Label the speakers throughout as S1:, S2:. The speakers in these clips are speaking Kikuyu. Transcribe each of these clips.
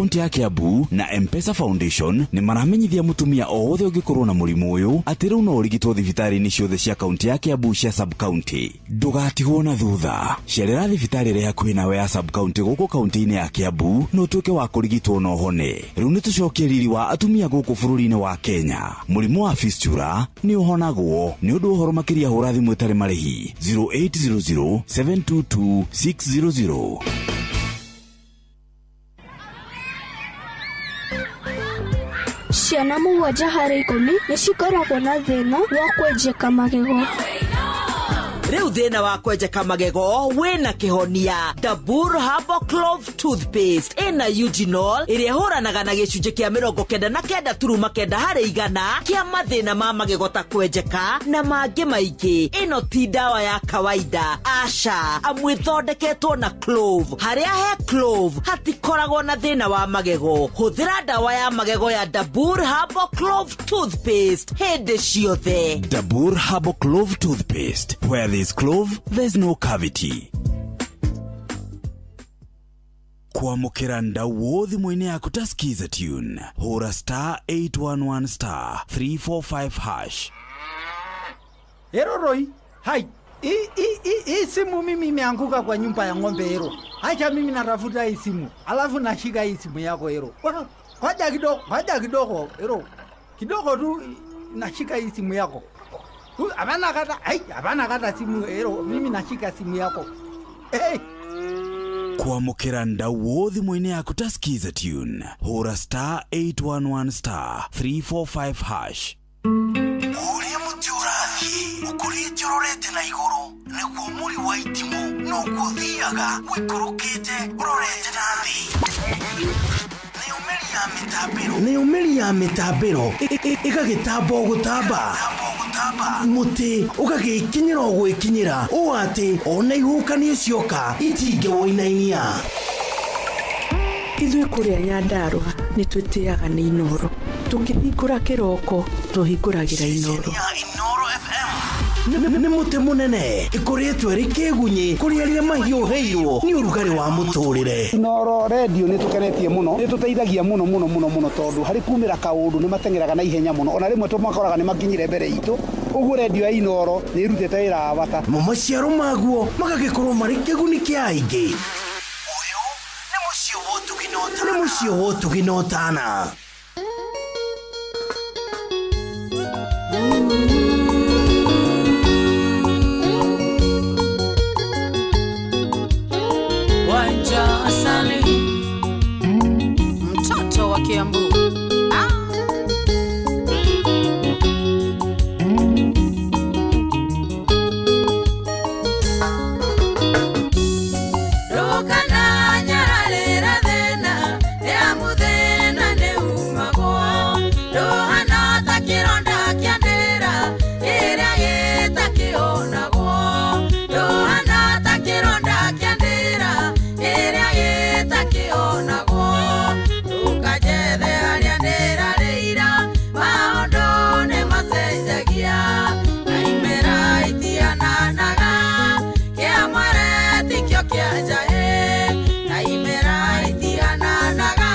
S1: Kaunti ya Kiambu na M-Pesa Foundation nĩ maramenyithia mũtumia o wothe ũngĩkorwo na mũrimũ ũyũ atĩ rĩu no ũrigitwo thibitarĩ-inĩ ciothe cia kaunti ya Kiambu cia sub county. Ndũgatigwo na thutha. Cerera thibitarĩ ĩrĩ hakuhĩ nawe ya sub county gũkũ kaunti-inĩ ya Kiambu na ũtuĩke wa kũrigitwo na ũhone. Rĩu nĩ tũcokie riri wa atumia gũkũ bũrũri-inĩ wa Kenya. Mũrimũ wa fistula nĩ ũhonagwo. Nĩ ũndũ ũhoro makĩria hũra thimũ ĩtarĩ marĩhi 0800 722 600.
S2: Ciana 7 harĩ 10 nĩ cikoragwo na thĩna wa kwenjeka magego.
S3: Rĩu thĩna wa kwenjeka magego wĩna kĩhonia. Dabur Herbal Clove Toothpaste ĩna eugenol ĩrĩa ĩhũranaga na gĩcunjĩ kĩa 99.9 harĩ igana kĩa mathĩna ma magego ta kwenjeka na mangĩ maingĩ. Ĩno ti ndawa ya kawaida, aca, amu ĩthondeketwo na clove. Harĩa he clove hatikoragwo na thĩna wa magego. Hũthĩra ndawa ya magego ya Dabur Herbal Clove Toothpaste hĩndĩ ciothe.
S1: Dabur Herbal Clove Toothpaste. Where there's clove, there's no cavity. Kwamũkĩra ndauo thimũ-inĩ yaku ta Skiza Tune. Hũra star 811 star 345 hash.
S4: Ero Roy, hai. Hii simu mimi imeanguka kwa nyumba ya ng'ombe Ero. Acha mimi natafuta hii simu. Alafu nashika hii simu yako Ero. Ngoja kidogo, ngoja kidogo Ero. Kidogo tu nashika hii simu yako. Hapana kata, hai, hapana kata simu Ero. Mimi nashika simu yako. Hey.
S1: Kwamũkĩra ndauo thimũ-inĩ yaku ta Skiza Tune. Hũra star 811 star 345 hash.
S5: Ũrĩa mũtĩ ũrathiĩ ũkũrĩte ũrorete na igũrũ nĩguo mũri wa itimũ noguo ũthiaga ũikũrũkĩte ũrorete na thĩ. Nayo mĩri ya mĩtambĩro ĩgagĩtamba o gũtamba, mũtĩ ũgagĩkinyĩra o gwĩkinyĩra ũũ atĩ ona ihuhũkanio cioka itingĩwũinainia.
S6: Ithuĩ kũrĩa Nyandarũa nĩ twĩtĩaga nĩ Inoro. Tũkĩhingũra kĩroko tũhingũragĩra Inoro.
S5: Inoro FM
S7: nĩ mũtĩ mũnene ĩkũrĩtwo ĩrĩ kĩgunyĩ kũrĩ arĩa mahiũhĩirwo nĩ ũrugarĩ wa mũtũrĩre.
S8: Inoro redio nĩ tũkenetie mũno, nĩ tũteithagia mũno mũno mũno mũno tondũ harĩ kumĩra kaũndũ nĩ mateng'eraga na ihenya mũno, ona rĩmwe tũmakoraga nĩ makinyire mbere itũ. Ũguo redio ya Inoro nĩ ĩrutĩte wĩra wa bata.
S7: Mo maciaro maguo magagĩkorwo marĩ kĩguni kĩa aingĩ.
S5: Ũyũ nĩ mũciĩ wa ũtugi na ũtana.
S7: Nĩ mũciĩ wa ũtugi na ũtana.
S9: Wanja Asali, mtoto wa Kiambu.
S10: Rũkana nyararĩra thĩna, nĩ amu thĩna nĩ umagwo. Rũhana ta kĩronda kĩa ndĩra, kĩrĩa gĩtakĩonagwo. Rũhana ta kĩronda kĩa ndĩra, kĩrĩa gĩtakĩonagwo. Ndũkanjethe harĩa ndĩrarĩira, maũndũ nĩ macenjagia. Na imera itihananaga, kĩa mwere tikĩo kĩa njaĩ. Na imera itihananaga,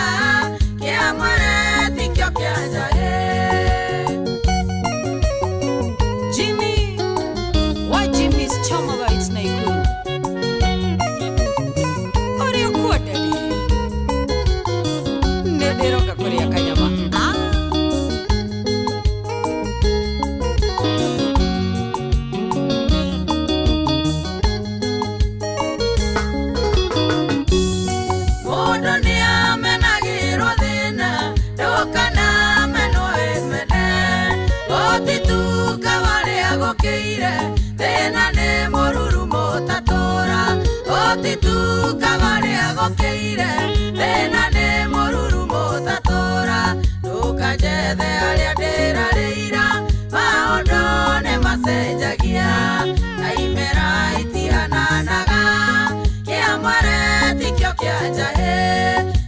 S10: kĩa mwere tikĩo kĩa njaĩ.
S9: Jimmy, wa Jimmy's Choma Bites Nakuru. Ũrĩa ũkuo daddy? Nĩ ndĩroka kũrĩa kanyama.
S10: Mũndũ nĩamenagĩrwo thĩna, ndũkana menwo ĩmene. Gũtituka warĩa gũkĩire, thĩna nĩ mũruru mũtatũra. Gũtituka warĩa gũkĩire, thĩna nĩ mũruru mũtatũra. Ndũkanjethe harĩa ndĩrarĩira, maũndũ nĩ macenjagia. Na imera itihananaga, kĩa mwere tikĩo kĩa njaĩ.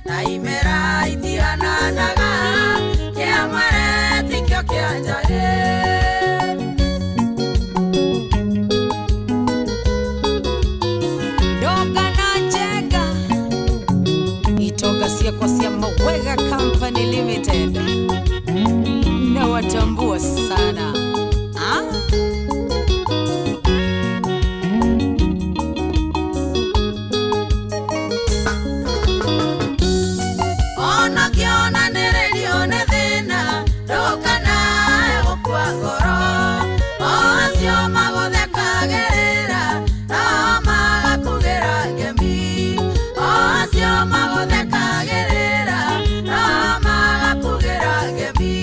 S10: Na imera itihananaga, kĩa mwere tikĩo kĩa njaĩ.
S9: Ndũkana njenga Wega Company Limited. Nawatambua sana. Ah?
S10: Ona kĩonanĩrĩrio nĩ thĩna ndũkanae gũkua ngoro o acio magũthekagĩrĩra no magakugĩra ngemi o acio magũthekagĩrĩra no magakugĩra ngemi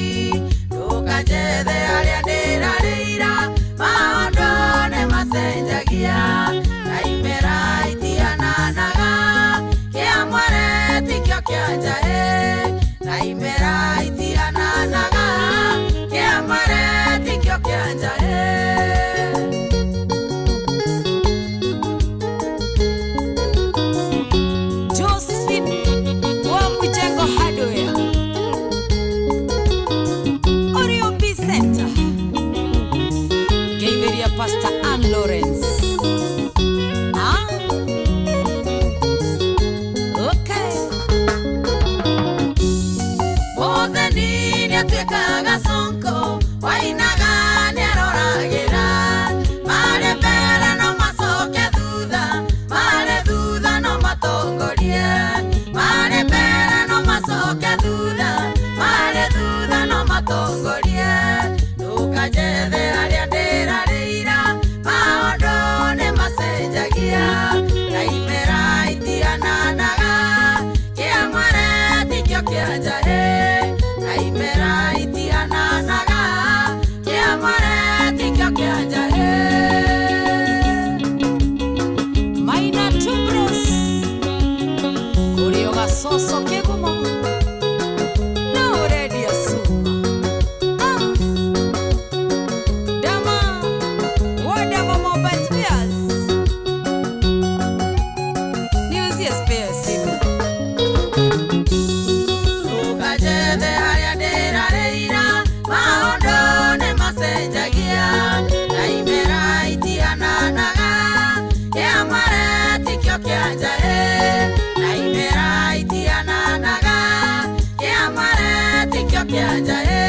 S10: ndũkanjethe arĩa ndĩrarĩira maũndũ nĩ macenjagia na imera itihananaga kĩa mwere tikĩo kĩa njaĩ na imera itihananaga kĩa mwere tikĩo kĩa njaĩ.
S9: Josephine wa Mjengo Hardware. Oreo B Center. Geitheria Pastor Ann Lawrence. Ah? Okay.
S10: Mũtheni nĩatuĩkaga conko wainaga nĩaroragĩra marĩ mbere no macoke thutha marĩ thutha no matongorie marĩ mbere no macoke thutha marĩ thutha no matongorie ndũkanjethe arĩa ndĩrarĩira maũndũ nĩ macenjagia na imera itihananaga kĩa mwere tikĩo kĩa njaĩ na imera itihananaga kĩa mwere tikĩo kĩa njaĩ.
S9: Maina Tubros. Kurio gacoco kĩgumo. No ũrendia cuma. Ah. Dama. Wa Dama Mobile Spares. Niuzie spare simu.
S10: Ndũkanjethe arĩa ndĩrarĩira maũndũ nĩ macenjagia na imera itihananaga kĩa mwere tikĩo kĩa njaĩ na imera itihananaga kĩa mwere tikĩo kĩa njaĩ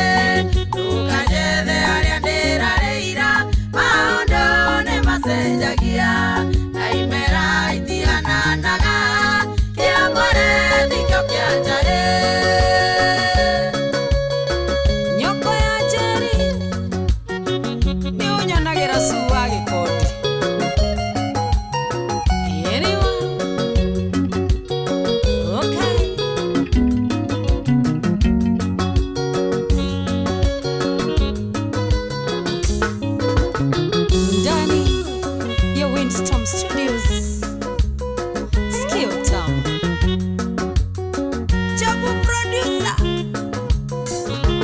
S10: ndũkanjethe arĩa ndĩrarĩira maũndũ nĩ macenjagia na imera itihananaga kĩa mwere tikĩo kĩa njaĩ.
S9: Nyoko ya Njeri nĩ ũnyonagira cu wa gĩkondi. Ĩriwa. Okay. Ndani ya Windstorm Studios. Skill Town. Jabu producer.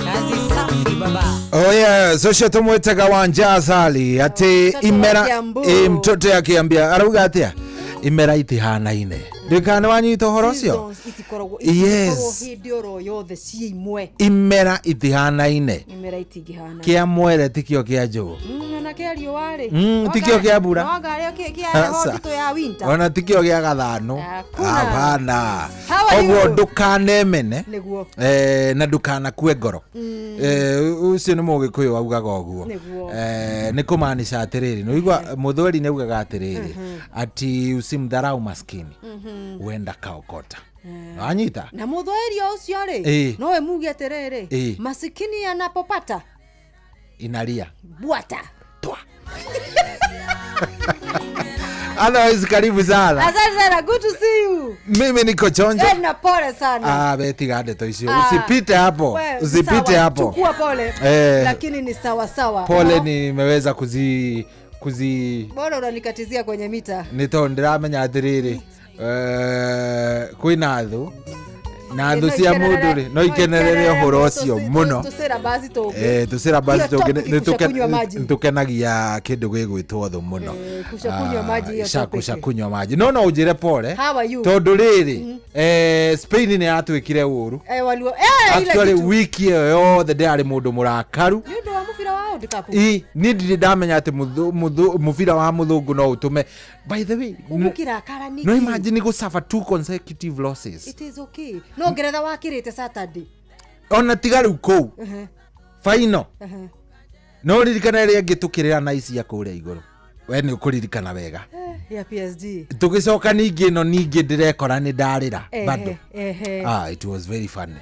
S9: Kazi safi baba.
S11: Oh yeah, so tumwitaga Wanja Asali ati
S12: Mtoto wa
S11: imera
S12: Kiambu.
S11: mtoto akiambia arauga atia imera itihanaine ndikana wanyita ũhoro ũcio.
S12: Seasons itikoragwo
S11: Yes.
S12: itikoragwo hĩndĩ oro yothe ciĩ imwe.
S11: Imera itihanaine.
S12: Imera itingĩhana.
S11: Kĩa mwere tikio kĩa njũgũ.
S12: Ona kĩa riũa rĩ.
S11: Tikio kĩa mbura.
S12: Noanga kĩa heho
S11: Aca.
S12: nditũ ya winter.
S11: Ona tikio gĩa gathano.
S12: Hakuna.
S11: Hapana.
S12: How are
S11: Ũguo
S12: you?
S11: ndũkanemene.
S12: Nĩguo.
S11: Na ndukanakue ngoro. Ũcio nĩ mũgĩkũyũ augaga ũguo.
S12: Nĩguo.
S11: Nĩ kũmaanisha atĩrĩrĩ nĩũigua mũthweri nĩ augaga atĩrĩrĩ ati usimdharau maskini huenda kaokota wanyita.
S12: Na mũthweri o ũcio rĩ nowe muge atĩrĩrĩ masikini anapopata
S11: inalia
S12: bwata.
S11: Otherwise karibu sana.
S12: Asante sana, good to see you.
S11: Mimi niko chonjo.
S12: Na pole sana.
S11: Ah, we tiga ndeto icio.
S12: Ah,
S11: Usipite hapo.
S12: we,
S11: Usipite
S12: sawa,
S11: hapo.
S12: Chukua pole. Lakini ni sawa sawa.
S11: Pole nimeweza kuzi kuzi
S12: Bora unanikatizia kwenye mita.
S11: Nĩ tondũ ndĩramenya atĩrĩrĩ kwĩna thũ na thũ cia mũndũ rĩ no ikenerere ũhoro ũcio mũno.
S12: Tũcĩra basi tũngĩ.
S11: Tũcĩra basi
S12: Hiyo
S11: tũngĩ
S12: topic
S11: nĩ
S12: kusha kunywa maji.
S11: nĩtũkenagia kĩndũ gĩgwĩtwo thũ mũno.
S12: Kusha kunywa maji hiyo topic.
S11: Kusha kunywa maji no ũnjĩre pole.
S12: How are you?
S11: Tondũ rĩrĩ Spain nĩ yatwĩkire ũru.
S12: Walio ile
S11: Actually
S12: kitu.
S11: wiki ĩyo yothe ndĩrarĩ mũndũ mũrakaru.
S12: Nĩ ũndũ wa mũbira. Mũbira wa World Cup.
S11: Ĩ niĩ ndirĩ ndamenya atĩ mũbira wa mũthũngũ no ũtũme, by the way,
S12: Ũgũkĩrakara nĩkĩ?
S11: No imagine gũsuffer two consecutive losses.
S12: It is okay, no Ngeretha wakĩrĩte Saturday.
S11: Ona tiga rĩu kũu final, no ririkana ĩrĩa ĩngĩ tũkĩrĩra na ici ya kũrĩa igũrũ, we nĩ ũkũririkana wega.
S12: Ya PSG.
S11: Tũgĩcoka ningĩ ĩno ningĩ ndĩrekora nĩ ndarĩra bado. Ah, it was very funny.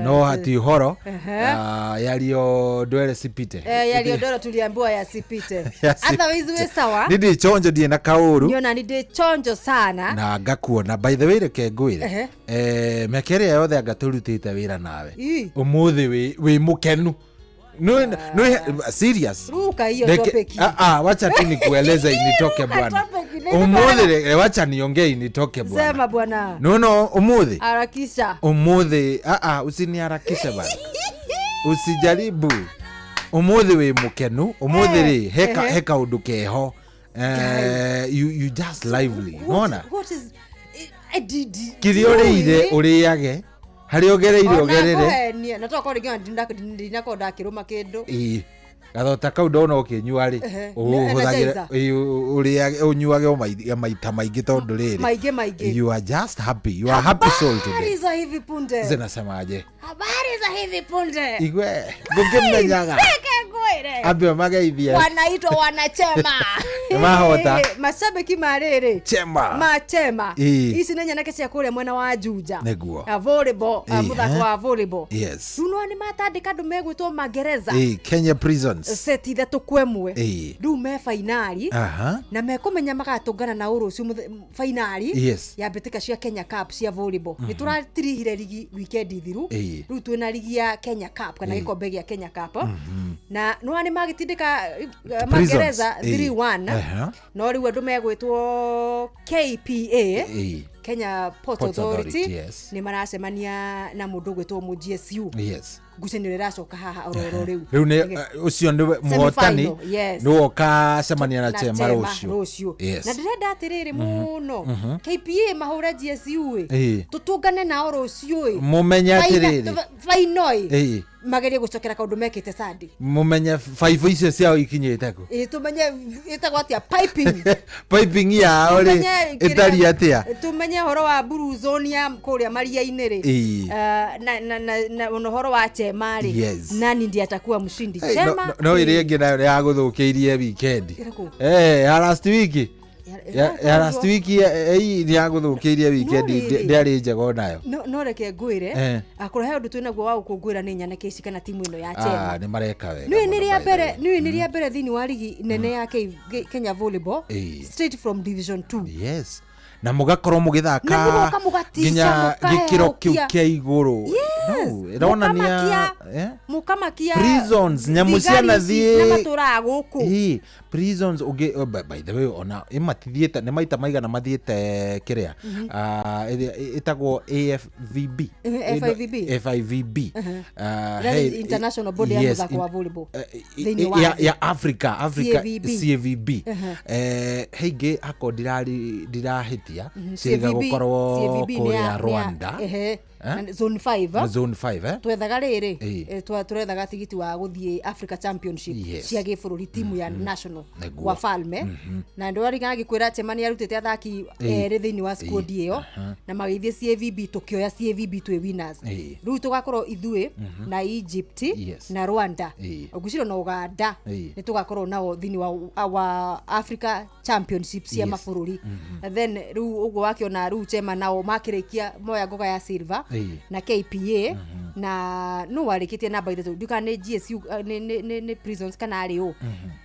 S11: No hati ũhoro. Ah, yario ndwere sipite.
S12: Eh, yaliyo ndoro tuliambiwa yasipite.
S11: Yasipite.
S12: Otherwise we sawa.
S11: Nĩ ndĩ chonjo, ndirĩ na kaũru.
S12: Niona ni ndĩ chonjo sana.
S11: Na ngakuona, by the way, reke ngwĩre, mĩaka ĩrĩa yothe anga tũrutĩte wĩra nawe, ũmũthĩ wĩ mũkenu. No, serious.
S12: Ruka hiyo topic.
S11: Ah, ah, wacha tu nikueleze initoke bwana.
S12: Topic, nĩ
S11: Ũmũthĩ wacha niongee initoke bwana.
S12: Sema bwana.
S11: No, ũmũthĩ,
S12: Harakisha.
S11: Ũmũthĩ, ah ah, usiniharakishe bwana, usijaribu. Ũmũthĩ wĩ mũkenu ũmũthĩ rĩ, he kaũndũ keho. You just lively nona.
S12: What is I did.
S11: Kĩrĩa ũrĩire ũrĩage, harĩa ũgereire ũgerere.
S12: Na tokorwo rĩngĩ ona ndinakorwo ndakĩrũma kĩndũ.
S11: Ĩĩ, gathota kau ndona ũkĩnyua rĩ,
S12: Nĩ
S11: ũhũthagĩre
S12: energizer.
S11: ĩĩ, ũrĩage, ũnyuage o maita maingĩ tondũ rĩrĩ,
S12: Maingĩ maingĩ.
S11: You are just happy, you are happy soul today.
S12: Habari za hivi punde.
S11: Zinasemaje?
S12: Habari za hivi punde.
S11: Igwe ngũkĩmenyaga.
S12: Reke ngwĩre.
S11: Ambe mageithie.
S12: Wanaitwa wanachema.
S11: Nĩmahota.
S12: Mashabiki marĩrĩ.
S11: Chema.
S12: Machema.
S11: Ĩĩ.
S12: Ici nĩ nyanake cia kũrĩa mwena wa Juja.
S11: Nĩguo.
S12: Ah, volleyball, ah,
S11: Ĩĩ,
S12: mũthako
S11: eh.
S12: wa volleyball.
S11: Yes.
S12: Rĩu no nĩ matandĩka andũ megwĩtwo magereza.
S11: Ĩĩ, Kenya Prisons.
S12: Seti 3-1.
S11: Ĩĩ.
S12: Rĩu me fainali. Na mekũmenya magatũngana na ũrũciũ fainali ya mbĩtĩka cia Kenya Cup cia volleyball. Nĩ tũratirihire rigi weekend thiru. Rĩu twĩna rigi ya Kenya Cup kana gĩkombe gĩa Kenya Cup. Na nĩwona nĩ magĩtindĩka
S11: Prisons.
S12: magereza 3-1. No rĩu andũ megwĩtwo KPA, Kenya Port
S11: Port
S12: Authority,
S11: Authority, yes.
S12: nĩ maracemania na mũndũ ũgwĩtwo mũ GSU. Ngucanio ĩrĩa ĩracoka haha ororo rĩu.
S11: Rĩu nĩ ũcio nĩ mũhotani.
S12: Semi-final, yes.
S11: Nĩwe ũkacemania na
S12: Na
S11: Chema
S12: Chema
S11: rũciũ.
S12: Rũciũ. Na ndĩrenda atĩrĩrĩ mũno, KPA mahũre GSU ĩ, tũtũngane nao rũciũ ĩ.
S11: Mũmenye atĩrĩrĩ.
S12: Final ĩ, magerie gũcokera kaũndũ mekĩte Sunday.
S11: Mũmenye baibũ icio ciao ikinyĩte kũ.
S12: Ĩ, tũmenye ĩtagwo atĩa piping.
S11: Piping yao rĩ
S12: Tũmenye kĩrĩa-
S11: ĩtariĩ atĩa.
S12: Tũmenye ũhoro wa blue zone ya kũrĩa maria-inĩ rĩ. Na ona ũhoro wa Chema rĩ, nani ndiye atakuwa mshindi?
S11: Hey, no-
S12: Chema.
S11: no ĩrĩa ĩngĩ nayo nĩ yagũthũkĩirie weekend.
S12: Ĩrĩkũ?
S11: Ya last week, ya last week, nĩ yagũthũkĩirie weekend.
S12: Rĩrĩ.
S11: Ndĩarĩ njega onayo.
S12: No reke ngwĩre, akorwo he ũndũ twĩnaguo wa gũkũngũĩra nĩ nyanake ici kana timu ĩno ya Chema.
S11: Ah, nĩ mareka wega
S12: Nĩũĩ nĩ
S11: mũno,
S12: rĩa
S11: by the
S12: mbere
S11: way.
S12: nĩũĩ nĩ rĩa mbere thĩinĩ wa rigi nene ya Kenya volleyball, straight from division 2.
S11: Yes, na mũgakorwo mũgĩthaka
S12: Na mũgoka mũgatica,
S11: nginya gĩkĩro kĩu
S12: mũkahehukia.
S11: kĩa igũrũ.
S12: Yes.
S11: No, ĩronania
S12: Mũkamakia
S11: Prisons, nyamũ
S12: thigari
S11: cianathiĩ-
S12: ici na matũraga gũkũ.
S11: Ĩĩ, prisons ũngĩ, oh, by the way, ona ĩmatithiĩte nĩ maita maigana mathiĩte kĩrĩa, ah, ĩrĩa ĩtagwo AFVB.
S12: FIVB.
S11: FIVB. Ah,
S12: That
S11: hey,
S12: is international body ya
S11: yes,
S12: mũthako wa volleyball thĩinĩ wa thĩ.
S11: ya Africa.
S12: CAVB.
S11: CAVB. He ingĩ akorwo ndirahĩtia ciĩga
S12: CAVB
S11: gũkorwo
S12: CAVB nĩ
S11: kũrĩa
S12: ya
S11: Rwanda.
S12: Ehe, na zone 5.
S11: Na zone 5, eh?
S12: Twethaga rĩrĩ, tũrethaga tigiti wa gũthiĩ Africa Championship cia gĩbũrũri, timu ya national wa Falme. Na ndwarigana ngĩkwĩra Chema nĩ arutĩte athaki erĩ thĩinĩ wa squad ĩyo, na magĩthiĩ CAVB, tũkĩoya CAVB twĩ winners. Rĩu tũgakorwo ithuĩ na Egypt na Rwanda, ngwĩciria na Uganda, nĩ tũgakorwo nao thĩinĩ wa Africa Championship cia mabũrũri. And then rĩu ũguo wakĩona rĩu Chema nao makĩrĩkia moya ngoga ya silver na KPA na no warĩkĩtie namba ithatũ, ndiũĩ kana nĩ GSU, nĩ Prisons kana arĩ ũ.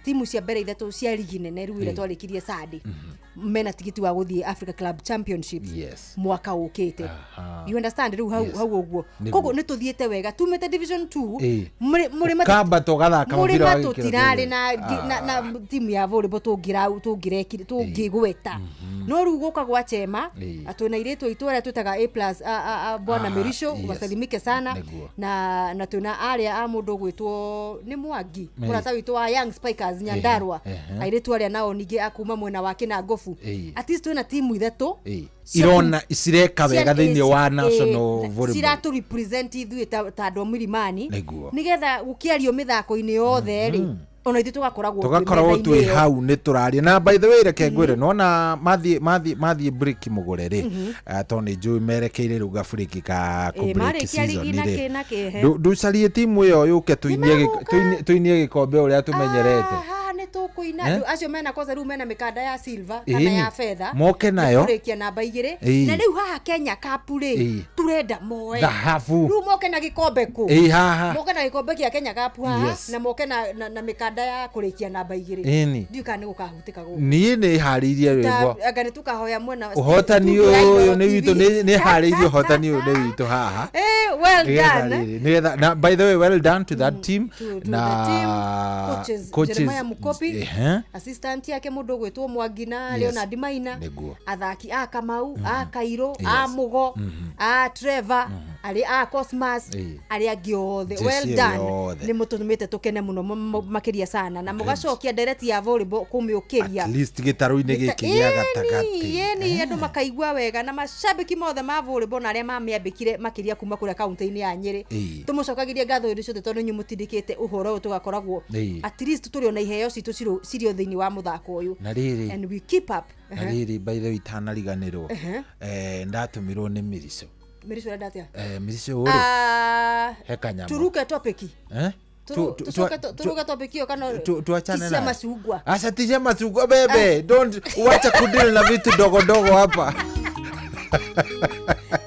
S12: Timu cia mbere ithatũ cia rigi nene rĩu ĩrĩa twarĩkirie Sunday mena tigiti wa gũthiĩ Africa Club Championships mwaka ũkĩte. You understand rĩu hau? Hau ũguo. Koguo nĩ tũthiĩte wega tumĩte division 2. Mũrĩ
S11: Ũkambata ũgathaka mũbira wa
S12: mũrĩma
S11: gĩkĩro
S12: tũtirarĩ
S11: kĩa
S12: na timu ya volleyball tũngĩrekire tũngĩgweta, no rĩu gũka gwa Chema, twĩna airĩtu aitũ arĩa twĩtaga A plus, a bwana Merisho, wasalimike sana. Na twĩna arĩa a mũndũ ũgwĩtwo nĩ Mwangi, mũrata witũ wa Young Spikers Nyandarua, airĩtu arĩa nao ningĩ akuma mwena wa Kinango Yusufu. At least twĩna timu ithatũ
S11: Irona cireka wega thĩinĩ wa national volleyball.
S12: Ciratũ represent ithuĩ ta andũ a Milimani,
S11: Nĩguo.
S12: nĩgetha gũkĩario mĩthako-inĩ yothe rĩ, ona ithuĩ tũgakoragwo twĩ
S11: Tũgakoragwo
S12: metha-inĩ
S11: twĩ
S12: ĩyo.
S11: Hau nĩ tũraria na by the way, reke ngwĩre, nona mathiĩ break mũgũre rĩ, tondũ nĩ njũĩ merekeire rĩu gaburĩki ka kũ break
S12: Marĩkia
S11: season
S12: ligi na
S11: rĩ.
S12: kĩ na kĩ, he.
S11: Ndũcarie timu ĩyo yũke tũinie gĩkombe ũrĩa tũmenyerete.
S12: Haha nĩ tũkũina.
S11: Eh?
S12: Andũ acio mena kwanza rĩu mena mĩkanda ya silver kana
S11: Ĩni.
S12: ya fedha.
S11: Moke nayo.
S12: Kũrĩkia namba 2. Na rĩu haha Kenya Cup rĩ, turenda moe
S11: Thahabu.
S12: Rĩu moke na gĩkombe kũ?
S11: Ĩĩ, haha.
S12: Moke na gĩkombe kĩa Kenya Cup haha, na moke na mĩkanda ya kũrĩkia namba 2.
S11: Ĩni.
S12: Ndiũĩ kana nĩ gũkahutĩka gũkũ.
S11: Niĩ nĩ harĩirie rwĩmbo.
S12: Anga nĩ tũkahoya mwena wa
S11: Ũhotani
S12: studio ya
S11: ũyũ
S12: Inooro
S11: nĩ witũ.
S12: TV.
S11: Nĩ harĩirie ũhotani ũyũ nĩ witũ haha.
S12: Well
S11: Nĩgetha
S12: done.
S11: rĩrĩ, na by the way, well done to that team
S12: To
S11: na
S12: the team, coaches, Jeremiah Mukopi, assistant yake mũndũ ũgwĩtwo Mwangi na Leonard Maina, athaki a Kamau, a Kairũ, a Mũgo, a Trevor, arĩ a Cosmas, arĩa angĩ othe.
S11: Jeshi
S12: Well
S11: ĩyo
S12: done.
S11: yothe.
S12: Nĩ mũtũmĩte tũkene mũno makĩria sana na mũgacokia ndereti ya volleyball kũmĩũkĩria
S11: At least gĩtarũ-inĩ gĩkĩ gĩa gatagatĩ.
S12: Ĩni, andũ makaigua wega na macambĩki mothe ma volleyball na arĩa mamĩambĩkire makĩria kuma kũrĩa kaunti-inĩ ya Nyĩrĩ. Tũmũcokagĩrie ngatho hĩndĩ ciothe tondũ inyuĩ mũtindĩkĩte ũhoro ũyũ tũgakoragwo at least tũrĩ ona iheo citũ cirĩ o thĩinĩ wa mũthako ũyũ.
S11: Na rĩrĩ,
S12: And we keep up.
S11: Na rĩrĩ, by the way, itanariganĩrwo, ndatũmirwo nĩ Mirico.
S12: Mirico ũrenda atĩa?
S11: Mirico rĩ,
S12: Ah,
S11: he kanyamũ.
S12: Turuke topic.
S11: Eh?
S12: Tucoke turuke topic hiyo kana
S11: Tuachane
S12: tisia
S11: nayo.
S12: machungwa?
S11: Asa tisia machungwa, bebe, don't wacha kudeal na vitu dogo dogo hapa.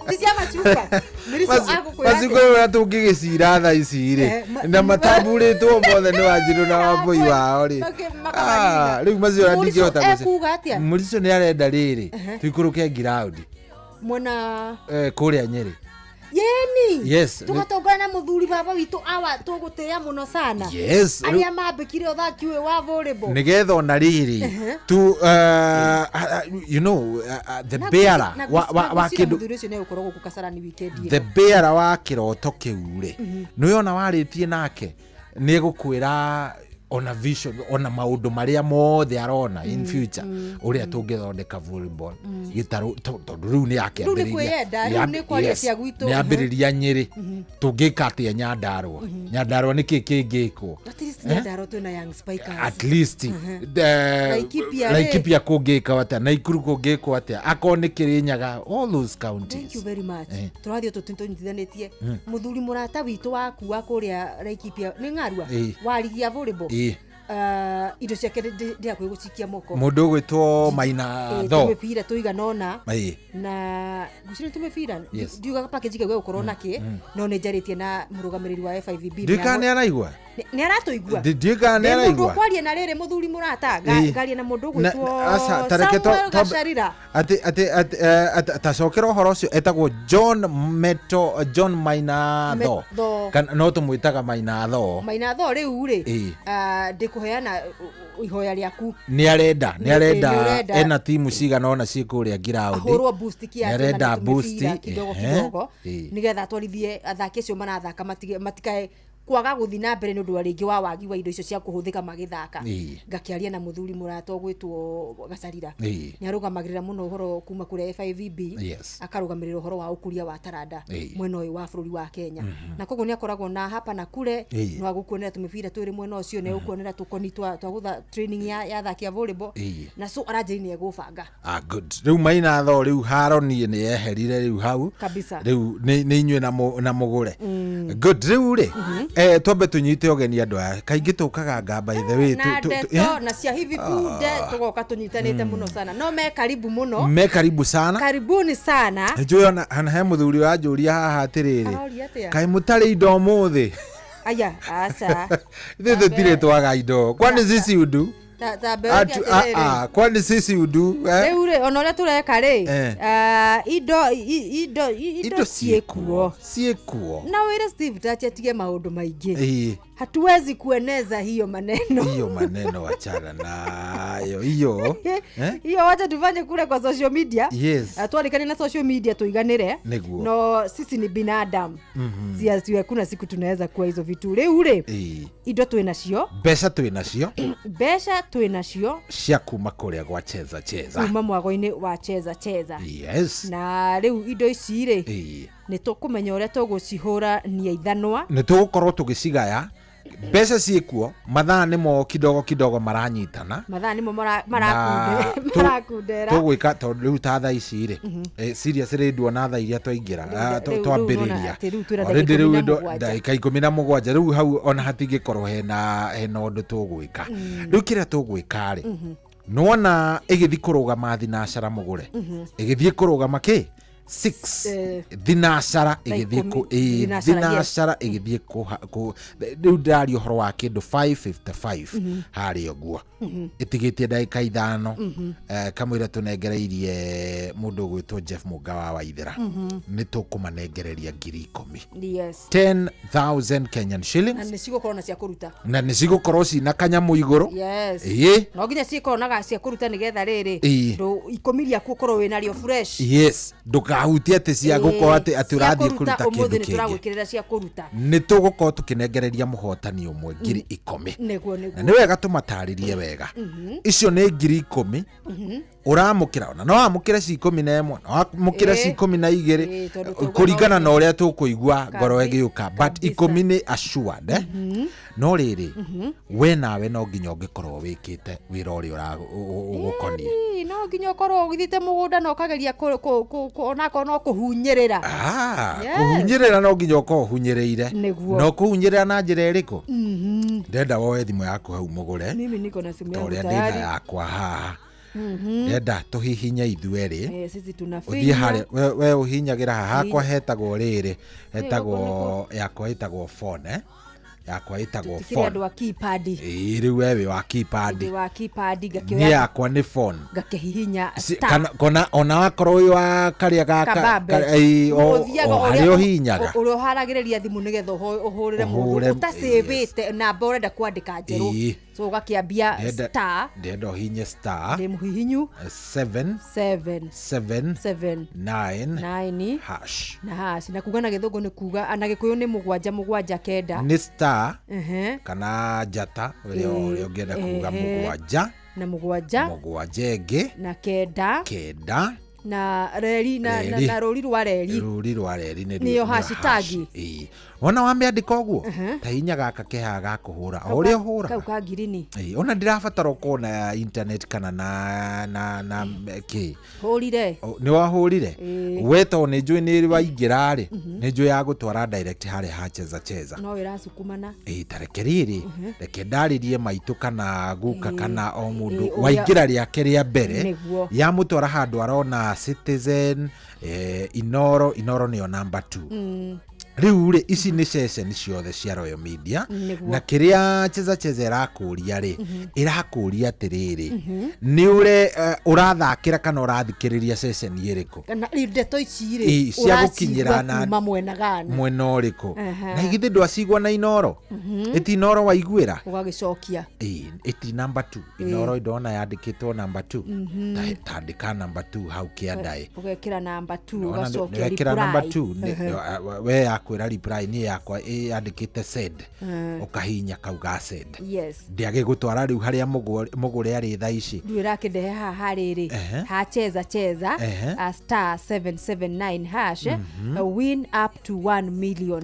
S12: Tisia machungwa, Mirico agũkwĩra
S11: Macungwa
S12: atĩa?
S11: ũrĩa tũngĩgĩcira thaa ici rĩ, na matamburĩtwo mothe nĩ Wanjirũ na Wambũi wao rĩ.
S12: Makamanina.
S11: Ah, rĩu macio ũrĩa
S12: Murico
S11: ndingĩhota
S12: ekuga atĩa?
S11: Murico nĩ arenda rĩrĩ, tũikũrũke ngiraũndi
S12: Mwena
S11: kũrĩa Nyĩrĩ.
S12: Yeni.
S11: Yes.
S12: Tũgatongana na mũthuri baba witũ awa tũgũtĩĩa mũno sana, arĩa mambĩkire ũthaki ũyũ wa volleyball.
S11: Nĩgetha ona rĩrĩ tu you know the bearer wa kĩndũ
S12: Mũthuri ũcio nĩ egũkorwo gũkũ Kasarani weekend ĩno.
S11: The bearer wa kĩroto kĩu rĩ, nĩ ona warĩtie nake nĩ egũkwĩra ona vision, ona maũndũ marĩa mothe arona in future, ũrĩa tũngĩthondeka volleyball gĩtarũ, tondũ rĩu nĩ
S12: Rĩu nĩ kwĩyenda, rĩu nĩ kwaria cia gwitũ.
S11: Nĩ ambĩrĩria Nyĩrĩ, tũngĩka atĩa Nyandarũa? Nyandarũa nĩkĩ kĩngĩkwo?
S12: At least Nyandarua twĩna Young Spikers.
S11: At least
S12: Laikipia rĩ.
S11: Laikipia kũngĩka atĩa? Naikuru kũngĩkwo atĩa? Akorwo nĩ Kĩrĩnyaga, all those counties.
S12: Thank you very much. Tũrathiĩ tũnyitithanĩtie mũthuri mũrata witũ waku wa kũrĩa Laikipia nĩ ng'arua wa ligi ya volleyball. Indo ciake ndĩ hakuhĩ gũcikia moko.
S11: Mũndũ ũgwĩtwo Maina Tho.
S12: Tũmĩbira tũigana ũna na ngwĩciria nĩ tũmĩbira. Ndiugaga package kĩu gĩgũkorwo nakĩ, no nĩ njarĩtie na mũrũgamĩrĩri wa FIVB.
S11: Ndiũĩ kana nĩ araigua.
S12: Nĩ aratũigua.
S11: Ndiũĩ kana nĩ
S12: Ndĩ mũndũ
S11: araigua.
S12: ũkwaria na rĩrĩ mũthuri mũrata, ngaria na mũndũ ũgwĩtwo
S11: Aca, ta reke
S12: Samuel Gacarira.
S11: Atĩ tacokera ũhoro ũcio, etagwo John Meto, John Maina Tho.
S12: Tho.
S11: Kana no tũmwĩtaga Maina Tho.
S12: Maina Tho rĩu rĩ, ndĩkũheana ihoya rĩaku.
S11: Nĩ arenda, nĩ arenda.
S12: Nĩ ũrenda.
S11: Ena timu cigana ona ciĩ kũrĩa ngiraũndi.
S12: Ahũrwo boost kiasi
S11: Nĩ arenda
S12: na
S11: boost,
S12: tũmĩbira kidogo kidogo, nĩgetha atwarithie athaki acio marathaka matikae kwaga gũthiĩ na mbere nĩ ũndũ wa rĩngĩ wa wagi wa indo icio cia kũhũthĩka magĩthaka. Ngakĩaria na mũthuri mũrata ũgwĩtwo Gacarira. Nĩ arũgamagĩrĩra mũno ũhoro kuma kũrĩa FIVB, akarũgamĩrĩra ũhoro wa ũkũria wa taranda mwena ũyũ wa bũrũri wa Kenya, na koguo nĩ akoragwo na hapa na kule. No agũkuonera tũmĩbira twĩrĩ mwena ũcio, nĩ agũkuonera tũkoni twa gũtha training ya athaki a volleyball, na so aranjĩri nĩ egũbanga.
S11: Ah, good. Rĩu Maina Tho, rĩu haro niĩ nĩ yeherire rĩu hau.
S12: Kabisa.
S11: Rĩu nĩ inyuĩ na mũgũre. Good. Rĩu rĩ, twambe tũnyite ũgeni andũ aya kaingĩ tũkaga nga, by the way.
S12: Na ndeto na cia hivi punde tũgoka tũnyitanĩte mũno sana, no me karibu mũno.
S11: Me karibu sana.
S12: Karibuni sana.
S11: Njũĩ ona hana he mũthuri wanjũria haha atĩrĩrĩ,
S12: Aroria atĩa?
S11: Kaĩ mũtarĩ indo ũmũthĩ?
S12: Aya, aca.
S11: Ithuĩ tũtirĩ twaga indo, kwani sisi undu
S12: Ta mbere atĩrĩrĩ.
S11: Kwani sisi undu, eh?
S12: Rĩu rĩ, ona ũrĩa tũreka rĩ, indo indo
S11: Indo
S12: ciĩkuo.
S11: Ciĩkuo.
S12: Na wĩre Steve Tachi atige maũndũ maingĩ. Hatuwezi kueneza hiyo maneno.
S11: Hiyo maneno wachana nayo hiyo, eh?
S12: Hiyo wacha tufanye kule kwa social media. Twandĩkane na social media tuiganĩre.
S11: Nĩguo.
S12: No sisi ni binadamu. Siwe kuna siku tunaweza kuwa hizo vitu. Rĩu rĩ, indo twĩ nacio.
S11: Mbeca twĩ nacio.
S12: Mbeca Twĩ nacio
S11: cia kuma kũrĩa gwa Cheza Cheza,
S12: kuma mwago-inĩ wa Cheza Cheza.
S11: Yes.
S12: Na rĩu indo ici rĩ, nĩ tũkũmenya ũrĩa tũgũcihũrania ithanwa.
S11: Nĩ tũgũkorwo tũgĩcigaya mbeca ciĩkuo, mathaa nĩmo kidogo kidogo maranyitana.
S12: Mathaa nĩmo marakundera.
S11: Tũgwĩka tondũ rĩu ta thaa ici rĩ, serious rĩ, nduona thaa iria twaingĩra,
S12: Rĩu
S11: twambĩrĩria.
S12: nona atĩ rĩu twĩna
S11: Already
S12: ndagĩka
S11: rĩu
S12: 17.
S11: Ndagĩka 17 rĩu hau ona hatingĩkorwo hena ũndũ tũgwĩka. Rĩu kĩrĩa tũgwĩka rĩ, nĩwona ĩgĩthiĩ kũrũgama thinacara mũgũre, ĩgĩthiĩ kũrũgama kĩ 6 thinacara
S12: Thaa
S11: ĩgĩthiĩ
S12: 10,
S11: ĩ,
S12: thinacara, yes.
S11: Thinacara ĩgĩthiĩ rĩu ndĩraria ũhoro wa kĩndũ 5:55 harĩa ũguo, ĩtigĩtie ndagĩka 5. Kamũira tũnengereirie mũndũ ũgwĩtwo Jeff Mũnga wa Waithera, nĩ tũkũmanengereria 10,000.
S12: Yes.
S11: 10,000 Kenyan
S12: Na
S11: shillings.
S12: Nĩ cigũkorwo na cia kũruta.
S11: Na nĩ cigũkorwo cina kanyamũ igũrũ.
S12: Yes.
S11: Ĩĩ.
S12: No nginya cikorwo na cia kũruta nĩgetha rĩrĩ,
S11: Ĩĩ.
S12: ndũ 10 rĩaku ũkorwo wĩ narĩo fresh.
S11: Yes, ndũkahutie atĩ cia gũkorwo atĩ
S12: Cia
S11: ũrathiĩ
S12: kũruta
S11: kũruta
S12: ũmũthĩ
S11: kĩndũ
S12: nĩ
S11: kĩngĩ.
S12: Tũragwĩkĩrĩra cia kũruta.
S11: Nĩ tũgũkorwo tũkĩnengereria mũhotani ũmwe 10,000.
S12: Nĩguo.
S11: Na
S12: Nĩguo.
S11: nĩ wega tũmatarĩrie wega, icio nĩ 10,000 ũramũkĩra, ona no wamũkĩre ci 11, no wamũkĩre ci 12,
S12: Ĩĩ, tondũ tũgũ-
S11: kũringana na ũrĩa tũkũigua ngoro ĩgĩũka, but 10 nĩ assured, eh? No rĩrĩ, we nawe no nginya ũngĩkorwo wĩkĩte wĩra ũrĩa ũgũkoniĩ.
S12: Ĩĩ, no nginya ũkorwo ũgĩthiĩte mũgũnda na ũkageria onakorwo no kũhunyĩrĩra.
S11: Ah,
S12: Yes.
S11: kũhunyĩrĩra no nginya ũkorwo ũhunyĩrĩire.
S12: Nĩguo.
S11: Na ũkũhunyĩrĩra na njĩra ĩrĩkũ? Ndenda woe thimũ yaku hau mũgũre,
S12: Mimi niko na simu
S11: ta
S12: yangu
S11: ũrĩa ndĩna
S12: tayari.
S11: Yakwa haha. Ndenda tũhihinye ithuerĩ.
S12: Eh, sisi
S11: Ũthiĩ
S12: tunafinya.
S11: harĩa we ũhinyagĩra haha, hakwa hetagwo rĩrĩ, hetagwo
S12: gũkũ.
S11: Yakwa ĩtagwo phone, eh? Yakwa ĩtagwo
S12: Tũtikĩrĩ
S11: phone.
S12: andũ a keypad.
S11: Ĩĩ, rĩu we wĩ wa keypad.
S12: Ndĩ wa keypad.
S11: Niĩ
S12: Ngakĩoya,
S11: yakwa nĩ phone.
S12: Ngakĩhihinya star.
S11: Kana kona ona wakorwo wĩ wa karĩa gaka
S12: Kabambe.
S11: Ĩĩ,
S12: Ũthiaga
S11: o harĩa ũhihinyaga.
S12: Ũrĩa ũharagĩrĩria thimũ nĩgetha ũhũrĩre mũndũ
S11: Ũhũre-
S12: ũtacĩbĩte namba ũrenda kwandĩka njerũ.
S11: Ĩĩ.
S12: So ũgakĩambia star.
S11: Ndenda ũhinye star
S12: Ndĩ mũhihinyu.
S11: 7
S12: 7
S11: 7
S12: 7
S11: 9
S12: 9
S11: hash.
S12: Na hash, na kuga na gĩthũngũ nĩ kuga na gĩkũyũ nĩ 7 7 9.
S11: Nĩ star kana njata, ũrĩa
S12: Ĩĩ,
S11: ũrĩa ũngĩenda kuga, 7
S12: Na 7
S11: 7 ĩngĩ
S12: na 9
S11: 9
S12: na reri na,
S11: Reri.
S12: na rũri rwa reri.
S11: Rũri rwa reri nĩ
S12: Nĩyo
S11: nĩyo
S12: hashtag.
S11: Hash. Ĩĩ. Wona wamĩandĩka ũguo, ta hinya gaka kehaga ga kũhũra o ũrĩa ũhũraga.
S12: Kau ka ngirini.
S11: Ĩĩ, ona ndirabatara ũkorwo na internet kana na kĩ.
S12: Hũrire.
S11: Nĩ wahũrire.
S12: Ĩĩ.
S11: We tondũ nĩ njũĩ nĩ waingĩra rĩ, nĩ njũĩ ya gũtwara direct harĩa ha Cheza Cheza.
S12: No ĩracukumana.
S11: Ĩĩ, ta reke rĩrĩ, reke ndarĩrie maitũ kana guka kana o mũndũ
S12: Ĩĩ, ũrĩa-
S11: waingĩra rĩake rĩa mbere,
S12: Nĩguo.
S11: yamũtwara handũ arona Citizen, Inoro. Inoro nĩyo namba 2. Rĩu rĩ, ici nĩ ceceni ciothe cia Royal Media. Na kĩrĩa Cheza Cheza ĩrakũria rĩ, ĩrakũria atĩrĩrĩ, nĩ ũre ũrathakĩra kana ũrathikĩrĩria ceceni ĩrĩkũ?
S12: Kana rĩu ndeto ici rĩ,
S11: Ĩĩ, cia
S12: ũracigua
S11: gũkinyĩra na-
S12: kuma mwena gani?
S11: Mwena ũrĩkũ? Na githĩ ndwacigua na Inoro? Ĩti Inoro waiguĩra?
S12: Ũgagĩcokia.
S11: Ĩĩ, ĩti namba 2 Inoro, ndona yandĩkĩtwo namba 2. Tandĩka namba 2 hau kĩanda ĩ.
S12: Ũgekĩra namba 2,
S11: Nĩwona
S12: ũgacokia
S11: nĩwekĩra namba
S12: reply.
S11: 2, we yakwĩra reply, niĩ yakwa yandĩkĩte send, ũkahihinya kau ga send.
S12: Yes.
S11: Ndĩagĩgũtwara rĩu harĩa mũgũre arĩ thaa ici.
S12: Rĩu ĩrakĩndehe haha harĩrĩ ha Cheza Cheza, a star 779 hash, win up to 1 million.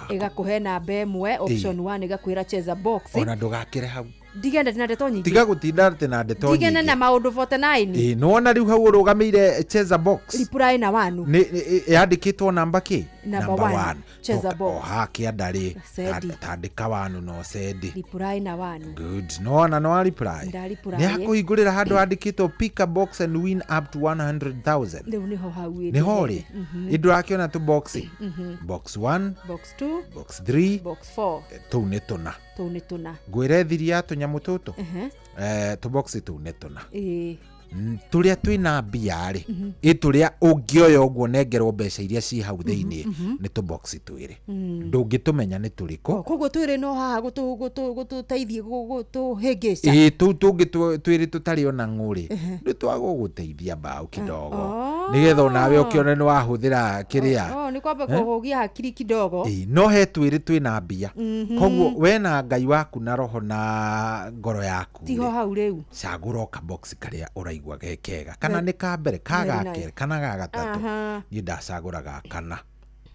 S12: Ĩgakũhe namba 1, option 1, ĩgakwĩra cheza box.
S11: Ona ndũgakĩre hau.
S12: Ndigende na ndeto nyingĩ.
S11: Tiga gũtinda atĩ na ndeto
S12: Ndigende na
S11: nyingĩ.
S12: maũndũ 49.
S11: Ĩĩ, nĩwona rĩu hau ũrũgamĩire cheza box.
S12: Reply na wanu.
S11: Nĩ yandĩkĩtwo namba kĩ?
S12: Number one. Cheza box.
S11: O haha kĩanda rĩ,
S12: Sendi.
S11: Tandĩka wanu no sendi.
S12: Reply na wanu.
S11: Good, nĩwona nĩ wa reply.
S12: Ndareply.
S11: Nĩ hakũhingũrĩra handũ handĩkĩtwo pick a box and win up to 100,000.
S12: Rĩu nĩho hau ĩndĩhete.
S11: Nĩho rĩ, ĩndũrakĩona tũ box, box 1,
S12: Box 2,
S11: box 3,
S12: box 4.
S11: Tũu nĩ tũna.
S12: Tũu nĩ tũna.
S11: Ngwĩre thiri ya tũnyamũ tũtũ, tũboxi tũu nĩ tũna.
S12: Ĩĩ.
S11: Tũrĩa twĩna mbia rĩ, ĩ tũrĩa ũngĩoya ũguo nengerwo mbeca iria ci hau thĩiniĩ nĩ tũboxi twĩrĩ, ndũngĩtũmenya nĩ tũrĩkũ.
S12: Koguo twĩrĩ no haha gũtũteithie gũtũhĩngĩca.
S11: Ĩ tũu tũngĩ twĩrĩ tũtarĩ ona ng'ũrĩ nĩ twagũgũteithia mbaũ kidogo, nĩgetha onawe ũkĩone nĩ wahũthĩra kĩrĩa.
S12: Oh, nĩ kwamba kũhũgia hakiri kidogo.
S11: Ĩ, no he twĩrĩ twĩna mbia, koguo we na Ngai waku na roho na ngoro yaku
S12: tiho
S11: rĩ,
S12: hau rĩu
S11: cagũra o kabox karĩa ũraigua ge kega, kana nĩ ka mbere, ka
S12: Very
S11: ga
S12: nice.
S11: kerĩ, kana ga gatatũ. Niĩ ndacagũra ga kana.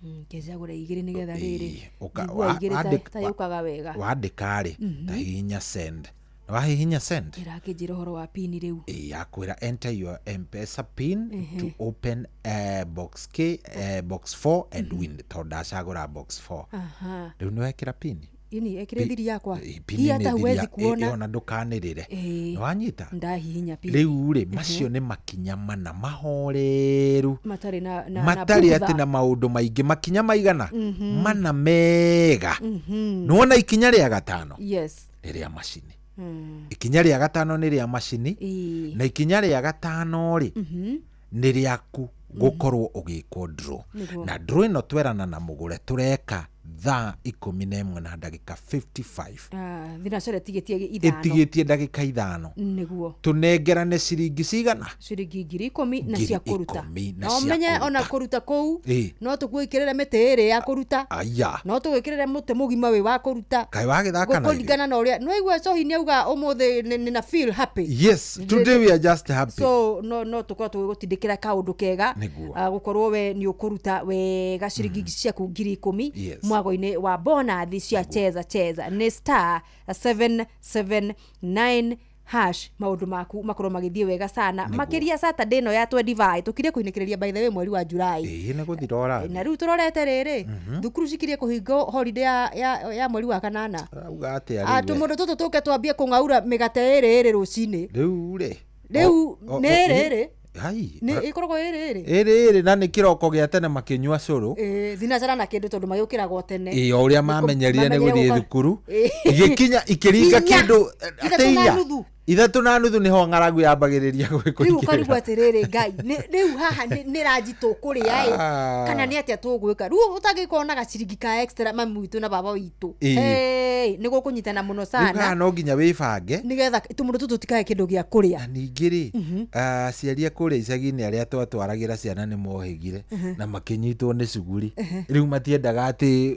S12: Ngecagũra igĩrĩ nĩgetha rĩrĩ
S11: Ĩ,
S12: njigua igĩrĩ ta yũkaga wega.
S11: Wandĩka rĩ, ta hihinya send. Wahihinya send,
S12: ĩrakĩnjĩra ũhoro wa pini rĩu.
S11: Ĩ, yakwĩra enter your M-Pesa pin to open box K, box 4 and win, tondũ ndacagũra box 4. Rĩu nĩ wekĩra pini.
S12: Ini ĩkĩrĩ thiri yakwa.
S11: Ĩ, pini
S12: Hii
S11: nĩ
S12: hata
S11: thiri
S12: huwezi kuona.
S11: ĩ, ona ndũkanĩrĩre.
S12: Ĩ.
S11: Nĩwanyita?
S12: Ndahihinya pini.
S11: Rĩu rĩ, macio nĩ makinya mana mahoreru,
S12: matarĩ na
S11: matarĩ
S12: na
S11: atĩ na maũndũ maingĩ, makinya maigana mana mega. Nĩwona ikinya rĩa gatano
S12: yes
S11: nĩ rĩa macini. Ikinya rĩa gatano nĩ rĩa macini. Na ikinya rĩa gatano rĩ, nĩ rĩaku gũkorwo ũgĩkwo draw.
S12: Nĩguo.
S11: Na draw ĩno twerana na mũgũre tũreka thaa 11 na ndagĩka 55.
S12: Ah, thinacara ĩtigĩtie 5.
S11: Ĩtigĩtie ndagĩka 5.
S12: Nĩguo.
S11: Tũnengerane ciringi cigana?
S12: Ciringi 10,000 na
S11: Ngiri
S12: cia kũruta.
S11: 10,000 na
S12: Na
S11: cia
S12: ũmenye ona
S11: kũruta.
S12: kũruta kũu
S11: Ĩ.
S12: no tũgwĩkĩrĩre mĩtĩ ĩrĩ ya kũruta.
S11: Aya.
S12: No tũgwĩkĩrĩre mũtĩ mũgima wĩ wa kũruta.
S11: Kaĩ wagĩthaka na ithuĩ?
S12: Kũringana na ũrĩa nĩwaigua cohi nĩauga ũmũthĩ nĩ na feel happy.
S11: Yes, today we are just happy.
S12: So no tũkorwo tũgĩgũtindĩkĩra kaũndũ kega.
S11: Nĩguo.
S12: Ah, gũkorwo we nĩ ũkũruta wega ciringi ciaku 10,000
S11: Yes.
S12: mwago-inĩ wa bonathi cia cheza cheza nĩ star 779 hash. Maũndũ maku makorwo magĩthiĩ wega sana, makĩria Saturday ĩno ya 25 tũkirie kũinĩkĩrĩria by the way mweri wa Julai.
S11: Ĩĩ, nĩ gũthira ũrathiĩ.
S12: Na rĩu tũrorete rĩrĩ, thukuru cikirie kũhingwo holiday ya mweri wa kanana.
S11: Ũrauga atĩa
S12: Ah,
S11: rĩu we?
S12: tũmũndũ tũtũ tũke twambie kũng'aura mĩgate ĩrĩ ĩrĩ rũcinĩ.
S11: Rĩu rĩ,
S12: Rĩu nĩ ĩrĩ ĩrĩ.
S11: Hai.
S12: Nĩ ĩkoragwo ĩrĩ ĩrĩ.
S11: Ĩrĩ ĩrĩ, na nĩ kĩroko gĩa tene makĩnyua cũrũ.
S12: Ĩĩ, thinacara na kĩndũ tondũ magĩũkĩragwo tene.
S11: Ĩ, o ũrĩa mamenyerire nĩ
S12: mamenyere
S11: gũthiĩ
S12: gũka-
S11: thukuru.
S12: Ĩ.
S11: Igĩkinya ikĩringa
S12: Inya.
S11: kĩndũ
S12: Ithatũ
S11: atĩ
S12: na
S11: inya.
S12: nuthu.
S11: 3:30 nĩho ng'aragu yambagĩrĩria
S12: Rĩu
S11: kũingĩrĩra.
S12: ũkarigwo atĩrĩrĩ, Ngai, rĩu haha nĩ ranji tũkũrĩa ĩ,
S11: Ah.
S12: kana nĩ atĩa tũgwĩka rĩu ũtangĩkorwo na gaciringi ka extra mami witũ na baba witũ.
S11: Ĩ.
S12: Hey, nĩ gũkũnyitana mũno
S11: Rĩu haha
S12: sana
S11: no nginya wĩbange.
S12: Nĩgetha tũmũndũ tũtũ tũtikae kĩndũ gĩa kũrĩa.
S11: Na ningĩ rĩ, aciari a kũrĩa icagi-inĩ arĩa twatwaragĩra ciana nĩ mohĩgire na makĩnyitwo nĩ cuguri. Rĩu matiendaga atĩ,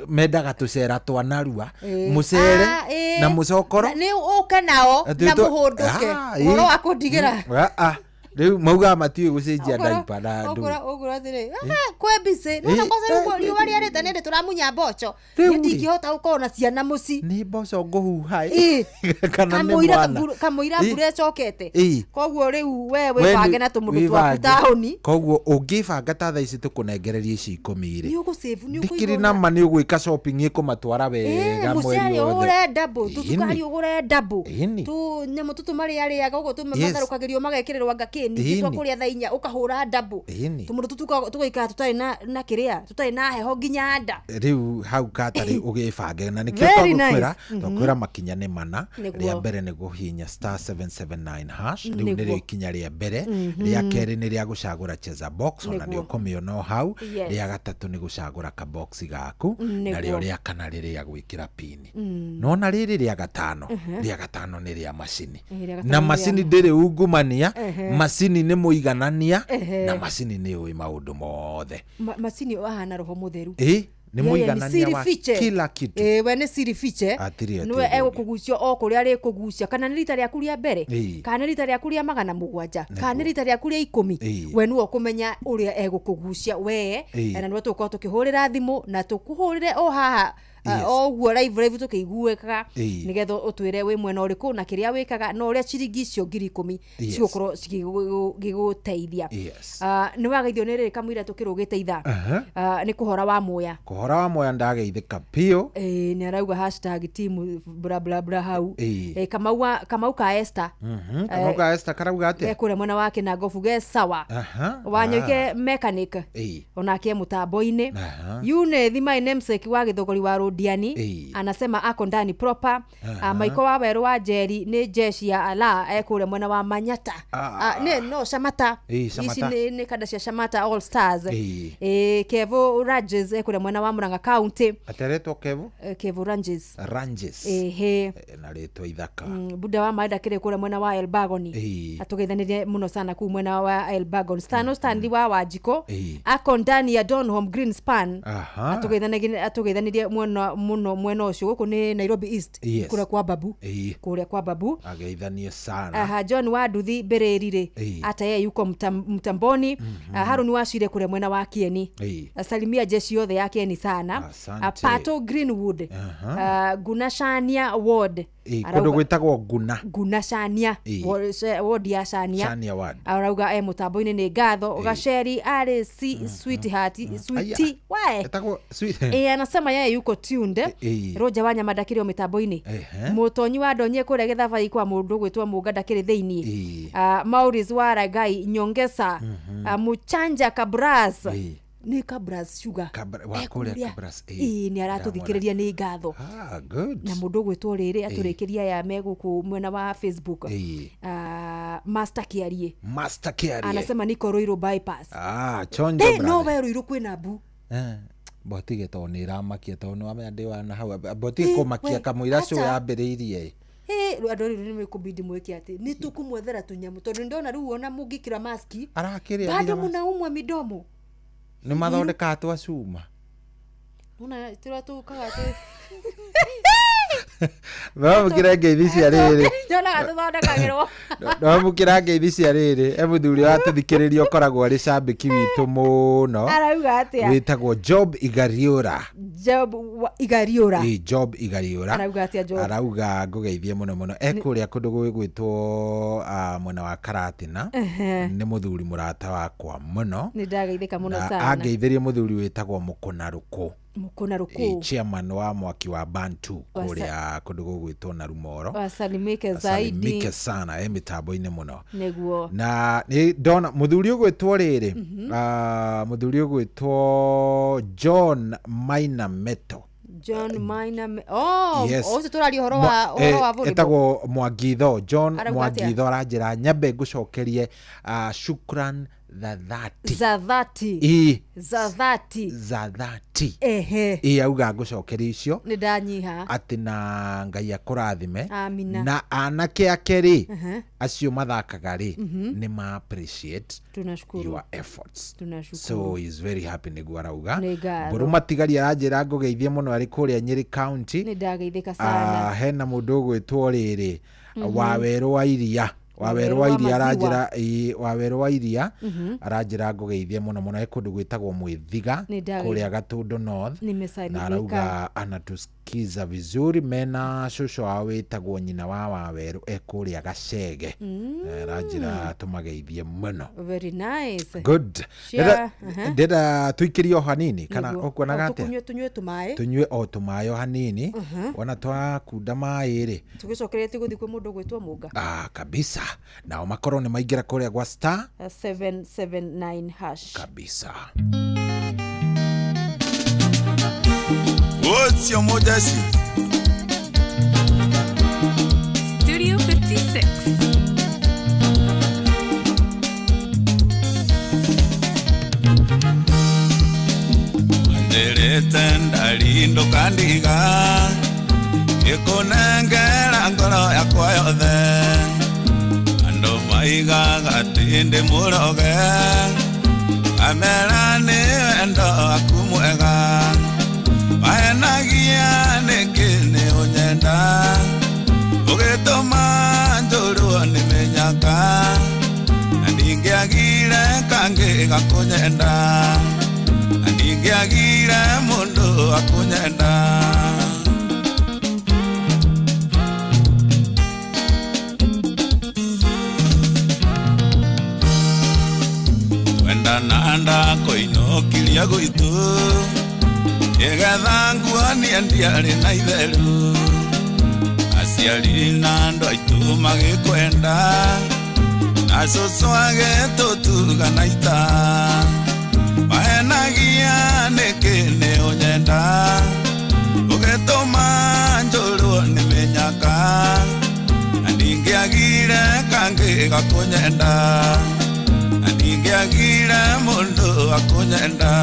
S11: mendaga tũcera twa narua, mũcere
S12: Ah, ĩ.
S11: na mũcokoro.
S12: Nĩ ũke nao
S11: Atĩ
S12: na mũhũndũke.
S11: Ah, ĩ.
S12: Ũhoro wa kũndigĩra.
S11: Ah, ah. Rĩu maugaga matiũĩ gũcenjia ndaipa na ndũ.
S12: Ũgũra atĩrĩ, "Ah, kwĩ mbicĩ nona
S11: Ĩ,
S12: kwanza rĩu
S11: eh,
S12: riũa rĩarĩte nĩ ndĩ tũramunya mboco.
S11: Rĩu
S12: Niĩ
S11: rĩ.
S12: ndingĩhota gũkorwo na ciana mũci."
S11: Nĩ mboco ngũhuha
S12: Ĩ.
S11: kana nĩ
S12: Kamũira
S11: mwana.
S12: kamũira
S11: Ĩ.
S12: mbura ĩcokete.
S11: Ĩ.
S12: Koguo rĩu we
S11: We
S12: wĩbange na tũmũndũ twaku
S11: wĩbange.
S12: taũni.
S11: Koguo ũngĩbanga ta thaa ici tũkũnengereria ici 10 rĩ,
S12: Nĩ ũgũsave, nĩ
S11: ndikĩrĩ
S12: ũkũigua
S11: na ma nĩ ũgwĩka shopping ĩkũmatwara wega mweri
S12: mũcere
S11: wothe.
S12: ũgũre ndabũ, tũcukari
S11: Ĩni.
S12: ũgũre ndabũ,
S11: Ĩni.
S12: tũnyamũ tũtũ marĩarĩaga ũguo
S11: Yes.
S12: tũmatharũkagĩrio magekĩrĩrwo anga kĩ ningĩ
S11: Ĩni.
S12: twa kũrĩa thaa 4 ũkahũra ndabũ.
S11: Ĩni.
S12: Tũmũndũ tũtũ tũgaikara tũtarĩ na kĩrĩa, tũtarĩ na heho nginya nda.
S11: Rĩu hau katarĩ ũgĩbange na nĩkĩo
S12: Very
S11: twagũkwĩra.
S12: nice.
S11: Twakwĩra makinya nĩ mana.
S12: Nĩguo.
S11: Rĩa mbere nĩ kũhihinya star 779 hash, rĩu
S12: Nĩguo.
S11: nĩrĩo ikinya rĩa mbere. Rĩa kerĩ nĩ rĩa gũcagũra cheza box, ona nĩ
S12: Nĩguo.
S11: ũkũmĩona o hau.
S12: Yes.
S11: Rĩa gatatũ nĩ gũcagũra kaboxi gaku.
S12: Nĩguo.
S11: Narĩo rĩa kana nĩ rĩa gwĩkĩra pini. Nona rĩrĩ rĩa gatano, rĩa gatano nĩ rĩa macini.
S12: Ĩ, rĩa gatano
S11: Na
S12: nĩ rĩa
S11: macini ndĩrĩ ungumania, macini nĩ mũiganania,
S12: Ehe.
S11: na macini nĩ ũĩ maũndũ mothe.
S12: Macini ahana roho mũtheru.
S11: Ĩ, nĩ
S12: Yeye ni
S11: mũiganania
S12: siri
S11: wa
S12: fiche.
S11: kila kitu.
S12: Ĩ, we nĩ siri fiche.
S11: Hatirĩ
S12: Nĩwe
S11: atĩ ũndũ ũngĩ.
S12: egũkũgucia o kũrĩa arĩkũgucia, kana nĩ rita rĩaku rĩa mbere,
S11: Ĩ.
S12: kana nĩ rita rĩaku rĩa 700, kana nĩ
S11: Nĩguo.
S12: rita rĩaku rĩa 10.
S11: Ĩ.
S12: We nĩwe ũkũmenya ũrĩa egũkũgucia we.
S11: Ĩ.
S12: Na nĩwe tũgũkorwo tũkĩhũrĩra thimũ na tũkũhũrĩre o haha,
S11: Yes.
S12: o ũguo live live tũkĩiguĩkaga,
S11: Ĩ.
S12: nĩgetha ũtwĩre wĩ mwena ũrĩkũ na kĩrĩa wĩkaga na ũrĩa ciringi icio 10,000
S11: Yes.
S12: cigũkorwo cigĩgũteithia.
S11: Yes.
S12: Nĩ wageithio nĩ rĩrĩ kamũira tũkĩrũgĩte ithaa.
S11: Aha.
S12: Nĩ kũhora wa muya.
S11: Kũhora wa moya ndageithĩka biũ.
S12: Ĩĩ, nĩ arauga hashtag team bla bla bla hau.
S11: Ĩĩ.
S12: Ĩ, Kamau ka Esther.
S11: Kamau ka Esther karauga atĩa?
S12: Ge kũrĩa mwena wake na ngobu ge sawa.
S11: Aha.
S12: Wanyoike mechanic
S11: Ĩĩ.
S12: onake mũtambo-inĩ.
S11: Aha.
S12: Yunethi my namesake wa gĩthogori wa Londiani.
S11: Ĩĩ.
S12: Anasema ako ndani proper. Maiko wa Werũ wa Njeri nĩ jeshi ya ala ekũrĩa mwena wa Manyata.
S11: Ah.
S12: Ah, nĩ no Shamata.
S11: Ĩĩ,
S12: Ici
S11: Shamata.
S12: nĩ kanda cia Shamata All Stars.
S11: Ĩĩ.
S12: Ĩĩ, Kevo Rages ekũrĩa mwena wa Murang'a County.
S11: Ateretwo Kevo?
S12: Kevo Rages.
S11: Ranges.
S12: Ĩhĩ.
S11: Na rĩtwa ithaka.
S12: Buda wa maĩ ndakĩrĩ kũrĩa mwena wa Elbagon.
S11: Ĩĩ.
S12: Atũgeithanĩrie mũno sana kuu mwena wa Elbagon. Stano Stanley wa Wanjikũ
S11: Ĩĩ.
S12: ako ndani ya Donholm Greenspan.
S11: Aha.
S12: Atũgeithanĩrie mwena mũno mwena ũcio gũkũ nĩ Nairobi East.
S11: Yes.
S12: Kũrĩa kwa Babu.
S11: Ĩĩ.
S12: Kũrĩa kwa Babu.
S11: Ageithanie sana.
S12: Aha, John wa Nduthi Mbĩrĩri rĩ,
S11: Ĩĩ.
S12: ata yeye yuko mtamboni. Haruni wa Cire kũrĩa mwena wa Kieni.
S11: Ĩĩ.
S12: Salimia jeshi yothe ya Kieni sana.
S11: Asante.
S12: Pato Greenwood.
S11: Aha.
S12: Gunashania Ward.
S11: Ĩĩ, kũndũ gwĩtagwo Nguna.
S12: Gunashania.
S11: Ĩĩ.
S12: Ward ya Shania.
S11: Shania Ward.
S12: Arauga e mũtambo-inĩ nĩ ngatho. Gaceri arĩ si sweetheart sweetie
S11: Aya.
S12: we.
S11: Etagwo sweet.
S12: Ĩĩ, anasema yeye yuko tuned.
S11: Ĩĩ.
S12: Roja wa Nyama ndakĩrĩ o mĩtambo-inĩ.
S11: Ehe.
S12: Mũtonyi wa Ndonye kũrĩa Gĩthabai kwa mũndũ gwĩtwo Mũnga ndakĩrĩ thĩiniĩ.
S11: Ĩĩ.
S12: Maurice wa Ragai Nyongesa. Muchanja Kabras.
S11: Ĩĩ.
S12: Nĩ Kabras Sugar.
S11: Wa kũrĩa
S12: Ekũrĩa.
S11: Kabras, ĩĩ.
S12: Ĩĩ, nĩ aratũthikĩrĩria nĩ ngatho.
S11: Ah, good.
S12: Na mũndũ ũgwĩtwo rĩrĩ atũrĩkĩria aya me gũkũ mwena wa Facebook.
S11: Ĩĩ.
S12: Master Kiarie.
S11: Master Kiarie.
S12: Anasema niko Ruiru bypass.
S11: Ah, chonjo
S12: Ĩ, no
S11: brother.
S12: we Ruiru kwĩna mbu.
S11: Eh, botige tondũ nĩ ĩramakia tondũ nĩ wamenya ndĩ wana hau botige
S12: Ĩ,
S11: kũmakia
S12: we,
S11: kamũira cũ
S12: acha.
S11: yambĩrĩirie.
S12: Ĩ, andũ rĩu nĩ mekũbidi mwĩke atĩ nĩ tũkũmwethera tũnyamũ tondũ ndona rĩu ona mũngĩkĩra maski
S11: Arakĩrĩa
S12: bado
S11: nginya maski.
S12: mũnaumwa midomo.
S11: Nĩ mathondekaga twa cuma.
S12: Nona tũrĩa tũkaga tũ
S11: Ndamũkĩra ngeithi cia rĩrĩ.
S12: Nyonaga tũthondekagĩrwo.
S11: Ndamũkĩra ngeithi cia rĩrĩ. E mũthuri ũratũthikĩrĩria ũkoragwo arĩ cambĩki witũ mũno.
S12: Arauga atĩa?
S11: Wĩtagwo Job Igariũra.
S12: Job Igariũra.
S11: Ĩ, Job Igariũra.
S12: Arauga atĩa Job?
S11: Arauga ngũgeithie mũno mũno. E kũrĩa kũndũ gwĩtwo mwena wa Karatina.
S12: Ehe.
S11: Nĩ mũthuri mũrata wakwa mũno.
S12: Nĩ ndageithĩka mũno
S11: Na
S12: sana.
S11: angeithĩrie mũthuri wĩtagwo Mũkũnarũkũ.
S12: Mũkũnarũkũ.
S11: Ĩ, chairman wa mwaki wa Bantu
S12: Wasa-
S11: kũrĩa kũndũ gũgwĩtwo Narumoro.
S12: Wasalimike zaidi.
S11: Asalimike sana e mĩtambo-inĩ mũno.
S12: Nĩguo.
S11: Na nĩ ndona mũthuri ũgwĩtwo rĩrĩ, mũthuri ũgwĩtwo John Maina Meto.
S12: John Maina oh,
S11: Yes.
S12: ũcio tũraria ũhoro wa ũhoro wa volleyball.
S11: Etagwo Mwangitho John
S12: Arauga atĩa?
S11: Mwangitho aranjĩra nyambe ngũcokerie shukran za dhati.
S12: Za dhati.
S11: Ĩ,
S12: Za dhati.
S11: za dhati.
S12: Ehe.
S11: Ĩ, auga ngũcokerie icio
S12: Nĩ ndanyiha.
S11: atĩ na Ngai akũrathime.
S12: Amina.
S11: Na anake ake rĩ,
S12: Ehe.
S11: acio mathakaga rĩ, nĩ ma appreciate
S12: Tunashukuru.
S11: your efforts.
S12: Tunashukuru.
S11: So he is very happy nĩguo arauga.
S12: Nĩ ngatho.
S11: Mbũrũ matigari aranjĩra ngũgeithie mũno arĩ kũrĩa Nyĩrĩ County.
S12: Nĩ ndageithĩka sana.
S11: Hena mũndũ ũgwĩtwo rĩrĩ, Wawerũ wa Iria. Wawerũ wa
S12: Wawerũ wa
S11: Iria
S12: maziwa.
S11: aranjĩra, ĩĩ, Wawerũ wa Iria aranjĩra ngũgeithie mũno mũno e kũndũ gwĩtagwo Mwĩthiga
S12: Nĩ ndageithĩka.
S11: kũrĩa Gatũndũ North. Na
S12: Nimesalimika.
S11: arauga anatusikiza vizuri mena cũcũ wao wĩtagwo nyina wa Wawerũ e kũrĩa Gacege. Aranjĩra tũmageithie mũno.
S12: Very nice.
S11: Good.
S12: Share, aha.
S11: Ndĩrenda tũikĩrie o hanini kana
S12: Nĩguo.
S11: ũkuonaga
S12: O
S11: atĩa?
S12: tũkũnyue tũnyue tũmaĩ.
S11: Tũnyue o tũmaĩ o hanini. Wona twakunda maĩ rĩ,
S12: Tũgĩcokereria tũgũthiĩ kwĩ mũndũ ũgwĩtwo Mũnga.
S11: Ah, kabisa. Nao makorwo nĩ maingĩra kũrĩa gwa star
S12: 779 hash.
S11: Kabisa.
S13: What's your modesty?
S9: Studio 56.
S13: Ndirite ndarindo kandiga ikunengera ngoro yakwa yothe andu maigaga atĩ ndĩ mũroge amera nĩ wendo waku mwega mahenagia nĩkĩ nĩ ũnyenda ũgĩtũma njũrwo nĩ mĩnyaka na ndingĩagire kangĩ gakũnyenda na ndingĩagire mũndũ akũnyenda. Twendana ndakoinũkirie gwitũ nĩgetha nguonie ndiarĩ na itheru aciari na andũ aitũ magĩkwenda na cũcũ agĩtũtuga na ita mahenagia nĩkĩ nĩ ũnyenda ũgĩ gakũnyenda na ndingĩagire mũndũ akũnyenda.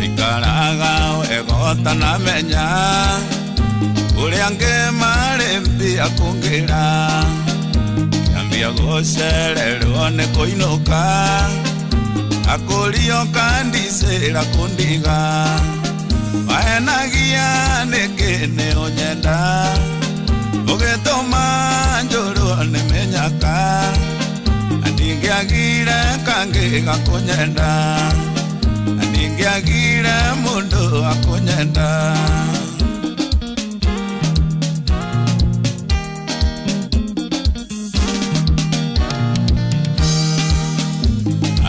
S13: Ikaraga wega ũtanamenya ũrĩa angĩ marĩ mbia kũngĩra kĩambia gũcererwo nĩ kũinũka akũrio kandicĩra kũndiga wahenagia nĩkĩ nĩ ũnyenda ũgĩtũma njũrwo nĩ mĩnyaka na ndingĩagire kangĩ gakũnyenda na ndingĩagire mũndũ akũnyenda.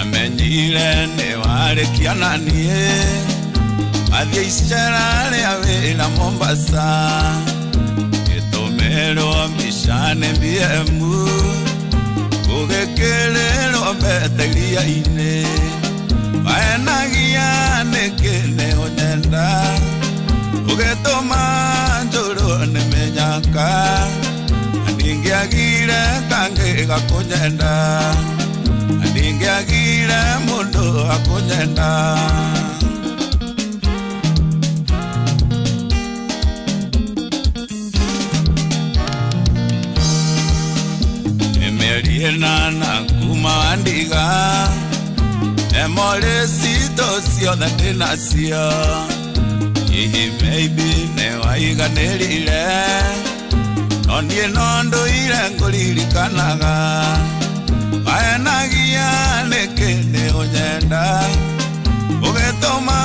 S13: Amenyire nĩ warĩkia na niĩ athiĩ icera rĩa wĩra Mombasa gĩtũmĩrwo mbica nĩ BM ũgĩkĩrĩrwo mbete iria-inĩ wahenagia nĩkĩ nĩ ũnyenda ũgĩtũma njũrwo nĩ mĩnyaka na ndingĩagire kangĩ gakũnyenda na ndingĩagire mũndũ akũnyenda. Mĩeri ĩnana kuma wandiga emorĩ citũ ciothe ndĩnacio hihi maybe nĩ waiganĩrire no niĩ no ndũire ngũririkanaga wahenagia nĩkĩ nĩ ũnyenda ũgĩtũma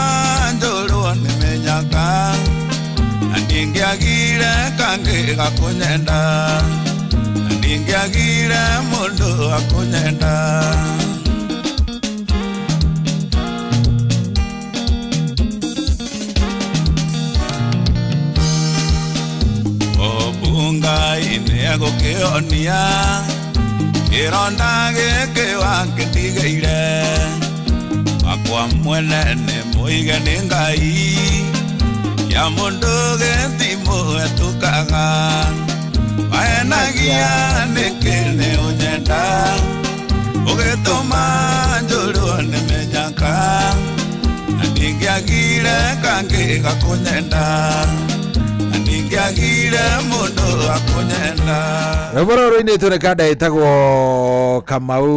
S13: njũrwo nĩ mĩnyaka na ndingĩagire kangĩ gakũnyenda na ndingĩagire mũndũ akũnyenda. Obunga-inĩ egũkĩonia kĩronda gĩkĩ wakĩndigĩire wakwa mwene nĩ mũige nĩ Ngai kĩa mũndũ gĩtimũhetũkaga wahenagia nĩkĩ nĩ ũnyenda ũgĩtũma njũrwo nĩ mĩnyaka na ndingĩagire kangĩ gakũnyenda na ndingĩagire mũndũ akũnyenda.
S11: Rwĩmbo rũrũ rũinĩtwo nĩ kanda ĩtagwo Kamau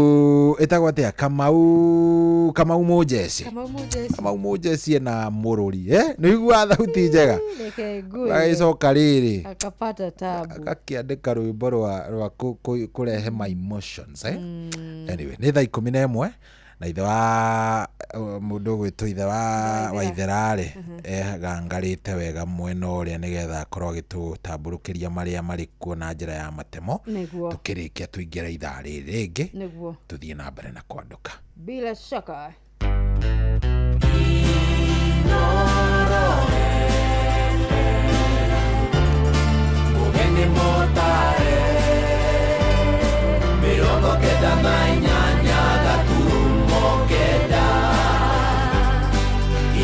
S11: ĩtagwo atĩa Kamau Kamau Mũnjeci Kamau Mũnjeci ena mũrũri nĩ ũiguaga thauti njega agĩcoka rĩrĩ
S12: akapata tabu
S11: agakĩandĩka rwĩmbo rwa kũrehe my emotions anyway nĩ thaa 11 na ithe wa mũndũ ũgwĩtwo ithe wa Waithera-rĩ egangarĩte wega mwena ũrĩa nĩgetha akorwo agĩtũtambũrũkĩria marĩa marĩ kuo na njĩra ya matemo tũkĩrĩkia tũingĩre ithaa rĩrĩ rĩngĩ tũthiĩ na mbere na kwandũka
S12: bila shaka.
S14: Mũgeni mũtare 98 gaturumo 9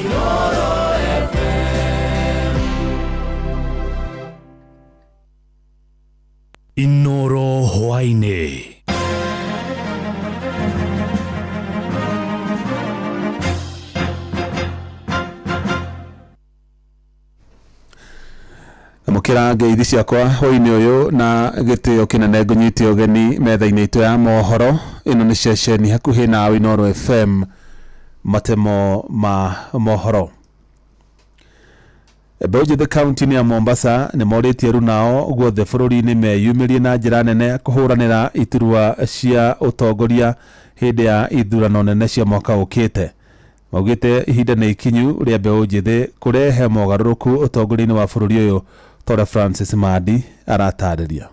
S14: Inooro FM.
S15: Inooro hwaĩ-inĩ.
S16: Amũkĩra ngeithi ciakwa hwaĩ-inĩ ũyũ na gĩtĩo kĩnene ngũnyite ũgeni metha-inĩ itũ ya mohoro. Ĩno nĩ ceceni hakuhĩ nawe Inooro FM, matemo ma mohoro. Mbeũ njĩthĩ kaunti-inĩ ya Mombasa nĩ morĩtie runao guothe bũrũri-inĩ meyumĩrie na njĩra nene ya kũhũranĩra iturwa cia ũtongoria hĩndĩ ya ithurano nene cia mwaka ũkĩte. Maugĩte ihinda nĩ ikinyu rĩa mbeũ njĩthĩ kũrehe mogarũrũku ũtongoria-inĩ wa bũrũri ũyũ ta ũrĩa Francis Mandi aratarĩria.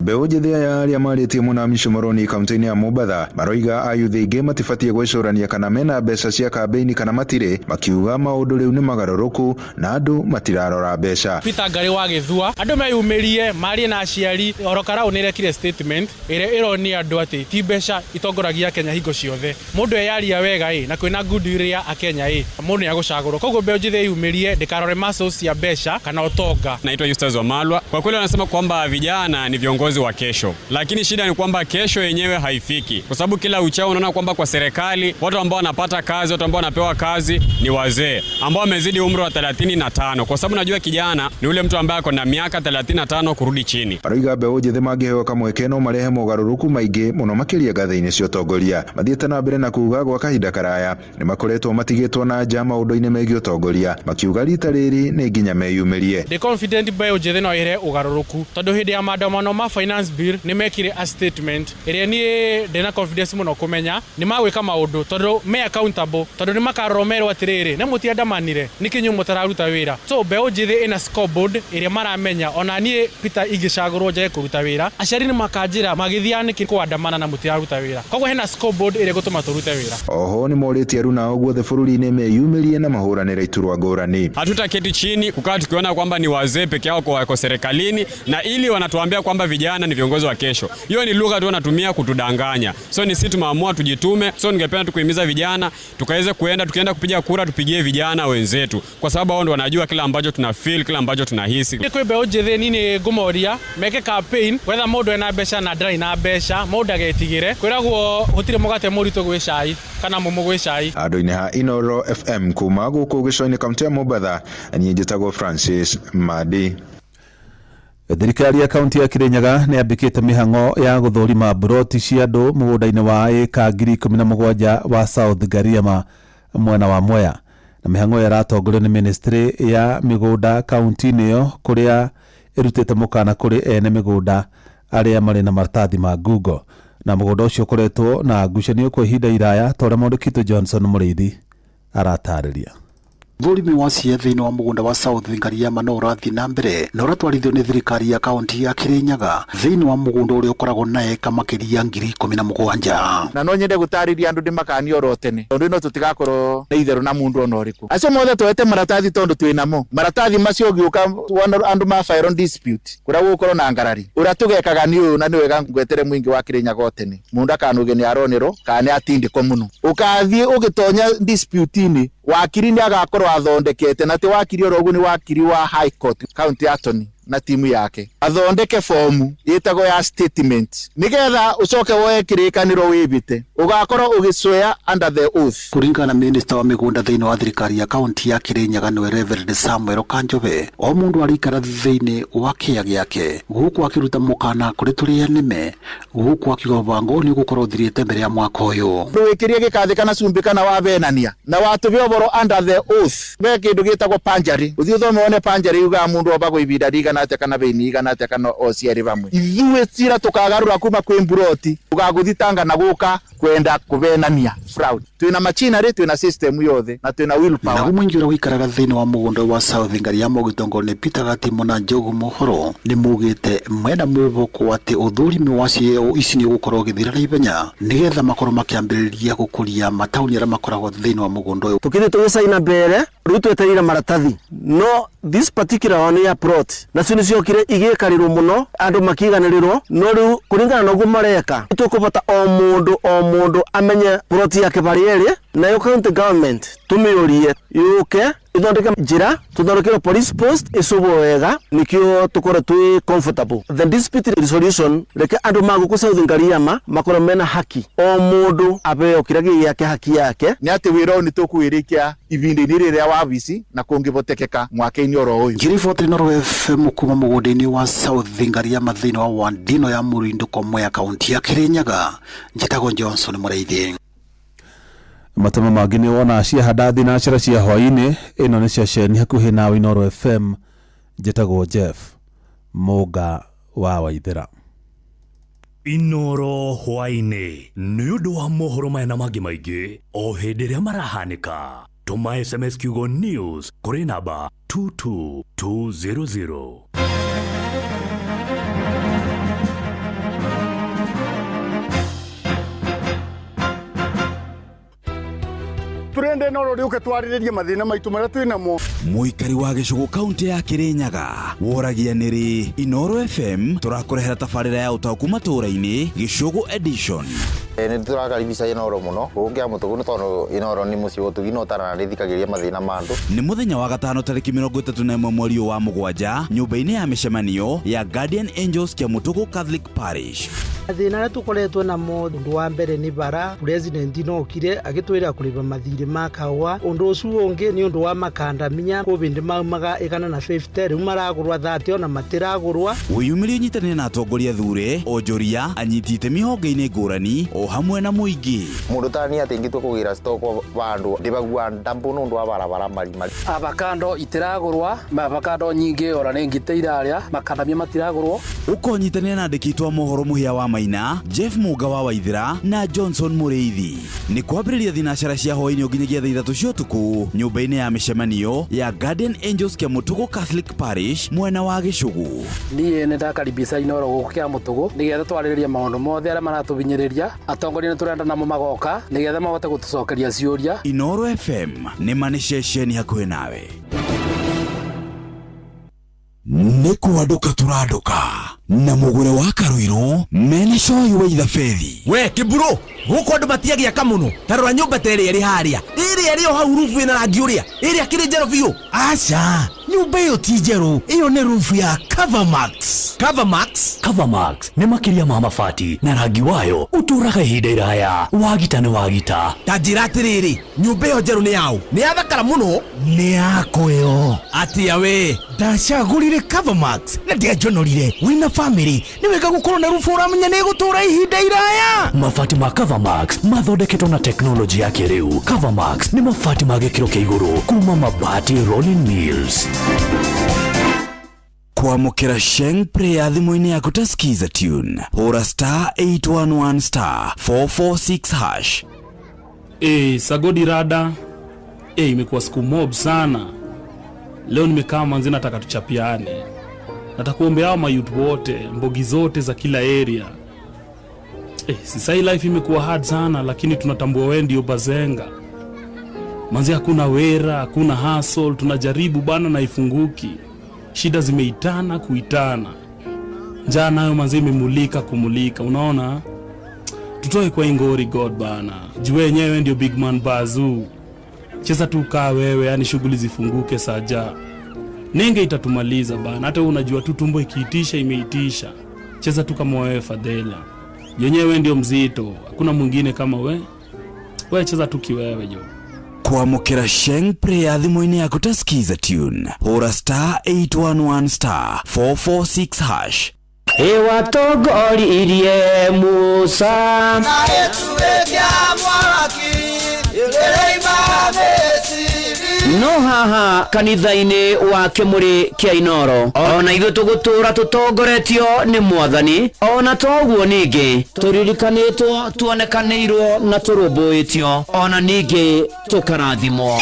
S17: Mbeũ njĩthĩ aya arĩa marĩtie mũno Mishomoroni kaunti-inĩ ya Mombatha maroiga ayuthi aingĩ matibatiĩ gwĩcũrania kana mena mbeca cia kambĩini kana matirĩ, makiuga maũndũ rĩu nĩ magarũrũku na andũ matirarora mbeca.
S18: Peter Ngari wa Gĩthua andũ meyumĩrie marie na aciari oro Karau nĩrekire statement ĩrĩa ĩronia andũ atĩ ti mbeca itongoragia Kenya hingo ciothe. Mũndũ eyaria wega ĩ na kwĩna goodwill ya akenya ĩ mũndũ nĩagũcagũrwo. Koguo mbeũ njĩthĩ ĩyumĩrie ndĩkarore muscles cia mbeca kana ũtonga.
S19: Naitwa Eustace Wamalwa. Kwa kweli wanasema kwamba vijana ni viongozi wa kesho, lakini shida ni kwamba kesho yenyewe haifiki, kwa sababu kila uchao unaona kwamba kwa serikali watu ambao wanapata kazi, watu ambao wanapewa kazi ni wazee ambao wamezidi umri wa 35, kwa sababu najua kijana ni ule mtu ambaye ako na miaka 35 kurudi chini.
S17: Maroiga mbeũ njĩthĩ mangĩheo kamweke no marehe mogarũrũku maingĩ mũno makĩria ngathĩ-inĩ cia ũtongoria. Mathiĩte na mbere na kuuga gwa kahinda karaya nĩ makoretwo matigĩtwo na nja maũndũ-inĩ megiĩ ũtongoria, makiuga rita rĩrĩ nĩ nginya meyumĩrie.
S18: Ndĩ confident mbeũ njĩthĩ no ĩrehe ũgarũrũku tondũ hĩndĩ ya maandamano ma finance bill nĩ mekire a statement ĩrĩa niĩ ndĩna confidence mũno kũmenya nĩ magwĩka maũndũ tondũ me accountable, tondũ nĩ makarorwo merwo atĩrĩrĩ nĩ mũtiandamanire nĩkĩ inyuĩ mũtararuta wĩra. So mbeũ njĩthĩ ĩna scoreboard ĩrĩa maramenya ona niĩ Peter ingĩcagũrwo njage kũruta wĩra aciari nĩ makanjĩra magĩthiaga nĩkĩ kũandamana na mũtiraruta wĩra. Koguo hena scoreboard ĩrĩa ĩgũtũma tũrute wĩra.
S17: Oho nĩ morĩtie aruna guothe bũrũri-inĩ meyumĩrie na mahũranĩre iturwa ngũrani.
S19: Hatutaketi chini kukaa tukiona kwamba ni wazee peke yao kwa serikalini, na ili wanatuambia kwamba vijana ni viongozi wa kesho. Hiyo ni lugha tu wanatumia kutudanganya. So ni sisi tumeamua tujitume. So ningependa tu kuhimiza vijana tukaweze kuenda, tukienda kupiga kura tupigie vijana wenzetu, kwa sababu hao ndio wanajua kila ambacho tuna feel, kila ambacho tunahisi.
S18: Kwĩ mbeũ njĩthĩ nini ngũmoria meke campaign gwetha mũndũ ena mbeca na ndarĩ na mbeca mũndũ agetigĩre kwĩragwo gũtirĩ mũgate mũritũ gwĩ cai kana mũmũ gwĩ cai.
S17: Andũ-inĩ ha Inooro FM kuma gũkũ gĩcũa-inĩ kaunti ya Mombatha, niĩ njĩtagwo Francis Madi.
S16: Thirikari ya kaunti ya Kirinyaga nĩ yambĩkĩte mĩhang'o ya gũthũrima mburoti cia andũ mũgũnda-inĩ wa ĩka 17,000 wa South Gariama mwena wa Mwea, na mĩhang'o ĩyo ĩratongorio nĩ ministry ya mĩgũnda kaunti-inĩ ĩyo kũrĩa ĩrutĩte mũkana kũrĩ ene mĩgũnda arĩa marĩ na maratathi ma ngungo. Na mũgũnda ũcio ũkoretwo na ngucanio kwa ihinda iraya ta ũrĩa mwandĩki Johnson Mũrĩithi aratarĩria.
S20: Thũrimi wa cia thĩinĩ wa mũgũnda wa South Ngariama no ũrathiĩ na mbere na ũratwarithio nĩ thirikari ya kaunti ya Kirinyaga thĩinĩ wa mũgũnda ũrĩa ũkoragwo na eka makĩria 17,000.
S21: Na no nyende gũtarĩria andũ ndĩmakanie oro tene tondũ ĩno tũtigakorwo na itherũ na mũndũ ona ũrĩkũ. Acio mothe twete maratathi tondũ twĩ namo maratathi macio ũgĩũka wona andũ ma file on dispute kũrĩa gũgũkorwo na ngarari ũrĩa tũgekaga nĩ ũyũ na nĩ wega ngwetere mũingĩ wa Kirinyaga o tene mũndũ akanuge nĩ aronerwo kana nĩ atindĩkwo mũno. Ũkathiĩ ũgĩtonya dispute-inĩ wakiri nĩ agakorwo athondekete na ti wakiri oro ũguo nĩ wakiri wa High Court County Attorney na timu yake athondeke fomu ĩtagwo ya statement nigetha ucoke woe kĩrĩkanĩro wĩbite ũgakorwo ũgĩcwea under the oath.
S20: Kũringana na minister wa mĩgũnda thĩinĩ wa thirikari ya kaunti ya Kirinyaga nĩwe Reverend Samuel Kanjobe, o mũndũ araikara thĩinĩ wa kĩea gĩake gũkũ akĩruta mũkana kũrĩ tũrĩa nĩme gũkũ akiuga mũbango nĩ ũgũkorwo ũthirĩte mbere ya mwaka ũyũ.
S21: Ndũwĩkĩrie gĩkathĩ kana cumbĩ kana wabenania na watũbe ũboro under the oath be kĩndũ gĩtagwo perjury ũthiĩ ũthome wone perjury yugaga mũndũ obagwo ibinda rigana atĩa kana beini igana atĩa kana o ciarĩ vamwe. Ithuĩ cira tũkagarũra kuma kwĩ mburoti tũgagũthitanga na gũka kwenda kũvenania fraud. Twĩna machinery, twĩna system yothe na twĩna will power.
S20: Naguo mũingĩ ũrĩa ũikaraga thĩinĩ wa mũgũnda wa South Ngariama ũgĩtongorio nĩ Peter Gatimo na Njogu Mũhoro nĩ maugĩte mena mwĩhoko atĩ ũthũrimi wa cieo ici nĩ ũgũkorwo ũgĩthira na ihenya nĩgetha makorwo makĩambĩrĩria gũkũria mataũni arĩa makoragwo thĩinĩ wa mũgũnda ũyũ.
S22: Tũkĩthiĩ tũgĩcaina mbere rĩu twetereire maratathi no this particular one ya plot nacio nĩciokire igĩkarĩrwo mũno andũ makiganĩrĩrwo no rĩu kũringana na ũguo mareka tũkũbata o mũndũ amenye plot yake barĩa ĩrĩ nayo county government tũmĩũrie yũke ithondeke njĩra tũthondekere police post ĩcũbwo wega nĩkĩo tũkorwo twĩ comfortable. The dispute resolution reke andũ ma gũkũ South Ngariama makorwo mena haki o mũndũ abeo kĩrĩa gĩ gĩake haki yake.
S21: Nĩ atĩ wĩra ũyũ nĩ tũkũwĩrĩkia ihinda-inĩ rĩrĩa wabici na kũngĩhotekeka mwaka-inĩ oro ũyũ.
S20: Ngiriboti Inooro FM kuma mũgũnda-inĩ wa South Ngariama thĩinĩ wa Wandino ya Mũrindũko Mwea kaunti ya Kirinyaga njĩtagwo Johnson Mũrĩithi.
S16: Matemo mangĩ nĩ wona ciahanda thinacara cia hwaĩ-inĩ ĩno nĩ ceceni hakuhĩ nawe Inooro FM njĩtagwo Jeff Mũnga wa Waithera.
S15: Inooro hwaĩ-inĩ nĩ ũndũ wa mohoro maya na mangĩ maingĩ o hĩndĩ ĩrĩa marahanĩka. Tũma SMS kiugo news kũrĩ namba 22200.
S2: Turenda Inooro rĩũke twarĩrĩrie mathĩna maitũ marĩa twĩ namo.
S1: Mũikari wa gĩcũgũ kaunti ya Kĩrĩnyaga woragia nĩrĩ Inooro FM tũrakũrehera tabarĩra ya ũtaũku matũũra-inĩ Gĩcũgũ edition.
S3: Nĩ tũrakaribisha Inooro mũno gũkũ Kĩamũtũgũ nĩ tondũ Inooro nĩ mũciĩ wa ũtugi na ũtarana nĩthikagĩrĩria mathĩna ma andũ.
S1: Nĩ mũthenya wa gatano tarĩki 31 mweri ũyũ wa mũgwanja nyũmba-inĩ ya mĩcemanio ya Guardian Angels Kĩamũtũgũ Catholic Parish.
S23: Mathĩna arĩa tũkoretwo namo ũndũ wa mbere nĩ bara president nokire agĩtwĩra kũrĩba mathirĩ ma kahũa ũndũ ũcio ũngĩ nĩ ũndũ wa makandamia kũbĩndĩ maumaga 150 rĩu maragũrwa 30 ona matiragũrwa.
S1: Wĩyumĩrie ũnyitanĩre na atongoria thure onjoria anyiti itemi honge-inĩ ngũrani o hamwe na mũingĩ.
S3: Mũndũ tani atĩ ingĩtua kũgĩra stock vandũ ndĩbagua ndambu nĩ ũndũ wa barabara marima.
S24: Avocado itiragũrwa, avocado nyingĩ ora nĩ ngite iraria, makandamia matiragũrwo.
S1: Ũkonyitanĩra na andĩki aitũ a mohoro Mũhĩa wa Maina, Jeff Mũnga wa Waithĩra na Johnson Mũrĩithi. Nĩ kwambĩrĩria thinacara cia hwaĩ-inĩ nginyagia thaa ithatũ cia ũtukũ nyũmba-inĩ ya mĩcemanio ya Guardian Angels Kĩamũtũgũ Catholic Parish mwena wa Gĩcũgũ.
S24: Niĩ nĩ ndakaribisha Inooro gũkũ Kĩamũtũgũ nĩgetha twarĩrĩrie maũndũ mothe arĩa maratũhinyĩrĩria, atongoria nĩ tũrenda namo magoka nĩgetha mahote gũtũcokeria ciũria.
S1: Inooro FM nĩ ma nĩ ceceni hakuhĩ nawe. Nĩ kwandũka tũrandũka na mũgũre wa Karũirũ mena coyi wa ithabethi.
S5: We kĩmburu gũkũ andũ matiagĩaka mũno ta rora nyũmba ta ĩrĩa ĩrĩ harĩa ĩrĩa ĩrĩ o hau rubu ĩna rangi ũrĩa ĩrĩa kĩrĩ njerũ biũ. Aca, nyũmba ĩyo ti njerũ, ĩyo nĩ rubu ya Covermax. Covermax?
S15: Covermax nĩ makĩria ma mabati na rangi wayo ũtũũraga ihinda iraya. Wagita nĩ wagita.
S5: Ta njĩra atĩrĩrĩ, nyũmba ĩyo njerũ nĩ yaũ? Nĩ yathakara mũno. Nĩ yakwa ĩyo. Atĩa we? Ndacagũrire Covermax na ndianjonorire. Wĩna famĩlĩ nĩ wega gũkorwo na rubu ũramenya nĩ ĩgũtũũra ihinda iraya.
S15: Mabati ma Covermax mathondeketwo na teknolojĩ ya kĩrĩu. Covermax nĩ mabati ma gĩkĩro kĩa igũrũ kuma Mabati Rolling Mills.
S1: Kwamũkĩra Sheng Prayer thimũ-inĩ yaku ta Skiza Tune. Hũra star 811 star 446 hash.
S25: Sagodi rada. Imekuwa siku mob sana. Leo nimekaa manzi, nataka tuchapiane. Nataka kuombea hao mayouth wote, mbogi zote za kila area. Sasa hii life imekuwa hard sana, lakini tunatambua wewe ndio bazenga. Manzi hakuna wera, hakuna hustle, tunajaribu bana na ifunguki. Shida zimeitana kuitana. Njaa nayo manzi imemulika kumulika, unaona? Tutoe kwa ingori God bana. Juu wenyewe ndio big man bazoo. Cheza tu kaa wewe, yani shughuli zifunguke saja. Nenge itatumaliza bana. Hata wewe unajua tu tumbo ikiitisha imeitisha. Cheza tu kama wewe Fadhela. Yenyewe ndio mzito, hakuna mwingine kama we. Wewe cheza tu kiwewe jo.
S1: Kwamũkĩra Sheng Prayer thimũ-inĩ yaku ta Skiza Tune. Hũra star 811 star 446 hash.
S26: Ĩwatongoririe Musa
S14: na ĩtuĩkia mwaki ĩrĩima Misiri.
S26: No haha kanitha-inĩ wa Kĩmũrĩ kĩa Inooro ona ithuĩ tũgũtũũra tũtongoretio nĩ Mwathani, ona toguo ningĩ tũririkanĩtwo, tuonekanĩirwo na tũrũmbũĩtio, ona ningĩ tũkarathimwo.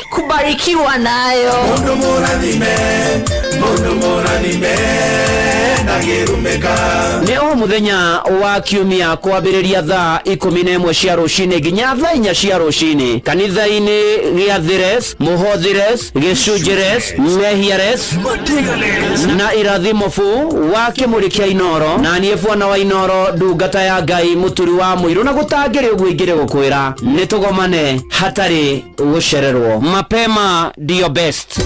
S27: Kubarikiwa nayo.
S14: Mundu mũrathime, mundu mũrathime, ndangĩrumĩka.
S26: Nĩ o mũthenya wa kiumia kwambĩrĩria thaa 11 cia rũcinĩ nginya thaa 4 cia rũcinĩ kanitha-inĩ gĩa Thires, Mũhothires, Gĩcunjĩres, Mehiares na Irathimo bu wa Kĩmũrĩ kĩa Inooro. Na niĩ bwana wa Inooro, ndungata ya Ngai, mũturi wa mũirũ, na gũtangĩrĩ ũguo ingĩrĩ gũkwĩra nĩ tũgomane hatarĩ gũcererwo. Mapema ndio best.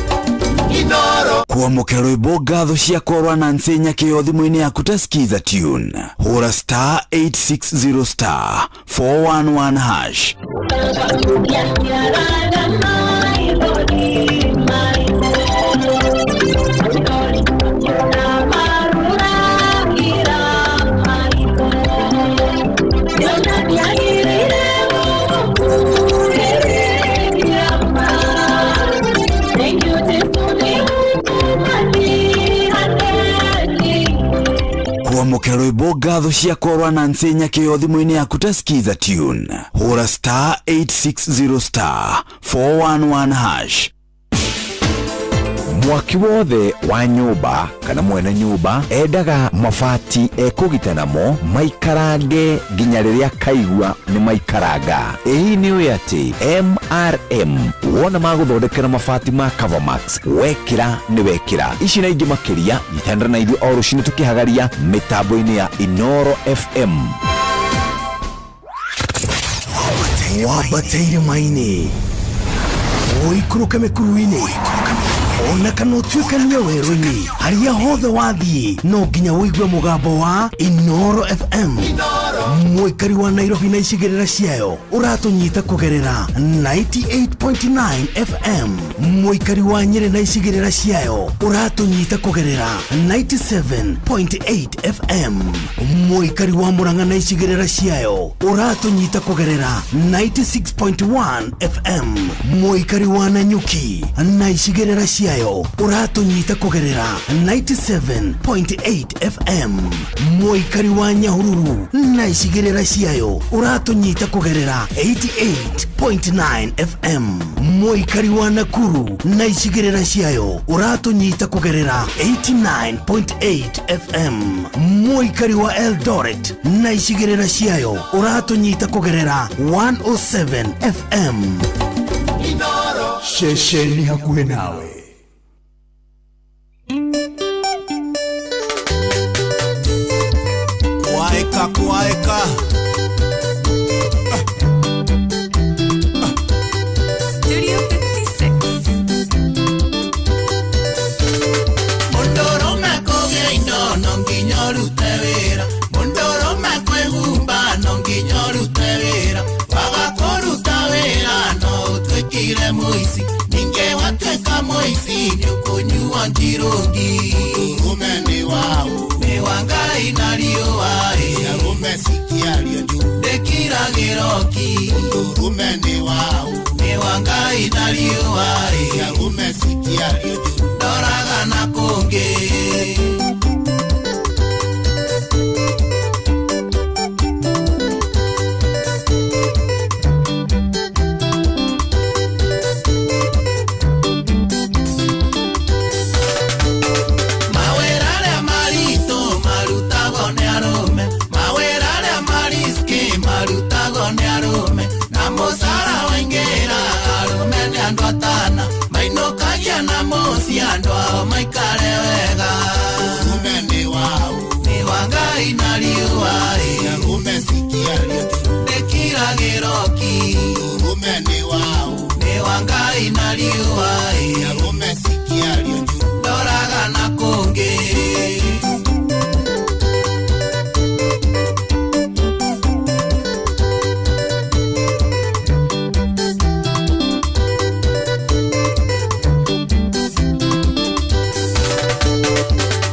S14: Inooro.
S1: Kwamũkĩra rwĩmbo ngatho cia korwa na Nancy Nyakĩo thimũ-inĩ yaku ta Skiza Tune. Hũra star 860 star 411 hash. Kwamũkĩra rwĩmbo ngatho cia korwa na Nancy Nyakĩo thimũ-inĩ yaku ta Skiza Tune. Hũra star 860 star 411 hash.
S4: Mwaki wothe wa nyũmba kana mwene nyũmba endaga mabati ekũgita namo maikarange nginya rĩrĩa kaigua nĩ maikaranga. Ĩĩ nĩ ũĩ atĩ MRM wona magũthondekera mabati ma Covermax wekĩra nĩ wekĩra. Ici na ingĩ makĩria nyitanĩra na ithuĩ o rũcinĩ tũkĩhagaria mĩtambo-inĩ ya Inoro FM.
S5: Wambate irĩma-inĩ, ũikũrũke mĩkuru-inĩ, ona kana ũtuĩkanie werũ-inĩ, harĩa hothe wathiĩ no nginya ũigue mũgambo wa Inoro FM. Mũikari wa Nairobi na icigĩrĩra ciayo ũratũnyita kũgerera 98.9 FM. Mũikari wa Nyĩrĩ na icigĩrĩra ciayo ũratũnyita kũgerera 97.8 FM. Mũikari wa Murang'a na icigĩrĩra ciayo ũratũnyita kũgerera 96.1 FM. Mũikari wa Nanyuki na icigĩrĩra ciayo ũratũnyita kũgerera 97.8 FM. Mũikari wa Nyahururu na icigĩrĩra ciayo ũratũnyita kũgerera 88.9 FM. Mũikari wa Nakuru na icigĩrĩra ciayo ũratũnyita kũgerera 89.8 FM. Mũikari wa Eldoret na icigĩrĩra ciayo ũratũnyita kũgerera 107 FM.
S6: Ceceni hakuhĩ nawe.
S14: Kwaeka kwaeka.
S7: Studio 56.
S14: Mũndũrũme kũgĩa indo no nginya ũrute wĩra. Mũndũrũme kwĩhumba no nginya ũrute wĩra. Waga kũruta wĩra no ũtuĩkire mũici. Ningĩ watuĩka mũici nĩũkũnyua njirũngi. Mũndũrũme nĩ waũ? Nĩ wa Ngai na riũa ĩ. Arũme cikĩario njũru. Ndĩkiragĩra ki. Mũndũrũme nĩ waũ? Nĩ wa Ngai na riũa ĩ. Arũme cikĩario njũru. Ndoraga na kũngĩ. Mawĩra arĩa maritũ marutagwo nĩ arũme. Mawĩra arĩa mariski marutagwo nĩ arũme. Na mũcara waingĩra arũme nĩ andũ atana. Mainũkagia na mũciĩ andũ ao maikare wega. Mũndũrũme nĩ waũ? Nĩ wa Ngai na riũa ĩ. Arũme cikĩario njũru. Ndĩkiragĩra ki. Mũndũrũme nĩ waũ? Nĩ wa Ngai na riũa ĩ. Arũme cikĩario njũru. Ndoraga na kũngĩ.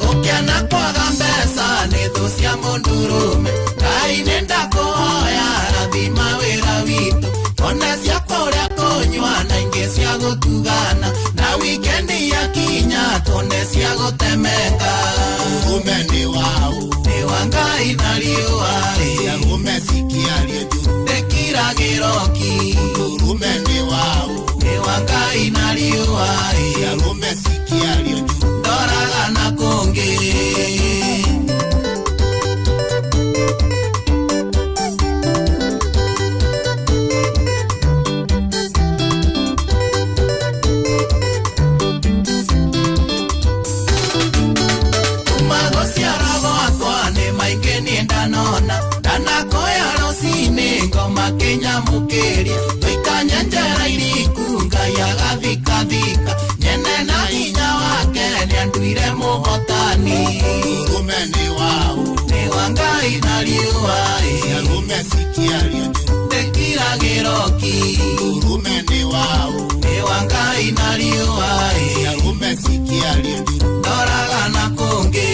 S14: Ũkĩana kwaga mbeca nĩ thũ cia mũndũrũme. Ngai nĩ ndakũhoya rathima wĩra witũ. One cia kũrĩa kũnyua na ingĩ cia gũtugana. Na wikendi yakinya tuone cia gũtemenga. Mũndũrũme nĩ waũ? Nĩ wa Ngai na riũa ĩ. Arũme cikĩario njũru. Ndĩkiragĩra ki. Mũndũrũme nĩ waũ? Nĩ wa Ngai na riũa ĩ. Arũme cikĩario njũru. Ndoraga na kũngĩ. Kuma gũciarwo gwakwa nĩ maingĩ niĩ ndanona. Ndanakoya rũcinĩ ngoma kĩnyamũkĩria. Tũikanye njera iriku Ngai agathikathika. Nyene na hinya wake nĩanduire mũhotani. Mũndũrũme nĩ waũ? Nĩ wa Ngai na riũa ĩ. Arũme cikĩario njũru. Ndĩkiragĩra ki. Mũndũrũme nĩ waũ? Nĩ wa Ngai na riũa ĩ. Arũme cikĩario njũru. Ndoraga na kũngĩ.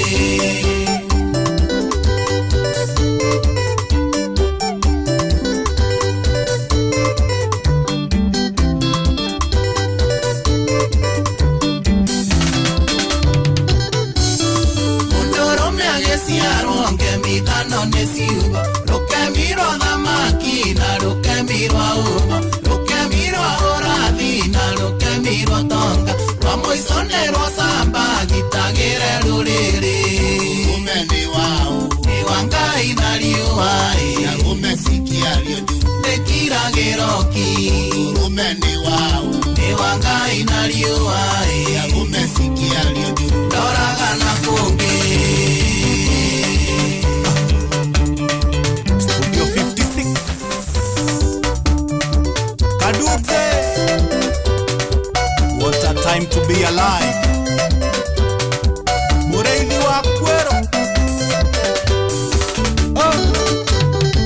S14: alive. Mũrĩithi wa kwero. Oh.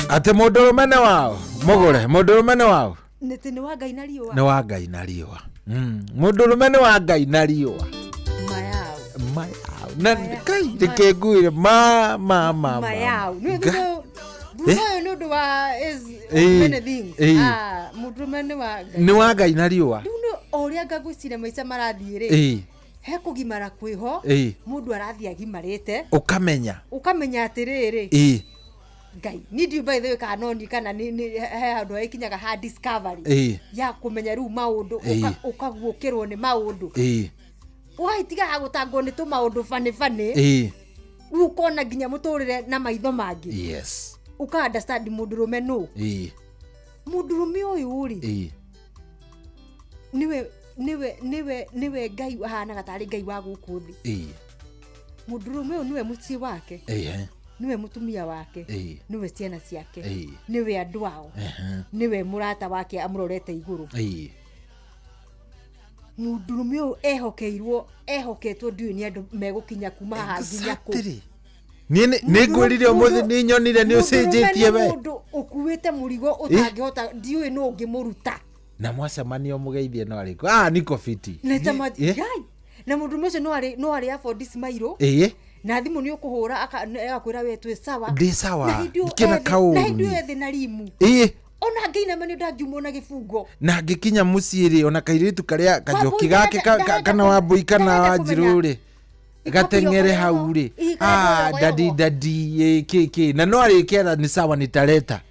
S4: Atä må ndå rå me nä wao må gå re må ndå rå me nä wao
S6: nĩ nĩ wa ngai na riũa
S4: nä wa ngai na riåa må ndå rå me nä wa ngai na riåa
S6: mayao
S4: mayao na kai reke nguire ma ma ma ma.
S6: Mayao nĩ
S4: Nga-
S6: thutha thutha ũyũ nĩ ũndũ wa is
S4: Eh.
S6: many things.
S4: Eh.
S6: Ah, mũndũrũme nĩ wa ngai
S4: Nĩ wa ngai na riũa.
S6: Rĩu nĩ o ũrĩa nga ngwĩciria maica marathiĩ rĩ
S4: Ĩĩ.
S6: he kũgimara kwĩho
S4: Ĩĩ.
S6: mũndũ arathiĩ agimarĩte
S4: Ũkamenya.
S6: Ũkamenya atĩrĩrĩ,
S4: Ĩĩ.
S6: ngai ni ndiũ by the way kana noni kana he handũ hakinyaga ha discovery
S4: Ĩĩ.
S6: ya kũmenya rĩu maũndũ,
S4: Ĩĩ.
S6: ũkaguũkĩrwo nĩ maũndũ,
S4: Ĩĩ.
S6: ũgagĩtigaga gũtangwo nĩ tũmaũndũ bani bani.
S4: Ĩĩ.
S6: Rĩu ũkona nginya mũtũrĩre na maitho mangĩ.
S4: Yes.
S6: Ũka understand mũndũrũme nũ.
S4: Ĩĩ.
S6: Mũndũrũme ũyũ rĩ,
S4: Ĩĩ.
S6: nĩwe ngai ahanaga tarĩ ngai wa gũkũ thĩ.
S4: Ĩĩ.
S6: Mũndũrũme ũyũ nĩwe mũciĩ wake,
S4: Ĩĩ.
S6: nĩwe mũtumia wake,
S4: Ĩĩ.
S6: nĩwe ciana ciake,
S4: Ĩĩ.
S6: nĩwe andũ ao,
S4: Ehe.
S6: nĩwe mũrata wake amũrorete igũrũ.
S4: Ĩĩ.
S6: Mũndũrũme ũyũ ehokeirwo, ehoketwo, ndiũĩ nĩ andũ megũkinya kuma haha nginya kũ.
S4: Niĩ nĩ ngwĩrire ũmũthĩ nĩ nyonire nĩ ũcenjetie we.
S6: Mũndũ ũkuĩte mũrigo ũtangĩhota, ndiũĩ nũ ũngĩmũruta.
S4: Na mwacemania mũgeithie no arĩkũ, ah, niko fiti.
S6: Na ta ma-
S4: Ĩ.
S6: Ngai, na mũndũrũme ũcio no arĩ afford smile.
S4: Ĩĩ.
S6: Na thimũ nĩ ũkũhũra agakwĩra we twĩ sawa.
S4: Ndĩ sawa,
S6: Na hĩndĩ ĩyo
S4: ndikĩna kaũru
S6: na hĩndĩ
S4: niĩ.
S6: ĩyo ethĩ na rimu.
S4: Ĩĩ.
S6: Ona ngĩinama nĩ ndangiumwo na gĩbungo.
S4: Na ngĩkinya mũciĩ rĩ, ona kairĩtu karĩa kajoki
S6: Wambũi
S4: gake
S6: ndarenda
S4: kana wambũi kana
S6: ndarenda
S4: wanjirũ
S6: kũmenya.
S4: rĩ, gateng'ere hau rĩ,
S6: Ĩ,
S4: ah,
S6: karĩa
S4: dadi dadi, ĩ, kĩ kĩ, na no arĩkera nĩ sawa nĩ tareta.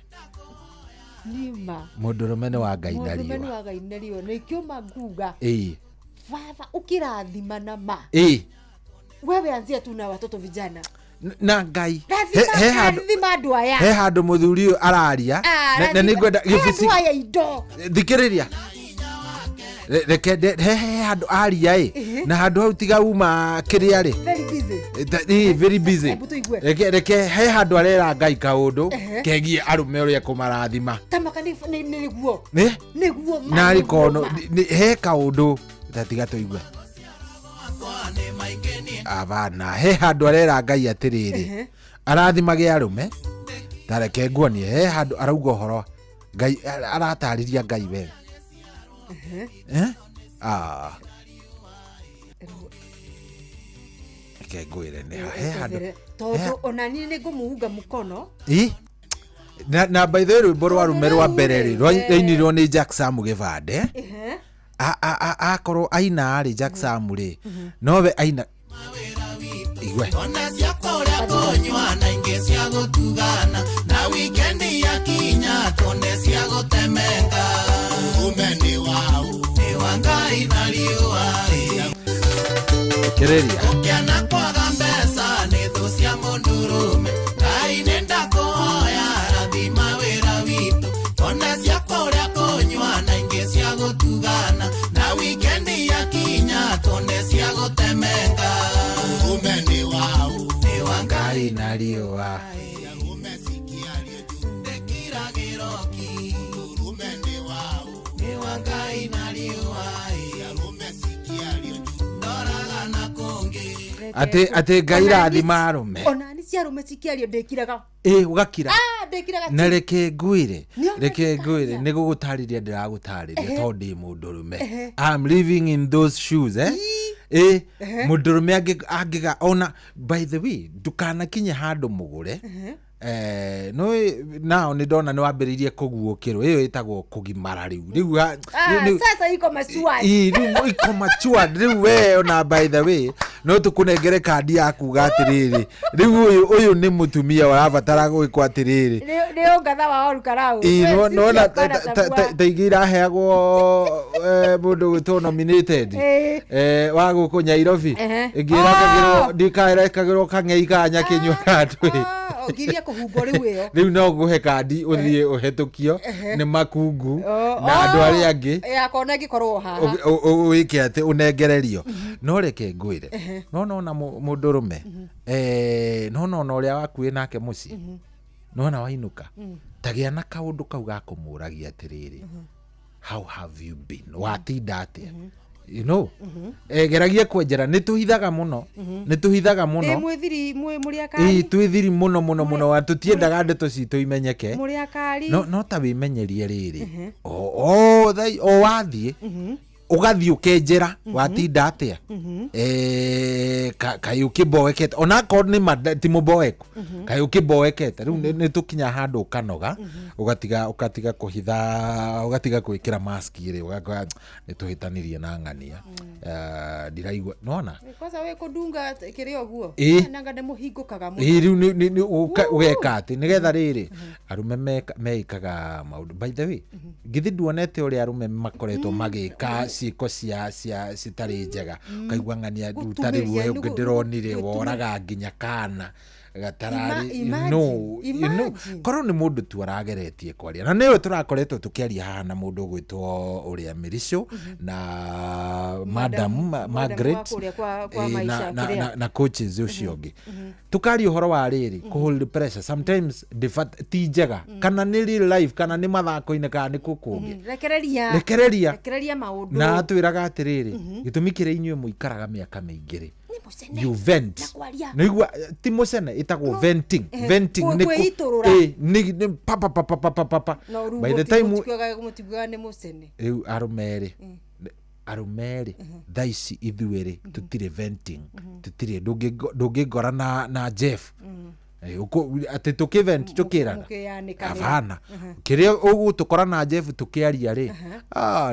S6: Nĩma.
S4: Mũndũrũme nĩ wa ngai na
S6: Mũndũrũme nĩ
S4: riũa.
S6: wa ngai na riũa, na ikĩũma nguga,
S4: Ĩĩ.
S6: baba ũkĩrathimana ma,
S4: Ĩĩ.
S6: wewe anzia tu na watoto vijana.
S4: Na ngai
S6: Rathima,
S4: he handũ
S6: rathima andũ aya.
S4: he handũ mũthuri ũyũ araria
S6: Ah,
S4: na nĩ ngwenda
S6: he
S4: gĩbuci
S6: andũ aya indo.
S4: Thikĩrĩria. Reke he handũ aria ĩ,
S6: Ĩhĩ.
S4: na handũ hau tiga uma kĩrĩa rĩ.
S6: Very busy.
S4: Ĩ, very busy.
S6: Hebu tũigue.
S4: Reke he handũ arera ngai kaũndũ
S6: Ehe.
S4: kegiĩ arũme ũrĩa kũmarathima.
S6: Tamaka nĩguo.
S4: Nĩ
S6: Nĩguo ma,
S4: narĩ
S6: nĩguo
S4: kono
S6: ma.
S4: he kaũndũ tatiga tũigue abana he handũ arera ngai atĩrĩrĩ,
S6: Ehe.
S4: arathimage arũme, tareke nguonie he handũ arauga ũhoro ngai aratarĩria ngai wega.
S6: Ehe.
S4: Eh? Ah. Reke ngwĩre nĩ ha he handũ
S6: Tondũ ona niĩ nĩ ngũmũhunga mũkono.
S4: Ĩ? Na by the way rwĩmbo rwa rume rwa mbere rĩ, rwainirwo nĩ Jack Sam Gĩbande.
S6: Ehe.
S4: Akorwo aina rĩ, Jack Sam rĩ, nowe aina igwe.
S14: Ona cia kũrĩa kũnyua na ingĩ cia gũtugana na wikendi yakinya tuone cia gũtemenga. Ume nĩ wau nĩ wa ngai na riũa.
S4: Kĩrĩria.
S14: Ũkĩana kwaga mbeca nĩ thũ cia mũndũrũme. Ngai nĩ ndakũhoya rathima wĩra witũ, tuone cia kũrĩa kũnyua na ingĩ cia gũtugana na wikendi yakinya tuone cia gũtemenga. Ume nĩ wau nĩ wa
S4: ngai na riũa. Atĩ ngai rathima arũme.
S6: Ona ni cia arũme cikĩario ndĩkiraga.
S4: Ĩ, ũgakira.
S6: Ah, ndĩkiraga.
S4: Na reke ngwĩre,
S6: Nĩ
S4: reke ngwĩre nĩ gũgũtarĩria ndĩragũtarĩria,
S6: Ehe.
S4: tondũ ndĩ mũndũrũme.
S6: Ehe.
S4: I'm living in those shoes, eh? Ĩ,
S6: Ehe.
S4: mũndũrũme angĩga ona by the way ndũkanakinye handũ mũgũre.
S6: Ehe.
S4: No nao nĩ ndona nĩ wambĩrĩirie kũguũkĩrwo ĩyo ĩtagwo kũgimara rĩu
S6: Ah, sasa iko mashua.
S4: Ĩ, rĩu iko matured rĩu we ona by the way no tũkũnengere kandi ya kuga atĩrĩrĩ rĩu ũyũ nĩ mũtumia ũrabatara gwĩkwo atĩrĩrĩ.
S6: Nĩ ũngatha wa Olkarau.
S4: Ĩ, nona ta ingĩ iraheagwo mũndũ gwĩtwo nominated
S6: Ĩ.
S4: wa gũkũ Nyairobi,
S6: Ehe.
S4: ĩngĩ ĩrekagĩrwo ndikarekagĩrwo kang'ei ka nyakĩnyua kandũ.
S6: Ngirie kũhumbwo rĩu ĩyo.
S8: Rĩu no ngũhe kandi ũthiĩ ũhetũkio nĩ makungu
S6: Oh,
S8: na andũ
S6: oh,
S8: arĩa angĩ.
S6: Yakwa ona ĩngĩkorwo haha.
S8: Wĩke atĩ ũnengererio, no reke ngwĩre, no nona mũndũrũme, no nona ũrĩa wakuĩ nake mũciĩ, nona wainũka, tagĩa na kaũndũ kau ga kũmũragia atĩrĩrĩ, "How have you been? Watinda atĩa?" Geragia kwenjera, nĩ tũhithaga mũno, nĩ tũhithaga
S6: Ĩ
S8: mũno.
S6: Mwĩthiri mũrĩ
S8: Ĩ
S6: akari.
S8: Twĩ thiri mũno mũno mũno, tũtiendaga ndeto citũ imenyeke.
S6: Mũrĩ akari.
S8: No ta wĩmenyerie rĩrĩ, o wathiĩ ũgathiĩ ũkenjera, "Watinda atĩa?" Kaĩ ũkĩmboekete? Onakorwo nĩ ma ti mũmboeku, kaĩ ũkĩmboekete? Rĩu nĩ tũkinya handũ ũkanoga, ũgatiga kũhitha, ũgatiga gwĩkĩra mask rĩ, ũgakora nĩ tũhĩtanirie na ng'ania. Ndiraigua nona.
S6: Kwanza wĩ kũndunga kĩrĩa ũguo. Nanga nĩ mũhingũkaga mũno.
S8: Ĩ rĩu nĩ ũgeka atĩ nĩgetha rĩrĩ arũme meĩkaga maũndũ. By the way, githĩ nduonete ũrĩa arũme makoretwo magĩka ciĩko cia citarĩ njega? Ũkaigua ng'ania rĩu ta rĩu
S6: Gũtumĩria,
S8: we ũngĩ ndĩronire woraga nginya kana gatararĩ.
S6: Imagine,
S8: No,
S6: imagine.
S8: korwo nĩ mũndũ tu arageretie kwaria na nĩwe tũrakoretwo tũkĩaria haha na mũndũ ũgwĩtwo ũrĩa Mĩricũ na Madam Margaret
S6: wa kũrĩa kwa
S8: na,
S6: maisha
S8: na,
S6: kĩrĩa.
S8: na coaches ũcio ũngĩ, tukaria ũhoro wa rĩrĩ kũhold pressure sometimes ti njega, kana nĩ real life, kana nĩ mathako-inĩ, kana nĩ kũ kũngĩ.
S6: Rekereria.
S8: Rekereria.
S6: Rekereria maũndũ.
S8: Na atwĩraga atĩrĩrĩ, gĩtũmi kĩrĩa inyuĩ mũikaraga mĩaka mĩingĩ rĩ, you vent.
S6: Na kwaria.
S8: Nĩigua ti mũcene ĩtagwo venting. Venting nĩ
S6: Kwĩitũrũra.
S8: Nĩ pa pa pa pa pa pa pa pa.
S6: No rĩu
S8: By the time
S6: mũtiguaga nĩ mũcene.
S8: Rĩu arũme rĩ, arũme rĩ, thaa ici ithuĩ rĩ tũtirĩ venting, tũtirĩ, ndũngĩngora na Jeff atĩ tũkĩvent tũkĩrana.
S6: Mũkĩyanĩkanĩra.
S8: Hapana, kĩrĩa ũgũtũkora na Jeff tũkĩaria rĩ,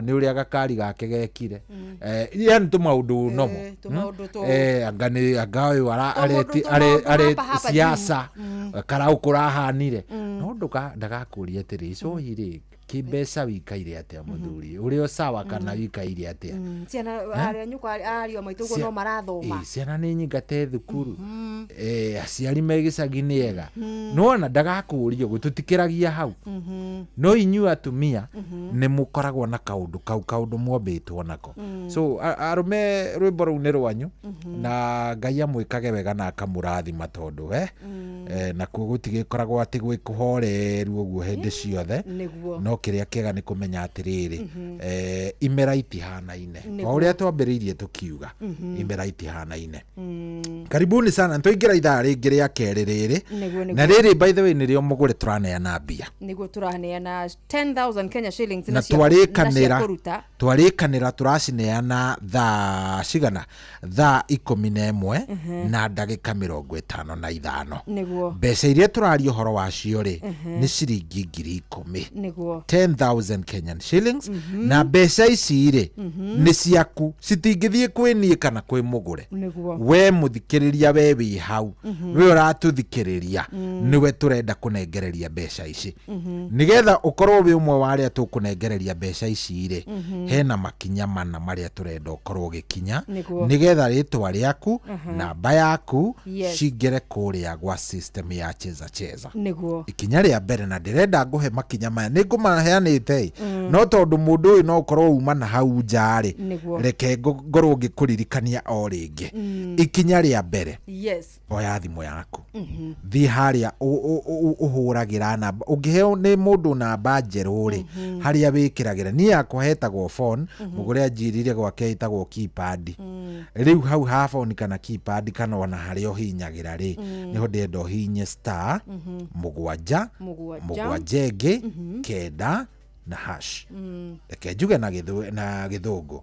S8: nĩ ũrĩa gakari gake gekire. Yani tũmaũndũ nomo.
S6: Tũmaũndũ
S8: Anga nĩ anga ũyũ areti
S6: tũmaũndũ
S8: are
S6: hapa hapa
S8: siasa karau kũrahanire, no ndagakũria atĩrĩ, "Icohi rĩ, kĩmbeca wikaire atĩa mũthuri ũrĩ o sawa, kana wikaire atĩa?"
S6: Ciana arĩa nyũkwa ariũ a maitũ ũguo no marathoma.
S8: Ciana nĩ nyingate thukuru? Aciari me gĩcagi nĩ ega? Nĩwona ndagakũria ũguo, tũtikĩragia hau. No inyuĩ atumia nĩ mũkoragwo na kaũndũ kau, kaũndũ mwombĩtwo nako. So arũme, rwĩmbo rũu nĩ rwanyu, na Ngai amwĩkage wega na akamũrathima, tondũ nakuo gũtigĩkoragwo atĩ gwĩ kũhoreru ũguo hĩndĩ ciothe.
S6: Nĩguo.
S8: No kĩrĩa kĩega nĩ kũmenya atĩrĩrĩ, imera itihanaine. O ũrĩa twambĩrĩirie tũkiuga, imera itihanaine. Karibuni sana, nĩtwaingĩra ithaa rĩngĩ rĩa kerĩ rĩrĩ.
S6: Nĩguo.
S8: Na rĩrĩ, by the way, nĩrĩo mũgũre tũraneana mbia.
S6: Nĩguo tũraneana 10,000 Kenya shillings
S8: Na
S6: cia
S8: twarĩkanĩra
S6: kũruta.
S8: Twarĩkanĩra tũracineana thaa cigana? Thaa 11 na ndagĩka 55. Mbeca iria tũraria ũhoro wacio rĩ, nĩ ciringi 10,000. 10,000 Kenyan shillings. Na mbeca ici rĩ, nĩ ciaku, citingĩthiĩ kwĩ niĩ kana kwĩ mũgũre. We mũthikĩrĩria, we wĩ hau, we ũratũthikĩrĩria, nĩwe tũrenda kũnengereria mbeca ici. Nĩgetha ũkorwo wĩ ũmwe wa arĩa tũkũnengereria mbeca ici rĩ, hena makinya mana marĩa tũrenda ũkorwo ũgĩkinya nĩgetha rĩtwa rĩaku, namba yaku cingĩre kũrĩa gwa system ya Cheza Cheza. Ikinya rĩa mbere, na ndĩrenda ngũhe makinya maya, nĩ ngũmaheanĩte ĩ, no tondũ mũndũ ũyũ no ũkorwo uma na hau nja rĩ, reke ngorwo ngĩkũririkania o rĩngĩ. Ikinya rĩa mbere, oya thimũ yaku, thiĩ harĩa ũhũragĩra namba, ũngĩheo nĩ mũndũ namba njerũ rĩ, harĩa wĩkĩragĩra, niĩ yakwa hetagwo phone, mũgũre anjĩrire gwake ĩtagwo keypad. Rĩu hau ha phone kana keypad kana ona harĩa ũhihinyagĩra rĩ, nĩho ndĩrenda ũhihinye star 7
S6: 7
S8: 7 ĩngĩ 9 na hash. Reke njuge na gĩthũngũ.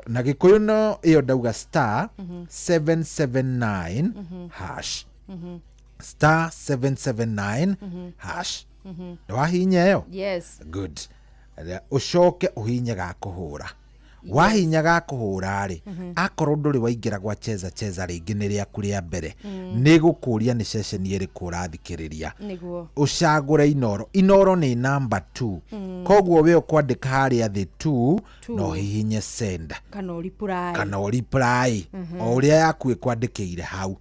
S8: Na gĩkũyũ no ĩyo ndauga, star 779 hash, star 779 hash. Nĩwahihinya ĩyo?
S6: Yes.
S8: Good. Ũcoke ũhihinye ga kũhũra. Wahinya ga kũhũra rĩ, akorwo ndũrĩ waingĩra gwa Cheza Cheza rĩngĩ, nĩ rĩaku rĩa mbere, nĩ gũkũria nĩ ceceni ĩrĩkũ ũrathikĩrĩria. Ũcagũre Inoro. Inoro nĩ namba 2. Koguo we ũkwandĩka harĩa thĩ 2
S6: Two.
S8: na ũhihinye send.
S6: Kana ũreply.
S8: Kana ũreply o ũrĩa yaku ĩkwandĩkĩire hau.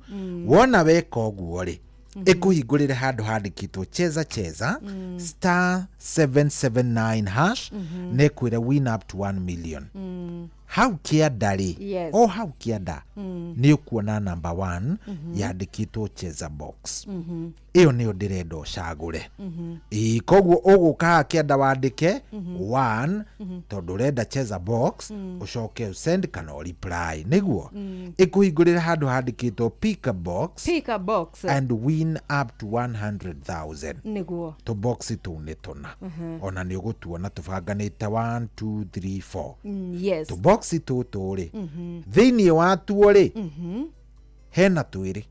S8: Wona weka ũguo rĩ, Ĩkũhingũrĩre handũ handĩkĩtwo cheza cheza, *779#, na ĩkwĩre win up to 1 million. Hau kĩanda rĩ, o hau kĩanda, nĩ ũkuona number 1 yandĩkĩtwo cheza box. Ĩyo nĩyo ndĩrenda ũcagũre. Ĩĩ, koguo ũgũka haha kĩanda wandĩke 1, tondũ ũrenda cheza box, ũcoke ũsend kana ũreply nĩguo ĩkũhingũrĩre handũ handĩkĩtwo pick a box
S6: Pick a box
S8: and win up to 100,000. Tũboxi tũu nĩ tũna. Ona nĩ ũgũtuona tũbanganĩte 1, 2, 3, 4. Tũboxi tũtũ rĩ, thĩinĩ watuo rĩ, hena twĩrĩ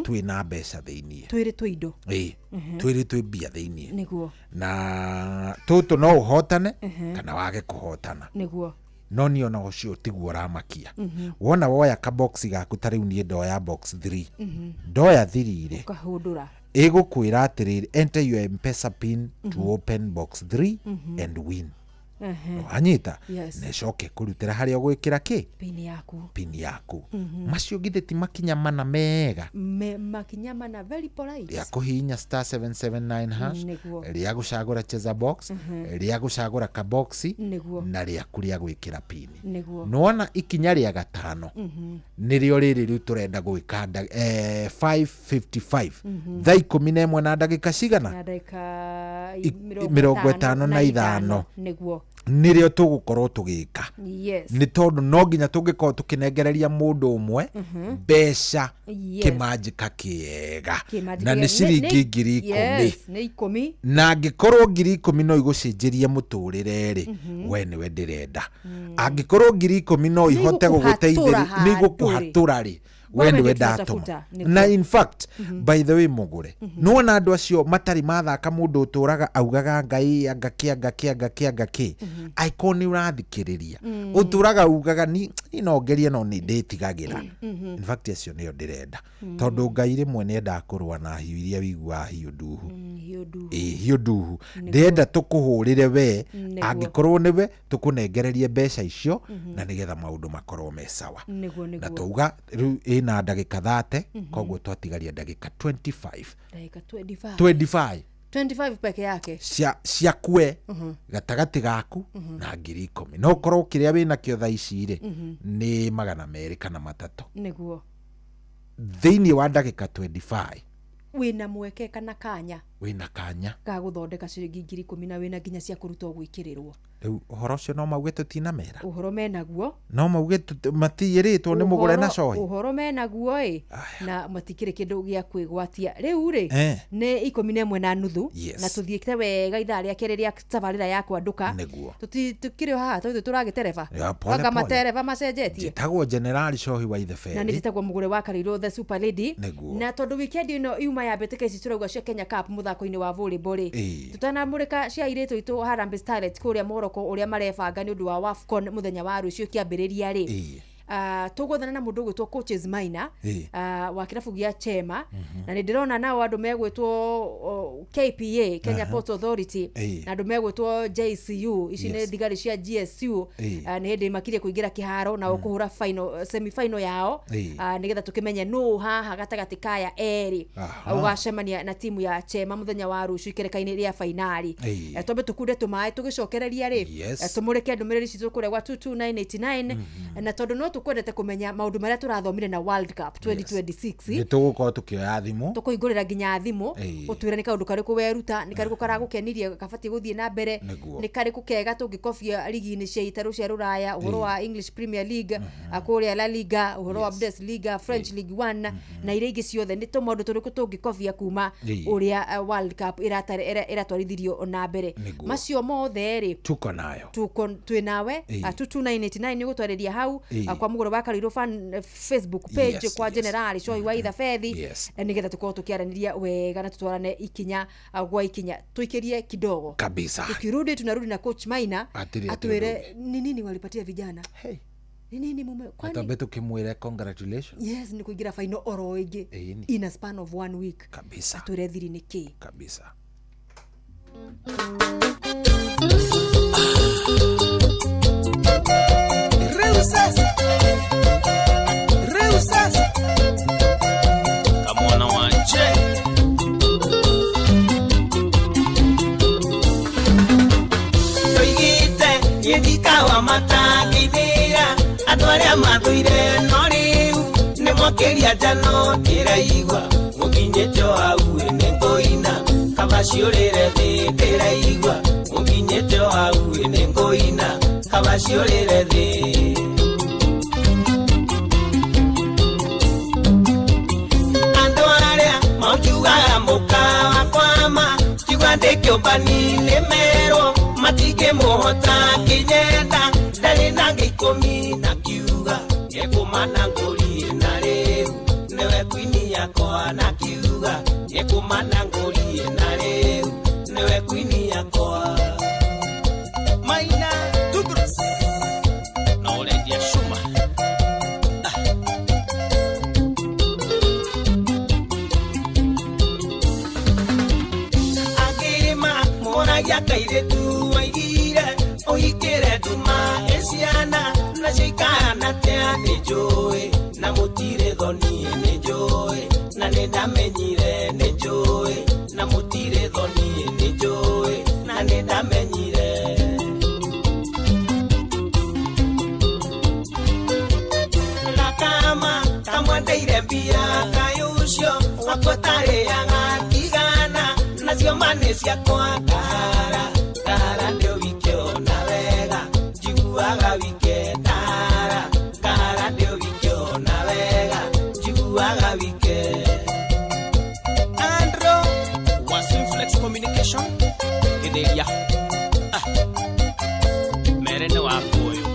S8: twĩna mbeca thĩinĩ.
S6: Twĩrĩ twĩ indo.
S8: Ĩĩ, twĩrĩ twĩ mbia thĩinĩ. Na tũtũ no ũhotane kana wage kũhotana. No niĩ ona ũcio tiguo ũramakia. Wona woya kaboxi gaku, ta rĩu niĩ ndoya box 3, ndoya 3 rĩ,
S6: ũkahũndũra.
S8: Ĩgũkwĩra atĩrĩrĩ, "Enter your Mpesa pin to open box 3 and win." Wanyita?
S6: Yes.
S8: Na ĩcoke kũrutĩra harĩa ũgwĩkĩra kĩ?
S6: Pin yaku.
S8: Pin yaku. Macio githĩ ti makinya mana mega?
S6: Makinya mana, very polite.
S8: Rĩa kũhihinya *779#, rĩa gũcagũra cheza box, rĩa gũcagũra kaboxi, na rĩaku rĩa gwĩkĩra pini. Nĩwona ikinya rĩa gatano nĩrĩo rĩrĩ rĩu tũrenda gwĩka 5:55, thaa 11 na ndagĩka cigana?
S6: Na ndagĩka
S8: 55. Nĩrĩo tũgũkorwo tũgĩka. Nĩ tondũ no nginya tũngĩkorwo tũkĩnengereria mũndũ ũmwe mbeca, kĩmanjĩka kĩega.
S6: Kĩmanjĩka
S8: Na nĩ ciringi 10,000.
S6: Yes, nĩ 10.
S8: Na angĩkorwo 10,000 no igũcenjerie mũtũrĩre rĩ, we nĩwe ndĩrenda. Angĩkorwo 10,000 no
S6: Nĩ
S8: ihote
S6: igũkũhatũra
S8: gũgũteithĩrĩria, nĩ
S6: handũ rĩ.
S8: igũkũhatũra rĩ, we
S6: Wewe
S8: nĩwe
S6: ndio
S8: ndatũma.
S6: tunatafuta, nĩguo.
S8: Na in fact, by the way, mũgũre, nĩwona andũ acio matarĩ mathaka, mũndũ ũtũraga augaga ngai anga kĩ, anga kĩ, anga kĩ, anga kĩ, angĩkorwo nĩ ũrathikĩrĩria, ũtũraga ugaga ni no ngerie no nĩ ndĩtigagĩra, in fact acio nĩo ndĩrenda, tondũ ngai rĩmwe nĩ endaga kũrũa na hiũ iria wĩiguaga hiũ nduhu.
S6: Hiũ nduhu.
S8: Ĩ, hiũ nduhu. Ndĩrenda tũkũhũrĩre we, angĩkorwo nĩwe tũkũnengererie mbeca icio, na nĩgetha maũndũ makorwo me sawa. Na twauga rĩu ĩna ndagĩka 30, koguo twatigaria ndagĩka 25.
S6: Ndagĩka 25.
S8: 25.
S6: 25 peke yake.
S8: Cia kue gatagatĩ gaku na 10,000. No ũkorwo kĩrĩa wĩnakĩo thaa ici rĩ, nĩ 200 kana 300. Thĩinĩ wa ndagĩka 25
S6: Wĩna mweke kana kanya
S8: wĩna kanya
S6: ga gũthondeka ciringi 10,000, na wĩna nginya cia kũruta gwĩkĩrĩrwo.
S8: Rĩu ũhoro ũcio no mauge tũtinamera?
S6: Ũhoro menaguo.
S8: No mauge matiyĩrĩtwo nĩ mũgũre na cohi?
S6: Ũhoro menaguo ĩ, na matikĩrĩ kĩndũ gĩa kwĩgwatia rĩu rĩ. Nĩ 11:30. Na tũthiĩte wega ithaa rĩa kerĩ rĩa tabarĩra ya kwandũka. Tũkĩrĩ o haha tondũ tũragĩtereba.
S8: Ya, pole
S6: anga
S8: pole.
S6: Matereba macenjetie.
S8: Njĩtagwo General Cohi wa
S6: Na nĩ
S8: Itheberi.
S6: njĩtagwo mũgũre wa Karirũ, the super lady. Na tondũ weekend ĩno yuma ya mbĩtĩka ici tũrauga cia Kenya Cup mũthako-inĩ wa volleyball rĩ, tũtanamũrĩka cia airĩtu aitũ Harambee Starlets kũrĩa Morocco ũrĩa marebanga nĩ ũndũ wa WAFCON mũthenya wa rũciũ kĩambĩrĩria rĩ, tũgwethana na mũndũ ũgwĩtwo Coaches Maina, wa kĩrabu gĩa Chema, na nĩ ndĩrona nao andũ megwĩtwo KPA, Kenya Ports Authority, na andũ megwĩtwo JCU, ici nĩ thigari cia GSU. Nĩ hĩndĩ makirie kũingĩra kĩharo nao kũhũra final, semi final yao, nĩgetha tũkĩmenye nũ haha gatagatĩ kaya erĩ ũgacemania na timu ya Chema mũthenya wa rũciũ ikereka-inĩ rĩa fainali. Twambe tũkunde tũmaĩ, tũgĩcokereria rĩ, tũmũrĩke ndũmĩrĩri citũ kũrĩa gwa 22989, na tondũ no tũkwendete kũmenya maũndũ marĩa tũrathomire na World Cup 2026.
S8: Nĩ tũgũkorwo tũkĩoya thimũ.
S6: Tũkũhingũrĩra nginya thimũ, ũtwĩre nĩ kaũndũ karĩkũ weruta, nĩ karĩkũ karagũkenirie gabatiĩ gũthiĩ na mbere, nĩ karĩkũ kega tũngĩkobia rigi-inĩ cia itarũ cia rũraya, ũhoro wa English Premier League, kũrĩa La Liga, ũhoro wa Bundesliga, French League 1 na iria ingĩ ciothe, nĩ tũmaũndũ tũrĩkũ tũngĩkobia kuma ũrĩa World Cup ĩratwarithirio na mbere. Macio mothe rĩ,
S8: tuko nayo.
S6: Tuko twĩ nawe. 22989 nĩ gũtwarĩria hau, kwa mũgũrũ wa Karirũ fan Facebook page, kwa Generali Cohi wa Ithabethi, nĩgetha tũkorwo tũkĩaranĩria wega na tũtwarane ikinya gwa ikinya, tuikirie kidogo.
S8: Kabisa.
S6: Tukirudi tunarudi na Coach Maina,
S8: Atĩrĩ, atĩrĩ.
S6: atwĩre ni nini walipatia vijana. Ni nini mume kwani
S8: Twambe tũkĩmwĩre congratulations.
S6: Yes, nĩ kũingĩra final oro ĩngĩ in a span of one week. Atwĩre thiri nĩ kĩ.
S8: Kabisa.
S14: Rĩu sasa, rĩu sasa, kamwana wanje. Niĩ ndikawa matangĩithĩra andũ arĩa mathũire no rĩu nĩ mokĩria njano ndĩraigua mũkinyĩte o hau nĩ ngũina kaba ciũrĩre thĩ ndĩraigua mũkinyĩte o hau nĩ ngũina kaba ciũrĩre thĩ. Andũ arĩa makiugaga mũka wakwama tigwa ndĩkĩũmbani nĩ merwo matingĩmũhota kĩnyenda ndarĩ na ngĩikũmi na kiuga nĩkũmana ngũri na rĩu nĩwe kwini yakwa na kiuga nĩkũmana ngũri na rĩu nĩwe kwini yakwa. Maina Douglas na ũrendia cuma. Agĩma moragia kairĩtu waigire ũhikĩre nduma ĩciana nacio ikahana tia nĩ njũĩ na mũtirĩ thoni nĩ njũĩ na nĩ ndamenyire nĩ njũĩ na mũtirĩ thoni nĩ njũĩ na nĩ ndamenyire. Gakama kamwendeire mbia kaĩ ũcio wakwa ũtarĩaga tigana nacio ma nĩ ciakwa kahara kahara ndio wikĩona wega njiguaga wike tahara kahara ndio wikĩona wega njiguaga wike.
S9: Andro wa Simflex Communication Gĩthĩria mere nĩ waku ũyũ.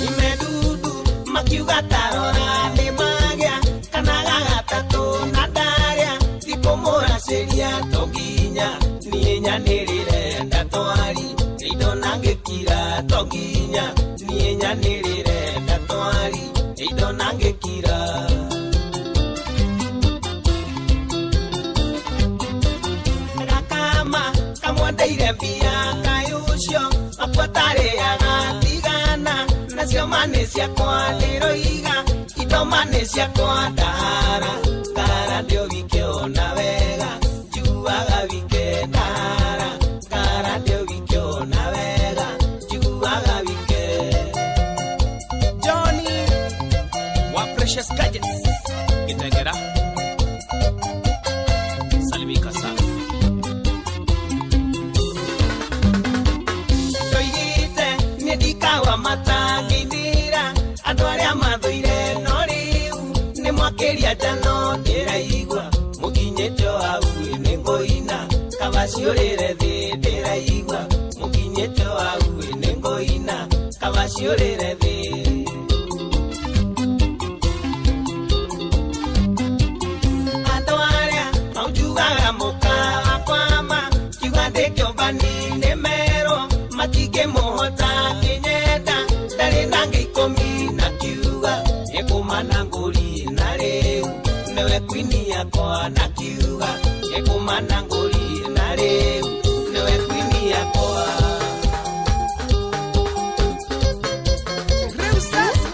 S14: Imedudu makiuga tarora nĩ magĩa kana gagatatũ na ndarĩa thikũmũracĩria to nginya niĩ nyanĩrĩre ndatwari indo na ngĩkira to nginya niĩ nyanĩrĩre ndatwari indo na ngĩkira. Gakama kamwendeire mbia kaĩ ũcio wakwa ũtarĩaga tigana nacio ma nĩ ciakwa ndĩroiga indo ma nĩ ciakwa ndahara kahara ndio wikĩona wega njiguaga wike ndahara kahara ndio wikĩona wega njiguaga wike.
S9: Johnny wa Precious Gadgets Gĩtengera salimika sana.
S14: Ndoigĩte niĩ ndikawa matangĩithĩra andũ arĩa mathũire no rĩu nĩ mwakĩria njano ndĩraigua mũkinyĩte o hau nĩ ngũina kaba ciũrĩre thĩ ndĩraigua mũkinyĩte o hau nĩ ngũina kaba ciũrĩre thĩ. Andũ arĩa maunjugaga mũka wakwama kiuga ndĩkĩũmbani nĩ merwo matingĩmũhota kĩnyenda ndarĩ na ngĩikũmi na kiuga nĩkũmana ngũri na rĩu nĩwe kwini yakwa na kiuga nĩkũmana ngũri na rĩu nĩwe kwini yakwa.
S9: Rĩu sasa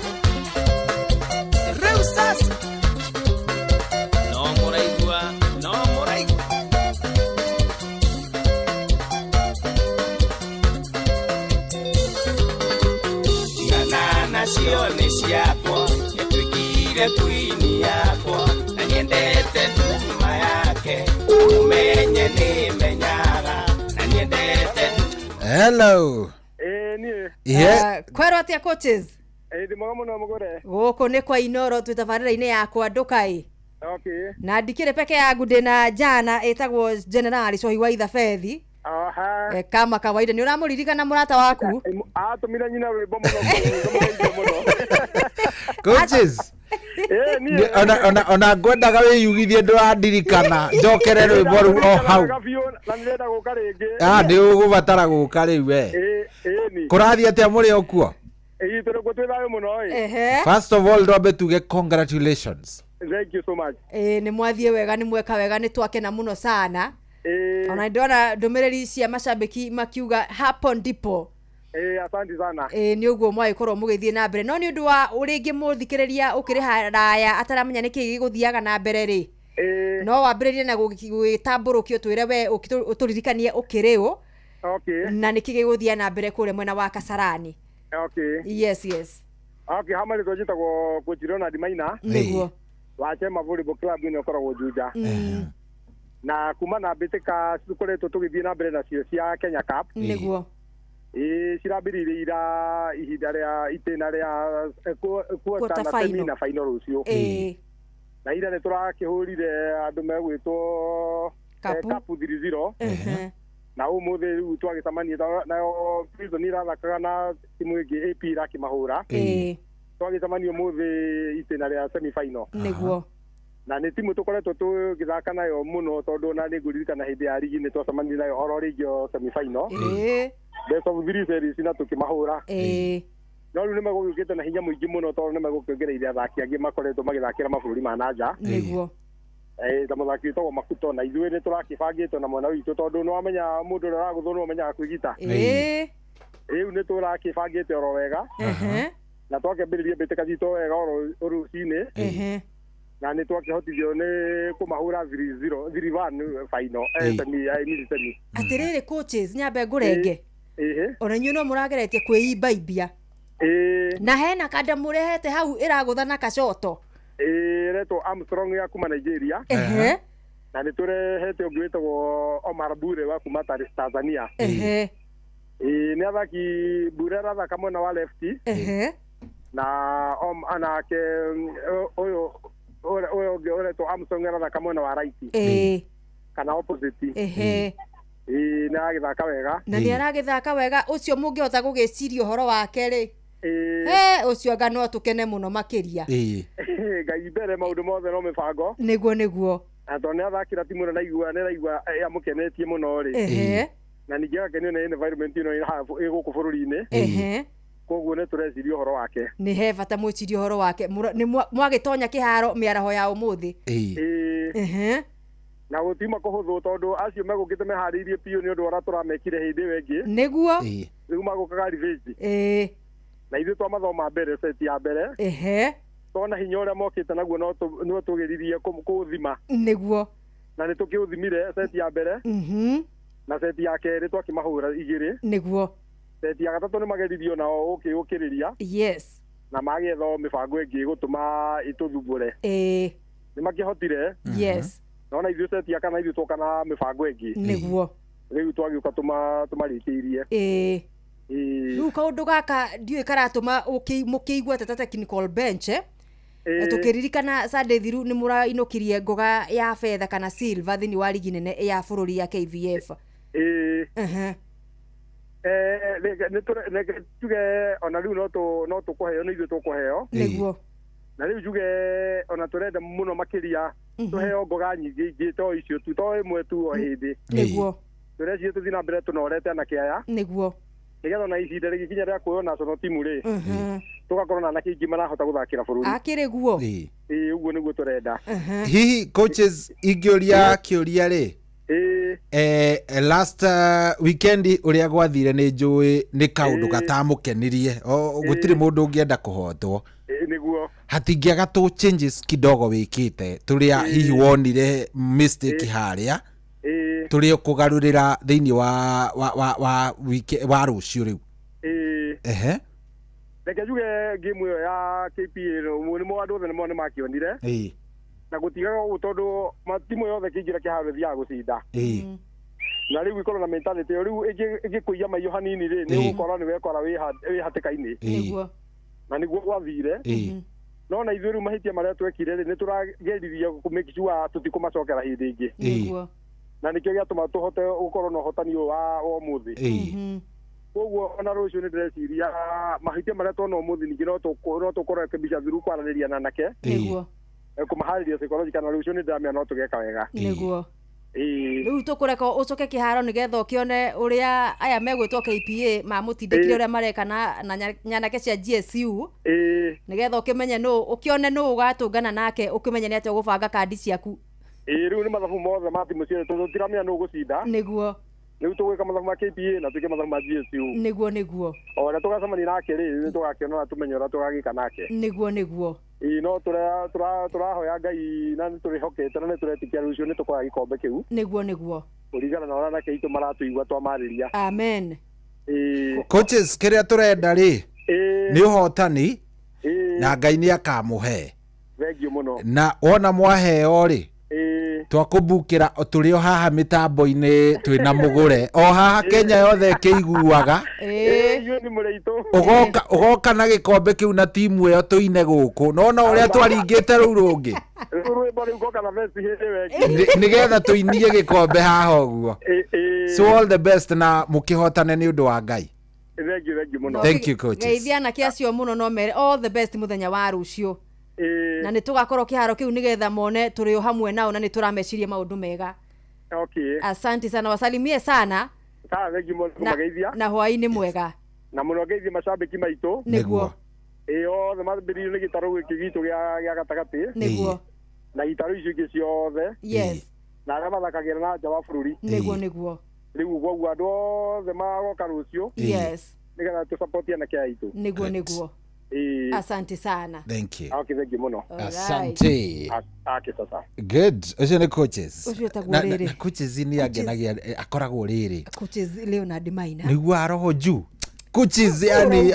S9: rĩu sasa no mũraigua no mũraigua.
S14: Tigana nacio nĩ ciakwa nĩtuĩkire kwini yakwa na nyendete nduma yake ũmenye nĩ menyaga na nyendete.
S8: Hello.
S10: Niĩ.
S8: Ihe.
S6: Kwerwo atĩa coaches?
S10: Ndĩ mwega mũno mũgũre.
S6: Gũkũ nĩ kwa Inoro twĩ tabarĩra-inĩ yakwa ndũkai.
S10: Okay.
S6: Na ndikĩrĩ peke yangu ndĩna njana ĩtagwo General Cohi wa Ithabethi.
S10: Aha.
S6: Kama kawaida nĩ ũramũririkana mũrata waku?
S10: Atũmire nyina rwĩmbo mũno mũno mũno.
S8: Coaches.
S10: Niĩ.
S8: Ona ngwendaga wĩyugithie ndũrandirikana njokere rwĩmbo rũu o hau.
S10: Na nĩndĩrenda gũka rĩngĩ.
S8: Ah, nĩ ũgũbatara gũka rĩu we.
S10: Ĩni.
S8: Kũrathiĩ atĩa mũrĩ o kuo?
S10: Ĩĩ tũrĩ kuo twĩ thayũ mũno ĩ.
S8: First of all twambe tuge congratulations.
S10: Thank you so much.
S6: Nĩ mwathiĩ wega nĩ mweka wega nĩ twakena mũno sana. Ona ndona ndũmĩrĩri cia macambĩki makiuga hapo ndipo.
S10: Asante sana.
S6: Nĩ ũguo mwagĩkorwo mũgĩthiĩ na mbere no nĩ ũndũ wa rĩngĩ mũthikĩrĩria ũkĩrĩ haraya ataramenya nĩkĩ gĩgũthiaga na mbere rĩ no wambĩrĩrie na gwĩtambũrũkio twĩre we ũtũririkanie ũkĩrĩ ũ
S10: Okay.
S6: Na nĩkĩ gĩgũthiĩ na mbere kũrĩa mwena wa Kasarani.
S10: Okay.
S6: Yes, yes.
S10: Okay, hama rĩtwa njĩtagwo Coach Ronald Maina.
S6: Nĩguo.
S10: Wa Chema Volleyball Club ĩno ĩkoragwo Juja. Na kuma na mbĩtĩka tũkoretwo tũgĩthiĩ na mbere nacio cia Kenya Cup.
S6: Nĩguo.
S10: Ĩĩ, cirambĩrĩirie ira ihinda rĩa itĩna rĩa
S6: Quarter
S10: quarter na semi
S6: final.
S10: na final rũciũ.
S6: Ĩĩ.
S10: Na ira nĩ tũrakĩhũrire andũ megwĩtwo
S6: Kapu.
S10: Kapu 3-0. Na ũmũthĩ rĩu twagĩcemania nayo Prison irathakaga na timu ĩngĩ AP irakĩmahũra.
S6: Ĩĩ.
S10: Twagĩcemania ũmũthĩ itĩna rĩa semi final.
S6: Nĩguo.
S10: Na nĩ timu tũkoretwo tũgĩthaka nayo mũno tondũ ona nĩ ngũririkana hĩndĩ ya rigi nĩ twacemanirie nayo oro rĩngĩ o semi final.
S6: Ĩĩ.
S10: Best of three series na tũkĩmahũra.
S6: Ĩĩ.
S10: No rĩu nĩ megũgĩũkĩte na hinya mũingĩ mũno tondũ nĩ megũkĩongereire athaki angĩ makoretwo magĩthakĩra mabũrũri ma na nja.
S6: Nĩguo.
S10: Ta mũthaki wĩtagwo Makuto, na ithuĩ nĩ tũrakĩbangĩtwo na mwena witũ tondũ nĩ wamenya mũndũ ũrĩa ũragũthwo nĩ ũmenyaga kwĩgita.
S6: Ĩĩ.
S10: Rĩu nĩ tũrakĩbangĩte oro wega. Na twakĩambĩrĩria mbĩtĩka citũ wega oro rũcinĩ. Na nĩ twakĩhotithio nĩ kũmahũra 3-0 3-1 final, semi, I mean semi.
S6: Atĩrĩrĩ coaches, nyambe ngũrenge.
S10: Ĩhĩ.
S6: Ona inyuĩ no mũrageretie kwĩimbaimbia.
S10: Ĩĩ.
S6: Na hena kanda mũrehete hau ĩragũtha na kacoto.
S10: Ĩĩ, ĩretwo Armstrong ya kuma Nigeria.
S6: Ehe.
S10: Na nĩ tũrehete ũngĩ wĩtagwo Omar Bure wa kuma Tanzania.
S6: Ehe.
S10: Ĩĩ, nĩ athaki Bure arathaka mwena wa left.
S6: Ehe.
S10: Na nake ũyũ ũyũ ũngĩ ũretwo Armstrong arathaka mwena wa right.
S6: Ĩĩ.
S10: Kana opposite.
S6: Ehe.
S10: Ĩĩ, nĩ aragĩthaka wega.
S6: Na nĩ aragĩthaka wega ũcio mũngĩhota gũgĩciria ũhoro wake rĩ.
S10: Ĩĩ.
S6: He, ũcio anga no tũkene mũno makĩria.
S10: Ngai mbere maũndũ mothe no mĩbango.
S6: Nĩguo, nĩguo.
S10: Na tondũ nĩ athakĩra timu ĩno naigua nĩ raigua amũkenetie mũno rĩ.
S6: Ehe.
S10: Na ningĩ agakenio nĩ environment ĩno ĩ gũkũ bũrũri-inĩ.
S6: Ehe.
S10: Koguo nĩ tũreciria ũhoro wake.
S6: Nĩ he bata mwĩcirie ũhoro wake. Nĩ mwagĩtonya kĩharo mĩaraho ya ũmũthĩ.
S10: Ĩĩ.
S6: Ehe.
S10: Na gũtiuma kũhũthũ tondũ acio megũkĩte meharĩirie biũ nĩ ũndũ wa ũrĩa tũramekire hĩndĩ ĩyo ĩngĩ.
S6: Nĩguo.
S10: Rĩu magũkaga revenge.
S6: Ĩĩ.
S10: Na ithuĩ twamathoma mbere seti ya mbere.
S6: Ehe.
S10: Tona hinya ũrĩa mokĩte naguo no tũgeririe kũũthima.
S6: Nĩguo.
S10: Na nĩ tũkĩũthimire seti ya mbere. Na seti ya kerĩ twakĩmahũra igĩrĩ.
S6: Nĩguo.
S10: Seti ya gatatũ nĩ mageririo nao ũkĩũkĩrĩria.
S6: Yes.
S10: Na magĩetha mĩbango ĩngĩ ĩgũtũma ĩtũthumbũre.
S6: Ĩĩ.
S10: Nĩ makĩhotire.
S6: Yes.
S10: Na ona ithuĩ seti ya kana ithuĩ twoka na mĩbango ĩngĩ.
S6: Nĩguo.
S10: Rĩu twagĩũka tũmarĩkĩirie.
S6: Ĩĩ.
S10: Ĩĩ.
S6: Rĩu kaũndũ gaka ndiũĩ karatũma mũkĩigua atĩ ta technical bench, eh?
S10: Ĩĩ.
S6: Tũkĩririkana Sunday thiru nĩ mũrainũkirie ngoga ya fedha kana silver thĩinĩ wa ligi nene ya bũrũri ya KVF.
S10: Ĩĩ.
S6: Ehe.
S10: Reke tuge ona rĩu no tũkũheo nĩ ithuĩ tũkũheo.
S6: Nĩguo.
S10: Na rĩu njuge ona tũrenda mũno makĩria tũheo ngoga nyingĩ ingĩ to icio tu, to ĩmwe tu o hĩndĩ.
S6: Nĩguo.
S10: Tũreciria tũthiĩ na mbere tũnorete anake aya.
S6: Nĩguo.
S10: Nĩgetha ona ihinda rĩgĩkinya rĩa kuoywo national team rĩ, tũgakorwo na anake aingĩ marahota gũthakĩra bũrũri.
S6: Akĩrĩ guo.
S10: Ĩĩ, ũguo nĩguo tũrenda.
S8: Hihi coaches ingĩũria kĩũria rĩ, last weekend ũrĩa gwathire nĩ njũĩ nĩ kaũndũ gatamũkenirie. Gũtirĩ mũndũ ũngĩenda kũhotwo.
S10: Nĩguo.
S8: Hatingĩaga tũ changes kidogo wĩkĩte tũrĩa hihi wonire mistake harĩa tũrĩa ũkũgarũrĩra thĩinĩ wa wiki wa rũciũ rĩu. Ehe.
S10: Reke njuge game ĩyo ya KPA nĩ andũ othe nĩ makĩonire. Na gũtigaga ũguo tondũ timu yothe ĩkĩingĩra kĩharo ĩthiaga gũcinda. Na rĩu ĩkorwo na mentality ĩyo rĩu ĩngĩkũiya maiyo hanini rĩ, nĩ ũgũkora nĩ wekora wĩ hatĩka-inĩ.
S6: Nĩguo.
S10: Na nĩguo gwathire. No na ithuĩ rĩu mahĩtia marĩa twekire rĩ, nĩ tũrageririe kũ make sure tũtikũmacokera hĩndĩ ĩngĩ.
S6: Nĩguo.
S10: Na nĩkĩo gĩatũma tũhote gũkorwo na ũhotani ũyũ wa ũmũthĩ. Koguo ona rũciũ nĩ ndĩreciria mahĩtia marĩa tuona ũmũthĩ ningĩ no tũkorwo kĩmbica thiru kwaranĩria na anake.
S6: Nĩguo.
S10: Kũmaharĩria psychology kana rũciũ nĩ ndĩramenya no tũgeka wega.
S6: Nĩguo. Rĩu tũkũreka ũcoke kĩharo nĩgetha ũkĩone ũrĩa aya megwĩtwo KPA mamũtindĩkire ũrĩa mareka na nyanake cia GSU. Nĩgetha ũkĩmenye nũ, ũkĩone nũ ũgatũngana nake, ũkĩmenye nĩ atĩa ũgũbanga kandi ciaku.
S10: Ĩĩ, rĩu nĩ mathabu mothe ma timu ciothe tondũ tũtiramenya nũ ũgũcinda.
S6: Nĩguo.
S10: Rĩu tũgwĩka mathabu ma KPA na twĩke mathabu ma GSU.
S6: Nĩguo, nĩguo.
S10: O ũrĩa tũgacemania nake rĩ, nĩ tũgakĩona na tũmenye ũrĩa tũgagĩka nake.
S6: Nĩguo, nĩguo.
S10: Ĩĩ, no tũrahoya Ngai na nĩ tũrĩhokete na nĩ tũretĩkia rũciũ nĩ tũkoya gĩkombe kĩu.
S6: Nĩguo, nĩguo.
S10: Kũringana na ũrĩa anake aitũ maratũigua twamarĩria.
S6: Amen.
S8: Coaches, kĩrĩa tũrenda rĩ nĩ ũhotani na Ngai nĩ akamũhe.
S10: Thengiũ mũno.
S8: Na wona mwaheo rĩ, twakũbukĩra tũrĩ o haha mĩtambo-inĩ twĩna mũgũre o haha Kenya yothe ĩkĩiguaga.
S10: Inyuĩ nĩ mũrĩ aitũ.
S8: Ũgoka na gĩkombe kĩu na timu ĩyo tũine gũkũ nona ũrĩa twaringĩte rũu rũngĩ.
S10: Rĩu rwĩmbo rĩu ngoka na vesti hĩndĩ ĩyo ĩngĩ.
S8: Nĩgetha tũinie gĩkombe haha ũguo. So all the best na mũkĩhotane nĩ ũndũ wa Ngai.
S10: Thengiũ mũno.
S8: Thank you, coaches.
S6: Geithia anake acio mũno no mere all the best mũthenya wa rũciũ. Na nĩ tũgakorwo kĩharo kĩu nĩgetha mone tũrĩ o hamwe nao na nĩ tũrameciria maũndũ mega.
S10: Okay.
S6: Asante sana, wasalimie sana.
S10: Sawa, thengiũ mũno kũmageithia.
S6: Na hwaĩ-inĩ mwega.
S10: Na mũno ngeithie macambĩki maitũ.
S6: Nĩguo.
S10: Othe mambĩrĩirio nĩ gĩtarũ gĩkĩ gitũ gĩa gatagatĩ.
S6: Nĩguo.
S10: Na itarũ icio ingĩ ciothe.
S6: Yes.
S10: Na arĩa mathakagĩra na nja wa bũrũri.
S6: Nĩguo nĩguo.
S10: Rĩu kwoguo andũ othe magoka rũciũ.
S6: Yes.
S10: Nĩgetha tũsapoti anake aitũ.
S6: Nĩguo nĩguo. Asante sana.
S8: Thank you.
S10: Okay, thank you mũno.
S8: Asante.
S10: Okay, sasa.
S8: Good. Ũcio nĩ coaches.
S6: Ũcio etagwo rĩrĩ.
S8: Na coaches nĩ angenagia akoragwo rĩrĩ.
S6: Coaches Leonard Maina.
S8: Nĩguo roho juu. Coaches yani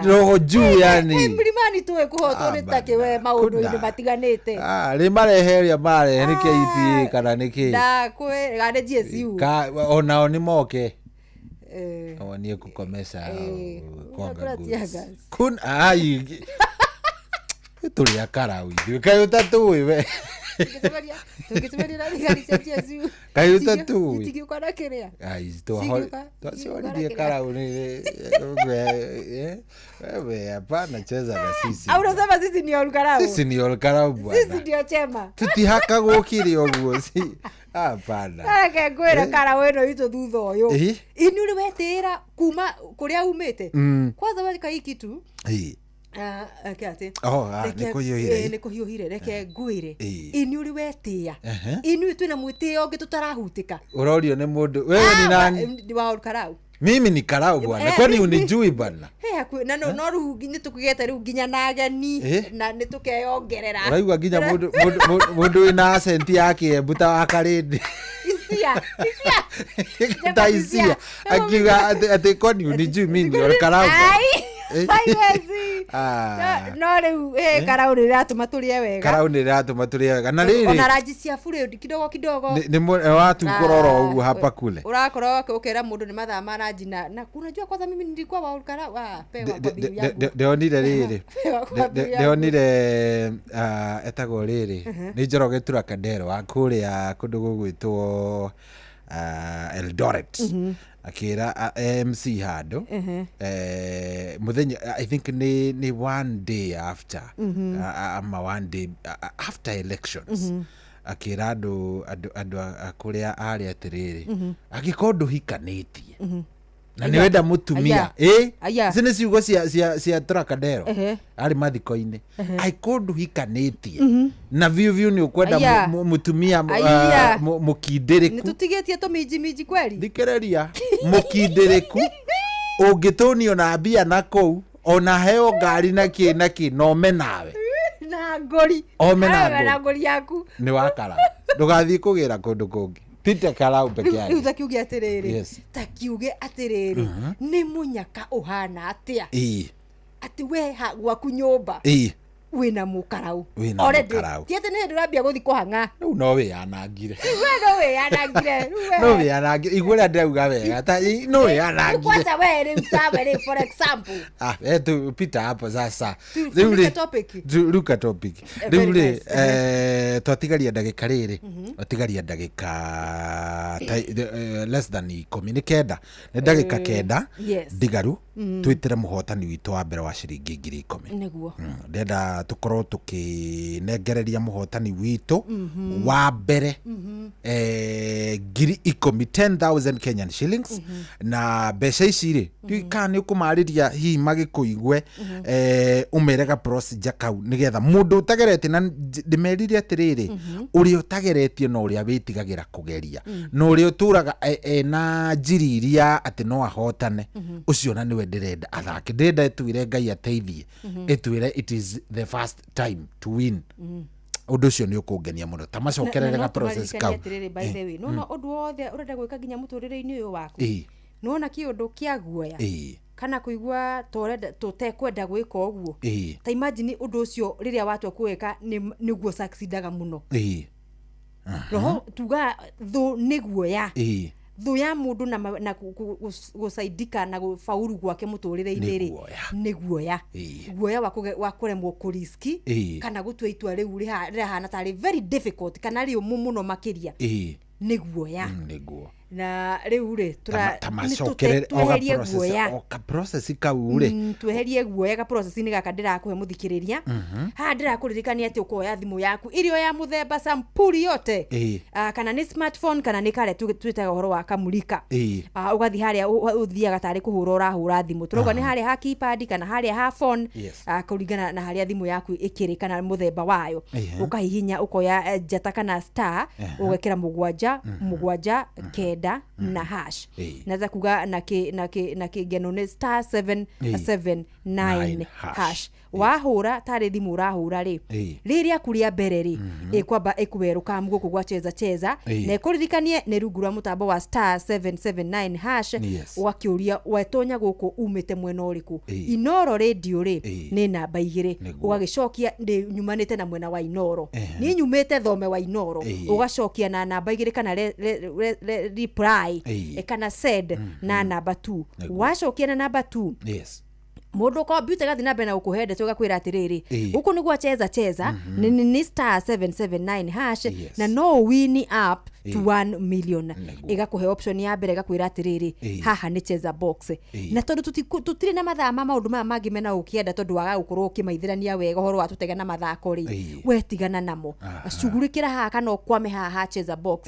S8: roho juu yani.
S6: Mlimani tuwe kũhotwo nĩ take we maũndũ-inĩ matiganĩte.
S8: Rĩ marehe rĩa marehe nĩ KPA kana nĩ kĩ?
S6: Ndakwĩ kana nĩ GSU.
S8: Onao nĩ moke. Niĩ kukomesha kwanga goods. Kun ai tũrĩ akarau ithuĩ kaĩ ũtatũĩ we.
S6: Tũngĩtũmĩrĩra thigari cia GSU.
S8: Kaĩ ũtatũĩ.
S6: Itingĩũka na kĩrĩa.
S8: Ai twacihoririe karau nĩ wewe hapana cheza na sisi.
S6: Au unasema sisi ni Olkarau?
S8: Sisi ni Olkarau bwana.
S6: Sisi ndio chema.
S8: Tutihakagwo kĩrĩ ũguo si. Hapana.
S6: Reke ngwĩre karau ĩno itũ thutha ũyũ. Ini ũrĩ wetĩĩra kuma kũrĩa umĩte. Kwanza weka hii kitu. Nĩ kũhiũhire reke ngwĩre ini ũrĩ wetĩĩa inyuĩ twĩna mwĩtĩo ũngĩ tũtarahutĩka.
S8: Ũrorio nĩ mũndũ wewe ni nani?
S6: Wa Olkarau.
S8: Mimi ni karau bwana. Kwani unijui bwana?
S6: Na no rĩu nĩ tũkĩgĩte rĩu nginya na ageni na nĩ tũkeyongerera.
S8: Ũraigua nginya mũndũ wĩna accent ya Kĩembu ta wa Karĩndĩ.
S6: Isia.
S8: Ta isia. Akiuga atĩ kwani unijui mimi ni Olkarau.
S6: Haiwezi. No rĩu karau nĩ rĩratũma tũrĩe wega.
S8: Karau nĩ rĩratũma tũrĩe wega. Na rĩrĩ
S6: ona ranji cia bure kidogo kidogo.
S8: Nĩ watu kũrora ũguo hapa kule.
S6: Ũrakorwo ũkĩra mũndũ nĩ mathaa ma ranji na unajua kwanza mimi nilikuwa wa Olkarau pewa kwa biu yangu.
S8: Ndĩonire rĩrĩ. Ndĩonire etagwo rĩrĩ. Nĩ Njoroge Turakadero wa kũrĩa kũndũ gũgwĩtwo Eldoret. Akira MC handũ muthenya I think ni one day after ama one day after elections akira andũ kũrĩa arĩ atĩrĩrĩ angĩkorwo ndũhikanĩtie na nĩ wenda mũtumia ici nĩ ciugo cia Turakadero arĩ mathiko-inĩ angĩkorwo ndũhikanĩtie na biũ biũ nĩ ũkwenda mũtumia mũkindĩrĩku.
S6: Nĩ tũtigĩtie tũminjiminji kweli.
S8: Thikĩrĩria mũkindĩrĩku ũngĩtũnio na mbia na kũu ona heo ngari na kĩ na kĩ na ome nawe
S6: na ngori
S8: ome na
S6: ngori yaku
S8: nĩ wakara ndũgathiĩ kũgĩra kũndũ kũngĩ. Peter Karau peke yake.
S6: Rĩu ta kiuge atĩrĩrĩ. Ta kiuge atĩrĩrĩ nĩ mũnyaka ũhana atĩa? Atĩ we gwaku nyũmba. Wĩna mũkarau.
S8: Already.
S6: Ti atĩ nĩ ndũrambia gũthiĩ kũhang'a.
S8: Rĩu no wĩyanangire.
S6: We no wĩyanangire.
S8: No wĩyanangire. Igua ũrĩa ndĩrauga wega. Ta no wĩyanangire.
S6: Kwanza we rĩu tawe rĩu for example.
S8: Tu Peter hapo sasa. Rĩu rĩ ruka topic. Rĩu rĩ twatigaria ndagĩka rĩrĩ. Twatigaria ndagĩka less than 19. Nĩ ndagĩka 9 ndigaru twĩtĩre mũhotani witũ wa mbere wa ciringi 10,000.
S6: Nĩguo.
S8: Ndĩrenda tukorwo tukinengereria muhotani witu wa mbere 10,000 10,000 Kenyan shillings na mbeca ici rĩ kana nĩ ũkũmarĩria hihi magĩkũigue ũmerega procedure kau nĩgetha mũndũ ũtageretie na ndĩmerire atĩrĩrĩ ũrĩa ũtageretie na ũrĩa wĩtigagĩra kũgeria na ũrĩa ũtũraga ena njiri iria atĩ no ahotane ũcio na nĩwe ndĩrenda athake ndĩrenda ĩtwĩre Ngai ateithie ĩtwĩre it is the first time to win. Ũndũ ũcio nĩ ũkũngenia mũno, ta macokerere ga process kau.
S6: Atĩrĩrĩ, by the way, nona ũndũ wothe ũrenda gwĩka nginya mũtũrĩre-inĩ ũyũ waku, nona kĩũndũ kĩa guoya kana kũigua torenda tũtekwenda gwĩka ũguo, ta imagine ũndũ ũcio rĩrĩa watua kũwĩka nĩguo succeedaga mũno. Roho tuga thũ nĩ guoya, thũ ya mũndũ na gũcaidika na gũbauru gwake mũtũrĩre-inĩ rĩ, nĩ guoya. Guoya wa kũremwo kũriski kana gũtua itua rĩu rĩrahana tarĩ very difficult kana rĩũmũ mũno makĩria, nĩ guoya.
S8: Nĩguo.
S6: Na rĩu rĩ,
S8: ta macokerere
S6: tweherie guoya.
S8: O ka process kau rĩ.
S6: Tweherie guoya ga process-inĩ gaka ndĩrakũhe mũthikĩrĩria. Haha ndĩrakũririkania atĩ ũkoya thimũ yaku irio ya mũthemba sampuli yote, kana nĩ smartphone kana nĩ kare twĩtaga ũhoro wa kamulika, ũgathiĩ harĩa ũthiaga tarĩ kũhũra ũrahũra thimũ, tũrauga nĩ harĩa ha keypad kana harĩa ha phone, kũringana na harĩa thimũ yaku ĩkĩrĩ kana mũthemba wayo. Ũkahihinya ũkoya njata kana star, ũgekĩra 7 7 9 na hash. Naweza kuga na kigeno ni star 7 7 9 hash. Wahũra tarĩ thimũ ũrahũra rĩ, rĩrĩa kuria mbere rĩ, ĩkwamba ĩkwerũka gũkũ gwa cheza cheza, na ĩkũririkanie nĩ rungu rwa mũtambo wa star 779 hash. Ũgakĩũria wetonya gũkũ umĩte mwena ũrĩkũ. Inoro radio rĩ nĩ namba 2, ũgagĩcokia nyumanĩte na mwena wa Inoro, niĩ nyumĩte thome wa Inoro, ũgacokia na namba 2 kana reply kana send na namba 2. Wacokia na namba 2, mũndũ kompiuta gathi na mbere na gũkũhe ndeto ĩgakwĩra atĩrĩrĩ, gũkũ nĩ gwa cheza cheza, nĩ star 779 hash, na no win up to 1 million. Ĩgakũhe option ya mbere ĩgakwĩra atĩrĩrĩ, haha nĩ cheza box. Na tondũ tũtirĩ na mathaa ma maũndũ maya mangĩ mena ũkĩenda, tondũ waga gũkorwo ũkĩmaithĩrania wega ũhoro wa tũtega na mathako rĩ, we tigana namo, cugurĩkĩra haha kana ũkwame haha cheza box,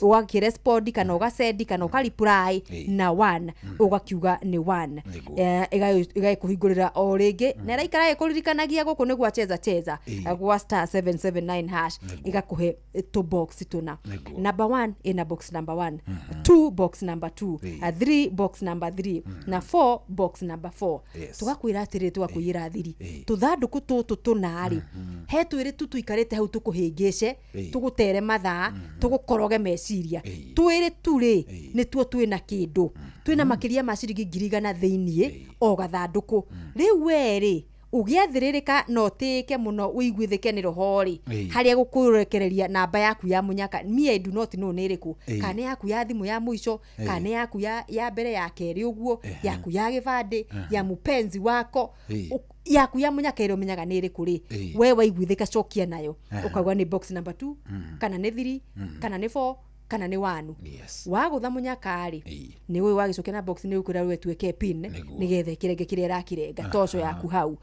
S6: ũgakĩrespond kana ũgasendi kana ũkareply na 1, ũgakiuga nĩ 1, ĩgakũhingũrĩra o rĩngĩ, na ĩraikara ĩkũririkanagia gũkũ nĩ gwa cheza cheza gwa star 779 hash, ĩgakũhe tũ box tũna. Number 1 ina box number 1, 2 box number 2, 3 box number 3, na 4 box number 4. Tugakwĩra atĩrĩ, tũgakwĩra thiri tũthandũkũ tũtũ tũna rĩ, he twĩrĩ tu tũikarĩte hau tũkũhĩngĩce, tũgũtere mathaa, tũgũkoroge meciria. Twĩrĩ tu rĩ nĩtuo twĩna kĩndũ, twĩna makĩria ma ciringi 100,000 thĩiniĩ o gathandũkũ. Rĩu we rĩ ũgĩathĩrĩrĩka na ũtĩĩke mũno ũiguithĩke nĩ roho rĩ, harĩa gũkũrekereria namba yaku ya mũnyaka, me I do not know nĩ ĩrĩkũ, kana nĩ yaku ya thimũ ya mũico, kana nĩ yaku ya mbere ya kerĩ ũguo, yaku ya gĩbandĩ, ya mũpenzi wako, yaku ya mũnyaka ĩrĩa ũmenyaga nĩ ĩrĩkũ rĩ, we waiguithĩka cokia nayo, ũkauga nĩ box number 2, kana nĩ 3, kana nĩ 4, kana nĩ 1. Wagũtha mũnyaka rĩ, nĩ ũyũ wagĩcokia na box nĩ ũkwĩra we tuĩke pin nĩgetha ĩkĩrenge kĩrĩa ĩrakĩrenga toco yaku hau.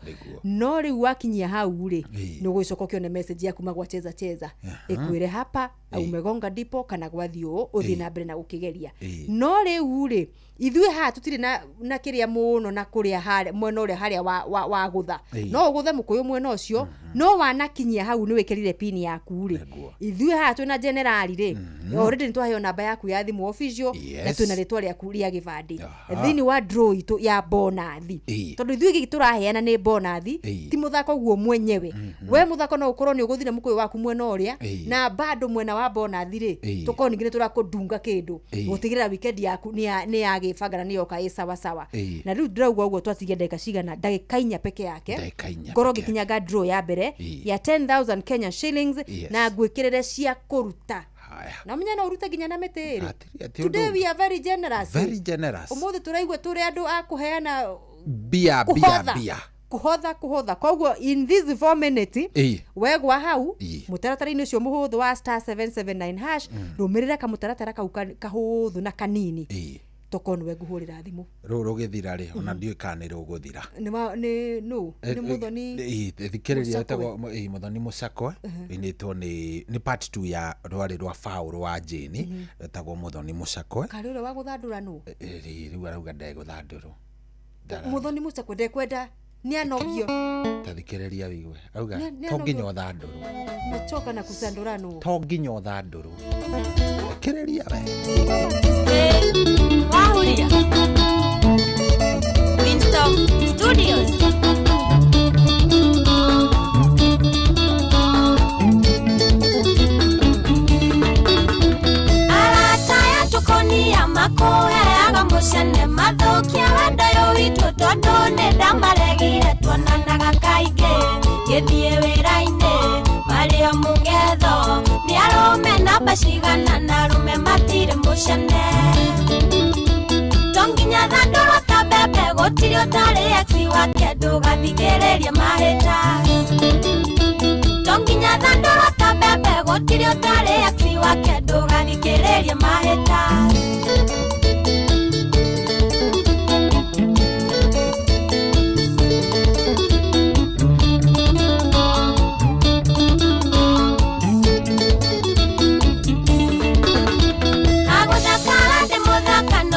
S6: No rĩu wakinyia hau rĩ, nĩ ũgũcoka ũkĩone message yaku magwa cheza cheza ĩkwĩre hapa umegonga ndipo kana gwathiĩ ũũ, ũthiĩ na mbere na gũkĩgeria. No rĩu rĩ, ithuĩ haha tũtirĩ na kĩrĩa mũno na kũrĩa harĩa mwena ũrĩa harĩa wa gũtha, no ũgũthe mũkũyũ mwena ũcio, no wanakinyia hau nĩ wĩkĩrire pin yaku rĩ. Ithuĩ haha twĩna generali rĩ, already nĩ twaheo namba yaku ya thimũ official, na twĩna rĩtwa rĩaku rĩa gĩbandĩ thĩinĩ wa draw itũ ya bonathi, tondũ ithuĩ gĩkĩ tũraheana nĩ bonathi, ti mũthako guo mwenyewe. We mũthako no ũkorwo nĩ ũgũthire mũkũyũ waku mwena ũrĩa, na bado mwena wa bonathi rĩ, tũkorwo ningĩ nĩ tũrakũndunga kĩndũ gũtigĩrĩra weekend yaku nĩ yagĩbanga na nĩ yoka ĩ sawa sawa. Na rĩu ndĩrauga ũguo twatigia ndagĩka cigana, ndagĩka 4 peke yake, ngorwo ngĩkinyanga draw ya mbere ya 10,000 Kenya shillings, na ngwĩkĩrĩre cia kũruta. Na menya no ũrute nginya na mĩtĩ ĩrĩ. Today we are very generous.
S8: Very generous.
S6: Ũmũthĩ tũraigua tũrĩ andũ a kũheana
S8: bia bia bia,
S6: kũhotha. Koguo in this 4 minutes wegwa hau mũtaratara-inĩ ũcio mũhũthũ wa star 779 hash, rũmĩrĩra kamũtaratara kau kahũthũ na kanini, tokorwo nĩwe ngũhũrĩra thimũ.
S8: Rũũ rũgĩthira rĩ, ona ndiũĩ kana nĩ rũgũthira.
S6: Nĩ nũ? Nĩ Mũthoni
S8: thikĩrĩria etagwo Mũthoni Mũcakwe, ĩnĩtwo nĩ part 2 ya rwarĩ rwa Faũrũ wa Jane, etagwo Mũthoni Mũcakwe.
S6: Karĩ ũrĩa wa gũthandũra nũ?
S8: Rĩu arauga ndegũthandũrwo.
S6: Mũthoni Mũcakwe ndekwenda, nĩ anogio.
S8: Tathikĩrĩria wigue. Auga to nginya ũthandũrwo.
S6: Mechoka na kusandũra nũ?
S8: To nginya ũthandũrwo. Thikĩrĩria we.
S7: Wahuria Winston Studios.
S11: Makũheaga mũcene mathũkia wendo ũyũ witũ tondũ nĩ ndamaregire tuonanaga kaingĩ ngĩthiĩ wĩra-inĩ marĩ o mũng'etho nĩ arũme namba cigana na arũme matirĩ mũcene to nginya thandũrwo ta mbembe gũtirĩ ũtarĩ ex wake ndũgathikĩrĩrie mahĩta to nginya thandũrwo ta mbembe gũtirĩ ũtarĩ ex wake ndũgathikĩrĩrie mahĩta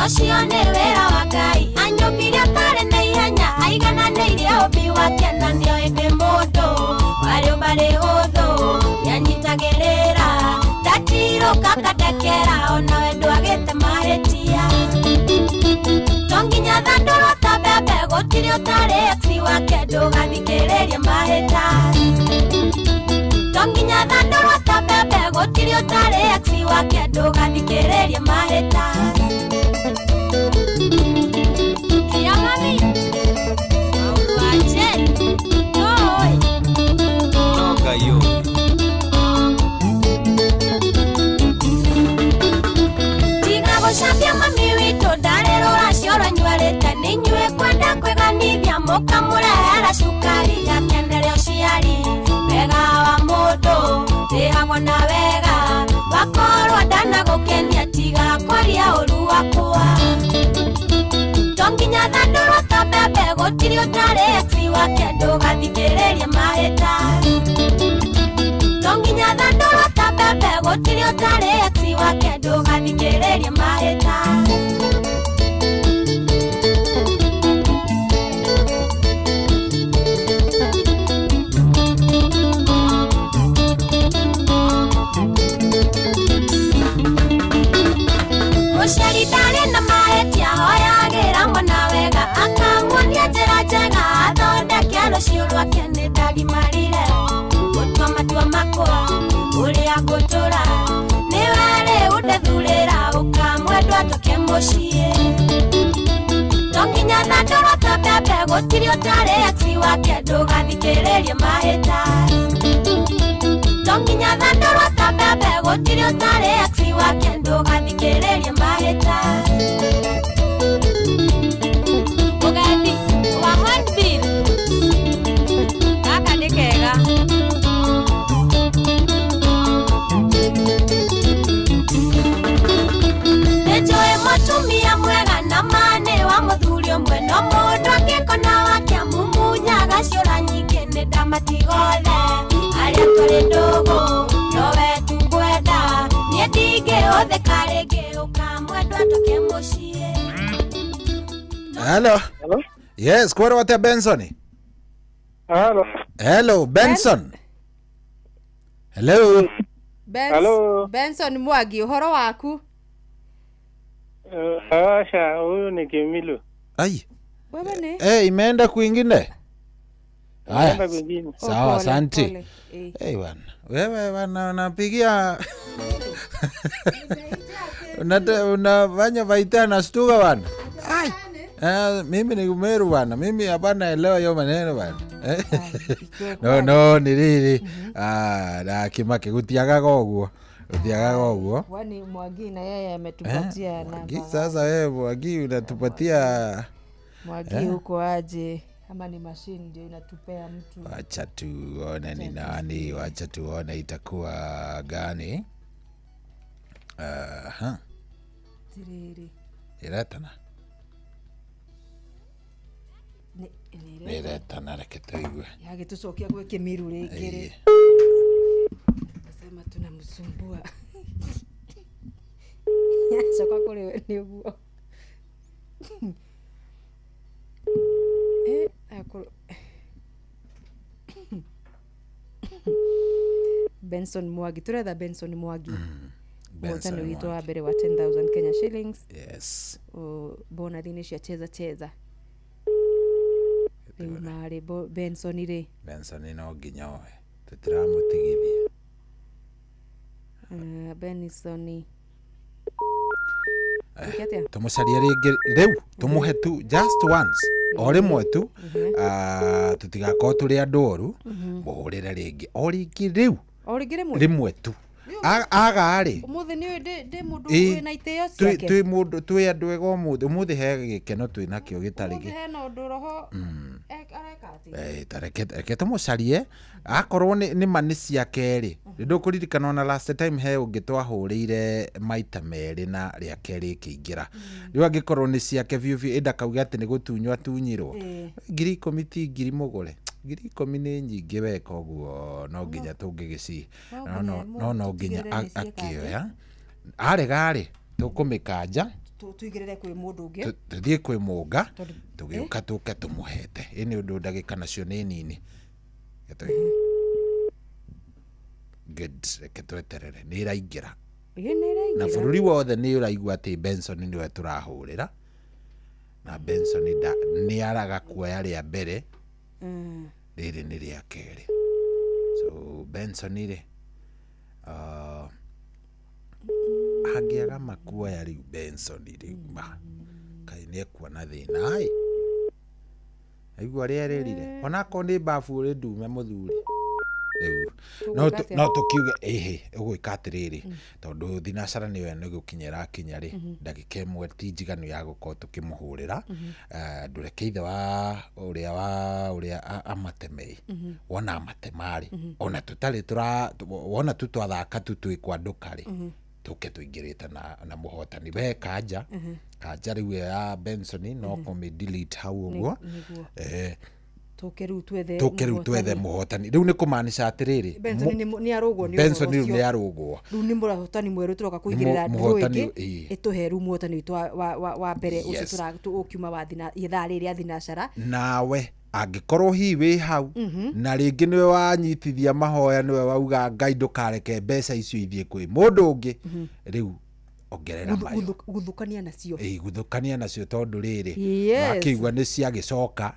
S11: Ũcio nĩ wĩra wa Ngai anyũmbire atarĩ na ihenya aigananĩirie ũmbi wake na nĩoĩ ndĩ mũndũ warĩũmba rĩhũthũ nĩanyitagĩrĩra ndatirũka ngandekera onawe ndwagĩte mahĩtia to nginya thandũrwo ta mbembe gũtirĩ ũtarĩ ex wake ndũgathikĩrĩrie mahĩta to nginya thandũrwo ta mbembe gũtirĩ ũtarĩ ex wake ndũgathikĩrĩrie mahĩta Tiga gũcambia mami witũ ndarĩ rũracio rwanyuarĩte nĩinyuĩ kwenda kwĩganithia mũkamũrehera cukari akenere ũciari wega wa mũndũ rĩhagwo na wega wakorwo ndanagũkenia tiga kwaria ũru wakwa to nginya thandũrwo ta mbembe gũtirĩ ũtarĩ ex wake ndũgathikĩrĩrie mahĩta to nginya thandũrwo ta mbembe gũtirĩ ũtarĩ ex wake ndũgathikĩrĩrie mahĩta Mũciari ndarĩ na mahĩtia hoyagĩra mwana wega akamuonia njĩra njega athondeke rũciũ rwake nĩ ndagimarire gũtua matua makwa ũrĩa ngũtũra nĩwe rĩu ndethurĩra ũkamwendwa tũke mũciĩ to nginya thandũrwo ta mbembe gũtirĩ ũtarĩ ex wake ndũgathikĩrĩrie mahĩta to nginya thandũrwo ta mbembe gũtirĩ ũtarĩ ex wake ndũgathikĩrĩrie mahĩta
S7: Mũgendi wa Hornbill gaka nĩ kega
S11: Nĩnjũĩ mũtumia mwega na ma nĩ wa mũthuri ũmwe no mũndũ angĩkona wake amumunyaga ciũra nyingĩ nĩ ndamatiga othe arĩa tũrĩ ndũgũ nowe tu ngwenda niĩ ndingĩhũthĩka rĩngĩ ũkamwendwa tũke mũciĩ
S8: Hello. Hello. Yes, kwero watia Benson.
S10: Hello.
S8: Hello, Benson. Hello.
S10: Hello.
S6: Benson Mwangi, uhoro waku?
S10: Asha, huyu ni Kimilu.
S8: Ai.
S6: Wewe ni?
S8: Eh, imeenda kwingine. Haya. Sawa, asante. Eh, bwana. Wewe bwana unapigia unafanya vaita na stuga bwana. Ai. Mimi ni Umeru bwana. Mimi hapana elewa hiyo maneno bwana. No ni riri. Ah, na kimake gutiagaga uguo. Gutiagaga uguo.
S6: Kwani Mwangi na yeye ametupatia namba.
S8: Sasa wewe Mwangi unatupatia
S6: Mwangi huko aje? Ama ni machine ndio inatupea mtu.
S8: Wacha tuone ni nani, wacha tuone itakuwa gani. Aha.
S6: Tiriri.
S8: Iretana. Niretana reke tuigue.
S6: Yagitucokia gwe Kimiru rĩngĩ rĩ. Nasema tunamsumbua. Coka kũrĩ we nĩ ũguo. Benson Mwangi, turetha Benson Mwangi. Benson witũ wa mbere wa 10,000 Kenya shillings.
S8: Yes.
S6: Bonathi-inĩ cia cheza cheza. Rĩu marĩ Benson rĩ.
S8: Benson no nginya oe. Tũtiramũtigithia.
S6: Benson. Twĩke atĩa?
S8: Tũmũcarie rĩngĩ rĩu, tũmũhe tu just once, o rĩmwe tu. Ah, tũtigakorwo tũrĩ andũ oru. Mũhũrĩre rĩngĩ, o rĩngĩ rĩu.
S6: O rĩngĩ rĩmwe.
S8: Rĩmwe tu. Aga rĩ.
S6: Ũmũthĩ nĩ ndĩ mũndũ wĩna itĩo ciake.
S8: Twĩ mũndũ, twĩ andũ ega ũmũthĩ. Ũmũthĩ he gĩkeno twĩ nakĩo gĩtarĩ
S6: Ũmũthĩ hena ũndũ roho areka atĩa?
S8: Eh, ta reke tũmũcarie, akorwo nĩ ma nĩ ciake rĩ. Ndũkũririkana ona last time he ũngĩ twahũrĩire maita merĩ na rĩa kerĩ ĩkĩingĩra. Rĩu angĩkorwo nĩ ciake biũ biũ, ĩnda kauge atĩ nĩ gũtunywo atunyirwo. 10,000 ti ngiri mũgũre, 10,000 nĩ nyingĩ weka ũguo, no nginya tũngĩgĩci
S6: No
S8: no
S6: nginya
S8: no no nginya
S6: tũtigĩrĩre nĩ cieka
S8: akĩoya arega rĩ, tũkũmĩkanja.
S6: Tũigĩrĩre kwĩ mũndũ ũngĩ.
S8: Tũthiĩ kwĩ mũnga.
S6: Tondũ-
S8: Tũgĩũka tũke tũmũhete ĩ nĩ ũndũ ndagĩka nacio nĩ nini. Good, reke tweterere, nĩ ĩraingĩra.
S6: Ĩ, nĩ ĩraingĩra.
S8: Na bũrũri wothe nĩ ũraigua atĩ Benson nĩwe tũrahũrĩra, na Benson nĩ araga kuoya rĩa mbere. Rĩrĩ nĩ rĩa kerĩ. So Benson rĩ, angĩaga makuoya rĩu Benson rĩu ma kaĩ nĩ ekuona thĩna ĩ aigua ũrĩa erĩrire, onakorwo nĩ babu ũrĩ ndume mũthuri rĩu no
S6: Tũgwĩka atĩa?
S8: No tũkiuge ĩhĩ ũgwĩka atĩrĩrĩ, tondũ thinacara nĩyo nĩ gũkinya ĩrakinya rĩ, ndagĩka ĩmwe ti njiganu ya gũkorwo tũkĩmũhũrĩra. Eh, ndũreke ithe wa ũrĩa wa ũrĩa amateme. Wona amatema rĩ, ona tũtarĩ tũra wona tu twathaka tu twĩ kwandũka rĩ, tũke tũingĩrĩte na mũhotani we kanja. Kanja rĩu ĩyo ya Benson no kũmĩ delete hau ũguo.
S6: Nĩguo.
S8: Eh,
S6: Tũke rĩu twethe
S8: tũke rĩu twethe
S6: mũhotani.
S8: mũhotani rĩu nĩ kũmaanisha atĩrĩrĩ,
S6: Benson nĩ arũgwo nĩ
S8: Benson
S6: ũhoro
S8: rĩu
S6: ũcio.
S8: nĩ arũgwo.
S6: Rĩu nĩ mũhotani mwerũ tũroka
S8: Nĩ
S6: kũigĩrĩra draw
S8: mũhotani,
S6: ĩngĩ
S8: ĩĩ.
S6: ĩtũhe rĩu mũhotani witũ wa mbere ũcio. Ũkiuma wa ithaa rĩrĩ rĩa thinacara.
S8: Nawe angĩkorwo hihi wĩ hau na rĩngĩ nĩwe wanyitithia mahoya, nĩwe wauga Ngai ndũkareke mbeca icio ithiĩ kwĩ mũndũ ũngĩ, rĩu ongerera mayo.
S6: Guthukania nacio.
S8: Ĩĩ, guthukania nacio tondũ rĩrĩ, wakĩigua nĩ ciagĩcoka.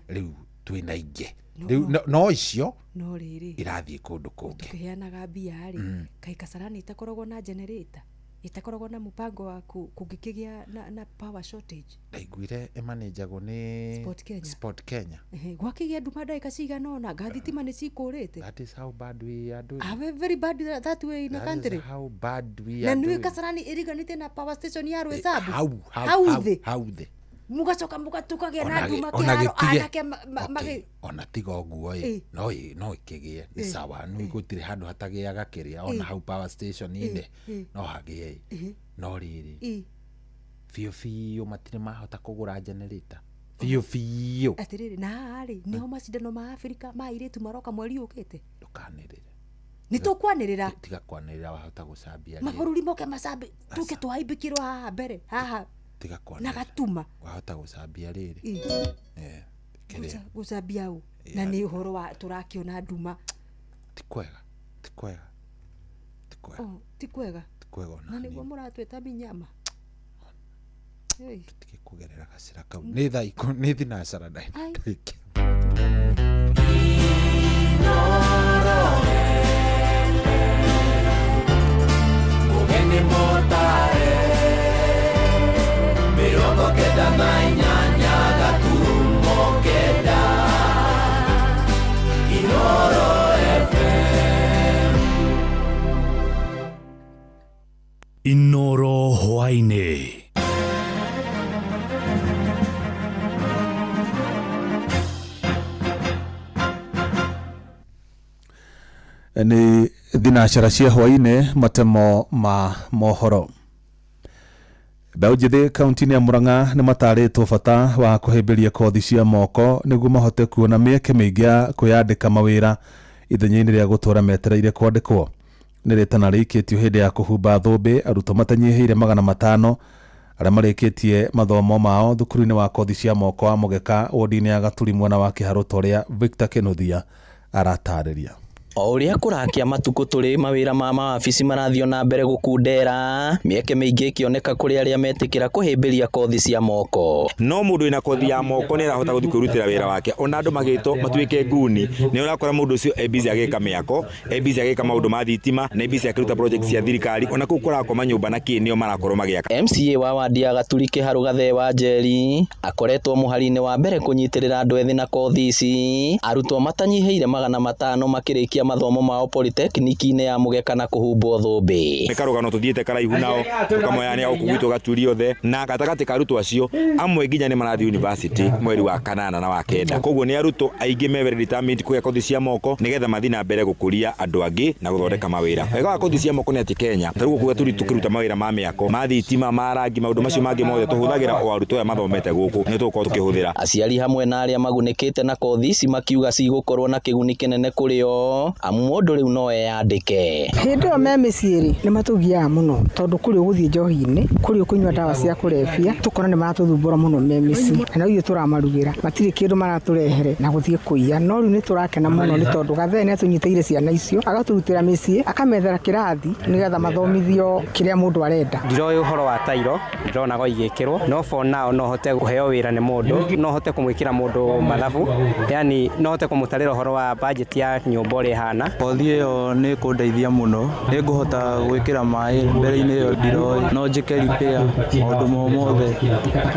S8: Rĩu twĩna ingĩ rĩu no icio
S6: No rĩrĩ,
S8: irathiĩ kũndũ kũngĩ.
S6: Tũkĩheanaga mbia rĩ, kaĩ Kasarani ĩtakoragwo na generator, ĩtakoragwo na mũbango wa kũngĩkĩgĩa na power shortage?
S8: Ndaiguire ĩmanĩnjagwo nĩ
S6: Sport Kenya.
S8: Sport Kenya.
S6: Ehe, gwakĩgĩa nduma ndagĩka cigana ũna ngathitima nĩ cikũrĩte.
S8: That is how bad we are doing.
S6: Are very bad that way in a
S8: That
S6: country.
S8: is how bad we
S6: Na
S8: are
S6: nĩ
S8: doing.
S6: Kasarani ĩriganĩte na power station ya Rwĩsambu
S8: Hau hau
S6: hau
S8: hau
S6: thĩ.
S8: Hau thĩ.
S6: Mugacoka mũgatukagĩa na
S8: Ona
S6: nduma
S8: ona
S6: kĩharo
S8: gĩtige-
S6: anake
S8: Okay, ona tiga ũguo ĩ, no ĩkĩgĩe nĩ sawa, nĩ gũtirĩ handũ hatagĩaga kĩrĩa ona hau power station-inĩ no hagĩe ĩ. No rĩrĩ, biũ biũ matirĩ mahota kũgũra generator biũ biũ.
S6: Atĩrĩrĩ, na haha rĩ, nĩho macindano ma Afrika ma airĩtu maroka mweri ũkĩte.
S8: Ndũkanĩrĩre.
S6: Nĩ tũkwanĩrĩra.
S8: Tiga kwanĩrĩra, wahota gũcambia rĩrĩ.
S6: Mabũrũri moke macambi, tũke tũhaimbĩkĩrwo haha mbere haha
S8: Tiga
S6: na
S8: kwanĩrĩra,
S6: gatuma.
S8: wahota gũcambia rĩrĩ. Eh, kĩrĩa
S6: Gũcambia ũ na nĩ ũhoro wa tũrakĩona nduma.
S8: Ti kwega, ti kwega, ti kwega.
S6: Oh, ti kwega.
S8: Ti kwega ona
S6: Na nĩguo mũratwĩta minyama. Ei.
S8: Tige kũgerera gacĩra kau, nĩ thaa nĩ thinacara
S6: Ai.
S8: ndagĩka.
S14: Mũgeni mũtare 98.9 Inoro FM.
S15: Inoro hwaini.
S16: Nĩ thinacara cia hwainĩ, matemo ma mohoro. Mbeũ njĩthĩ kaunti-inĩ ya Murang'a nĩ matarĩtwo bata wa kũhĩmbĩria kothi cia moko nĩguo mahote kuona mĩeke mĩingĩ ya kwĩyandĩka mawĩra ithenya-inĩ rĩa gũtũra metereire kwandĩkwo. Nĩ rĩtana rĩikĩtio hĩndĩ ya kũhumba thũmbĩ arutwo matanyihĩire 500 arĩa marĩkĩtie mathomo mao thukuru-inĩ wa kothi cia moko wa Mũgeka, wodi-inĩ ya Gaturi, mwena wa Kĩharũ, ta ũrĩa Victor Kĩnuthia aratarĩria.
S12: O ũrĩa kũrakia matukũ tũrĩ mawĩra ma mawabici marathiĩ na mbere gũkundera, mĩeke mĩingĩ ĩkĩoneka kũrĩ arĩa metĩkĩra kũhĩmbĩria kothi cia moko.
S13: No mũndũ wĩna kothi ya moko nĩ arahota gũthiĩ kwĩrutĩra wĩra wake, ona andũ magĩtwo matuĩke nguni, nĩ ũrakora mũndũ ũcio e busy agĩka mĩako, e busy agĩka maũndũ ma thitima, na e busy akĩruta project cia thirikari, ona kũu kũrakoma nyũmba na kĩ nĩo marakorwo magĩaka.
S12: MCA wa wadi ya Gaturi Kĩharũ Gathee wa Njeri akoretwo mũhari-inĩ wa mbere kũnyitĩrĩra andũ ethĩ na kothi ici, arutwo matanyihĩire 500 makĩrĩkia mathomo mao polytechnic-inĩ ya Mũgeka na kũhumbwo thũmbĩ.
S13: Nĩ karũgano tũthiĩte karaihu nao tũkamoyania gũkũ gwitũ Gaturi othe, na gatagatĩ ka arutwo acio amwe nginya nĩ marathiĩ university mweri wa 8 na wa 9. Koguo nĩ arutwo aingĩ me very determined kũgĩa kothi cia moko nĩgetha mathiĩ na mbere gũkũria andũ angĩ na gũthondeka mawĩra. Wega wa kothi cia moko nĩ atĩ Kenya ta rĩu gũkũ Gaturi tũkĩruta mawĩra ma mĩako, ma thitima, ma rangi, maũndũ macio mangĩ mothe tũhũthagĩra o arutwo aya mathomete gũkũ nĩ tũgũkorwo tũkĩhũthĩra.
S12: Aciari hamwe na arĩa magunĩkĩte na kothi ici makiuga cigũkorwo na kĩguni kĩnene kũrĩ o, amu mũndũ rĩu no eyandĩke.
S20: Hĩndĩ ĩyo me mĩciĩ rĩ, nĩ matũgiaga mũno tondũ kũrĩ ũgũthiĩ njohi-inĩ, kũrĩ ũkũnyua ndawa cia kũrebia, tũkona nĩ maratũthumbũra mũno me mĩciĩ, na no ithuĩ tũramarugĩra, matirĩ kĩndũ maratũrehere na gũthiĩ kũiya. No rĩu nĩ tũrakena mũno nĩ tondũ Gathee nĩ atũnyitĩire ciana icio, agatũrutĩra mĩciĩ, akamethera kĩrathi nĩgetha mathomithio kĩrĩa mũndũ arenda.
S17: Ndiroĩ ũhoro wa tairo, ndĩronaga igĩkĩrwo, no for now no hote kũheo wĩra nĩ mũndũ, no hote kũmwĩkĩra mũndũ mathabu, yani no hote kũmũtarĩra ũhoro wa budget ya nyũmba ũrĩa ĩhana.
S18: Kothi ĩyo nĩ ĩkũndeithia mũno, nĩ ngũhota gwĩkĩra maĩ mbere-inĩ ĩyo ndiroĩ, no njĩke repair, maũndũ mo mothe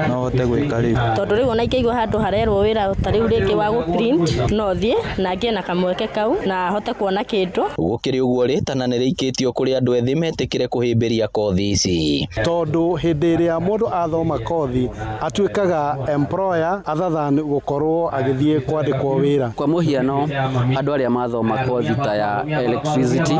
S18: no hote gwĩka rĩu.
S23: Tondũ rĩu ona ingĩigua handũ harerwo wĩra ta rĩu rĩngĩ wa gũ-print, no thiĩ na ngĩe na kamweke kau na hote kuona kĩndũ.
S12: Gũkĩrĩ ũguo rĩtana nĩ rĩikĩtio kũrĩ andũ ethĩ metĩkĩre kũhĩmbĩria kothi ici.
S24: Tondũ hĩndĩ ĩrĩa mũndũ athoma kothi atuĩkaga employer other than gũkorwo agĩthiĩ kwandĩkwo wĩra.
S25: Kwa mũhiano andũ arĩa mathoma kothi ta ya electricity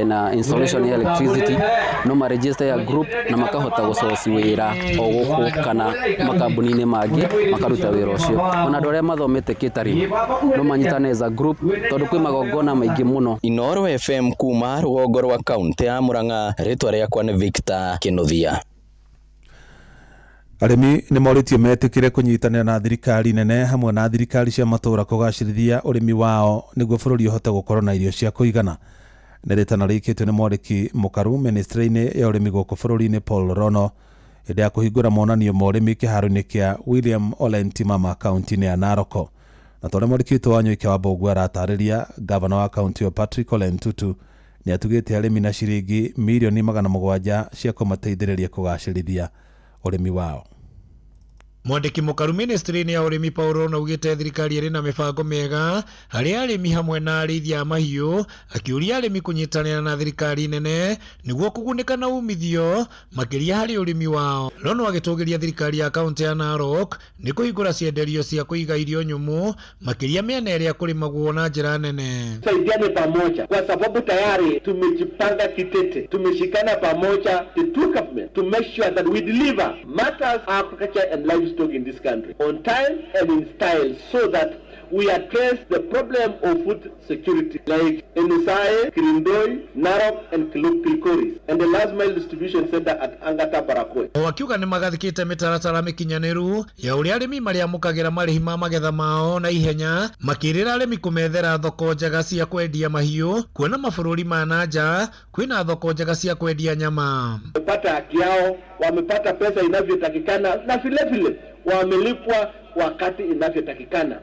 S25: na installation ya electricity no maregister ya group na makahota gũcoci wĩra o gũkũ kana makambuni-inĩ mangĩ makaruta wĩra ũcio. Ona andũ arĩa mathomete catering no manyitane as a group tondũ kwĩ magongona maingĩ mũno.
S12: Inooro FM kuma rũgongo rwa kaunti ya Murang'a, rĩtwa rĩakwa nĩ Victor Kinuthia.
S16: Arĩmi nĩ morĩtio metĩkĩre kũnyitanĩra na thirikari nene hamwe na thirikari cia matũũra kũgacĩrithia ũrĩmi wao nĩguo bũrũri ũhote gũkorwo na irio cia kũigana. Nĩ rĩtana rĩikĩtio nĩ mwandĩki mũkaru ministry-inĩ ya ũrĩmi gũkũ bũrũri-inĩ Paul Rono hĩndĩ ya kũhingũra monanio ma ũrĩmi kĩharo-inĩ kĩa William Ole Ntimama kaunti-inĩ ya Narok. Na ta ũrĩa mwandĩki witũ wa Nyoike wa Mbũgua aratarĩria, gavana wa kaunti ĩyo Patrick Ole Ntutu nĩ atugĩte arĩmi na ciringi mirioni 700 cia kũmateithĩrĩria kũgacĩrithia ũrĩmi wao.
S26: Mwandĩki mũkaru ministry-inĩ ya ũrĩmi Paul Rono augĩte thirikari ĩrĩ na mĩbango mĩega harĩ arĩmi hamwe na arĩithia a mahiũ, akĩũria arĩmi kũnyitanĩra na thirikari nene nĩguo kũgunĩka na umithio makĩria harĩ ũrĩmi wao. Rono agĩtũgĩria thirikari ya kaunti ya Narok nĩ kũhingũra cienderio cia kũiga irio nyũmũ makĩria mĩena ĩrĩa kũrĩmagwo na njĩra nene.
S27: Saidiane pamoja kwa sababu tayari tumejipanga kitete, tumeshikana pamoja the two government to make sure that we deliver matters agriculture and livestock in this country on time and in style so that we address the problem of food security like Enusae, Kirindoi, Narok and Kilgoris and the last mile distribution center at Angata Barakoi.
S26: Wakiuga nĩ magathĩkĩte mĩtaratara mĩkinyanĩru ya ũrĩa arĩmi marĩamũkagĩra marĩhi ma magetha mao na ihenya, makĩrĩra arĩmi kũmethera thoko njega cia kwendia mahiũ, kuona mabũrũri ma na nja kwĩna thoko njega cia kwendia nyama.
S27: Wamepata haki yao, wamepata pesa inavyotakikana na vile vile wamelipwa wakati inavyotakikana.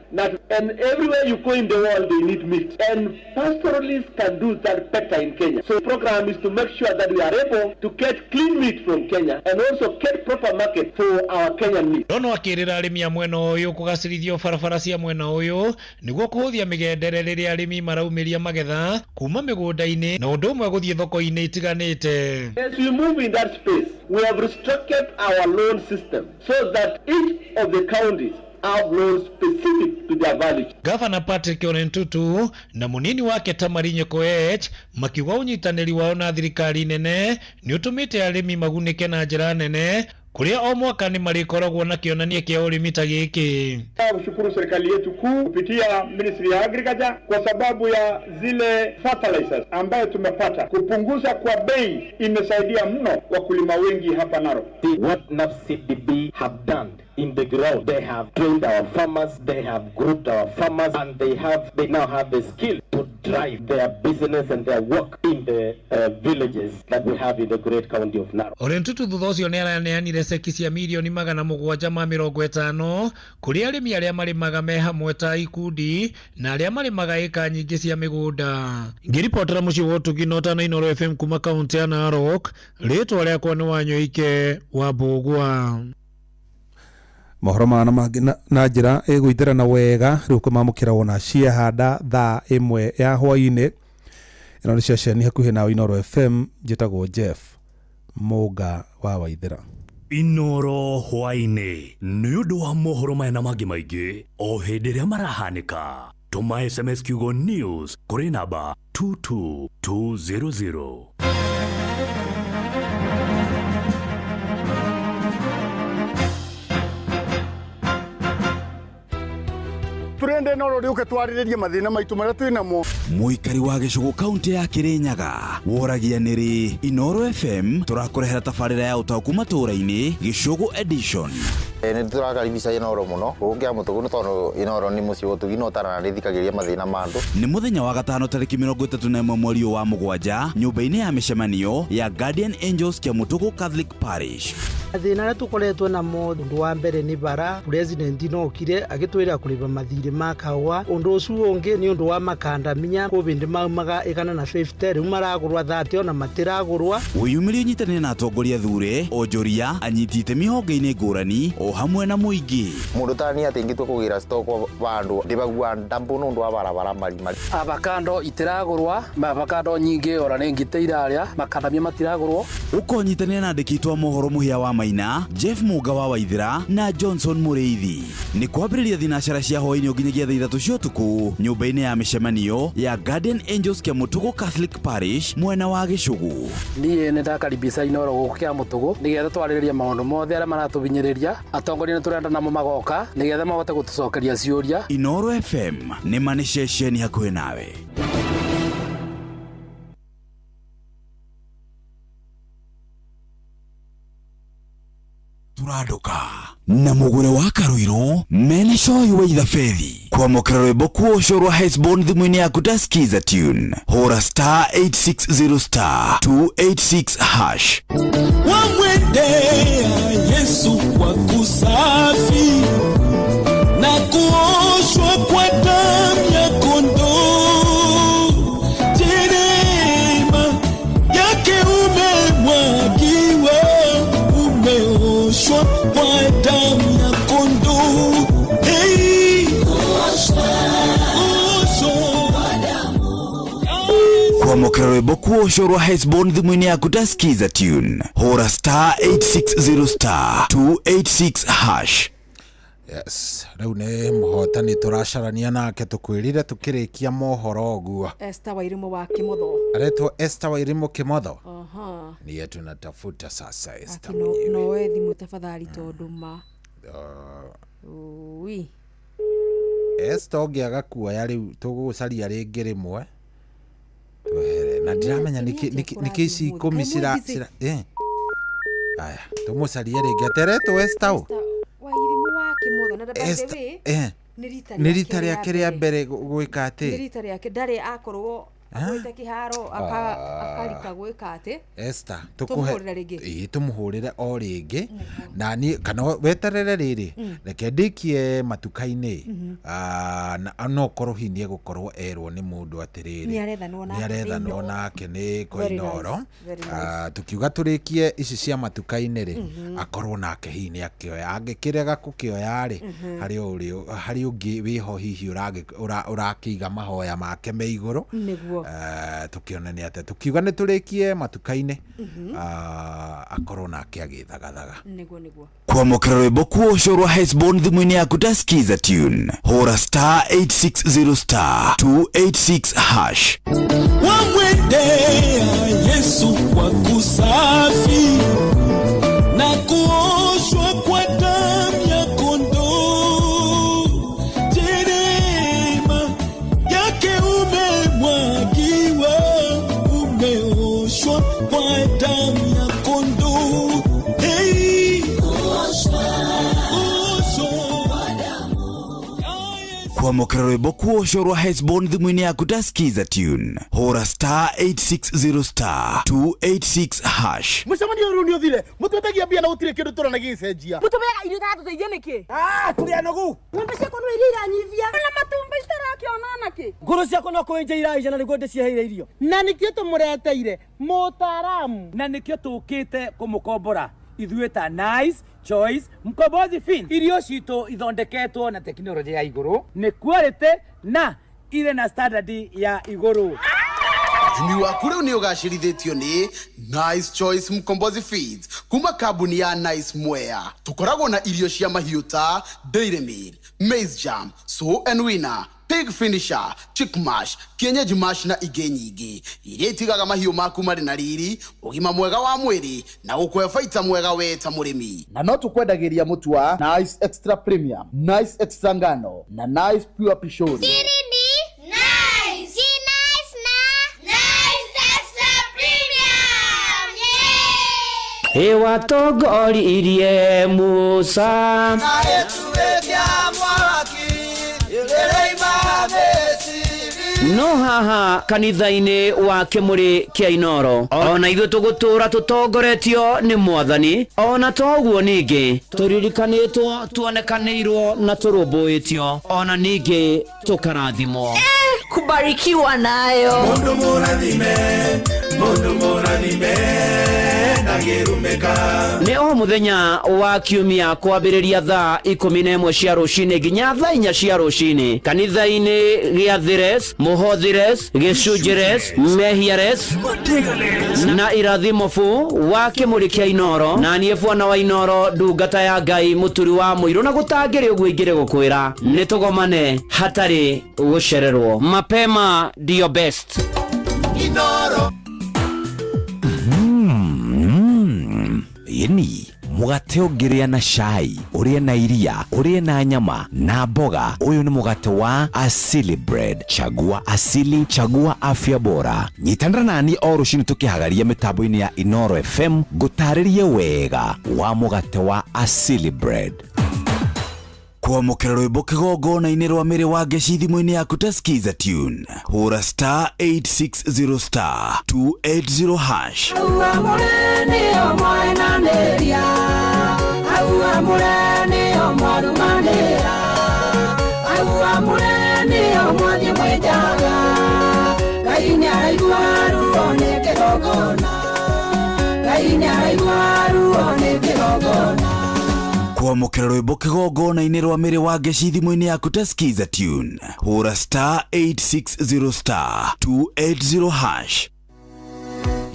S27: And everywhere you go in the world they need meat, and pastoralists can do that better in Kenya. So the program is to make sure that we are able to get clean meat from Kenya and also get proper market for our Kenyan meat.
S26: Rono akĩrĩra arĩmi a mwena ũyũ kũgacĩrithio barabara cia mwena ũyũ nĩguo kũhũthia mĩgendere rĩrĩa arĩmi maraumĩria magetha kuma mĩgũnda-inĩ na ũndũ ũmwe gũthiĩ thoko-inĩ itiganĩte.
S27: As we move in that space, we have restructured our loan system so that each of the counties have loans specific to their value.
S26: Governor Patrick Ole Ntutu na munini wake Tamari Nyekoech makiuga ũnyitanĩri wao na thirikari nene nĩ ũtũmĩte arĩmi magunĩke na njĩra nene kũrĩa o mwaka nĩ marĩkoragwo na kĩonania kĩa ũrĩmi ta gĩkĩ.
S19: Kushukuru serikali yetu kuu kupitia Ministry ya Agriculture kwa sababu ya zile fertilizers ambayo tumepata. Kupunguza kwa bei imesaidia mno wakulima wengi hapa Narok.
S21: What NAFCDB have done in the ground, they have trained our farmers, they have grouped our farmers, and they now have the skill to drive their business and their work in the villages that we have in the great county of Narok.
S1: Ole Ntutu thutha ũcio nĩ araneanire ceki cia mirioni 750 kũrĩ arĩmi arĩa marĩmaga me hamwe ta ikundi na arĩa marĩmaga ĩka nyingĩ cia mĩgũnda. Ngĩribotera mũciĩ wa ũtugi na ũtana Inooro FM kuma kaunti ya Narok, rĩtwa rĩakwa nĩ Wanyoike wa Mbũgua.
S16: Mohoro mana mangĩ na njĩra ĩgũitĩrana wega rĩu kũmamũkĩra wona ciehanda thaa 1 ya hwaĩ-inĩ. Ĩno nĩ ceceni hakuhĩ nawe Inooro FM, njĩtagwo Jeff Mũnga wa Waithĩra.
S15: Inooro hwaĩ-inĩ nĩ ũndũ wa mohoro maya na mangĩ maingĩ o hĩndĩ ĩrĩa marahanĩka. Tũma SMS kiugo news kũrĩ namba 22200.
S19: Turende no rĩũke twarĩrĩrie mathĩna maitũ marĩa twĩ namo.
S2: Mũikari wa gĩcũgũ kaunti ya Kirinyaga woragia nĩrĩ Inooro FM tũrakũrehera tabarĩra ya ũtaũku matũũra-inĩ Gĩcũgũ edition.
S3: Nĩ tũrakaribisha Inooro mũno gũkũ Kĩamũtũgũ nĩ tondũ Inooro nĩ mũciĩ wa ũtugi na ũtarana nĩthikagĩrĩria mathĩna ma andũ.
S2: Nĩ mũthenya wa gatano tarĩki 31 mweri wa mũgwanja nyũmba-inĩ ya mĩcemanio ya Guardian Angels Kĩamũtũgũ Catholic Parish.
S23: Mathĩna arĩa tũkoretwo namo ũndũ wa mbere nĩ bara president no okire agĩtwĩra kũrĩba mathirĩ ma kahũa. Ũndũ ũcio ũngĩ nĩ ũndũ wa makandamia kũbĩndĩ maumaga 150 rĩu maragũrwa 30 ona matiragũrwa.
S2: Wĩyumĩrie ũnyitanĩre na atongoria thure onjoria anyiti itemi honge-inĩ ngũrani o hamwe na mũingĩ.
S3: Mũndũ ta niĩ atĩ ingĩtua kũgĩra stock vandũ ndĩbagua ndambu nĩ ũndũ wa barabara marima.
S24: Avocado itiragũrwa, avocado nyingĩ ora nĩ ngite iraria, makandamia matiragũrwo.
S2: Ũkonyitanĩra na andĩki aitũ a mohoro Mũhĩa wa Maina, Jeff Mũnga wa Waithĩra na Johnson Mũrĩithi. Nĩ kwambĩrĩria thinacara cia hwaĩ-inĩ nginyagia thaa 3 cia ũtukũ nyũmba-inĩ ya mĩcemanio ya Guardian Angels Kĩamũtũgũ Catholic Parish mwena wa Gĩcũgũ.
S24: Niĩ nĩ ndakaribisha Inooro gũkũ Kĩamũtũgũ nĩgetha twarĩrĩrie maũndũ mothe arĩa maratũhinyĩrĩria. Atongoria nĩ tũrenda namo magoka nĩgetha mahote gũtũcokeria ciũria.
S2: Inooro FM nĩ ma nĩ ceceni hakuhĩ nawe. Tũranduka na mũgũre wa Karuiru mene coyi wa ithabethi kwamũkĩra rwĩmbo kuoco rwa Hesbon thimũ-inĩ yaku ta Skiza tune hũra star 860 star 286 hash.
S14: Wamwendea Yesu kwa kusafi na kuoshwa kwa damu ya kondoo, neema yake umemwagiwa, umeoshwa kwa damu ya kondoo. Hey,
S2: kwamũkĩra rwĩmbo kuoco rwa Hesbon thimũ-inĩ yaku ta Skiza tune hũra star 860 star 286 hash.
S8: Yes, rĩu nĩ mũhotani tũracarania nake tũkwĩrire tũkĩrĩkia mohoro ũguo.
S6: Esther Wairimu wa Kimotho.
S8: Aretwo Esther Wairimu Kimotho. Niye tunatafuta sasa Esther
S6: mwenyewe. Noe thimũ tafadhali tondũ ma. Ui.
S8: Esther ũngĩaga kuoya rĩu tũgũgũcaria rĩngĩ rĩmwe. Twehere na ndiramenya nĩkĩ ici ikũmi cira Aya, tũmũcarie rĩngĩ ateretwo Esther ũ.
S6: Wairimu wa Kimotho na by the way
S8: nĩ rita rĩake rĩa mbere gwĩka atĩ
S6: nĩ rita rĩake ndarĩ akorwo agwĩte kĩharo akarika gwĩka atĩ
S8: Esther tũkũhe rĩngĩ tũmũhũrĩre o rĩngĩ na niĩ kana weterere rĩrĩ reke ndĩkie matuka-inĩ no korwo hihi nĩegũkorwo erwo nĩ mũndũ atĩrĩrĩ nĩarethanwo nake nĩ Koinoro tukiuga tũrĩkie ici cia matuka-inĩ rĩ akorwo nake hihi nĩakĩoya angĩkĩrega gũkĩoya rĩ harĩ ũngĩ wĩho hihi ũrakĩiga mahoya make me igũrũ
S6: nĩguo
S8: tukiona nĩ atĩa tukiuga nĩ tũrĩkie matuka-inĩ akorwo nake agĩthagathaga
S6: nĩguo nĩguo.
S2: Kwamũkĩra rwĩmbo kuoco rwa Hesbon thimũ-inĩ yaku ta Skiza tune hũra star 860 star 286 hash.
S14: Wamwendea Yesu kwa kusafi na kuoshwa kwa damu ya kondoo, neema yake umemwagiwa, umeoshwa kwa damu ya kondoo. Hey,
S2: Kwa Kwamũkĩra rwĩmbo kuoco rwa Hesbon thimũ-inĩ yaku ta Skiza tune, hũra star 860 star 286 hash.
S4: Mũcemanio ũyũ rĩu nĩ ũthire mũtwetagia mbia na gũtirĩ kĩndũ tũrona gĩgĩcenjia.
S5: Mũtũmĩaga irio itaratũteithia nĩkĩ?
S4: Ah, tũrĩ anogu.
S5: Ng'ombe ciakwa no iria iranyivia na matumbĩ citarakĩona nakĩ.
S7: Ngũrũ ciakwa no kũenja iraija na nĩguo ndĩciheire irio.
S4: Na nĩkĩo tũmũreteire mũtaaramu.
S7: Na nĩkĩo tũkĩte kũmũkombora ithuĩ ta Nice Choice Mkombozi Fin. Irio citũ ithondeketwo na tekinoronjĩ ya igũrũ, nĩ quality na irĩ na standard ya igũrũ.
S9: Ũrĩmi waku rĩu nĩ ũgacĩrithĩtio nĩ Nice Choice Mkombozi Feeds kuma kambuni ya Nice Mwea. Tũkoragwo na irio cia mahiũ ta Dairy Meal, Maize Jam, Sow and Winner, Pig Finisher, Chick Mash, Kienyeji Mash na ingĩ nyingĩ iria itigaga mahiũ maku marĩ na riri, ũgima mwega wa mwĩrĩ na gũkũhe baita mwega we ta mũrĩmi.
S4: Na no tũkwendagĩria mũtu wa Nice Extra Premium, Nice Extra Ngano na Nice Pure Pishori.
S10: Siri ni nice. Si nice na nice extra premium. Yeah.
S26: Ĩwatongoririe Musa. No haha kanitha-inĩ wa kĩmũrĩ kĩa Inoro ona ithuĩ tũgũtũra tũtongoretio nĩ mwathani, ona toguo ningĩ tũririkanĩtwo, tuonekanĩirwo na tũrũmbũĩtio, ona ningĩ tũkarathimwo.
S11: Kubarikiwa nayo.
S14: Mundu mũrathime, mundu mũrathime, ndangĩrumĩka.
S26: Nĩ o mũthenya wa kiumia kwambĩrĩria thaa 11 cia rũcinĩ nginya thaa 4 cia rũcinĩ kanitha-inĩ gĩa Thires, Mũhothires, Gĩcunjĩres, Mehiares na irathimo bu wa kĩmũrĩ kĩa Inoro. Na niĩ bwana wa Inoro, ndungata ya Ngai, mũturi wa mũirũ, na gũtangĩrĩ ũguo ingĩrĩ gũkwĩra nĩ tũgomane hatarĩ gũcererwo. Mapema ndio best.
S14: Inoro.
S2: Ĩni mũgate ũngĩrĩa na cai, ũrĩe na iria, ũrĩe na nyama na mboga, ũyũ nĩ mũgate wa Asili Bread. Chagua Asili, chagua afya bora. Nyitanĩra nani o rũcinĩ tũkĩhagaria mĩtambo-inĩ ya Inoro FM ngũtarĩrie wega wa mũgate wa Asili Bread. Kwamũkĩra rwĩmbo kĩgongona-inĩ rwa mĩrĩ wa ngeci thimũ-inĩ yaku ta Skiza tune, hũra star 860 star 280 hash. Kwamũkĩra rwĩmbo kĩgongona-inĩ rwa mĩrĩ wa ngeci thimũ-inĩ yaku ta Skiza tune, hũra star 860 star 280 hash.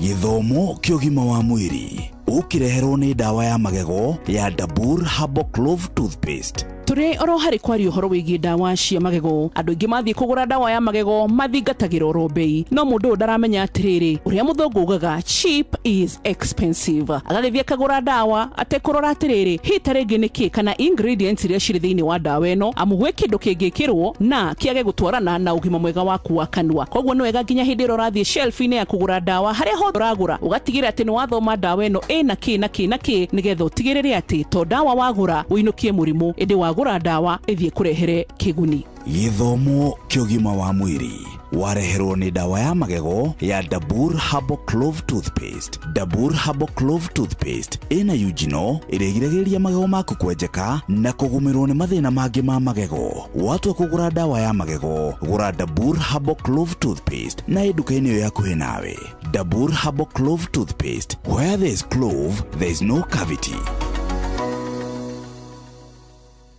S2: Gĩthomo kĩa ũgima wa mwĩrĩ ũkĩreherwo nĩ ndawa ya magego ya Dabur Herbal Clove Toothpaste.
S22: Tũrĩ oro harĩ kwaria ũhoro wĩgiĩ ndawa cia magego. Andũ aingĩ mathiĩ kũgũra ndawa ya magego mathingatagĩra oro bei, no mũndũ ũyũ ndaramenya atĩrĩrĩ, ũrĩa mũthũngũ ugaga cheap is expensive. Agagĩthiĩ akagũra ndawa atekũrora atĩrĩrĩ, hihi ta rĩngĩ nĩ kĩ kana ingredients iria cirĩ thĩinĩ wa ndawa ĩno, amu gwĩ kĩndũ kĩngĩkĩrwo na kĩage gũtwarana na ũgima mwega waku wa kanua. Koguo nĩ wega nginya hĩndĩ ĩrĩa ũrathiĩ shelf-inĩ ya kũgũra ndawa, harĩa hothe ũragũra, ũgatigĩrĩra atĩ nĩ wathoma ndawa ĩno ĩna kĩ na kĩ na kĩ, nĩgetha ũtigĩrĩre atĩ to ndawa wagũra ũinũkie mũrimũ, ĩndĩ wagũra ndawa ĩthiĩ kũrehere kĩguni.
S2: Gĩthomo kĩa ũgima wa mwĩrĩ wareherwo nĩ ndawa ya magego ya Dabur Herbal Clove Toothpaste. Dabur Herbal Clove Toothpaste ĩna eugenol ĩrĩa ĩgiragĩrĩria magego maku kwenjeka na kũgũmĩrwo nĩ mathĩna mangĩ ma magego. Watua kũgũra ndawa ya magego, gũra Dabur Herbal Clove Toothpaste na ĩ nduka-inĩ ĩyo hakuhĩ nawe. Dabur Herbal Clove Toothpaste, where there is clove, there is no cavity.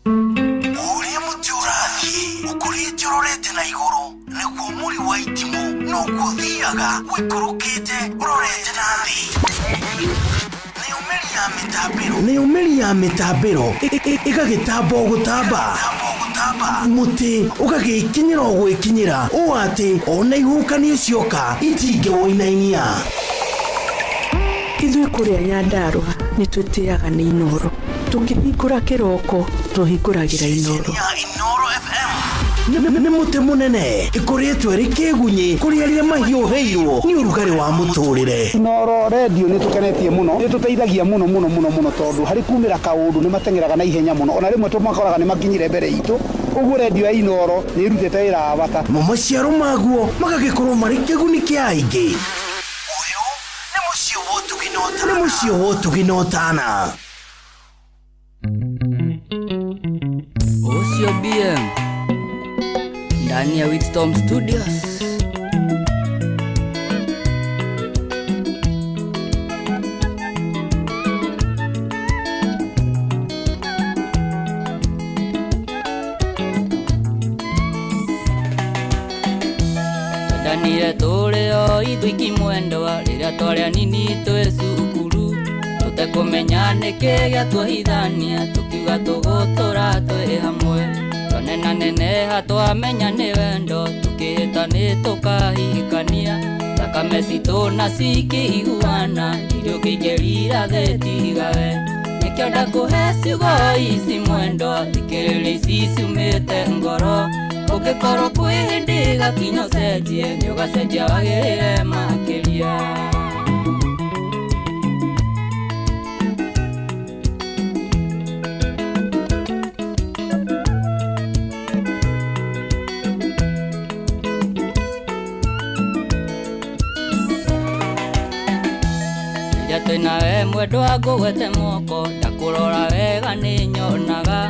S14: Ũrĩa mũtĩ ũrathiĩ ũkũrĩte ũrorete na igũrũ nĩguo mũri wa itimũ noguo ũthiaga ũikũrũkĩte ũrorete na thĩ. Nayo mĩri ya mĩtambĩro ĩgagĩtamba o gũtamba, mũtĩ ũgagĩkinyĩra o gwĩkinyĩra ũũ atĩ ona ihuhũkanio cioka itingĩwũinainia.
S28: Ithuĩ kũrĩa Nyandarũa nĩ twĩtĩaga nĩ Inoro. Tũkĩhingũra kĩroko tũhingũragĩra Inoro.
S14: Inoro FM.
S12: Nĩ mũtĩ mũnene ĩkoretwo ĩrĩ kĩgunyĩ kũrĩ arĩa mahiũhĩirwo nĩ ũrugarĩ wa mũtũrĩre.
S4: Inooro redio nĩ tũkenetie mũno, nĩ tũteithagia mũno mũno mũno mũno tondũ harĩ kumĩra kaũndũ nĩ mateng'eraga na ihenya mũno, ona rĩmwe tũmakoraga nĩ makinyire mbere itũ. Ũguo redio ya Inooro nĩ ĩrutĩte wĩra wa bata.
S12: Mo maciaro maguo magagĩkorwo marĩ kĩguni kĩa aingĩ. Ũyũ nĩ mũciĩ wa ũtugi na ũtana. Nĩ mũciĩ wa ũtugi na ũtana.
S13: Ũcio BM ndani ya Wisdom Studios. Twendanire tũrĩ o ithuiki mwendwa rĩrĩa twarĩ anini twĩ cukuru, tũtekũmenya nĩkĩ gĩatuohithania, tũkiuga tũgũtũra twĩ hamwe. Twanenaneneha twamenya nĩ wendo, tũkĩhĩta nĩ tũkahikania, thakame citũ na cikĩiguana, irio kĩingĩrira thĩ tigawe. Nĩkĩo ndakũhe ciugo ici mwendwa, thikĩrĩria ici ciumĩte ngoro. Ũngĩkorwo kwĩ hĩndĩ gakinya ũcenjie, nĩ ũgacenjia wagĩrĩre makĩria. Rĩrĩa twĩnawe mwendwa ngũgwete moko, ndakũrora wega nĩ nyonaga,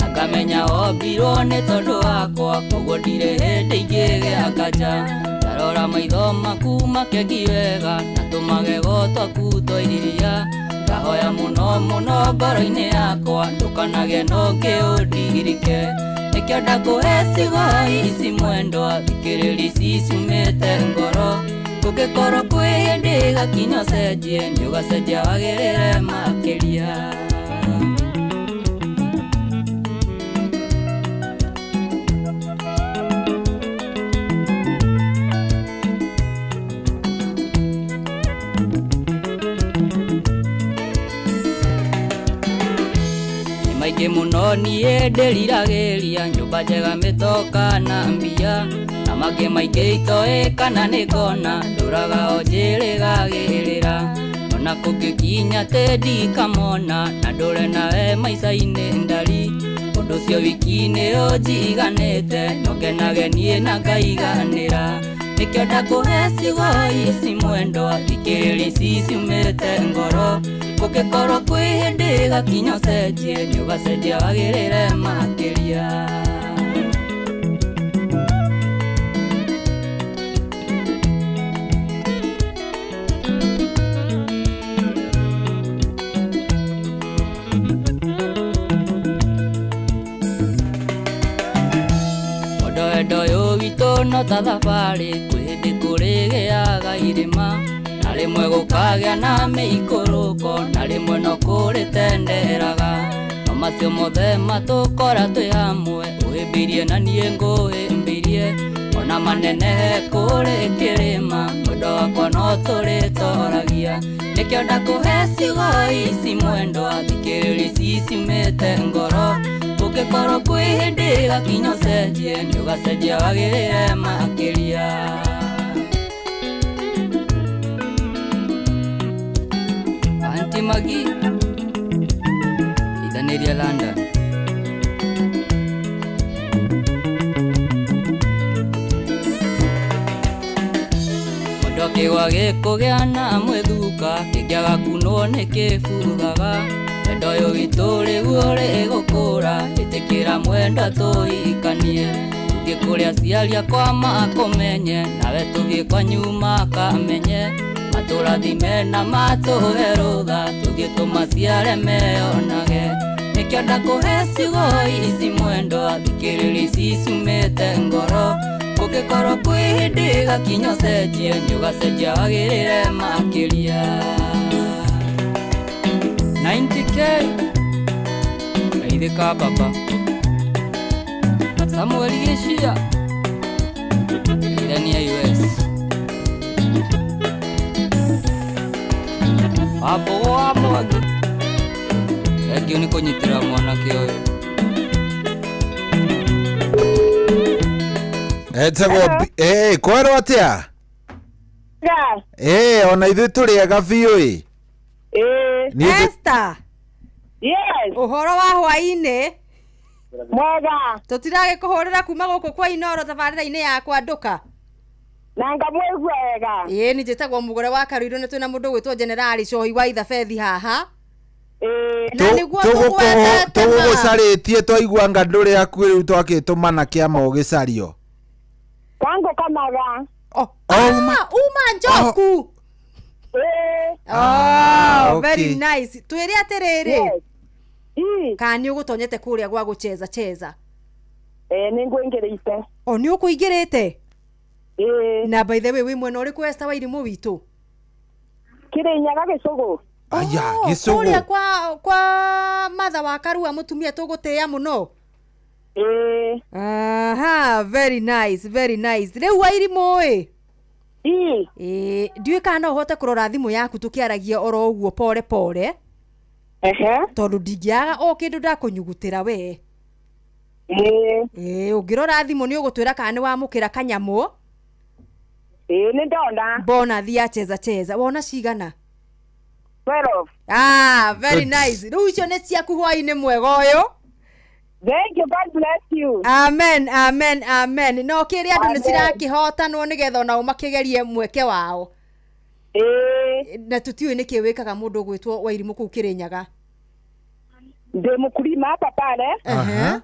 S13: na ngamenya wombirwo nĩ tondũ wakwa, koguo ndirĩ hĩndĩ ingĩgĩa nganja. Ndarora maitho maku makengi wega, na tũmagego twaku twa iria, ngahoya mũno mũno ngoro-inĩ yakwa, ndũkanagĩe na ũngĩ ũndirike. Nĩkĩo ndakũhe ciugo ici mwendwa, thikĩrĩria ici ciumĩte ngoro. Kũngĩkorwo kwĩ hĩndĩ gakinya ũcenjie, nĩ ũgacenjia wagĩrĩre makĩria. Maingĩ mũno niĩ ndĩriragĩria, nyũmba njega mĩtoka na mbia, na mangĩ maingĩ itoĩ kana nĩ ngona, ndũraga o njĩrĩgagĩrĩra. Ona kũngĩkinya atĩ ndikamona, na ndũre nawe maica-inĩ ndari, ũndũ ũcio wiki nĩ ũnjiganĩte, no ngenage niĩ na ngaiganĩra. Nĩkĩo ndakũhe ciugo ici mwendwa, thikĩrĩria ici ciumĩte ngoro. Kũngĩkorwo kwĩ hĩndĩ gakinya ũcenjie, nĩ ũgacenjia wagĩrĩre makĩria. Wendo ũyũ witũ no ta thabarĩ, kwĩ hĩndĩ kũrĩgĩaga irĩma, na rĩmwe gũkagĩa na mĩikũrũko, na rĩmwe no kũrĩtenderaga. No macio mothe matũkora twĩ hamwe, ũhĩmbĩirie na niĩ ngũhĩmbĩirie, ona manenehe kũrĩ kĩrĩma, mwendo wakwa no tũrĩtoragia. Nĩkĩo ndakũhe ciugo ici mwendwa, thikĩrĩria ici ciumĩte ngoro. Ũngĩkorwo kwĩ hĩndĩ gakinya ũcenjie, nĩ ũgacenjia wagĩrĩre makĩria. Aunty Maggie, ithanĩria London. Mwendwa kĩgwa gĩkũgĩa na mwĩthuka, kĩngĩaga kunwo nĩ kĩbuthaga. Wendo ũyũ witũ rĩu ũrĩgũkũra, ĩtĩkĩra mwendwa tũhikanie. Tũthiĩ kũrĩ aciari akwa makũmenye, nawe tũthiĩ kwanyu makamenye. Matũrathime na matũhe rũtha, tũthiĩ tũmaciare meyonage. Nĩkĩo ndakũhe ciugo ici mwendwa, thikĩrĩria ici ciumĩte ngoro. Kũngĩkorwo kwĩ hĩndĩ gakinya ũcenjie, nĩ ũgacenjia wagĩrĩre makĩria. 90K Aithĩka baba Samuel Gĩcia Ithania US Wambogo wa Mwangi. Thengiũ nĩ kũnyitĩrĩra mwanake ũyũ.
S8: Etagwo eh kwerwo atia?
S1: Ga.
S8: Eh ona ithuĩ tũrĩ ega biũ ĩ.
S1: Ĩĩ.
S8: Niĩ njĩ-
S6: Esther.
S1: Yes.
S6: Ũhoro wa hwainĩ.
S1: Mwega.
S6: Tũtiragĩkũhũrĩra kuma gũkũ kwa Inoro tabarĩra-inĩ ya kwandũka.
S1: Na ngamwĩgua wega.
S6: Ĩĩ nĩ njĩtagwo mũgũre wa Karuirũ nĩ twĩna mũndũ ũgwĩtwo Generali Cohi wa Ithabethi haha. Na nĩguo tũgwetete ma.
S8: Tũgũgũcarĩtie twaigua anga ndũrĩ hakuhĩ rĩu twakĩtũmana kĩama ũgĩcario.
S1: Kangũkamaga.
S6: Oh, uma njoku.
S1: Ĩĩ.
S6: Oh, very
S8: okay.
S6: nice. Twĩre atĩrĩrĩ. Kana nĩ ũgũtonyete kũrĩa gwa gũcheza cheza?
S1: Ĩĩ nĩ ngũingĩrĩte.
S6: O nĩ ũkũingĩrĩte?
S1: Ĩĩ.
S6: Na by the way wĩ mwena ũrĩkũ Esther Wairimũ witũ?
S1: Kĩrĩnyaga Gĩcũgũ.
S8: Aya,
S6: Kũrĩa
S8: Gĩcũgũ.
S6: kwa matha wa Karua mũtumia tũgũtĩĩa mũno.
S1: Ĩĩ.
S6: Aha, very nice, very nice. Rĩu Wairimũ ĩ.
S1: Ĩĩ.
S6: Ĩĩ, ndiũĩ kana no ũhote kũrora thimũ yaku tũkĩaragia oro ũguo pore pore.
S1: Ehe.
S6: Tondũ ndingĩaga o kĩndũ ndakũnyugutĩra we.
S1: Ĩĩ.
S6: Ĩĩ, ũngĩrora thimũ nĩ ũgũtwĩra kana nĩ wamũkĩra kanyamũ.
S1: Ĩĩ nĩ ndona.
S6: Bonathi ya cheza cheza. Wona cigana?
S1: 12.
S6: Ah, very
S8: Good.
S6: nice. Rĩu icio nĩ ciaku hwainĩ mwega ũyũ.
S1: Thank you, God bless you.
S6: Amen, amen, amen. No kĩrĩ andũ nĩ
S1: Amen.
S6: cirakĩhotanwo nĩgetha onao makĩgerie mweke wao.
S1: Ĩĩ.
S6: Na tũtiũĩ nĩkĩ wĩkaga mũndũ ũgwĩtwo Wairimũ kũu Kĩrĩnyaga.
S1: Ndĩ mũkulima hapa pale.
S8: Aha.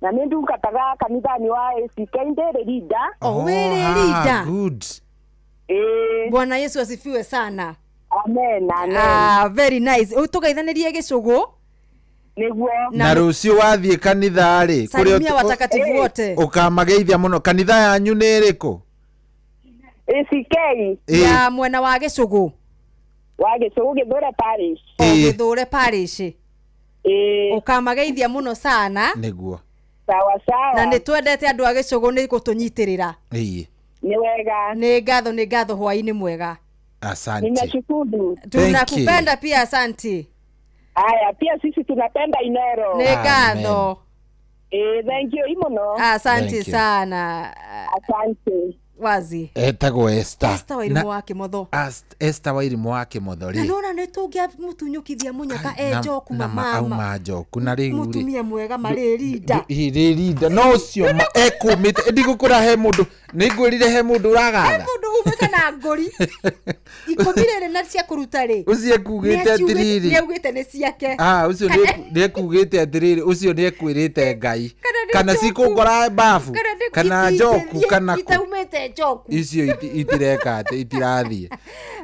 S1: Na nĩ ndungataga kanitha-inĩ wa ACK ndĩrĩ leader.
S6: Oh, wĩrĩ leader.
S8: Good.
S1: Ĩĩ.
S6: Bwana Yesu asifiwe sana.
S1: Amen, amen.
S6: Ah, very nice. Ũyũ tũgeithanĩrie gĩcũgũ.
S1: Nĩguo.
S8: Na rũciũ wathiĩ kanitha rĩ,
S6: Salimia watakatifu wote.
S8: ũkamageithia mũno. Kanitha yanyu nĩ ĩrĩkũ?
S1: ACK
S8: Ĩĩ.
S6: Ya mwena wa gĩcũgũ.
S1: Wa Gĩcũgũ Gĩthũre parish.
S6: O
S8: Ĩĩ.
S6: Gĩthũre parish.
S1: Ĩĩ.
S6: Ũkamageithia mũno sana.
S8: Nĩguo.
S1: Sawa sawa.
S6: Na nĩ twendete andũ a gĩcũgũ nĩ gũtũnyitĩrĩra.
S8: Ĩĩ.
S1: Nĩ wega.
S6: Nĩ ngatho nĩ ngatho hwainĩ mwega.
S8: Asante.
S1: Ninashukuru.
S8: Thank you.
S6: Tunakupenda pia asanti.
S1: Haya, pia sisi tunapenda Inoro.
S6: Nĩ ngatho.
S1: Ĩĩ, thank you mũno.
S6: Asante
S8: Thank you.
S6: sana.
S1: Asante.
S6: Wazi.
S8: Etagwo Esther.
S6: Esther Wairimũ wa Kĩmotho.
S8: Esther Wairimũ wa Kĩmotho
S6: Na
S8: rĩ.
S6: nona nĩ tũngĩamũtunyũkithia mũnyaka e njoku
S8: na ma-
S6: mamama.
S8: auma njoku na rĩu rĩ
S6: Mũtumia mwega marĩ rinda.
S8: rĩ rinda no ũcio ma ekũmĩte ndigũkũra he mũndũ nĩ ngwĩrire he mũndũ ũragatha
S6: Mũndũ umĩte na ngũri. Ikũmi rĩrĩ na cia kũruta rĩ.
S8: Ũcio ekugĩte atĩrĩrĩ.
S6: Nĩ augĩte nĩ ciake.
S8: Ah, ũcio nĩ ekugĩte atĩrĩrĩ ũcio nĩ ekwĩrĩte Ngai
S6: Kana nĩ
S8: kana
S6: njoku.
S8: cikũngora babu
S6: Kana nĩ
S8: kana njoku kana kũ
S6: Itaumĩte njoku.
S8: icio itireka atĩ itirathiĩ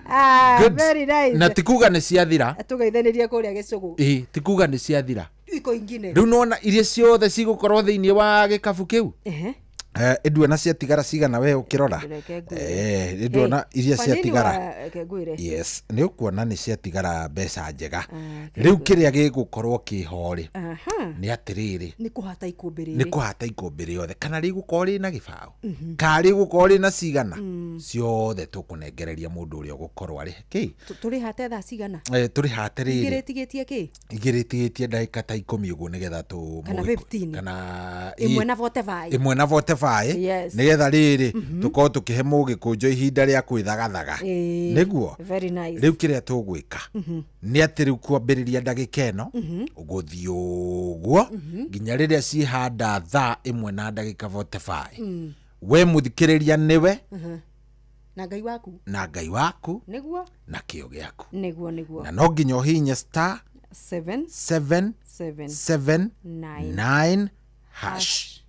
S6: Ah,
S8: Good.
S6: very nice.
S8: Na ti kuga nĩ ciathira.
S6: Tũgeithanĩrie kũrĩa gĩcũgũ.
S8: Ĩ ti kuga nĩ ciathira.
S6: Iko ingine.
S8: Rĩu nona iria ciothe cigũkorwo thĩinĩ wa gĩkabu kĩu.
S6: Ehe.
S8: Nduona ciatigara cigana we ũkĩrora.
S6: Reke ngwĩre.
S8: Nduona iria
S6: Kwa nini
S8: ciatigara.
S6: reke ngwĩre.
S8: Yes, nĩ ũkuona nĩ ciatigara mbeca njega. Rĩu kĩrĩa gĩgũkorwo kĩho rĩ
S6: Aha.
S8: nĩ atĩrĩrĩ
S6: Nĩ kũhata ikũmbĩ rĩrĩ.
S8: nĩ kũhata ikũmbĩ rĩothe kana rĩgũkorwo rĩna gĩbaũ kana rĩgũkorwo rĩna cigana ciothe tũkũnengereria mũndũ ũrĩa ũgũkorwo arĩ kĩ
S6: Tũrĩhate thaa cigana?
S8: Tũrĩhate rĩrĩ
S6: Igĩrĩ tigĩtie kĩ?
S8: Igĩrĩ tigĩtie ndagĩka ta ikũmi ũguo nĩgetha tũ
S6: Kana
S8: mũgĩkũ-
S6: 15.
S8: kana
S6: Ĩmwe na 45.
S8: Ĩmwe na 45
S6: Yes.
S8: nĩgetha rĩrĩ tũkorwo tũkĩhe mũgĩkũnjo ihinda rĩa kwĩthagathaga.
S6: Ĩĩ.
S8: Nĩguo.
S6: Very nice.
S8: Rĩu kĩrĩa tũgwĩka nĩ atĩ rĩu kwambĩrĩria ndagĩka ĩno gũthiĩ ũguo nginya rĩrĩa ciĩhanda thaa ĩmwe na ndagĩka 45 we mũthikĩrĩria nĩwe
S6: Na Ngai waku.
S8: Na Ngai waku.
S6: Nĩguo.
S8: Na kĩo gĩaku.
S6: Nĩguo nĩguo.
S8: Na no nginya ũhinye star
S6: 7
S8: 7
S6: 7
S8: 7
S6: 9
S8: 9 hash.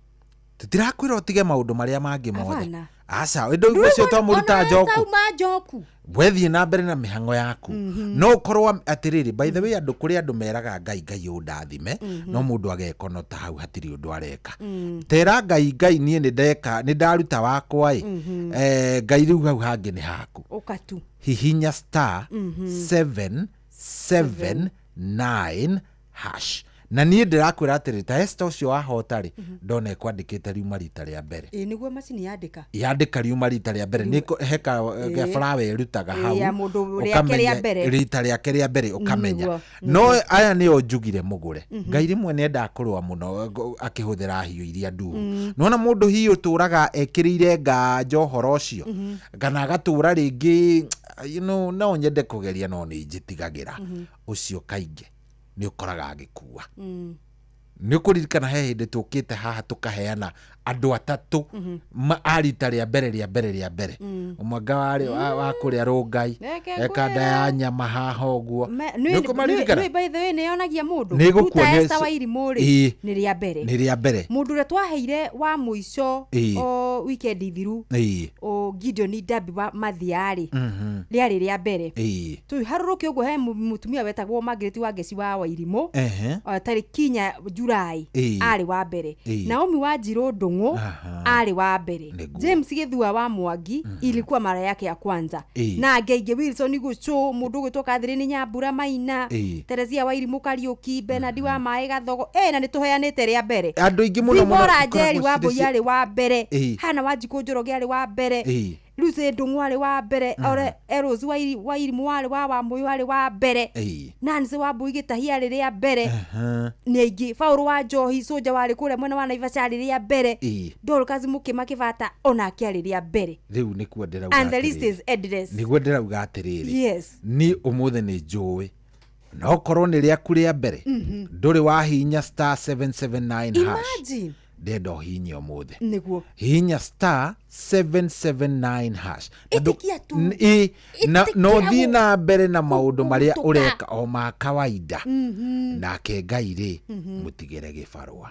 S8: Tũtirakwĩra ũtige maũndũ marĩa mangĩ mothe.
S6: Hapana.
S8: Aca ĩndũ ũcio twamũruta njoku.
S6: Tauma njoku.
S8: Wethiĩ na mbere na mĩhang'o yaku. No ũkorwo atĩrĩrĩ, by the way, andũ kũrĩ andũ meraga Ngai, Ngai ũndathime, no mũndũ agekono ta hau hatirĩ ũndũ areka. Tera Ngai, Ngai niĩ nĩ ndeka nĩ ndaruta wakwa ĩ. Ngai rĩu hau hangĩ nĩ haku.
S6: Ũkatu.
S8: Hihinya star 7 7 9 hash. Na niĩ ndĩrakwĩra atĩrĩ, ta Esther ũcio wahota rĩ, ndona ĩkwandĩkĩte riuma rita rĩa mbere.
S6: Ĩ, nĩguo macini yandĩka.
S8: Yandĩka riuma rita rĩa mbere, nĩ he gaburawa ĩrutaga hau,
S6: Ya mũndũ rĩake rĩa
S8: ũkamenya-
S6: mbere.
S8: rita rĩake rĩa mbere ũkamenya.
S6: Nĩguo,
S8: No aya nĩo njugire mũgũre. Ngai rĩmwe nĩendaga kũrũa mũno akĩhũthĩra hiũ iria nduru. Nĩwona mũndũ hihi ũtũraga ekĩrĩire nganja ũhoro ũcio, kana agatũra rĩngĩ, no nyende kũgeria no nĩ njĩtigagĩra, ũcio kaingĩ nĩ ũkoraga agĩkua. Nĩ ũkũririkana he hĩndĩ tũkĩte haha tũkaheana andũ atatũ a rita rĩa mbere rĩa mbere rĩa mbere. Ũmwe anga warĩ wa kũrĩa Rũngai,
S6: Reke
S8: eka nda ya nyama haha ũguo. Nĩ ũkũmaririkana?
S6: Nĩ by the way nĩ yonagia mũndũ.
S8: Nĩ ĩgũkuonia
S6: Ruta Esther Wairimu rĩ, nĩ rĩa mbere.
S8: Nĩ rĩa mbere.
S6: Mũndũ ũrĩa twaheire wa mũico o weekend thiru, o Gideon Ndabi wa Mathia rĩ, rĩarĩ rĩa mbere. Tũharũrũke ũguo he mũtumia wetagwo Margaret Wangeci wa Wairimu, tarĩki 4 Julai, arĩ wa mbere. Naomi Wanjirũ Ndung'u arĩ wa mbere. James Gĩthua wa Mwangi ilikuwa mara yake ya kwanza. Na angĩ aingĩ, Wilson Gũcũ, mũndũ ũgwĩtwo Catherine Nyambura Maina, Teresia Wairimu Kariũki, Bernard wa Maĩ Gathogo, na nĩ tũheanĩte rĩa mbere.
S8: Andũ aingĩ mũno mũno
S6: Zipporah
S8: ikoragwo
S6: Njeri wa
S8: cirĩ
S6: Mbũi arĩ wa mbere. Hannah Wanjikũ Njoroge arĩ wa mbere. Lucy Ndung'u arĩ wa mbere. Ore Eros Wairimu warĩ wa Wamũyũ arĩ wa mbere. Nancy Wambui Gĩtahi arĩ rĩa mbere. Nĩ aingĩ. Paul wa Njohi Soja warĩ kũrĩa mwena wa Naivasha arĩ rĩa mbere. Dorcas Mũkĩma Kĩbata onake arĩ rĩa mbere.
S8: Rĩu nĩkuo ndĩrauga
S6: And the list
S8: atĩrĩrĩ.
S6: is endless.
S8: Nĩguo ndĩrauga atĩrĩrĩ, niĩ ũmũthĩ nĩ njũĩ no korwo nĩ rĩaku rĩa mbere, ndũrĩ wahinya star 779 hash.
S6: Imagine.
S8: Ndenda ũhinye ũmũthĩ. Hihinya star 779 hash. Na
S6: Ĩtĩkia tu.
S8: Na no
S6: Ĩtĩkĩra
S8: ũthiĩ na mbere na maũndũ marĩa
S6: kũhũtũka.
S8: ũreka o ma kawaida. Nake Ngai rĩ, mũtigĩre gĩbarũa,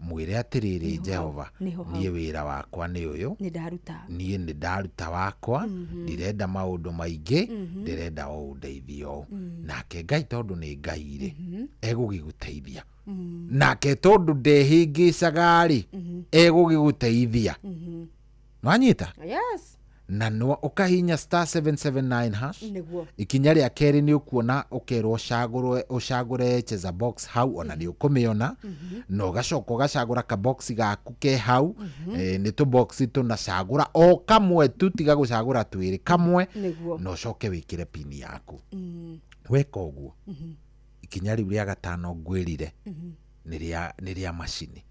S8: mwĩre atĩrĩrĩ, Jehova,
S6: Nĩho hau.
S8: niĩ wĩra wakwa nĩ ũyũ,
S6: Nĩ ndaruta.
S8: niĩ nĩ ndaruta wakwa, ndirenda maũndũ maingĩ, ndĩrenda o ũndeithie ũũ. Nake Ngai tondũ nĩ Ngai rĩ, egũgĩgũteithia. Nake tondũ ndehĩngĩcaga rĩ, egũgĩgũteithia. Nwanyita?
S6: Yes.
S8: Na no ũkahinya star 779 hash. Ikinya rĩa kerĩ nĩ ũkuona ũkerwo ũcagũre cheza box hau, ona nĩ ũkũmĩona. Na ũgacoka ũgacagũra kabox gaku ke hau. Nĩ tũbox tũnacagũra o kamwe tu, tiga gũcagũra twĩrĩ, kamwe. Na ũcoke wĩkĩre pini yaku. Weka ũguo, ikinya rĩu rĩa gatano ngwĩrire nĩ rĩa macini.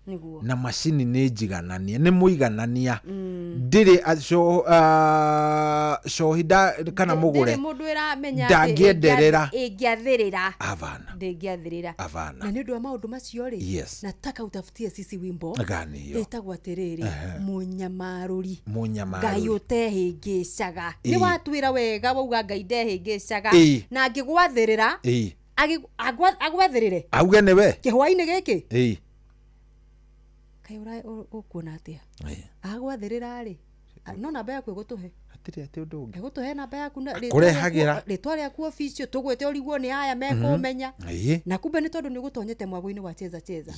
S8: Na macini nĩ njiganania, nĩ mũiganania, ndĩrĩ cohi kana mũgũre.
S6: Ndĩrĩ mũndũ ĩramenya atĩ
S8: Ndangĩenderera.
S6: ĩngĩathĩrĩra.
S8: Avana.
S6: Ndĩngĩathĩrĩra.
S8: Avana.
S6: Na nĩ ũndũ wa maũndũ macio rĩ, nataka utafutie sisi wimbo
S8: Gani hiyo?
S6: ĩtagwo atĩrĩrĩ, mũnyamarũri.
S8: Mũnyamarũri.
S6: Ngai ũtehĩngĩcaga. Nĩ watwĩra wega wauga Ngai ndehĩngĩcaga. Na angĩgwathĩrĩra, agwathĩrĩre
S8: Auge nĩwe.
S6: Kĩhwainĩ gĩkĩ. Kaĩ ũkuona atĩa? Agwathĩrĩra rĩ, no namba yaku ĩgũtũhe.
S8: Hatirĩ atĩ ũndũ ũngĩ.
S6: Ĩgũtũhe namba yaku na
S8: Akũrehagĩra.
S6: rĩtwa rĩaku official, tũgwĩte ũrigwo nĩ aya mekũmenya. Na kumbe nĩ tondũ nĩ ũgũtonyete mwago-inĩ wa cheza cheza.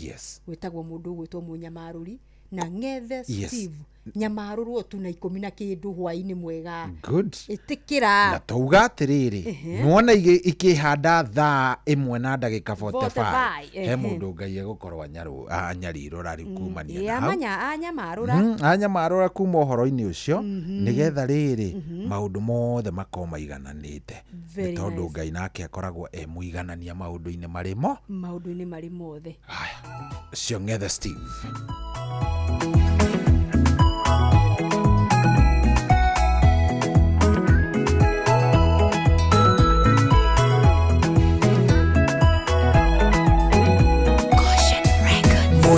S6: Gwĩtagwo mũndũ ũgwĩtwo mũnyamarũri na Ng'ethe Steve nyamarũrwo tu na ikũmi na kĩndũ hwaĩ-inĩ mwega.
S8: Good.
S6: Ĩtĩkĩra.
S8: Na twauga atĩrĩrĩ, nĩwona ikĩhanda thaa ĩmwe na ndagĩka 45,
S6: 45,
S8: he mũndũ Ngai egũkorwo anyarirũra rĩu kumania na hau.
S6: Amanya anyamarũra.
S8: Anyamarũra kuma ũhoro-inĩ ũcio, nĩgetha rĩrĩ maũndũ mothe makorwo maigananĩte. Nĩ
S6: Very
S8: tondũ
S6: nice.
S8: Ngai nake akoragwo e mũiganania maũndũ-inĩ marĩ mo.
S6: Maũndũ-inĩ marĩ mothe.
S8: Ũcio Ng'ethe Steve.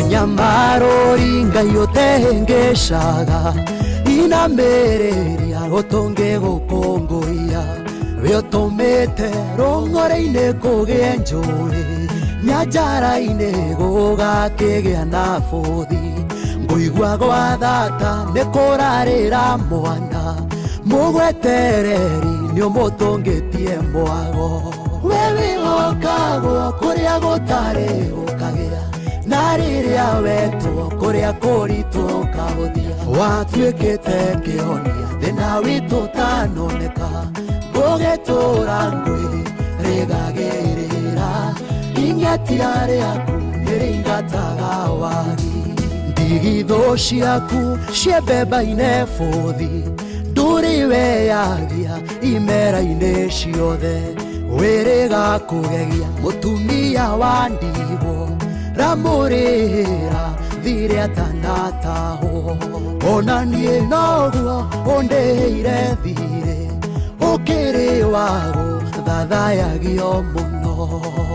S15: Mũnyamarũri Ngai ũtehĩngĩcaga, inamĩrĩria gũtũngĩgũkũngũiya, we ũtũmĩte rũng'ũrĩ-inĩ kũgĩe njũĩ, nyanjara-inĩ gũgakĩgĩa na bũthi. Ngũigua gwa thata nĩ kũrarĩra mwana, mũgwetereri nĩ ũmũtũngĩtie mwago. We wĩhokagwo kũrĩa gũtarĩ gũkagĩa, na rĩrĩa wetwo kũrĩa kũritũ ũkahũthia. Watuĩkĩte kĩhonia thĩna witũ ũtanoneka, ngũgĩtũra ngwĩrĩgagĩrĩra ing'etia rĩaku nĩrĩingataga wagi ndigithũ ciaku ciembemba-inĩ bũthi ndũrĩ weyagia imera-inĩ ciothe wĩrĩga kũgegia mũtumia wa ndigwo ramũrĩhĩra thirĩ atanatahwo ona niĩ noguo ũndĩhĩire thirĩ ũkĩrĩ wago thathayagio mũno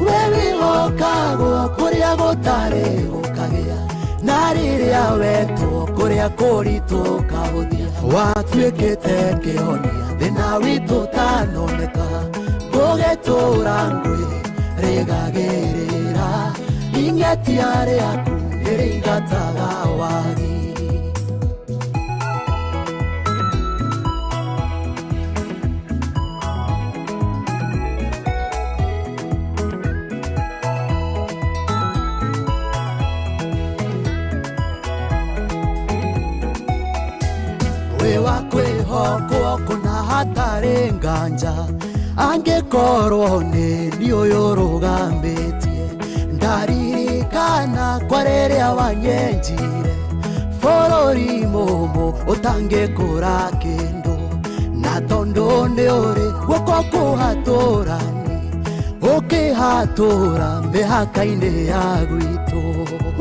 S15: we wĩhokagwo kũrĩa gũtarĩ gũkagĩa na rĩrĩa wetwo kũrĩa kũritũ ũkahũthia watuĩkĩte kĩhonia thĩna witũ ũtanoneka gũgĩtũra ngũĩ rĩgagĩrĩra ing'etia rĩaku nĩrĩingataga wagi wa kwĩhokwo kũna hatarĩ nganja angĩkorwo nĩ niĩ ũyũ ũrũgamĩtie ndaririkana kwa rĩrĩa wanyenjire bũrũri mũmũ ũtangĩkũra kĩndũ na tondũ nĩ ũrĩ guoko kũhatũrani ũkĩhatũra mĩhaka-inĩ ya gwitũ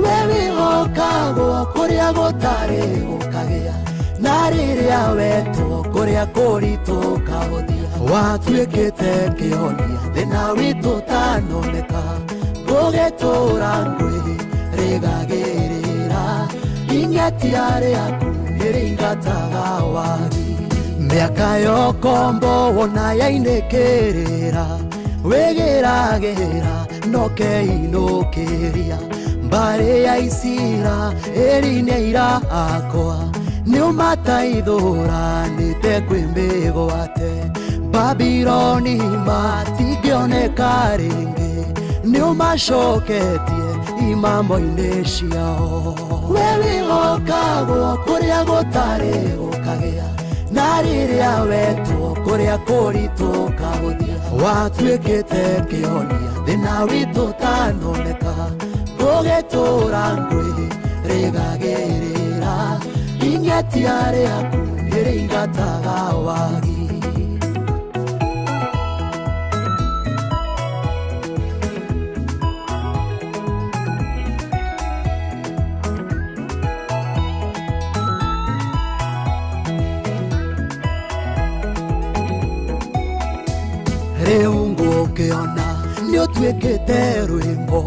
S15: we wĩhokagwo kũrĩa gũtarĩ gũkagĩa na rĩrĩa wetwo kũrĩa kũritũ ũkahũthia watuĩkĩte kĩhonia thĩna witũ ũtanoneka gũgĩtũra ngũĩ rĩgagĩrĩra ing'etia rĩaku nĩrĩingataga wagi mĩaka ya ũkombo wona yainĩkĩrĩra wĩgĩragĩra nokeinũkĩria mbarĩ ya Isiraeli nĩ aira akwa nĩũmataithũranĩte kwĩ mĩgwate Babiloni matingĩoneka rĩngĩ nĩũmacoketie imamo-inĩ ciao we wĩhokagwo kũrĩa gũtarĩ gũkagĩa na rĩrĩa wetwo kũrĩa kũritũ ũkahũthia watuĩkĩte kĩhonia thĩna witũ ũtanoneka gũgĩtũra ngũĩ rĩgagĩrĩra ing'etia rĩaku nĩrĩingataga wagi rĩu ngũkĩona nĩũtuĩkĩte rwĩmbo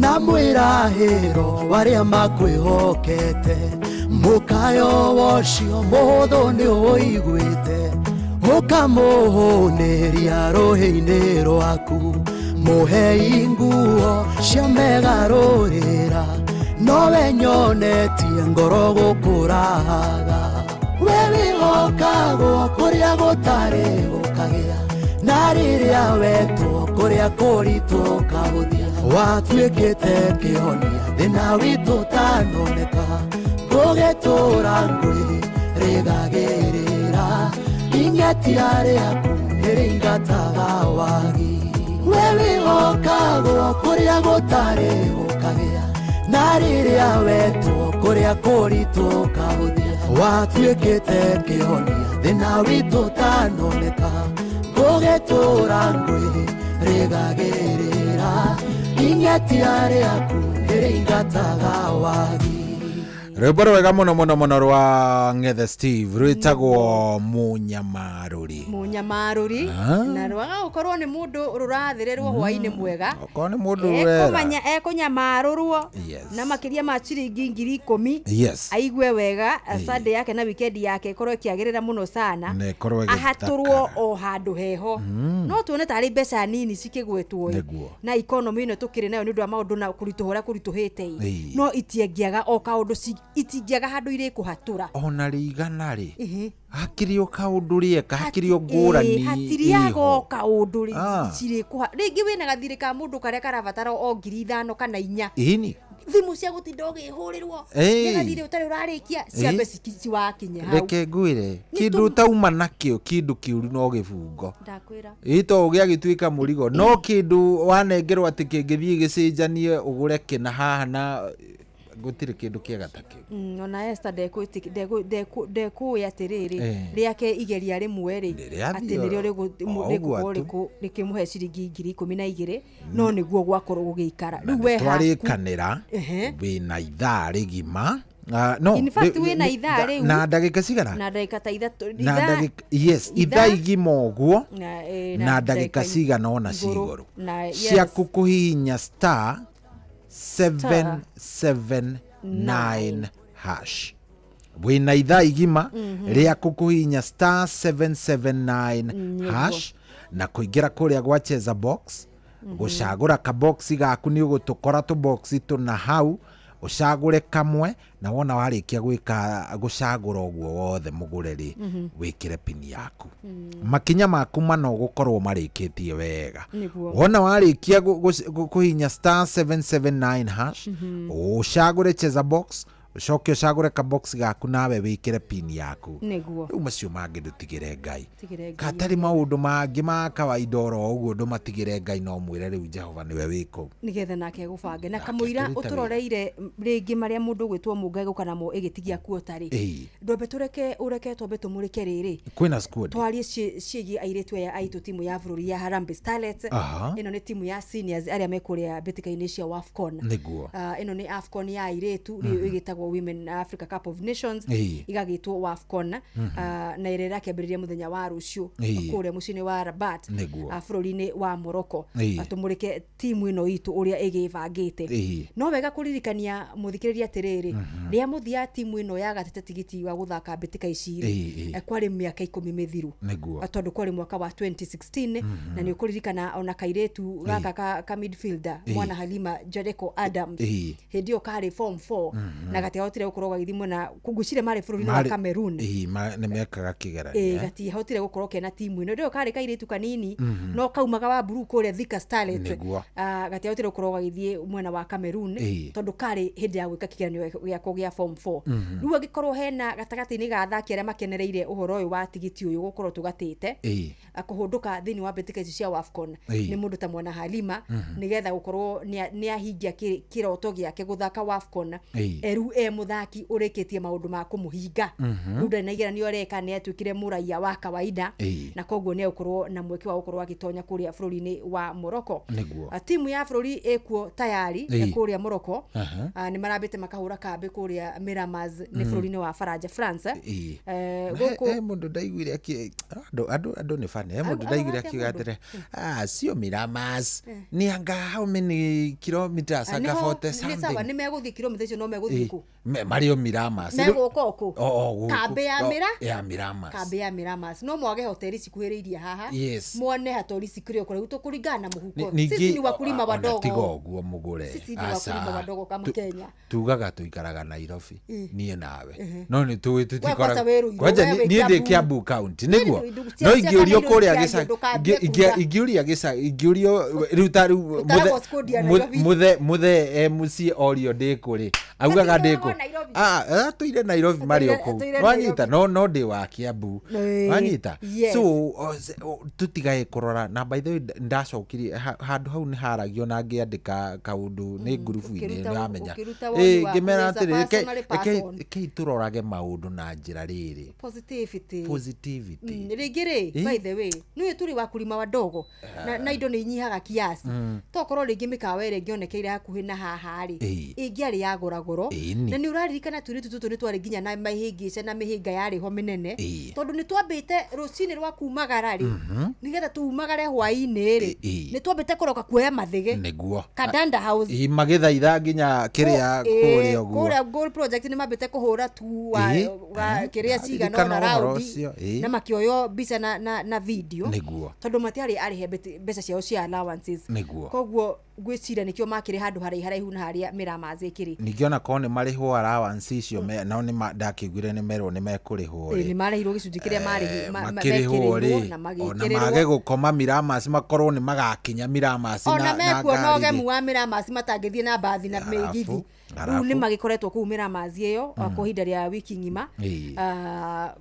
S15: na mwĩrahĩro warĩa makwĩhokete mũkayo wocio mũhũthũ nĩũiguĩte ũkamũhũnĩria rũhĩ-inĩ rwaku mũhei nguo cia megarũrĩra nowe nyonetie ngoro gũkũrahaga we wĩhokagwo kũrĩa gũtarĩ gũkagĩa na rĩrĩa wetwo kũrĩa kũritũ ũkahũthia watuĩkĩte kĩhonia thĩna witũ ũtanoneka gũgĩtũra ngũĩ rĩgagĩrĩra ing'etia rĩaku nĩrĩingataga wagi we wĩhokagwo kũrĩa gũtarĩ gũkagĩa na rĩrĩa wetwo kũrĩa kũritũ ũkahũthia watuĩkĩte kĩhonia thĩna witũ ũtanoneka gũgĩtũra ngũĩ rĩgagĩrĩra ing'etia rĩaku nĩrĩingataga wagi
S8: rwĩmbo rwega mũno mũno mũno rwa Ng'ethe Steve rwĩtagwo Mũnyamarũri
S6: Mũnyamarũri na rwaga gũkorwo nĩ mũndũ rũrathĩrĩrwo hwaĩ-inĩ mwega
S8: okorwo nĩ mũndũ wera
S6: ekũnyamarũrwo na makĩria ma ciringi 10,000
S8: yes
S6: aigue wega Sunday yake na weekend yake ĩkorwo ĩkĩagĩrĩra mũno sana ahatũrwo o handũ heho no tuone tarĩ mbeca nini cikĩgwetwo na economy ĩno tũkĩrĩ nayo nĩ ũndũ wa maũndũ na kũritũha ũrĩa kũritũhĩte no itiangĩaga o kaũndũ itingĩaga handũ irĩ kũhatũra
S8: ona rĩigana rĩ hakiri o kaũndũ rĩeka hakiri o ngũrani
S6: hatiriaga o kaũndũ cirĩ kũha rĩngĩ wĩna gathirĩ ka mũndũ karĩa karabatara o 5,000 kana 4
S8: ĩni
S6: Thimũ cia gũtinda ũgĩhũrĩrwo nĩ gathirĩ ũtarĩ ũrarĩkia ciambe ciwakinye hau.
S8: Reke ngwĩre kĩndũ ũtauma nakĩo kĩndũ kĩũru no gĩbungo.
S6: Ndakwĩra.
S8: Ĩ to gĩagĩtuĩka mũrigo no kĩndũ wanengerwo atĩ kĩngĩthiĩ gĩcenjanie ũgũre kĩna haha na gũtirĩ kĩndũ kĩega ta kĩu.
S6: Ona Esther ndekũĩ atĩrĩrĩ rĩake igeria rĩmwe rĩ atĩ nĩrĩo rĩgũkorwo rĩkĩmũhe ciringi 12,000 no nĩguo gwakorwo gũgĩikara. Rĩu we haku
S8: twarĩkanĩra wĩna ithaa rĩgima. No,
S6: in fact wĩna ithaa rĩu
S8: na ndagĩka cigana?
S6: Na ndagĩka ta ithatũ.
S8: Yes, ithaa igima ũguo na ndagĩka cigana ona cigũrũ ciaku kũhihinya star 779 hash. Wĩna ithaa igima rĩaku kũhihinya star 779 hash na kũingĩra kũrĩa gwa Cheza Box, gũcagũra kaboxi gaku nĩ ũgũtũkora tũboxi tũna hau, ũcagũre kamwe na wona warĩkia gwĩka gũcagũra ũguo wothe mũgũre rĩ wĩkĩre pini yaku. Makinya maku mano gũkorwo marĩkĩtie wega. Wona warĩkia kũhihinya star 779 hash, ũcagũre Cheza Box, ũcoke ũcagũre kabox gaku nawe wĩkĩre pini yaku. Rĩu macio mangĩ ndũtigĩre Ngai. Katarĩ maũndũ mangĩ ma kawaida oro ũguo ndũmatigĩre Ngai no mwĩre rĩu Jehova nĩwe wĩ kũu.
S6: Nĩgetha nake gũbange. Na kamũira ũtũroreire rĩngĩ marĩa mũndũ ũgwĩtwo Mũngai gũka namo ĩgĩtigia kuota rĩ. Ndwambe tũreke ũreke twambe tũmũrĩke rĩrĩ.
S8: Kwĩna squad.
S6: Twarie ciĩgiĩ airĩtu aya aitũ timu ya bũrũri ya Harambee Starlets. Ĩno nĩ timu ya seniors arĩa me kũrĩa mbĩtĩka-inĩ cia WAFCON.
S8: Nĩguo.
S6: Ĩno nĩ AFCON ya airĩtu rĩu ĩgĩtagwo Women Africa Cup of Nations igagĩtwo WAFCON na ĩrĩa ĩrakĩambĩrĩria mũthenya wa rũciũ kũrĩa mũciĩ-inĩ wa Rabat bũrũri-inĩ wa Morocco. Tũmũrĩke timu ĩno itũ ũrĩa ĩgĩbangĩte. No wega kũririkania mũthikĩrĩria atĩrĩrĩ rĩa mũthia timu ĩno yagatĩte tigiti wa gũthaka mbĩtĩka ici rĩ kwarĩ mĩaka 10 mĩthiru tondũ kwarĩ mwaka wa 2016 na nĩ ũkũririkana ona kairĩtu gaka ka midfielder mwana Halima Jericho Adams hĩndĩ ĩyo karĩ form 4 na gatiahotire gũkorwo gagĩthiĩ mwena ngwĩciria marĩ bũrũri-inĩ wa Cameroon.
S8: Nĩ mekaga kĩgeranio.
S6: Gatiahotire gũkorwo kena timu ĩno. Ĩyo karĩ kairĩtu kanini no kaumaga wa blue kũrĩa Thika Starlets. Gatiahotire gũkorwo gagĩthiĩ mwena wa Cameroon tondũ karĩ hĩndĩ ya gwĩka kĩgeranio gĩako gĩa form 4. Rĩu angĩkorwo hena gatagatĩ-inĩ ga athaki arĩa makenereire ũhoro ũyũ wa tigiti ũyũ gũkorwo tũgatĩte kũhũndũka thĩinĩ wa mbĩtĩka ici cia WAFCON nĩ mũndũ ta mwana Halima nĩgetha gũkorwo nĩ ahingia kĩroto gĩake gũthaka WAFCON eru e mũthaki ũrĩkĩtie maũndũ ma kũmũhinga. Rĩu ndarĩ na igeranio areka nĩ atuĩkire mũraiya wa kawaida na koguo nĩ egũkorwo na mweke wa gũkorwo agĩtonya kũrĩa bũrũri-inĩ wa Morocco. Timu ya bũrũri ĩkuo tayari kũrĩa Morocco. Nĩ marambĩte makahũra kambĩ kũrĩa Miramas nĩ bũrũri-inĩ wa Faranja France.
S8: Gũkũ mũndũ ndaiguire andũ nĩ funny. Mũndũ ndaiguire akiuga atĩrĩ sio Miramas ni anga how many kilometers anga 40 something.
S6: Nĩ sawa nĩ megũthiĩ kilomita icio no megũthiĩ kũ
S8: Mario Miramas
S6: megũka kũ kambĩ ya
S8: Miramas
S6: kambĩ ya Miramas no mwage hoteli cikuhĩrĩirie haha mwone hoteli cikĩrĩ o kũraihu tũkũringana na mũhuko. Sisi ni wakulima wadogo.
S8: Tiga ũguo mũgũre.
S6: Sisi ni wakulima wadogo kama Kenya.
S8: Tugaga tuikaraga Nairobi niĩ nawe no nĩ tũĩ tũtikora kwanja niĩ ndĩ Kiambu county nĩguo no ingĩũrio kũrĩa ingĩũria ingĩũrio rĩu ta rĩu mũthe mũciĩ orio ndĩ kũ rĩ augaga ndĩ kũ atũire Nairobi marĩ o kũu wanyita no ndĩ wa Kiambu wanyita. So tũtigae kũrora na by the way ndacokirie handũ hau nĩ haragio na ngĩandĩka kaũndũ nĩ ngurubu-inĩ nĩwamenya ngĩmera atĩrĩ rekei tũrorage maũndũ na njĩra rĩrĩ positivity
S6: rĩngĩ rĩ by the way nĩũĩ tũrĩ wakulima wadogo na indo nĩ inyihaga kiasi tokorwo rĩngĩ mĩkawa ĩrĩa ĩngĩonekeire hakuhĩ na haha rĩ ĩngĩarĩ ya gora goro na nĩ ũraririkana tũirĩtu tũtũ nĩ twarĩ nginya na mahĩngĩca na mĩhĩnga yarĩ ho mĩnene tondũ nĩ twambĩte rũcinĩ rwa kumagara rĩ nĩgetha tumagare hwaĩ-inĩ rĩ nĩ twambĩte kũroka kuoya mathĩgĩ
S8: nĩguo
S6: Kadanda House
S8: magĩthaitha nginya kĩrĩa kũrĩa ũguo
S6: kũrĩa Goal Project nĩ mambĩte kũhũra tu wa kĩrĩa cigana ona raundi na makĩoywo mbica na video
S8: nĩguo
S6: tondũ matiarĩ arĩhe mbeca ciao cia allowances
S8: nĩguo
S6: koguo Ngwĩciria nĩkĩo makĩrĩ handũ haraiharaihu na harĩa Mĩramazi ĩkĩrĩ.
S8: Ningĩ ona korwo nĩ marĩhwo allowance icio nao nĩ ndakĩiguire nĩ merwo nĩ mekũrĩhwo
S6: rĩ. Nĩ marĩhirwo gĩcunjĩ kĩrĩa marĩhi
S8: makĩrĩhwo rĩ,
S6: na
S8: ona
S6: magĩkĩrĩrwo.
S8: Mage gũkoma Miramas, makorwo nĩ magakinya Miramas.
S6: Ona mekuona ũgemu wa Miramas matangĩthiĩ na mbathi na mĩgithi. Rĩu nĩ magĩkoretwo kũu Miramas ĩyo kwa ihinda rĩa wiki ng'ima.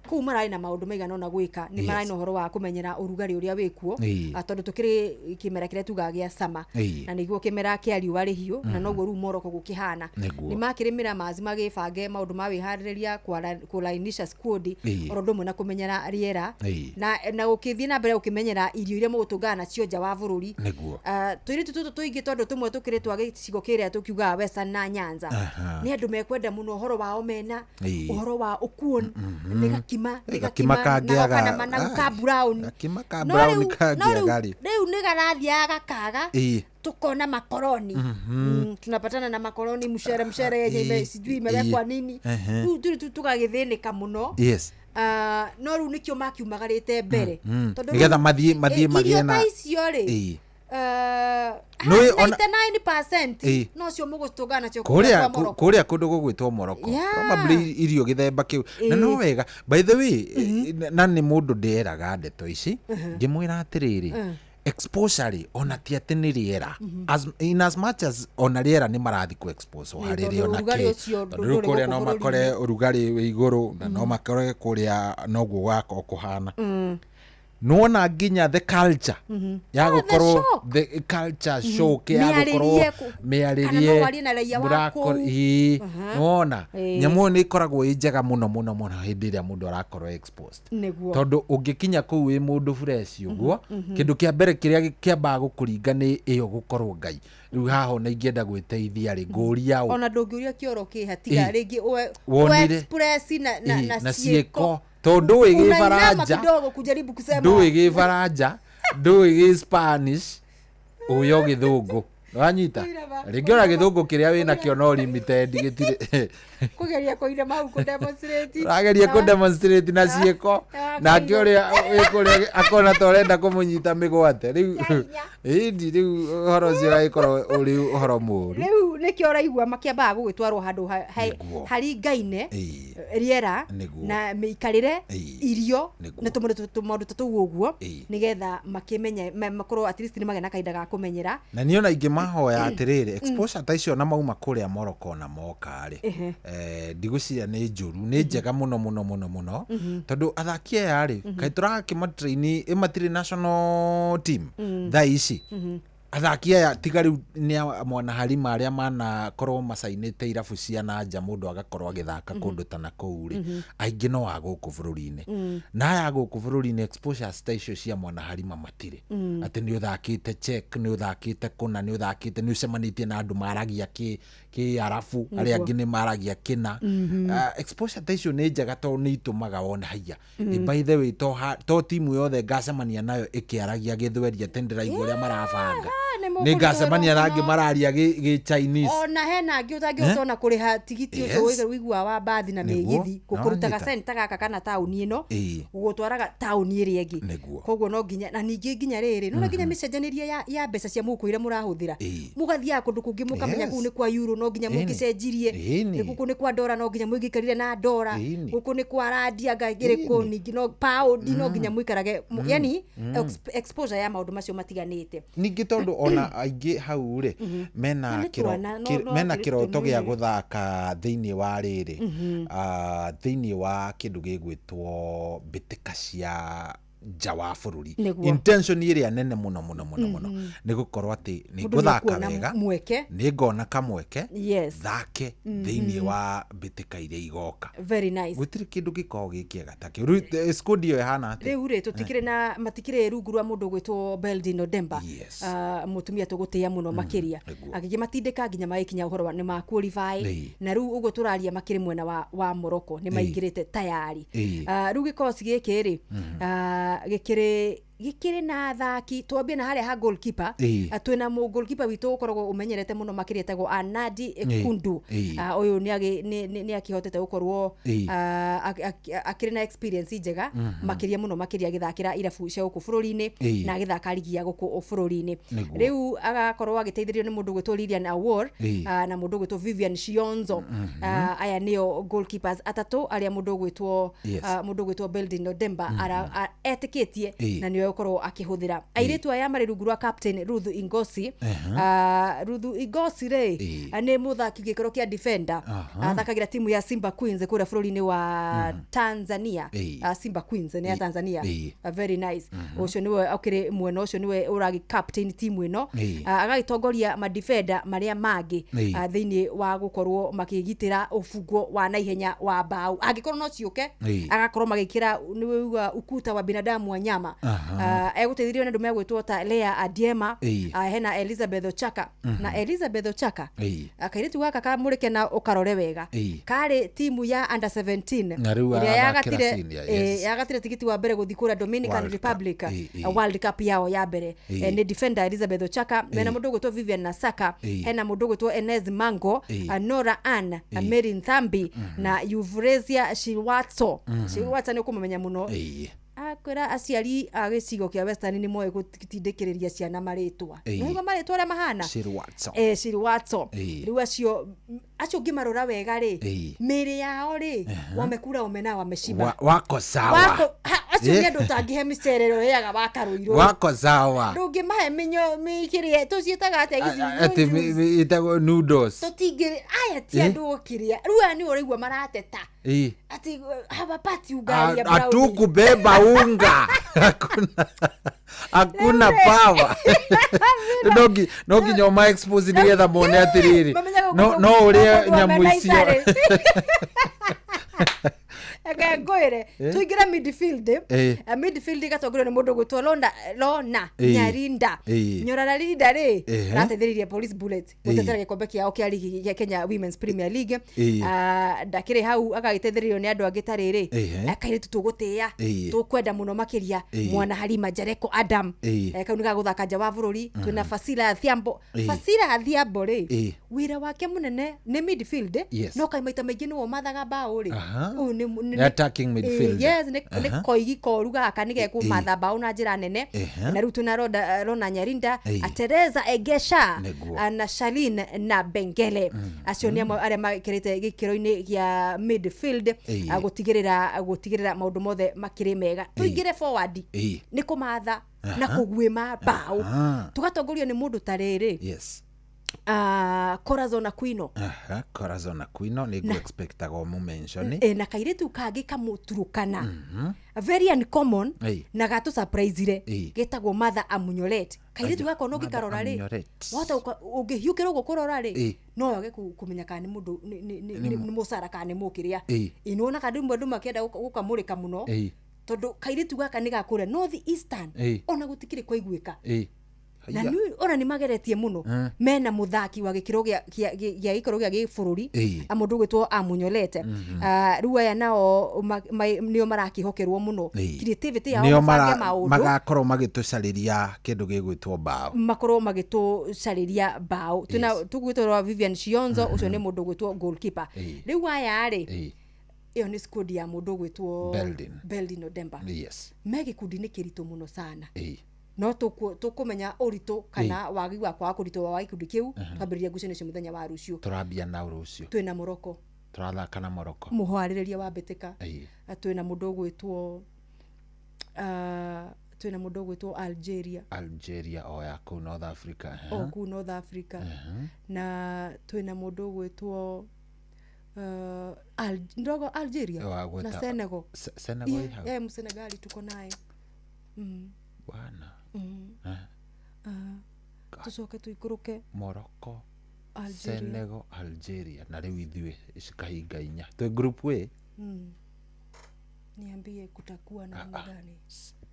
S6: Kũu mararĩ na maũndũ maigana ũna gwĩka. Nĩ mararĩ na ũhoro wa kũmenyera ũrugarĩ ũrĩa wĩkuo, tondũ tũkĩrĩ kĩmera kĩrĩa tugaga gĩa summer, na nĩguo kĩmera kĩa riũa rĩhiũ, na noguo rĩu Morocco gũkĩhana. Nĩ makĩrĩ Miramas magĩbange maũndũ ma wĩharĩrĩria, kũlainisha squad, oro ũndũ ũmwe na kũmenyera rĩera, na gũkĩthiĩ na mbere gũkĩmenyera irio iria mũgũtũngana nacio nja wa bũrũri. Tũirĩtu tũtũ tũingĩ, tondũ tũmwe tũkĩrĩ twa gĩcigo kĩrĩa tũkiugaga Western na Nyanza, nĩ andũ mekwenda mũno ũhoro wa omena, ũhoro wa ũkuon, nĩ gakima, nĩ
S8: Gakima kangĩaga-
S6: na managu ka brown.
S8: Gakima ka
S6: No
S8: brown
S6: rĩu
S8: kangĩaga rĩ.
S6: Rĩu nĩ garathiaga gakaga, tukona makoroni. Tunapatana na makoroni, mshere mshere yenye sijui imewekwa nini. Rĩu tũrĩ tũgagĩthĩnĩka mũno. No rĩu nĩkĩo makiumagarĩte mbere, tondũ
S8: Nĩgetha
S6: rĩu,
S8: mathiĩ magĩe
S6: irio
S8: na
S6: ta icio rĩ,
S8: Nĩũĩ
S6: 99% nocio mũgũtũngana nacio
S8: kũrĩa
S6: kũrĩa Morocco.
S8: Kũrĩa kũndũ gũgwĩtwo Morocco, probably irio gĩthemba kĩu na no wega. By the way, na nĩ mũndũ ndĩeraga ndeto ici, ngĩmwĩra atĩrĩrĩ, exposure rĩ, ona ti atĩ nĩ rĩera, in as much as ona rĩera nĩ marathi kũ expose harĩ
S6: Tondũ
S8: rĩ ona
S6: ũrugarĩ
S8: kĩ.
S6: ũcio
S8: Tondũ rĩu
S6: ndũrĩ
S8: kũrĩa
S6: gũkũ
S8: no makore ũrugarĩ wĩ igũrũ, na no makore kũrĩa noguo gwakorwo kũhana. Nĩwona nginya the culture ya
S6: Ah, the
S8: gũkorwo
S6: shock.
S8: the culture shock ya
S6: Mĩarĩrie
S8: gũkorwo
S6: kana no warie na raia wa kũu.
S8: Ĩĩ, nĩwona nyamũ ĩyo nĩ ĩkoragwo ĩ njega mũno mũno mũno hĩndĩ ĩrĩa mũndũ arakorwo exposed, tondũ ũngĩkinya kũu wĩ mũndũ fresh ũguo, kĩndũ kĩa mbere kĩrĩa kĩambaga gũkũringa nĩ ĩyo gũkorwo Ngai rĩu haha ona ingĩenda gwĩteithia rĩ, ngũria ũ?
S6: Ona ndũngĩũria kĩoro kĩha tiga rĩngĩ
S8: Wonire.
S6: express na
S8: na
S6: ciĩko.
S8: ciĩko, tondũ ndũĩ
S6: Unainama
S8: Gĩbaranja,
S6: kidogo kujaribu kusema.
S8: Ndũĩ Gĩbaranja, ndũĩ gĩ Spanish, ũyo Gĩthũngũ wanyita rĩngĩ, ona Gĩthũngũ kĩrĩa wĩnakĩo no limited, gĩtirĩ.
S6: Kugeria kũinama hau kũdemonstrate.
S8: Ũrageria kũ demonstrate na ciĩko, nake ũrĩa wĩ kũrĩa akona ta ũrenda kũmũnyita mĩgwate. Rĩu ĩndi rĩu ũhoro ũcio ũgagĩkorwo ũrĩ ũhoro mũũru.
S6: Rĩu nĩkĩo ũraigua makĩambaga gũgĩtwarwo handũ haringaine rĩera na mĩikarĩre, irio na tũmaũndũ ta tũu ũguo, nĩgetha makĩmenye makorwo at least nĩ magĩa na kahinda ga kũmenyera.
S8: Na niĩ ona ingĩmahoya atĩrĩrĩ, exposure ta icio na mauma kũrĩa Morocco na moka rĩ, ndigwĩciria nĩ njũru, nĩ njega mũno mũno mũno mũno, tondũ athaki aya rĩ, kaĩ tũrakĩmatraini ĩ matirĩ national team thaa ici? Athaki aya tiga rĩu nĩ a mwana harima arĩa manakorwo macainĩte irabu cia na nja, mũndũ agakorwo agĩthaka kũndũ ta na kũu rĩ, aingĩ no a gũkũ bũrũri-inĩ. Na aya a gũkũ bũrũri-inĩ, exposures ta icio cia mwana harima matirĩ, atĩ nĩ ũthakĩte Czech, nĩ ũthakĩte kũna, nĩ ũthakĩte, nĩ ũcemanĩtie na andũ maragia kĩ kĩarabu, arĩa angĩ nĩ maragia kĩna. Exposure ta icio nĩ njega, tondũ nĩ itũmaga wone haiya. By the way, to timu yothe ngacemania nayo ĩkĩaragia Gĩthweri atĩ ndĩraigua ũrĩa marabanga,
S6: Nĩ
S8: nĩ
S6: mũkũritũhĩrwo
S8: ngacemania na angĩ
S6: mũno.
S8: mararia gĩ Chinese.
S6: Ona hena angĩ ũtangĩhota ona kũrĩha tigiti ũcio ũiguaga wa mbathi na mĩgithi gũkũrutaga center gaka kana taũni ĩno gũgũtwaraga taũni ĩrĩa ĩngĩ. Koguo no nginya, na ningĩ nginya rĩrĩ nona nginya mĩcenjanĩrie ya mbeca cia mũhuko iria mũrahũthĩra, mũgathiaga kũndũ kũngĩ mũkamenya kũu nĩ kwa euro, no nginya mũgĩcenjirie, gũkũ nĩ kwa ndora, no nginya mũgĩikarire na ndora, gũkũ nĩ kwa randi anga ĩrĩkũ, ningĩ no pound, no nginya mũikarage yani exposure ya maũndũ macio matiganĩte.
S8: Ningĩ tondũ ona aingĩ hau rĩ, mena
S6: Na nĩ twana, no
S8: mena
S6: atĩ
S8: kĩroto gĩa
S6: tũnini.
S8: Gũthaka thĩinĩ wa rĩrĩ, thĩinĩ wa kĩndũ gĩgwĩtwo mbĩtĩka cia nja wa bũrũri. Intention ĩrĩa nene mũno mũno mũno mũno nĩ gũkorwo atĩ nĩ
S6: Mũndũ
S8: ngũthaka
S6: nĩekuona
S8: wega,
S6: mweke.
S8: Nĩ ngona kamweke thake thĩinĩ wa mbĩtĩka iria igoka.
S6: Very nice.
S8: Gũtirĩ kĩndũ gĩkoragwo gĩ kĩega ta kĩu. Rĩu squad ĩyo ĩhana atĩa?
S6: Rĩu rĩ, tũtikĩrĩ na matikĩrĩ rungu rwa mũndũ ũgwĩtwo Beldin Odemba. Mũtumia tũgũtĩĩa mũno makĩria, agĩkĩmatindĩka nginya magĩkinya ũhoro wa nĩ ma qualify. Na rĩu ũguo tũraria makĩrĩ mwena wa Morocco, nĩ maingĩrĩte tayari. Rĩu gĩkosi gĩkĩ rĩ, gĩkĩrĩ Gĩkĩrĩ na athaki twambie na harĩa ha goalkeeper. Twĩna mũ goalkeeper witũ ũkoragwo ũmenyerete mũno makĩria etagwo Anadi Kundu. Ũyũ nĩ akĩhotete gũkorwo akĩrĩ na experience njega makĩria mũno makĩria agĩthakĩra irabu cia gũkũ bũrũri-inĩ na agĩthaka ligi ya gũkũ bũrũri-inĩ. Rĩu agakorwo agĩteithĩrĩrio nĩ mũndũ ũgwĩtwo Lilian Awor na mũndũ ũgwĩtwo Vivian Shionzo. Aya nĩo goalkeepers atatũ arĩa mũndũ ũgwĩtwo mũndũ ũgwĩtwo Beldin Odemba etĩkĩtie na nĩo gũkorwo akĩhũthĩra. Airĩtu aya marĩ rungu rwa captain Ruth Ingosi. Ruth Ingosi rĩ nĩ mũthaki gĩkĩro kĩa defender, athakagĩra timu ya Simba Queens kũrĩa bũrũri-inĩ wa Tanzania. Simba Queens nĩ ya Tanzania. Very nice. Ũcio nĩwe ũkĩrĩ mwena ũcio nĩwe ũragĩ captain timu ĩno, agagĩtongoria madefender marĩa mangĩ thĩinĩ wa gũkorwo makĩgitĩra ũbungo wa naihenya wa mbaũ angĩkorwo no ciũke, agakorwo magĩkĩra nĩwe ukuta wa binadamu wa nyama. Egũteithĩrĩrio nĩ andũ megwĩtwo ta Lea Adiema, hena Elizabeth Ochaka. Na Elizabeth Ochaka kairĩtu gaka kamũrĩke na ũkarore wega, karĩ timu ya under 17 ĩrĩa yagatire tigiti wa mbere gũthiĩ kũrĩa Dominican Republic World Cup yao ya mbere. Nĩ defender Elizabeth Ochaka, mena mũndũ ũgwĩtwo Vivian Nasaka, hena mũndũ ũgwĩtwo Enez Mango, Nora Ann, Mary Nthambi na Euphrasia Shilwatso. Shilwatso nĩ ũkũmũmenya mũno. Akwĩra aciari a gĩcigo kĩa Western nĩ moĩ gũtindĩkĩrĩria ciana marĩtwa. Nĩguo marĩtwa ũrĩa mahana
S8: Shilwatso.
S6: Shilwatso. Rĩu acio ũngĩmarora wega rĩ, mĩĩrĩ yao rĩ, wamekura omena wameshiba.
S8: Wako sawa.
S6: Acio nĩ andũ ũtangĩhe mĩcere ĩrĩa ũrĩaga wa karũirũ.
S8: Wako sawa.
S6: Ndũngĩmahe mĩkĩrĩa tũciĩtaga atĩa ici?
S8: Atĩ ĩtagwo noodles.
S6: Tũtingĩ aya ti andũ ũkĩrĩa. Rĩu aya nĩ ũraigua marateta. Ati hawapati ugali ya brown.
S8: Hatukubeba unga. Hakuna power. No nginya ma expose nĩgetha mone atĩrĩrĩ. No ũrĩe nyamũ icio.
S6: Eke ngwĩre tũingĩre midfield. Midfield ĩgatongorio nĩ mũndũ ũgwĩtwo Lona Nyarinda. Nyorarinda rĩ arateithĩrĩria Police Bullet gũtetera gĩkombe kĩao kĩa ligi ya Kenya Women's Premier League. Ndakĩrĩ hau agagĩteithĩrĩrio nĩ andũ angĩ ta rĩrĩ kairĩtu tũgũtĩĩa tũkwenda mũno makĩria mwana Halima Jereko Adam. Kau nĩ gagũthaka nja wa bũrũri. Twĩna Fasila Adhiambo. Fasila Adhiambo rĩ wĩra wake mũnene nĩ midfield, no kaĩ maita maingĩ nĩwe ũmathaga mbaũ rĩ. Ũyũ nĩ
S8: attacking midfield.
S6: Yes, nĩ koigi koru gaka nĩ gekũmatha mbaũ na njĩra nene. Na rĩu twĩna Rona Nyarinda, Teresa Egesha na Shalin na Bengele. Acio nĩ amwe arĩa makĩrĩte gĩkĩro-inĩ gĩa midfield gũtigĩrĩra maũndũ mothe makĩrĩ mega. Tũingĩre forward nĩ kũmatha na kũguĩma mbaũ. Tũgatongorio nĩ mũndũ ta rĩrĩ.
S8: Yes.
S6: Corazon Aquino.
S8: Corazon Aquino nĩ ngũ-expectaga ũmũ-mention.
S6: Na kairĩtu kangĩ kamũturũkana very uncommon na gatũ surprise-ire getagwo Martha Amunyoret. Kairĩtu gaka no ngĩkarora rĩ, wahota ũngĩhiũkĩra ũguo kũrora rĩ, no wage kũmenya kana nĩ mũndũ nĩ mũcara kana nĩ mũkĩrĩa. Nĩwona kana rĩmwe andũ makĩenda gũkamũrĩka mũno tondũ kairĩtu gaka nĩ gakũrĩa North Eastern ona gũtikĩrĩ kwaiguĩka. Na nĩ ona nĩ mageretie mũno mena mũthaki wa gĩkĩro gĩa gĩkĩro gĩa gĩbũrũri mũndũ ũgwĩtwo Amunyolete. Rĩu aya nao nĩo marakĩhokerwo mũno creativity yao mabange maũndũ
S8: magakorwo magĩtũcarĩria kĩndũ gĩgwĩtwo mbaũ,
S6: makorwo magĩtũcarĩria mbaũ. Twĩna tũgwĩtwo Vivian Shionzo, ũcio nĩ mũndũ ũgwĩtwo goalkeeper. Rĩu aya rĩ ĩyo nĩ squad ya mũndũ ũgwĩtwo Beldin Odemba.
S8: Yes.
S6: Me gĩkundi-inĩ kĩritũ mũno sana. No tũkũmenya ũritũ kana wagi wa kwaga kũritũ wa gĩkundi kĩu twambĩrĩria ngucanio cio mũthenya wa rũciũ.
S8: Tũrambia na rũciũ.
S6: Twĩna Morocco.
S8: Tũrathaka na Morocco.
S6: Mũharĩrĩria wa mbĩtĩka. Twĩna mũndũ ũgwĩtwo twĩna mũndũ ũgwĩtwo Algeria.
S8: Algeria o ya kũu North Africa.
S6: O kũu North Africa. Na twĩna mũndũ ũgwĩtwo ndogo Algeria na Senegal.
S8: Senegal hau.
S6: Msenegali tuko naye.
S8: Bwana.
S6: Tucoke tuikũrũke
S8: Morocco, Senegal, Algeria na rĩu ithuĩ cikahinga inya. Twĩ group A.
S6: Niambie kutakuwa na namna gani?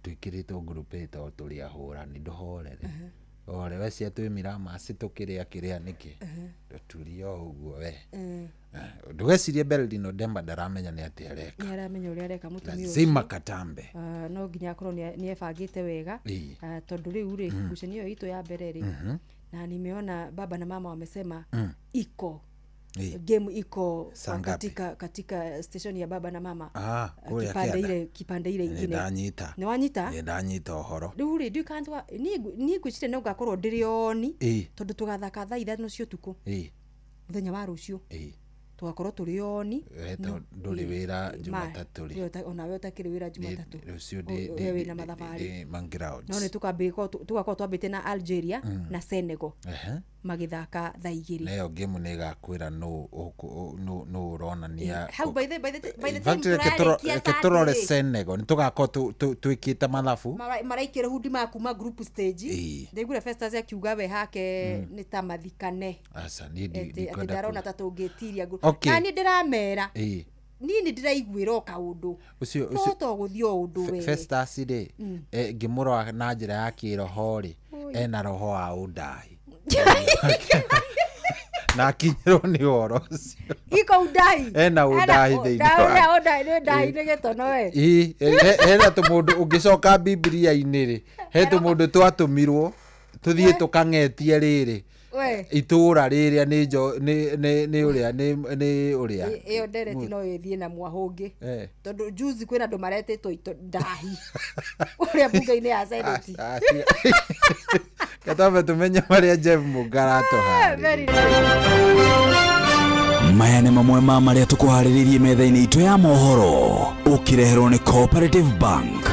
S8: Twĩkĩrĩtwo group A tondũ tũrĩ ahũrani, ndũhorere. Ore we cia twĩ Miramas tũkĩrĩa kĩrĩa nĩkĩ? Tũturie o ũguo we. Ndũgecirie Beldin Odemba ndaramenya nĩ atĩa areka.
S6: Nĩ aramenya ũrĩa areka mũtumia ũcio.
S8: Lazima katambe.
S6: Ah, no nginya akorwo nĩ ebangĩte wega. Ah, tondũ rĩu rĩ, ngucanio ĩyo itũ ya mbere rĩ, na nimeona baba na mama wamesema iko game iko
S8: Saa
S6: kwa
S8: ngapi?
S6: katika station ya baba na mama.
S8: Ah, kũrĩa
S6: kipande
S8: kĩanda.
S6: ile kipande ile
S8: Nĩ
S6: ingine.
S8: ndanyita.
S6: Nĩ wanyita.
S8: Nĩ ndanyita ũhoro.
S6: Rĩu rĩ, ndiũĩ kana niĩ ngwĩciria no ngakorwo ndĩrĩ oni, tondũ tũgathaka thaa 5 cia ũtukũ mũthenya wa rũciũ. Tũgakorwo tũrĩ oni.
S8: We to ndũrĩ wĩra Jumatatũ rĩ.
S6: Onawe ũtakĩrĩ wĩra Jumatatũ.
S8: Rũciũ
S6: We wĩna mathabarĩ.
S8: ndĩ mangrounds.
S6: No nĩ tũgakorwo twambĩte na Algeria na Senegal magĩthaka thaa 2.
S8: Na ĩyo game nĩ ĩgakwĩra nũ nũ ũronania.
S6: Hau by the
S8: In fact,
S6: time
S8: reke tũro-
S6: tũrarĩkia
S8: reke tũrore
S6: Saturday,
S8: Senegal nĩ tũgakorwo twĩkĩte mathabu.
S6: Maraikĩra hundi ma kuma group stage. Ndaiguire Festus akiuga we hake nĩ ta mathikane.
S8: Aca, niĩ
S6: Atĩ
S8: ndikwenda
S6: ndarona ta tũngĩtiria
S8: Okay.
S6: Na niĩ ndĩramera, niĩ nĩ ndĩraiguĩra o kaũndũ.
S8: Ũcio
S6: No to gũthiĩ o ũndũ we.
S8: Festus rĩ, ngĩmũrora na njĩra ya kĩroho rĩ,
S6: Oi.
S8: ena roho wa ũndahi na akinyĩrwo nĩ ũhoro ũcio.
S6: Iko undahi.
S8: Ena ũndahi thĩinĩ wake.
S6: Ũndahi nĩ ũndahi nĩ gĩtono we.
S8: Ĩ, hena tũmũndũ ũngĩcoka Bibilia-inĩ rĩ, he tũmũndũ twatũmirwo tũthiĩ tũkang'etie rĩrĩ
S6: We.
S8: itũra rĩrĩa nĩ njo nĩ nĩ nĩ ũrĩa nĩ nĩ ũrĩa.
S6: Ĩyo ndereti no ĩthiĩ na mwahũngĩ, tondũ juzi kwĩna andũ maretĩtwo ito ndahi ũrĩa bunge-inĩ ya seneti.
S8: Gatambe tũmenye marĩa Jeff Mũnga aratũharĩria.
S6: Very nice.
S2: Maya nĩ mamwe ma marĩa tũkũharĩrĩirie metha-inĩ itũ ya mohoro, ũkĩreherwo nĩ Cooperative Bank.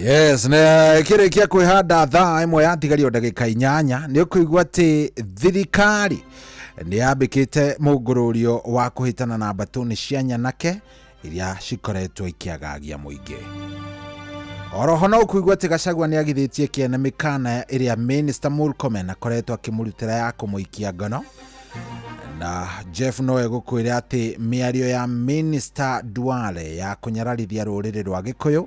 S8: Yes, nä kä rä kia kwä handa thaa 1 yatigario ndagä 8 nä å kå igua atä thirikari nä yambä kä te må ngå rå wa kå hä tana na mbatå cia nyanake iria cikoretwo ikiagagia må ingä. Oroho no ũkũigua atĩ Gachagua nĩ agithĩtie kĩene mĩkana ĩrĩa Minister Murkomen akoretwo akĩmũrutĩra ya kũmũikia ngono, na Jeff no egũkwĩra atĩ mĩario ya Minister Duale ya kũnyararithia rũrĩrĩ rwa Gĩkũyũ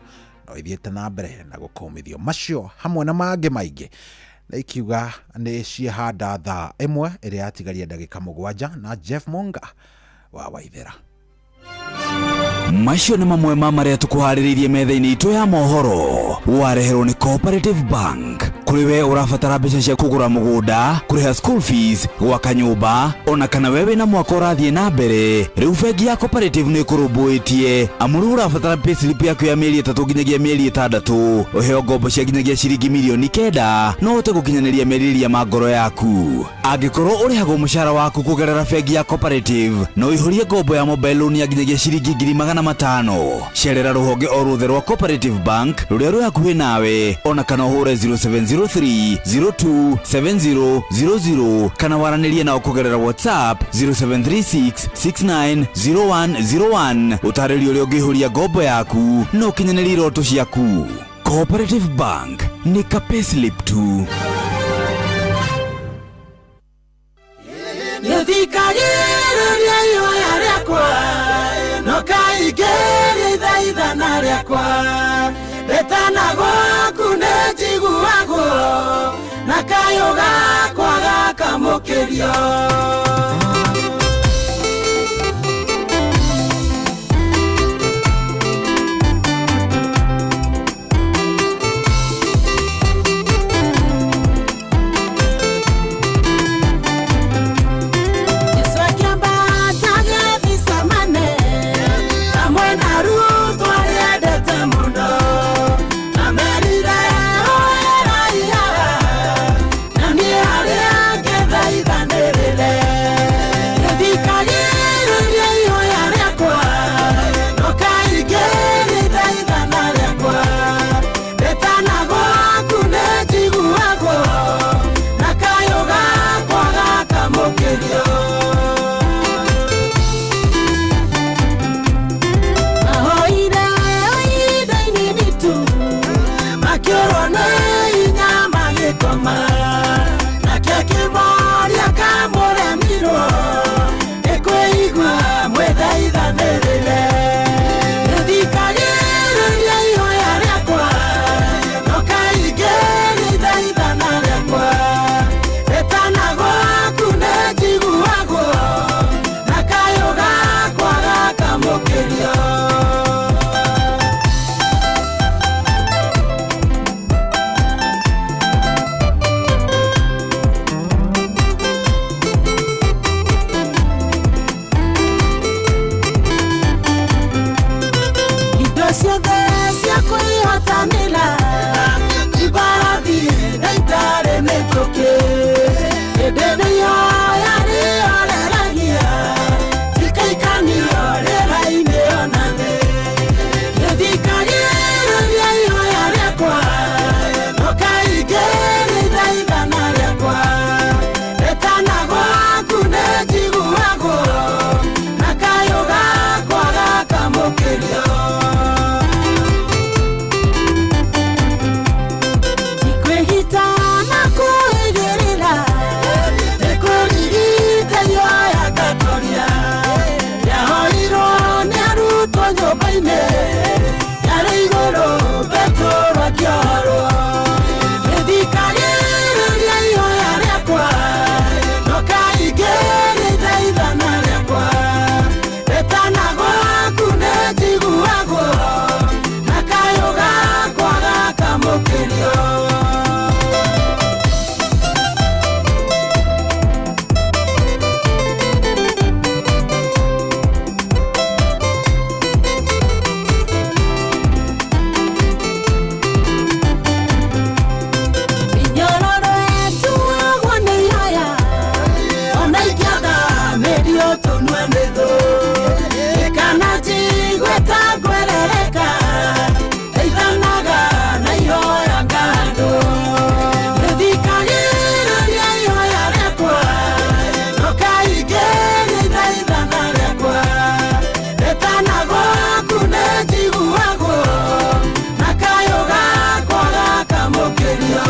S8: no ithiĩte na mbere na gũkũmithio. Macio hamwe na mangĩ maingĩ na ikiuga nĩ ciehanda thaa 1 ĩrĩa yatigaria ndagĩka 7 na Jeff Munga wa Waithera.
S2: Macio nĩ mamwe ma marĩa tũkũharĩrĩirie metha-inĩ itũ ya mohoro, wareherwo nĩ Cooperative Bank. Kũrĩ we ũrabatara mbeca cia kũgũra mũgũnda, kũrĩha school fees, gwaka nyũmba, ona kana we wĩna mwaka ũrathiĩ na mbere, rĩu bengi ya Cooperative nĩ ĩkũrũmbũĩtie. Amu rĩu ũrabatara payslip yaku ya mĩeri 3 nginyagia mĩeri 6, ũheo ngombo cia nginyagia ciringi mirioni 9, no ũhote gũkinyanĩria merirĩria ma ngoro yaku. Angĩkorwo ũrĩhagwo mũcara waku kũgerera bengi ya Cooperative, no ũihũrie ngombo ya mobile loan ya nginyagia ciringi 500,000. Cerera rũhonge o ruothe rwa Cooperative Bank rũrĩa rwĩ hakuhĩ nawe, ona kana ũhũre 0703 02 7000 kana waranĩrie nao kũgerera WhatsApp 0736 690101. Ũtarĩrio ũrĩa ũngĩihũria ngombo yaku na ũkinyanĩrie iroto ciaku. Cooperative Bank nĩ ka payslip tu.
S14: Nĩthikagĩrĩria ihoya rĩakwa no kaingĩria ithaithana rĩakwa rĩtana gwaku nĩ njiguagwo na kayũ gakwa gakamũkĩrio. Yesu akĩambata Gethsemane hamwe na arutwo arĩa endete mũno, amerire oerai haha na niĩ harĩa ngethaithanĩrĩre. Ngerio tũnue nĩ thũ Kana njigwĩta ngwerereka Ĩthanaga na ihoya ngandũ Nĩthikagĩrĩria ihoya rĩakwa No kaingĩ nĩ ithaithana rĩakwa Ĩtana gwaku nĩ njiguagwo Na kayũ gakwa gakamũkĩrio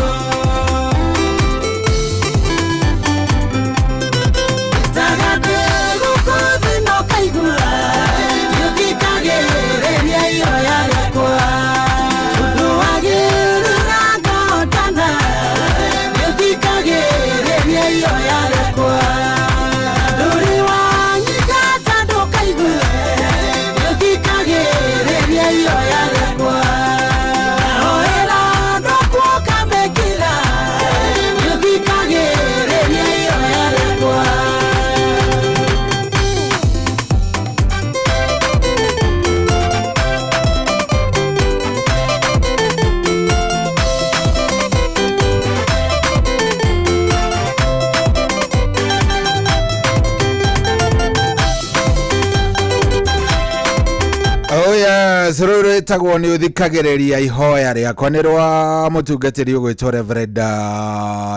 S8: Oh yes, rũrũ rwĩtagwo nĩ ũthikagĩrĩria ihoya rĩakwa nĩ rwa mũtungatĩri ũgwĩtwo Reverend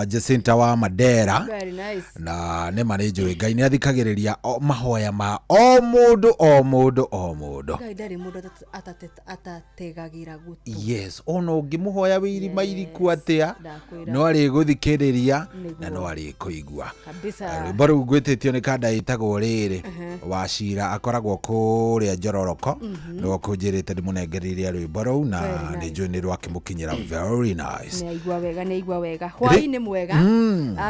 S8: Jacinta wa Mandera.
S6: Very nice.
S8: Na nĩ ma nĩ njũĩ Ngai nĩ athikagĩrĩria mahoya ma o mũndũ o mũndũ o mũndũ.
S6: Ngai ndarĩ mũndũ atategagĩra gũtũ.
S8: Yes, ona ũngĩmũhoya wĩ irima iriku atĩa
S6: Ndakwĩra.
S8: no arĩgũthikĩrĩria na
S6: Nĩguo.
S8: no arĩkũigua.
S6: Kabisa.
S8: Rwĩmbo rũu ngwĩtĩtio nĩ kanda ĩtagwo rĩrĩ wa cira akoragwo kũrĩa njororoko. Nĩwe kũnjĩrĩte ndĩmũnengereire rwĩmbo rũu na
S6: Very
S8: nĩ njũĩ nĩ rwakĩmũkinyĩra very nice.
S6: Nĩ aigua wega, nĩ aigua wega. Hwaĩ-inĩ mwega.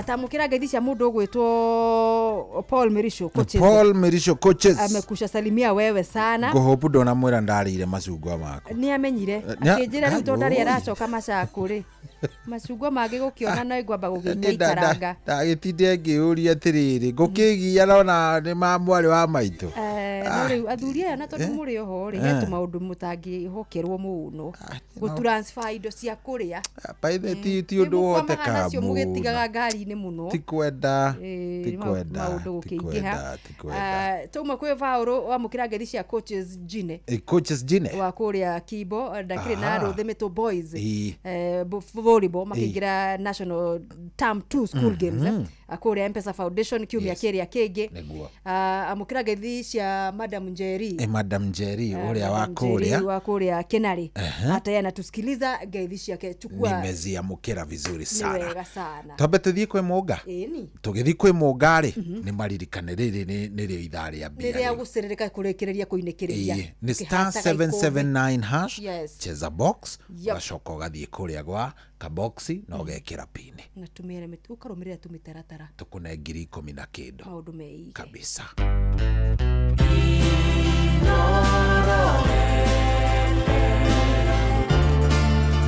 S6: Tamũkĩra ngeithi cia mũndũ ũgwĩtwo Paul Mirisho coaches.
S8: Paul Mirisho coaches.
S6: Amekusha salimia wewe sana.
S8: Ngũhopu ndonamwĩra ndarĩire macungwa maku.
S6: Nĩ amenyire. Akĩnjĩra rĩu tondũ ndarĩ aracoka macakũ rĩ. Macungwa mangĩ gũkĩona no ngwamba gũgĩikaikaranga.
S8: Ndagĩtinde ngĩũria atĩrĩrĩ ngũkĩgia nona nĩ ma mwarĩ wa maitũ.
S6: No rĩu athuri aya na tondũ mũrĩ oho rĩ, he tũmaũndũ mũtangĩhokerwo mũno. Gũtransfer indo cia kũrĩa.
S8: By the ti ũndũ
S6: Nĩmũkwamaga
S8: wohotekaga
S6: nacio
S8: mũno.
S6: mũgĩtigaga ngari-inĩ mũno.
S8: Ti kwenda, ti kwenda,
S6: maũndũ
S8: ti
S6: gũkĩingĩha.
S8: kwenda, ti kwenda.
S6: Tauma kwĩ Vaũrũ wamũkĩra ngeithi cia coaches Jine.
S8: Coaches Jine.
S6: Wa kũrĩa Kibo ndakĩrĩ na Rũthĩ Mĩtũ Boys. Volleyball makĩingĩra national term 2 school games kũrĩa Mpesa Foundation kiumia kĩrĩa kĩngĩ.
S8: Nĩguo.
S6: Amũkĩra ngeithi cia Madam Njeri.
S8: Madam Njeri ũrĩa wa
S6: Madam Njeri
S8: kũrĩa.
S6: wa kũrĩa Kenari. Hata yeye anatusikiliza ngeithi ciake chukua.
S8: Nimeziamũkĩra vizuri
S6: Nĩ
S8: sana.
S6: wega sana.
S8: Twambe tũthiĩ kwĩ Mũnga.
S6: Ĩni.
S8: Tũgĩthiĩ kwĩ Mũnga rĩ, nĩ maririkane rĩrĩ nĩrĩo ithaa rĩa mbia.
S6: Nĩ rĩa gũcĩrĩrĩka kũrĩkĩrĩria kũinĩkĩrĩria.
S8: Ĩĩ, nĩ star
S6: Ũkĩhataga ikũmbĩ.
S8: 779 hash.
S6: Yes.
S8: Cheza box
S6: Yep.
S8: ũgacoka ũgathiĩ kũrĩa gwa kaboxi na ũgekĩra pini.
S6: Na tũmĩre ũkarũmĩrĩra tũmĩtaratara.
S8: Tũkũne 10,000 na kĩndũ.
S6: Maũndũ meige.
S8: Kabisa.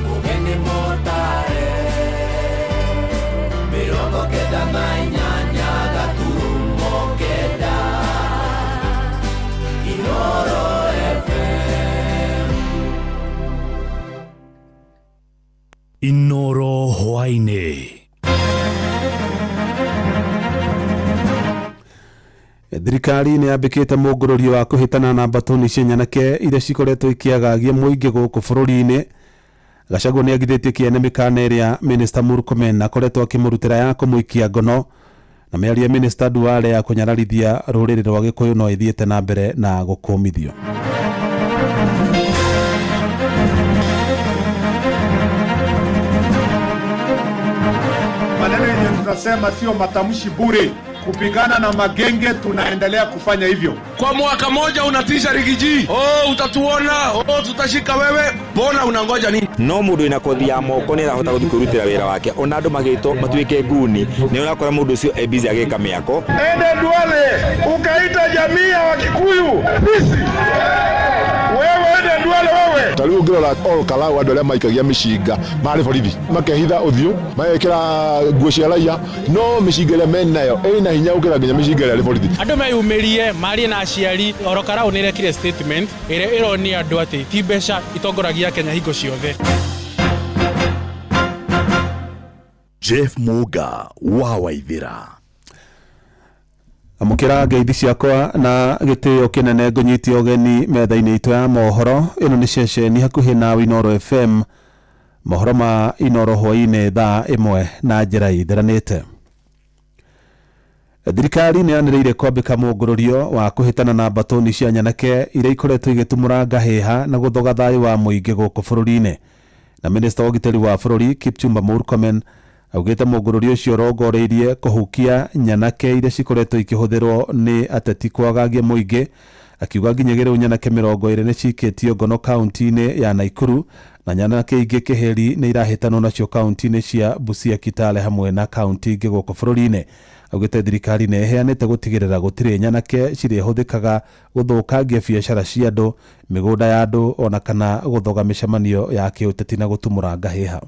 S14: Mũgeni mũtare 98 gaturumo kenda Inoro FM.
S16: Inoro hwaĩ-inĩ.
S17: Thirikari nĩ yambĩkĩte mũngũrũrio wa kũhĩtana na mbatoni cia nyanake iria cikoretwo ikĩagagia mũingĩ gũkũ bũrũri-inĩ. Gachagua nĩ agithĩtie kĩene mĩkana ĩrĩa Minister Murkomen akoretwo akĩmũrutĩra ya kũmũikia ngono na mĩario ya Minister Duale ya kũnyararithia rũrĩrĩ rwa Gĩkũyũ no ĩthiĩte na mbere na gũkũmithio.
S18: Maneno yenye tunasema sio matamshi bure. Kupigana na magenge tunaendelea kufanya hivyo.
S19: Kwa mwaka moja unatisha rigiji. Oh, utatuona, oh, tutashika wewe. Mbona unangoja nini?
S20: No mundu wina kothi ya moko ni arahota guthi kwirutira wira wake ona andu magitwo matuike nguni ni urakora mundu ucio e busy agika miako.
S18: Ende Duale ukaita jamii ya Wakikuyu sisi. Wewe ende Duale wewe.
S21: Ta rĩu ũngĩrora Ol Kalou andũ arĩa maikagia mĩcinga marĩ borithi makehitha ũthiũ magekĩra nguo cia raia no mĩcinga ĩrĩa menayo ĩna hinya gũkĩra nginya mĩcinga ĩrĩa ĩrĩ borithi.
S22: Andũ meyumĩrie marie na aciari Ol Kalou nĩ ĩrekire statement ĩrĩa ĩronia andũ atĩ ti mbeca itongoragia Kenya hingo ciothe.
S2: Jeff Muga wa Waithira.
S17: Amũkĩra ngeithi ciakwa na gĩtĩo kĩnene, ngũnyitie ũgeni metha-inĩ itũ ya mohoro. Ĩno nĩ ceceni hakuhĩ na Inooro FM, mohoro ma Inooro hwaĩ-inĩ thaa 1 na njĩra itheranĩte. Thirikari nĩ yanĩrĩire kwambĩka mũngũrũrio wa kũhĩtana na mbatũni cia nyanake iria ikoretwo igĩtumũra ngahĩha na gũthoga thayũ wa mũingĩ gũkũ bũrũri-inĩ. Na minista wa ũgitĩri wa bũrũri Kipchumba Murkomen augĩte mũngũrũrio ũcio ũrongoreirie kũhukia nyanake iria cikoretwo ikĩhũthĩrwo nĩ ateti kwagagia mũingĩ, akiuga nginyagia rĩu nyanake 20 nĩ cikĩtio ngono kaunti-inĩ ya Nakuru na nyanake ingĩ kĩhĩri nĩ irahĩtanwo nacio kaunti-inĩ cia Busia, Kitale hamwe na kaunti ingĩ gũkũ bũrũri-inĩ. Augĩte thirikari nĩ ĩheanĩte gũtigĩrĩra gũtirĩ nyanake cirĩhũthĩkaga gũthũkangia biacara cia andũ, mĩgũnda ya andũ ona kana gũthoga mĩcemanio ya kĩũteti na gũtumũra ngahĩha.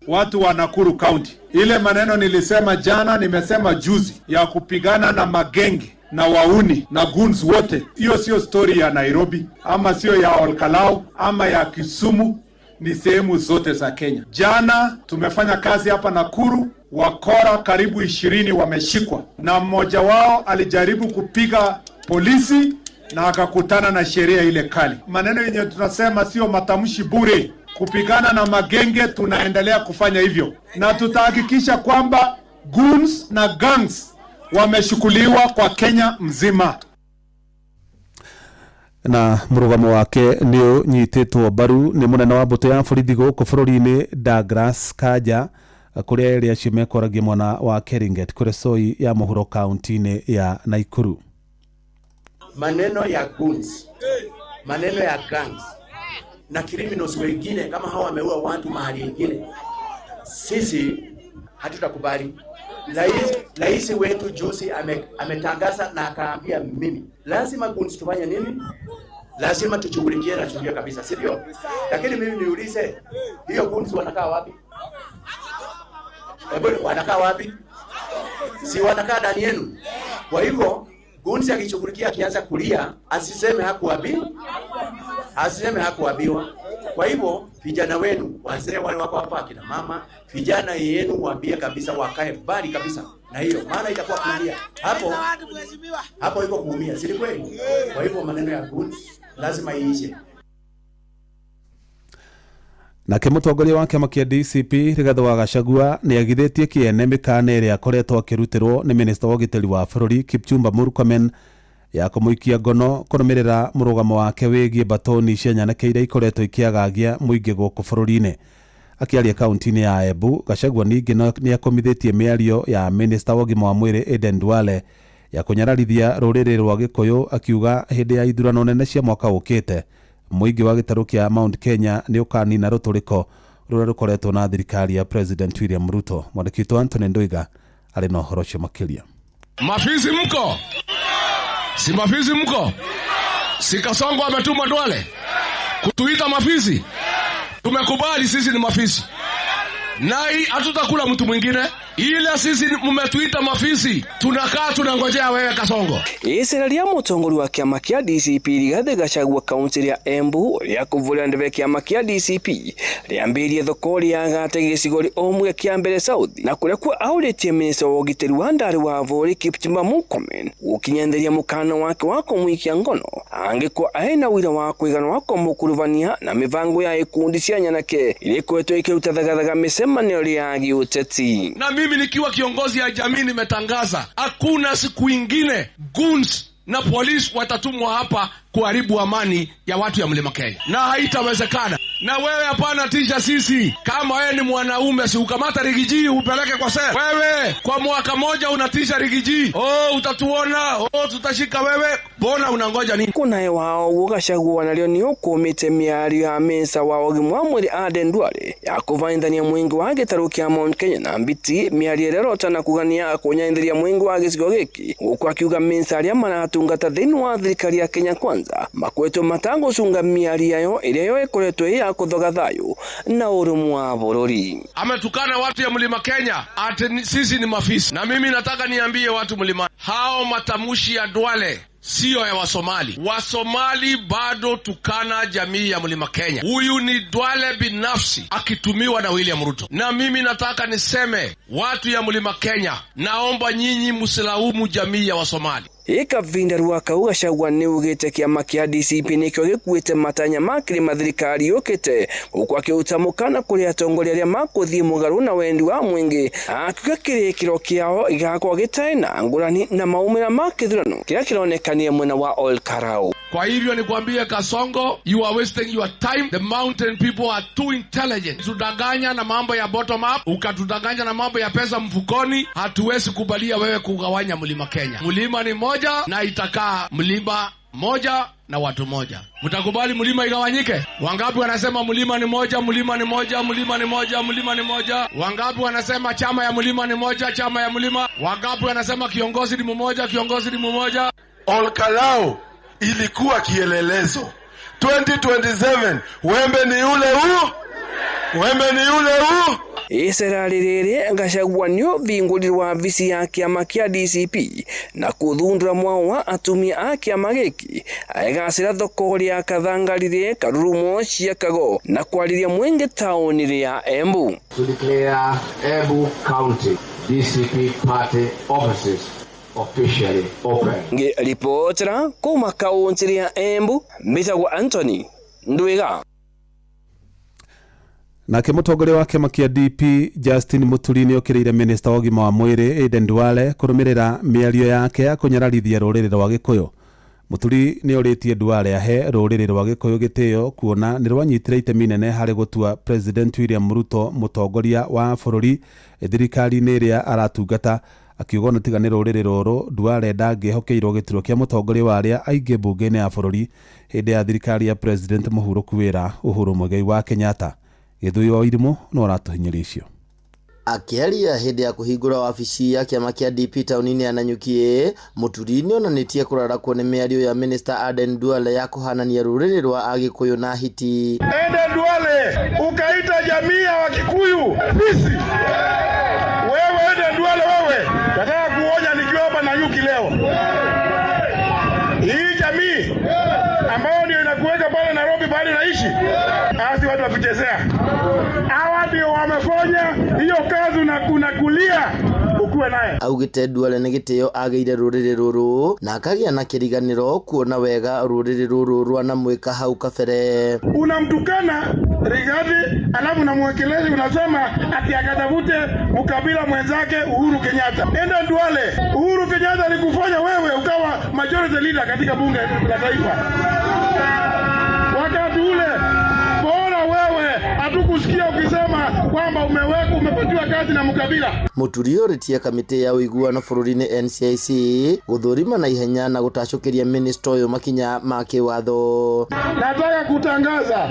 S3: Watu wa Nakuru County, ile maneno nilisema jana, nimesema juzi ya kupigana na magenge na wauni na goons wote, hiyo sio story ya Nairobi ama sio ya Olkalau ama ya Kisumu, ni sehemu zote za Kenya. Jana tumefanya kazi hapa Nakuru, wakora karibu 20 wameshikwa, na mmoja wao alijaribu kupiga polisi na akakutana na sheria ile kali. Maneno yenye tunasema sio matamshi bure. Kupigana na magenge tunaendelea kufanya hivyo, na tutahakikisha kwamba goons na gangs wameshukuliwa kwa Kenya mzima.
S17: Na mũrũgamo wake nĩ ũnyitĩtwo mbaru nĩ mũnene wa mbũtũ ya borithi gũkũ bũrũri-inĩ Douglas Kanja, kũrĩa erĩ acio mekoragia mwena wa Keringet Kuresoi ya mũhuro kaunti-inĩ ya Nakuru.
S5: Maneno ya goons, maneno ya gangs na criminals wengine kama hawa wameua watu mahali ingine, sisi hatutakubali. Rais wetu juzi ametangaza na akaambia mimi lazima goons tufanye nini? Lazima tushughulikie na tushughulikie kabisa, si ndio? Lakini mimi niulize, hiyo goons wanakaa wapi? Hebu wanakaa wapi? Si wanakaa ndani yenu? Kwa hivyo goons akishughulikia akianza kulia, asiseme hakuambiwa. Asiseme hakuambiwa. Kwa hivyo vijana wenu, wazee wale wako hapa, akina mama, vijana yenu waambie kabisa wakae mbali kabisa na hiyo, maana itakuwa kuumia. Hapo iko kuumia, si kweli? Kwa hivyo maneno ya goons lazima iishe.
S17: Nake mũtongoria wa kĩama kĩa DCP Rigathĩ wa Gachagua nĩ agithĩtie kĩene mĩkana ĩrĩa akoretwo akĩrutĩrwo nĩ minista wa ũgitĩri wa bũrũri Kipchumba Murkomen ya kũmũikia ngono kũrũmĩrĩra mũrũgamo wake wĩgiĩ mbatũni cia nyanake iria ikoretwo ikĩagagia mũingĩ gũkũ bũrũri-inĩ. Akĩaria kaunti-inĩ ya Embu, Gachagua ningĩ nĩ akomithĩtie mĩario ya minista wa ũgima wa mwĩrĩ Aden Duale ya kũnyararithia rũrĩrĩ rwa Gĩkũyũ, akiuga hĩndĩ ya ithurano nene cia mwaka ũkĩte mũingĩ wa gĩtarũ kĩa Mount Kenya nĩ ũkanina rũtũrĩko rũrĩa rũkoretwo na thirikari ya President William Ruto. Mwandĩki witũ Anthony Ndoiga arĩ na ũhoro ũcio makĩria.
S19: Mafizi mko? Si mafizi mko? Si Kasongo ametuma Duale kutuita mafizi? Tumekubali sisi ni mafizi. Na hii hatutakula mtu mwingine. Ile sisi mmetuita mafisi, tunakaa tunangojea wewe Kasongo.
S7: Icera ria mũtongoria wa kĩama kĩa DCP Rigathĩ Gachagua kaunti ya Embu rĩa kũvũrĩra ndebe kĩama kĩa DCP rĩambĩrĩrie thoko rĩagate gĩcigo ũmwe kĩa mbere South, na kũrĩa kuo aũrĩtie minista wa ũgitĩri wa ndarĩ wa bũrũri Kipchumba Murkomen gũkinyanĩria mũkana wake wa kũmũikia ngono angĩkorwo aina ũira wa kũigana wa kũmũkuruvania na mĩbango ya ikundi cia nyanake iria ikoretwo ikĩruta thagathaga mĩcemanio ya gĩũteti.
S19: Na mimi nikiwa kiongozi ya jamii nimetangaza hakuna siku ingine goons na polisi watatumwa hapa kuharibu amani ya watu ya Mlima Kenya, na haitawezekana. Na wewe hapana tisha sisi. Kama wewe ni mwanaume, si ukamata Rigiji upeleke kwa sel. Wewe kwa mwaka moja unatisha Rigiji. Oh, utatuona, oh, tutashika wewe. Bona unangoja nini?
S7: Kunaye wao Gachagua nalio ni ukumite miario ya mesa wa ũgima wa mwĩrĩ Aden Duale ya kũvaithania mũingĩ wa gĩtarũ kĩa Mount Kenya na mbiti mĩario ĩrĩa ĩrotana kugania kũnyaithĩria mũingĩ wa gĩcigo gĩkĩ, gũkũ akiuga mĩnsa arĩa maratungata thĩinĩ wa thirikari ya Kenya Kwanza Kwanza makwetwo matagũcunga mĩario ĩrĩa yo ĩkoretwo ĩ ya kũthoga thayũ na ũrũmwe wa bũrũri.
S19: Ametukana watu ya Mlima Kenya ati sisi ni mafisi, na mimi nataka niambie watu mlima, hao matamushi ya Duale sio ya Wasomali. Wasomali bado tukana jamii ya Mlima Kenya. Huyu ni Duale binafsi akitumiwa na William Ruto. Na mimi nataka niseme watu ya Mlima Kenya, naomba nyinyi msilaumu jamii ya Wasomali.
S7: Ikavinda rwa kau Gachagua nĩ ugĩte kĩama kĩa DCP nĩkĩo gĩkuĩte matanya ma kĩrĩma thirikari yũkĩte gũkũ akĩruta mũkana kũrĩ atongoria arĩa makũthiĩ mũgarũ na wendi wa mũingĩ, akiuga kĩrĩkĩro kĩao gĩgakorwo gĩtarĩ na ngũrani na maumĩra ma kĩthurano kĩrĩa kĩronekanie mwena wa Ol Kalou.
S19: Kwa hivyo nikwambie Kasongo, you are wasting your time. The mountain people are too intelligent. Tudanganya na mambo ya bottom up, ukatudanganya na mambo ya pesa mfukoni. Hatuwezi kubalia wewe kugawanya Mlima Kenya. Mlima ni moja na itakaa mlima moja na watu moja. Mtakubali mlima igawanyike? Wangapi wanasema mlima ni moja, mlima ni moja, mlima ni moja, mlima ni moja? Wangapi wanasema chama ya mlima ni moja, chama ya mlima? Wangapi wanasema kiongozi ni mmoja, kiongozi ni mmoja?
S18: Ol Kalou ilikuwa kielelezo. 2027 wembe ni ule huu, wembe ni ule huu.
S7: Icera rĩrĩ Gachagua nĩ ũthingũrirwo wabici ya kĩama kĩa DCP na kũthundũra mwao wa atumia a kĩama gĩkĩ agĩgacĩra thoko rĩa Kathangarire Karurumo cia Kago na kwarĩria mũingĩ taũni rĩa Embu.
S9: To declare Embu County DCP party offices officially open.
S7: Ngĩribotera kuma kaunti ya Embu, mbĩtagwo Anthony Ndwiga.
S17: Nake mũtongoria wa kĩama kĩa DP Justin Muturi nĩ okĩrĩire minista wa ũgima wa mwĩrĩ Aden Duale kũrũmĩrĩra mĩario yake ya kũnyararithia rũrĩrĩ rwa Gĩkũyũ. Muturi nĩ orĩtie Duale ahe rũrĩrĩ rwa Gĩkũyũ gĩtĩo kuona nĩ rwanyitire itemi nene harĩ gũtua President William Ruto mũtongoria wa bũrũri thirikari-inĩ ĩrĩa aratungata, akiuga ona tiga nĩ rũrĩrĩ rũrũ Duale ndangĩhokeirwo gĩturwa kĩa mũtongoria wa arĩa aingĩ mbunge-inĩ ya bũrũri hĩndĩ ya thirikari ya President mũhurũku wĩra Uhuru Muigai wa Kenyatta. Gĩthũi wa Irimũ no aratũhinyĩria icio.
S10: Akĩaria hĩndĩ ya kũhingũra wabici ya kĩama kĩa DP taũni-inĩ ya Nanyuki, Muturi nĩonanĩtie kũrarakwo nĩ mĩario ya Minister Aden Duale ya kũhanania rũrĩrĩ rwa Agĩkũyũ na hiti.
S18: Aden Duale, ukaita jamii ya Wakikuyu fisi. Wewe Aden Duale wewe, nataka kuonya nikiwa hapa Nanyuki leo. Hii jamii ambayo ndio inakuweka pale Nairobi pale naishi, hasi watu wakuchezea. Hawa ndio wamefanya hiyo kazi na kunakulia ukuwe naye.
S10: Augite Duale nĩ gĩtĩo agĩire rũrĩrĩ rũrũ na akagĩa na kĩriganĩro kuona wega rũrĩrĩ rũrũ rwanamwĩka hau kabere.
S18: Unamtukana Rigathi alafu unamwekeleza unasema ati akatafute mkabila mwenzake Uhuru Kenyatta. Enda Duale, Uhuru Kenyatta alikufanya wewe ukawa majority leader katika bunge la taifa. Wakati ule bora wewe hatukusikia ukisema kwamba umewekwa umepatiwa kazi na mkabila.
S10: Muturi orĩtie kamĩtĩ ya ũiguano bũrũri-inĩ NCIC gũthũrima na ihenya na gũtacũkĩria minista ũyũ makinya ma kĩwatho.
S18: Nataka kutangaza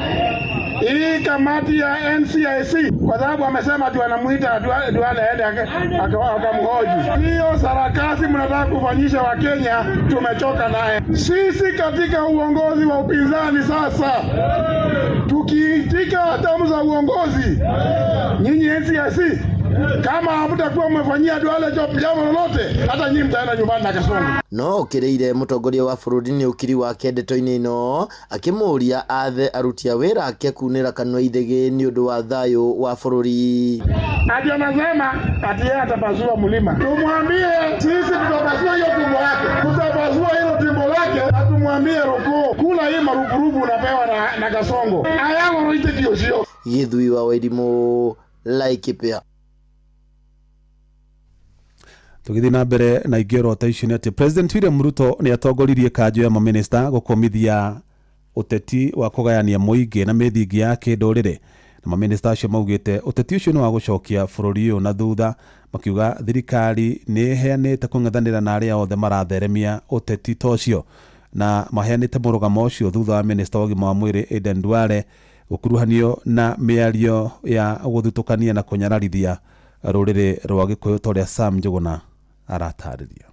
S18: hii kamati ya NCIC kwa sababu amesema ati wanamuita Duale aende akamhoji. Hiyo sarakasi mnataka kufanyisha wa Kenya, tumechoka naye. Sisi katika uongozi wa upinzani sasa tukiitika hatamu za uongozi, nyinyi NCIC kama hamtakuwa mmefanyia Duale jambo lolote, hata nyinyi mtaenda nyumbani na Kasongo.
S10: No okĩrĩire mũtongoria wa bũrũri nĩ ũkiri wake ndeto-inĩ ĩno akĩmũũria athe aruti a wĩra ake kunĩra kanua ithĩgĩ nĩ ũndũ wa thayũ wa bũrũri.
S18: Ati anasema ati yeye atapasua mlima. Tumwambie sisi tutapasua hiyo tumbo yake, tutapasua hilo tumbo lake, na tumwambie rukuu kula hii marupurupu unapewa na Kasongo. Ayago roite kioshio.
S10: Gĩthui wa Wairimu, Laikipia.
S17: Tũgĩthiĩ na mbere na ingĩ orota icio nĩ atĩ President William Ruto nĩ atongoririe kanjũ ya mamĩnĩsta gũkũmithia ũteti wa kũgayania mũingĩ na mĩthingi ya kĩndũrĩrĩ, na mamĩnĩsta acio maugĩte ũteti ũcio nĩ wa gũcokia bũrũri ũyũ na thutha, makiuga thirikari nĩ ĩheanĩte kũng'ethanĩra na arĩa othe maratheremia ũteti ta ũcio, na maheanĩte mũrũgamo ũcio thutha wa minista wa ũgima wa mwĩrĩ Aden Duale gũkuruhanio na mĩario ya gũthutũkania na kũnyararithia rũrĩrĩ rwa Gĩkũyũ ta ũrĩa Sam Njũgũna aratarĩria.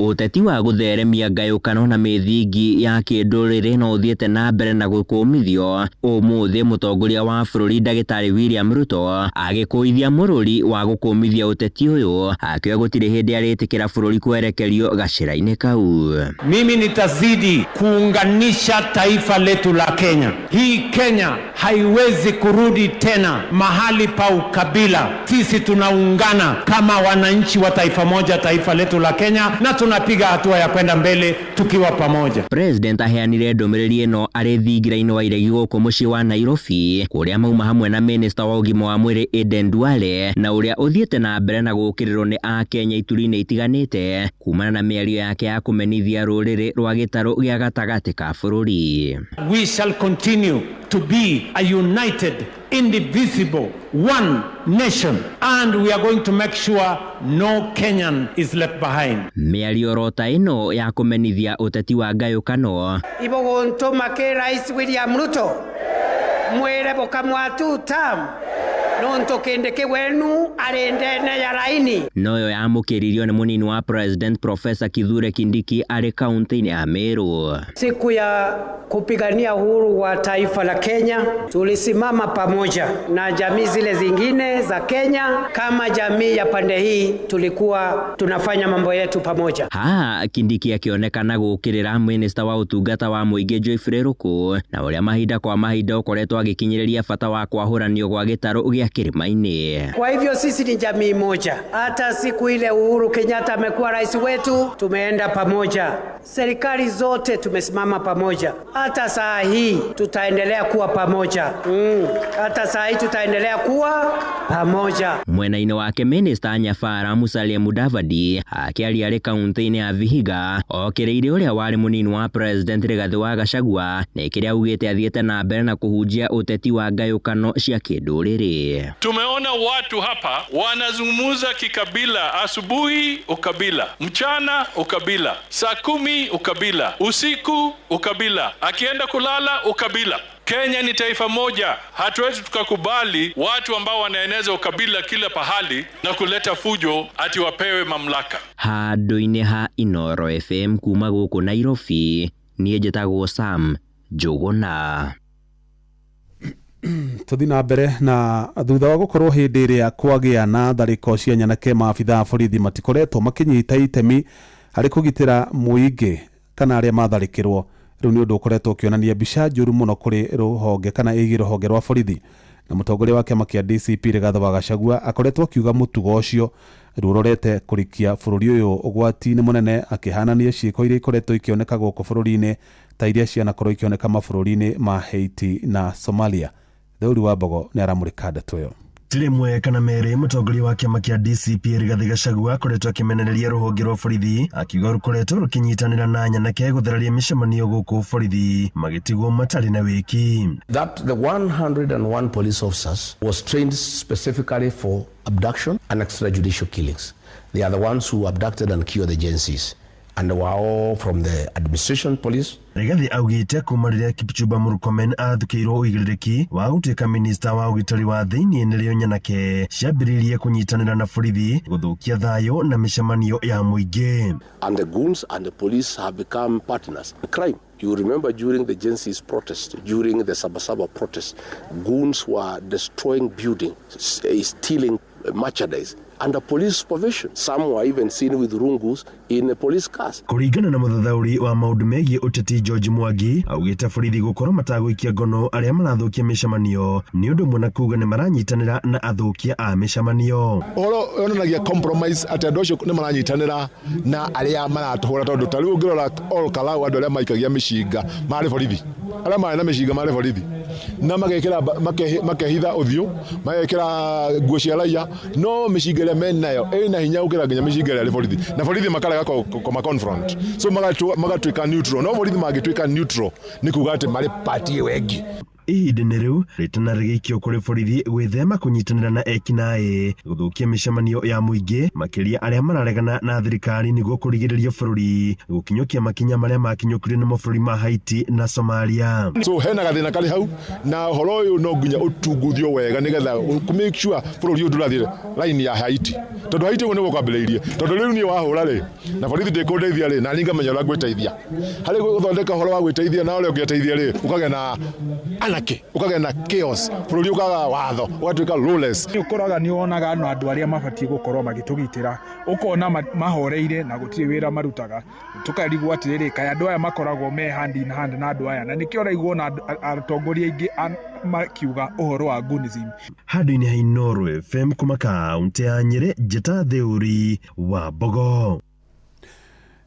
S11: Ũteti wa gũtheremia ngayũkano na mĩthingi ya kĩndũrĩrĩ no ũthiĩte na mbere na gũkũmithio. Ũmũthĩ mũtongoria wa bũrũri Ndagĩtarĩ William Ruto agĩkũithia mũrũri wa gũkũmithia ũteti ũyũ, akiuga gũtirĩ hĩndĩ arĩtĩkĩra bũrũri kwerekerio gacĩra-inĩ kau.
S16: Mimi nitazidi kuunganisha taifa letu la Kenya. Hii Kenya haiwezi kurudi tena mahali pa ukabila. Sisi tunaungana kama wananchi wa taifa moja, taifa letu la Kenya, na tunapiga hatua ya kwenda mbele tukiwa pamoja.
S11: President aheanire ndũmĩrĩri ĩno arĩ thingira-inĩ wa iregi gũkũ mũciĩ wa Nairobi, kũrĩa mauma hamwe na Minister wa ũgima wa mwĩrĩ Aden Duale, na ũrĩa ũthiĩte na mbere na gũũkĩrĩrwo nĩ Akenya ituri-inĩ itiganĩte kumana na mĩario yake ya kũmenithia rũrĩrĩ rwa gĩtarũ gĩa gatagatĩ ka bũrũri.
S16: We shall continue to be a united, indivisible, one nation, and we are going to make sure no Kenyan is left behind.
S11: Mĩario rota ĩno ya kũmenithia ũteti wa ngayũkano
S23: Ibogontoma ke Rais William Ruto mwere bokamwa two term nonto kende ke wenu arendene ya raini
S11: noyo yamũkĩririo nĩ mũnini wa President Professor Kithure Kindiki arĩ kaunti-inĩ ya Meru.
S23: Siku ya kupigania uhuru wa taifa la Kenya tulisimama pamoja na jamii zile zingine za Kenya. Kama jamii ya pande hii tulikuwa tunafanya mambo yetu pamoja.
S11: Ha Kindiki akĩonekana gũũkĩrĩra Minister wa ũtungata wa mũingĩ Geoffrey Ruku na ũrĩa mahinda kwa mahinda ũkoretwo agĩkinyĩrĩria bata wa kwahũranio gwa gĩtarũ gĩa kĩrĩma-inĩ.
S23: Kwa hivyo sisi ni jamii moja. Hata siku ile Uhuru Kenyatta amekuwa rais wetu, tumeenda pamoja. Serikali zote tumesimama pamoja. Hata saa hii tutaendelea kuwa pamoja. Hata saa hii tutaendelea kuwa pamoja.
S11: Mwena-inĩ wake Minister Nyabara Musalia Mudavadi akĩaria arĩ kaunti-inĩ ya Vihiga okĩrĩire ũrĩa warĩ mũnini wa President Rigathĩ wa Gachagua na kĩrĩa augĩte athiĩte na mbere na kũhunjia ũteti wa ngayũkano cia kĩndũrĩrĩ.
S24: Tumeona watu hapa wanazungumza kikabila, asubuhi ukabila, mchana ukabila, saa 10 ukabila, usiku ukabila, akienda kulala ukabila. Kenya ni taifa moja, hatuwezi tukakubali watu ambao wanaeneza ukabila kila pahali na kuleta fujo ati wapewe mamlaka.
S11: Handũ-inĩ ha Inooro FM kuma gũkũ Nairobi, niĩ njĩtagwo Sam Njũgũna.
S17: Tũthiĩ na mbere na thutha wa gũkorwo hĩndĩ ĩrĩa kwagĩa na tharĩko cia nyanake, maabitha a borithi matikoretwo makĩnyita itemi harĩ kũgitĩra mũingĩ kana arĩa matharĩkĩrwo. Rĩu nĩ ũndũ ũkoretwo ũkĩonania mbica njũru mũno kũrĩ rũhonge kana ĩgiĩ rũhonge rwa borithi, na mũtongoria wa kĩama kĩa DCP Rigathĩ wa Gachagua akoretwo akiuga mũtugo ũcio rĩu ũrorete kũrikia bũrũri ũyũ ũgwati-inĩ mũnene, akĩhanania ciĩko iria ikoretwo ikĩoneka gũkũ bũrũri-inĩ ta iria cianakorwo ikĩoneka mabũrũri-inĩ ma Haiti na Somalia. Theuri wa Mbogo nĩ aramũrĩka ndeto ĩyo.
S25: Ti rĩmwe kana merĩ mũtongoria wa kĩama kĩa DCP Rigathĩ Gachagua akoretwo akĩmenereria rũhonge rwa borithi akiuga rũkoretwo rũkĩnyitanĩra na nyanake gũthararia mĩcemanio gũkũ borithi magĩtigwo matarĩ na wĩki.
S26: That the 101 police officers was trained specifically for abduction and extrajudicial killings. They are the ones who abducted and killed the Gen Zs, and they were all from the administration police.
S25: Rigathĩ augĩte kuma rĩrĩa Kipchumba Murkomen athukĩirwo ũigĩrĩrĩki wa gũtuĩka minista wa ũgitĩri wa thĩinĩ nĩrĩo nyanake ciambĩrĩirie kũnyitanĩra na borithi gũthũkia thayũ na mĩcemanio ya mũingĩ.
S26: And the goons and the police have become partners in crime. You remember during the Gen Z's protest, during the Sabasaba protest, goons were destroying buildings, stealing merchandise under police supervision. Some were even seen with rungus in the police cars.
S25: Kũringana na mũthathaũri wa maũndũ megiĩ ũteti George Mwangi augĩte borithi gũkorwo matagũikia ngono arĩa marathũkia mĩcemanio nĩ ũndũ ũmwe na kuga nĩ maranyitanĩra na athũkia a mĩcemanio.
S21: Ũhoro yonanagia compromise atĩ andũ acio nĩ maranyitanĩra na arĩa maratũhũra, tondũ ta rĩu ũngĩrora Ol Kalou andũ arĩa maikagia mĩcinga marĩ borithi, arĩa marĩ na mĩcinga marĩ borithi, na magekĩra makehitha ũthiũ, magekĩra nguo cia raia, no mĩcinga ĩrĩa menayo ĩna hinya gũkĩra nginya mĩcinga ĩrĩa ĩrĩ borithi, na borithi makarega kũma confront, so magatuĩka neutral. No borithi mangĩtuĩka neutral nĩ kuga atĩ marĩ party ĩyo ĩngĩ.
S25: Ihinda-inĩ rĩu rĩtana rĩgĩikio kũrĩ borithi gwĩthema kũnyitanĩra na ekinaĩ gũthũkia mĩcemanio ya mũingĩ makĩria arĩa mararegana na thirikari nĩguo kũrigĩrĩria bũrũri gũkinyũkia makinya marĩa makinyũkirio nĩ mabũrũri ma Haiti na Somalia.
S21: So hena gathĩna karĩ hau na ũhoro ũyũ no nginya ũtunguthio wega nĩgetha kũ make sure bũrũri ũyũ ndũrathiĩ line ya Haiti tondũ Haiti ũguo nĩguo kwambĩrĩirie tondũ rĩu niĩ wahũra rĩ na borithi ndĩkũndeithia rĩ na niĩ ngamenya ũrĩa ngwĩteithia harĩ gũthondeka ũhoro wa gwĩteithia na ũrĩa ũngĩteithia rĩ ũkagĩa na anarchy ũkagĩa na chaos bũrũri ũkaga watho ũgatuĩka lawless.
S1: Nĩ ũkoraga nĩ wonaga na andũ arĩa mabatiĩ gũkorwo magĩtũgitĩra ũkona mahoreire na gũtirĩ wĩra marutaga tũkarigwo atĩrĩrĩ kaĩ andũ aya makoragwo me hand in hand na andũ aya na nĩkĩo ũraigua ona atongoria aingĩ makiuga ũhoro wa Gunism.
S25: Handũ-inĩ ha Inooro FM kuma kaũntĩ ya Nyĩrĩ, njĩta Theuri wa Mbogo.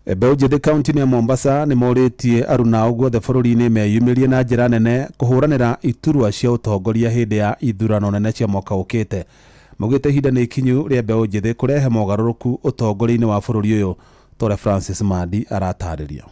S17: Mbeũ njĩthĩ kaunti-inĩ ya Mombasa nĩ morĩtie aruna ao guothe bũrũri-inĩ meyumĩrie na njĩra nene kũhũranĩra iturwa cia ũtongoria hĩndĩ ya ithurano nene cia mwaka ũkĩte. Maugĩte ihinda nĩ ikinyu rĩa mbeũ njĩthĩ kũrehe mogarũrũku ũtongoria-inĩ wa bũrũri ũyũ ta ũrĩa Francis Mandi aratarĩria.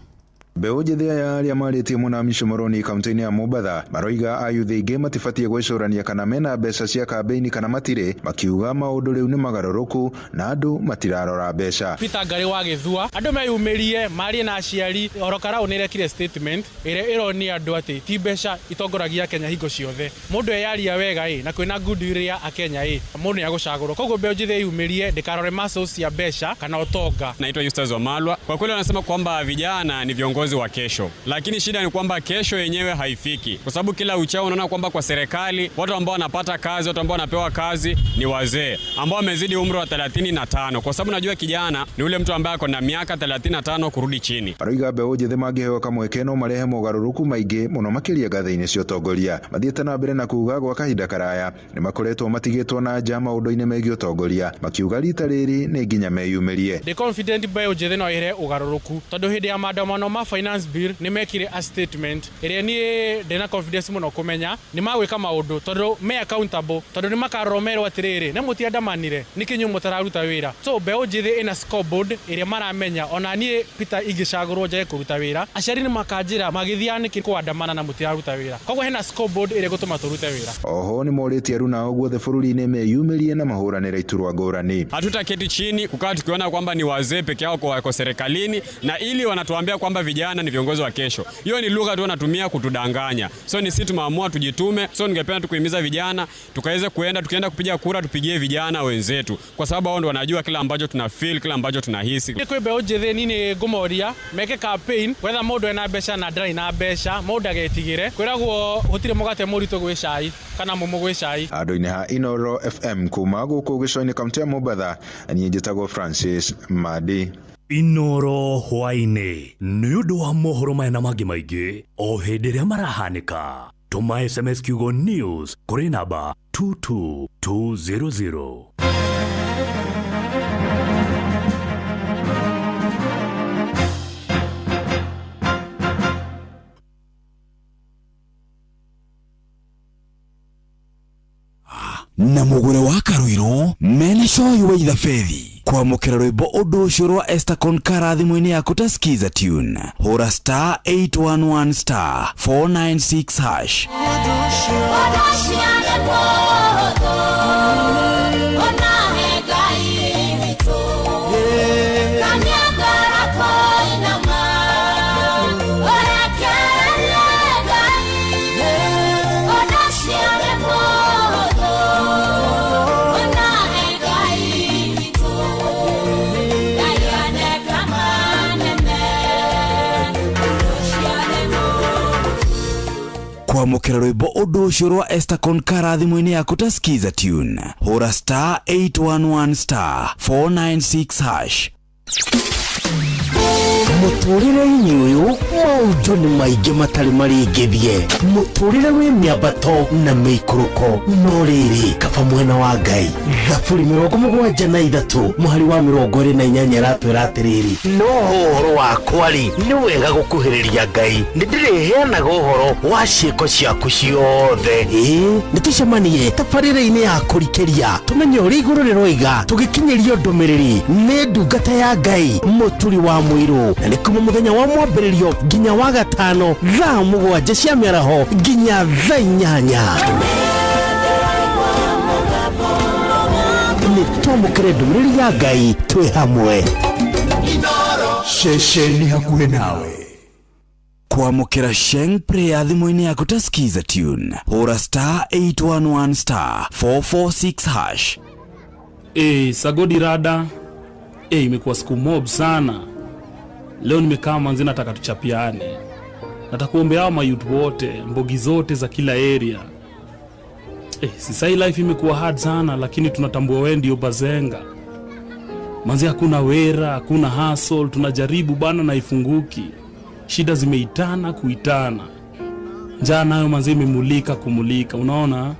S4: Mbeũ njĩthĩ aya arĩa marĩtie Mũnami Shomoroni kaunti-inĩ ya Mombatha maroiga ayuthi aingĩ matibatiĩ gwĩcũrania kana mena mbeca cia kambĩini kana matirĩ, makiuga maũndũ rĩu nĩ magarũrũku na andũ matirarora mbeca.
S6: Peter Ngarĩ wa Gĩthua, andũ meyumĩrie marie na aciari. Oro Karau nĩrekire statement ĩrĩa ĩronia andũ atĩ ti mbeca itongoragia Kenya hingo ciothe. Mũndũ eyaria wega ĩ na kwĩna goodwill ya Akenya ĩ mũndũ nĩagũcagũrwo. Koguo mbeũ njĩthĩ ĩyumĩrie ndĩkarore muscles cia mbeca kana ũtonga.
S12: Naitwa Eustace Wamalwa. Kwa kweli wanasema kwamba vijana ni viongozi wa kesho, lakini shida ni kwamba kesho yenyewe haifiki, kwa sababu kila uchao unaona kwamba kwa serikali watu ambao wanapata kazi, watu ambao wanapewa kazi ni wazee ambao wamezidi umri wa 35, kwa sababu najua kijana ni ule mtu ambaye ako na miaka 35 kurudi chini.
S4: Maroiga mbeũ njĩthĩ mangĩheo kamweke no marehe mogarũrũku maingĩ mũno makĩria ngathĩ-inĩ cia ũtongoria. Mathiĩte na mbere na kuuga gwa kahinda karaya nĩ makoretwo matigĩtwo na nja maũndũ-inĩ megiĩ ũtongoria, makiuga rita rĩrĩ nĩ nginya meyumĩrie.
S6: Ndĩ confident mbeũ njĩthĩ no ĩrehe ũgarũrũku tondũ hĩndĩ ya maandamano ma finance bill nĩ mekire a statement ĩrĩa niĩ ndĩna confidence mũno kũmenya nĩ magwĩka maũndũ tondũ me accountable, tondũ nĩ makarorwo merwo atĩrĩrĩ nĩ mũtiandamanire nĩkĩ inyuĩ mũtararuta wĩra. So mbeũ njĩthĩ ĩna scoreboard ĩrĩa maramenya ona niĩ Peter ingĩcagũrwo njage kũruta wĩra aciari nĩ makanjĩra magĩthiaga nĩkĩ kũandamana na mũtiraruta wĩra, koguo hena scoreboard ĩrĩa ĩgũtũma tũrute wĩra.
S4: Oho nĩ morĩtie aruna ao guothe bũrũri-inĩ meyumĩrie na mahũranĩre iturwa ngũrani.
S12: Hatutaketi chini kukaa tukiona kwamba ni wazee peke yao kwa serikalini na ili wanatuambia kwamba vijana ni viongozi wa kesho. Hiyo ni lugha tu wanatumia kutudanganya. So ni sisi tumeamua tujitume. So ningependa tukuhimiza vijana tukaweze kuenda, tukienda kupiga kura tupigie vijana wenzetu, kwa sababu hao ndio wanajua kila ambacho tuna feel, kila ambacho tunahisi.
S6: Nĩ kwĩ mbeũ njĩthĩ niĩ nĩ ngũmoria meke campaign wetha mũndũ ena mbeca na ndarĩ na mbeca mũndũ agetigĩre kwĩragwo gũtirĩ mũgate mũritũ gwĩ cai kana mũmũ gwĩ cai.
S4: Andũ-inĩ ha Inooro FM kuma gũkũ gĩcũa-inĩ kaunti ya Mombatha, niĩ njĩtagwo Francis Madi.
S13: Inooro hwaĩ-inĩ nĩ ũndũ wa mohoro maya na mangĩ maingĩ o hĩndĩ ĩrĩa marahanĩka. Tũma SMS kiugo news kũrĩ namba 22200.
S2: Na mũgũre wa Karuiru mena coyi wa ithabethi kwamũkĩra rwĩmbo ũndũ ũcio rwa Esther Konkara thimũ-inĩ yaku ta Skiza tune hũra star 811 star 496 hash. Kwamũkĩra rwĩmbo ũndũ ũcio rwa Esther Konkara thimũ-inĩ yaku ta Skiza tune hũra star 811 star 496 hash.
S15: Mũtũrĩre-inĩ ũyũ maũndũ nĩ maingĩ matarĩ marĩngĩthie, mũtũrĩre wĩ mĩambato na mĩikũrũko, no rĩrĩ kaba mwena wa Ngai. Thaburi 73 mũhari wa 28 ĩratwĩra atĩrĩrĩ, no ũhoro wakwa rĩ nĩ wega gũkuhĩrĩria Ngai, nĩ ndĩrĩheanaga ũhoro wa ciĩko ciaku ciothe. Ĩĩ nĩ tũcemanie tabarĩra-inĩ ya kũrikĩria tũmenye ũrĩa igũrũ rĩroiga, tũgĩkinyĩrio ndũmĩrĩri nĩ ndungata ya Ngai Mũturi wa Mũirũ, na nĩ Nĩ kuma mũthenya wa mwambĩrĩrio nginya wa gatano thaa 7 cia mĩaraho nginya thaa 8. Nĩ twamũkĩre ndũmĩrĩri ya Ngai twĩ hamwe.
S2: Ceceni hakuhĩ nawe. Kwamũkĩra Sheng Prayer thimũ-inĩ yaku ta Skiza tune, hũra star 811 star 446 hash.
S3: Sagodi rada. Imekuwa siku mob sana. Leo nimekaa manzi, nataka tuchapiane. Nataka kuombea hao mayouth wote, mbogi zote za kila area. Sisai life imekuwa hard sana, lakini tunatambua wewe ndio bazenga. Manzi hakuna wera, hakuna hustle, tunajaribu bana na ifunguki. Shida zimeitana kuitana. Njaa nayo manzi imemulika kumulika, unaona?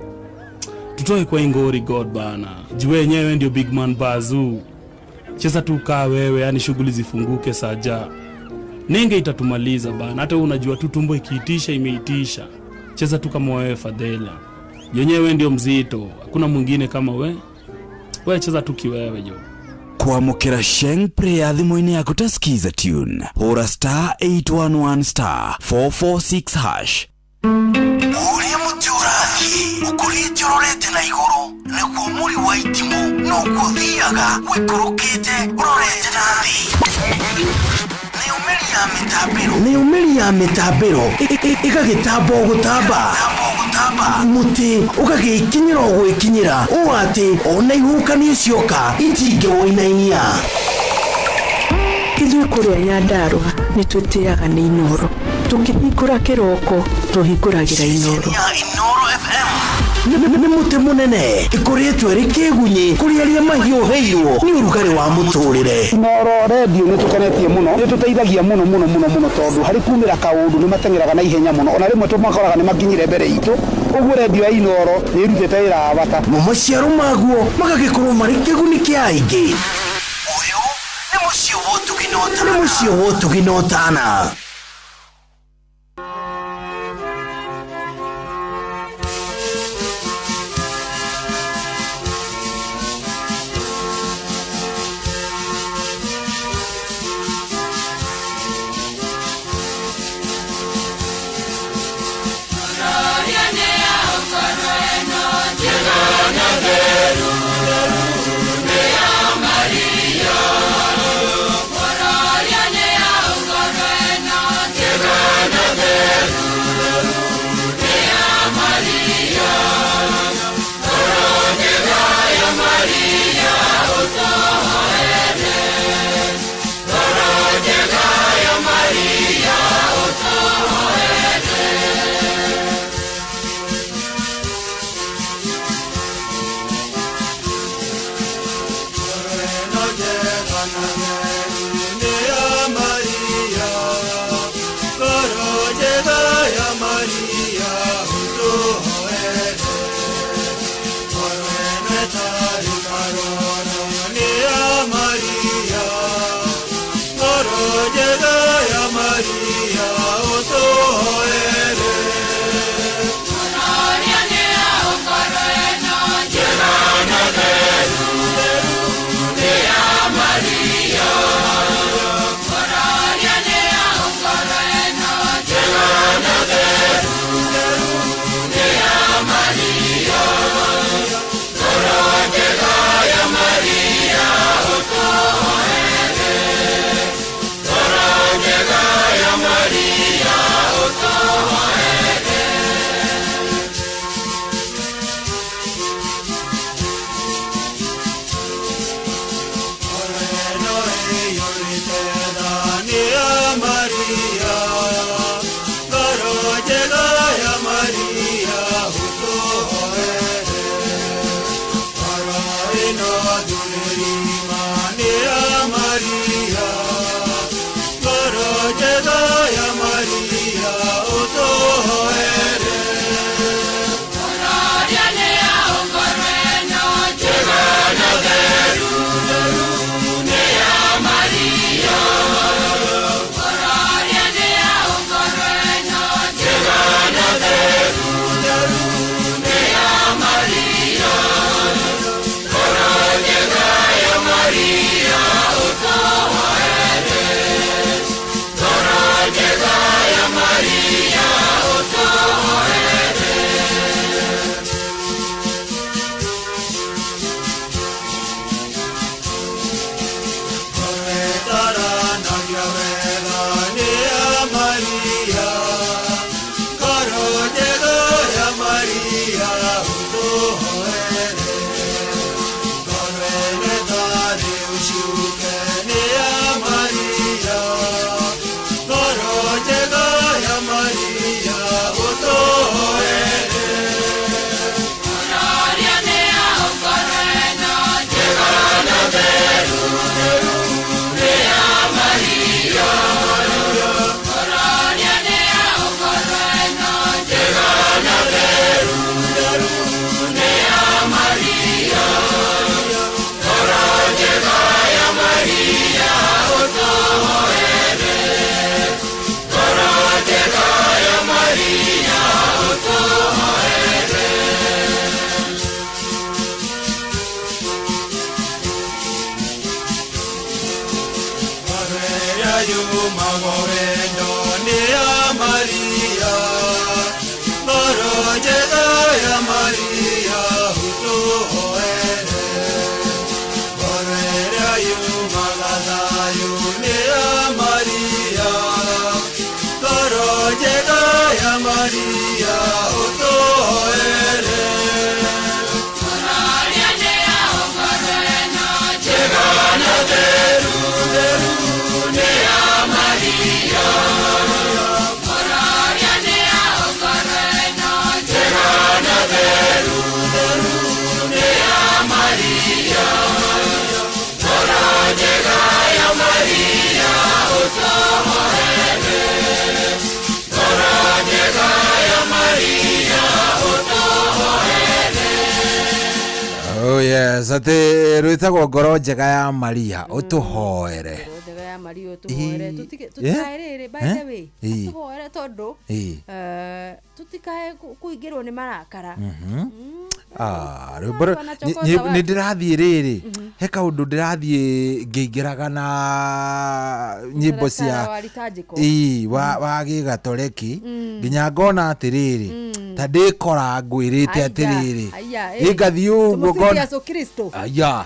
S3: Tutoe kwa ingori God bana. Juu wenyewe ndio big man bazoo. Cheza tu kaa wewe, yani shughuli zifunguke saja. Nenge itatumaliza bana. Hata unajua tu tumbo ikiitisha imeitisha. Cheza tu kama wewe Fadhela. Yenyewe ndio mzito, hakuna mwingine kama we. Wewe cheza tu kiwewe jo.
S2: Kwamũkĩra Sheng Prayer thimũ-inĩ yaku ta Skiza tune, hũra star 811 star 446 hash.
S15: Ũrĩa mũtĩ ũrathiĩ ũkũrĩte ũrorete na igũrũ nĩguo mũri wa itimũ noguo ũthiaga wĩikũrũkĩte ũrorete na thĩ. Nĩyo mĩri ya mĩtambĩro ĩgagĩtamba o gũtamba, mũtĩ ũgagĩkinyĩra o gwĩkinyĩra ũũ atĩ ona ihuhũkanio cioka itingĩwũinainia.
S5: Ithuĩ kũrĩa Nyandarũa nĩ twĩtĩaga nĩ Inooro. Tũkĩhingũra kĩroko tũhingũragĩra Inooro.
S15: Nĩ mũtĩ mũnene ĩkoretwo ĩrĩ kĩgunyĩ kũrĩ arĩa mahiũhĩirwo nĩ ũrugarĩ wa mũtũrĩre.
S8: Inooro redio nĩ tũkenetie mũno, nĩ tũteithagia mũno mũno mũno mũno tondũ harĩ kumĩra kaũndũ nĩ mateng'eraga na ihenya mũno, ona rĩmwe tũmakoraga nĩ makinyire mbere itũ. Ũguo redio ya Inooro nĩ ĩrutĩte wĩra wa bata.
S15: Mo maciaro maguo magagĩkorwo marĩ kĩguni kĩa aingĩ. Ũyũ nĩ mũciĩ wa ũtugi na ũtana. Nĩ mũciĩ wa ũtugi na ũtana.
S7: yumaga wendo nĩ ya Maria ngoro njega ya Maria ũtũhoere ngoro ĩrĩa yumaga thayũ nĩ ya Maria ngoro njega ya Maria ũtũhoere
S9: Oh yes, atä rwĩtagwo ngoro njega ya Maria ũtũhoere.
S14: Ngoro njega ya Maria ũtũhoere tutikae rĩrĩ by the way atũhoere tondũ tutikae kũingĩrwo nĩ marakara.
S9: Rwĩmbo nĩ ndĩrathiĩ rĩrĩ he kaũndũ ndĩrathiĩ ngĩingĩraga na nyĩmbo cia wa gĩgatoreki nginya ngona atĩrĩrĩ ta ndĩkora ngwĩrĩte atĩrĩrĩ ĩngathiĩ ũguo ngona
S14: Yesu Kristo
S9: aya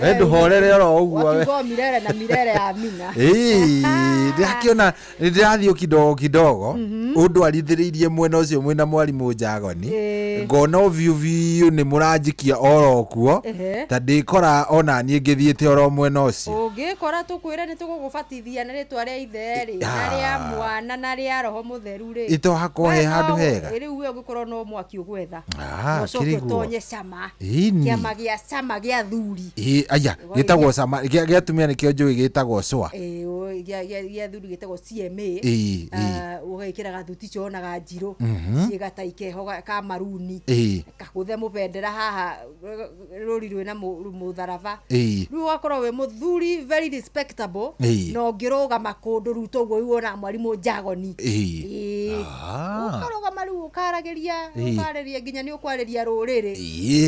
S9: we ndũhorere oro ũguo we
S14: wakiuga mirere na mirere amina.
S9: Ndĩrakĩona nĩndĩrathiĩ kidogo kidogo ũndwarithĩrĩirie mwena ũcio mwĩna mwarimũ Njagoni ngona biũ biũ nĩ mũranjikia oro kuo ta ndĩkora ona niĩ ngĩthiĩte oro mwena ũcio.
S14: Ũngĩkora tũkwĩre nĩ tũgũgũbatithia na rĩtwa rĩa ithe rĩ na rĩa mwana na rĩa roho mũtheru rĩ
S9: itohakorwo he handũ hega.
S14: Rĩu we ũngĩkorwo no mwaki ũgwetha ũcoke ũtonye cama kĩama gĩa cama gĩa thuri.
S9: Aya gĩtagwo cama gĩa atumia nĩkĩo njũĩ gĩtagwo cwa
S14: gĩa thuri gĩtagwo CMA ũgekĩra gathuti cionaga njirũ ciĩgata ikeho ka maruni kagũthe mũbendera haha rũri rwĩna mũtharaba rĩu ũgakorwo wĩ mũthuri very respectable na ũngĩrũgama kũndũ rĩu toguo rĩu wona mwarimũ Njagoni ũkarũgama rĩu ũkaragĩria ũkarĩria nginya nĩ ũkwarĩria rũrĩrĩ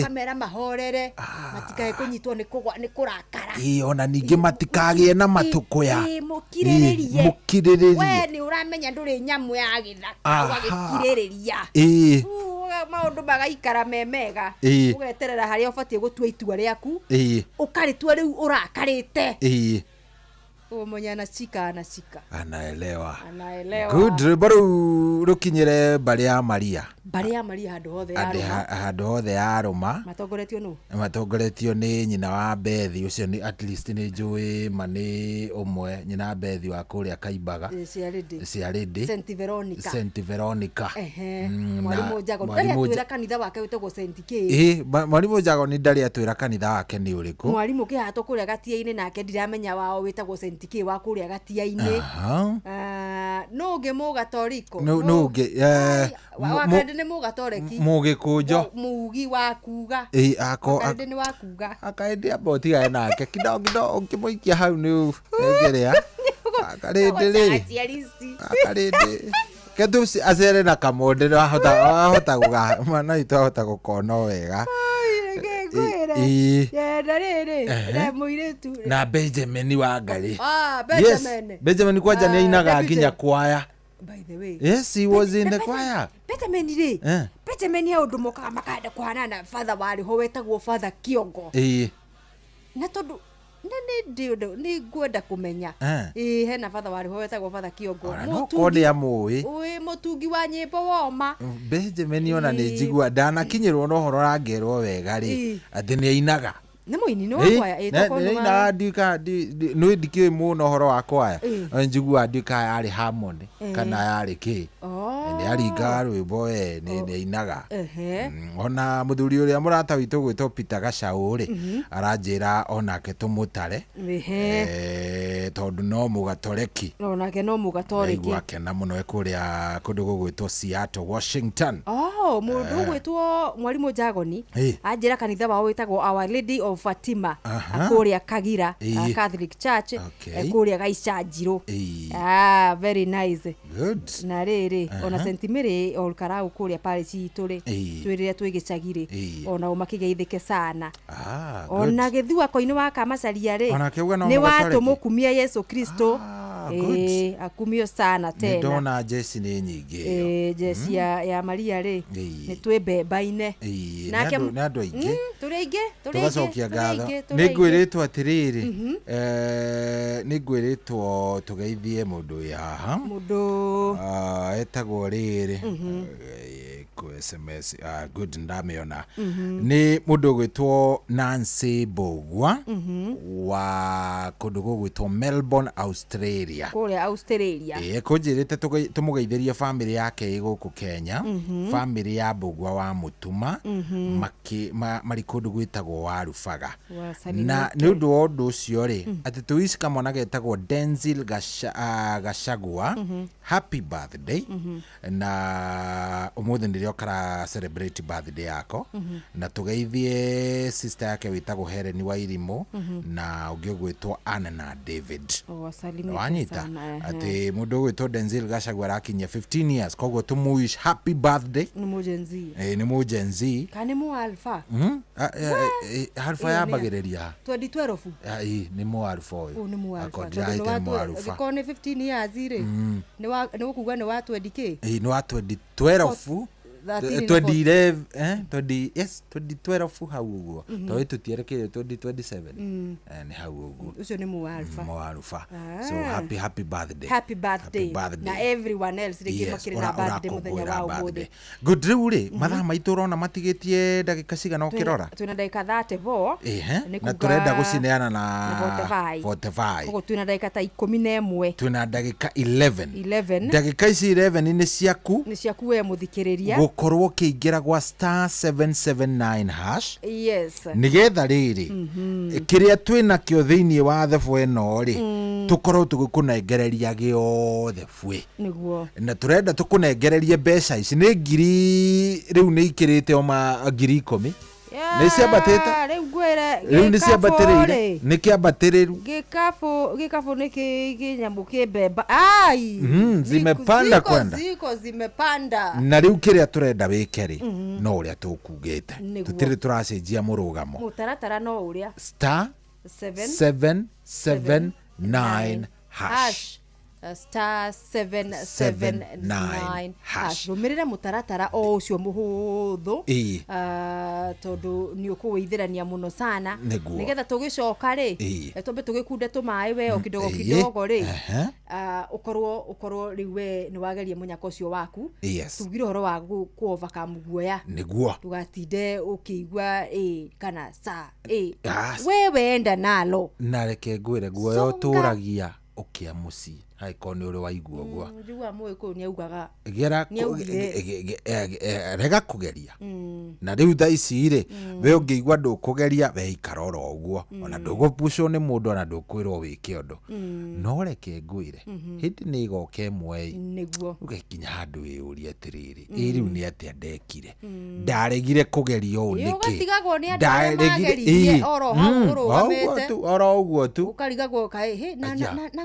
S14: ũkamera mahorere matikae kũnyitwo nĩ kũrakara
S9: ona ningĩ matikagĩe na matũkũya
S14: mũkirĩrĩrie
S9: mũkirĩrĩrie
S14: we nĩ ũramenya ndũrĩ nyamũ ya gĩthaka ũgagĩkirĩrĩria maũndũ magaikara me mega ũgeterera harĩa ũbatiĩ gũtua itua rĩaku ũkarĩtua rĩu ũrakarĩte mwenye anashika anashika
S9: anaelewa
S14: anaelewa.
S9: Good rwĩmbo rũu rũkinyĩre mbarĩ ya Maria
S14: mbarĩ ya Maria handũ hothe ya rũma
S9: handũ hothe ya rũma
S14: matongoretio nũ
S9: matongoretio nĩ nyina wa Bethi ũcio nĩ at least nĩ njũĩ ma nĩ ũmwe nyina wa Bethi wa kũrĩa Kaimbaga Ciarĩndĩ
S14: Saint Veronica
S9: Saint Veronica
S14: mwarimũ Njagoni ndarĩ atwĩra kanitha wake wĩtagwo Saint K
S9: mwarimũ Njagoni ndarĩ atwĩra kanitha wake nĩ ũrĩkũ
S14: mwarimũ kĩhato kũrĩa Gatia-inĩ nake ndiramenya wao wĩtagwo Saint K wa kũrĩa Gatia-inĩ no ũngĩ mũgatoriko
S9: no ũngĩ
S14: wakandĩ nĩ mũgatoreki
S9: mũgĩkũnjo
S14: mugi wa kuga akandĩ nĩ wa kuga
S9: akaĩndĩ amba ũtigane nake kidogo kidogo ũngĩmũikia hau nĩ ũngĩrĩa akarĩndĩ rĩ akarĩndĩ ketu acere na kamonde ahota gũga mwana witũ ahota gũkona wega
S14: na rĩrĩ mũirĩtu
S9: na Benjamin wa Ngarĩ
S14: Benjamin
S9: Benjamin kwanja nĩ ainaga nginya kwaya.
S14: By the way
S9: yes he was in the choir.
S14: Benjamin rĩ Benjamin he ũndũ mokaga makanda kũhanana father warĩ ho wetagwo Father Kiongo na tondũ nĩ ngwenda kũmenya hena father warĩ ho wetagwo Father Kiongo mũtungi mũtungi wa nyĩmbo woma
S9: Benjamin ona nĩ njigua ndanakinyĩrwo na ũhoro ũrangerwo wega rĩ atĩ nĩ ainaga
S14: nĩ mũini nĩ wa kwaya
S9: nĩainaga nĩ ndikĩũĩ mũno ũhoro wa kwaya njiguaga ndiũĩ kana yarĩ harmony kana yarĩ kĩ nĩ aringaga rwĩmbo we nĩ ainaga ona mũthuri ũrĩa mũrata witũ gwĩtwo Peter Gacau rĩ aranjĩra onake tũmũtare tondũ no mũgatoreki
S14: onake no mũgatoreki
S9: naigua akena mũno e kũrĩa kũndũ gũgwĩtwo Seattle Washington.
S14: Mũndũ ũgwĩtwo mwarimũ Njagoni anjĩra kanitha wao wĩtagwo Our Lady of Fatima kũrĩa Kagira Catholic Church kũrĩa Gaicanjirũ. Very nice.
S9: Good.
S14: Na rĩrĩ ona St Mary Olkarau kũrĩa parish itũ rĩ twĩrĩrĩa twĩ gĩcagi rĩ ona o makĩgeithĩke sana. Ona gĩthuako-inĩ wa Kamacaria rĩ nĩ watũmũkumia Yesu Kristo
S9: Good.
S14: Ĩĩ, akumio sana
S9: Nĩ
S14: tena.
S9: ndona jeci nĩ nyingĩ ĩyo.
S14: Ĩĩ, jeci ya Maria rĩ,
S9: Ĩĩ.
S14: nĩ twĩ mbemba-inĩ.
S9: Ĩĩ, nĩ
S14: Nake
S9: nĩ andũ aingĩ.
S14: Tũrĩ aingĩ, tũrĩ aingĩ,
S9: Tũgacokia
S14: tũrĩ
S9: ngatho.
S14: aingĩ, tũrĩ
S9: Nĩ
S14: aingĩ.
S9: ngwĩrĩtwo atĩrĩrĩ, nĩ ngwĩrĩtwo tũgeithie mũndũ wĩ haha.
S14: Mũndũ
S9: Ah, etagwo rĩrĩ, kũ SMS, ah, good, ndamĩona. Nĩ mũndũ ũgwĩtwo Nancy Mbũgua wa kũndũ gũgwĩtwo Melbourne, Australia.
S14: Kũrĩa Australia.
S9: Ĩĩ, kũnjĩrĩte tũmũgeithĩrie bamĩrĩ yake ĩ gũkũ Kenya, bamĩrĩ ya Mbũgua wa Mũtuma, marĩ kũndũ gwĩtagwo Warubaga.
S14: Wasalimike.
S9: Na nĩ ũndũ wa ũndũ ũcio rĩ, atĩ tũici kamwana getagwo Denzil Gachagua, happy birthday, na ũmũthĩ nĩrĩo kara celebrate birthday yako, na tũgeithie sister yake wĩtagwo Helen Wairimu, na ũngĩ ũgwĩtwo Anna na David.
S14: Wasalimike
S9: Wanyita
S14: sana, ehe.
S9: atĩ mũndũ ũgwĩtwo Denzil Gachagua arakinyia 15 years, koguo tũmũwish happy birthday.
S14: Nĩ mũ Gen Z.
S9: Nĩ mũ Gen Z.
S14: Kana nĩ mũ Alpha?
S9: Alpha
S14: Ĩyo nĩ
S9: yambagĩrĩria ha?
S14: 2012.
S9: Ah, ĩ, nĩ mũ Alpha ũyũ.
S14: Ũyũ nĩ mũ Alpha.
S9: Akorwo
S14: Tondũ
S9: ndĩrahĩte
S14: nĩ wa
S9: nĩ mũ Alpha.
S14: Angĩkorwo nĩ 15 years rĩ, nĩ ũkuga nĩ wa 20 kĩ?
S9: Ĩ, nĩ wa 2012.
S14: 13 na
S9: 2011, 20, yes, 2012 hau ũguo, tondũ tũtierekeire 2027. Nĩ hau ũguo.
S14: Ũcio nĩ mũ Alpha.
S9: Mũ Alpha. So
S14: Ah.
S9: happy, happy birthday.
S14: Happy birthday.
S9: Happy birthday.
S14: Na everyone else rĩngĩ
S9: Yes,
S14: makĩrĩ na birthday mũthenya
S9: ũrakũngũĩra
S14: wa ũmũthĩ.
S9: birthday. Good, rĩu rĩ, mathaa maitũ ũrona matigĩtie ndagĩka cigana ũkĩrora?
S14: Twĩna ndagĩka 34.
S9: Ehe,
S14: Nĩ
S9: na
S14: kuga
S9: tũrenda gũcineana na
S14: na 45.
S9: 45.
S14: Koguo twĩna ndagĩka ta 11.
S9: Twĩna ndagĩka 11.
S14: 11.
S9: Ndagĩka ici 11 nĩ ciaku
S14: Nĩ ciaku we mũthikĩrĩria.
S9: gũkorwo ũkĩingĩra gwa star 779 hash,
S14: Yes.
S9: nĩgetha rĩrĩ, kĩrĩa twĩnakĩo thĩinĩ wa thebũ ĩno rĩ, tũkorwo tũgĩkũnengereria gĩothe buĩ.
S14: Nĩguo.
S9: Na tũrenda tũkũnengererie mbeca ici nĩ ngiri, rĩu nĩ ikĩrĩte oma 10,000, nĩ ciambatĩte.
S14: Rĩu ngwĩre
S9: Rĩu nĩ
S14: gĩkabũ
S9: ciambatĩrĩire.
S14: rĩ.
S9: Nĩ kĩambatĩrĩru.
S14: Gĩkabũ nĩ kĩnyamũ kĩ mbemba ai.
S9: Zimepanda
S14: Ziko-
S9: kwenda.
S14: Ziko zimepanda.
S9: Na rĩu kĩrĩa tũrenda wĩke rĩ, no ũrĩa tũkugĩte.
S14: Nĩguo.
S9: Tũtirĩ tũracenjia mũrũgamo.
S14: Mũtaratara no ũrĩa.
S9: Star
S14: 7
S9: 7 7 9 hash.
S14: Hash. Star 779 hash. Rũmĩrĩra mũtaratara o ũcio mũhũthũ.
S9: Ĩĩ.
S14: Tondũ nĩ ũkũwĩithĩrania mũno sana.
S9: Nĩguo.
S14: Nĩgetha tũgĩcoka rĩ,
S9: Ĩĩ.
S14: twambe tũgĩkunde tũmaĩ we o kidogo
S9: Ĩĩ.
S14: kidogo rĩ,
S9: Ehe.
S14: ũkorwo rĩu we nĩ wageria mũnyaka ũcio waku.
S9: Yes.
S14: Tugire ũhoro wa kũ overcome guoya.
S9: Nĩguo.
S14: Ndũgatinde ũkĩigua ĩ kana sa ĩ.
S9: Yes.
S14: We wenda nalo.
S9: Na reke ngwĩre, guoya
S14: Songa.
S9: ũtũragia ũkĩa mũciĩ, angĩkorwo nĩ ũrĩ waigua ũguo.
S14: Njiguaga mũgĩkũyũ nĩ augaga.
S9: Gera
S14: Nĩ augire.
S9: rega kũgeria. Na rĩu thaa ici rĩ, we ũngĩigua ndũkũgeria, we ikara oro ũguo, ona ndũgũpucwo nĩ mũndũ, ona ndũkwĩrwo wĩke ũndũ. No reke ngwĩre, hĩndĩ nĩ ĩgoka ĩmwe ĩ,
S14: Nĩguo.
S9: ũgakinya handũ wĩyũrie atĩrĩrĩ, ĩ rĩu nĩ atĩa ndekire, ndaregire kũgeria ũũ
S14: Ĩ,
S9: nĩkĩ?
S14: ũgatigagwo nĩ andũ arĩa
S9: Ndaregire-
S14: mageririe
S9: Ĩ,
S14: oro hau ũrũgamĩte.
S9: ũguo tu, oro ũguo tu.
S14: Ũkarigagwo kaĩ hĩ,
S9: Aya.
S14: na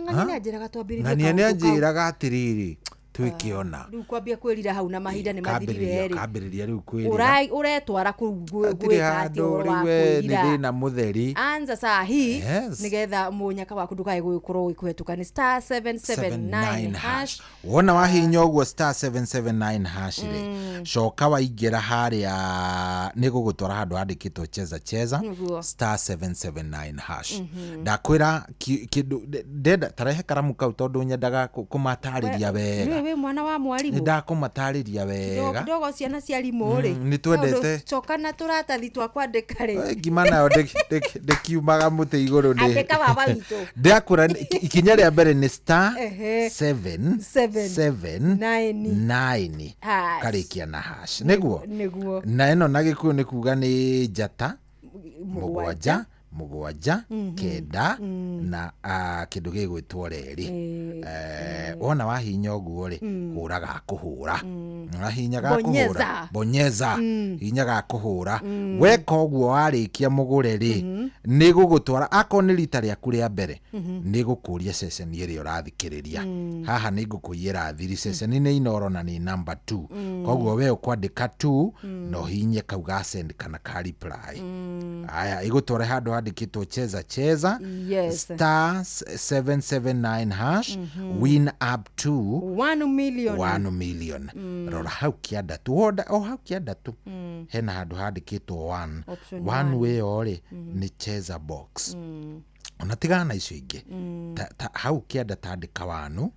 S14: ng'ania
S9: Ha?
S14: nĩ anjĩraga twambĩrĩrie
S9: Ng'ania nĩ
S14: kaũndũ kau.
S9: anjĩraga atĩrĩrĩ, twĩkĩona.
S14: Rĩu kwambia kwĩrira hau na mahinda nĩ mathirire rĩ.
S9: Kambĩrĩria rĩu kwĩrira.
S14: Ũretwara kũu
S9: Hatirĩ
S14: gwĩka atĩ
S9: handũ
S14: ũhoro wa
S9: rĩu we nĩ
S14: kwĩrira.
S9: thĩna mũtheri.
S14: Anza saa hii,
S9: Yes.
S14: nĩgetha mũnyaka waku ndũkae gũkorwo ũgĩkũhetũka nĩ star 779 hash.
S9: Wona wahinya ũguo star 779 hash rĩ, coka waingĩra harĩa nĩ gũgũtwara handũ handĩkĩtwo cheza cheza.
S14: Nĩguo.
S9: Star 779 hash. Ndakwĩra kĩndũ ndenda tarehe karamu kau, tondũ nyendaga kũmatarĩria wega.
S14: Wĩ mwana wa
S9: Nĩ
S14: mwarimũ.
S9: ndakũmatarĩria
S14: Kidogo
S9: wega.
S14: kidogo ciana cia arimũ rĩ,
S9: Nĩ twendete.
S14: tondũ coka na tũratathi twa kwandĩka rĩ.
S9: Ngima nayo ndĩkiumaga mũtĩ igũrũ nĩ
S14: Andĩka baba witũ.
S9: Ndakũra ikinya rĩa mbere nĩ star
S14: Ehe.
S9: 7
S14: 7
S9: 7
S14: 9
S9: 9
S14: hash.
S9: Karĩkia na hash, nĩguo.
S14: Nĩguo.
S9: Na ĩno na gĩkuũ nĩ kuga nĩ njata 7 7 9 na kĩndũ gĩgwĩtwo reri. Wona wahinya ũguo rĩ, hũra ga kũhũra, wahinya ga kũhũra.
S14: Bonyeza.
S9: Bonyeza, hinya ga kũhũra. Weka ũguo warĩkia mũgũre rĩ, nĩ gũgũtwara, akorwo nĩ rita rĩaku rĩa mbere, nĩ gũkũria ceceni ĩrĩa ũrathikĩrĩria. Haha nĩ ngũkũiyĩra thiri, ceceni nĩ Inoro na nĩ number 2, koguo we ũkwandĩka 2 na ũhinye kau ga send kana ka reply. Aya, ĩgũtware handũ Handĩkĩtwo cheza cheza.
S14: Yes.
S9: Star 779 hash, win up to
S14: 1 million.
S9: 1 million. Rora hau kĩanda tu, o hau kĩanda tu, hena handũ handĩkĩtwo 1.
S14: Option
S9: 1
S14: one.
S9: Wĩyo rĩ nĩ cheza box. Ona tigana na icio ingĩ. Ta hau kĩanda tandĩka wanu,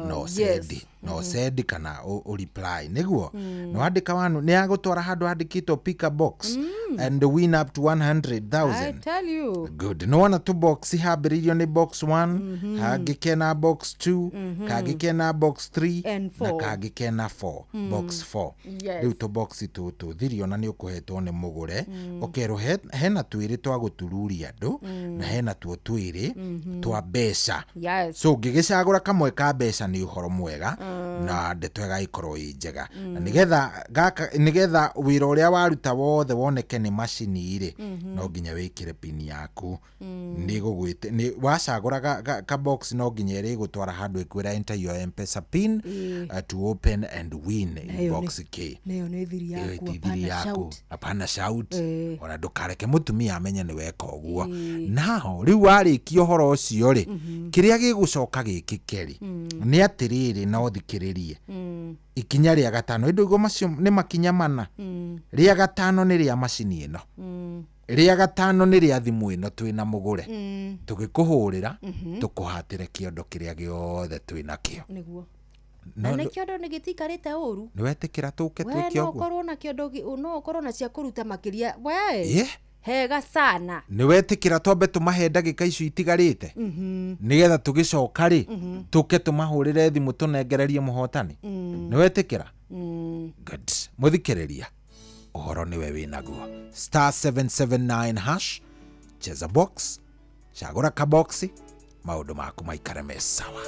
S9: no sendi, no sendi kana ũ reply nĩguo. No andĩka wanu, nĩ agũtwara handũ handĩkĩtwo pick a box and win up to 100,000.
S14: I tell you.
S9: Good. Nĩwona tũ box hambĩrĩirio nĩ box 1, hangĩ kena box 2, kangĩ kena box 3
S14: And
S9: na
S14: four.
S9: kangĩ kena 4, box 4. Rĩu tũ box tũtũ thiri ona nĩ ũkũhetwo nĩ mũgũre, ũkerwo hena twĩrĩ twa gũtururia andũ na hena tuo twĩrĩ twa mbeca. So ũngĩgĩcagũra kamwe ka mbeca nĩ ũhoro mwega na ndeto ĩgagĩkorwo ĩ njega. Na nĩgetha gaka, nĩgetha wĩra ũrĩa waruta wothe woneke nĩ macini rĩ, no nginya wĩkĩre pin yaku. Nĩ gũgwĩte nĩ wacagũra ka box, no nginya ĩrĩgũtwara handũ ĩkwĩra enter your M-Pesa pin to open and win in
S14: Nayo
S9: box K.
S14: Nayo nĩ thiri
S9: Ĩyo
S14: yaku.
S9: ti thiri
S14: Hapana
S9: yaku.
S14: shout.
S9: Hapana shout. Ona ndũkareke mũtumia amenye nĩ weka ũguo. Nao rĩu warĩkia ũhoro ũcio rĩ, kĩrĩa gĩgũcoka gĩkĩke rĩ, nĩ atĩrĩrĩ, no thikĩrĩrie ikinya rĩa gatano. Ĩndĩ ũguo macio nĩ makinya mana. Rĩa gatano nĩ rĩa macini ĩno. Rĩa gatano nĩ rĩa thimũ ĩno twĩna mũgũre. Tũgĩkũhũrĩra, tũkũhatĩre kĩondo kĩrĩa gĩothe twĩ nakĩo.
S14: Nĩguo.
S9: No
S14: Na nĩ kĩondo nĩ gĩtikarĩte ũru.
S9: Nĩ wetĩkĩra tũke
S14: We
S9: twĩke
S14: no
S9: ũguo?
S14: ũkorwo na kĩondo no ũkorwo na cia kũruta makĩria we. Hega sana.
S9: Nĩ wetĩkĩra twambe tũmahe ndagĩka icio itigarĩte, nĩgetha tũgĩcoka rĩ, tũke tũmahũrĩre thimũ tũnengererie mũhotani? Nĩ wetĩkĩra? Good. Mũthikĩrĩria, ũhoro nĩwe wĩnaguo. Star 779 hash, cheza box, cagũra kaboxi, maũndũ maku maikare me sawa.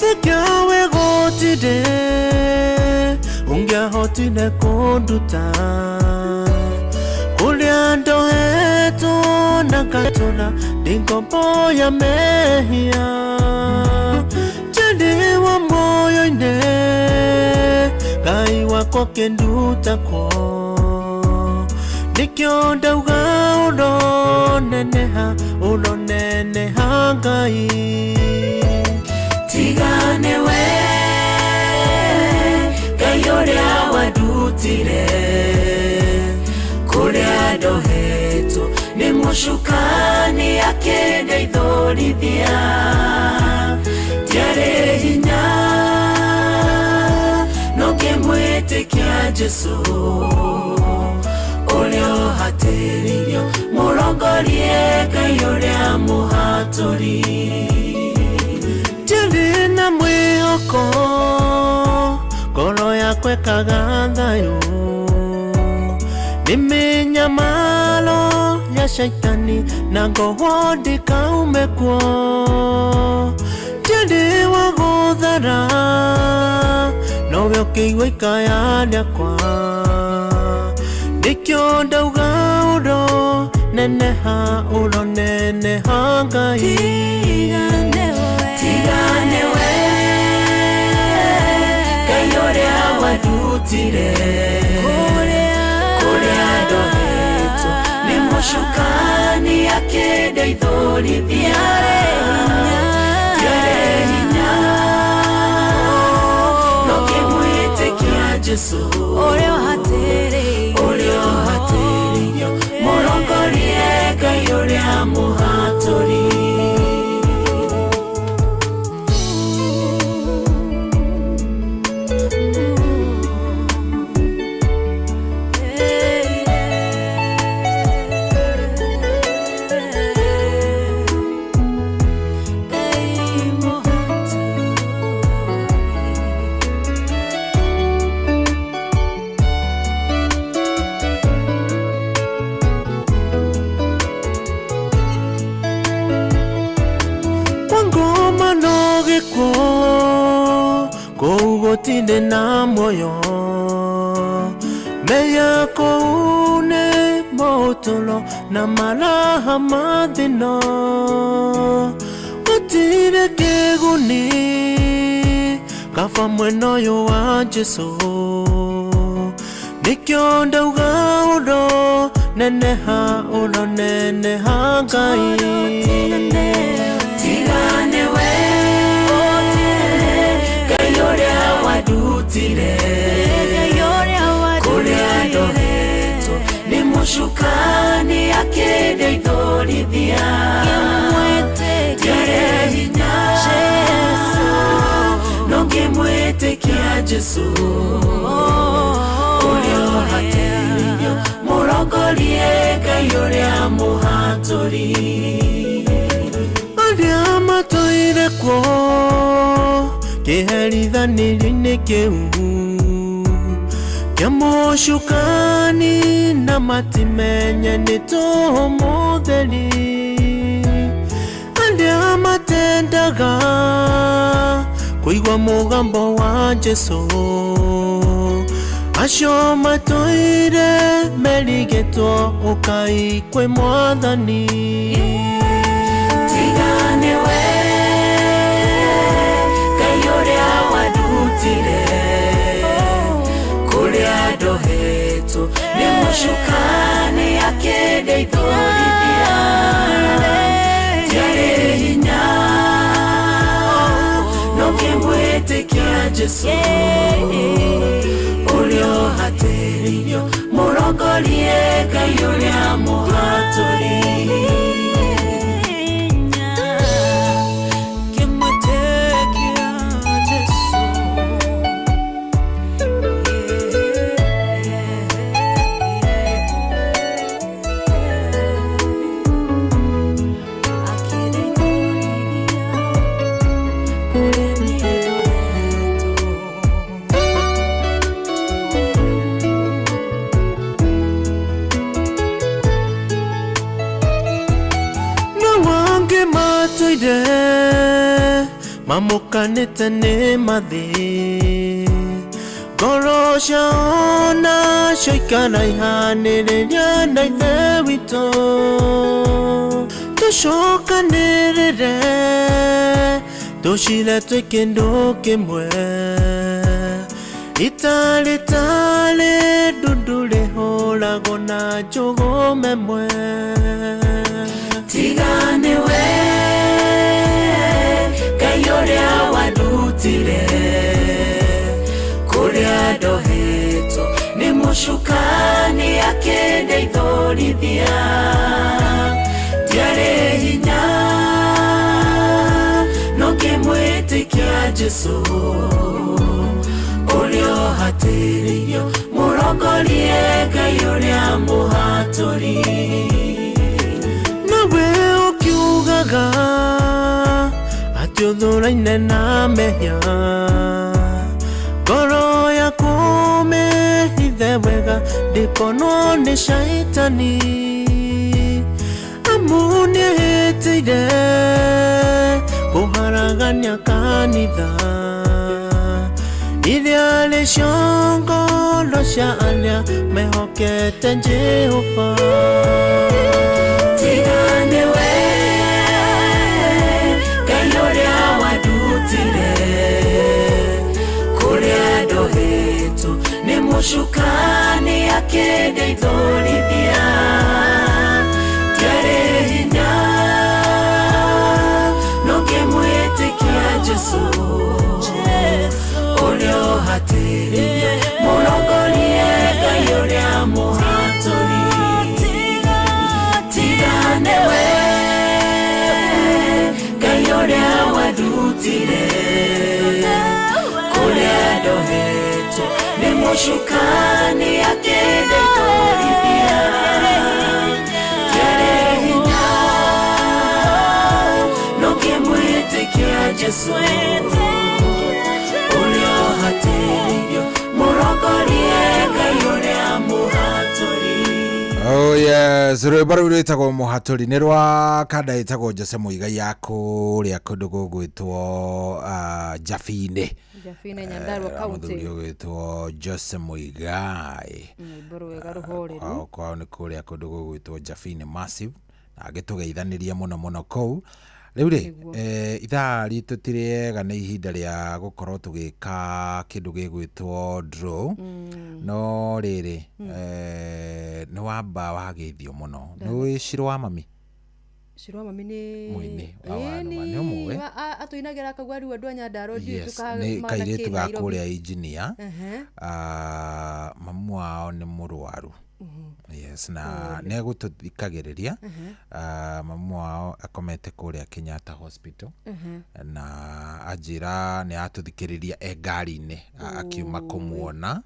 S10: Thikĩowe gũtirĩ ũngĩahotire kũnduta kũrĩa ndohetwo na ngatũra ndĩ ngombo ya mehia. Njĩrĩ wa muoyo-inĩ, Ngai wakwa kĩnduta kuo, nĩkĩo ndauga ũroneneha, ũroneneha Ngai.
S16: Tigane we Ngai ũrĩa wandutire kũrĩa ndohetwo nĩ mũcukani akĩndeithũrithia. Ndiarĩ hinya no ngĩmwĩtĩkia Jesũ ũrĩa ũhatĩrĩirio, mũrongorie Ngai ũrĩa mũhatũri.
S10: Ndiarĩ na mwĩhoko, ngoro yakwa ĩkaga thayũ, nĩ mĩnyamaro ya shaitani na ngohwo ndikaume kuo. Ndiarĩ wa gũthara nowe ũkĩigua ikaya rĩakwa, nĩkĩo ndauga ũroneneha, ũroneneha Ngai.
S16: Tigane we Ngai ũrĩa wandutire kũrĩa ndohetwo nĩ mũcukani akĩndeithũrithia. Ndiarĩ hinya no ngĩmwĩtĩkia Jesũ ũrĩa ũhatĩrĩirio, mũrongorie Ngai ũrĩa mũhatũri.
S10: Gũtirĩ na muoyo, Meya kũu nĩ motũro na maraha mathĩna. Gũtirĩ kĩguni kaba mwena ũyũ wa Jesũ. Nĩkĩo ndauga ũro neneha, ũro neneha Ngai.
S17: Tiga nĩwe Ngai ũrĩa wandutire kũrĩa ndohetwo nĩ mũcukani akĩndeithũrithia. Ndiarĩ hinya no ngĩmwĩtĩkia Jesũ ũrĩa ũhatĩrĩirio, mũrongorie Ngai ũrĩa mũhatũri.
S10: Arĩa matũire kuo kĩherithanĩrio-inĩ kĩu kĩa mũcukani na matimenye nĩ tũhũ mũtheri. Arĩa matendaga kũigua mũgambo wa Jesũ, acio matũire merigĩtwo ũkai kwĩ Mwathani.
S17: Tiga nĩwe Ngai ũrĩa wandutire kũrĩa ndohetwo nĩ mũcukani akĩndeithũrithia. Ndiarĩ hinya no ngĩmwĩtĩkia Jesũ ũrĩa ũhatĩrĩirio, mũrongorie Ngai ũrĩa mũhatũri.
S10: Mamũkanĩte nĩ mathĩ, ngoro ciao nacio ikaraihanĩrĩria na Ithe witũ. Tũcokanĩrĩre tũcire twĩ kĩndũ kĩmwe, itarĩ tarĩ ndundu rĩhũragwo na njũgũma ĩmwe.
S17: Tiga nĩwe Ngai ũrĩa wandutire kũrĩa ndohetwo nĩ mũcukani akĩndeithũrithia. Ndiarĩ hinya no ngĩmwĩtĩkia Jesũ ũrĩa ũhatĩrĩirio, mũrongorie Ngai ũrĩa mũhatũri.
S10: Nawe ũkiugaga atĩ ũthũraine na mehia, ngoro yaku mĩhithe wega ndĩkonwo nĩ caitani. Amu nĩahĩtĩire kũharagania kanitha iria rĩcio ngoro cia arĩa mehokete Jehova.
S17: Tiga nĩwe Ngai ũrĩa wandutire kũrĩa ndohetwo nĩ mũcukani akĩndeithũrithia. Ndiarĩ hinya no ngĩmwĩtĩkia Jesũ ũrĩa ũhatĩrĩirio, mũrongorie Ngai ũrĩa mũhatũri. Tiga nĩwe Ngai ũrĩa wandutire kũrĩa ndohetwo nĩ mũcukani akĩndeithũrithia. Ndiarĩ hinya no ngĩmwĩtĩkia Jesũ ũrĩa ũhatĩrĩirio, mũrongorie Ngai ũrĩa mũhatũri.
S9: Oh yes, rwĩmbo rũu rwĩtagwo mũhatũri nĩ rwa kanda ĩtagwo Jose Mũigai ya kũrĩa kũndũ gũgwĩtwo Jabinĩ.
S14: Jabinĩ, Nyandarua County.
S9: Mũthuri ũgwĩtwo Jose Mũigai.
S14: Rwĩmbo rwega rũhoreru.
S9: Kwao kwao nĩ kũrĩa kũndũ gũgwĩtwo Jabinĩ Massive na agĩtũgeithanĩria mũno mũno kũu. Rĩu rĩ,
S14: Nĩguo.
S9: Ithaa ritũ ti rĩega nĩ ihinda rĩa gũkorwo tũgĩka kĩndũ gĩgwĩtwo draw. No rĩrĩ, nĩ wamba wageithio mũno. Nĩ ũĩ Shiro wa mami?
S14: Shiro wa mami nĩ
S9: Mũini wa
S14: Ĩĩ,
S9: Wanũma, nĩ ũmũĩ?
S14: Atũinagĩra akauga rĩu andũ a Nyandarua ndiũĩ
S9: Yes, nĩ kairĩtu ga kũrĩa engineer. Mamu wao nĩ mũrwaru. Yes, na nĩ egũtũthikagĩrĩria. Mamu wao akomete kũrĩa Kenyatta Hospital. Na anjĩra nĩ atũthikĩrĩria e ngari-inĩ akiuma kũmuona.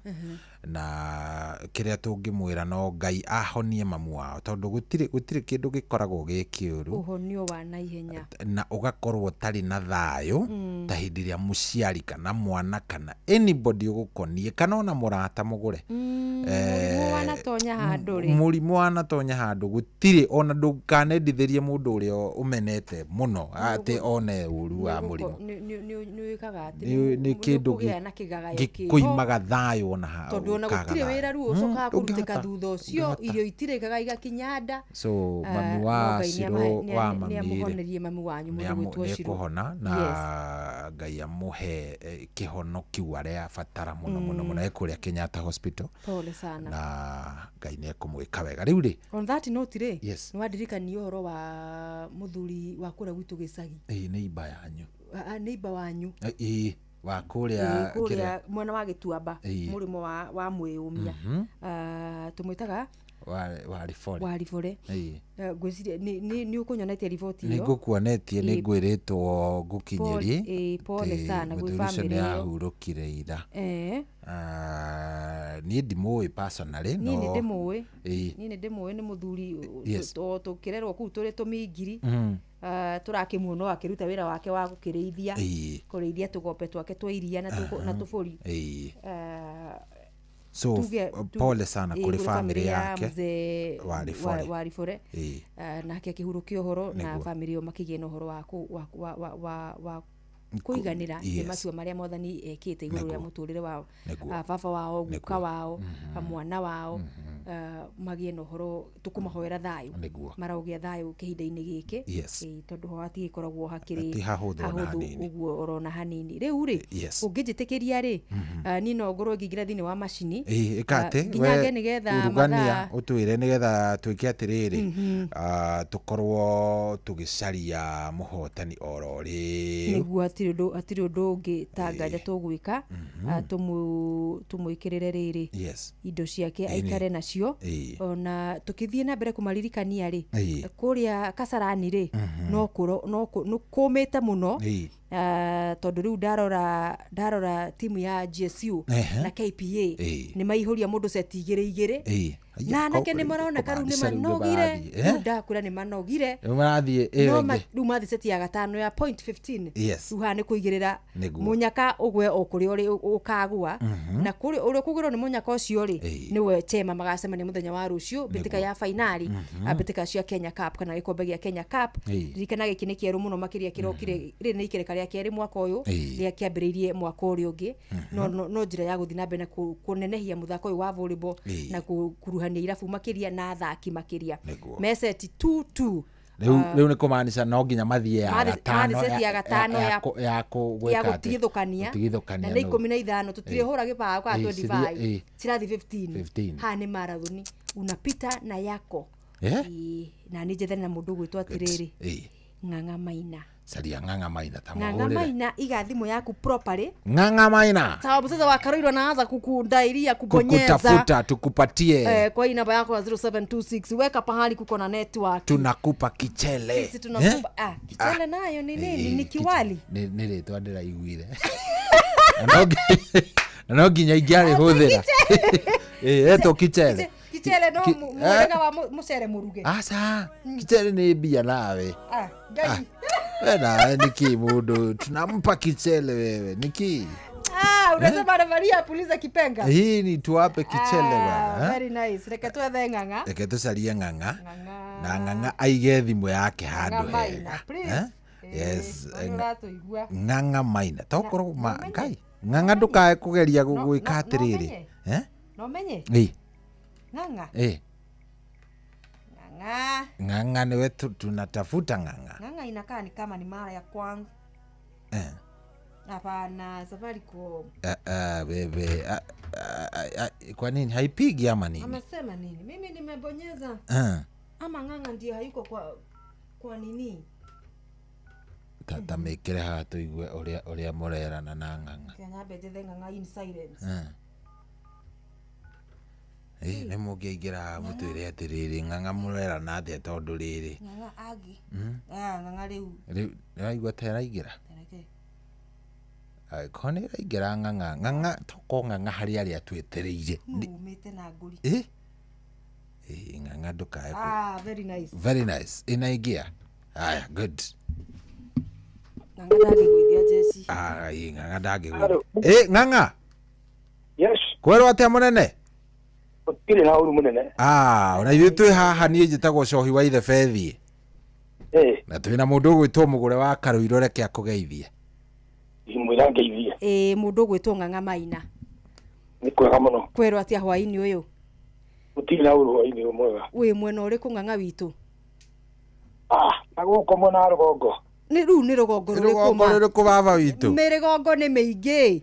S9: Na kĩrĩa tũngĩmwĩra no Ngai ahonie mamu wao tondũ gũtirĩ kĩndũ gĩkoragwo gĩ kĩũru
S14: Ũhonio wa naihenya.
S9: Na ũgakorwo ũtarĩ na thayũ ta hĩndĩ ĩrĩa mũciari kana mwana kana anybody ũgũkoniĩ kana ona mũrata mũgũre.
S14: Mũrimũ wanatonya handũ rĩ.
S9: Mũrimũ wanatonya handũ gũtirĩ ona ndũkanendithĩrie mũndũ ũrĩa ũmenete mũno atĩ one ũru wa mũrimũ.
S14: Nĩ wĩkaga atĩ
S9: Nĩ kĩndũ
S14: nĩũkũgĩa na kĩgagayo kĩho.
S9: gĩkũimaga thayũ ona
S14: Tondũ ona
S9: ũkaga
S14: gũtirĩ
S9: thayũ.
S14: wĩra rĩu ũcokaga kũrutĩka
S9: Ndũngĩhota,
S14: thutha ũcio,
S9: ndũngĩhota.
S14: Irio itirĩkaga igakinya nda.
S9: So mami
S14: No
S9: wa
S14: Ngai
S9: Shiro wa mami rĩ,
S14: nĩamũhonerie mami wanyu mũndũ gwĩtwo Shiro.
S9: Nĩekũhona na Ngai amũhe kĩhono kĩu areabatara mũno mũno mũno e kũrĩa Kenyatta Hospital.
S14: Pole sana.
S9: Na Ngai nĩekũmwĩka wega. Rĩu rĩ,
S14: On that note rĩ,
S9: Yes.
S14: nĩwandirikania ũhoro wa mũthuri wa kũrĩa gwitũ gĩcagi.
S9: Ĩĩ, nĩ imba yanyu.
S14: Nĩ imba wanyu.
S9: Ĩĩ, wa kũrĩa
S14: Ĩĩ, kũrĩa
S9: kĩrĩa?
S14: Mwena wa Gĩtuamba,
S9: Ĩĩ.
S14: Mũrĩmo wa Mwĩyũmia. Tũmwĩtaga
S9: Wa Ribore.
S14: Wa Ribore.
S9: Ĩĩ.
S14: Ngwĩciria nĩ ũkũnyonetie riboti
S9: Nĩ
S14: ĩyo.
S9: ngũkuonetie, nĩ
S14: Ĩĩ.
S9: ngwĩrĩtwo ngũkinyĩrie.
S14: Pole, ĩĩ, pole
S9: Atĩ
S14: sana gwĩ
S9: mũthuri ũcio
S14: family
S9: nĩ
S14: ĩyo.
S9: ahurũkire ira. Niĩ ndimũĩ personally,
S14: Niĩ nĩ
S9: no
S14: ndĩmũĩ.
S9: Ĩĩ.
S14: Niĩ nĩ ndĩmũĩ, nĩ mũthuri
S9: Yes.
S14: tũkĩrerwo kũu tũrĩ tũmingiri. Tũrakĩmuona o akĩruta wĩra wake wa gũkĩrĩithia.
S9: Ĩĩ.
S14: Kũrĩithia tũgombe twake twa iria na tũbũri.
S9: Ĩĩ. So, pole sana
S14: Ĩĩ,
S9: kũrĩ
S14: kũrĩ
S9: family
S14: family ya
S9: yake.
S14: mzee
S9: Wa Ribore.
S14: wa Ribore.
S9: Ĩĩ.
S14: Nake akĩhurũkia ũhoro na
S9: Nĩguo.
S14: family ĩyo makĩgĩe na ũhoro wa kũiganĩra nĩ matua marĩa mwathani ekĩte igũrũ rĩa mũtũrĩre wao.
S9: Nĩguo.
S14: Baba wao, guka wao, mwana wao, magĩe na ũhoro tũkũmahoera thayũ.
S9: Nĩguo.
S14: Marogĩa thayũ kĩhinda-inĩ gĩkĩ.
S9: Yes.
S14: Ĩĩ, tondũ ho hatigĩkoragwo hakĩrĩ
S9: Ti hahũthũ ona
S14: hahũthũ
S9: hanini.
S14: ũguo orona hanini. Rĩu rĩ,
S9: Yes.
S14: ũngĩnjĩtĩkĩria rĩ, niĩ no ngorwo ngĩingĩra thĩinĩ wa macini.
S9: Ĩĩ, ĩka atĩ,
S14: Nginyange
S9: we
S14: nĩgetha
S9: urugania
S14: mathaa
S9: ũtwĩre nĩgetha twĩke atĩrĩrĩ, tũkorwo tũgĩcaria mũhotani oro rĩu.
S14: Nĩguo, hatirĩ ũndũ ũngĩ ta nganja tũgwĩka, tũmwĩkĩrĩre rĩrĩ
S9: Yes.
S14: indo ciake
S9: Ĩĩ, nĩ.
S14: aikare nacio.
S9: Ĩĩ.
S14: Ona tũkĩthiĩ na mbere kũmaririkania rĩ,
S9: Ĩĩ.
S14: kũrĩa Kasarani rĩ, no nĩ kũmĩte mũno.
S9: Ĩĩ.
S14: Tondũ rĩu ndarora timu ya GSU na KPA
S9: Ĩĩ.
S14: nĩ maihũria mũndũ seti igĩrĩ igĩrĩ.
S9: Ĩĩ. Aya,
S14: Na anake nĩ
S9: ko-
S14: maroneka rĩu nĩ
S9: kũmaanisha rĩu nĩ
S14: manogire.
S9: marathiĩ,
S14: Rĩu ndakwĩra nĩ manogire.
S9: Rĩu marathiĩ ĩyo
S14: No
S9: ĩngĩ.
S14: rĩu mathiĩ seti ya gatano ya point 15.
S9: Yes.
S14: Rĩu haha nĩ kũigĩrĩra
S9: Nĩguo.
S14: mũnyaka ũgwe o kũrĩa ũrĩ ũkagwa. Na kũrĩa ũrĩa ũkũgwĩrwo nĩ mũnyaka ũcio rĩ, nĩwe chema magacemania mũthenya wa rũciũ mbĩtĩka ya fainali, mbĩtĩka cia Kenya Cup kana gĩkombe gĩa Kenya Cup.
S9: Ĩĩ.
S14: Ririkana gĩkĩ nĩ kĩerũ mũno makĩria, kĩrokire rĩrĩ nĩ ikereka rĩa kerĩ mwaka ũyũ,
S9: Ĩĩ.
S14: rĩa kĩambĩrĩirie mwaka ũrĩa ũngĩ. No njĩra ya gũthiĩ na mbere na kũnenehia mũthako ũyũ wa volleyball
S9: Ĩĩ.
S14: na kũkuruhania irabu makĩria na athaki makĩria.
S9: Nĩguo.
S14: Meseti 2-2.
S9: Rĩu nĩ kũmaanisha no nginya mathiĩ ya gatano
S14: Mathiĩ seti ya gatano
S9: ya gwĩka
S14: ya
S9: atĩ?
S14: gũtigithũkania.
S9: Gũtigithũkania
S14: Na nĩ
S9: nũ?
S14: 15 tũtirĩhũra gĩbaũ kana
S9: Ĩĩ,
S14: 25.
S9: ĩĩ.
S14: Cirathi 15.
S9: 15.
S14: Haha nĩ marathoni unapita na yako.
S9: Eh?
S14: Ĩĩ, na nĩ njethane na mũndũ ũgwĩtwo atĩrĩrĩ,
S9: Ĩĩ.
S14: Ng'ang'a Maina.
S9: Caria Ng'ang'a Maina ta
S14: Ng'ang'a
S9: mũhũrĩre.
S14: Maina, iga thimũ yaku properly
S9: Ng'ang'a Maina
S14: sababu sasa wakaroirwa naanza kukundairia kubonyeza
S9: kukutafuta tukupatie.
S14: Kwa hii namba yako ya 0726 weka pahali kuko na network.
S9: Tunakupa kichele.
S14: Sisi tunakupa kichele nayo ni nini?
S9: Ĩĩ,
S14: Ni kiwali.
S9: Nĩ rĩtwa ndĩraiguire na no nginya ingĩarĩhũthĩra. Ĩĩ, etwo kichele.
S14: Kichele no mũhĩrĩga wa mũcere mũruge.
S9: Aca, kichele nĩ mbia nawe.
S14: Ngai.
S9: We nawe nĩkĩ mũndũ tunampa kichele wewe nĩkĩ?
S14: Ah, unasema referee apulize kipenga.
S9: Hii ni tuwape kichele
S14: Ah,
S9: bana, eh?
S14: very nice. Reke twethe ng'ang'a.
S9: Reke tũcarie ng'ang'a na ng'ang'a aige thimũ yake handũ
S14: Ng'ang'a Maina,
S9: hega.
S14: please.
S9: Eh? Yes.
S14: Ũyũ ũratũigua.
S9: Ng'ang'a Maina tokorwo ma ngai ng'ang'a ndũkae kũgeria gwĩka atĩrĩrĩ.
S14: Menye.
S9: Eh?
S14: No menye.
S9: Ĩ,
S14: Ng'ang'a.
S9: ĩ.
S14: Ng'ang'a.
S9: Ng'ang'a nĩwe tunatafuta ng'ang'a.
S14: Ng'ang'a inakaa ni kama ni mara ya kwanza.
S9: Eh.
S14: Hapana, Safaricom.
S9: Ah, ah, bebe ah, ah, ah, ah, kwa nini haipigi ama nini?
S14: Amesema nini? Mimi nimebonyeza.
S9: Ah.
S14: Ama ng'ang'a ndio hayuko kwa nini?
S9: Ta mĩkĩre haha tũigue ũrĩa mũrerana na ng'ang'a.
S14: Kenya bethe ng'ang'a in silence.
S9: Eh. Ĩ, nĩ mũngĩaingĩra haha mũtwĩre atĩrĩrĩ ng'ang'a mũrerana atĩa tondũ rĩrĩ.
S14: Ng'ang'a agi.
S9: Mm.
S14: Ah, ng'ang'a rĩu.
S9: Rĩu nĩwaigua ta ĩraingĩra?
S14: Reke.
S9: Angĩkorwo nĩ ĩraingĩra ng'ang'a ng'ang'a toko ng'ang'a harĩ arĩa twetereire.
S14: Nũ umĩte na ngũri.
S9: Ĩ? Ĩ, ng'ang'a ndũkae
S14: Ah, very nice.
S9: Very nice. Inaingia. Haya, good.
S14: Ng'ang'a ndangĩgũithia jeci.
S9: Ah, ĩ, ng'ang'a ndangĩgũithia. Ĩ, ng'ang'a.
S18: Yes.
S9: Kwerwo atĩa mũnene?
S18: Gũtirĩ na ũru mũnene.
S9: Ah, ona ithuĩ twĩ haha niĩ njĩtagwo Cohi wa Ithe Bethi.
S18: Ĩ.
S9: Na twĩna mũndũ ũgwĩtwo Mũgũre wa Karũirũ reke akũgeithie.
S18: Mwĩra ngeithie.
S14: Ĩ, mũndũ ũgwĩtwo Ng'ang'a Maina.
S18: Nĩ kwega mũno.
S14: Kwerwo atĩa hwaĩ-inĩ ũyũ?
S18: Gũtirĩ na ũru hwaĩ-inĩ ũyũ mwega.
S14: Wĩ mwena ũrĩkũ Ng'ang'a witũ?
S18: Ah, na gũkũ mwena wa rũgongo.
S14: Nĩ rĩu nĩ rũgongo rũrĩkũ
S9: Rũgongo
S14: ma?
S9: rũrĩkũ baba witũ?
S14: Mĩrũgongo nĩ mĩingĩ.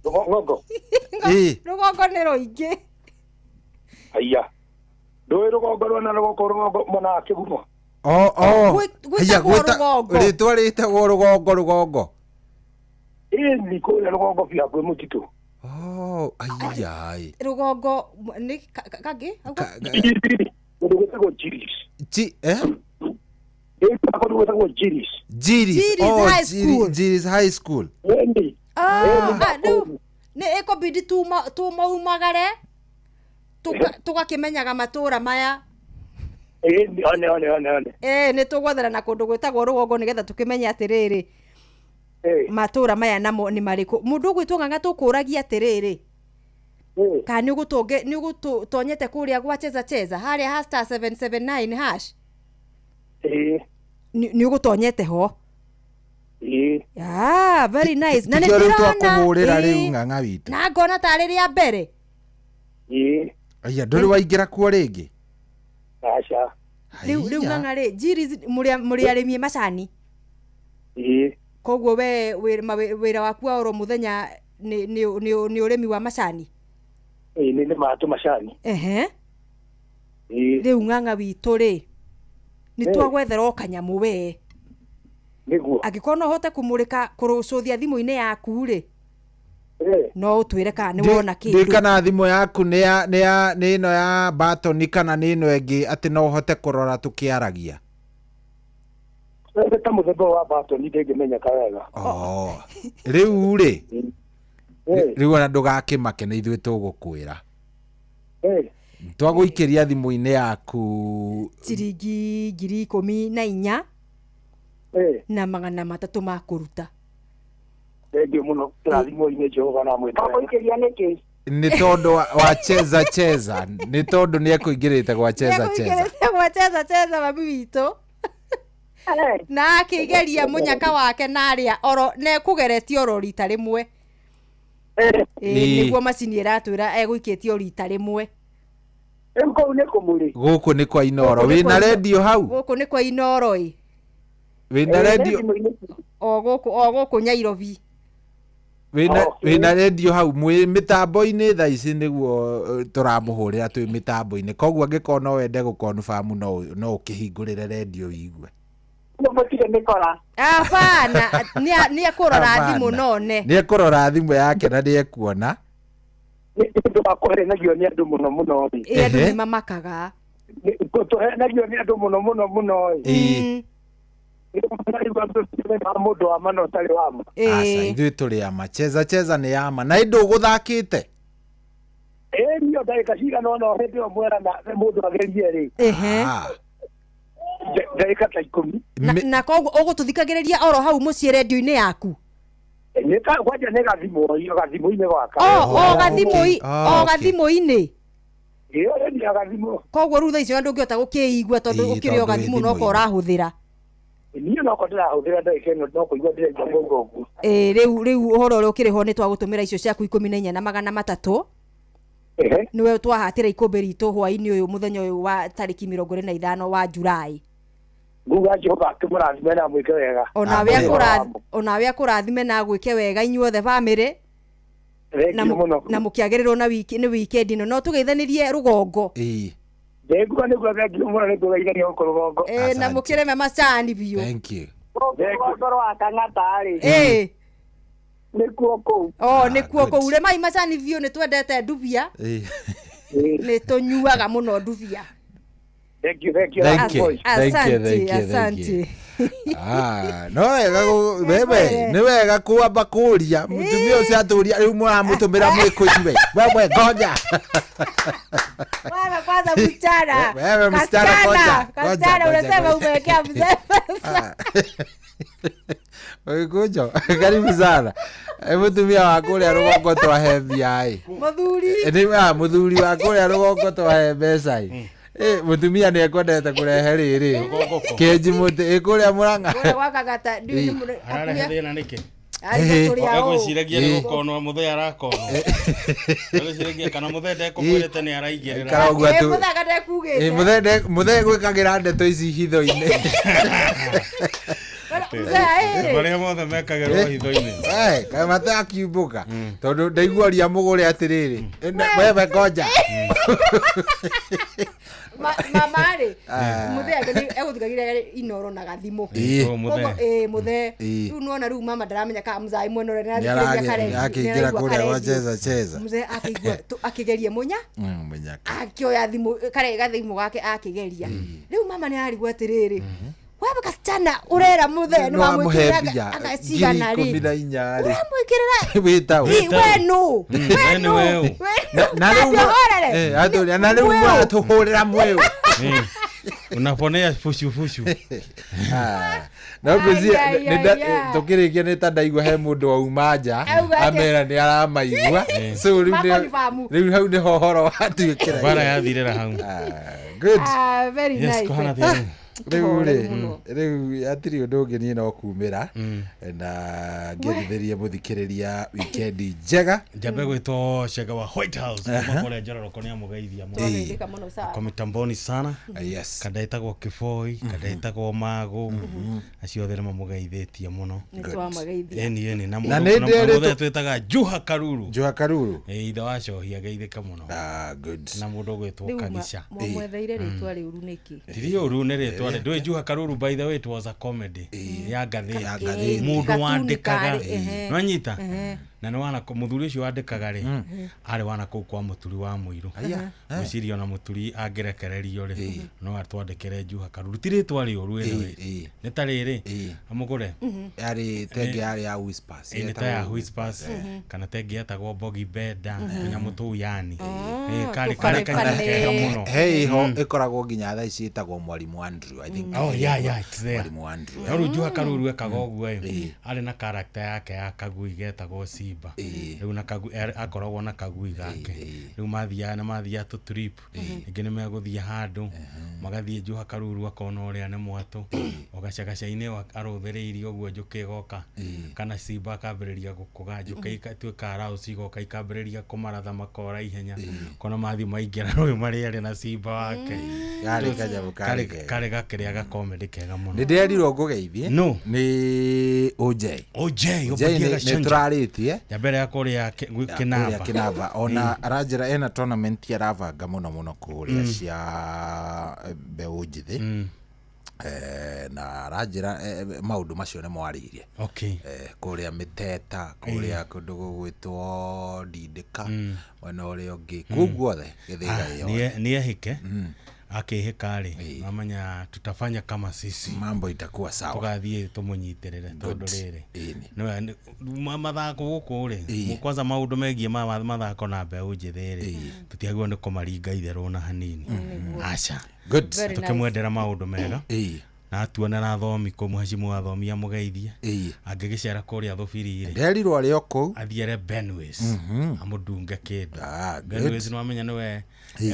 S18: Rũgongo?
S9: Ĩ.
S14: Rũgongo nĩ rũingĩ.
S18: Aya. Ndũĩ rũgongo rwena rũgongo rũgongo mwena wa Kĩgumo.
S9: O o.
S14: Gwĩtagwo
S9: Haya, gwĩta-
S14: rũgongo.
S9: Rĩtwa rĩtagwo rũgongo rũgongo.
S18: Ĩ, ni kũrĩa rũgongo biũ hakuhĩ mũtitũ.
S9: Oh, aiya. ĩ.
S14: Rũgongo nĩ kangĩ?
S18: Kũndũ gwĩtagwo Jiris.
S9: Chi eh?
S18: Ĩ, kũndũ gwĩtagwo Jiris.
S9: Jiris.
S14: Jiris
S9: Oh,
S14: High School.
S9: Jiris High School.
S18: Ĩni.
S14: Ah, ah, rĩu nĩ ĩkũbidi tumaumagare tũgakĩmenyaga matũra maya.
S18: Ĩni, one one one one.
S14: Ĩ, nĩ tũgwethera na kũndũ gwĩtagwo rũgongo nĩgetha tũkĩmenye atĩrĩrĩ matũra maya namo nĩ marĩkũ. Mũndũ ũgwĩtwo Ng'ang'a tũkũragia atĩrĩrĩ kana nĩ ũgũtonyete kũrĩa gwa cheza cheza harĩa ha star 779 hash?
S18: Ĩ.
S14: Nĩ ũgũtonyete ho?
S18: Ĩ.
S14: Ah, very nice. Na nĩ
S9: Tikio rĩu
S14: ndĩrona
S9: twakũhũrĩra rĩu
S14: ĩ,
S9: ng'ang'a witũ.
S14: na ngona tarĩ rĩa mbere.
S18: Ĩ.
S9: Aya, ndũrĩ waingĩra kuo rĩngĩ?
S18: Aca.
S14: Rĩu Ng'ang'a rĩ, Jiris mũrĩ arĩmi a macani?
S18: Ĩ.
S14: Koguo we wĩra waku wa oro mũthenya nĩ ũrĩmi wa macani?
S18: Ĩ, nĩ nĩmaga tũmacani.
S14: Ehe.
S18: Ĩ.
S14: Rĩu Ng'ang'a witũ rĩ, nĩ
S18: Ĩ.
S14: twagwethera o kanyamũ we.
S18: Nĩguo.
S14: Angĩkorwo no ũhote kũmũrĩka kũrũcũthia thimũ-inĩ yaku rĩ, no ũtwĩre kana nĩ wona
S9: Ndĩ
S14: kĩndũ.
S9: kana thimũ yaku nĩ ya nĩ ya nĩ ĩno ya batoni kana nĩ ĩno ĩngĩ atĩ no ũhote kũrora tũkĩaragia.
S18: Nĩ ta mũthemba wa batoni ndĩngĩmenyeka wega.
S9: Oh. Rĩu rĩ, rĩu ona ndũgakĩmake nĩ ithuĩ tũgũkwĩra.
S18: Ĩ.
S9: Twagũikĩria thimũ-inĩ yaku
S14: Ciringi 14,300 na kũruta.
S18: Thengiũ mũno kĩrathimo-inĩ Jehova na mwĩte wega.
S19: Twagũikĩria nĩkĩ?
S9: nĩ tondũ wa cheza cheza nĩ tondũ nĩ ekũingĩrĩte gwa cheza cheza.
S14: Nĩekũingĩrĩte gwa cheza cheza mami witũ. Na akĩgeria mũnyaka wake na arĩa oro na ekũgeretie oro rita rĩmwe. Ĩ,
S9: Ĩ.
S14: nĩguo macini ĩratwĩra egũikĩtie o rita rĩmwe.
S18: Rĩu kũu nĩ kũmũrĩ.
S9: Gũkũ nĩ kwa Inoro.
S14: Gũkũ nĩ
S9: Wĩna
S14: kwa
S9: redio hau?
S14: Gũkũ nĩ kwa Inoro ĩ.
S9: Wĩna redio
S14: O gũkũ o gũkũ Nyairobi.
S9: Wĩna redio hau mwĩ mĩtambo-inĩ thaa ici nĩguo tũramũhũrĩra twĩ mĩtambo-inĩ koguo angĩkorwo no wende gũkonfamu no ũkĩhingũrĩre redio wigue.
S19: Mũtirĩ mĩkora.
S14: Hapana, nĩ ekũrora thimũ none.
S9: Nĩ ekũrora thimũ yake na nĩ ekuona.
S18: Nĩ ũndũ wa kũhenagio nĩ andũ mũno mũno ĩ.
S14: Ĩ, andũ nĩ mamakaga.
S18: Tũhenagio nĩ andũ mũno mũno mũno ĩ. Mũndũ wa ma na ũtarĩ wa ma.
S9: Aca ithuĩ tũrĩ ama cheza cheza nĩ ama na ĩndũ ũgũthakĩte.
S18: Ĩ niĩ ndagĩka cigana ũna o hĩndĩ ĩyo mwerana mũndũ agerie rĩ. Ndagĩka ta 10.
S14: Na koguo ũgũtũthikagĩrĩria oro hau mũciĩ redio-inĩ yaku.
S18: Nĩ kwanja nĩ gathimũ gathimũ-inĩ gwaka.
S14: O gathimũ o gathimũ-inĩ.
S18: Ĩyo nĩ gathimũ.
S14: Koguo rĩu thaa icio ndũngĩhota gũkĩigua tondũ ũkĩrĩ o gathimũ no ko ũrahũthĩra.
S18: Niĩ no ko ndĩrahũthĩra ndagĩka ĩno no kũigua ndĩraigua mũndũ ũguo.
S14: Rĩu ũhoro ũrĩa ũkĩrĩ ho nĩ twagũtũmĩra icio ciaku 14,300. Nĩwe twahatĩra ikũmbĩ ritũ hwaĩ-inĩ ũyũ mũthenya ũyũ wa tarĩki 25 wa Julai.
S18: Nguga Jehova akĩmũrathime na amwĩke wega.
S14: Onawe akũrathime na agwĩke wega inyuothe bamĩrĩ. Na mũkĩagĩrĩrwo na wiki nĩ weekend ĩno no tũgeithanĩrie rũgongo.
S18: Ndĩnguga nĩguo thengiũ mũno nĩ kũgeithania gũkũ rũgongo.
S14: Na mũkĩrĩme macani biũ.
S9: Thank you.
S19: Rũgongo rwa Kang'ata-rĩ. Nĩkuo kũu.
S14: Oh, nĩkuo kũu. Rĩmai macani biũ nĩ twendete ndubia. Nĩ tũnyuaga mũno ndubia.
S18: Thank you, thank you.
S9: Thank you.
S14: Asante, asante.
S9: No wega wewe nĩ wega kwamba kũria mũtumia ũcio atũria rĩu mũramũtũmĩra mwĩkũiwe wewe ngoja.
S14: Wewe kwanza msichana.
S9: Wewe msichana ngoja.
S14: Kasichana unasema umewekea mzee pesa.
S9: Wewe karibu sana. Mũtumia wa kũrĩa rũgongo twahe mbia ĩ.
S14: Mũthuri.
S9: Nĩ mũthuri wa kũrĩa rũgongo twahe mbeca ĩ. Mũtumia nĩ ekwendete kũrehe rĩrĩ kĩnji mũtĩ kũrĩa Mũrang'a.
S14: Kũrĩa gwa Kang'ata
S11: ararehe thĩna nĩkĩ? Egwĩciragia nĩ gũkonwo mũthee arakonwo. Egwĩciragia kana mũthee ndekũmwĩrĩte nĩ araigĩrĩra.
S9: Mũthee mũthee gwĩkagĩra ndeto ici hitho-inĩ.
S11: Marĩa mothe mekagĩrwo hitho-inĩ.
S9: Kaĩ matakiumbũka tondũ ndaigua ũria mũgũre atĩrĩrĩ wewe ngoja.
S14: Mama rĩ mũthee egũthikagĩrĩria Inoro na gathimũ. Mũthee rĩu nĩwona rĩu mama ndaramenya kana mũthai mwena ũrĩa nĩarathikĩrĩria karendio.
S9: Akĩingĩra kũrĩa gwa cheza cheza.
S14: Mũthee akĩigua akĩgeria mũnya akĩoya thimũ kare gathimũ gake akĩgeria. Rĩu mama nĩ arigwo atĩrĩrĩ wewe kasichana urera muthee ni wamwikirira agacigana ri uramwikirira
S9: witau
S14: wenu wenu
S9: na riu na riu muratuhurira mwiu
S11: unaponea fushu fushu.
S9: No ngwĩciria tũkĩrĩkia nĩ ta ndaigua he mũndũ wauma nja amera nĩ aramaigua so rĩu hau nĩho ũhoro watuĩkĩra
S11: bara yathirĩra hau.
S9: Good.
S14: Very nice.
S9: Rĩu rĩ rĩu hatirĩ ũndũ ũngĩ niĩ no kumĩra na ngĩendithĩrie mũthikĩrĩria wikendi njega.
S11: Njambe gwĩtwo Cega wa White House kuma kũrĩa Njororoko nĩ amũgeithia mũno kwa mitamboni sana.
S9: Yes.
S11: Kada ĩtagwo Kĩboi, kada ĩtagwo Magũ, acio othe nĩ mamũgeithĩtie mũno. Ĩni na mũndũ twĩtaga Juha Karuru.
S9: Juha Karuru.
S11: Ithe wa Cohi ageithĩka mũno.
S9: Good.
S11: Na mũndũ ũgwĩtwo Kagica.
S14: Mwamwetheire rĩtwa rĩũru nĩkĩ?
S11: Ti rĩũru nĩ rĩtwa ndũĩ Juha Karuru by the way it was a comedy ya ngathĩti mũndũ wandĩkaga nwanyita na nĩ wana mũthuri ũcio wandĩkaga rĩ arĩ wana kũu kwa mũturi wa mũirũ ngwĩciria ona mũturi angĩrekererio rĩ no atwandĩkĩre Juha Karuru ti rĩtwa rĩũru anyway nĩ ta rĩrĩ amũgũre
S9: yarĩ tenge yarĩ ya Whispers
S11: nĩ ta ya Whispers kana tenge yetagwo Bogi Beda tũnyamũ tũu yani karĩ kanyamũ kega mũno.
S9: He iho ĩkoragwo nginya thaa ici ĩtagwo Mwalimu Andrew I think.
S11: Oh yeah yeah it's there.
S9: Mwalimu Andrew.
S11: No rĩu Juha Karuru ekaga ũguo ĩ arĩ na character yake ya kagui getagwo Simba rĩu na kagui akoragwo na kagui gake rĩu mathiaga na mathiaga tũ trip rĩngĩ nĩ megũthiĩ handũ magathiĩ Juha Karuru akona ũrĩa nĩ mwatũ ũgacagaca-inĩ arũthĩrĩirie ũguo njũkĩ ĩgoka kana Simba akambĩrĩria gũkũga njũkĩ ituĩka arouse igoka ikambĩrĩria kũmaratha makora ihenya kona mathiĩ maingĩra rũĩ marĩ erĩ na Simba wake
S9: yarĩ kanyamũ
S11: karĩ gakĩrĩa gakomedi kega mũno.
S9: Nĩ ndĩrerirwo ngũgeithie nĩ OJ
S11: OJ
S9: nĩ tũrarĩtie
S11: ya mbere ya kũrĩa Kĩnamba
S9: ona aranjĩra ena tournament arabanga mũno mũno kũrĩa cia mbeũ njĩthĩ na aranjĩra maũndũ macio nĩ mwarĩirie kũrĩa Mĩteta kũrĩa kũndũ gũgwĩtwo Ndindĩka mwena ũrĩa ũngĩ kũu guothe Gĩthĩga ĩyo
S11: nĩ ehĩke akihika rĩ mamenya tutafanya kama sisi
S9: mambo itakuwa sawa
S11: tugathiĩ tũmũnyitĩrĩre tondũ rĩrĩ mathako gũkũ rĩ kwanza maũndũ megiĩ mathako na mbeũ njĩthĩ rĩ tũtiagĩrĩirwo nĩ kũmaringa itherũ na hanini aca
S9: good
S11: tũkĩmwendera maũndũ mega Na atuonera athomi kũ mheshimiwa athomi amũgeithie. Angĩgĩcera kũrĩa Thũbiri rĩ,
S9: Nderirwo arĩ o kũu.
S11: Athiere Benways amũndunge kĩndũ. Benways nĩwamenya nĩwe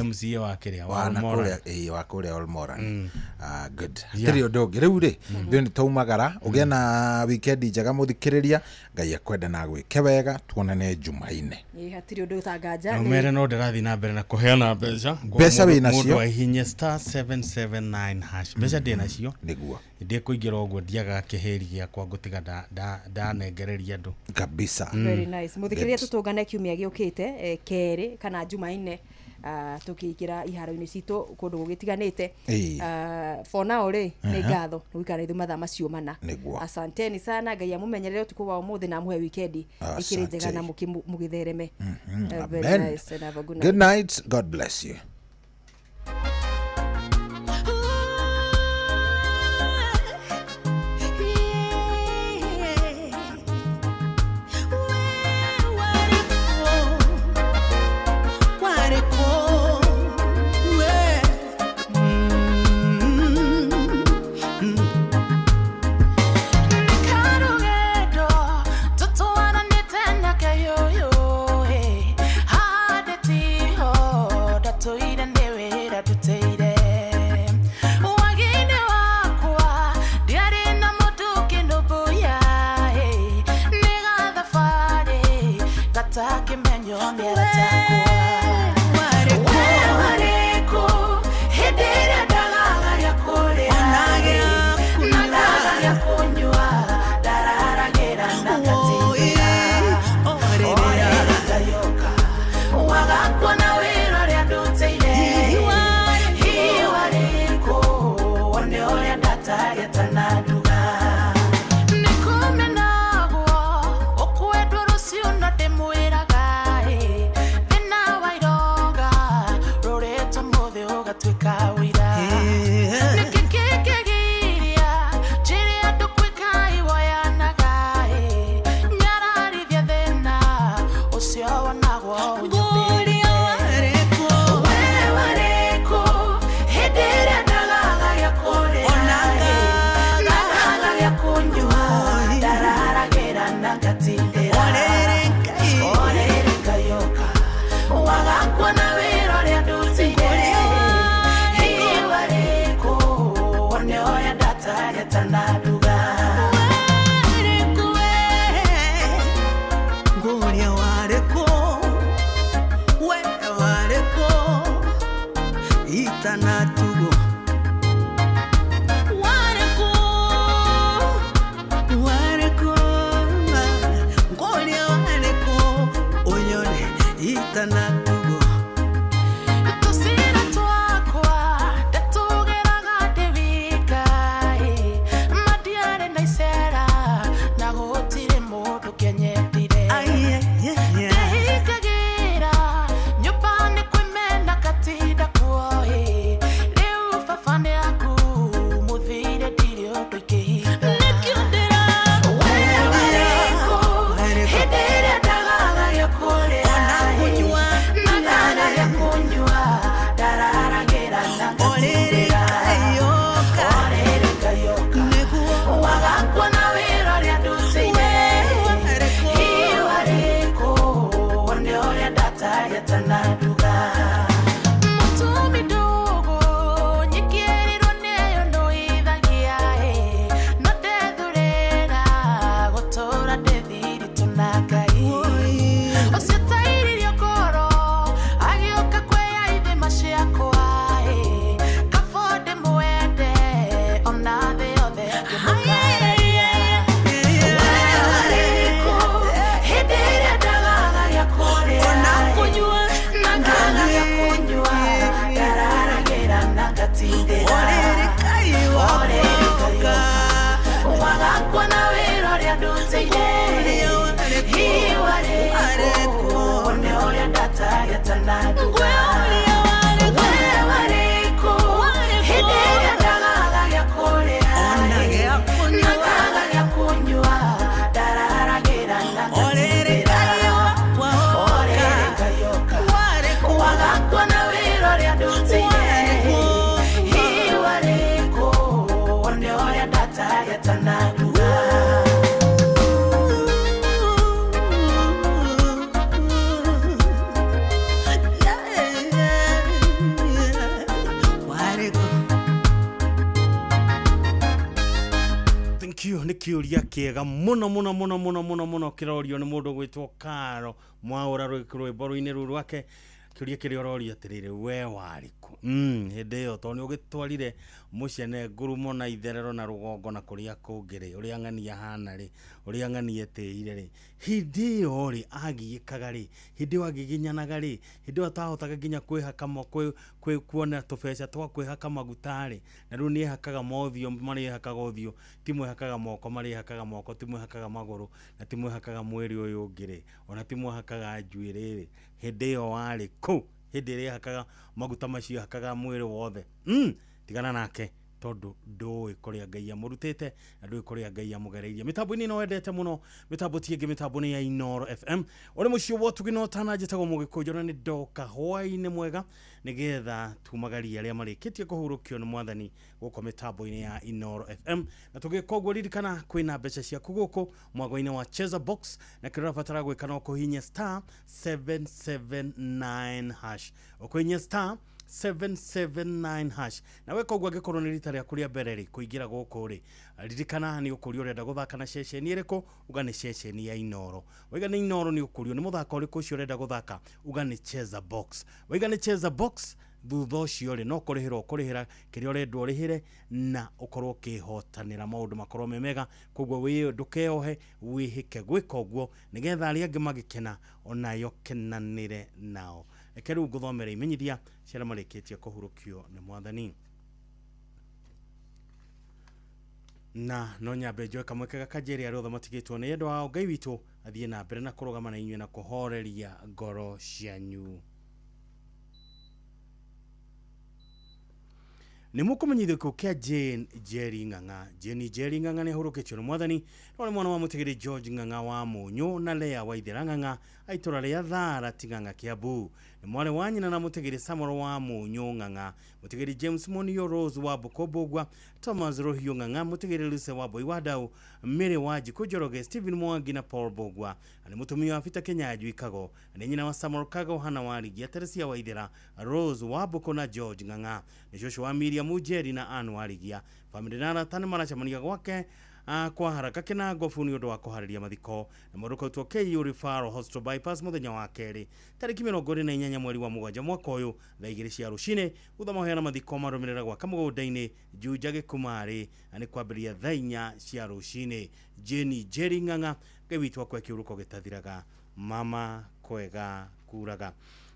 S11: MCA wa kĩrĩa wa
S9: Wa na
S11: Olmoran.
S9: kũrĩa, ĩĩ, wa kũrĩa Olmoran. Ah, good. Hatirĩ ũndũ ũngĩ rĩu rĩ, ithuĩ nĩ twaumagara. Ũgĩe na weekend njega mũthikĩrĩria. Ngai akwende na agwĩke wega. Tuonane Jumaine.
S14: Ĩ, hatirĩ ũndũ ũtanganja.
S11: Na ũmere no ndĩrathiĩ na mbere na kũheana mbeca.
S9: Mbeca wĩ nacio?
S11: Mũndũ ahihinye star 779 hash. Mbeca ndĩ nacio.
S9: Nĩguo.
S11: Ndĩkũingĩra ũguo ndiagaga kĩhĩri gĩakwa ngũtiga ndanengereria andũ.
S9: Kabisa.
S14: Very nice. Mũthikĩrĩria, tũtũngane kiumia gĩũkĩte, kerĩ kana Jumanne, tũkĩingĩra iharo-inĩ citũ kũndũ gũgĩtiganĩte. For now rĩ, nĩ ngatho nĩ gũikara ithuĩ mathaa macio mana.
S9: Nĩguo.
S14: Asanteni sana. Ngai amũmenyerere ũtukũ wa ũmũthĩ na amũhe wikendi ĩkĩrĩ njega na mũgĩthereme. Very
S9: Amen.
S14: nice and have a good
S9: Good
S14: night.
S9: night. God bless you.
S20: Karugendo tũtwaranĩte nake yũyũ handĩtiho ndatũire nĩ wĩra ndutĩire wagi-inĩ wakwa ndiarĩ na mũndũ kĩnũmbũiya nĩ gathabarĩ gatakĩmenywo nĩ aratakwa. We warĩkũ hĩndĩ ĩrĩa ndagaga gĩa kũrĩa na ndaga gĩa kũnyua ndararagĩra na ngatindĩra orĩrĩ ngayoka wagakuona wĩra ũrĩa ndutĩire. Hihi warĩkũ wone ũrĩa ndatarĩte na nduga nĩkũmenagwo ũkwendwo rũciũ no ndĩmwĩraga ĩ thĩna wa ironga rũrĩtwo mũthĩ ũgatuĩka ũira. Nĩkĩ kĩngĩgiria njĩre andũ gwĩka iwoyanaga ĩ nyararithia thĩna ũcio wonagwo ũnyũmbĩrĩte. We warĩkũ hĩndĩ ĩrĩa ndagaga gĩa kũrĩa na ndaga gĩa kũnyua ndararagĩra na ngatindĩra orĩrĩ ngayoka wagakuona wĩra ũrĩa ndutĩire. Hihi warĩkũ wone ũrĩa ndatarĩte na nduga.
S10: Nguria warĩkũ, we warĩkũ itanatugo warĩkũ, warĩkũ nguria warĩkũ ũnyone itanatugo.
S20: Tũcĩra twakwa ndatũgeraga ndĩ wika ĩ matiarĩ na icera na gũtirĩ mũndũ kĩanyendire. Ndehingagĩra nyũmba nĩ kwĩmena katinda kuo ĩ rĩu baba nĩ aku mũthire ndirĩ ũndũ ingĩhinga. Nĩkĩo ndĩra we warĩkũ hĩndĩ ĩrĩa ndagaga gĩa kũrĩa na ndaga gĩa kũnyua ndararagĩra na ngatindĩra orĩrĩ ngayoka wagakuona wĩra ũrĩa ndutĩire. Hihi warĩkũ wone ũrĩa ndatarĩte na nduga. Mũtumi ndũgũ nyikĩrĩrwo nĩyo ndũithagia ĩ no ndethurĩra gũtũra ndĩ thiritũ na Ngai ũcio tairirio ngoro agĩũka kwĩya ithima ciakwa ĩ kabo ndĩmwende ona thĩ yothe ngĩmũkararia. We warĩkũ hĩndĩ ĩrĩa ndagaga gĩa kũrĩa na ngaga gĩa kũnyua ndararagĩra na ngatindĩra orĩrĩ ngayoka wagakuona wĩra ũrĩa ndutĩire. Hihi warĩkũ wone ũrĩa ndatarĩte na nduga. We warĩkũ hĩndĩ ĩrĩa ndagaga gĩa kũrĩa na ngaga gĩa kũnyua ndararagĩra na ngatindĩra orĩrĩ ngayoka wagakuona wĩra ũrĩa ndutĩire. Hihi warĩkũ wone
S10: Itananduga.
S11: Thank you. Nĩ kĩũria kĩega mũno mũno mũno mũno mũno mũno kĩrorio nĩ mũndũ gwĩtwo Karo Mwaũra rwĩmbo rũinĩ rũu rwake. Kĩũria kĩrĩa ũroria atĩrĩrĩ, we warĩ kũ hĩndĩ ĩyo? Tondũ nĩ ũgĩtwarire mũcene ngurumo na itherero na rũgongo na kũrĩa kũngĩ rĩ, ũrĩa ng'ania hana rĩ, ũrĩa ng'ania etĩire rĩ, hĩndĩ ĩyo rĩ agiĩkaga rĩ, hĩndĩ ĩyo agiginyanaga rĩ, hĩndĩ ĩyo atahotaga nginya kwĩhaka kuona tũbeca twa kwĩhaka maguta rĩ, na rĩu nĩ ehakaga mothiũ marĩa ehakaga ũthiũ, ti mwehakaga moko marĩa ehakaga moko, ti mwehakaga magũrũ na ti mwehakaga mwĩrĩ ũyũ ũngĩ rĩ, ona ti mwehakaga njuĩrĩ rĩ, hĩndĩ ĩyo warĩ kũ? Hĩndĩ ĩrĩa ehakaga maguta macio ehakaga mwĩrĩ wothe. Tigana nake tondũ ndũĩ kũrĩa Ngai amũrutĩte na ndũĩ kũrĩa Ngai amũgereirie. Mĩtambo-inĩ ĩno wendete mũno, mĩtambo ti ĩngĩ, mĩtambo nĩ ya Inooro FM. Ũrĩ mũciĩ wa ũtugi na ũtana, njĩtagwo Mũgĩkũnjũ na nĩ ndoka hwaĩ-inĩ mwega nĩgetha tumagarie arĩa marĩkĩtie kũhurũkio nĩ mwathani gũkũ mĩtambo-inĩ ya Inooro FM. Na tũgĩka ũguo, ririkana kwĩna mbeca ciaku gũkũ mwago-inĩ wa Cheza Box, na kĩrĩa ũrabatara gwĩka no kũhihinya star 779 hash. Ũkũhihinya star 779 hash na weka ũguo, angĩkorwo nĩ rita rĩaku rĩa mbere rĩ kũingĩra gũkũ rĩ, ririkana nĩ ũkũrio ũrenda gũthaka na ceceni ĩrĩkũ, uga nĩ ceceni ya Inooro. Waiga nĩ Inooro, nĩ ũkũrio nĩ mũthako ũrĩkũ ũcio ũrenda gũthaka, uga nĩ Cheza Box. Waiga nĩ Cheza Box, thutha ũcio rĩ no kũrĩhĩra ũkũrĩhĩra kĩrĩa ũrendwo ũrĩhĩre na ũkorwo ũkĩhotanĩra maũndũ makorwo me mega. Koguo wĩ ndũkeohe, wĩhĩke gwĩka ũguo nĩgetha arĩa angĩ magĩkena onayo kenanĩre nao. Reke rĩu ngũthomere imenyithia cia arĩa marĩkĩtie kũhurũkio nĩ mwathani. Na no nyambe njoe kamweke gaka njĩre arĩa othe matigĩtwo nĩ endwa ao, Ngai witũ athiĩ na mbere na kũrũgama na inyuĩ na kũhoreria ngoro cianyu. Nĩ mũkũmenyithio gĩkuũ kĩa Jane Njeri Ng'ang'a. Jane Njeri Ng'ang'a nĩ ahurũkĩtio nĩ mwathani, no nĩ mwana wa mũtigĩrĩ George Ng'ang'a wa Mũnyũ na Lea Waithera Ng'ang'a a itũra rĩa Thara Ting'ang'a Kiambu. Nĩ mwarĩ wa nyina na mũtigĩrĩ Samuel wa Mũnyũ Ng'ang'a, mũtigĩrĩ James Monio Rose wa Mbũkũ Mbũgua, Thomas Rũhiũ Ng'ang'a, mũtigĩrĩ Lucy wa Mboi wa Ndau, Mary wa Njikũ Njoroge, Stephen Mwangi na Paul Mbũgua. Na nĩ mũtumia wa Peter Kĩnyanjui Kago, na nĩ nyina wa Samuel Kago, Hana wa Rigia, Teresia Waithera, Rose wa Mbũkũ na George Ng'ang'a. Nĩ cũcũ wa Miriam Njeri na Ann Warigia. Famĩlĩ na arata nĩ maracemania gwake kwa haraka Kĩnangobu nĩ ũndũ wa kũharĩria mathiko. Na mũndũ kautwo KU Referral Hospital Bypass mũthenya wa kerĩ tarĩki 28 mweri wa 7 mwaka ũyũ thaa 2 cia rũcinĩ. Thutha mahoya mathiko marũmĩrĩra gwaka mũgũnda-inĩ Juja Gĩkumarĩ, na nĩ kwambĩrĩria thaa 4 cia rũcinĩ. Jane Njeri Ng'ang'a, Ngai witũ akwe kĩũrũko gĩtathiraga, mama kwega kuraga.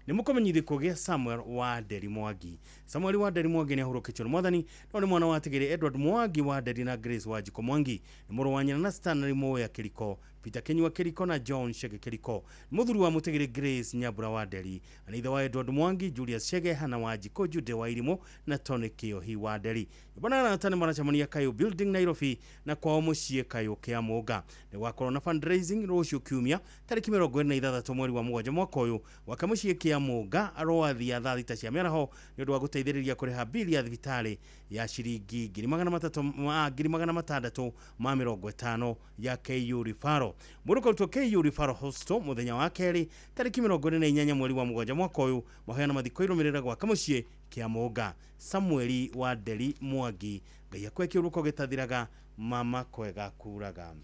S11: Nĩ mũkũmenyithio gĩkuũ gĩa Samuel wa Nderi Mwangi. Samuel wa Nderi Mwangi nĩ ahurũkĩtio nĩ mwathani, no nĩ mwana wa Tigĩrĩ Edward Mwangi wa Nderi na Grace wa Njikũ Mwangi. Nĩ mũrũ wa nyina na Stanley Moya Kĩriko, Peter Kinyua Kĩriko na John Shege Kĩriko. Nĩ mũthuri wa mũtigĩrĩ Grace Nyambura wa Nderi. Na nĩ ithe wa Edward Mwangi, Julius Shege, Hana wa Njikũ, Jude wa Irimũ na Tony Kĩohi wa Nderi. Nyũmba na arata nĩ maracemania Kayũ Building Nairobi na kwao mũciĩ Kayũ Kĩamũnga. Nĩ gwakorwo na fundraising rũciũ kiumia tarĩki 26 mweri wa 7 mwaka ũyũ gwaka mũciĩ Kĩamũnga Rwathia thaa 6 cia mĩaraho nĩ ũndũ wa gũteithĩrĩria kũrĩha bili ya thibitarĩ ya ciringi 650,650 ya KU Referral. Mũndũ kautwo KU Referral Hospital mũthenya wa kerĩ tarĩki 28 mweri wa 7 mwaka ũyũ mahoya na mathiko irũmĩrĩra gwaka mũciĩ Kĩamũnga. Samueli wa Nderi Mwangi, Ngai akwe kĩũrũko gĩtathiraga, mama kwega kuraga.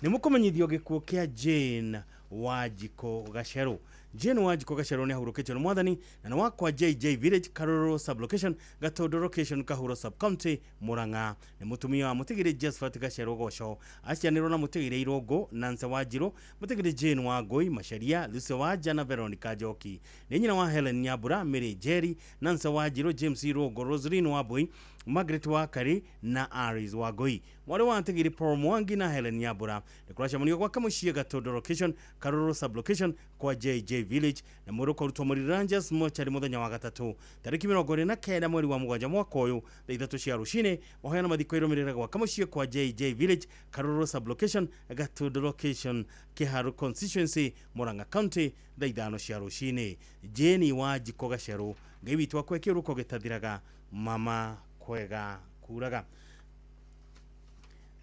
S11: Nĩ mũkũmenyithio gĩkuũ kĩa Jane Wanjikũ Gacerũ. Jane Wanjikũ Gacerũ nĩ ahurũkĩtio nĩ mwathani na nĩ wakwa JJ Village, Karũrũ Sublocation, Gatũndũ Location, Kahuro Subcounty, Murang'a. Nĩ mũtumia wa mũtigĩrĩ Josephat Gacerũ Goco. Acianĩrwo na mũtigĩrĩ Irũngũ, Nancy Wanjirũ, mũtigĩrĩ Jane Wangũi, Macharia, Lucy Wanja na Veronica Njoki. Nĩ nyina wa Helen Nyambura, Mary Njeri, Nancy Wanjirũ, James Irũngũ, Roseline Wambui, Margaret Wakari na Aris Wangũi. Mwarĩ wa Ntigiri Paul Mwangi na Helen Nyambura. Nĩ kũracemanio gwaka mũciĩ Gatũndũ Location, Karũrũ Sublocation kwa JJ Village na mwĩrĩ ũkarutwo Mũriri Rangers mochari mũthenya wa gatatũ tarĩki 29 mweri wa 7 mwaka ũyũ thaa 3 cia rũcinĩ. Mahoya na mathiko irũmĩrĩra gwaka mũciĩ kwa JJ Village, Karũrũ Sublocation, Gatũndũ Location, Kĩharu Constituency, Murang'a County thaa 5 cia rũcinĩ. Jane Wanjikũ Gacerũ, Ngai witũ akwe kĩũrũko gĩtathiraga, mama kwega kuraga.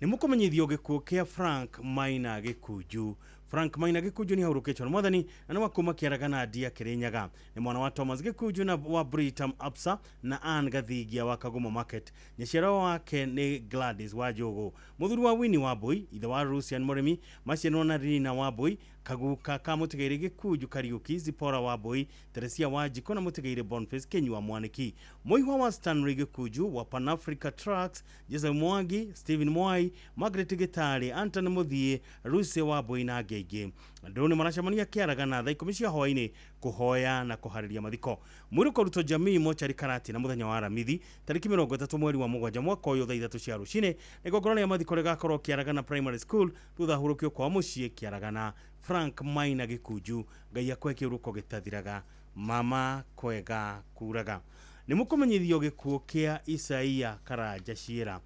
S11: Nĩ mũkũmenyithio gĩkuũ kĩa Frank Maina Gĩkunju. Frank Maina Gĩkunju nĩ ahurũkĩtwo nĩ mwathani na nĩ wa kuma Kĩaragana Ndia Kĩrĩnyaga. Nĩ mwana wa Thomas Gĩkunju na wa Britam Absa na Ann Gathingia wa Kagumo Market. Nyaciaro wake nĩ Gladys wa Njũgũ. Mũthuri wa Winnie Wambui, ithe wa Lucian Mũrĩmi, maciarĩtwo na Rina Wambui, Kaguka ka Mũtigairĩ Gĩkunju Kariuki, Zipora Wambui, Teresia Wanjikũ na Mũtigairĩ Boniface Kinyua Mwaniki. Mũihwa wa Stanley Gĩkunju wa Pan Africa Trucks, Joseph Mwangi, Stephen Mwai, Margaret Gĩtarĩ, Anthony Mũthiĩ, Lucy Wambui na angĩ aingĩ. Andũ nĩ maracemania Kĩaragana thaa 10 cia hwaĩ-inĩ kũhoya na kũharĩria mathiko. Mwĩrĩ ũkarutwo Jamii mochari Karati na mũthenya wa Aramithi tarĩki 30 mweri wa 7 mwaka ũyũ thaa 3 cia rũcinĩ. Igongona rĩa mathiko rĩgakorwo Kĩaragana Primary School thutha hurũkio kwa mũciĩ Kĩaragana. Frank Maina Gĩkunju, Ngai akwe kĩũrũko gĩtathiraga, mama kwega kuraga. Nĩ mũkũmenyithio gĩkuũ kĩa Isaia Karanja Ciĩra.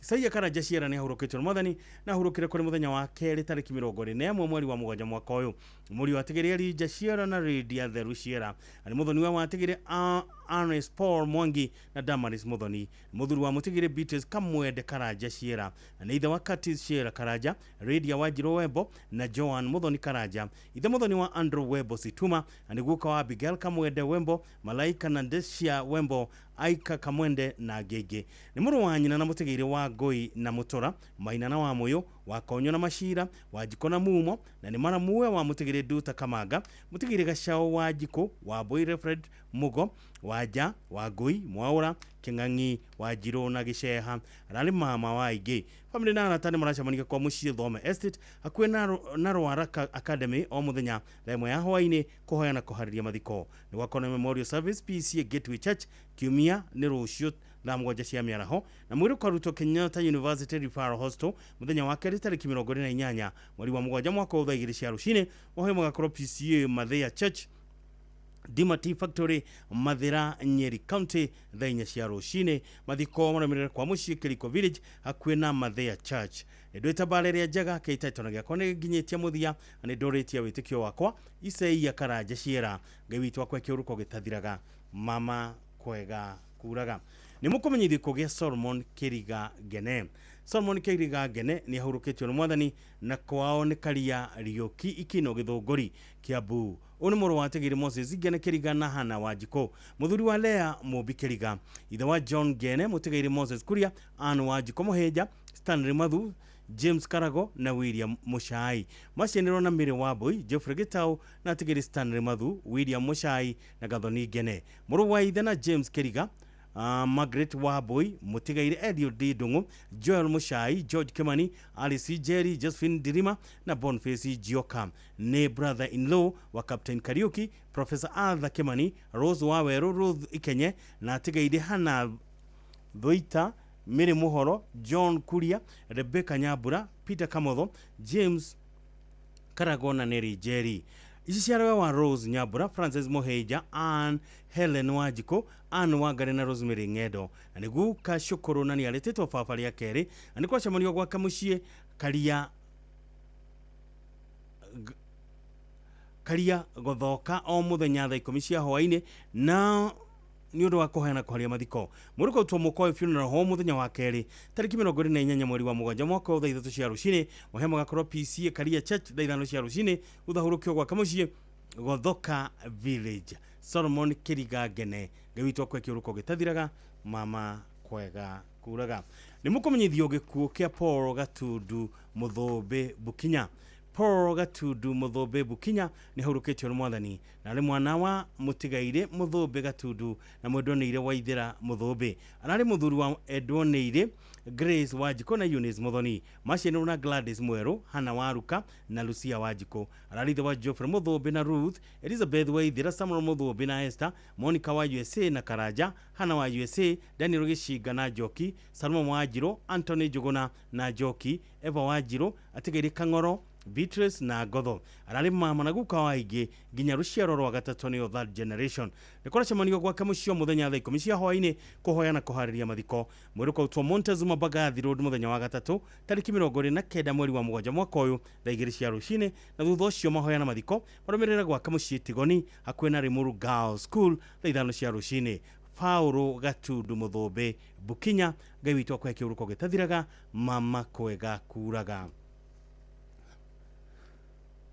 S11: Isaia Karanja Ciĩra nĩ ahurũkĩtwo nĩ mwathani na ahurũkire kũrĩ mũthenya wa kerĩ tarĩki 21 mweri wa 7 mwaka ũyũ. Mũriũ wa Tigĩrĩ Elija Ciĩra na Lydia Theru Ciĩra. Arĩ mũthoni wa Tigĩrĩ Ernest Paul Mwangi na Damaris Muthoni. Mũthuri wa Mũtigĩrĩ Beatrice Kamwende Karanja Ciĩra. Na nĩ ithe wa Curtis Ciĩra Karanja, Lydia Wanjirũ Wembo na Joan Muthoni Karanja. Ithe mũthoni wa Andrew Wembo Situma na nĩ guka wa Abigail Kamwende Wembo, Malaika na Ndesia Wembo, Aika Kamwende na Ngĩngĩ. Nĩ mũrũ wa nyina na Mũtigĩrĩ wa Ngũi na Mũtũra, Maina na wa Mũyũ, wa Konyo na Macira, wa Njikũ na Mumo, na nĩ maramuwe wa Mũtigĩrĩ Nduta Kamanga, Mũtigĩrĩ Gacao wa Njikũ, wa Mbũi Refred Mugo, wa Nja, wa Ngũi, Mwaũra, Kĩng'ang'i, wa Njirũ na Gĩceha. Ararĩ mama wa aingĩ. Famĩlĩ na arata nĩ maracemania kwa mũciĩ Thome Estate hakuhĩ na Rwaraka Academy o mũthenya thaa 1 ya hwaĩ-inĩ kũhoya na kũharĩria mathiko. Nĩ gwakorwo na Memorial Service PCA Gateway Church kiumia nĩ rũciũ thaa 7 cia mĩaraho na mwĩrĩ ũkarutwo Kenyatta University Referral Hospital mũthenya wa kerĩ tarĩki 28 mweri wa 7 mwaka wa thaa 2 cia rũcinĩ. Mahoya magakorwo PCA Mathia Church Dima Tea Factory Mathira Nyeri County thaa 4 cia rũcinĩ. Mathiko marũmĩrĩre kwa mũciĩ Kĩriko Village hakuhĩ na Mathia Church. Nĩ ndwĩta mbara ĩrĩa njega kĩhĩtahĩtano gĩakwa nĩ nginyĩtie mũthia na nĩ ndũrĩtie wĩtĩkio wakwa. Isaia Karanja Ciĩra, Ngai witũ akwe kĩũrũko gĩtathiraga, mama kwega kuraga. Nĩ mũkũmenyithio gĩkuũ gĩa Solomon Kĩriga Ngene. Solomon Kĩriga Ngene nĩ ahurũkĩtio nĩ mwathani na kwao nĩ Karia Riũki Ikino Gĩthũngũri Kiambu. Ũyũ nĩ mũrũ wa Tigiri Moses Ngene Kĩriga na Hana Wanjikũ, mũthuri wa Lea Mũmbi Kĩriga, ithe wa John Ngene, Mũtigairĩ Moses Kuria, Ann Wanjikũ Mũhĩnja, Stanley Mathu, James Karago na William Muchai. Macianĩrwo na Mary Wambui, Geoffrey Gitau na Tigiri Stanley Mathu, William Muchai na Gathoni Ngene. Mũrũ wa ithe na James Kĩriga, Margaret Wambui, Mũtigairĩ Eliud Ndung'u, Joel Muchai, George Kimani, Alice Jerry, Josephine Dirima na Boniface Gioka. Nĩ brother-in-law wa Captain Kariuki, Professor Arthur Kimani, Rose Waweru, Ruth Ikenye na Atigairĩ Hannah Thuita, Mary Muhoro, John Kuria, Rebecca Nyambura, Peter Kamotho, James Karago na Neri Jerry. Ici ciarĩwe wa Rose Nyambura, Francis Mũhĩnja, Ann Helen Wanjikũ, Ann Wangari na Rosemary Ng'endo. Na nĩ guka Cũkũrũ na nĩ arĩtĩtwo baba rĩa kerĩ na nĩ kwacemanio gwake mũciĩ Karia Gothoka o mũthenya thaa 10 cia hwaĩ-inĩ na nĩ ũndũ wa kũheana kũharia mathiko. Mwĩrĩ ũkautwo Mũkoe Funeral Home mũthenya wa kerĩ tarĩki 28 mweri wa 7 mwaka wa thaa 3 cia rũcinĩ. Mahoya magakorwo PCA Karia Church thaa 5 cia rũcinĩ thutha hurũkio gwake mũciĩ Gothoka Village. Solomon Kĩriga Ngene, Ngai witũ akwe kĩũrũko gĩtathiraga, mama kwega kuraga. Nĩ mũkũmenyithio gĩkuũ kĩa Paul Gatundu Mũthũmbĩ Bukinya. Paul Gatundu Mũthũmbĩ Bukinya nĩ ahurũkĩtio nĩ mwathani na arĩ mwana wa Mũtigairĩ Mũthũmbĩ Gatundu na mwendwanĩire Waithĩra Mũthũmbĩ. Ararĩ mũthuri wa endwanĩire Grace Wanjikũ na Eunice Muthoni. Macianĩrwo na Gladys Mwerũ, Hannah Waruka na Lucia Wanjikũ. Ararĩ ithe wa Geoffrey Mũthũmbĩ na Ruth, Elizabeth Waithĩra, Samuel Mũthũmbĩ na Esther, Monica wa USA na Karanja, Hannah wa USA, Daniel Gĩcinga na Njoki, Salma Wanjirũ, Anthony Njũgũna na Njoki, Eva Wanjirũ, Atigairĩ Kang'oro, Beatrice na Ngotho. Ararĩ mama na guka wa aingĩ nginya rũciaro rwa gatatũ nĩyo third generation. Nĩ kũracemanio gwake mũciĩ o mũthenya thaa 10 cia hwaĩ-inĩ kũhoya na kũharĩria mathiko. Mwĩrĩ ũkautwo Montezuma Mbagathi Road mũthenya wa gatatũ tarĩki 29 mweri wa 7 mwaka ũyũ thaa 2 cia rũcinĩ na thutha ũcio mahoya na mathiko marũmĩrĩre gwake mũciĩ Tigoni hakuhĩ na Limuru Girls School thaa 5 cia rũcinĩ.
S1: Paũlũ Gatundu Mũthũmbĩ Bukinya. Ngai witũ akũhe kĩhuruko gĩtathiraga, mama kwega kuraga.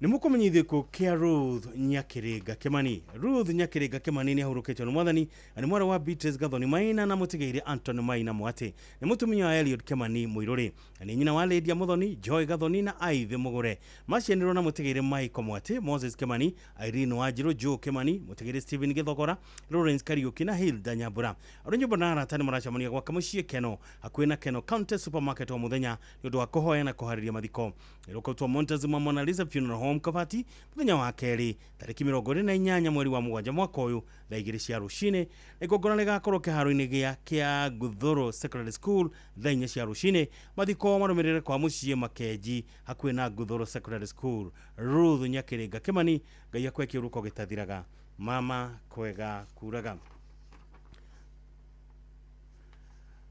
S1: Nĩ mũkũmenyithio gĩkuũ kĩa Ruth Nyakĩrĩnga Kĩmani. Ruth Nyakĩrĩnga Kĩmani nĩ ahurũkĩtio nĩ mwathani na nĩ mwarĩ wa Beatrice Gathoni Maina na mũtigĩire Anton Maina Mwatĩ. Nĩ mũtumia wa Eliud Kĩmani Mũirũrĩ na nĩ nyina wa Lydia Muthoni, Joy Gathoni na Ivy Mũgũre. Macianirwo na mũtigĩire Michael Mwatĩ, Moses Kĩmani, Irene Wanjirũ, Joe Kĩmani, mũtigĩire Stephen Gĩthogora, Lawrence Kariuki na Hilda Nyambura. Arĩ nyũmba na arata nĩ maracemania gwaka mũciĩ Keno hakuhĩ na Keno County Supermarket o mũthenya nĩ ũndũ wa kũhoya na kũharĩria mathiko. Ĩrũkautwo Montezuma Mona Lisa Funeral Home Kabati mũthenya wa kerĩ tarĩki 28 mweri wa mũgwanja mwaka ũyũ thaa 2 cia rũcinĩ, na igongona rĩgakorwo kĩharo-inĩ gĩa kĩa Nguthũrũ Secondary School thaa 4 cia rũcinĩ. Mathiko marũmĩrĩre kwa mũciĩ Makenji hakuhĩ na Nguthũrũ Secondary School. Ruth Nyakĩrĩnga Kĩmani, Ngai akũhe kĩhuruko gĩtathiraga, mama kwega kuraga.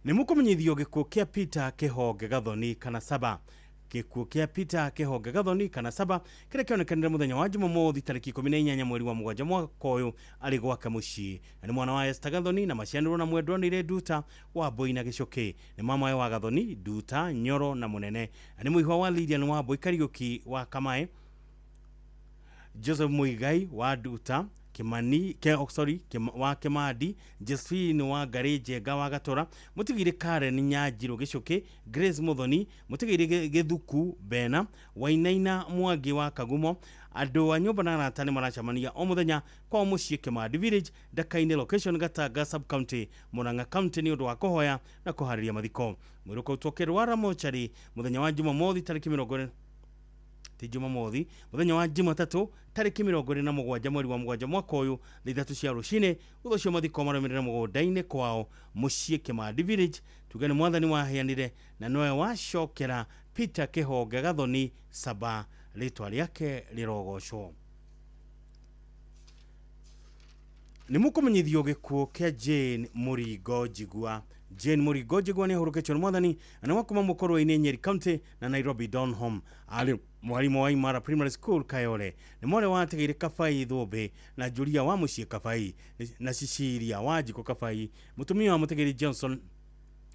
S1: Nĩ mũkũmenyithio gĩkuũ kĩa Peter Kĩhonge Gathoni kana Saba. Gĩkuũ kĩa Peter Kĩhonge Gathoni kana Saba kĩrĩa kĩonekanire mũthenya wa Jumamothi tarĩki 18 mweri wa mũgwanja mwaka ũyũ arĩ gwake mũciĩ, na nĩ mwana wa Esther Gathoni na macianirwo na mwendwa nĩ Nduta wa Mbui na Gĩcũkĩ. Nĩ mamawe wa Gathoni, Nduta, Nyoro na Mũnene, na nĩ mũihwa wa Lilian wa Mbui Kariũki wa Kamae, Joseph Muigai wa Nduta, Kimani wa Kimandi, Josephine wa Ngarĩ Njenga wa Gatora, mũtigĩire Karen Nyanjirũ Gĩcũkĩ, Grace Muthoni, mũtigĩire Gĩthuku Bena, Wainaina Mwangi wa Kagumo. Andũ a nyũmba na arata nĩ maracemania o mũthenya kwao mũciĩ Kimandi Village, Ndakainĩ location, Gatanga sub county, Murang'a county nĩ ũndũ wa kũhoya na kũharĩria mathiko. Mwĩrĩ ũkautwo Kĩrwara mochari mũthenya wa Jumamothi tarĩki 20 Jumamothi mũthenya wa Jumatatũ tarĩki 27 mweri wa mũgwanja mwaka ũyũ thaa 3 cia rũcinĩ. Thutha ũcio mathiko marũmĩrĩre mũgũnda-inĩ kwao mũciĩ Kimandi Village. Tuge nĩ mwathani waheanire na nowe wacokera Peter Kĩhonge Gathoni Saba, rĩtwa rĩake rĩrogocwo. Nĩ mũkũmenyithio gĩkuũ kĩa Jane Mũringo Njigua. Jane Mũringo Njigua nĩ ahurũkĩtio nĩ mwathani na nĩ wa kuma Mũkũrwe-inĩ Nyeri County na Nairobi Donholm. Arĩ mwarimũ wa Imara Primary School Kayole. Nĩ mwarĩ wa atigĩire Kabai Thũmbĩ na Julia wa mũciĩ Kabai na Cecilia wa Njikũ Kabai. Mũtumia wa mũtigĩire Johnson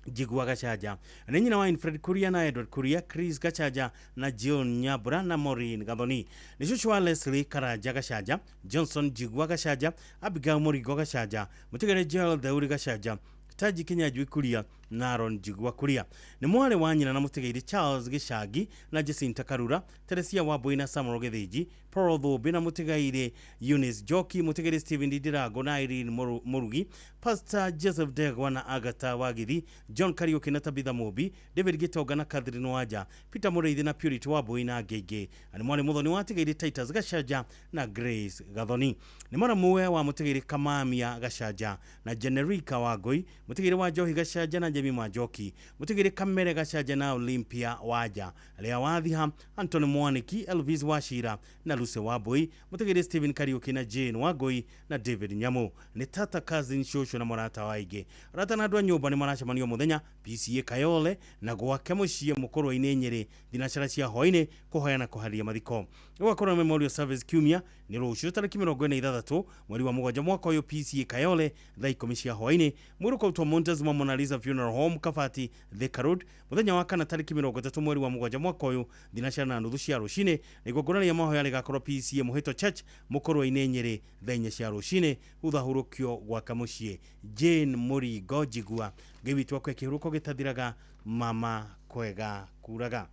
S1: Njigua Gachanja. Nĩ nyina wa Winfred Kuria na Edward Kuria, Chris Gachanja na John Nyambura na Maureen Gathoni. Nĩ cũcũ wa Leslie Karanja Gachanja, Johnson Njigua Gachanja, Abigail Mũringo Gachanja, mũtigĩre Joel Theuri Gachanja, Taji Kinyanjui Kuria na Aaron Njigua Kuria. Nĩ mwarĩ wa nyina na mũtigĩire Charles Gĩcangi na Jacinta Karura, Teresia Wambui na Samuel Gĩthĩnji, Paul Thũmbĩ na mũtigaire Eunice Njoki, mũtigĩire Stephen Ndirango na Irene Mũrugi, Pastor Joseph Ndegwa na Agatha Wagithi, John Kariũki na Tabitha Mũmbi, David Gĩtonga na Catherine Wanja, Peter Mũrĩithi na Purity Wambui na angĩ aingĩ. Na nĩ mwarĩ Mũthoni wa atigĩire Titus Gachanja na Grace Gathoni. Nĩ maramuwe wa mũtigĩire Kamamia Gachanja na Generika Wangũi, mũtigĩire wa Njohi Gachanja na Jemima Njoki, mũtigĩire Kamere Gachanja na Olympia Wanja, Lea Wathiha, Anthony Mwaniki, Elvis Wachira na Lucy Wambui, mũtigĩire Stephen Kariũki na Jane Wangũi na David Nyamu. Nĩ tata, cousin, cũcũ na mũrata wa aingĩ. Arata na andũ a nyũmba nĩ maracemanio mũthenya PCA Kayole na gwake mũciĩ Mũkũrwe-inĩ Nyĩrĩ thinacara cia hwaĩ-inĩ kũhoya na kũharĩria mathiko. Gũgakorwo na memorial service kiumia nĩ rũciũ tarĩki 46 mweri wa mũgwanja mwaka ũyũ PCA Kayole thaa 10 cia hwaĩ-inĩ. Mwĩrĩ ũkautwo Montezuma Mona Lisa Funeral Home Kabati Thika Road mũthenya wa kana tarĩki 30 mweri wa mũgwanja mwaka ũyũ thinacara na nuthu cia rũcinĩ. Na igongona rĩa mahoya rĩgakorwo PCA Mũhĩto Church Mũkũrwe-inĩ Nyĩrĩ thaa 4 cia rũcinĩ. Thutha hurũkio gwake mũciĩ Jane Mũringo Njigua. Ngai witũ akũhe kĩhuruko gĩtathiraga, mama kwega kuraga.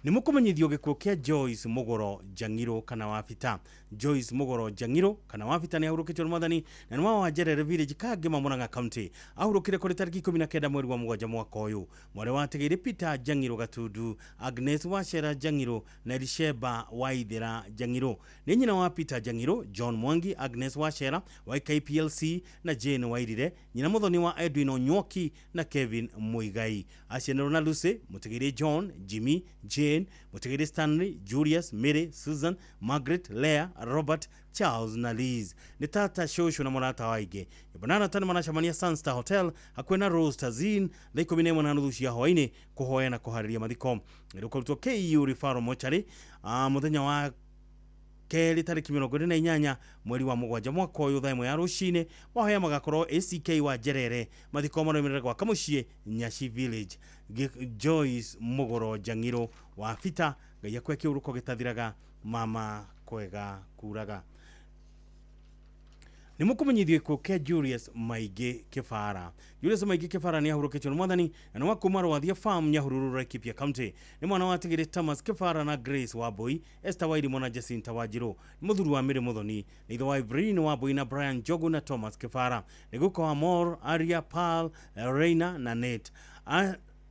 S1: Nĩ mũkũmenyithio gĩkuũ kĩa Joyce Mũgoro Njang'irũ kana Wabita. Joyce Mũgoro Njang'irũ kana Wabita nĩ ahurũkĩtio nĩ mwathani na nĩ wa Njerere Village Kangema Murang'a County. Ahurũkire kũrĩ tarĩki 19 mweri wa mũgwanja mwaka ũyũ. Mwarĩ wa atigĩire Peter Njang'irũ Gatundu, Agnes Wachera Njang'irũ na Elisheba Waithera Njang'irũ. Nĩ nyina wa Peter Njang'irũ, John Mwangi, Agnes Wachera wa KPLC na Jane Wairire, nyina mũthoni wa Edwin Onywoki na Kevin Muigai. Acianĩrwo na Lucy, mũtigĩire John, Jimmy, Jane, mũtigĩire Stanley, Julius, Mary, Susan, Margaret, Leah, Robert, Charles na Liz. Nĩ tata, cũcũ na mũrata wa aingĩ. Nyũmba na arata nĩ maracemania Sunstar Hotel hakuhĩ na Rose Tazin thaa 11:30 cia hwaĩ-inĩ kũhoya na kũharĩria mathiko. Rũkarutwo KU Referral Mortuary mũthenya wa Kerĩ tarĩki 28 mweri wa mũgwanja mwaka ũyũ thaa 1 ya rũcinĩ. Mahoya magakorwo ACK wa Njerere. Mathiko marũmĩrĩre gwaka mũciĩ Nyaci Village. Joyce Mũgũro Njang'iro wa Bita, Ngai akwe kĩũrũko gĩtathiraga, mama kwega kuraga. Nĩ mũkũmenyithio gĩkuũ kĩa Julius Maingĩ Kĩbara. Julius Maingĩ Kĩbara nĩ ahurũkĩtio nĩ mwathani na nĩ wa kuma Rwathia Farm, Nyahururu, Laikipia County. Nĩ mwana wa Tigiri Thomas Kĩbara na Grace Wambui, Esther Wairimu na Jacinta Wanjirũ. Nĩ mũthuri wa Mary Muthoni, nĩ ithe wa Evelyn Wambui na Brian Njogu na Thomas Kĩbara. Nĩ guka wa Mor, Aria, Pearl, Reina na Nate.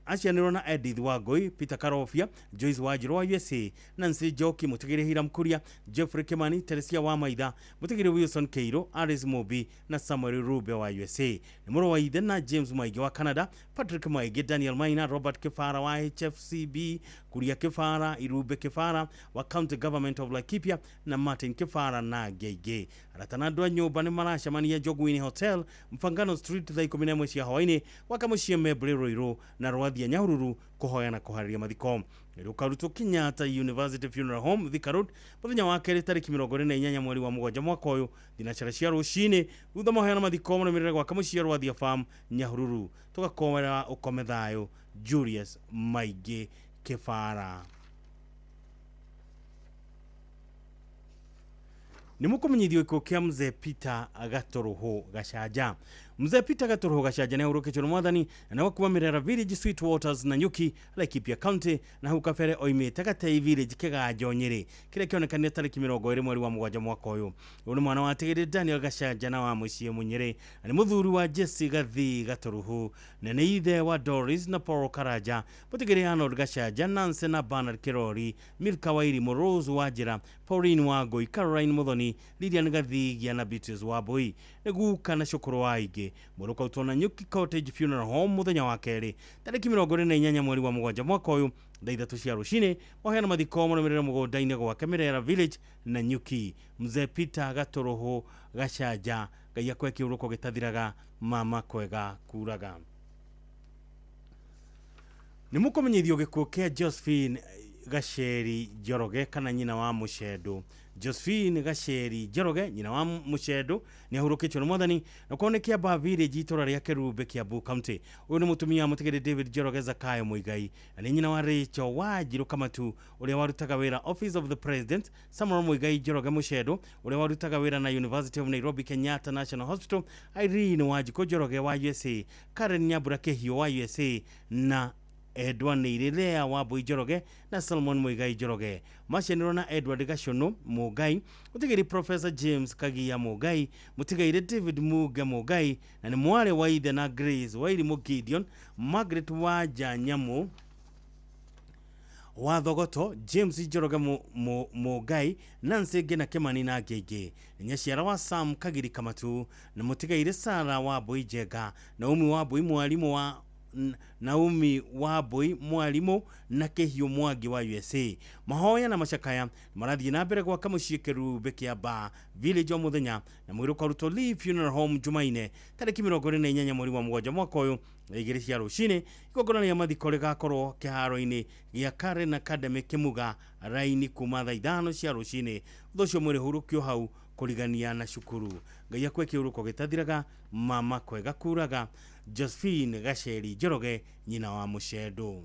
S1: Acianĩrwo na Edith Wangui, Peter Karofia, Joyce Wanjirũ wa USA, Nancy Njoki, Mũtigĩrĩ Hiram Kuria, Jeffrey Kimani, Teresia wa Maitha, Mũtigĩrĩ Wilson Keiro, Alice Mobi na Samuel Rube wa USA. Nĩ mũrũ wa ithe na James Maingĩ wa Canada, Patrick Maingĩ, Daniel Maina, Robert Kĩbara wa HFCB, Kuria Kĩbara, Irube Kĩbara wa County Government of Laikipia na Martin Kĩbara na angĩ aingĩ. Arata na andũ a nyũmba nĩ maracemania Njoguini Hotel, Mfangano Street thaa 11 cia hwaĩ-inĩ, gwaka mũciĩ Membry Ruiru na Rwathia Nyahururu kũhoya na kũharĩria mathiko. Rũkarutwo Kenyatta University Funeral Home, Thika Road, mũthenya wa kerĩ tarĩki 28 mweri wa mũgwanja mwaka ũyũ, thinacara cia rũcinĩ, thutha mahoya na mathiko marũmĩrĩre gwaka mũciĩ Rwathia Farm, Nyahururu. Tũgakowera ũkome thayũ, Julius Maingĩ Kĩbara. Nĩ mũkũmenyithio gĩkuũ kĩa Mzee Peter Gatũrũhũ Gacanja. Mzee Peter Gatũrũhũ Gacanja nĩ ahurũkĩtio nĩ mwathani na nĩ wa kuma Mirera Village, Sweet Waters na Nyuki, Laikipia County, na hau kabere oimĩte Gatei Village, Kĩganjo, Nyĩrĩ, kĩrĩa kĩonekanire tarĩki 20 mweri wa mũgwanja mwaka ũyũ. Ũyũ nĩ mwana wa Tigĩrĩ Daniel Gacanja na wa mũciĩ Mũnyĩrĩ, na nĩ mũthuri wa Jesse Gathii Gatũrũhũ, na nĩ ithe wa Doris na Paul Karanja, Mũtigĩrĩ Arnold Gacanja, Nancy na Bernard Kĩrori, Milka Wairimu, Rose Wanjĩra, Pauline Wangũi, Caroline Muthoni, Lilian Gathigia na Beatrice Wambui. Nĩ guka na cũkũrũ wa aingĩ. Mwĩrĩ ũkarutwo na Nyuki Cottage Funeral Home mũthenya wa kerĩ tarĩki 28 mweri wa mũgwanja mwaka ũyũ thaa 3 cia rũcinĩ. Mahoya mathiko marũmĩrĩre mũgũnda-inĩ gwake Mirera Village na Nyuki. Mzee Peter Gatũrũhũ Gacanja, Ngai akwe kĩũrũko gĩtathiraga, mama kwega kuraga. Nĩ mũkũmenyithio gĩkuũ kĩa Josephine Gaceri Njoroge kana nyina wa Mũcendo. Josephine Gaceri Njoroge nyina wa Mũcendo nĩ ahurũkĩtio nĩ mwathani na kwao nĩ Kĩambaa Village, itũra rĩa Kĩrumbe, Kiambu County. Ũyũ nĩ mũtumia wa Mũtigĩrĩ David Njoroge Zakayo Muigai na nĩ nyina wa Rachel Wanjirũ Kamatu ũrĩa warutaga wĩra Office of the President, Samuel Muigai Njoroge Mũcendo ũrĩa warutaga wĩra na University of Nairobi Kenyatta National Hospital, Irene Wanjikũ Njoroge wa USA, Karen Nyambura Kĩhiũ wa USA na Edward Nĩirĩlea wa Mbui Njoroge na Solomon Muigai Njoroge. Macianĩrwo na Edward Gacũnũ Mũngai, Mũtigĩri Professor James Kagia Mũngai, Mũtigaire David Muge Mũngai na nĩ mwarĩ wa ithe na Grace Wairimũ Gideon, Margaret Wanja Nyamũ wa Thogoto, James Njoroge Mũngai, Nancy Ngina Kimani na angĩ aingĩ. Nĩ nyaciara wa Sam Kagiri Kamatu na Mũtigaire Sara wa Mbui Njenga, Naomi wa Mbui mwarimũ wa Naomi Wambui mwarimũ na Kĩhiũ Mwangi wa USA. Mahoya na macakaya marathiĩ na mbere gwaka mũciĩ Kĩrumbe Kĩambaa Village o mũthenya na mwĩrĩ ũkarutwo Lee Funeral Home Jumaine tarĩki 28 mweri wa mũgwanja mwaka ũyũ thaa 2 cia rũcinĩ. Igongona rĩa mathiko rĩgakorwo kĩharo-inĩ gĩa Karen Academy Kĩmuga raini kuma thaa 5 cia rũcinĩ. Thutha ũcio mwĩrĩ hurũkio hau kũrigania na cukuru. Ngai akwe kĩũrũko gĩtathiraga, mama kwega kuraga. Josephine Gaceri Njoroge nyina wa Mũcendo.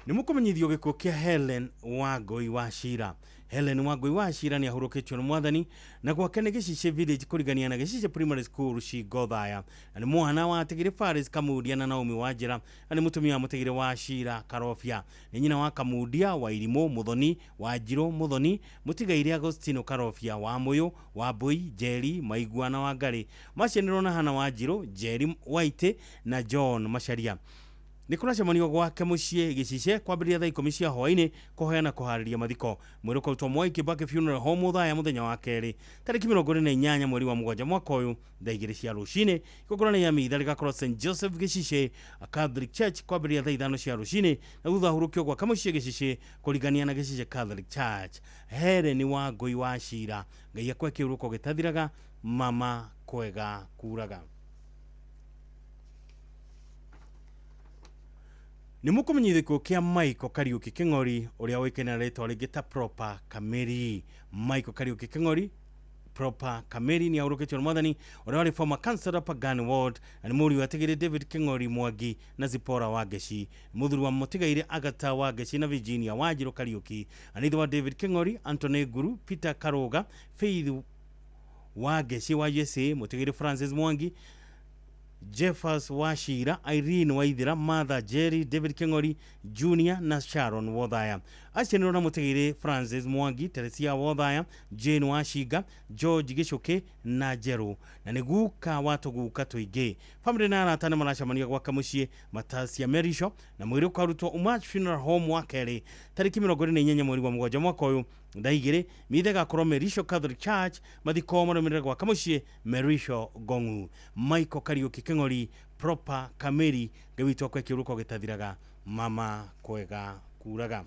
S1: Nĩ mũkũmenyithio gĩkuũ kĩa Helen Wangũi wa Cira. Helen Wangũi wa Cira nĩ ahurũkĩtio nĩ mwathani na gwake nĩ Gĩcice Village kũrigania na Gĩcice Primary School Cingo Thaya, na nĩ mwana wa Tigĩrĩ Faris Kamundia na Naomi Wanjĩra, na nĩ mũtumia wa Mũtigĩrĩ wa Cira Karobia, nĩ nyina wa Kamundia Wairimũ Muthoni, Wanjirũ Muthoni, Mũtigaire Agostino Karobia wa Mũyũ, Wambui Njeri Maigua na Wangarĩ. Macianĩrwo na Hana Wanjirũ, Njeri Waitĩ na John Macharia. Nĩ kũracemanio gwake mũciĩ Gĩcice kwambĩrĩria thaa 10 cia hwaĩ-inĩ kũhoya na kũharĩria mathiko. Mwĩrĩ ũkarutwo Mwai Kibaki Funeral Home Othaya mũthenya wa kerĩ tarĩki 28 mweri wa mũgwanja mwaka ũyũ thaa 2 cia rũcinĩ. Igongona rĩa mitha rĩgakorwo St Joseph Gĩcice Catholic Church kwambĩrĩria thaa 5 cia rũcinĩ na thutha hurũkio gwaka mũciĩ Gĩcice kũrigania na Gĩcice Catholic Church. Helen Wangũi wa Cira, Ngai akwe kĩũrũko gĩtathiraga, mama kwega kuraga. Nĩ mũkũmenyithio gĩkuũ kĩa Michael Kariuki Kĩng'ori ũrĩa ũĩkaine na rĩtwa rĩngĩ ta Proper Kameri. Michael Kariuki Kĩng'ori Proper Kameri nĩ ahurũkĩtio nĩ mwathani ũrĩa warĩ former councillor Pagani Ward na nĩ mũriũ atigĩrĩ David Kĩng'ori Mwangi na Zipporah Wangeci, mũthuri wa mũtigaire Agatha Wangeci na Virginia Wanjirũ Kariuki, na nĩ ithe wa David Kĩng'ori, Anthony Nguru, Peter Karuga, Faith Wangeci wa USA, mũtigaire Francis Mwangi, Jeffers Wachira, Irene Waithira, Martha Jerry, David Keng'ori Junior na Sharon Wothaya. Acianĩrwo na mũtigĩrĩ Francis Mwangi, Teresia Wothaya, Jane Washinga, George Gichuki na Njerũ, na nĩ guka wa tũguka tũingĩ. Famĩlĩ na arata nĩ maracemania gwaka mũciĩ Matasia Merisho na mwĩrĩ ũkarutwo Umach Funeral Home wa kerĩ tarĩki 28 mweri wa mũgwanja mwaka ũyũ thaa igĩrĩ. Mitha ĩgakorwo Merisho Catholic Church, mathiko marũmĩrĩre gwaka mũciĩ Merisho Ngong'u. Michael Kariuki Kĩng'ori Proper Kameri, Ngai witũ akwe kĩũrũko gĩtathiraga, mama kwega kuraga.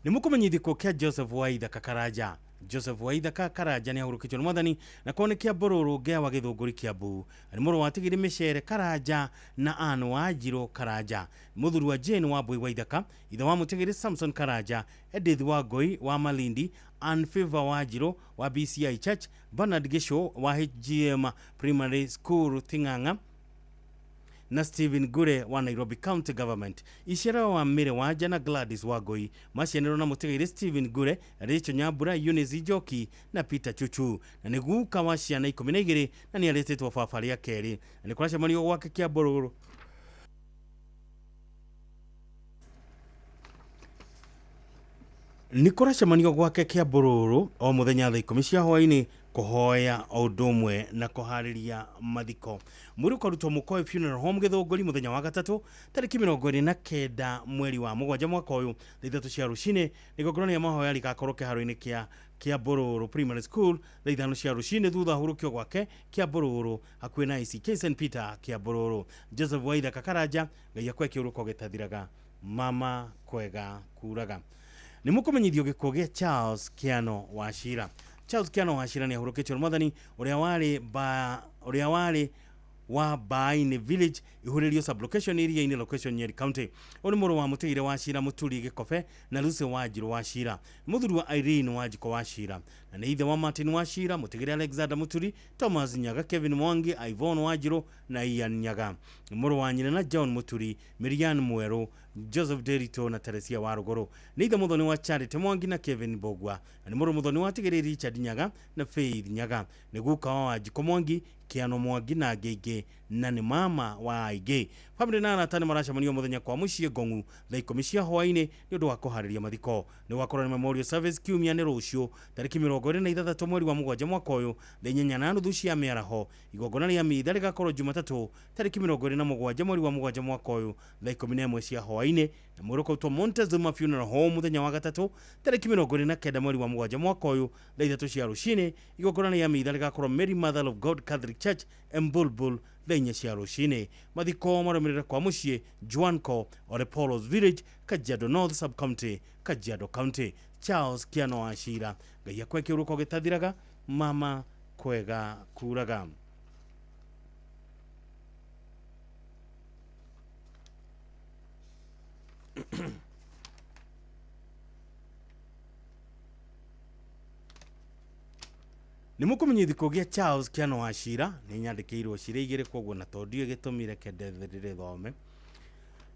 S1: Nĩ mũkũmenyithio gĩkuũ kĩa Joseph Waithaka Karanja. Joseph Waithaka Karanja nĩ ahurũkĩtio nĩ mwathani na kuo nĩ kĩa Mbũrũrũ Ngewa Gĩthũngũri Kĩambu. Nĩ mũrũ wa Tigiri Mĩcere Karanja na Ann Wanjirũ Karanja, mũthuri wa Jane Wambui Waithaka, ithe wa Mũtigiri Samson Karanja, Edith Wangui wa Malindi, Ann Favor Wanjirũ wa BCI Church, Bernard Gisho wa HGM Primary School Ting'ang'a na Stephen Gure wa Nairobi County Government. Icera wa Mary Wanja na Gladys Wangui macianĩrwo na mũtigairĩ Stephen Gure, Rachel Nyambura, Eunice Njoki na Peter Chuchu, na nĩ guka wa ciana 12 na nĩ arĩtĩtwo baba rĩa kerĩ, na nĩ kũracemanio gwake kĩa Mbũrũrũ. Nĩ kũracemanio gwake kĩa Mbũrũrũ o mũthenya thaa 10 cia hwaĩ-inĩ kũhoya o ũndũ ũmwe na kũharĩria mathiko. Mwĩrĩ ũkarutwo Mũkoe Funeral Home Gĩthũngũri mũthenya wa gatatũ tarĩki 29 mweri wa mũgwanja mwaka ũyũ thaa 3 cia rũcinĩ. Igongona rĩa mahoya rĩgakorwo kĩharo-inĩ kĩa Kĩambũrũrũ Primary School thaa 5 cia rũcinĩ thutha hurũkio gwake Kĩambũrũrũ hakuhĩ na ICK St Peter Kĩambũrũrũ. Joseph Waithaka Karanja, Ngai akwe kĩũrũko gĩtathiraga, mama kwega kuraga. Nĩ mũkũmenyithio gĩkuũ gĩa Charles Kiano Wachira. Charles Kiano Wachira nĩ ahurũkĩtio nĩ mwathani ũrĩa warĩ wa Baini Village, Ihurĩrio sublocation area-inĩ location Nyeri County. Ũyũ nĩ mũrũ wa mũtigire Wachira Mũturi Gĩkobe na Lucy Wanjirũ Wachira, mũthuri wa Irene Wanjiko Wachira, na nĩ ithe wa Martin Wachira, mũtigire Alexander Mũturi, Thomas Nyaga, Kevin Mwangi, Yvonne Wanjirũ na Ian Nyaga, mũrũ wa nyina na John Mũturi, Miriam Mwerũ, Joseph Derito na Teresia Warũgũrũ. Nĩ ithe mũthoni wa Charity Mwangi na Kevin Mbogua, na nĩ mũrũ mũthoni wa Tigiri Richard Nyaga na Faith Nyaga, nĩ guka wa Wanjikũ Mwangi, Kiano Mwangi na angĩ na nĩ mama wa aingĩ. Famĩlĩ na arata nĩ maracemanio mũthenya kwa mũciĩ Ngong'u thaa 10 cia hwaĩ-inĩ nĩ ũndũ wa kũharĩria mathiko. Nĩ gwakorwo na memorial service kiumia nĩ rũciũ tarĩki 26 mweri wa mũgwanja mwaka ũyũ thaa 8:30 cia mĩaraho. Igongona rĩa mitha rĩgakorwo Jumatatũ tarĩki 27 mweri wa mũgwanja mwaka ũyũ thaa 11 cia hwaĩ-inĩ, na mwĩrĩ ũkautwo Montezuma Funeral Home mũthenya wa gatatũ tarĩki 29 mweri wa mũgwanja mwaka ũyũ thaa 3 cia rũcinĩ. Igongona rĩa mitha rĩgakorwo Mary Mother of God Catholic Church Embulbul thaa 4 cia rũcinĩ. Mathiko marũmĩrĩre kwa mũciĩ Juanco Ole Polos Village, Kajiado North Sub County, Kajiado County. Charles Kiano Wachira, Ngai akwe kĩũrũko gĩtathiraga, mama kwega kuraga. Nĩ mũkũmenyithio gĩkuũ gĩa Charles Kiano Wachira. Nĩ nyandĩkĩirwo cira igĩrĩ koguo na tondũ ndiũĩ gĩtũmi reke ndĩrĩthome.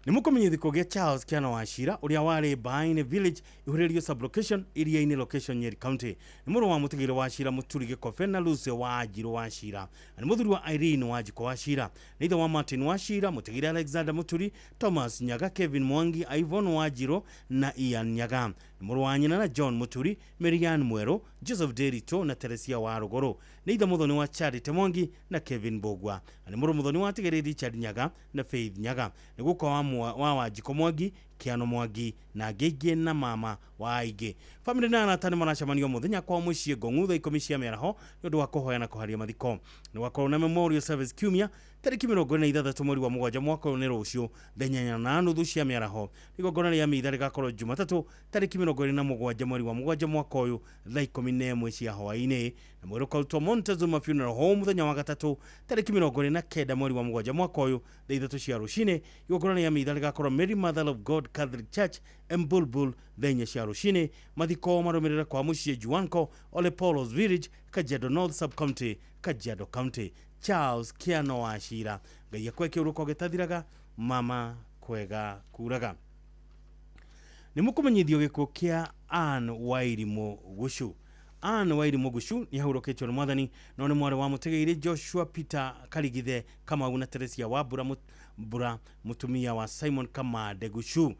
S1: Nĩ mũkũmenyithio gĩkuũ gĩa Charles Kiano Wachira ũrĩa warĩ Baini Village, Ihurĩrio sublocation area-inĩ location Nyeri County. Nĩ mũrũ wa mũtigĩrĩ Wachira Mũturi Gĩkobe na Lucy Wanjirũ Wachira, na nĩ mũthuri wa Irene Wanjikũ Wachira, nĩ ithe wa Martin Wachira, mũtigĩrĩ Alexander Mũturi, Thomas Nyaga, Kevin Mwangi, Yvonne Wanjirũ na Ian Nyaga, nĩ mũrũ wa nyina na John Mũturi, Marian Mwerũ, Joseph Derito na Teresia Warũgũrũ, nĩ ithe mũthoni wa Charity Mwangi na Kevin Mbogua, na nĩ mũrũ mũthoni wa Tigĩrĩ Richard Nyaga na Faith Nyaga, nĩ guka wa Wanjikũ Mwangi, Kiano Mwangi na angĩ na mama wa aingĩ. Famĩlĩ na arata nĩ maracemanio mũthenya kwa mũciĩ Ngong'u thaa 10 cia mĩaraho nĩ ũndũ wa kũhoya na kũharia mathiko. Nĩ gwakorwo na memorial service kiumia Tarĩki 26 mweri wa mũgwanja mwaka ũyũ nĩ rũciũ thaa 8:30 cia mĩaraho. Igongona rĩa mitha rĩgakorwo Jumatatũ tarĩki 27 mweri wa mũgwanja mwaka ũyũ thaa 11 cia hwaĩ-inĩ, na mwĩrĩ ũkarutwo Montezuma Funeral Home mũthenya wa gatatũ tarĩki 29 mweri wa mũgwanja mwaka ũyũ thaa 3 cia rũcinĩ. Igongona rĩa mitha rĩgakorwo Mary Mother of God Catholic Church Embulbul thaa 4 cia rũcinĩ. Mathiko marũmĩrĩre kwa mũciĩ Juanco Ole Polos Village, Kajiado North Sub-County, Kajiado County. Charles Kiano wa Cira, Ngai akwe kĩũrũko gĩtathiraga, mama kwega kuraga. Nĩ mũkũmenyithio gĩkuũ kĩa Ann Wairimu Gucu. Ann Wairimu Gucu nĩ ahurũkĩtio nĩ mwathani, no nĩ mwarĩ wa mũtegeire Joshua Peter Karigithe Kamau na Teresia wa Mbura mũtumia wa Simon Kamande Gucu.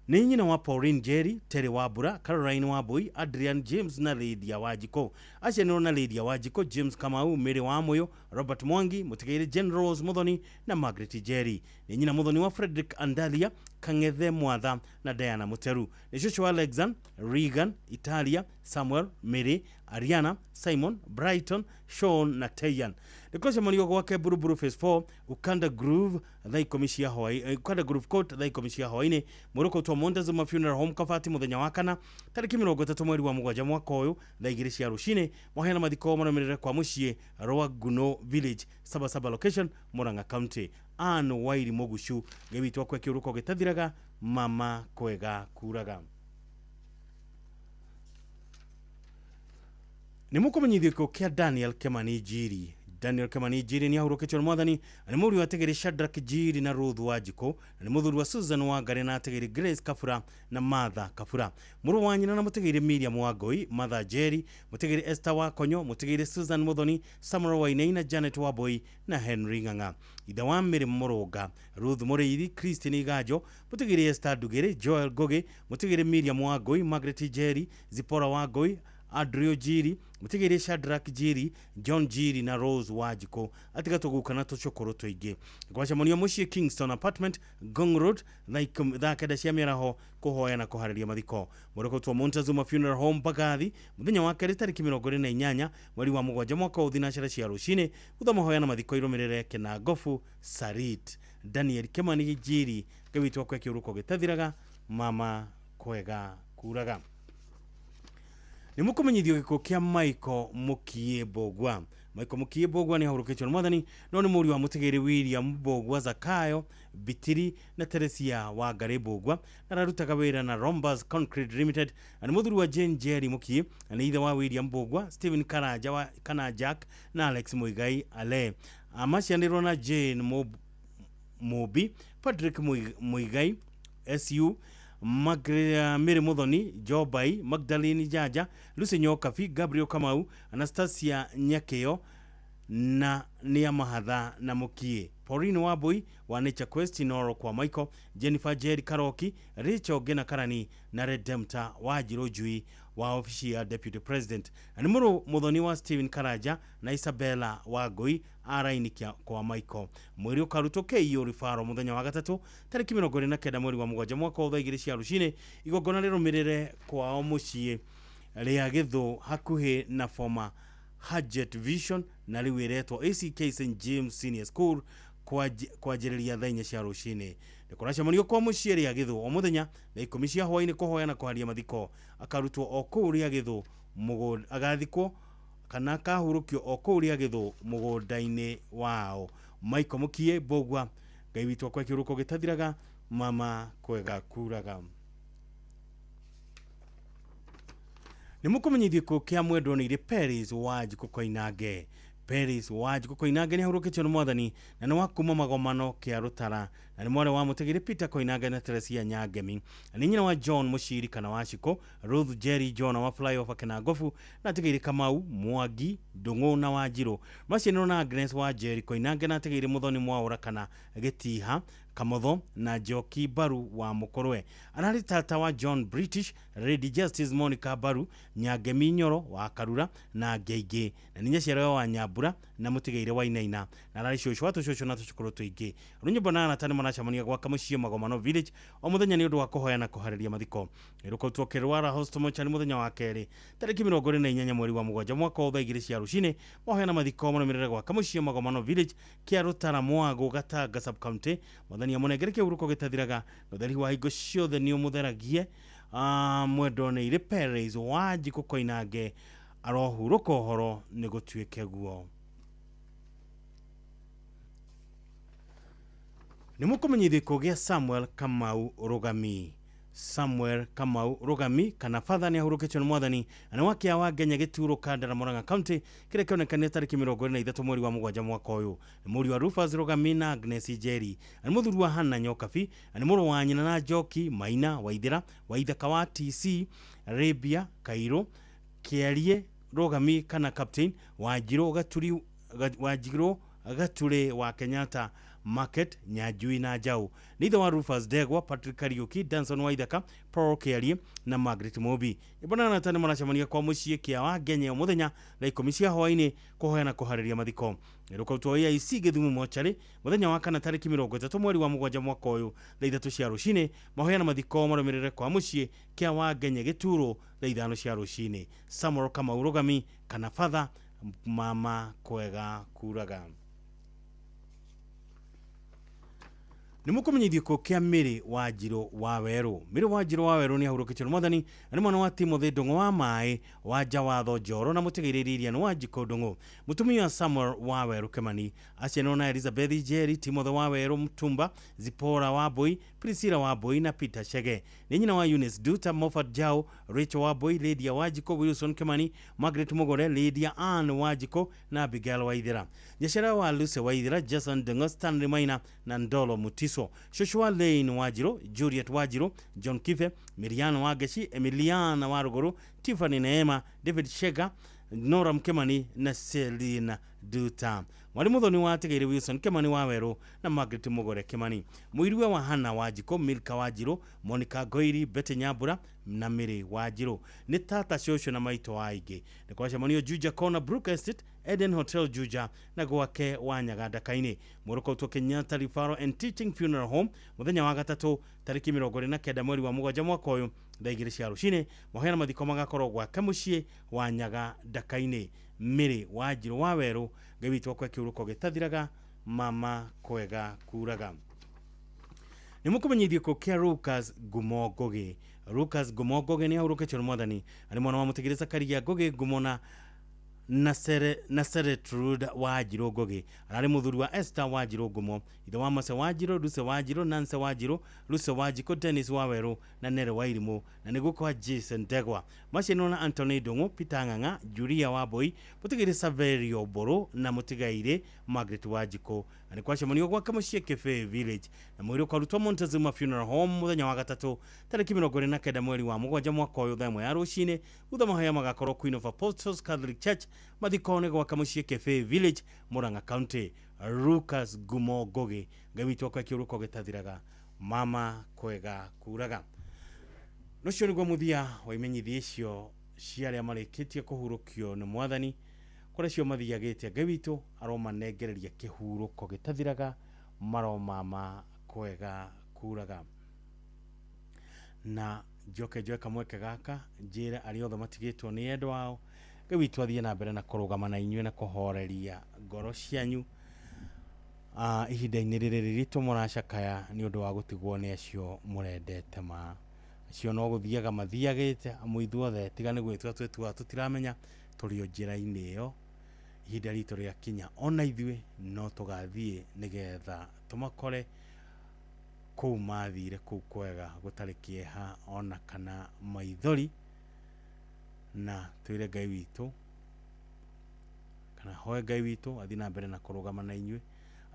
S1: Nĩ nyina wa Pauline Jerry, Terry Wambura, Caroline Wambui, Adrian James na Lydia Wanjikũ. Aciaranĩirwo na Lydia Wanjikũ, James Kamau, Mary Wamuyu, Robert Mwangi, mũtigairĩ Jane Rose Muthoni na Margaret Jerry. Nĩ nyina Muthoni wa Frederick Andalia, Kang'ethe Mwatha na Diana Muteru. Nĩ cũcũ wa Alexan, Regan, Italia, Samuel, Mary, Ariana, Simon, Brighton, Sean na Teyan. Nĩ kũracemanio gwake Buruburu Phase 4, Ukanda Groove thaa 10 cia hwaĩ, Ukanda Groove Court thaa 10 cia hwaĩ-inĩ. Mwĩrĩ ũkautwo Montezuma Funeral Home Kabati mũthenya wa kana tarĩki 30 mweri wa mũgwanja mwaka ũyũ thaa 2 cia rũcinĩ. Mahoya na mathiko marũmĩrĩre kwa mũciĩ Rwaguno Village, Sabasaba Location, Murang'a County. Ann Wairimu Gucu, Ngai witũ akwe kĩũrũko gĩtathiraga, mama kwega kuraga. Nĩ mũkũmenyithio gĩkuũ kĩa Daniel Kimani Njiri. Daniel Kimani Njiri nĩ ahurũkĩtio nĩ mwathani, na nĩ mũriũ wa Ategeri Shadrack Njiri na Ruth Wanjikũ, na nĩ mũthuri wa Susan Wangari na Ategeri Grace Kabura na Martha Kabura. Mũrũ wa nyina na mũtegeri Miriam Wangui, Martha Njeri, mũtegeri Esther Wakonyo, mũtegeri Susan Muthoni, Samuel Wainaina na Janet Wambui na Henry Ng'ang'a. Ithe wa Mary Mũrũnga, Ruth Mũrĩithi, Christine Iganjo, mũtegeri Esther Ndugĩrĩ, Joel Ngugi, mũtegeri Miriam Wangui, Margaret Njeri, Zipporah Wangui, Andrew Njiri, mũtigĩrĩ Shadrack Njiri, John Njiri na Rose Wanjikũ. Atiga tũguka na tũcũkũrũ tũingĩ. Gwacemanio mũciĩ Kingston Apartment, Ngong Road, thaa 9 cia mĩaraho kũhoya na kũharĩria mathiko. Mũrũkũtwo Montezuma Funeral Home Mbagathi mũthenya wa kerĩ tarĩki 28 mweri wa mũgwanja mwaka ũyũ thinacara cia rũcinĩ. Gũtha mahoya na mathiko irũmĩrĩre Kĩnangobu Sarit. Daniel Kimani Njiri, Ngai witũ akwe kĩũrũko gĩtathiraga, mama kwega kuraga. Nĩ mũkũmenyithio gĩkuũ kĩa Michael Mukiĩ Mbũgua. Michael Mukiĩ Mbũgua nĩ ahurũkĩtio nĩ mwathani, no nĩ mũriũ wa mũtigĩrĩ William Mbũgua Zakayo Bitiri na Teresia Wangari Mbũgua, na ararutaga wĩra na Rombas Concrete Limited, na nĩ mũthuri wa Jane Jerry Mukiĩ, na nĩ ithe wa William Mbũgua, Stephen Karanja wa kana Jack na Alex Muigai Ale. Amacianĩrwo na Jane Mũmbi, Patrick Muigai SU, Mary Muthoni, Jobai, Magdalene Jaja, Lucy Nyokabi, Gabriel Kamau, Anastasia Nyakeo na Nia Mahatha na Mukiĩ, Pauline Wambui wa Nature Quest Inoro kwa Michael, Jennifer Jerry Karoki, Rachel Gena Karani na Redemptor Wanjirũ Njui wa ofici ya Deputy President. Na nĩ mũrũ Muthoni wa Stephen Karanja na Isabella Wangui araini kwa Michael. Mwĩrĩ ũkarutwo KU Rifaro mũthenya wa gatatũ tarĩki 29 mweri wa mũgwanja mwaka wa thaa 2 cia rũcinĩ. Igongona rĩrũmĩrĩre kwao mũciĩ rĩa Gĩthũ hakuhĩ na former Hudget Vision na rĩu ĩretwo ACK St James Senior School kwanjĩrĩria thaa 4 cia rũcinĩ. Nĩ kũracemanio kwa mũciĩ rĩa Gĩthũ o mũthenya thaa 10 cia hwaĩ-inĩ kũhoya na kũharia mathiko. Akarutwo o kũu rĩa Gĩthũ mũgũnda, agathikwo kana akahurũkio o kũu rĩa Gĩthũ mũgũnda-inĩ wao. Michael Mukiĩ Mbũgua, Ngai witũ akwe kĩũrũko gĩtathiraga, mama kwega kuraga. Nĩ mũkũmenyithio gĩkuũ kĩa mwendwa nĩ Peris Wanjikũ Koinange. Peris Wanjikũ Koinange nĩ ahurũkĩtio nĩ mwathani, na nĩ wa kuma magomano kĩa Rũtara, na nĩ mwarĩ wa mũtigĩrĩ Peter Koinange na Teresia Nyangemi, na nĩ nyina wa John Mũciri kana Wacikũ, Ruth Jerry John wa Flyover Kĩnangobu, na atigĩrĩ Kamau Mwangi Ndũng'ũ na Wanjirũ. Macianĩrwo na Agnes wa Jerry Koinange na atigĩrĩ Muthoni Mwaũra kana Gĩtiha Kamotho na Njoki Mbaru wa Mũkũrwe. Ararĩ tata wa John British, Lady Justice Monica Mbaru, Nyangemi Nyoro wa Karura na Ngeingĩ, na nĩ nyaciarawe wa Nyambura na mũtigĩire wa Inaina, na ararĩ cũcũ wa tũcũcũ na tũcũkũrũ tũingĩ. Rũnyĩmbo na arata nĩ maracemania gwaka mũciĩ Magomano Village o mũthenya nĩ ũndũ wa kũhoya na kũharĩria mathiko. Ĩrũkautwo Kĩrwara Hospital Mochari mũthenya wa kerĩ tarĩki 28 mweri wa mũgwanja mwaka wa thaa 2 cia rũcinĩ. Mahoya na mathiko marũmĩrĩre gwaka mũciĩ Magomano Village kĩa Rũtara Mwago Gatanga sub county. Mwathani amũnengere kĩhurũko gĩtathiraga na ũtheri wa hingo ciothe nĩ ũmũtheragie. Mwendwa nĩ irĩ Perez Wanjikũ Koinange arohurũka ũhoro nĩ gũtuĩke guo. Nĩ mũkũmenyithio gĩa Samuel Kamau Rugami. Samuel Kamau Rugami kana fatha nĩ ahurũkĩtio nĩ mwathani na nĩ wakĩa wa Ngenya Gĩturo Kandara Murang'a County kĩrĩa kĩonekanire tarĩki 23 mweri wa mũgwanja mwaka ũyũ. Nĩ mũriũ wa Rufus Rugami na Agnes Njeri, na nĩ mũthuri wa Hannah Nyokabi, na nĩ mũrũ wa nyina na Njoki Maina Waithĩra Waithaka wa TC Arabia Cairo Kĩarie Rugami kana Captain Wanjirũ Gaturi Wanjirũ Gature wa Kenyatta Market Nyanjui na Njau. Nĩ ithe wa Rufus Ndegwa, Patrick Kariuki, Danson Waithaka, Paul Kĩarie na Margaret Mobi. Ibona na tani maracemania kwa mũciĩ kĩa wa Ngenya o mũthenya thaa 10 cia hwaĩ-inĩ kũhoya na kũharĩria mathiko. Ĩrũkautwo AIC Gĩthumo mochari mũthenya wa kana tarĩki 30 mweri wa mũgwanja mwaka ũyũ thaa 3 cia rũcinĩ. Mahoya na mathiko marũmĩrĩre kwa mũciĩ kĩa wa Ngenya Gĩturo thaa 5 cia rũcinĩ. Samuel Kamau Rugami kana fatha mama kwega kuraga. Nĩ mũkũmenyithio kĩa Mĩrĩ Wanjirũ wa Werũ. Mĩrĩ Wanjirũ wa Werũ nĩ ahurũkĩtio nĩ mwathani na nĩ mwana wa Timothy Ndung'u wa Maĩ wa Njawatho Njoro na mũtigĩrĩri Irian Wanjikũ Ndung'u. Mũtumia Samuel wa Werũ Kĩmani aciarirwo na Elizabeth Njeri, Timothy wa Werũ Mtumba, Zipora Wambui, Priscilla Wambui na Peter Chege. Nĩ nyina wa Eunice Duta, Moffat Jao, Rachel Wambui, Lydia Wanjikũ, Wilson Kĩmani, Margaret Mugore, Lydia Ann Wanjikũ na Abigail Waithera. Nyaciara wa Lucy Waithera, Jason Ndung'u, Stanley Maina na Ndolo Mutiso. Joshua Lane Wanjirũ, Juliet Wanjirũ, John Kife, Miriam Wangeci, Emiliana Waruguru, Tiffany Neema, David Shega, Nora Mkemani na Selina Duta. Mwalimu Muthoni wa Atigĩrĩ Wilson Kĩmani wa Werũ na Margaret Mugore Kĩmani. Mũiruwe wa Hannah Wanjikũ, Milka Wanjirũ, Monica Ngoiri, Betty Nyambura na Mĩrĩ Wanjirũ. Nĩ tata cũcũ na maitũ wa aingĩ. Nĩ kwacemanio Juja Corner Brook Estate, Eden Hotel Juja na gwake wa Nyagandaka-inĩ. Mũrũkautwo Kenyatta Referral and Teaching Funeral Home mũthenya wa gatatũ tarĩki 29 mweri wa mũgwanja mwaka ũyũ thaa 2 cia rũcinĩ. Mahoya na mathiko magakorwo gwake mũciĩ wa Nyagandaka-inĩ. Mĩrĩ Wanjirũ wa Werũ, Ngai witũ akwe kĩhurũko gĩtathiraga, mama kwega kuraga. Nĩ mũkũmenyithio kĩa Lucas Ngumo Ngũgĩ. Lucas Ngumo Ngũgĩ nĩ ahurũkĩtio nĩ mwathani, arĩ mwana wa mũtigĩrĩ Zakaria Ngũgĩ Ngumo na Seretrude Wanjirũ Ngũgĩ. Ararĩ mũthuri wa Esther Wanjirũ Ngumo, ithe wa Mase Wanjirũ, Lucy Wanjirũ, Nancy Wanjirũ, Lucy Wanjikũ, Dennis Wawerũ na Nere Wairimũ, na nĩ guka wa Jason Ndegwa. Maciarirwo na Anthony Ndung'u, Peter Ng'ang'a, Julia Wambui, mũtigĩrĩ Saverio Mbũrũ na mũtigairĩ Margaret Wanjikũ. Na nĩ kwacemanio gwake mũciĩ Kĩbĩĩ Village na mwĩrĩ ũkarutwo Montezuma Funeral Home mũthenya wa gatatũ tarĩki 29 mweri wa mũgwanja mwaka ũyũ thaa 1 ya rũcinĩ. Thutha mahoya magakorwo Queen of Apostles Catholic Church. Mathiko nĩ gwaka mũciĩ Kĩbĩĩ Village, Murang'a County. Lucas Ngumo Ngũgĩ, Ngai witũ akwe kĩhurũko gĩtathiraga, mama kwega kuraga. Ũcio nĩguo mũthia wa imenyithia icio cia arĩa marĩkĩtie kũhurũkio nĩ mwathani kũrĩa cio mathiagĩte. Ngai witũ aromanengereria kĩhurũko gĩtathiraga, maromama kwega kuraga. Na njoke njoe kamweke gaka njĩre arĩa othe matigĩtwo nĩ endwa ao, Ngai witũ athiĩ na mbere na kũrũgama na inyuĩ na kũhoreria ngoro cianyu ihinda-inĩ rĩrĩ rĩritũ mũracakaya nĩ ũndũ wa gũtigwo nĩ acio mũrendete ma. Acio no gũthiaga mathiagĩte amu ithuothe tiga nĩ gwĩtua twĩtuaga tũtiramenya tũrĩ o njĩra-inĩ ĩyo. Ihinda ritũ rĩakinya ona ithuĩ no tũgathiĩ nĩgetha tũmakore kũu mathire kũu kwega gũtarĩ kĩeha ona kana maithori, na twĩre Ngai witũ kana hoe Ngai witũ athiĩ na mbere na kũrũgama na inyuĩ,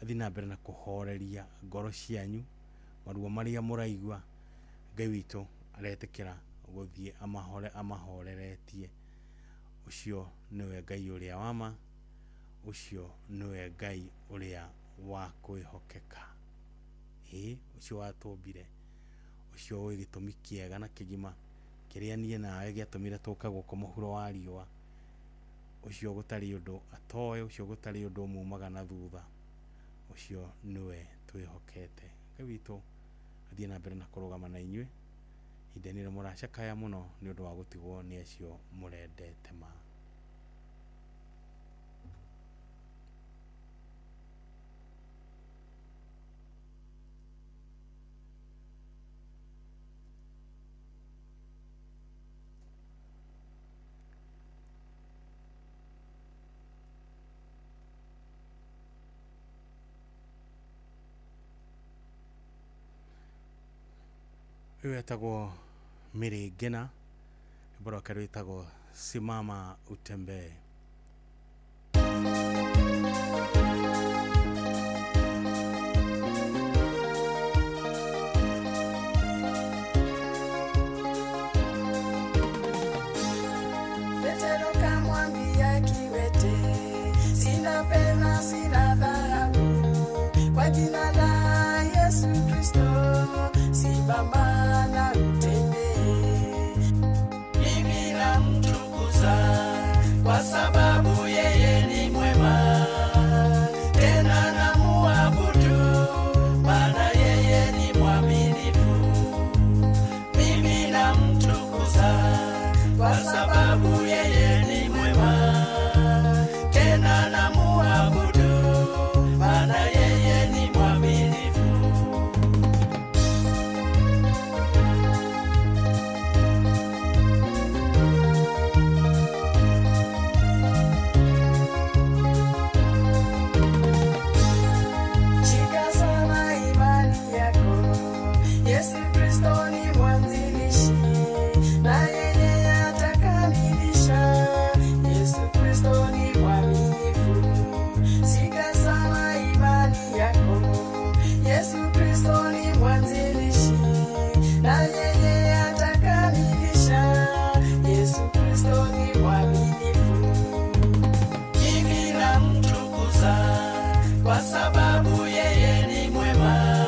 S1: athiĩ na mbere na kũhoreria ngoro cianyu maruo marĩa mũraigua. Ngai witũ aretĩkĩra gũthiĩ amahoreretie. Ũcio nĩwe Ngai ũrĩa wa ma, ũcio nĩwe Ngai ũrĩa wa kwĩhokeka. Ĩĩ, ũcio watũmbire, ũcio ũĩ gĩtũmi kĩega na kĩgima kĩrĩa niĩ nawe gĩatũmire tũke gũkũ mũhuro wa riũa, ũcio gũtarĩ ũndũ atoĩ, ũcio gũtarĩ ũndũ umumaga na thutha, ũcio nĩwe twĩhokete. Ngai witũ athiĩ na mbere na kũrũgama na inyuĩ ihinda-inĩ rĩrĩa mũracakaya mũno nĩ ũndũ wa gũtigwo nĩ acio mũrendete ma. Ũyũ etagwo Mary Ngina, rwĩmbo rwake rwĩtagwo Simama Utembee.
S21: Petero kamwambia kiwete, sina fedha, sina dhahabu, kwa jina la Yesu Kristo simama na utembee.
S7: Mimi namtukuza kwa sababu yeye ni mwema, tena namuabudu maana yeye ni mwaminifu. Mimi namtukuza kwa sababu yeye ni mwema, tena namuabudu maana yeye ni mwaminifu.
S21: Shika sana imani yako, Yesu Kristo ni mwanzilishi na yeye atakamilisha. Yesu Kristo ni mwaminifu. Shika sana imani yako, Yesu Kristo ni mwanzilishi na yeye atakamilisha. Yesu Kristo ni mwaminifu.
S7: Mimi namtukuza kwa sababu yeye ni mwema,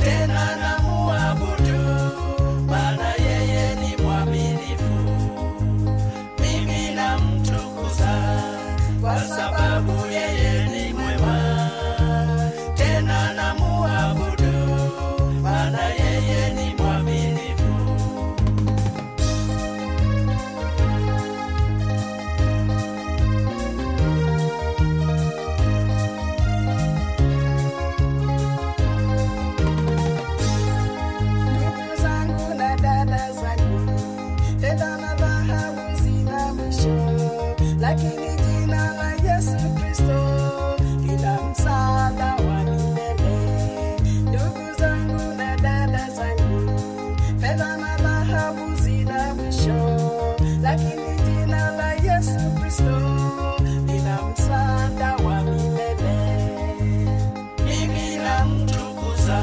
S7: tena namuabudu maana yeye ni mwaminifu. Mimi namtukuza kwa sababu yeye ni mwema, tena namuabudu maana yeye ni mwaminifu.
S21: Ndugu zangu na dada zangu, fedha na dhahabu zina mwisho, lakini jina la Yesu Kristo lina msaada wa milele. Ndugu zangu na dada zangu, fedha na dhahabu zina mwisho, lakini jina la Yesu Kristo lina msaada wa milele.
S7: Mimi namtukuza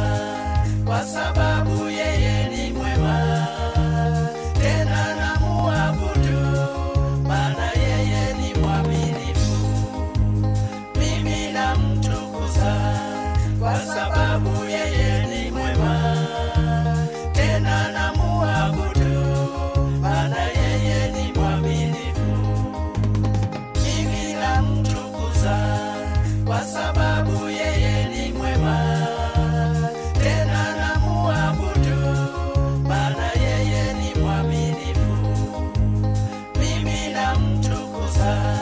S7: kwa sababu yeye ni mwema, tena namuabudu maana yeye ni mwaminifu. Mimi namtukuza kwa sababu yeye ni mwema, tena namuabudu maana yeye ni mwaminifu. Mimi namtukuza kwa sababu yeye ni mwema, tena namuabudu maana yeye ni mwaminifu. Mimi namtukuza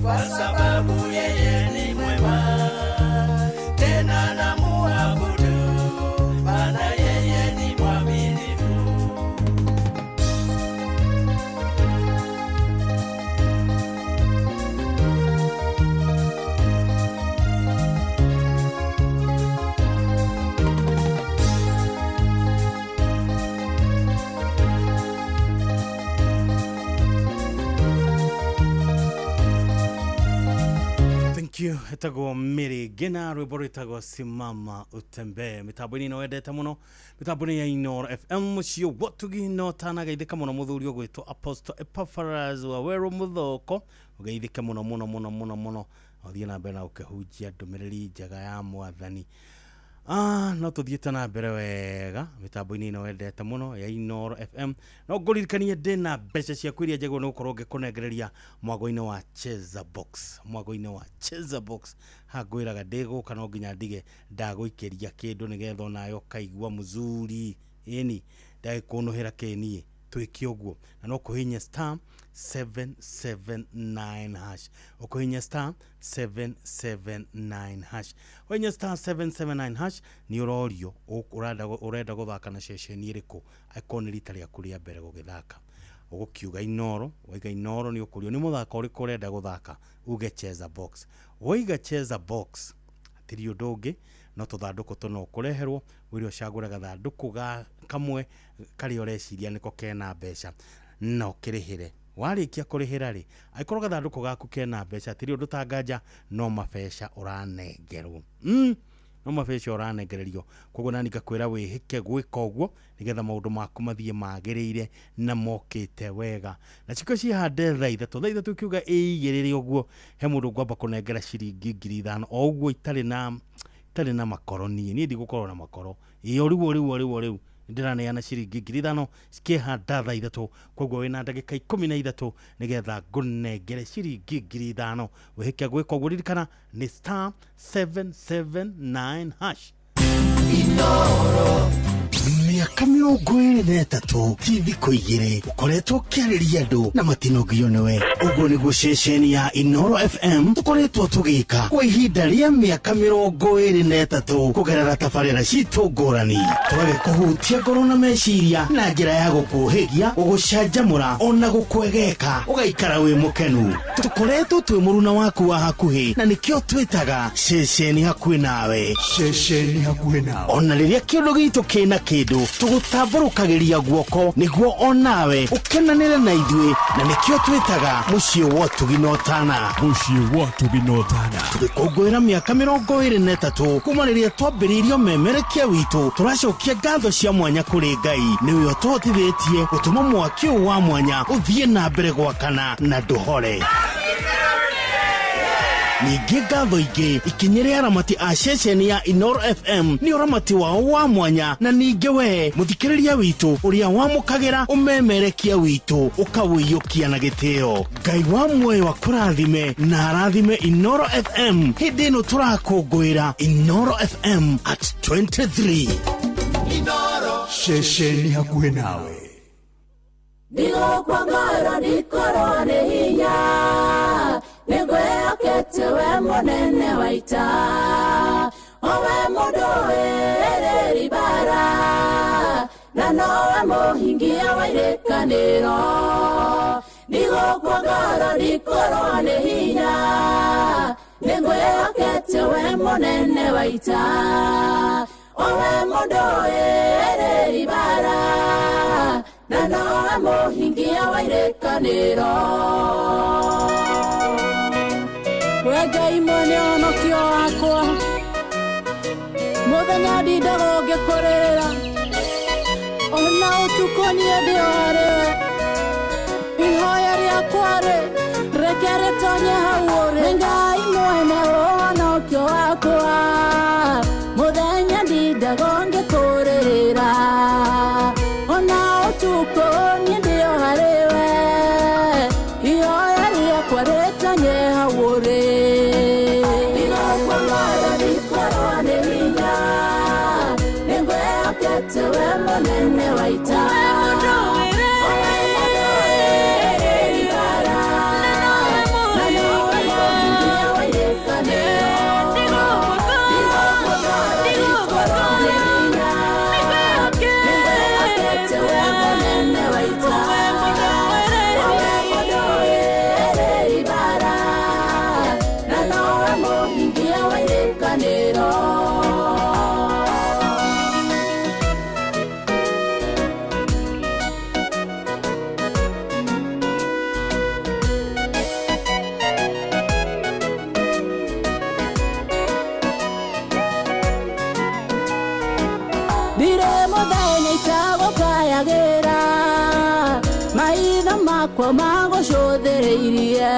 S7: kwa sababu yeye ni mwema, tena namuabudu maana yeye ni mwaminifu.
S1: Thank you. Etagwo Mary Ngina, rwĩmbo rwĩtagwo Simama Utembee. Mĩtambo-inĩ ĩno wendete mũno, mĩtambo-inĩ ya Inooro FM mũciĩ watugi no tanagaithĩka mũno mũthuri ũgwĩtwo Apostle Epaphras wa Werũ Mũthoko, ũgeithĩke mũno mũno mũno mũno mũno, ũthiĩ na mbere na gũkĩhunjia ndũmĩrĩri njega ya mwathani. No tũthiĩte na mbere wega mĩtambo-inĩ ĩno wendete mũno ya Inooro FM. No ngũririkanie ndĩna mbeca ciaku iria njagĩrĩirwo nĩ gũkorwo ngĩkũnengereria mwago-inĩ wa Cheza Box. Mwago-inĩ wa Cheza Box hangwĩraga ndĩgũka no nginya ndige ndagũikĩria kĩndũ nĩgetha onawe ũkaigua mzuri. Ĩni ndagĩkũnũhĩra kĩniĩ twĩke ũguo na no kũhihinya star 779 hash, ũkũhihinya star 779 hash, wahihinya star 779 hash nĩ ũrorio ũrenda gũthaka na ceceni ĩrĩkũ angĩkorwo nĩ rita rĩaku rĩa mbere gũgĩthaka. Ũgũkiuga Inooro, waiga Inooro nĩ ũkũrio nĩ mũthako ũrĩkũ ũrenda gũthaka, uge Cheza Box. Waiga Cheza Box hatirĩ ũndũ ũngĩ no tũthandũkũ tũno ũkũreherwo wĩre ũcagũre gathandũkũ ga kamwe karĩa ũreciria nĩko kena mbeca na ũkĩrĩhĩre. Warĩkia kũrĩhĩra rĩ, angĩkorwo gathandũkũ gaku kena mbeca hatirĩ ũndũ tanganja no mabeca ũranengerwo. No mabeca ũranengererio. Koguo nani ngakwĩra wĩhĩke gwĩka ũguo nĩgetha maũndũ maku mathiĩ magĩrĩire na mokĩte wega. Na ciko cihande thaa ithatũ, thaa ithatũ ũkiuga ĩigĩrĩre ũguo he mũndũ ngwamba kũnengera ciringi 5,000 o ũguo itarĩ na makoro. Niĩ ndigũkorwo na makoro. Ĩ o rĩu o rĩu o rĩu o rĩu ndĩraneana ciringi 5,000 cikĩhanda thaa ithatũ. Koguo wĩna ndagĩka 13 nĩgetha ngũnengere ciringi 5,000. Wĩhĩke gwĩka ũguo, ririkana nĩ star 779 hash.
S15: Inooro mĩaka 23 ti thikũ igĩrĩ ũkoretwo ũkĩarĩria andũ na matinogio nĩwe. Ũguo nĩguo ceceni ya Inooro FM tũkoretwo tũgĩka kwa ihinda rĩa mĩaka 23 kũgerera tabarĩra citũ ngũrani, tũgagĩkũhutia ngoro na meciria na njĩra ya gũkũhĩgia, gũgũcanjamũra ona gũkwegeka ũgaikara wĩ mũkenu. Tũkoretwo twĩ mũruna waku wa hakuhĩ na nĩkĩo twĩtaga ceceni hakuhĩ nawe.
S12: Ceceni hakuhĩ nawe.
S15: Ona rĩrĩa kĩũndũ gitũ kĩna kĩndũ tũgũtambũrũkagĩria guoko nĩguo onawe ũkenanĩre na ithuĩ na nĩkĩo twĩtaga mũciĩ wa ũtugi na ũtana.
S12: Mũciĩ wa ũtugi na ũtana.
S15: Tũgĩkũngũĩra mĩaka 23 kuma rĩrĩa twambĩrĩirio memerekia witũ, tũracokia ngatho cia mwanya kũrĩ Ngai nĩwe ũtũhotithĩtie gũtũma mwaki ũyũ wa mwanya ũthiĩ na mbere gwakana na ndũhore. Ningĩ ngatho ingĩ ikinyĩre aramati a ceceni ya Inooro FM nĩ ũramati wao wa mwanya, na ningĩ we mũthikĩrĩria witũ ũrĩa wamũkagĩra ũmemerekia witũ ũkawĩiyũkia na gĩtĩo. Ngai wa muoyo akũrathime na arathime Inooro FM hĩndĩ ĩno tũrakũngũĩra Inooro FM at 23.
S12: Inooro ceceni hakuhĩ nawe.
S22: Ndigũkua ngoro ndikorwo nĩ hinya, nĩngwĩhokete we mũnene wa ita, o we mũndũ wĩrĩri mbara, na nowe mũhingia wa irĩkanĩro. Ndigũkua ngoro ndikorwo nĩ hinya, nĩngwĩhokete we mũnene wa ita, o we mũndũ wĩrĩri mbara, na nowe mũhingia wa irĩkanĩro.
S23: We Ngai mwene ũhonokio wakwa, mũthenya ndindaga ngĩkũrĩrĩra, ona ũtukũ niĩ ndĩ o harĩwe. Ihoya rĩakwa rĩ, reke rĩtonye hau ũrĩ.
S22: Ngai mwene ũhonokio wakwa, mũthenya ndindaga ngĩkũrĩrĩra, ona ũtukũ niĩ ndĩ o harĩwe. Ihoya rĩakwa rĩtonye hau ũrĩ. Ndigũkua ngoro ndikorwo nĩ hinya, nĩngwĩhokete we mũnene wa ita, o we mũndũ wĩrĩri mbara, na nowe mũhingia wa irĩkanĩro. Ndigũkua ngoro ndikorwo nĩ hinya, nĩngwĩhokete we mũnene wa ita, o we mũndũ wĩrĩri mbara, na nowe mũhingia wa irĩkanĩro.
S23: Ndirĩ mũthenya itagũkayagĩra, maitho makwa magũcũthĩrĩirie,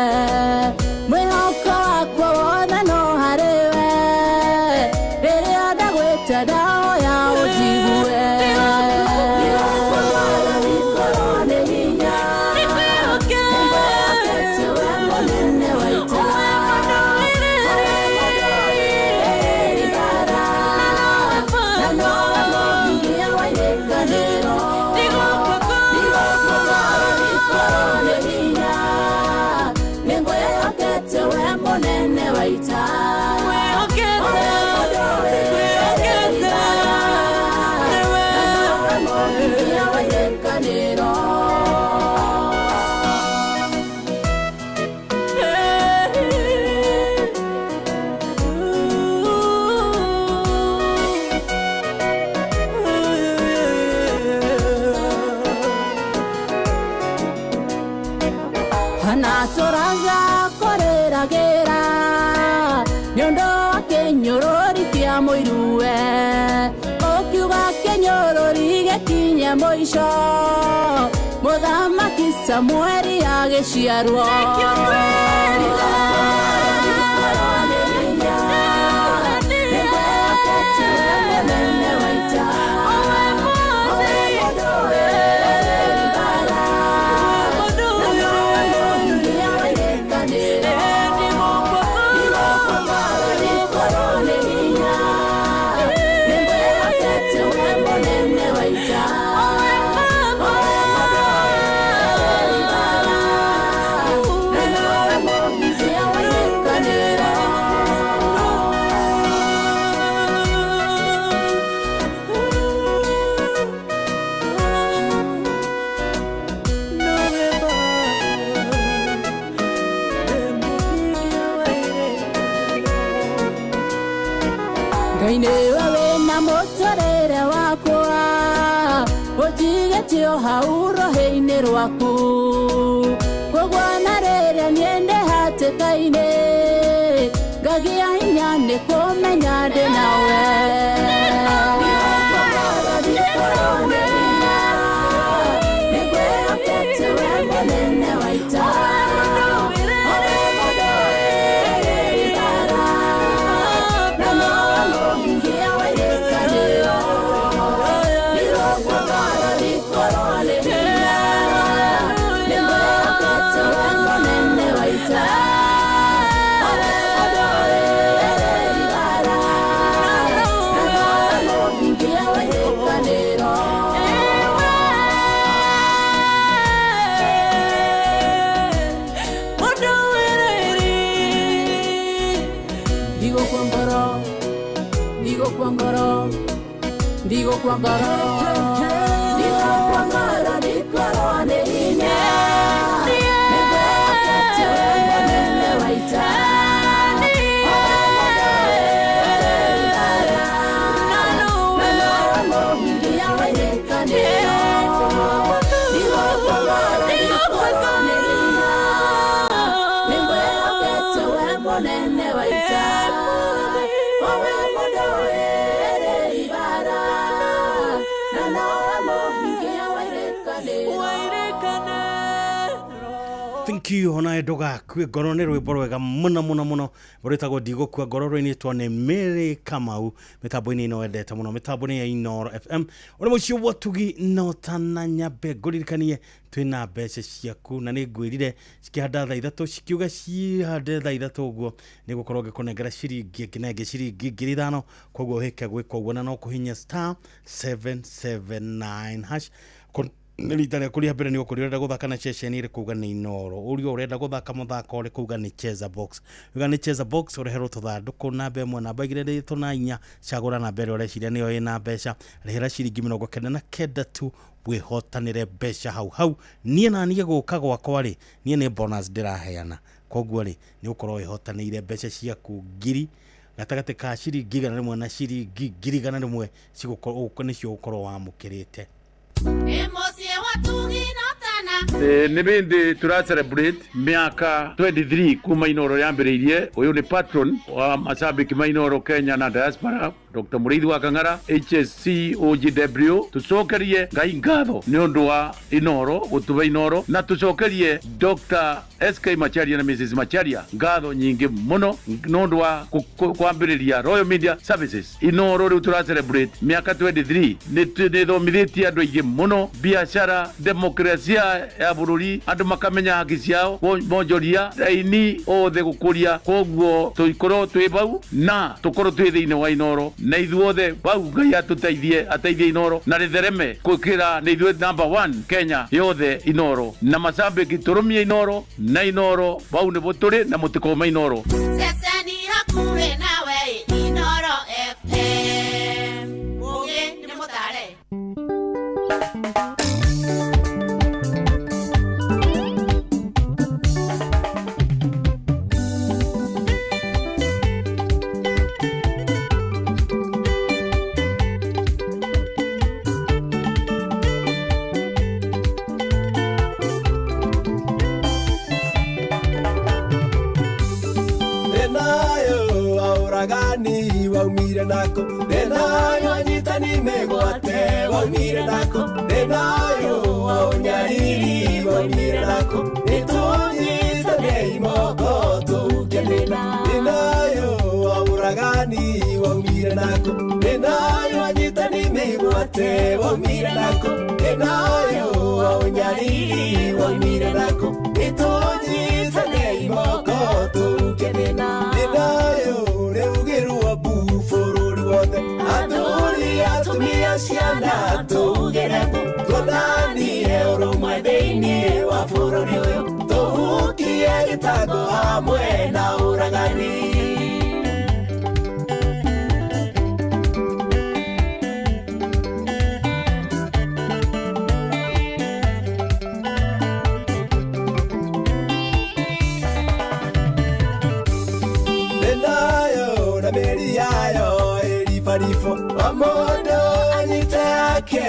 S23: mwĩhoko wakwa wothe no harĩwe, rĩrĩa ndagwĩta
S22: njigue. Hanatũraga kũrĩragĩra nĩ ũndũ wa kĩnyũrũri kĩa mũiruwe, ũkiuga kĩnyũrũri gĩkinye mũico, mũthamaki Samueli agĩciarwo. Ngai nĩwe wĩna mũtũrĩre wakwa, ũnjigĩte o hau rũhĩ-inĩ rwaku, koguo na rĩrĩa niĩ ndĩ hatĩka-inĩ, ngagĩa hinya nĩ kũmenya ndĩ nawe.
S1: Thank you ona ndũgakue ngoro nĩ rwĩmbo rwega mũno mũno mũno rwĩtagwo ndigũkua ngoro rũinĩtwo nĩ Mary Kamau mĩtambo-inĩ ĩno wendete mũno mĩtambo-inĩ ya Inooro FM. Ũrĩ mũciĩ watugi no tana nyambe ngũririkanie twĩna mbeca ciaku na nĩ ngwĩrire cikĩhanda thaa ithatũ cikiuga cihande thaa ithatũ ũguo nĩ gũkorwo ngĩkũnengera ciringi ĩngĩ na ĩngĩ ciringi 5,000 koguo ũhĩke gwĩka ũguo na no kũhinya star 779 hash nĩ rita rĩaku rĩa mbere nĩ ũkũria ũrenda gũthaka na ceceni ĩrĩ kuga nĩ Inooro ũria ũrenda gũthaka mũthako ũrĩ kuga nĩ Cheza Box uga nĩ Cheza Box ũreherwo tũthandũkũ namba ĩmwe namba igĩrĩ ithatũ na inya cagũra namba ĩrĩa ũreciria nĩyo ĩna mbeca rĩhĩra ciringi 99 tu wĩhotanĩre mbeca hau hau niĩ na niĩ gũka gwakwa rĩ niĩ nĩ bonus ndĩraheana koguo rĩ nĩ ũkorwo wĩhotanĩire mbeca ciaku ngiri gatagatĩ ka ciringi 100 na ciringi 100,000 cigũkorwo nĩcio ũkorwo wamũkĩrĩte.
S20: Emosie watugi notana
S4: Nä bä ndä tå ra celebrate mä 23 kuma Inoro yambä å yå nä patron wa macambä ma Inoro Kenya na diaspora Dr. Mũrĩithi wa Kang'ara HSC OGW tũcokerie Ngai ngatho nĩ ũndũ wa Inoro gũtuba Inoro na tũcokerie Dr. SK Macharia na Mrs. Macharia ngatho nyingĩ mũno nĩ ũndũ wa kwambĩrĩria Royal Media Services. Inoro rĩu tũra celebrate mĩaka 23 nĩ thomithĩtie andũ aingĩ mũno biacara demokrasia ya bũrũri andũ makamenya haki ciao monjoria aini othe gũkũria koguo tũikorwo twĩ bau na tũkorwo twĩ thĩinĩ wa Inoro na ithuothe bau Ngai atũteithie ateithie Inoro na rĩthereme gwĩkĩra nĩ ithuĩ number 1 Kenya yothe Inoro na macambĩki tũrũmie Inoro na Inoro bau nĩbo tũrĩ na mũtikome Inoro.
S20: Ceceni hakuhĩ nawe Inoro FM. Mũgĩ nĩ mũtare.
S7: Auragani waumire nako Denayo anyitani megwate waumire nako Denayo waũnyariri waumire nako Nĩtũnyitane imoko tũkenena Denayo auragani waumire nako Denayo anyitani megwate waumire nako Denayo waũnyariri waumire nako Nĩtũnyitane imoko tũkenena Denayo rĩugĩrwo mbu bũrũri wothe athuri atumia ciana tugĩre mbu tuonanie ũrũmwe thĩinĩ wa bũrũri ũyũ tũhukie gĩtango hamwe na ũragani. Omondo anyite yake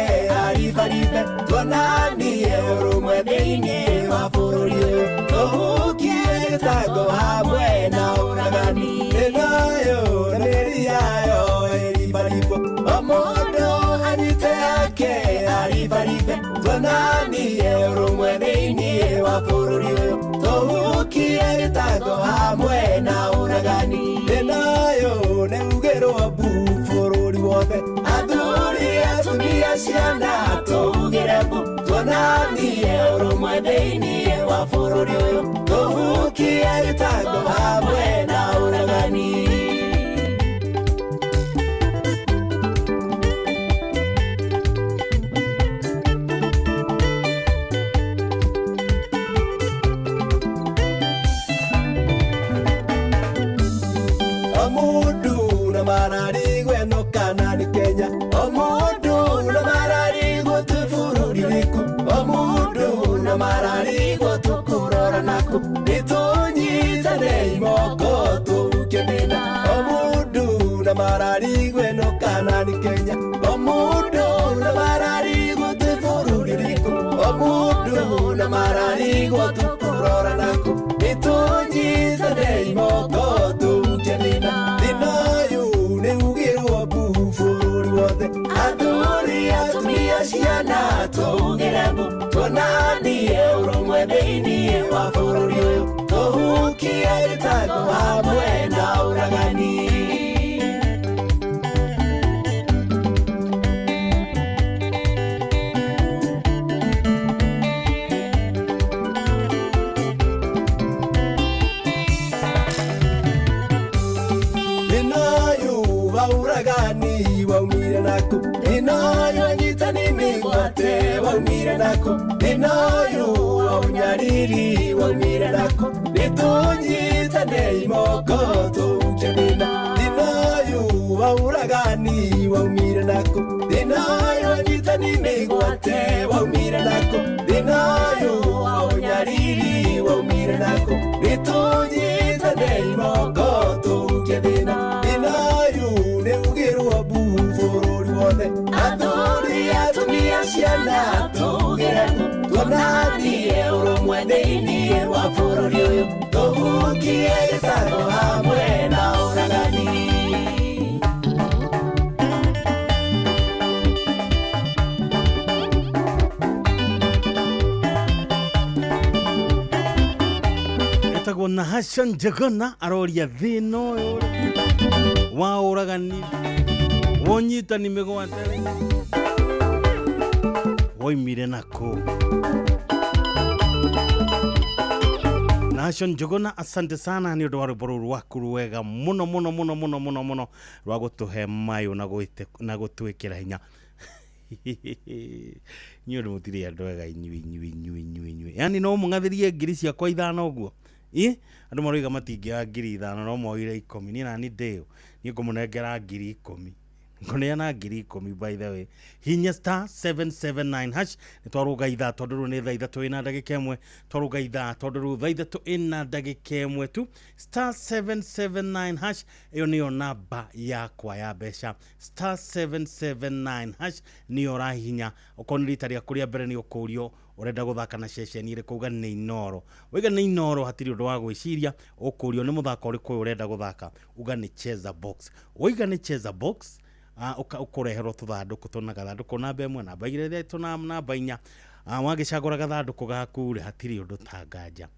S7: aribaribe tuonanie ũrũmwe thĩinĩ wa bũrũri ũyũ tũhukie gĩtango hamwe na ũragani. Ĩnayo na mĩri yayo ĩribaribo omondo anyite yake aribaribe tuonanie ũrũmwe thĩinĩ wa bũrũri ũyũ tũhukie gĩtango hamwe na ũragani. Ĩnayo nĩ ugĩrwo mbu bũrũri wothe athuri atumia ciana tugĩre mbu tuonanie ũrũmwe thĩinĩ wa bũrũri ũyũ tũhukie gĩtango hamwe na ũragani. Omundu na mararigwe no kana ni Kenya omundu na mararigwo tu bũrũri ũrĩkũ omundu na mararigwo tũkũrora naku nĩtũnyitane imoko tũhukie thĩna omundu na mararigwe no kana ni Kenya omundu na mararigwo tu bũrũri ũrĩkũ omundu na mararigwo tũkũrora naku nĩtũnyitane imoko tũhukie thĩna. Thĩna ũyũ nĩ ugĩrwo mbu bũrũri wothe athuri atumia ciana tugĩre mbu tuonanie ũrũmwe thĩinĩ wa bũrũri ũyũ tũhukie gĩtango hamwe na ũragani. Auragani waumire nako Ĩnayo anyitani mĩgwate waumire nako Ĩnayo waũnyariri waumire nako Nĩtũnyitane imoko tũhukie thĩna Ĩnayo waũragani waumire nako Ĩnayo anyitani mĩgwate waumire nako Ĩnayo waũnyariri waumire nako Nĩtũnyitane imoko tũhukie thĩna Ĩnayo nĩ ugĩrwo mbu bũrũri wothe athuri atumia ciana tugĩre mbu tuonanie Thĩinĩ wa bũrũri ũyũ tũhukie gĩcango hamwe na ũragani.
S1: Etagwo Nahashon Njuguna aroria thĩna ũyũ wa ũragani wonyitani mĩgwate woimire nakũ. Nahashon Njuguna, asante sana nĩ ũndũ wa rwĩmbo rũrũ rwaku rwega mũno mũno mũno mũno mũno mũno rwa gũtũhe mayũ na gũtwĩkĩra hinya. Inyuĩ andũ mũtirĩ andũ ega inyuĩ inyuĩ inyuĩ inyuĩ inyuĩ, yaani no mũng'athĩrie ngiri ciakwa 5 ũguo. Ĩ andũ maroiga matingĩoya ngiri 5 no moire 10. Niĩ nani ndĩũ, niĩ ngũmũnengera ngiri 10, ngũneana ngiri 10. By the way, hinya star 779 hash nĩ twarũga ithaa tondũ rĩu nĩ thaa 3:01, twarũga ithaa tondũ rĩu thaa 3:01 tu. Star 779 hash ĩyo nĩyo namba yakwa ya mbeca. Star 779 hash nĩyo ũrahihinya. Okorwo nĩ rita rĩaku rĩa mbere nĩ ũkũrio ũrenda gũthaka na ceceni ĩrĩkũ, uga nĩ Inooro. Waiga nĩ Inooro hatirĩ ũndũ wa gwĩciria, ũkũrio nĩ mũthako ũrĩkũ ũyũ ũrenda gũthaka, uga nĩ Cheza Box. Waiga nĩ Cheza Box, ũkũreherwo tũthandũkũ tũna, gathandũkũ namba 1, namba 2, 3 na namba 4. Wagĩcagũra gathandũkũ gaku rĩ, hatirĩ ũndũ ta nganja.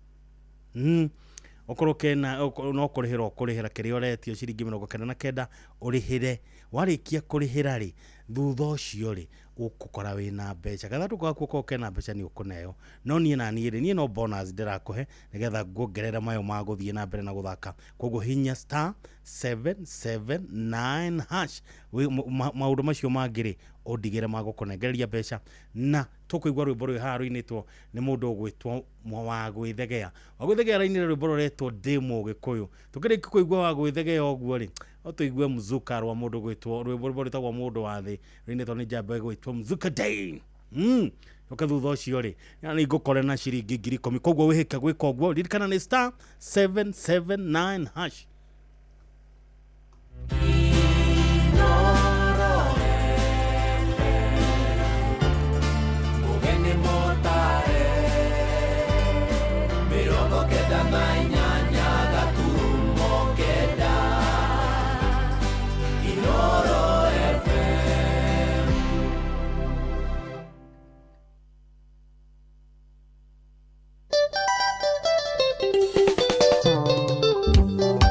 S1: Okorwo kena no kũrĩhĩra ũkũrĩhĩra kĩrĩa ũretio ciringi 99 ũrĩhĩre. Warĩkia kũrĩhĩra rĩ, thutha ũcio rĩ ũgũkora wĩna mbeca. Gathandũkũ gaku okorwo kena mbeca nĩ ũkũneo, no niĩ na niĩ rĩ, niĩ no bonus ndĩrakũhe nĩgetha nguongerere mayo ma gũthiĩ na mbere na gũthaka. Koguo hinya star 779 hash. Maũndũ macio mangĩ rĩ ũndigĩre ma gũkũnengereria mbeca. Na tũkũigua rwĩmbo rũrũ haha rũinĩtwo nĩ mũndũ ũgwĩtwo wa Gwĩthegea. Wa Gwĩthegea arainire rwĩmbo rũretwo Ndĩ Mũgĩkũyũ. Tũkĩrĩkia kũigua wa Gwĩthegea ũguo rĩ, no tũigue mzuka rwa mũndũ gwĩtwo rwĩmbo rwĩtagwo Mũndũ wa Thĩ rũinĩtwo nĩ njamba ĩgwĩtwo Mzuka Dane. Ũka thutha ũcio rĩ, nĩ ngũkore na ciringi 10,000. Koguo wĩhĩke gwĩka ũguo, ririkana nĩ star 779 hash.
S7: 98.9 Inooro FM.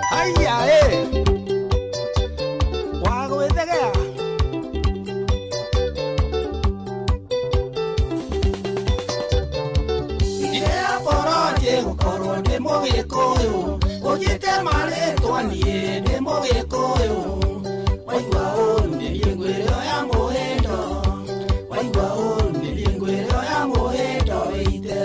S10: Haya wa Gwĩthegea ndĩraboronje gũkorwo ndĩ Mũgĩkũyũ, ũnjĩte marĩtwa niĩ ndĩ Mũgĩkũyũ. Waigua ũũ nĩ ngwĩre ya mũhĩndo, waigua ũũ nĩ ngwĩre ya mũhĩndo ĩite.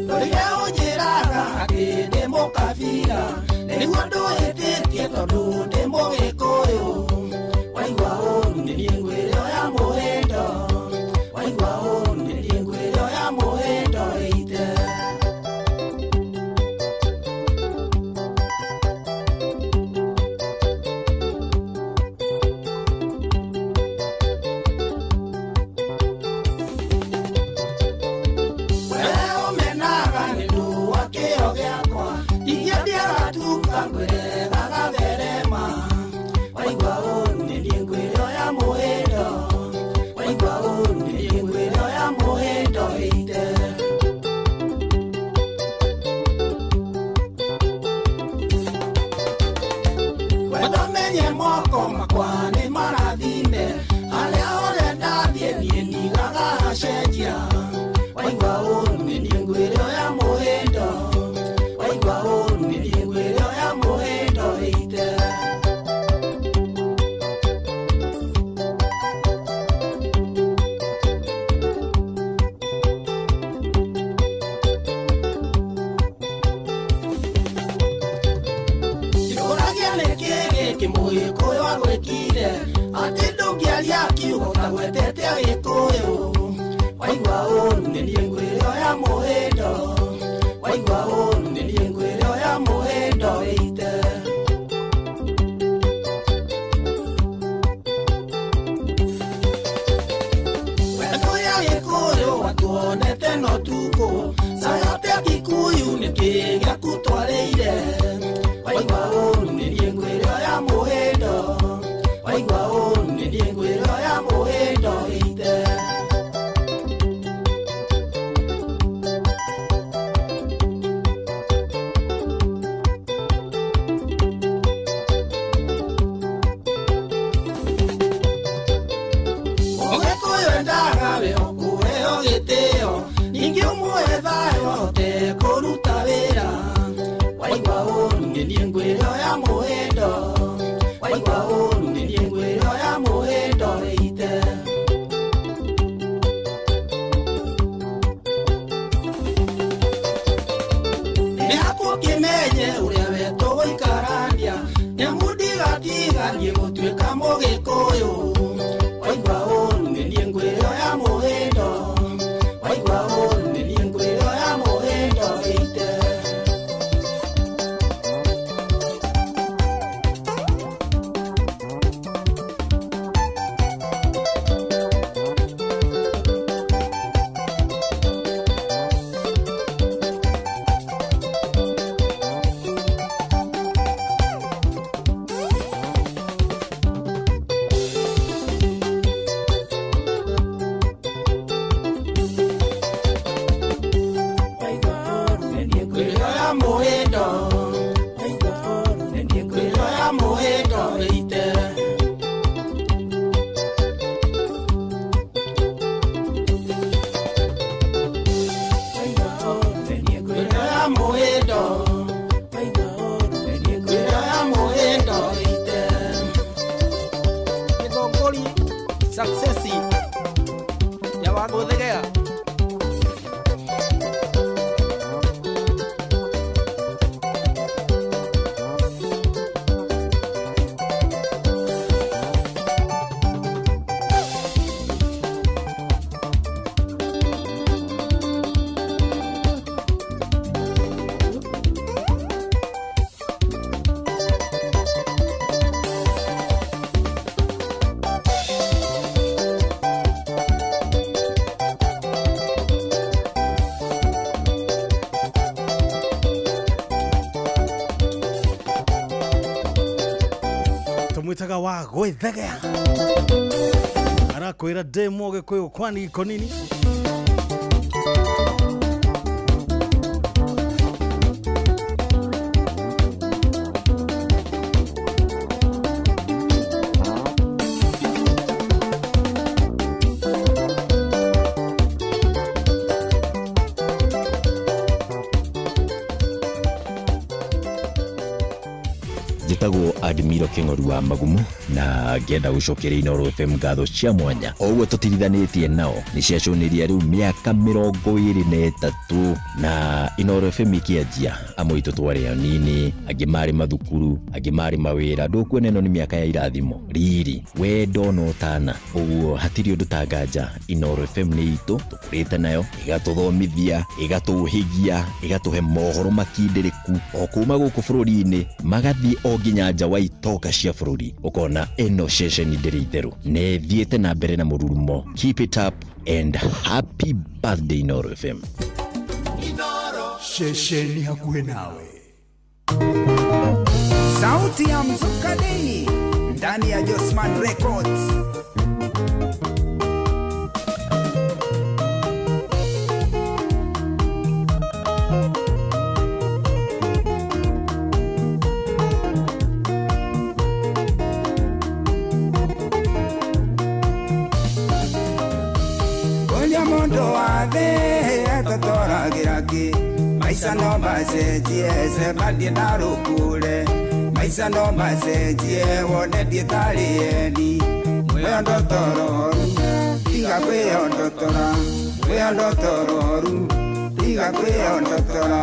S10: Rĩrĩa ũnjĩraga atĩ ndĩ mũkabira, nĩguo ndũhĩtĩtie tondũ ndĩ Mũgĩkũyũ. Waigua ũũ nĩ ngwĩre ya mũhĩndo, waigua ũũ nĩ ngwĩre ya mũhĩndo ĩite. ngwĩre oya mũhĩndo. Waigua ũru nĩ niĩ ngwĩre oya mũhĩndo ĩite. Nĩ hakuo kĩmenye ũrĩa we tũgũikarania, nĩamu ndigatiga niĩ gũtuĩka mũgĩkũyũ. Waigua ũru nĩ niĩ ngwĩre oya mũhĩndo. Waigua ũru nĩ niĩ ngwĩre oya mũhĩndo ĩite. Ngwĩre oya mũhĩndo. Ngwĩre oya mũhĩndo ĩite. Ngwĩre oya mũhĩndo. Ngwĩre oya mũhĩndo ĩite.
S3: Gĩthũngũri success ya Wagũthegea.
S1: Tumwitaga wa gwĩthegea arakwĩra ndĩ mũgĩkũyũ kwani ikonini.
S6: Njĩtagwo Admiro Kĩng'oru wa Magumu na ngĩenda gũcokeria Inooro FM ngatho cia mwanya o ũguo tũtirithanĩtie nao nĩ ciacũnĩria rĩu mĩaka 23 na Inooro FM ĩkĩanjia amwe aitũ twarĩ anini, angĩ marĩ mathukuru, angĩ marĩ mawĩra. Ndũkuona ĩno nĩ mĩaka ya irathimo, riri, wendo na ũtana, ũguo hatirĩ ũndũ ta nganja. Inooro FM nĩ itũ tũkũrĩte nayo, ĩgatũthomithia, ĩgatũhĩgia, ĩgatũhe mohoro makindĩrĩku o kuma gũkũ bũrũri-inĩ magathiĩ o nginya nja wa itoka cia bũrũri. Ũkona ĩno ceceni ndĩrĩ itherũ, nĩ ĩthiĩte na mbere na mũrurumo. Keep it up and happy birthday Inooro FM.
S12: Ceceni hakuhĩ nawe.
S13: Sauti ya Mzuka Day ndani ya Josman Records. Ũrĩa mũndũ wa thĩ atotoragĩra kĩ, maica no macenjie cemanie na rũkũre, maica no macenjie wone ndiĩtarĩ eni. Mwĩondotororu tiga kwĩondotora, mwĩondotororu tiga kwĩondotora.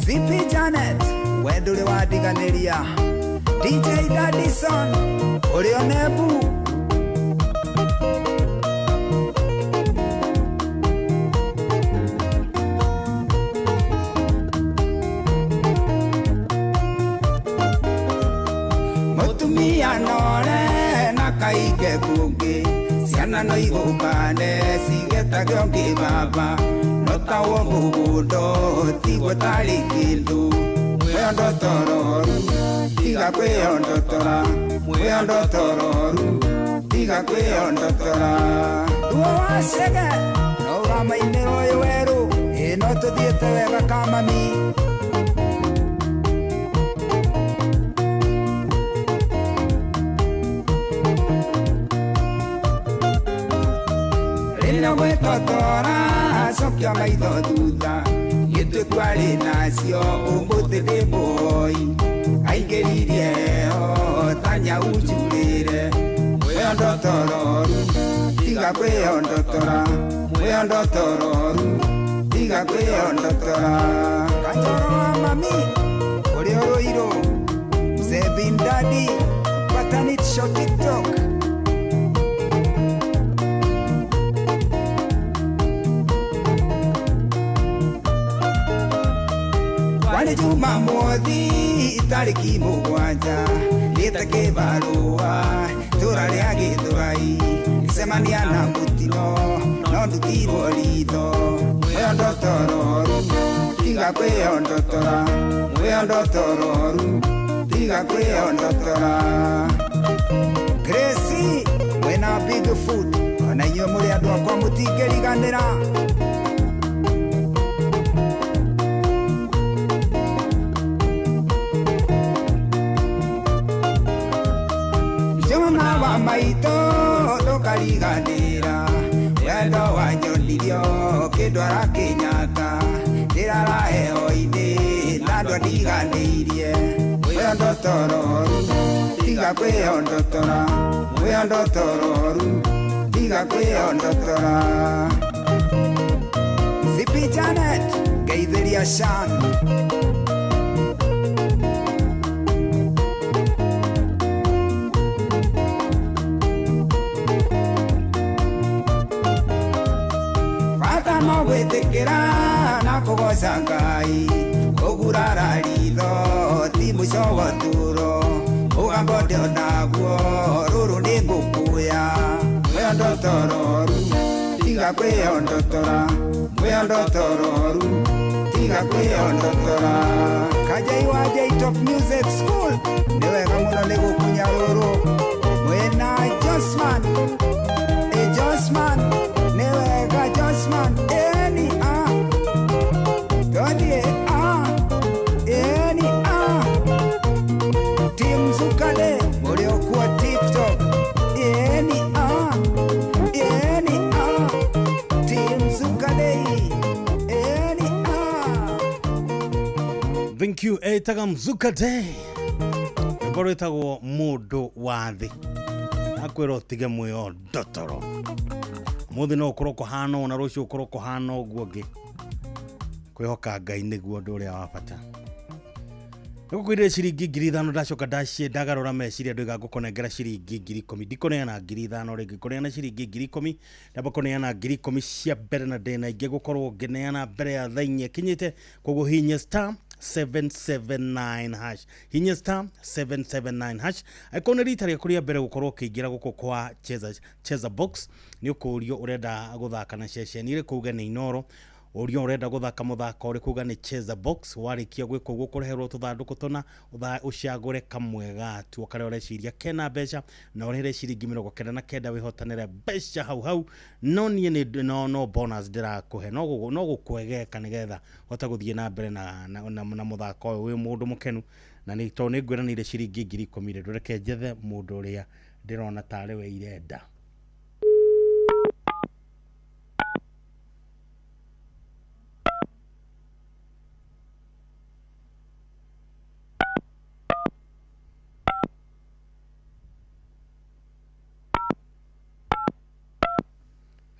S13: Zipi Janet we ndũrĩ wandiganĩria, DJ Dadison ũrĩ onebu. Mũtumia nore na kaike kũngĩ, ciana no igũkane cigetage ũngĩ baba, no tawo mũgũnda tiguo tarĩ kĩndũ. Mwĩondotororu tiga kwĩondotora, mwĩondotororu tiga kwĩondotora. Ruo wa cege no ũramainĩra ũyũ werũ, ĩ no tũthiĩte wega kamami. Rĩrĩa gwĩtotora cokia maitho thutha, gĩtĩ kwarĩ nacio ũmũthĩ ndĩ mũhoi. Aingĩririe heho ta nyau njurĩre. Mwĩondotororu tiga kwĩondotora, mwĩondotororu tiga kwĩondotora. Kanjoro wa mami ũrĩa ũrũirũ, Mzee Bin Daddy, Patanit Show TikTok. Kwarĩ Jumamothi tarĩki 7 thiĩte kĩbarũa itũra rĩa Gĩthũrai, ngĩcemania na mũtino no ndutirwo ritho. Mwĩondotororu tiga kwĩondotora, mwĩondotororu tiga kwĩondotora. Gracie mwena Big Food, ona inyuĩ mũrĩ andũ akwa mũtingĩriganĩra. Jona wa maitũ ndũkariganĩra, wendo wanyonirio kĩndwara Kenyatta, ndĩrara heho-inĩ na ndwandiganĩirie. Mwĩondotororu tiga kwĩondotora, mwĩondotororu tiga kwĩondotora. Zipi Janet ngeithĩria Shan. Bata no gwĩtĩkĩra na kũgoca Ngai, kũgurara ritho ti mũico wa ũtũũro, mũgambo ndĩonaguo rũrũ nĩ ngũkũya. Mwĩondotororu tiga kwĩondotora, mwĩondotororu tiga kwĩondotora. Kajai wa J Top Music School nĩ wega mũno nĩ gũkunya rũrũ mwĩna Josman, e Josman nĩ wega Josman, eni a tondie a eni a Team Zukale mũrĩ okuo TikTok, eni a eni a Team Zukale eni a.
S1: Thank you. Etaga Mzuka Day. Rwĩmbo rwĩtagwo Mũndũ wa Thĩ. Akwĩra ũtige mwĩondotoro. Mũthĩ no ũkorwo kũhana ũũ na rũciũ ũkorwo kũhana ũguo ũngĩ. Kwĩhoka Ngai nĩguo ũndũ ũrĩa wa bata. Nĩgũkwĩrire ciringi 5,000 ndacoka ndagarũra meciria ndoiga ngũkũnengera ciringi 10,000. Ndikũneana 5,000 rĩngĩ, ngũneana ciringi 10,000. Ndamba kũneana 10,000 cia mbere na ndĩna ingĩ gũkorwo ngĩneana mbere ya thaa 4 ikinyĩte. Koguo hihinya star 779 hash, hihinya star 779 hash. Angĩkorwo nĩ rita rĩaku rĩa mbere gũkorwo ũkĩingĩra gũkũ kwa Cheza Box, nĩ ũkũrio ũrenda gũthaka na ceceni ĩrĩkũ uge nĩ Inoro, ũrio ũrenda gũthaka mũthako ũrĩkũ uga nĩ Cheza Box. Warĩkia gwĩka ũguo ũkũreherwo tũthandũkũ tũna, ũcagũre kamwe gatuo karĩa ũreciria kena mbeca na ũrĩhĩre ciringi 99 wĩhotanĩre mbeca hau hau. No niĩ nĩ no bonus ndĩrakũhe, no gũkwegeka nĩgetha ũhote gũthiĩ na mbere na mũthako ũyũ wĩ mũndũ mũkenu. Na nĩ tondũ nĩ ngwĩranĩire ciringi 10,000 rĩ, reke njethe mũndũ ũrĩa ndĩrona tarĩ we irenda.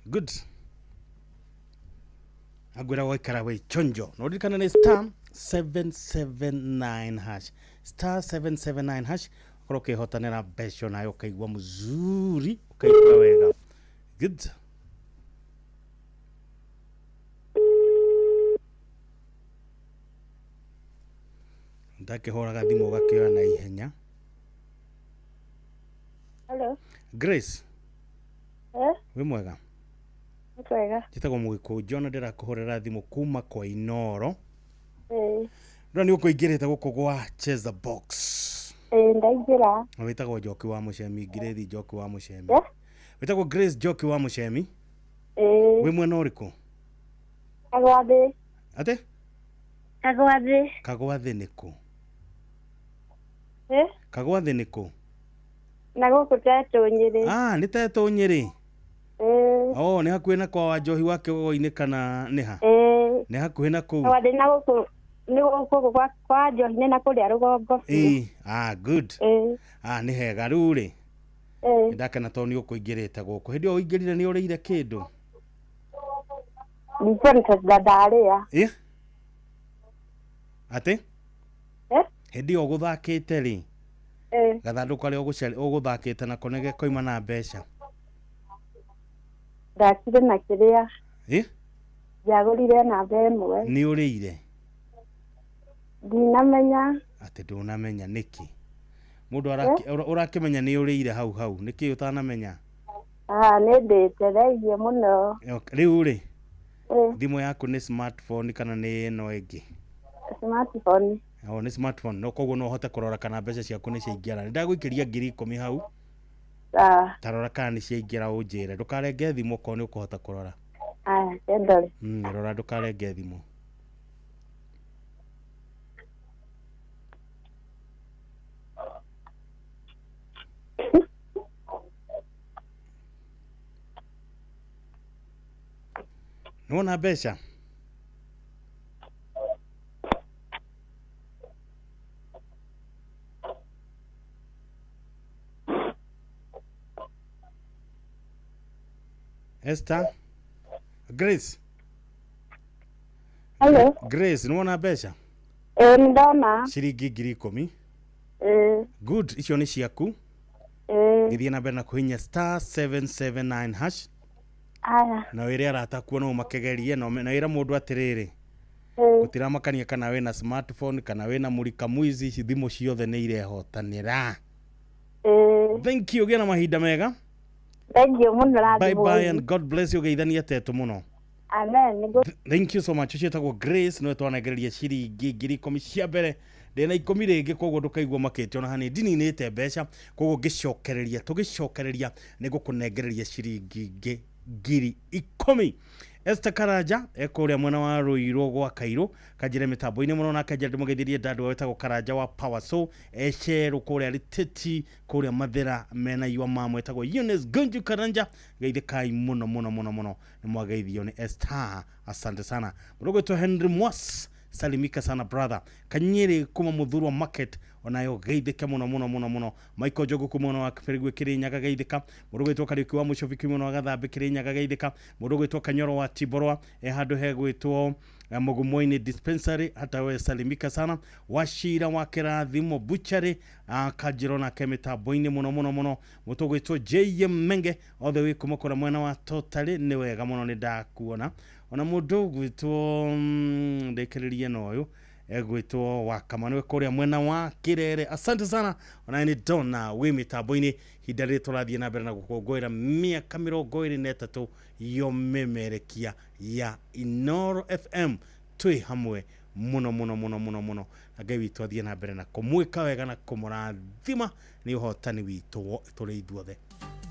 S1: Good. Agwira waikara wĩ chonjo. Na ũririkane nĩ star 779 hash, star 779 hash, ũkorwo ũkĩhotanĩra mbeca nayo ũkaigua mzuri, ũkaigua wega. Good. Ndakĩhũraga thimũ ũgakĩoya na ihenya.
S2: Hello.
S1: Grace.
S2: Eh?
S1: Wĩ mwega?
S2: Mwega.
S1: Njĩtagwo Mũgĩkũnjo na ndĩrakũhũrĩra thimũ kuma kwa Inoro.
S2: Eh.
S1: Ndĩrona nĩ ũkũingĩrĩte gũkũ gwa Cheza Box.
S2: Ndaingĩra.
S1: Wĩtagwo Njoki wa Mũcemi, Grace Njoki wa Mũcemi. Wĩtagwo Grace Njoki wa Mũcemi. Wĩ mwena ũrĩkũ?
S2: Kagwathĩ.
S1: Atĩ?
S2: Kagwathĩ.
S1: Kagwathĩ nĩ kũ?
S2: Eh?
S1: Kagwathĩ nĩ kũ?
S2: Na gũkũ Tetũ Nyĩrĩ.
S1: Ah, nĩ Tetũ Nyĩrĩ. Oh, nĩ hakuhĩ na kwa Wanjohi wa Kĩgogo-inĩ kana nĩ ha? Nĩ hakuhĩ na kũu?
S2: Kagwathĩ na gũkũ Nĩ gũkũ kwa Njohi na kũrĩa rũgongo.
S1: Ĩĩ, ah good.
S2: Ĩĩ.
S1: Ah nĩ hega rĩu rĩ.
S2: Ĩĩ.
S1: Ndakena tondũ nĩ ũkũingĩrĩte gũkũ. Hĩndĩ ĩyo ũingĩrire nĩ ũrĩire kĩndũ?
S2: Ndingĩona ndarĩa.
S1: Ĩ? Atĩ?
S2: Eh?
S1: Hĩndĩ ĩyo ũgũthakĩte rĩ?
S2: Ĩĩ.
S1: Gathandũkũ karĩa ũgũthakĩte nako nĩ gekoima na mbeca?
S2: Ndakire na kĩrĩa.
S1: Ĩ?
S2: Njagũrire namba ĩmwe.
S1: Nĩ ũrĩire?
S2: Ndinamenya.
S1: Atĩ ndũnamenya nĩkĩ? Mũndũ ũrakĩmenya nĩ ũrĩire hau hau, nĩkĩ ũtanamenya?
S2: Ah, nĩ ndĩte thengiũ mũno.
S1: Rĩu rĩ, thimũ yaku nĩ smartphone kana nĩ ĩno ĩngĩ?
S2: Smartphone.
S1: O nĩ smartphone, no koguo no ũhote kũrora kana mbeca ciaku nĩ ciaingĩra. Nĩ ndagũikĩria 10,000 hau. Ta rora kana nĩ ciaingĩra ũnjĩre. Ndũkarenge thimũ okorwo nĩ ũkũhota kũrora.
S2: Aya, ndore.
S1: Rora ndũkarenge thimũ. Nĩwona mbeca? Esther? Grace?
S2: Hello?
S1: Grace, nĩwona mbeca?
S2: Ĩĩ nĩndona.
S1: Ciringi 10,000.
S2: Ĩĩ.
S1: Good, icio nĩ ciaku.
S2: Ĩĩ.
S1: Gĩthiĩ na mbere na kũhihinya *779#.
S2: Aya.
S1: Na wĩre arata akuo no ũmakegerie na wĩre mũndũ atĩrĩrĩ, gũtiramakania kana wĩna smartphone kana wĩna mũrika mwizi, thimũ ciothe nĩ irehotanĩra. Thank you, gĩa na mahinda mega.
S2: Thank you mũno.
S1: Bye bye and God bless you. Geithania tetũ mũno.
S2: Amen.
S1: Thank you so much. Ũcio etagwo Grace, nĩwe twanengereria ciringi 10,000 cia mbere. Ndĩna 10 rĩngĩ, koguo ndũkaigua makĩte ona hanini. Ndininĩte mbeca, koguo ngĩcokereria, tũgĩcokereria nĩngũkũnengereria ciringi ingĩ 10,000. Esther Karanja ekũrĩa mwena wa Ruiru gwa Kairũ, kanjĩre mĩtambo-inĩ mũno, na kanjĩre ndĩmũgeithirie ndandũ wetagwo Karanja wa Power So ecerũ kũrĩa Rĩtĩti kũrĩa Mathĩra mena yua mamwe etagwo Eunice Gunju Karanja. Geithĩkai mũno mũno mũno mũno, nĩ mwageithio nĩ Esther, asante sana. Mũndũ ũgwĩtwo Henry Mwas, salimika sana brother. Kanyĩrĩ kuma Muthurwa Market, onayo geithĩke mũno mũno mũno mũno. Michael Njogu kuma mwena wa Kĩbĩrĩgwe Kĩrĩnyaga, geithĩka. Mũndũ ũgwĩtwo Kariũki wa Mũcobi kuma mwena wa Gathambĩ Kĩrĩnyaga, geithĩka. Mũndũ ũgwĩtwo Kanyoro wa Tiborwa handũ hegwĩtwo Mugumoini Dispensary, hata we salimika sana. Wacira wa Kĩrathimo Butchery, kanjĩro nake mĩtambo-inĩ mũno mũno mũno. Mũndũ ũgwĩtwo JM Menge othe wĩ kuma kũrĩa mwena wa Totally, nĩ wega mũno nĩ ndakuona. Ona mũndũ ũgwĩtwo ndĩkĩrĩrie na ũyũ egwĩtwo Wakama nĩwe kũrĩa mwena wa Kĩrere, asante sana. Ona nĩ ndona wĩ mĩtambo-inĩ ihinda rĩrĩ tũrathiĩ na mbere na gũkũngũĩra mĩaka 23 yomemerekia ya Inooro FM. Twĩ hamwe mũno mũno mũno mũno mũno, na Ngai witũ athiĩ na mbere na kũmwĩka wega na kũmũrathima nĩ ũhotani witũ tũrĩ ithuothe.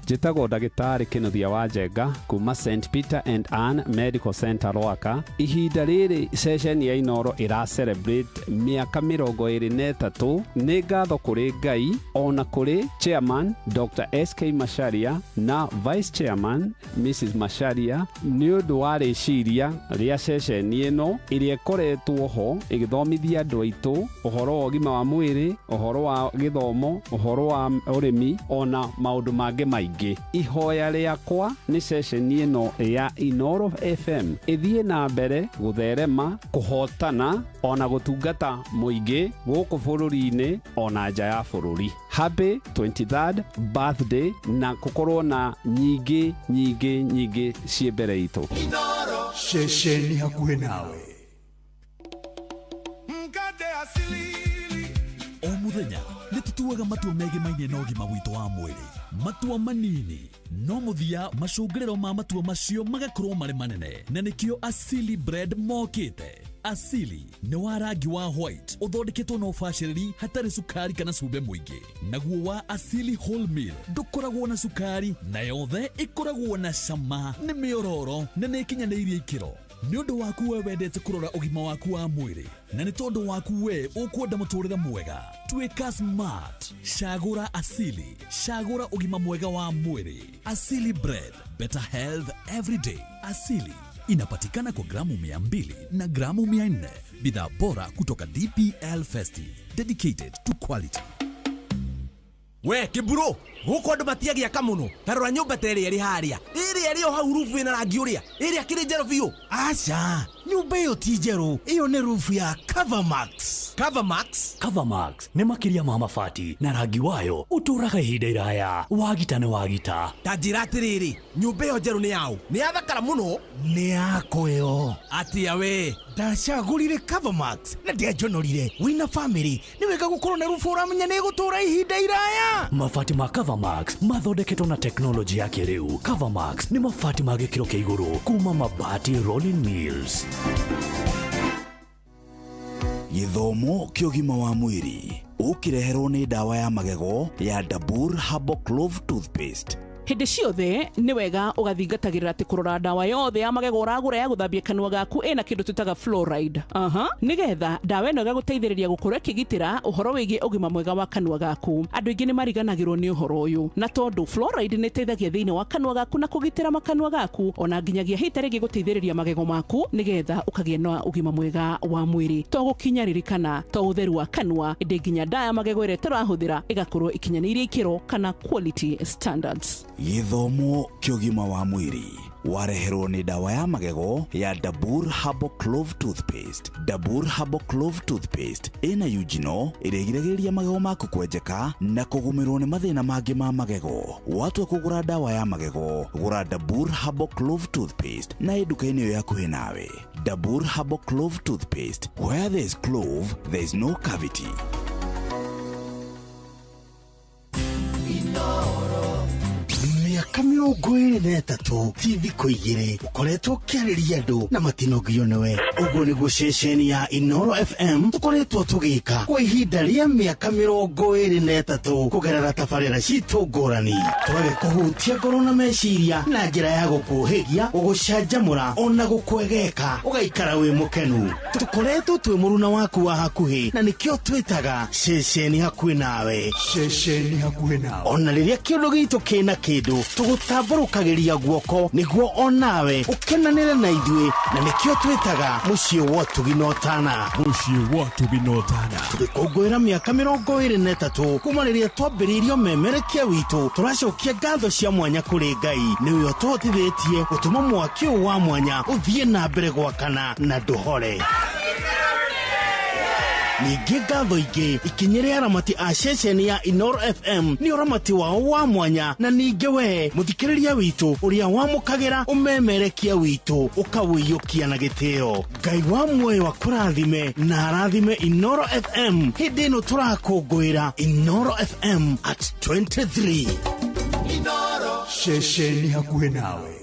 S5: Njĩtagwo ndagĩtarĩ Kĩnuthia wa Njenga kuma St Peter and Ann Medical Center Rwaka. Ihinda rĩrĩ ceceni ya Inooro ĩra celebrate mĩaka 23. Nĩ ngatho kũrĩ Ngai ona kũrĩ chairman Dr. SK Macharia na vice chairman Mrs. Macharia nĩ ũndũ wa rĩciria rĩa ceceni ĩno ĩrĩa ĩkoretwo ho ĩgĩthomithia andũ aitũ ũhoro wa ũgima wa mwĩrĩ, ũhoro wa gĩthomo, ũhoro wa ũrĩmi ona maũndũ mangĩ maingĩ. Ihoya rĩakwa nĩ ceceni ĩno ya Inooro FM ĩthiĩ na mbere gũtherema, kũhotana ona gũtungata mũingĩ gũkũ bũrũri-inĩ ona nja ya bũrũri. Happy 23rd birthday na gũkorwo na nyingĩ nyingĩ nyingĩ ciĩ mbere itũ.
S12: Ceceni hakuhĩ nawe.
S8: O mũthenya nĩ tũtuaga matua megemainie na ũgima witũ wa mwĩrĩ. Matua manini no mũthia macũngĩrĩro ma matua macio magakorwo marĩ manene, na nĩkĩo Asili Bread mokĩte. Asili nĩ wa rangi wa white ũthondeketwo na ũbacĩrĩri hatarĩ cukari kana cumbĩ mũingĩ. Naguo wa Asili Wholemeal ndũkoragwo na cukari na yothe ĩkoragwo na cama, nĩ mĩororo na nĩ ĩkinyanĩirie ikĩro. Nĩ ũndũ waku we wendete kũrora ũgima waku wa mwĩrĩ, na nĩ tondũ waku we ũkwenda mũtũrĩre mwega, tuĩka smart. Cagũra Asili, cagũra ũgima mwega wa mwĩrĩ. Asili Bread, better health every day. Asili, Inapatikana kwa gramu 200 na gramu 400. Bidhaa bora kutoka DPL Festive, dedicated to quality.
S7: We kiburo guku andu matiagiaka muno. Ta rora nyumba ta ĩrĩa ĩrĩ harĩa, ĩrĩa ĩrĩ o hau, rubu ĩna rangi ũrĩa, ĩrĩa kĩrĩ njerũ biũ.
S12: Aca, nyũmba ĩyo ti njerũ, ĩyo nĩ rufu ya Covermax.
S7: Covermax?
S16: Covermax nĩ makĩria ma mabati, na rangi wayo ũtũũraga ihinda iraya. Wagita nĩ wagita.
S7: Ta njĩra atĩrĩrĩ, nyũmba ĩyo njerũ nĩ yaũ? Nĩ yathakara mũno.
S12: Nĩ yakwa ĩyo.
S7: Atĩa we?
S12: Ndacagũrire Covermax na ndianjonorire. Wĩna famĩlĩ nĩ wega gũkorwo na rubu ũramenya nĩ ĩgũtũũra ihinda iraya.
S16: Mabati ma Covermax mathondeketwo na teknolojĩ ya kĩrĩu. Covermax nĩ mabati ma gĩkĩro kĩa igũrũ kuma Mabati Rolling Mills.
S17: Gĩthomo kĩa ũgima wa mwĩrĩ ũkĩreherwo nĩ ndawa ya magego ya Dabur Herbal Clove Toothpaste.
S19: Hĩndĩ ciothe nĩ wega ũgathingatagĩrĩra atĩ kũrora ndawa yothe ya magego ũragũra ya gũthambia kanua gaku ĩna kĩndũ twĩtaga fluoride. Aha. Nĩgetha ndawa ĩno ĩgagũteithĩrĩria gũkorwo ĩkĩgitĩra ũhoro wĩgiĩ ũgima mwega wa kanua gaku. Andũ aingĩ nĩ mariganagĩrwo nĩ ũhoro ũyũ, na tondũ fluoride nĩ ĩteithagia thĩinĩ wa kanua gaku na kũgitĩra makanua gaku, ona nginyagia hita rĩngĩ gũteithĩrĩria magego maku nĩgetha ũkagĩa na ũgima mwega wa mwĩrĩ. To gũkinya ririkana, to ũtheru wa kanua, ĩndĩ nginya ndawa ya magego ĩrĩa tũrahũthĩra ĩgakorwo ikinyanĩirie ikĩro kana quality standards.
S17: Gĩthomo kĩa ũgima wa mwĩrĩ wareherwo nĩ ndawa ya magego ya Dabur Herbal Clove Toothpaste. Dabur Herbal Clove Toothpaste ĩna eugenol ĩrĩa ĩgiragĩrĩria magego maku kwenjeka na kũgũmĩrwo nĩ mathĩna mangĩ ma magego. Watua kũgũra ndawa ya magego, gũra Dabur Herbal Clove Toothpaste na ĩ nduka-inĩ ĩyo hakuhĩ nawe. Dabur Herbal Clove Toothpaste, where there is clove, there is no cavity.
S15: Mĩaka 23 ti thikũ igĩrĩ ũkoretwo ũkĩarĩria andũ na matinogio nĩwe. Ũguo nĩguo ceceni ya Inoro FM tũkoretwo tũgĩka kwa ihinda rĩa mĩaka 23 kũgerera tabarĩra citũ ngũrani, tũgagĩkũhutia ngoro na meciria na njĩra ya gũkũhĩgia, gũgũcanjamũra ona gũkwegeka ũgaikara wĩ mũkenu. Tũkoretwo twĩ mũruna waku wa hakuhĩ, na nĩkĩo twĩtaga ceceni hakuhĩ nawe.
S12: Ceceni hakuhĩ nawe.
S15: Ona rĩrĩa kĩũndũ gitũ kĩna kĩndũ, tũgũtambũrũkagĩria guoko nĩguo onawe ũkenanĩre na ithuĩ, na nĩkĩo twĩtaga mũciĩ wa ũtugi na ũtana.
S12: Mũciĩ wa ũtugi na ũtana.
S15: Tũgĩkũngũĩra mĩaka 23 kuma rĩrĩa twambĩrĩirio memerekia witũ, tũracokia ngatho cia mwanya kũrĩ Ngai nĩwe ũtũhotithĩtie gũtũma mwaki ũyũ wa mwanya ũthiĩ na mbere gwakana na ndũhore. Ningĩ ngatho ingĩ ikinyĩre aramati a ceceni ya Inoro FM nĩ ũramati wao wa mwanya, na ningĩ we mũthikĩrĩria witũ ũrĩa wamũkagĩra ũmemerekia witũ ũkawĩiyũkia na gĩtĩo. Ngai wa muoyo akũrathime na arathime Inoro FM hĩndĩ ĩno tũrakũngũĩra Inoro FM at 23.
S12: Inoro, ceceni hakuhĩ nawe.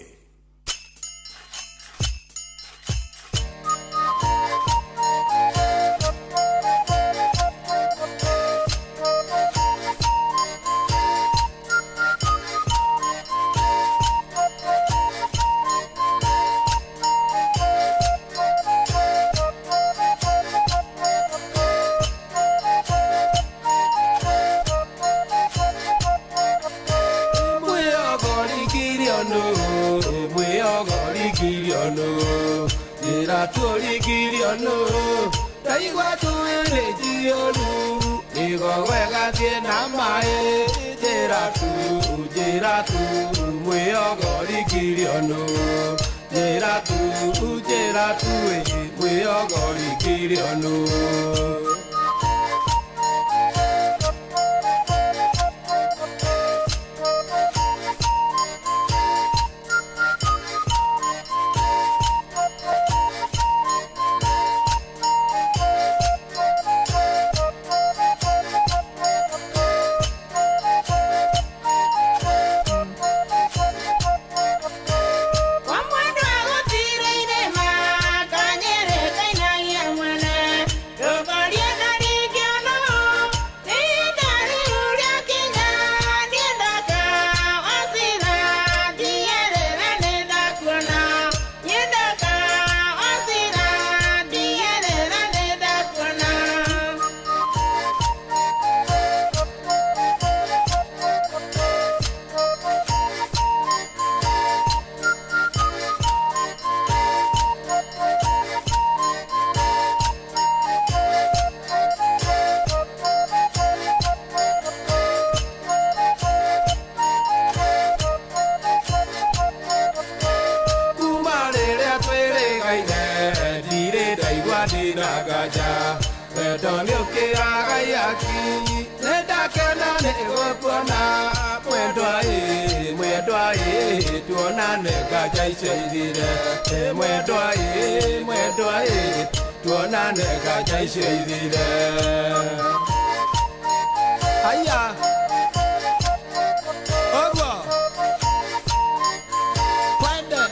S20: Nobody.
S7: Nganja wendo nĩ ũkĩraga ihaki nĩ ndakena nĩ gũkuona mwendwa ĩ mwendwa ĩ tuonane nganja icio ithire mwendwa ĩ mwendwa ĩ tuonane nganja icio ithire. Aya Ogwo Kwende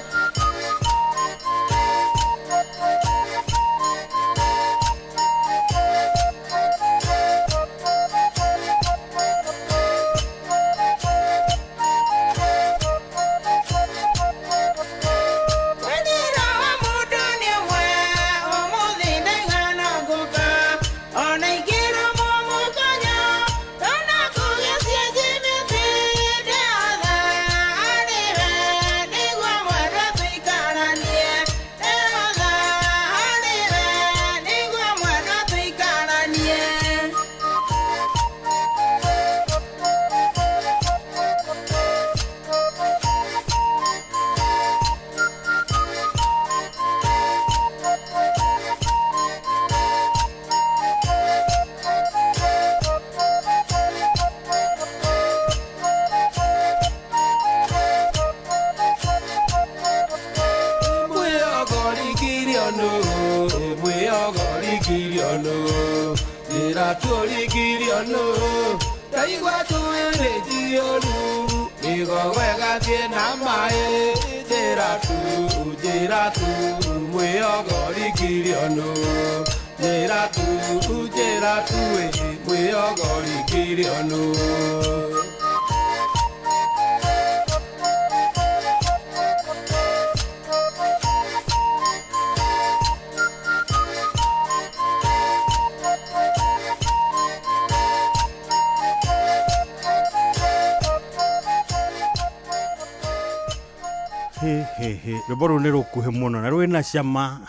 S9: Wendira wa mũndũ nĩ ũmwe, ũmũthĩ ndaigana ngũka, ona ingĩrũmwo mũkonyo, ndona kũgĩa cianjimĩte, ndĩotha harĩ we, nĩguo mwendwa tũikaranie, ndĩotha harĩ we, nĩguo mwendwa tũikaranie.
S7: Njĩra tũrigirio nũ ndaigua njuĩrĩ njiyũru mĩgogo ĩgathiĩ na maĩ njĩra tu mwĩogo rigirio nũ njĩra tu mwĩogo rigirio nũ.
S1: He rwĩmbo rũu nĩ rũkuhĩ mũno na rwĩna cama.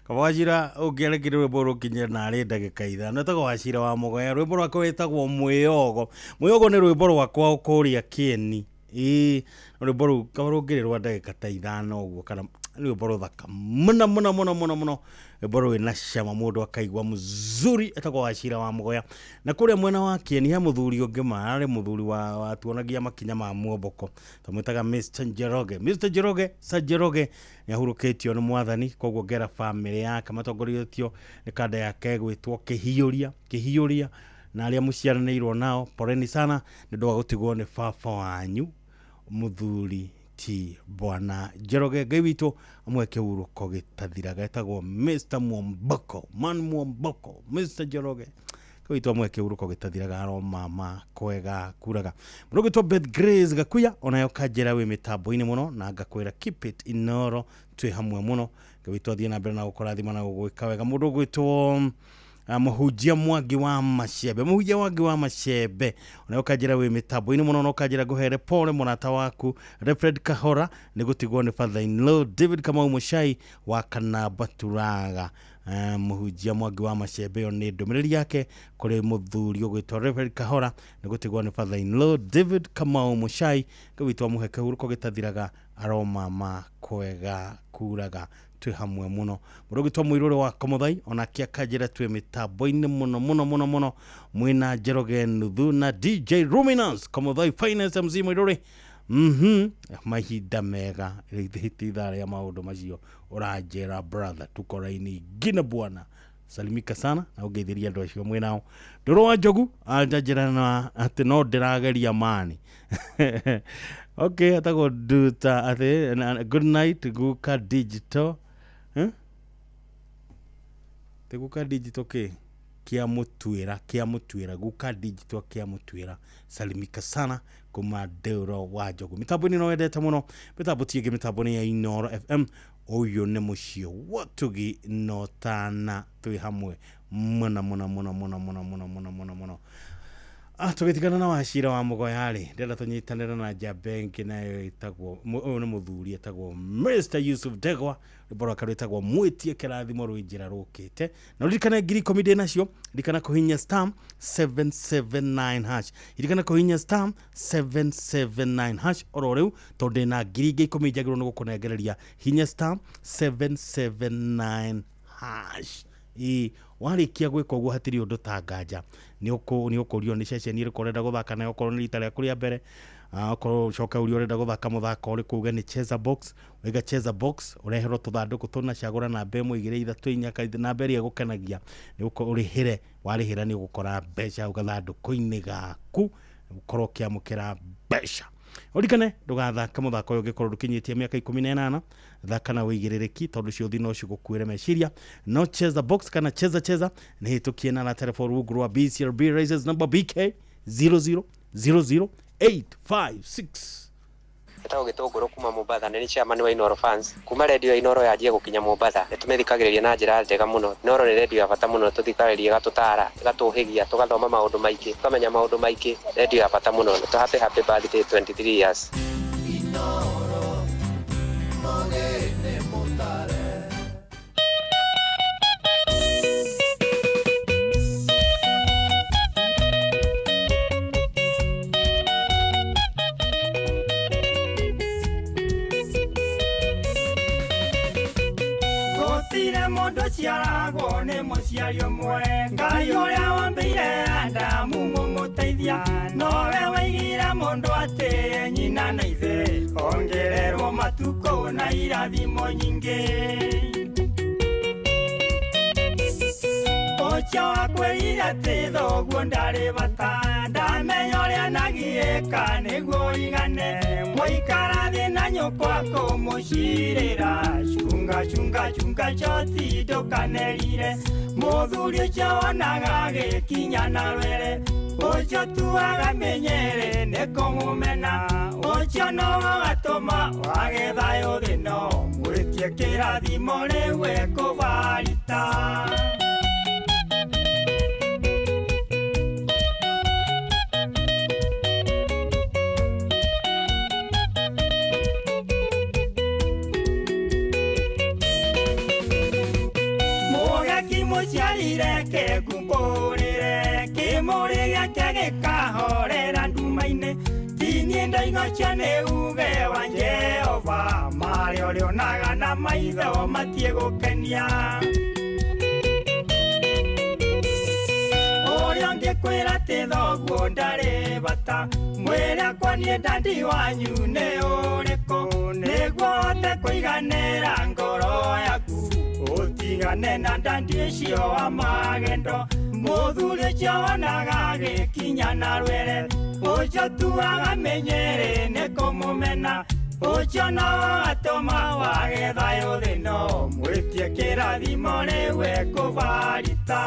S1: Kaba Wachira ũngĩarekire rwĩmbo rũkinye narĩ ndagĩka 5. Etagwo Wachira wa Mũgoya, rwĩmbo rwake wĩtagwo Mwĩyogo. Mwĩyogo nĩ rwĩmbo rwakwa kũrĩa Kĩeni. Ĩĩ rwĩmbo rũu kaba rũngĩrĩ rwa ndagĩka ta 5 ũguo, kana nĩ rwĩmbo rũthaka mũno mũno mũno mũno mũno, rwĩmbo rwĩna cama mũndũ akaigua mzuri. Etagwo Wachira wa Mũgoya. Na kũrĩa mwena wa Kĩeni he mũthuri ũngĩ ma arĩ mũthuri wa watuonagia makinya ma muomboko, twamwĩtaga Mr Njoroge. Mr Njoroge, Sir Njoroge nĩ ahurũkĩtio nĩ mwathani, koguo ngera bamĩrĩ yake matongoretio nĩ kanda yake ĩgwĩtwo Kĩhiũria, Kĩhiũria, na arĩa mũciaranĩirwo nao poleni sana nĩ ũndũ wa gũtigwo nĩ baba wanyu mũthuri ti Bwana Njoroge. Ngai witũ amwe kĩhurũko gĩtathiraga. Etagwo Mr Mwomboko, man Mwomboko, Mr Njoroge. Ngai witũ amwe kĩhurũko gĩtathiraga, aromama kwega kuraga. Mũndũ ũgwĩtwo Beth Grace Gakuya onayo kanjĩra wĩ mĩtambo-inĩ mũno na ngakwĩra keep it Inoro, twĩ hamwe mũno. Ngai witũ athiĩ na mbere na gũkũrathima na gũgwĩka wega. Mũndũ ũgwĩtwo mũhunjia Mwangi wa Macembe, mũhunjia Mwangi wa Macembe onayo kanjĩra wĩ mĩtambo-inĩ mũno, na ũkanjĩra ngũhere pole mũrata waku Reverend Kahora nĩ gũtigwo nĩ father in law David Kamau Mũcai wa Kanamba Turaga. Mũhunjia Mwangi wa Macembe ĩyo nĩ ndũmĩrĩri yake kũrĩ mũthuri ũgwĩtwo Reverend Kahora nĩ gũtigwo nĩ father in law David Kamau Mũcai. Ngai witũ amũhe kĩhurũko gĩtathiraga, aromama kwega kuraga, twĩ hamwe mũno. Mũndũ ũgwĩtwo Mũirũrĩ wa Komothai onake akanjĩra twĩ mĩtambo-inĩ mũno mũno mũno mũno, mwĩna Njoroge Nuthu na DJ Ruminance Komothai Finance MC Mũirũrĩ. Mahinda mega rĩu ithaa rĩa maũndũ macio ũranjĩra brother, tuko raini ingine bwana. Salimika sana na ũngeithĩrie andũ acio mwĩ nao. Ndũrũ wa Njogu anjanjĩra na atĩ no ndĩrageria mani. Okay, atagwo Nduta atĩ good night Guka Digital. Te Guka Digital kĩ kĩa mũtuĩra, kĩa mũtuĩra, Guka Digital kĩa mũtuĩra. Salimika sana kuma Ndũrũ wa Njogu. Mĩtambo-inĩ no wendete mũno, mĩtambo ti ĩngĩ, mĩtambo nĩ ya Inoro FM. Ũyũ nĩ mũciĩ watugi no tana, twĩ hamwe mũno mũno mũno mũno mũno mũno mũno mũno mũno. Tũgĩtigana na Wachira wa Mũgoya rĩ, ndĩrenda tũnyitanĩre na njamba ĩngĩ nayo ĩtagwo, ũyũ nĩ mũthuri etagwo Mr Yusuf Ndegwa, rwĩmbo rwake rwĩtagwo Mwĩtie Kĩrathimo rwĩ njĩra rũkĩte. Na ũririkane 10,000 ndĩ nacio, ririkana kũhihinya star 779 hash, ririkana kũhihinya star 779 hash oro rĩu, tondũ ndĩna 10,000 njagĩrĩirwo nĩ gũkũnengereria. Hihinya star 779 hash. Ĩ warĩkia gwĩka ũguo hatirĩ ũndũ ta nganja, nĩ ũkũrio nĩ ceceni ĩrĩkũ ũrenda gũthaka nayo, okorwo nĩ rita rĩaku rĩa mbere. Okorwo ũcoke ũrie ũrenda gũthaka mũthako ũrĩkũ, uge nĩ cheza box, waiga cheza box ũreherwo tũthandũkũ tũna, cagũra namba 1 2 3 4 kana namba ĩrĩa ĩgũkenagia, nĩ ũrĩhĩre. Warĩhĩra nĩ ũgũkora mbeca hau gathandũkũ-inĩ gaku, ũkorwo ũkĩamũkĩra mbeca. Ũririkane ndũgathake mũthako ũyũ ũngĩkorwo ndũkinyĩtie mĩaka 18. Thaka na wĩigĩrĩrĩki tondũ ciũthi no cigũkuĩre meciria. No cheza box kana cheza cheza nĩ hĩtũkie na raterebo rungu rwa BCLB license number BK 0000856.
S11: Etagwo Gĩtũngũrũ kuma Mombatha, nĩ chairman wa Inooro Fans. Kuma redio ya Inooro yanjie gũkinya Mombatha, nĩ tũmĩthikagĩrĩria na njĩra njega mũno. Inooro nĩ redio ya bata mũno, tũthikagĩrĩria, ĩgatũtaara, ĩgatũhĩgia, tũgathoma maũndũ maingĩ, tũkamenya maũndũ maingĩ. Redio ya bata mũno. Nĩ happy happy birthday 23 years.
S14: Gũtirĩ mũndũ ũciaragwo nĩ mũciari ũmwe, Ngai ũrĩa wambĩire Adamu mũmũteithia, nowe waigire mũndũ atĩ nyina na ithe, ongererwo matukũ na irathimo nyingĩ. Ũcio wakwĩrire atĩ thoguo ndarĩ bata, ndamenya ũrĩa nagiĩka nĩguo igane, mũikara thĩ na nyũkwa kũmũcirĩra, cunga cunga cunga choti ndũkanerire, mũthuri ũcio wonaga agĩkinya na rwere, ũcio tuaga menyere nĩ kũmũmena, ũcio nowe ũgatũma wage thayũ thĩ no mwĩtie kĩrathimo rĩu ekũbarita. Mũciarire kĩngumbũrĩre, kĩmũrĩ gĩake gĩkahorera nduma-inĩ, tinie ndaigocio nĩ uge wa Jehova, marĩa ũrĩonaga na maitho matie gũkenia. Ũrĩa ũngĩkwĩra atĩ thoguo ndarĩ bata, mwĩre akwa niĩ ndandi wanyu nĩ ũrĩkũ, nĩguo hote kũiganĩra ngoro yaku, ũtigane na ndandi ũcio wa magendo, mũthuri ũcio wonaga agĩkinya na rwere, ũcio tuaga menyere nĩ kũmũmena, ũcio no atũma wage thayũ thĩ no mwĩtie kĩrathimo rĩu ekũbarita.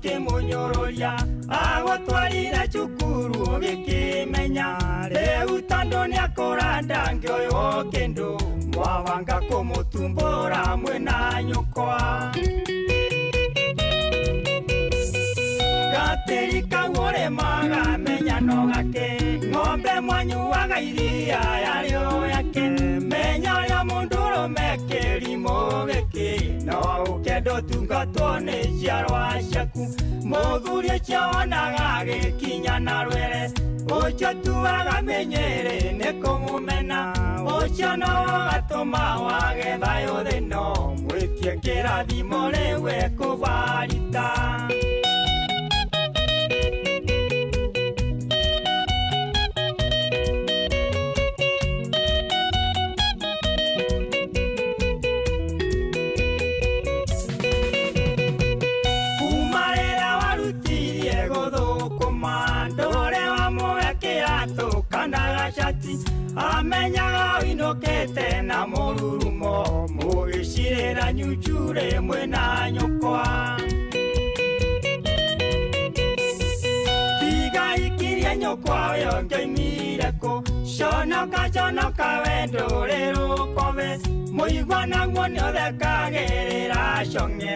S14: Kĩmũnyũrũria agũtwarire cukuru ũgĩkĩmenya, rĩu tondũ nĩakũra ndangĩoywo kĩndũ, mwabanga kũmũtumbũra mwĩna nyũkwa. Gatĩri kau ũrĩmaga menya no gake, ng'ombe mwanyuaga iria yarĩo yake, menya ũrĩa mũndũrũme kĩrimũ gĩkĩ, no ũkenda ũtungatwo nĩ njiarwa ciaku, mũthuri ũcio wonaga agĩkinya na rwere, ũcio tuaga menyere nĩ kũmũmena, ũcio no ũgatũma wage thayũ thĩ no mwĩtie kĩrathimo rĩu ekũbarita. Amenyaga ũinũkĩte na mũrurumo, mũgĩcirĩra nyucure mwĩna nyũkwa. Tiga ikirie nyũkwa ũyũ ngĩoimire kũ, conoka conoka we ndũrĩ rũkobe, mũigua naguo nĩũthekagĩrĩra cong'e,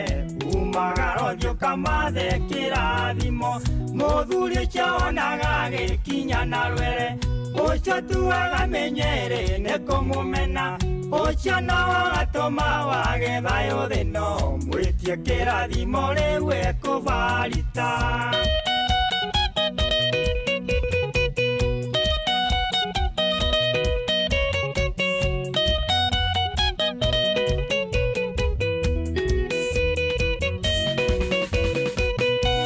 S14: umagara ũthiĩ ũkamathe kĩrathimo, mũthuri ũcio wonaga agĩkinya na rwere, Ũcio tuaga menyere nĩ kũmũmena ũcio no atũma wage thayũ thĩno mwĩtie kĩrathimo rĩu ekũbarita.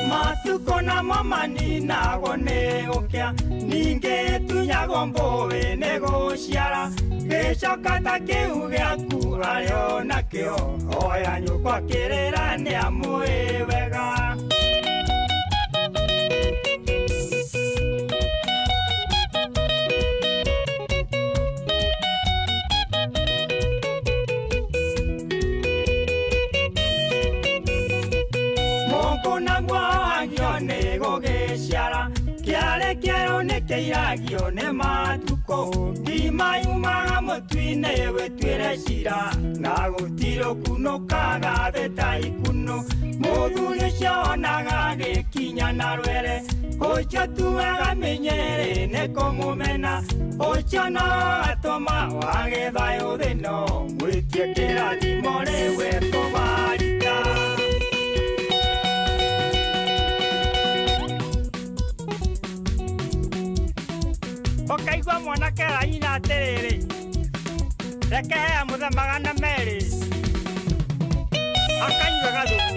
S14: Matukũ namo maninagwo nĩ gũkĩa ningĩ tunyagwo mbũĩ nĩ gũciara gĩcoka ta kĩu gĩaku arĩ o nakĩo oya nyũkwa kĩrĩra nĩ amũĩ wega. Mũngũ naguo agio nĩ gũgĩciara kĩarĩ kĩerũ nĩ kĩiragio nĩ matukũ ngima yumaga mũtu-inĩ wĩtuĩre cira na gũtirĩ ũkunũkaga thĩ ta ikunũ mũthuri ũcio onaga gĩkinya na rwere ũcio tuaga mĩnyerĩ nĩ kũmũmena ũcio no atũma wage thayũ thĩno mwĩtie kĩrathimo rĩu ekũbarita. Ũkaigua mwanake araina atĩrĩrĩ reke hea mũthe 200 akanyue gathubu.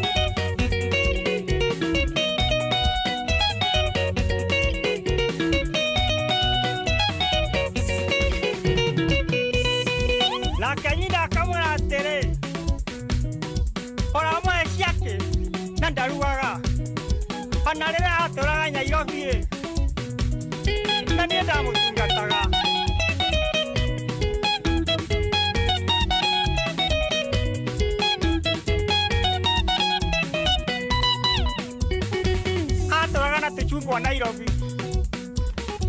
S14: Nake nyina akamwĩra atĩrĩ ũramũhe ciake na ndarugaga ona rĩrĩa atũraga Nyairobi-ĩ na niĩ ndamũtungataga. Atũraga na tũchungwa Nairobi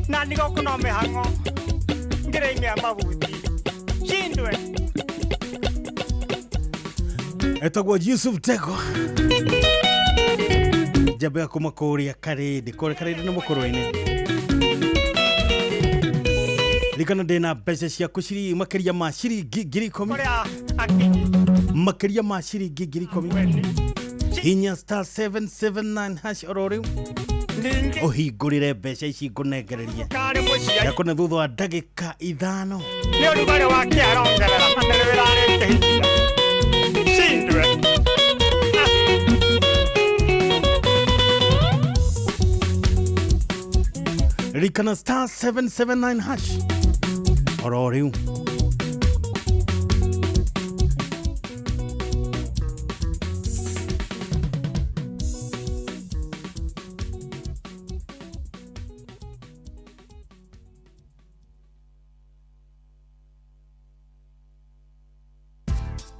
S14: na nĩ gũkũ no mĩhang'o ngĩrĩimia mabuti cindwe.
S1: Etagwo Yusuf Tego njamba ya kuma kũrĩa Karĩndĩ kũrĩa Karĩndĩ nĩ mũkũrũ-inĩ rikana ndĩna mbeca ciaku ciringi makĩria ma ciringi 10,000 makĩria ma ciringi 10,000 hinya *779 hash oro rĩu ũhingũrĩre mbeca ici ngũnengererie yakũne thutha wa ndagĩka 5
S14: nĩ ũrugarĩ wake arongerera na nĩ wĩrarĩte hinya cindwe.
S1: Rikana *779 hash oro rĩu.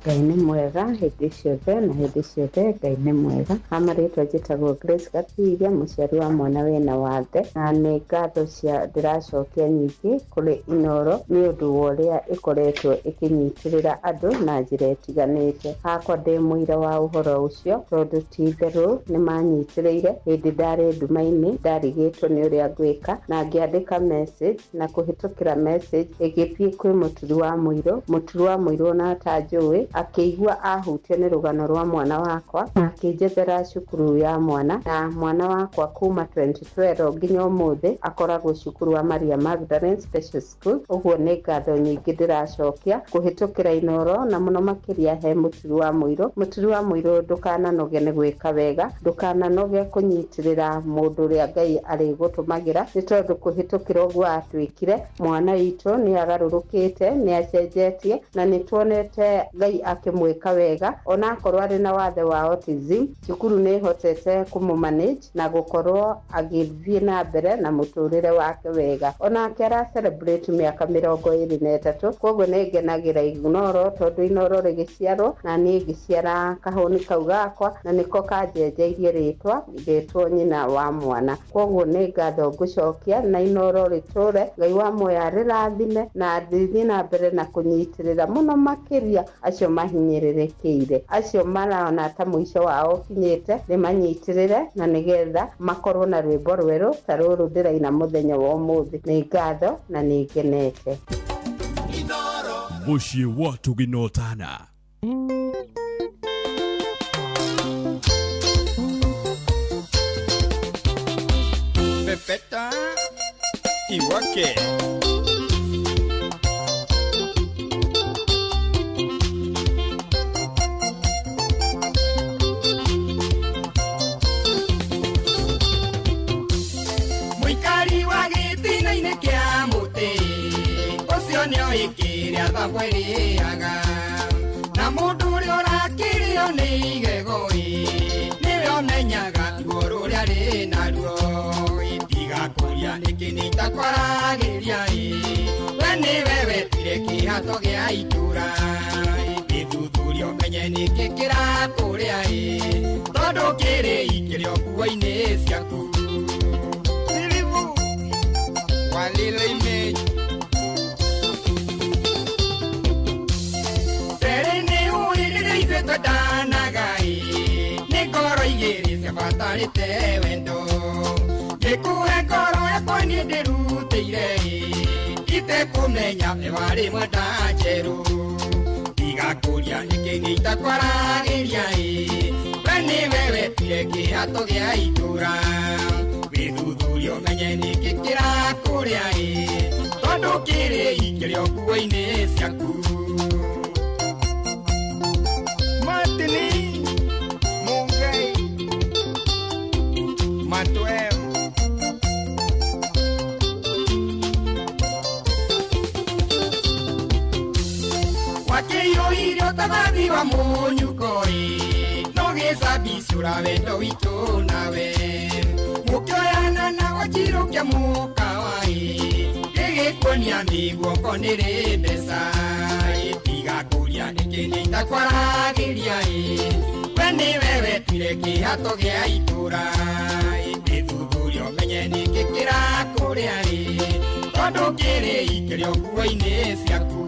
S18: Ngai nĩ mwega hĩndĩ ciothe na hĩndĩ ciothe Ngai nĩ mwega. Ha marĩtwa njĩtagwo Grace Gatiria, mũciari wa mwana wĩna wathe, na nĩ ngatho cia ndĩracokia nyingĩ kũrĩ Inooro nĩ ũndũ wa ũrĩa ĩkoretwo ĩkĩnyitĩrĩra andũ na njĩra ĩtiganĩte. Hakwa ndĩ mũira wa ũhoro ũcio tondũ ti itherũ nĩ manyitĩrĩire hĩndĩ ndarĩ nduma-inĩ, ndarigĩtwo nĩ ũrĩa ngwĩka na ngĩandĩka message na kũhĩtũkĩra message ĩgĩthiĩ kwĩ mũturi wa mũirũ. Mũturi wa mũirũ ona atanjũĩ akĩigua ahutio nĩ rũgano rwa mwana wakwa na akĩnjethera cukuru ya mwana, na mwana wakwa kuma 2012 nginya ũmũthĩ akoragwo cukuru wa Maria Magdalene Special School. Ũguo nĩ ngatho nyingĩ ndĩracokia kũhĩtũkĩra Inooro na mũno makĩria he mũturi wa mũirũ. Mũturi wa mũirũ ndũkananoge nĩ gwĩka wega, ndũkananoge kũnyitĩrĩra mũndũ ũrĩa Ngai arĩgũtũmagĩra, nĩ tondũ kũhĩtũkĩra ũguo atwĩkire mwana witũ nĩ agarũrũkĩte, nĩ acenjetie na nĩ tuonete Ngai akĩmwĩka wega ona akorwo arĩ na wathe wa autism. Cukuru nĩ ĩhotete kũmũ-manage na gũkorwo agĩthiĩ na mbere na mũtũrĩre wake wega. Onake ara celebrate mĩaka 23, koguo nĩ ngenagĩra Inooro tondũ Inooro rĩgĩciarwo na niĩ ngĩciara kahũni kau gakwa na nĩko kanjenjeirie rĩtwa ngĩtwo nyina wa mwana. Koguo nĩ ngatho ngũcokia na Inooro rĩtũre, Ngai wa muoyo arĩrathime na rĩthiĩ na mbere na kũnyitĩrĩra mũno makĩria acio Acio mahinyĩrĩrĩkĩire, acio marona ta mũico wao ũkinyĩte, rĩmanyitĩrĩre na nĩgetha makorwo na rwĩmbo rwerũ ta rũrũ ndĩraina mũthenya wa ũmũthĩ. Nĩ ngatho na nĩ ngenete.
S8: Mũciĩ wa Tũginotana.
S13: Pepeta Iwake. Mũikari wa gĩtina-inĩ kĩa mũtĩ ũcio nĩoĩ kĩrĩa thabwa ĩrĩaga, na mũndũ ũrĩa ũrakĩrĩo nĩ igego ĩ nĩwe ũmenyaga ruo rũrĩa rĩ naruo. Tiga kũria nĩkĩ nĩitakwaragĩria ĩ, we nĩwe wetire kĩhato gĩa itũra. Gĩthuthuria ũmenye nĩkĩ kĩrakũrĩa ĩ, tondũ kĩrĩ ikĩrĩ o nguo-inĩ ciaku. Walile image. Mbere nĩ ũĩ rĩrĩa ithuĩ twendanaga ĩ, nĩ ngoro igĩrĩ ciabatarĩte wendo. Ngĩkũhe ngoro yakwa niĩ ndĩrutĩire ĩ, itekũmenya we warĩ mwenda njerũ. Tiga kũria nĩkĩ niĩ itakwaragĩria ĩ, we nĩwe wetire kĩhato gĩa itũra. Wĩthuthurie ũmenye nĩkĩ kĩrakũrĩa ĩ, tondũ kĩrĩ ikĩrĩ o nguo-inĩ ciaku. Martini Mungai Matwem. Wakĩiyũirio ta thathi wa mũnyuko ĩ, no gĩcabicũra wendo witũ nawe. Mũkĩoyana na wanjirũ kĩa mũkawa ĩ, gĩgĩkuonia mĩguoko nĩrĩ mbeca. Tiga kũria nĩkĩ niĩ itakwaragĩria ĩ, we nĩwe wetire kĩhato gĩa itũra. Gĩthuthuria ũmenye nĩkĩ kĩrakũrĩa ĩ, tondũ kĩrĩ ikĩrĩ o nguo-inĩ ciaku.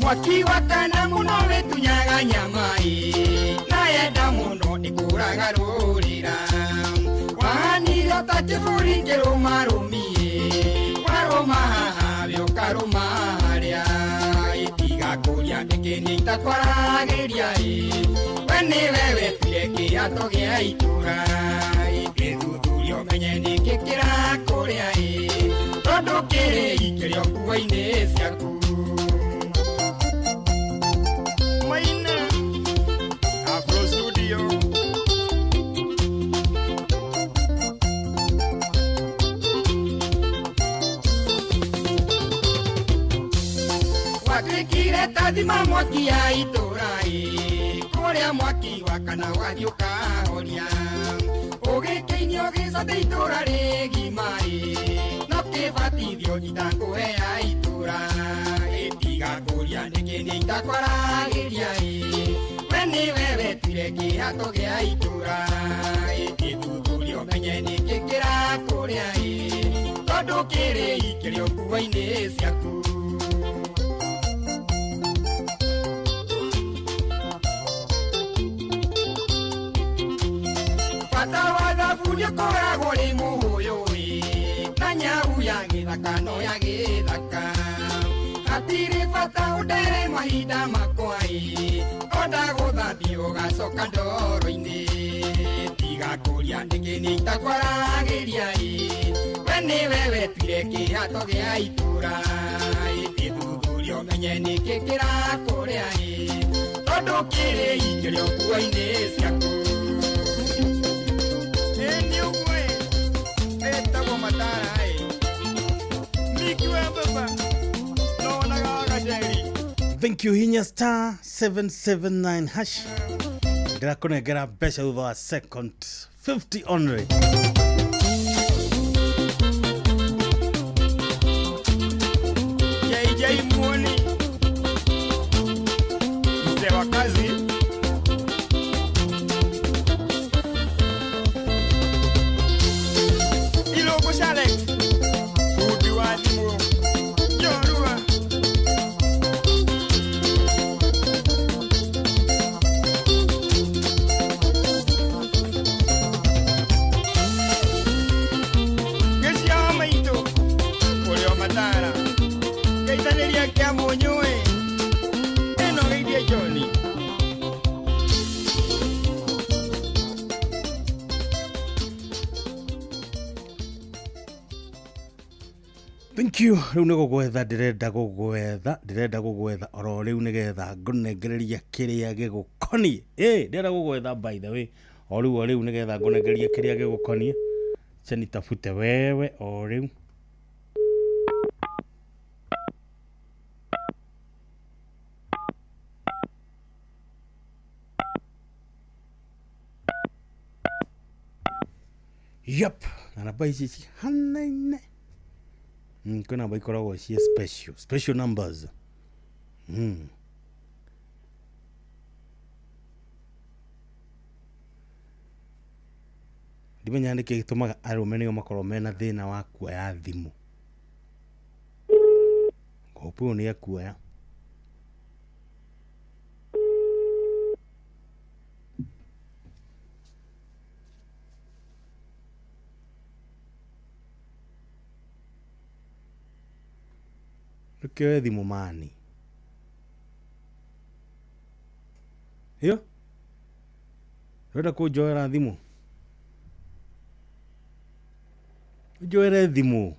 S13: Mwaki wakana mũno wĩtunyaga nyama ĩ, na yenda mũno ĩkũraga rũrĩra. Wahanire ta kĩbũri kĩrũmarũmi ĩ, warũma haha we ũkarũma harĩa. Tiga kũria nĩkĩ niĩ itakwaragĩria ĩ, we nĩwe wetire kĩhato gĩa itũra. Gĩthuthuria ũmenye nĩkĩ kĩrakũrĩa ĩ, tondũ kĩrĩ ikĩrĩ o nguo-inĩ ciaku. Maina Afro Studio. Watuĩkire ta thima mwaki ya itũra ĩ, kũrĩa mwaki wakana wathiĩ ũkahoria. Ũgĩkĩinio gĩcate itũra rĩgima ĩ, no kĩbatithio itangũhe ya itũra. Tiga kũria nĩkĩ niĩ itakwaragĩria ĩ, we nĩwe wetire kĩhato gĩa itũra. Gĩthuthuria ũmenye nĩkĩ kĩrakũrĩa ĩ, tondũ kĩrĩ ikĩrĩ o nguo-inĩ ciaku. Bata wa thabuni ũkoragwo ũrĩ mũhũyũ ĩ, na nyau ya gĩthaka no ya gĩthaka. Hatirĩ bata ũndere mahinda makwa ĩ, onda gũthambio ũgacoka ndoro-inĩ. Tiga kũria nĩkĩ niĩ itakwaragĩria ĩ, we nĩwe wetire kĩhato gĩa itũra. Gĩthuthuria ũmenye nĩkĩ kĩrakũrĩa ĩ, tondũ kĩrĩ ikĩrĩ o nguo-inĩ ciaku. Ĩ nĩ ũguo ĩ, etagwo Matara ĩ, Miki wa baba nonaga wa gaceri.
S1: Thank you Hinya star 779 hash. Ndĩrakũnengera mbeca thutha wa second 50 only.
S13: JJ Muoni mzee wa kazi. Ilongo
S1: Thank you. Rĩu nĩ gũgwetha ndĩrenda gũgwetha, ndĩrenda gũgwetha oro rĩu nĩgetha ngũnengereria kĩrĩa gĩgũkoniĩ. Ĩ, ndĩrenda gũgwetha by the way. O rĩu o rĩu nĩgetha ngũnengererie kĩrĩa gĩgũkoniĩ. Acha nitafute wewe o rĩu. Yep, na namba ici cihanaine. Kwĩ namba ikoragwo ciĩ special, special numbers. Ndimenya nĩkĩ gĩtũmaga arũme nĩo makorwo mena thĩna wa kuoya thimũ. Hope ũyũ nĩ ekuoya. Ndũkĩoe thimũ mani. Ĩyo? Ũrenda kũnjoera thimũ? Ũnjoere thimũ.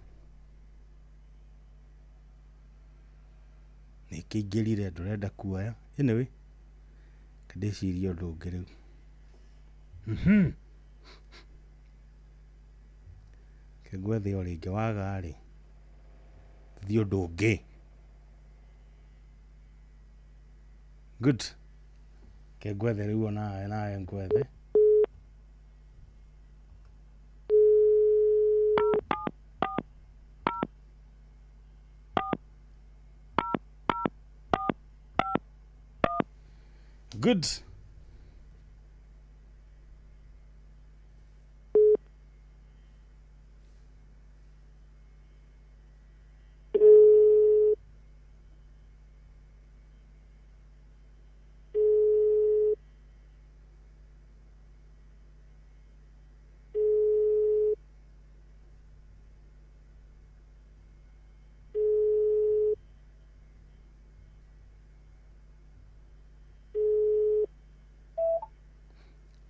S1: Nĩkĩingĩrire ndũrenda kuoya. Anyway, reke ndĩcirie ũndũ ũngĩ rĩu. Reke ngwethe o rĩngĩ waga rĩ, tũthiĩ ũndũ ũngĩ. Good. Reke ngwethe rĩu onawe nawe ngwethe. Good.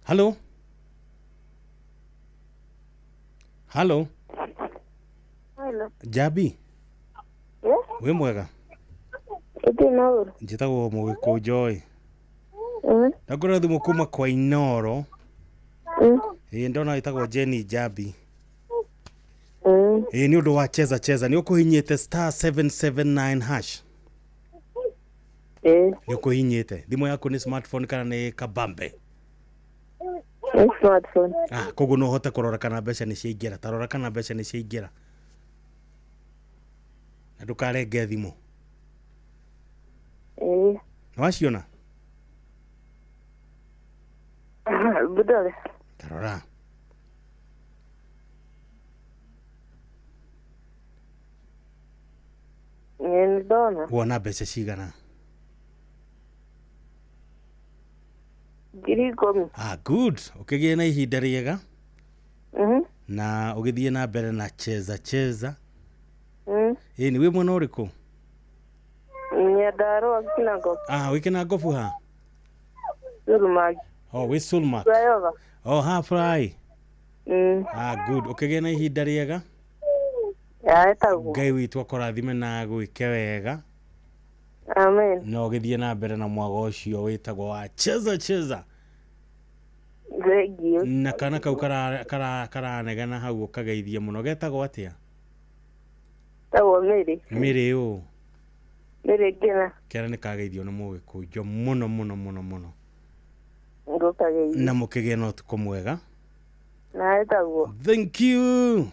S1: Hello? Hello?
S2: Hello.
S1: Jabi?
S2: Yes?
S1: Wĩ mwega?
S2: Ĩndĩ na ũru.
S1: Njĩtagwo Mũgĩkũnjo ĩ. Ndangũra thimũ kuma kwa Inoro. Ĩĩ ndona ĩtagwo Jenny Jabi. Ĩĩ nĩ ũndũ wa cheza cheza nĩ ũkũhinyĩte star 779 hash.
S2: Ĩĩ.
S1: Nĩ ũkũhinyĩte. Thimũ yaku nĩ smartphone kana nĩ kabambe?
S2: Nĩ smartphone.
S1: Ah, koguo no ũhote kũrora kana mbeca nĩ ciaingĩra. Ta rora kana mbeca nĩ ciaingĩra. Na ndũkarenge thimũ.
S2: Ĩĩ.
S1: Nĩ waciona?
S2: Ndore.
S1: Ta rora.
S2: Ĩĩ nĩ ndona.
S1: Wona mbeca cigana?
S2: 10,000.
S1: Ah, good. Ũkĩgĩe na ihinda rĩega. Na ũgĩthiĩ na mbere na cheza cheza. Ĩĩ nĩ wĩ mwena ũrĩkũ?
S2: Nyandarũa Kinangop.
S1: Ah, wĩ Kinangop ha?
S2: Sulmark.
S1: Oh, wĩ Sulmark.
S2: Flyover.
S1: Oh, ha fly. Ah, good. Ũkĩgĩe na ihinda rĩega.
S2: Ya ĩtagwo.
S1: Ngai witũ akũrathime na agwĩke wega.
S2: Amen.
S1: Na ũgĩthiĩ na mbere na mwago ũcio wĩtagwo wa cheza cheza.
S2: Thengiũ.
S1: Na kana kau karanegena hau ũkageithie mũno getagwo atĩa?
S2: Tagwo Mary.
S1: Mĩrĩ ũ?
S2: Mary Ngina.
S1: Kera nĩ kageithio nĩ Mũgĩkũnjo mũno mũno mũno mũno.
S2: Ngũkageithia.
S1: Na mũkĩgĩe na ũtukũ mwega.
S2: Na ĩtagwo.
S1: Thank you.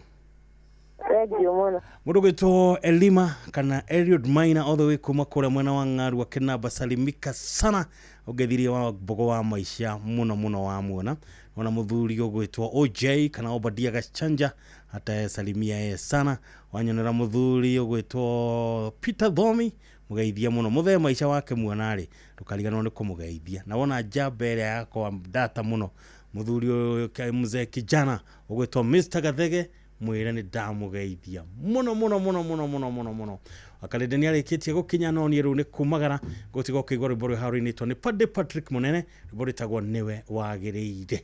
S2: Thengiũ mũno.
S1: Mũndũ gwĩtwo Elima kana Eliud Maina all the way kuma kũrĩa mwena wa Ng'arua Kĩnamba, salimika sana ũngethirie wa mbogo wa maisha mũno mũno wa muona. Ona mũthuri ũgwĩtwo OJ kana Obadia Gachanja atasalimia yeye sana. Wanyonera mũthuri ũgwĩtwo Peter Thomi mũgeithia mũno mũthee maisha wake muona rĩ ndũkariganĩrwo nĩ kũmũgeithia. Na wona njamba ĩrĩa yakwa ndata mũno mũthuri ũyũ mzee kijana ũgwĩtwo Mr Gathege mwĩre nĩ ndamũgeithia mũno mũno mũno mũno mũno mũno mũno. Akarende nĩ arĩkĩtie gũkinya no niĩ rĩu nĩ kumagara gũtiga ũkĩigua rwĩmbo rwĩ haruinĩtwo nĩ Padre Patrick Mũnene, rwĩmbo rwĩtagwo nĩwe wagĩrĩire.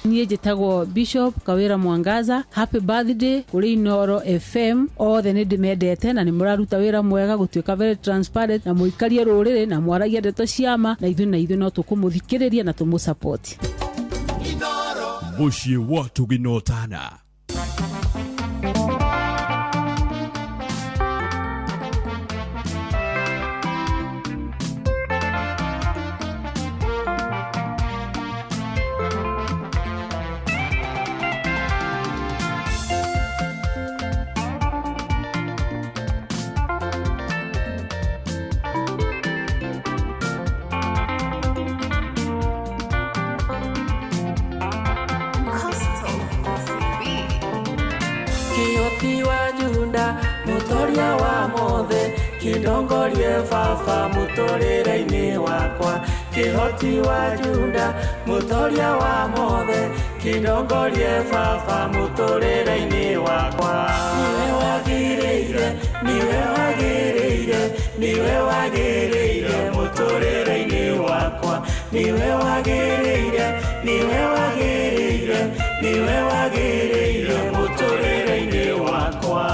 S21: Niĩ njĩtagwo Bishop Kawĩra Mwangaza. Happy birthday kũrĩ Inooro FM. Othe nĩ ndĩmendete na nĩ mũraruta wĩra mwega gũtuĩka very transparent na mũikarie rũrĩrĩ na mwaragia ndeto cia ma na ithuĩ no tũkũmũthikĩrĩria na tũmũsupport.
S8: Mũciĩ wa Tũginotana.
S22: Kĩhoti wa Juda mũtoria wa mothe kĩndongorie baba mũtũrĩre-inĩ wakwa. Kĩhoti wa Juda mũtoria wa mothe kĩndongorie baba mũtũrĩre-inĩ wakwa. Niwe wagĩrĩire, niwe wagĩrĩire, niwe wagĩrĩire mũtũrĩre-inĩ wakwa. Niwe wagĩrĩire, niwe wagĩrĩire, niwe wagĩrĩire mũtũrĩre-inĩ wakwa.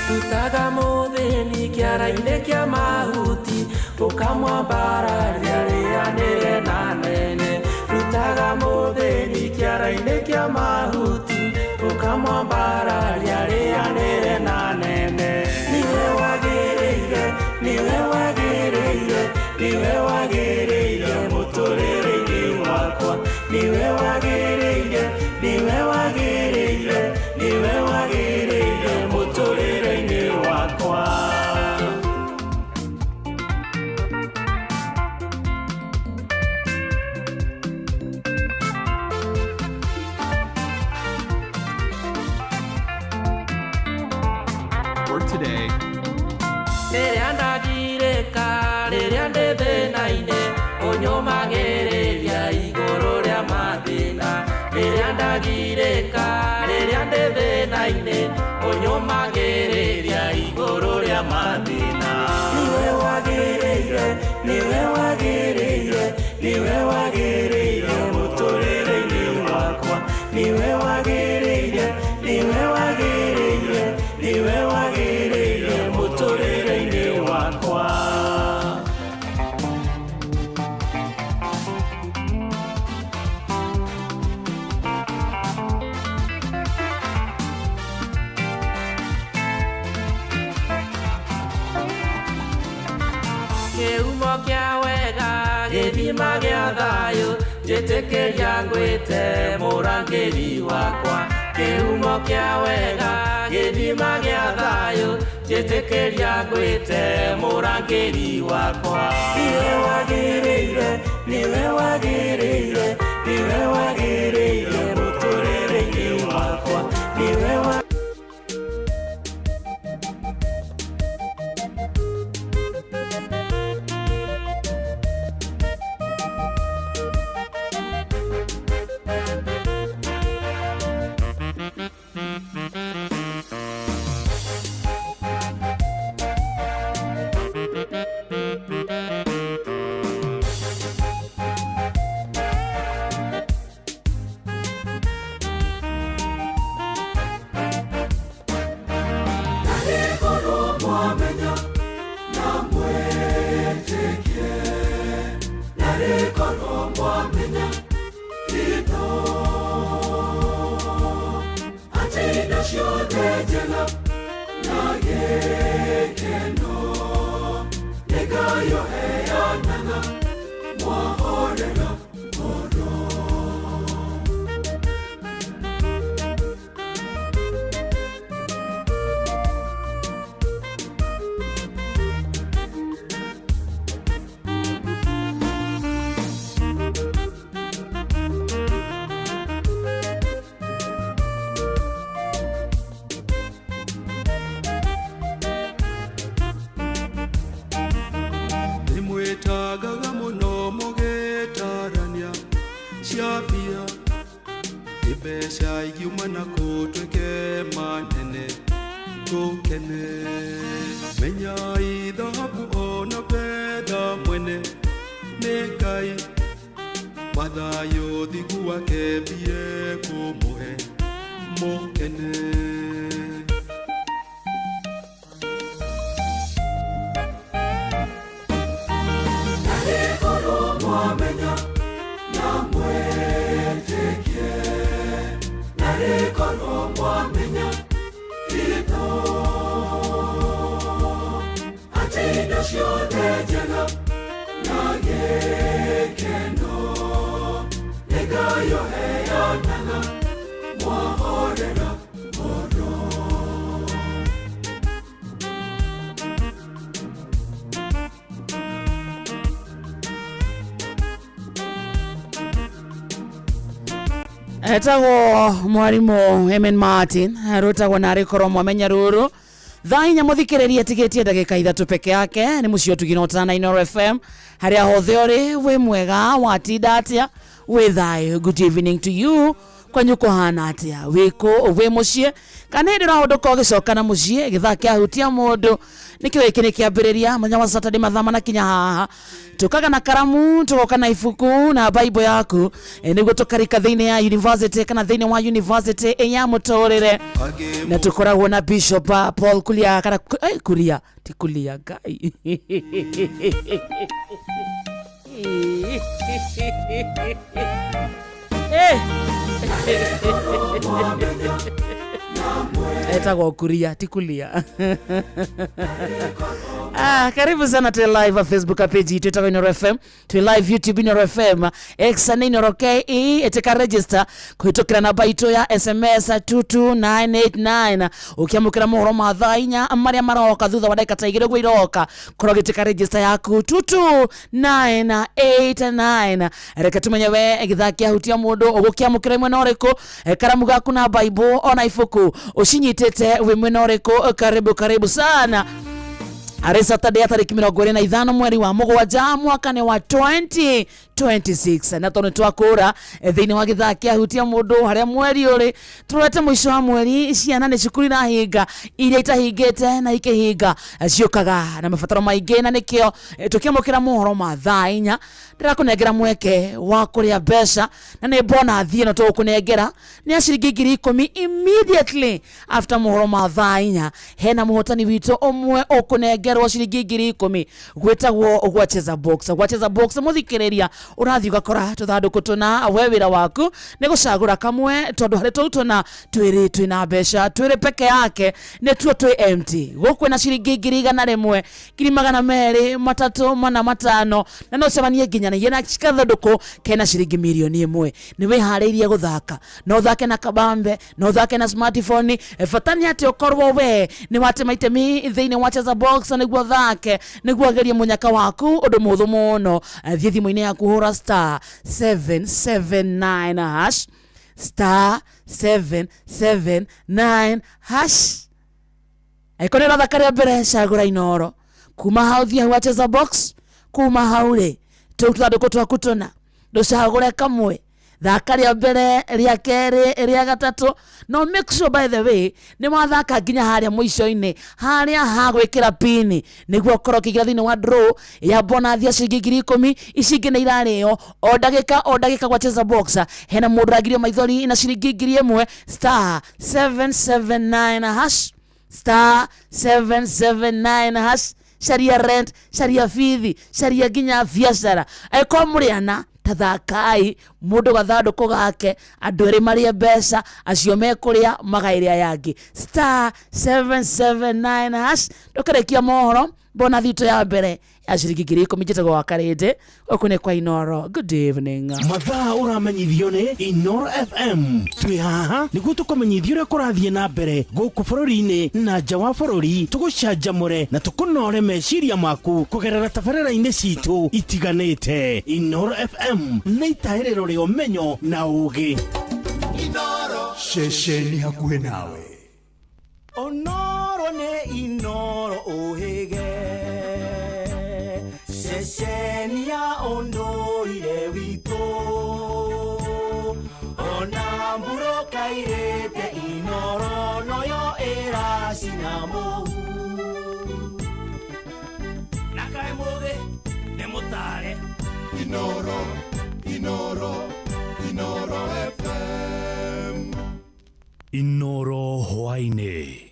S22: Rutaga mũthĩni kĩara-inĩ kĩa mahuti ũkamwambararia rĩanĩre na nene. Rutaga mũthĩni kĩara-inĩ kĩa mahuti ũkamwambararia rĩanĩre na nene. Niwe wagĩrĩire, niwe wagĩrĩire, niwe wagĩrĩire mũtũrĩre-inĩ wakwa. Niwe wagĩrĩire, niwe wagĩrĩire, niwe wagĩrĩire mũtũrĩre-inĩ wakwa.
S23: For today.
S22: Rĩrĩa ndagirĩka, rĩrĩa ndĩ thĩna-inĩ, ũnyũmagĩrĩria igũrũ rĩa mathĩna. Rĩrĩa ndagirĩka, rĩrĩa ndĩ thĩna-inĩ, ũnyũmagĩrĩria igũrũ rĩa mathĩna. Niwe wagĩrĩire, niwe wagĩrĩire, niwe wagĩrĩire mũtũrĩre-inĩ wakwa. Niwe wagĩrĩire, niwe wagĩrĩire, niwe wagĩrĩire mũtũrĩre-inĩ wakwa. Kĩhumo kĩa wega, gĩthima gĩa thayũ, njĩtĩkĩria ngwĩte mũrangĩri wakwa. Kĩhumo kĩa wega, gĩthima gĩa thayũ, njĩtĩkĩria ngwĩte mũrangĩri wakwa. Niwe wagĩrĩire, niwe wagĩrĩire, niwe wagĩrĩire mũtũrĩre-inĩ wakwa. Niwe wa
S4: Mbeca igiuma na kũtuĩke manene tũkene. Menyai thahabu ona betha mwene nĩ Ngai, mathayũ thingu wake mbie kũmũhe mũkene. Narĩkorwo mwamenya na mwĩtĩkie, narĩkorwo mwamenya hitho, atĩ indo ciothe njega na gĩkeno nĩ Ngai ũheanaga mwahorera ngoro.
S10: Etagwo mwarimu Emen Martin rutagwo narĩ korwo mwamenya ruru thaa inya muthikiririe tigitie ndagika 3 peke yake nĩ muciĩ ũtugino ũtana Inooro FM harĩa hothe ũrĩ wĩ mwega watinda atia wĩ thayũ. Good evening to you. Kwanyu kũhana atĩa, wĩkũ wĩ mũciĩ kana hĩndĩ ũrahũndũka ũgĩcoka na mũciĩ gĩthaa kĩahutia mũndũ nĩkĩo gĩkĩ nĩ kĩambĩrĩria mũthenya wa Saturday mathaa mana kinya haha tũkaga na karamu tũgoka na ibuku na Bible yaku nĩguo tũkarika thĩinĩ ya university kana thĩinĩ wa university ya mũtũrĩre na tũkoragwo na Bishop Paul Kuria kana Kuria ti Kuria Ngai etagwo Kuria ti Kulia. Karibu sana tu live Facebook page yetu etagwo Inooro FM, tu live YouTube Inooro FM, X na Inooro KE eteka register kuhitukira namba itu ya SMS 22989 ukiamukira mohoro ma thaa inya maria maroka thutha wa ndagika ta 2 guo iroka korwo gitika register yaku 22989. Reke tumenye we githaa kĩahutia mũndũ ũgũkĩamũkĩra mwena ũrĩkũ, karamu gaku na Bible ona ibuku ũcinyitĩte wĩ mwena ũrĩkũ. Karibu karibu sana. Arĩ Saturday ya tarĩki 25 mweri wa mũgwanja mwaka nĩ wa 2026 na tondũ twakũra thĩinĩ wa gĩthaa kĩahutia mũndũ harĩa mweri ũrĩ tũrorete mũico wa mweri ciana nĩ cukuru irahinga iria itahingĩte na ikĩhinga ciũkaga na mabataro maingĩ na nĩkĩo tũkĩamũkĩra mohoro ma thaa inya ndĩrakũnengera mweke wa kũrĩa mbeca na nĩ bonathi ĩno tũgũkũnengera nĩ ya ciringi 10,000 immediately after mohoro ma thaa inya hena mũhotani witũ ũmwe ũkũnengerwo ciringi 10,000 gwĩtagwo gwacheza box. Gwacheza box mũthikĩrĩria ũrathiĩ ũgakora tũthandũkũ tũna we wĩra waku nĩ gũcagũra kamwe tondũ harĩ tũu tũna twĩrĩ twĩna mbeca twĩrĩ peke yake nĩtuo twĩ empty gũkwĩna ciringi 100,000 200,000 3 4 5 na no ũcemanie nginya na gathandũkũ kena ciringi 1,000,000. Nĩ wĩharĩirie gũthaka no ũthake na kabambe no ũthake na smartphone bata nĩ atĩ ũkorwo we nĩ watema itemi thĩinĩ wa cheza box nĩguo ũthake nĩguo agerie mũnyaka waku ũndũ mũhũthũ mũno. Thiĩ thimũ-inĩ yaku hũra star 779 hash star 779 hash. Angĩkorwo nĩ ũrathaka rĩa mbere cagũra Inooro kuma hau thiĩ hau cheza box kuma hau rĩ tũu tũthandũkũ twaku tũna ndũcagũre kamwe thaka rĩa mbere rĩa kerĩ rĩa gatatũ no make sure by the way nĩ wathaka nginya harĩa mũico-inĩ harĩa ha gwĩkĩra pini nĩguo ũkorwo ũkĩingĩra thĩinĩ wa draw ya bonathi ya ciringi 10,000. Ici ingĩ nĩ irarĩo o ndagĩka gwa cheza box hena mũndũ ũragirio maithori na ciringi 1,000 star 779 hash star 779 hash. Caria rent, caria bithi, caria nginya biacara angĩkorwo mũrĩ ana tathakai mũndũ gathandũkũ gake andũ erĩ marĩe mbeca acio mekũrĩa magaĩre aya angĩ star 779 hash. Ndũkarĩkia mohoro bonathi itũ ya mbere ya ciringi 10,000. Njĩtagwo wa Karĩndĩ gũkũ nĩ kwa Inooro. Good evening.
S15: Mathaa ũramenyithio nĩ Inooro FM. Twĩ haha nĩguo tũkũmenyithie ũrĩa kũrathiĩ na mbere gũkũ bũrũri-inĩ na nja wa bũrũri, tũgũcanjamũre na tũkũnore meciria maku kũgerera tabarĩra-inĩ citũ itiganĩte. Inooro FM nĩ itahĩrĩro rĩa ũmenyo na ũũgĩ.
S23: Ceceni hakuhĩ nawe.
S7: Onoro nĩ Inooro ũhĩge ceceni ya ũndũire witũ ona Kamburo kairĩte Inoro noyo ĩracina mũhu.
S22: Na kaĩ mũgĩ nĩ mũtare.
S4: Inoro, Inoro, Inoro FM.
S16: Inoro hwaĩ-inĩ.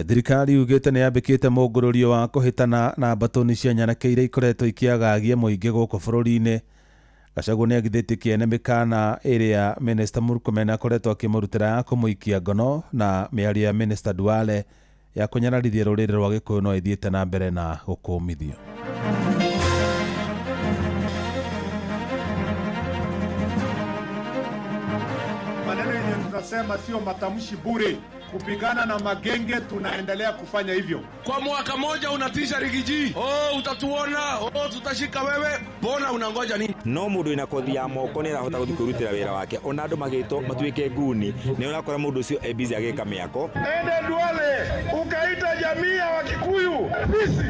S3: Thirikari yugĩte nĩ yambĩkĩte mũngũrũrio wa kũhĩtana na mbatũni cia nyanake iria ikoretwo ikĩagagia mũingĩ gũkũ bũrũri-inĩ. Gachagua nĩ agithĩtie kĩene mĩkana ĩrĩa Minister Murkomen akoretwo akĩmũrutĩra ya kũmũikia ngono na mĩario ya Minister Duale ya kũnyararithia rũrĩrĩ rwa Gĩkũyũ no ĩthiĩte na mbere na gũkũmithio.
S6: Maneno yenye tunasema sio matamshi bure. Kupigana na magenge tunaendelea kufanya hivyo.
S23: Kwa mwaka moja unatisha rigiji. Oh, utatuona, oh, tutashika wewe. Mbona unangoja nini?
S24: No mundu ina kothi ya moko ni arahota guthi kwirutira wira wake. Ona andu magitwo matuike nguni, ni urakora mundu ucio e busy agika miako.
S6: Ende Duale, ukaita jamii ya Wakikuyu. Sisi.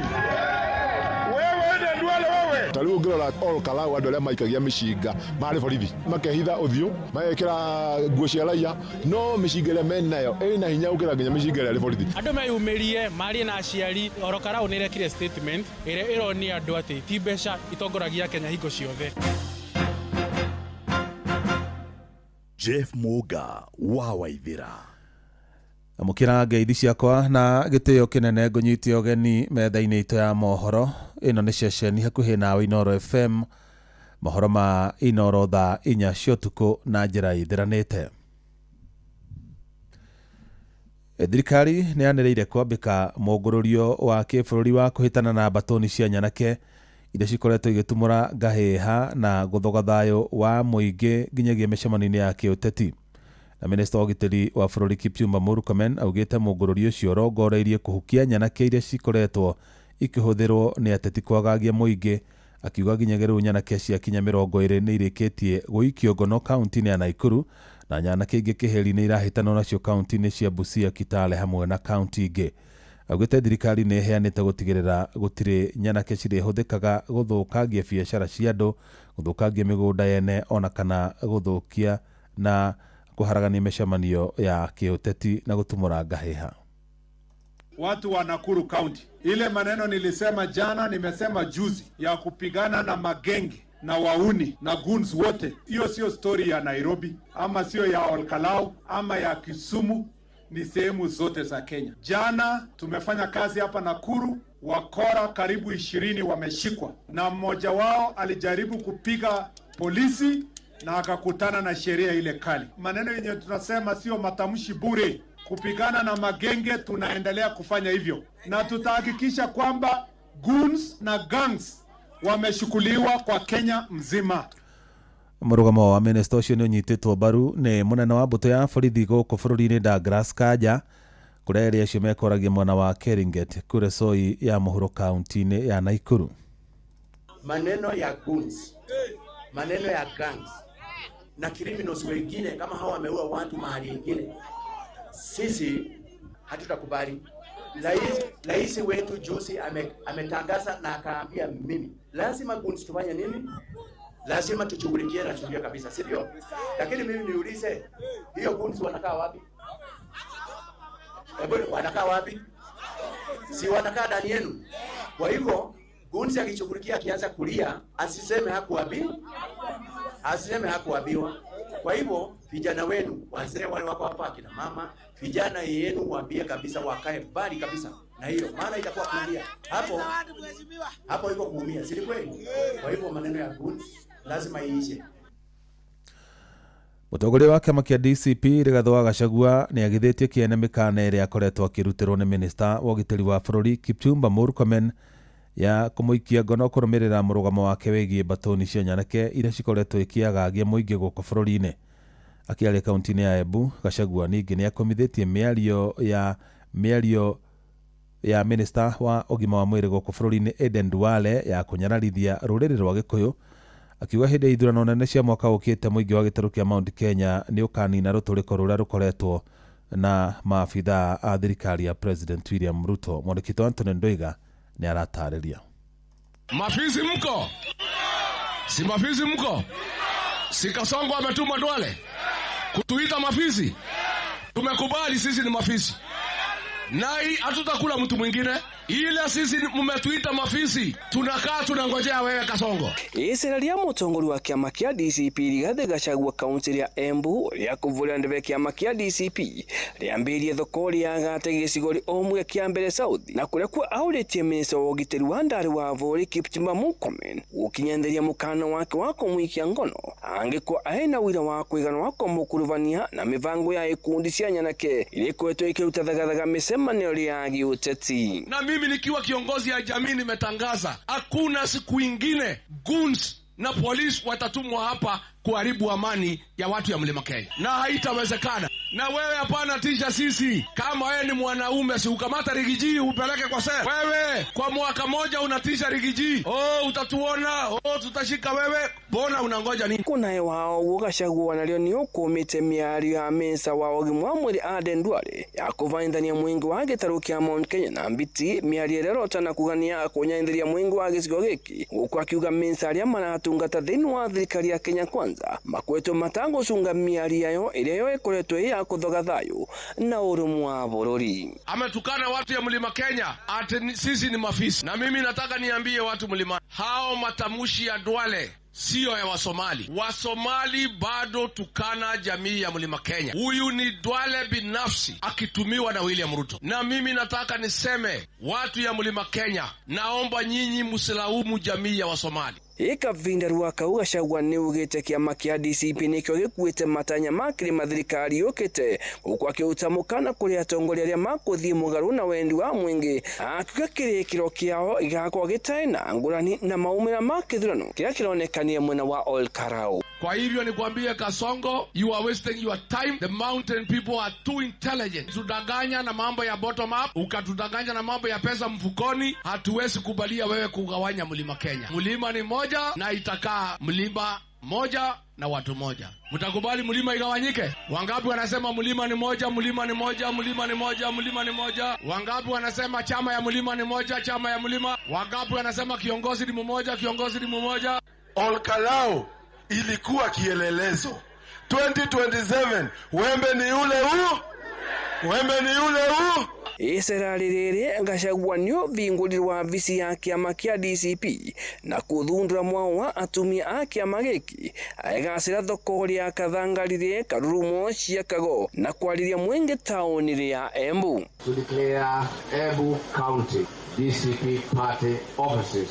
S6: Wewe ende Duale wewe.
S25: Ta rĩu ũngĩrora Ol Kalou andũ arĩa maikagia mĩcinga marĩ borithi makehitha ũthiũ magekĩra nguo cia raia no mĩcinga ĩrĩa menayo ĩna hinya gũkĩra nginya mĩcinga ĩrĩa ĩrĩ borithi.
S26: Andũ meyumĩrie marie na aciari. Ol Kalou nĩ ĩrekire statement ĩrĩa ĩronia andũ atĩ ti mbeca itongoragia Kenya hingo ciothe.
S17: Jeff Muga wa Waithira.
S3: Amũkĩra ngeithi ciakwa na gĩtĩo kĩnene ngũnyite ũgeni metha-inĩ itũ ya mohoro. Ĩno nĩ ceceni hakuhĩ nawe Inoro FM. Mohoro ma Inoro thaa 4 cia ũtukũ na njĩra ĩtheranĩte. Thirikari nĩ yanĩrĩire kwambĩka mũngũrũrio wa kĩbũrũri wa kũhĩtana na mbatũni cia nyanake iria cikoretwo igĩtumũra ngahĩha na gũthoga thayũ wa mũingĩ nginyagia mĩcemanio-inĩ ya kĩũteti. Na minista wa ũgitĩri wa bũrũri Kipchumba Murkomen augĩte mũngũrũri ũcio ũrongoreirie kũhukia nyanake iria cikoretwo ikĩhũthĩrwo nĩ ateti kwagagia mũingĩ, akiuga nginyagia rĩu nyanake ciakinya 20 nĩ irĩkĩtie gũikio ngono kaunti-inĩ ya Nakuru na nyanake ingĩ kĩheri nĩ irahĩtanwo nacio kaunti-inĩ cia Busia, Kitale hamwe na kaunti ingĩ. Augĩte thirikari nĩ ĩheanĩte gũtigĩrĩra gũtirĩ nyanake cirĩhũthĩkaga gũthũkangia biacara cia andũ, gũthũkangia mĩgũnda yene ona kana gũthũkia na kũharagania mĩcemanio ya kĩũteti na gũtumũra ngahĩha.
S6: Watu wa Nakuru County, ile maneno nilisema jana, nimesema juzi ya kupigana na magenge na wauni na goons wote, hiyo sio story ya Nairobi ama sio ya Ol Kalou ama ya Kisumu, ni sehemu zote za Kenya. Jana tumefanya kazi hapa Nakuru, wakora karibu 20 wameshikwa na mmoja wao alijaribu kupiga polisi na akakutana na sheria ile kali. Maneno yenye tunasema sio matamshi bure. Kupigana na magenge tunaendelea kufanya hivyo, na tutahakikisha kwamba goons na gangs wameshukuliwa kwa Kenya mzima.
S3: Mũrũgamo wa minista ũcio nĩ ũnyitĩtwo mbaru nĩ mũnene wa mbũtũ ya borithi gũkũ bũrũri-inĩ Douglas Kanja, kũrĩa erĩ acio mekoragia mwena wa Keringet Kuresoi ya mũhuro kaunti-inĩ ya Nakuru.
S27: Maneno ya goons, maneno ya gangs na criminals wengine kama hawa wameua watu mahali ingine, sisi hatutakubali. Rais wetu juzi ametangaza na akaambia mimi lazima goons tufanye nini? Lazima tushughulikie na tujue kabisa, sivyo? Lakini mimi niulize, hiyo goons wanakaa wapi? Hebu wanakaa wapi? Si wanakaa ndani yenu? Kwa hivyo goons akishughulikia akianza kulia, asiseme hakuambiwa. Asiseme hakuambiwa. Kwa hivyo vijana wenu, wazee wale wako hapa, akina mama, vijana yenu waambie kabisa wakae mbali kabisa na hiyo, maana itakuwa kuumia. Hapo hapo iko kuumia, si kweli? Kwa hivyo maneno ya goons lazima iishe.
S3: Mũtongoria wa kĩama kĩa DCP Rigathĩ wa Gachagua nĩ agithĩtie kĩene mĩkana ĩrĩa akoretwo akĩrutĩrwo nĩ minista wa ũgitĩri wa bũrũri Kipchumba Murkomen ya kũmũikia ngono kũrũmĩrĩra mũrũgamo wake wĩgiĩ mbatũni cia nyanake iria cikoretwo ikĩagagia mũingĩ gũkũ bũrũri-inĩ. Akĩaria kaunti-inĩ ya Embu, Gachagua ningĩ nĩ akomithĩtie mĩario ya minista wa ũgima wa mwĩrĩ gũkũ bũrũri-inĩ Aden Duale ya kũnyararithia rũrĩrĩ rwa Gĩkũyũ, akiuga hĩndĩ ya ithurano nene cia mwaka ũkĩte mũingĩ wa gĩtarũ kĩa Mount Kenya nĩ ũkanina rũtũrĩko rũrĩa rũkoretwo na maabithaa a thirikari ya President William Ruto. Mwandĩki Anthony Ndoiga nĩ aratarĩria.
S23: Maafisi mko? Si mafisi mko? Si Kasongo ametuma Duale kutuita mafisi? Tumekubali sisi ni mafisi, na hatutakula mtu mwingine, ila sisi mmetuita mafisi, tunakaa tunangojea wewe Kasongo.
S5: Icera ria mutongoria wa kiama kia DCP Rigathi Gachagua kaunti ya Embu ria kuvuria ndebe kiama kia DCP riambirie thoko ria gate gicigo omwe kia mbere South na kuria kwa auritie minista wa ugitiri wa ndari wa bũrũri Kipchumba Murkomen gukinyanĩria mukana wake wa kumwikia ngono angĩkorwo aina wira wa kuigana wa kumukuruvania na mivango ya ikundi cia nyanake iria ikoretwo ikiruta thagathaga micemanio ya giuteti.
S23: Na mimi nikiwa kiongozi ya jamii nimetangaza hakuna siku ingine goons na polisi watatumwa hapa kuharibu amani ya watu ya Mlima Kenya, na haitawezekana. Na wewe hapana tisha sisi. Kama wewe ni mwanaume, si ukamata Rigiji upeleke kwa sasa. Wewe kwa mwaka moja unatisha Rigiji, oh utatuona, oh tutashika wewe, bona unangoja nini?
S5: Kunaye wao Gachagua nario ni ukumite miario ya minista wa ũgima wa mwĩrĩ Aden Duale ya kũvaithania mũingĩ wa gĩtarũ kĩa Mount Kenya na mbiti miario ĩrĩa ĩrotana kugania kũnyaithĩria mũingĩ wa gĩcigo gĩkĩ gũkũ akiuga minista arĩa maratungata thĩinĩ wa thirikari ya Kenya Kwanza makwetwo matagũcunga miario yayo ĩrĩa yo ĩkoretwo ĩ ya kuthoga thayo na ũrũmwe wa bũrũri.
S23: Ametukana watu ya Mlima Kenya ati sisi ni mafisi, na mimi nataka niambie watu mlima, hao matamushi ya Duale siyo ya Wasomali. Wasomali bado tukana jamii ya Mlima Kenya. Huyu ni Duale binafsi akitumiwa na William Ruto. Na mimi nataka niseme watu ya Mlima Kenya, naomba nyinyi msilaumu jamii ya Wasomali.
S5: Ikavinda rwa kau Gachagua nĩ ugĩte kĩama kĩa DCP nĩkĩo gĩkuĩte matanya ma kĩrĩma thirikari yũkĩte gũkũ akĩruta mũkana kũrĩ atongoria arĩa makũthiĩ mũgarũ na wendi wa mũingĩ akiuga kĩrĩkĩro kĩao gĩgakorwo gĩtarĩ na ngũrani na maumĩra ma kĩthurano kĩrĩa kĩronekanie mwena wa Ol Kalou.
S23: Kwa hivyo nikwambie Kasongo, you are wasting your time. The mountain people are too intelligent. Tudanganya na mambo ya bottom up, ukatudanganya na mambo ya pesa mfukoni. Hatuwezi kubalia wewe kugawanya Mlima Kenya. Mlima ni moja na itakaa mlima moja na watu moja. Mtakubali mlima igawanyike? Wangapi wanasema mlima ni moja, mlima ni moja, mlima ni moja, mlima ni moja? Wangapi wanasema chama ya mlima ni moja, chama ya mlima? Wangapi wanasema kiongozi ni mmoja, kiongozi ni mmoja?
S4: Ol Kalou ilikuwa kielelezo. 2027 wembe ni ule huu, wembe ni ule huu.
S5: Icera rĩrĩ Gachagua nĩ ũthingũrirwo wabici ya kĩama kĩa DCP na kũthundũra mwao wa atumia a kĩama gĩkĩ agĩgacĩra thoko rĩa Kathangarire Karurumo cia Kago na kwarĩria mũingĩ taũni ya Embu.
S9: To declare Embu County DCP party offices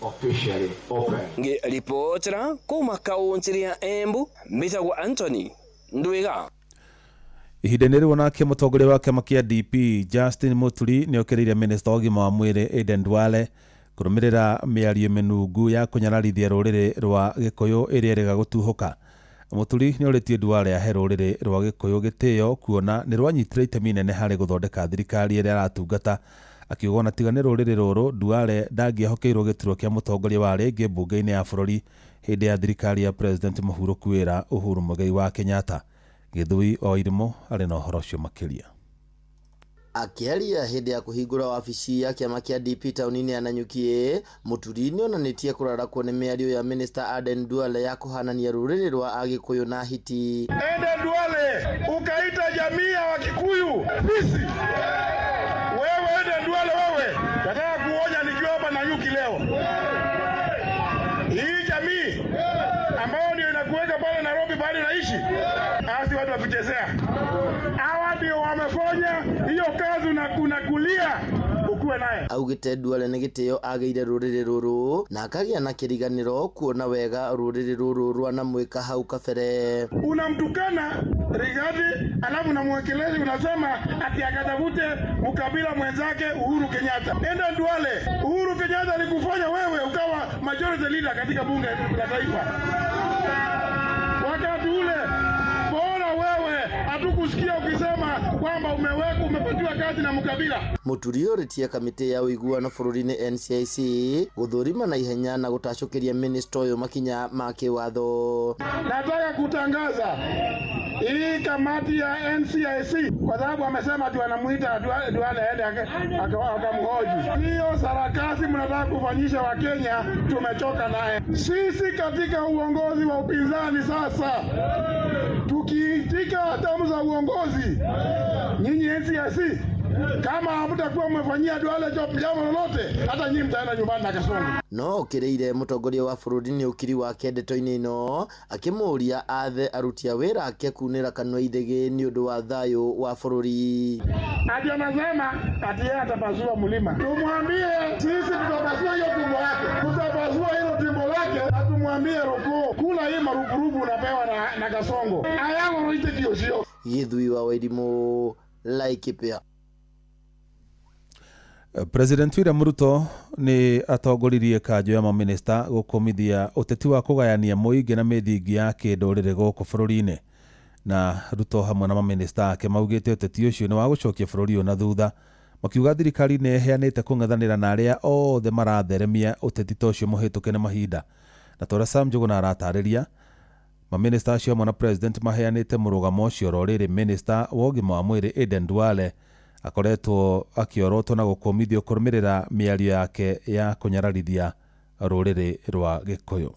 S9: officially open.
S5: Ngĩribotera kuma kaunti ya Embu, mbĩtagwo Anthony Ndwiga.
S3: Ihinda-inĩ rĩu onake mũtongoria wa kĩama kĩa DP Justin Muturi nĩokĩrĩire minista wa ũgima wa mwĩrĩ Aden Duale kũrũmĩrĩra mĩario mĩnungu ya kũnyararithia rũrĩrĩ rwa Gĩkũyũ ĩrĩa ĩrega gũtuhũka. Muturi nĩorĩtie Duale ahe rũrĩrĩ rwa Gĩkũyũ gĩtĩo kuona nĩ rwanyitire itemi inene harĩ gũthondeka thirikari ĩrĩa aratungata, akiuga ona tiga nĩ rũrĩrĩ rũrũ Duale ndangĩehokeirwo gĩturwa kĩa mũtongoria wa rĩngĩ mbunge-inĩ ya bũrũri hĩndĩ ya thirikari ya President mũhurũku wĩra Uhuru Muigai wa Kenyatta. Gĩthui o Irimo arĩ na ũhoro ũcio makĩria.
S11: Akĩaria hĩndĩ ya kũhingũra wabici ya kĩama kĩa DP taũni-inĩ ya Nanyuki, Mũturi nĩonanĩtie kũrarakwo nĩ mĩario ya Minister Aden Duale ya kũhanania rũrĩrĩ rwa Agĩkũyũ na hiti.
S6: Aden Duale, ukaita jamii ya Wakikuyu fisi. Wewe Aden Duale, wewe nataka kuonya nikiwa hapa Nanyuki leo, hii jamii ambayo ndio inakuweka pale Nairobi bali naishi, asi watu wakuchezea. Hawa ndio wamefanya hiyo kazi unakulia ukuwe naye.
S11: Augite Duale nĩ gĩtĩo agĩire rũrĩrĩ rũrũ na akagĩa na kĩriganĩro kuona wega rũrĩrĩ rũrũ rwanamwĩka hau kabere.
S6: Unamtukana Rigathi alafu unamwekeleza unasema ati akatafute mkabila mwenzake Uhuru Kenyatta. Enda Duale, Uhuru Kenyatta alikufanya wewe ukawa majority leader katika bunge la taifa. Wakati ule bora wewe hatukusikia ukisema kwamba umewekwa umepatiwa kazi na mkabila.
S11: Muturi orĩtie kamĩtĩ ya ũiguano bũrũri-inĩ NCIC gũthũrima na ihenya na gũtacũkĩria minista ũyũ makinya ma kĩwatho.
S6: Nataka kutangaza
S2: Hii kamati ya NCIC, kwa sababu amesema ati wanamuita Duale aende akamhoji. Hiyo sarakasi mnataka kufanyisha Wakenya, tumechoka naye. Sisi katika uongozi wa upinzani sasa, tukiitika hatamu za uongozi, nyinyi NCIC, kama hamtakuwa mmefanyia Duale jambo lolote, hata nyinyi mtaenda nyumbani na Kasongo.
S11: No okĩrĩire mũtongoria wa bũrũri nĩ ũkiri wake ndeto-inĩ ĩno akĩmũria athe aruti a wĩra ake kunĩra kanua ithĩgĩ nĩ ũndũ wa thayũ wa bũrũri.
S2: Ati anasema ati yeye atapasua mlima. Tumwambie sisi tutapasua hiyo tumbo yake, tutapasua hilo tumbo lake, na tumwambie rukuu kula hii marupurupu unapewa na Kasongo ayago roite kio.
S11: Gĩthui wa Wairimu, Laikipia.
S3: President William Ruto nĩ atongoririe kanjũ ya maminista gũkũmithia ũteti wa kũgayania mũingĩ na mĩthingi ya kĩndũrĩrĩ gũkũ bũrũri-inĩ. Na Ruto hamwe na maminista ake maugĩte ũteti ũcio nĩ wa gũcokia bũrũri ũyũ na thutha, makiuga thirikari nĩ ĩheanĩte kũng'ethanĩra na arĩa othe maratheremia ũteti ta ũcio mũhĩtũke nĩ mahinda. Na ta ũrĩa Sam Njũgũna aratarĩria, maminista acio hamwe na president maheanĩte mũrũgamo ũcio oro rĩrĩ minista wa ũgima wa mwĩrĩ Aden Duale akoretwo akĩorotwo na gũkũmithio kũrũmĩrĩra mĩario yake ya kũnyararithia rũrĩrĩ rwa Gĩkũyũ.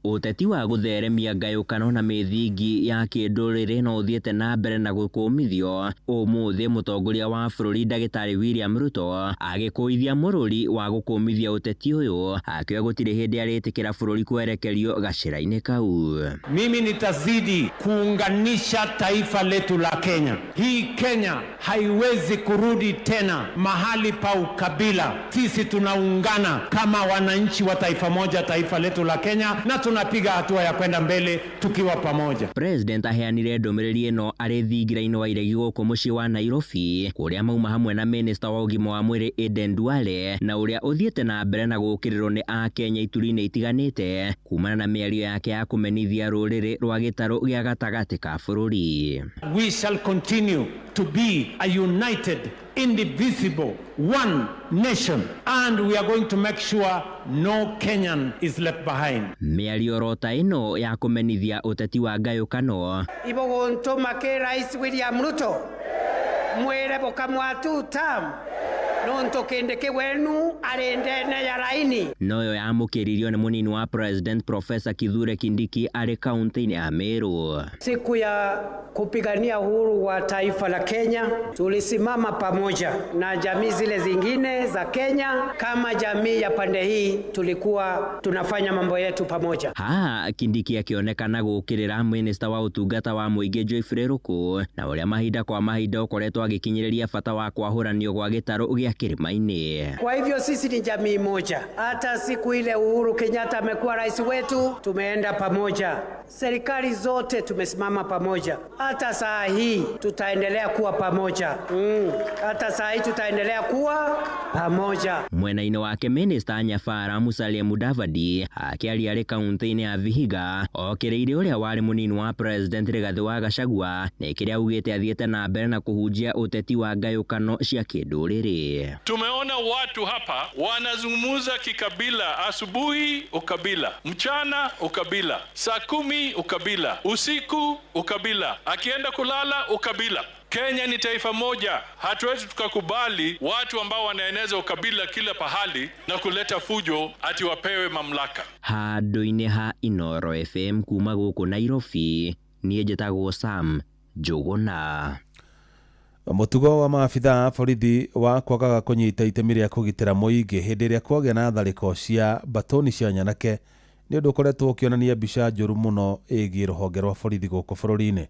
S12: Ũteti wa gũtheremia ngayũkano na mĩthingi ya kĩndũrĩrĩ no ũthiĩte na mbere na gũkũmithio. Ũmũthĩ mũtongoria wa bũrũri ndagĩtarĩ William Ruto agĩkũithia mũrũri wa gũkũmithia ũteti ũyũ, akiuga gũtirĩ hĩndĩ arĩtĩkĩra bũrũri kwerekerio gacĩra-inĩ kau.
S13: Mimi nitazidi kuunganisha taifa letu la Kenya. Hii Kenya haiwezi kurudi tena mahali pa ukabila. Sisi tunaungana kama wananchi wa taifa moja, taifa letu la Kenya, na tunapiga hatua ya kwenda mbele tukiwa pamoja.
S12: President aheanire ndũmĩrĩri ĩno arĩ thingira-inĩ wa iregi gũkũ mũciĩ wa Nairobi, kũrĩa mauma hamwe na minista wa ũgima wa mwĩrĩ Aden Duale, na ũrĩa ũthiĩte na mbere na gũũkĩrĩrwo nĩ akenya ituri-inĩ itiganĩte kumana na mĩario yake ya kũmenithia rũrĩrĩ rwa gĩtarũ gĩa gatagatĩ ka bũrũri.
S13: We shall continue to be a united, indivisible, one nation, and we are going to make sure no Kenyan is left behind.
S12: Mĩario rota ĩno ya kũmenithia ũteti wa ngayũkano
S14: Ibogontoma ke Rais William Ruto mwere bokamwa two term nonto kende ke wenu arendene ya raini
S12: noyo yamũkĩririo nĩ mũnini wa President Professor Kithure Kindiki arĩ kaunti-inĩ ya Meru.
S14: Siku ya kupigania uhuru wa taifa la Kenya tulisimama pamoja na jamii zile zingine za Kenya. Kama jamii ya pande hii tulikuwa tunafanya mambo yetu pamoja.
S12: Haha Kindiki akĩonekana gũũkĩrĩra minista wa ũtungata wa mũingĩ Geoffrey Ruku na ũrĩa mahinda kwa mahinda ũkoretwo agĩkinyĩrĩria bata wa kwahũranio gwa gĩtarũ gĩa kĩrĩma-inĩ.
S14: Kwa hivyo sisi ni jamii moja. Hata siku ile Uhuru Kenyatta amekuwa rais wetu, tumeenda pamoja. Serikali zote tumesimama pamoja. Hata saa hii tutaendelea kuwa pamoja. Hata saa hii tutaendelea kuwa pamoja.
S12: Mwena-inĩ wake minista Nyabara Musalia Mudavadi akĩaria arĩ kaunti-inĩ ya Vihiga okĩrĩire ũrĩa warĩ mũnini wa President Rigathĩ wa Gachagua nĩ kĩrĩa augĩte athiĩte na mbere na kũhunjia ũteti wa ngayũkano cia kĩndũrĩrĩ.
S18: Tumeona watu hapa wanazungumza kikabila, asubuhi ukabila, mchana ukabila, saa 10 ukabila, usiku ukabila, akienda kulala ukabila. Kenya ni taifa moja, hatuwezi tukakubali watu ambao wanaeneza ukabila kila pahali na kuleta fujo ati wapewe mamlaka.
S12: Handũ-inĩ ha Inooro FM kuma gũkũ Nairobi, niĩ njĩtagwo Sam Njũgũna.
S3: Mũtugo wa maabitha a borithi wa kwagaga kũnyita itemi rĩa kũgitĩra mũingĩ hĩndĩ ĩrĩa kwagĩa na tharĩko cia batoni cia nyanake nĩ ũndũ ũkoretwo ũkĩonania mbica njũru mũno ĩgiĩ rũhonge rwa borithi gũkũ bũrũri-inĩ.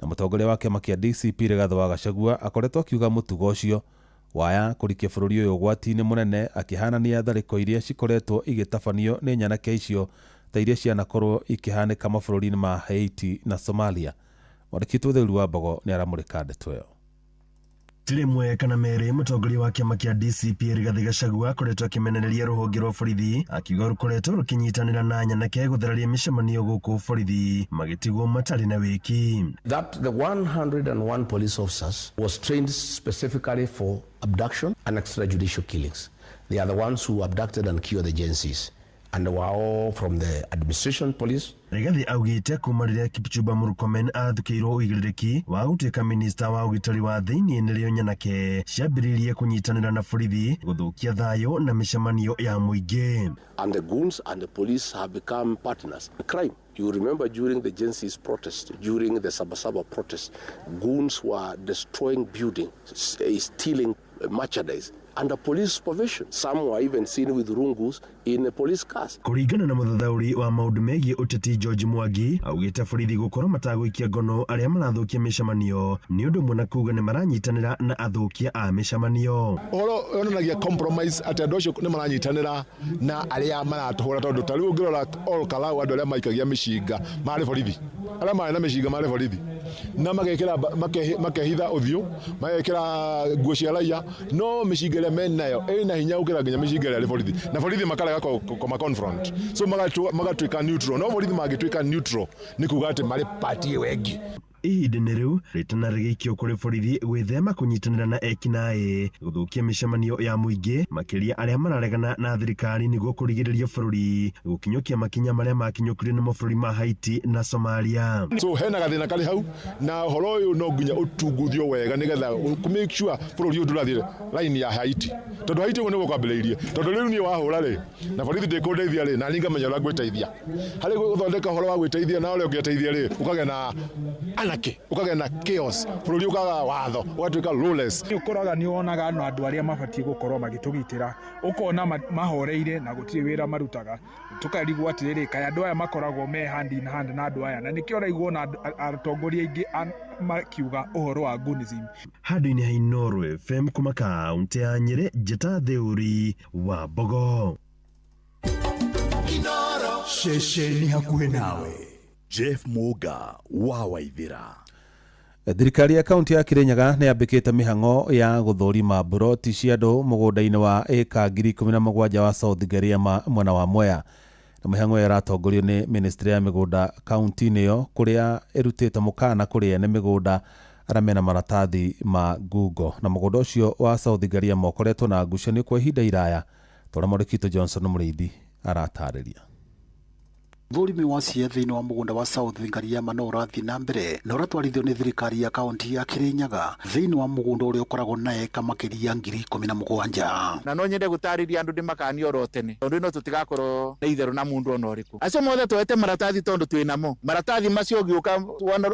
S3: Na mũtongoria wa kĩama kĩa DCP Rigathĩ wa Gachagua akoretwo akiuga mũtugo ũcio waya kũrikia bũrũri ũyũ ũgwati-inĩ mũnene, akĩhanania tharĩko iria cikoretwo igĩtabanio nĩ nyanake icio ta iria cianakorwo ikĩhanĩka mabũrũri-inĩ ma Haiti na Somalia. Mwandĩki witũ Theuru wa Mbogo nĩ aramũrĩka ndeto ĩyo.
S19: Ti rĩmwe kana merĩ mũtongoria wa kĩama kĩa DCP Rigathĩ Gachagua akoretwo akĩmenereria rũhonge rwa borithi akiuga rũkoretwo rũkĩnyitanĩra na nyanake gũthararia mĩcemanio gũkũ borithi magĩtigwo matarĩ na wĩki.
S9: That the 101 police officers was trained specifically for abduction and extrajudicial killings. They are the ones who abducted and killed the Gen Zs. And they were all from the administration police.
S19: Rigathi augĩte kuma rĩrĩa Kipchumba Murkomen athukĩirwo ũigĩrĩrĩki wa gũtuĩka minista wa ũgitĩri wa thĩinĩ nĩrĩo nyanake ciambĩrĩirie kũnyitanĩra na borithi gũthũkia thayũ na mĩcemanio ya mũingĩ.
S1: And the goons and the police have become partners in crime. You remember during the Gen Z's protest, during the Sabasaba protest, goons were destroying buildings, stealing merchandise under police supervision. Some were even seen with rungus in the police cars.
S19: Kũringana na mũthathaũri wa maũndũ megiĩ ũteti George Mwangi augĩte borithi gũkorwo matagũikia ngono arĩa marathũkia mĩcemanio nĩ ũndũ ũmwe na kuga nĩ maranyitanĩra na athũkia a mĩcemanio.
S25: Ũhoro yonanagia compromise atĩ andũ acio nĩ maranyitanĩra na arĩa maratũhũra tondũ ta rĩu ũngĩrora Ol Kalou andũ arĩa maikagia mĩcinga marĩ borithi, arĩa marĩ na mĩcinga marĩ borithi na magekĩra makehitha ũthiũ, magekĩra nguo cia raia, no mĩcinga ĩrĩa menayo ĩna hinya gũkĩra nginya mĩcinga ĩrĩa ĩrĩ borithi, na borithi makarega kũma confront, so magatuĩka neutral. No borithi mangĩtuĩka neutral nĩ kuga atĩ marĩ party ĩyo ĩngĩ.
S19: Ihinda-inĩ rĩu rĩtana rĩgĩikio kũrĩ borithi gwĩthema kũnyitanĩra na ekinaĩ gũthũkia mĩcemanio ya mũingĩ makĩria arĩa mararegana na thirikari nĩguo kũrigĩrĩria bũrũri gũkinyũkia makinya marĩa makinyũkirio nĩ mabũrũri ma Haiti na Somalia.
S25: So hena gathĩna karĩ hau na ũhoro ũyũ no nginya ũtunguthio wega nĩgetha kũ make sure bũrũri ũyũ ndũrathiĩ line ya Haiti, tondũ Haiti ũguo nĩguo kwambĩrĩirie, tondũ rĩu niĩ wahũra rĩ na borithi ndĩkũndeithia rĩ na niĩ ngamenya ũrĩa ngwĩteithia harĩ gũthondeka ũhoro wa gwĩteithia na ũrĩa ũngĩteithia rĩ ũkagĩa na anarchy, ũkagĩa na chaos, bũrũri ũkaga watho, ũgatuĩka lawless.
S7: Nĩ ũkoraga nĩ wonaga no andũ arĩa mabatiĩ gũkorwo magĩtũgitĩra ũkona mahoreire na gũtirĩ wĩra marutaga, tũkarigwo atĩrĩrĩ kaĩ andũ aya makoragwo me hand in hand na andũ aya, na nĩkĩo ũraigua ona atongoria aingĩ makiuga ũhoro wa Gunism.
S19: Handũ-inĩ ha Inooro FM kuma kaũntĩ ya Nyĩrĩ, Njĩta Theuri wa Mbogo.
S17: Ceceni hakuhĩ nawe. Jeff Muga wa Waithira.
S3: Thirikari ya kaunti ya Kirinyaga nĩ yambĩkĩte mĩhang'o ya gũthũrima mburoti cia andũ mũgũnda-inĩ wa ĩka 17,000 wa South Ngariama mwena wa Mwea. Na mĩhang'o ĩyo ĩratongorio nĩ ministry ya mĩgũnda kaunti-inĩ ĩyo kũrĩa ĩrutĩte mũkana kũrĩ ene mĩgũnda arĩa mena maratathi ma ngungo. Na mũgũnda ũcio wa South Ngariama ũkoretwo na ngucanio kwa ihinda iraya ta ũrĩa Mwandĩki Johnson Mũrĩithi aratarĩria.
S8: Thũrimi wa cia thĩinĩ wa mũgũnda wa South Ngariama no ũrathiĩ na mbere na ũratwarithio nĩ thirikari ya kaunti ya Kirinyaga thĩinĩ wa mũgũnda ũrĩa ũkoragwo na eka makĩria 17,000.
S10: Na no nyende gũtarĩria andũ ndĩmakanie oro tene tondũ ĩno tũtigakorwo na itherũ na mũndũ ona ũrĩkũ. Acio mothe twete maratathi tondũ twĩ namo maratathi macio ũgĩũka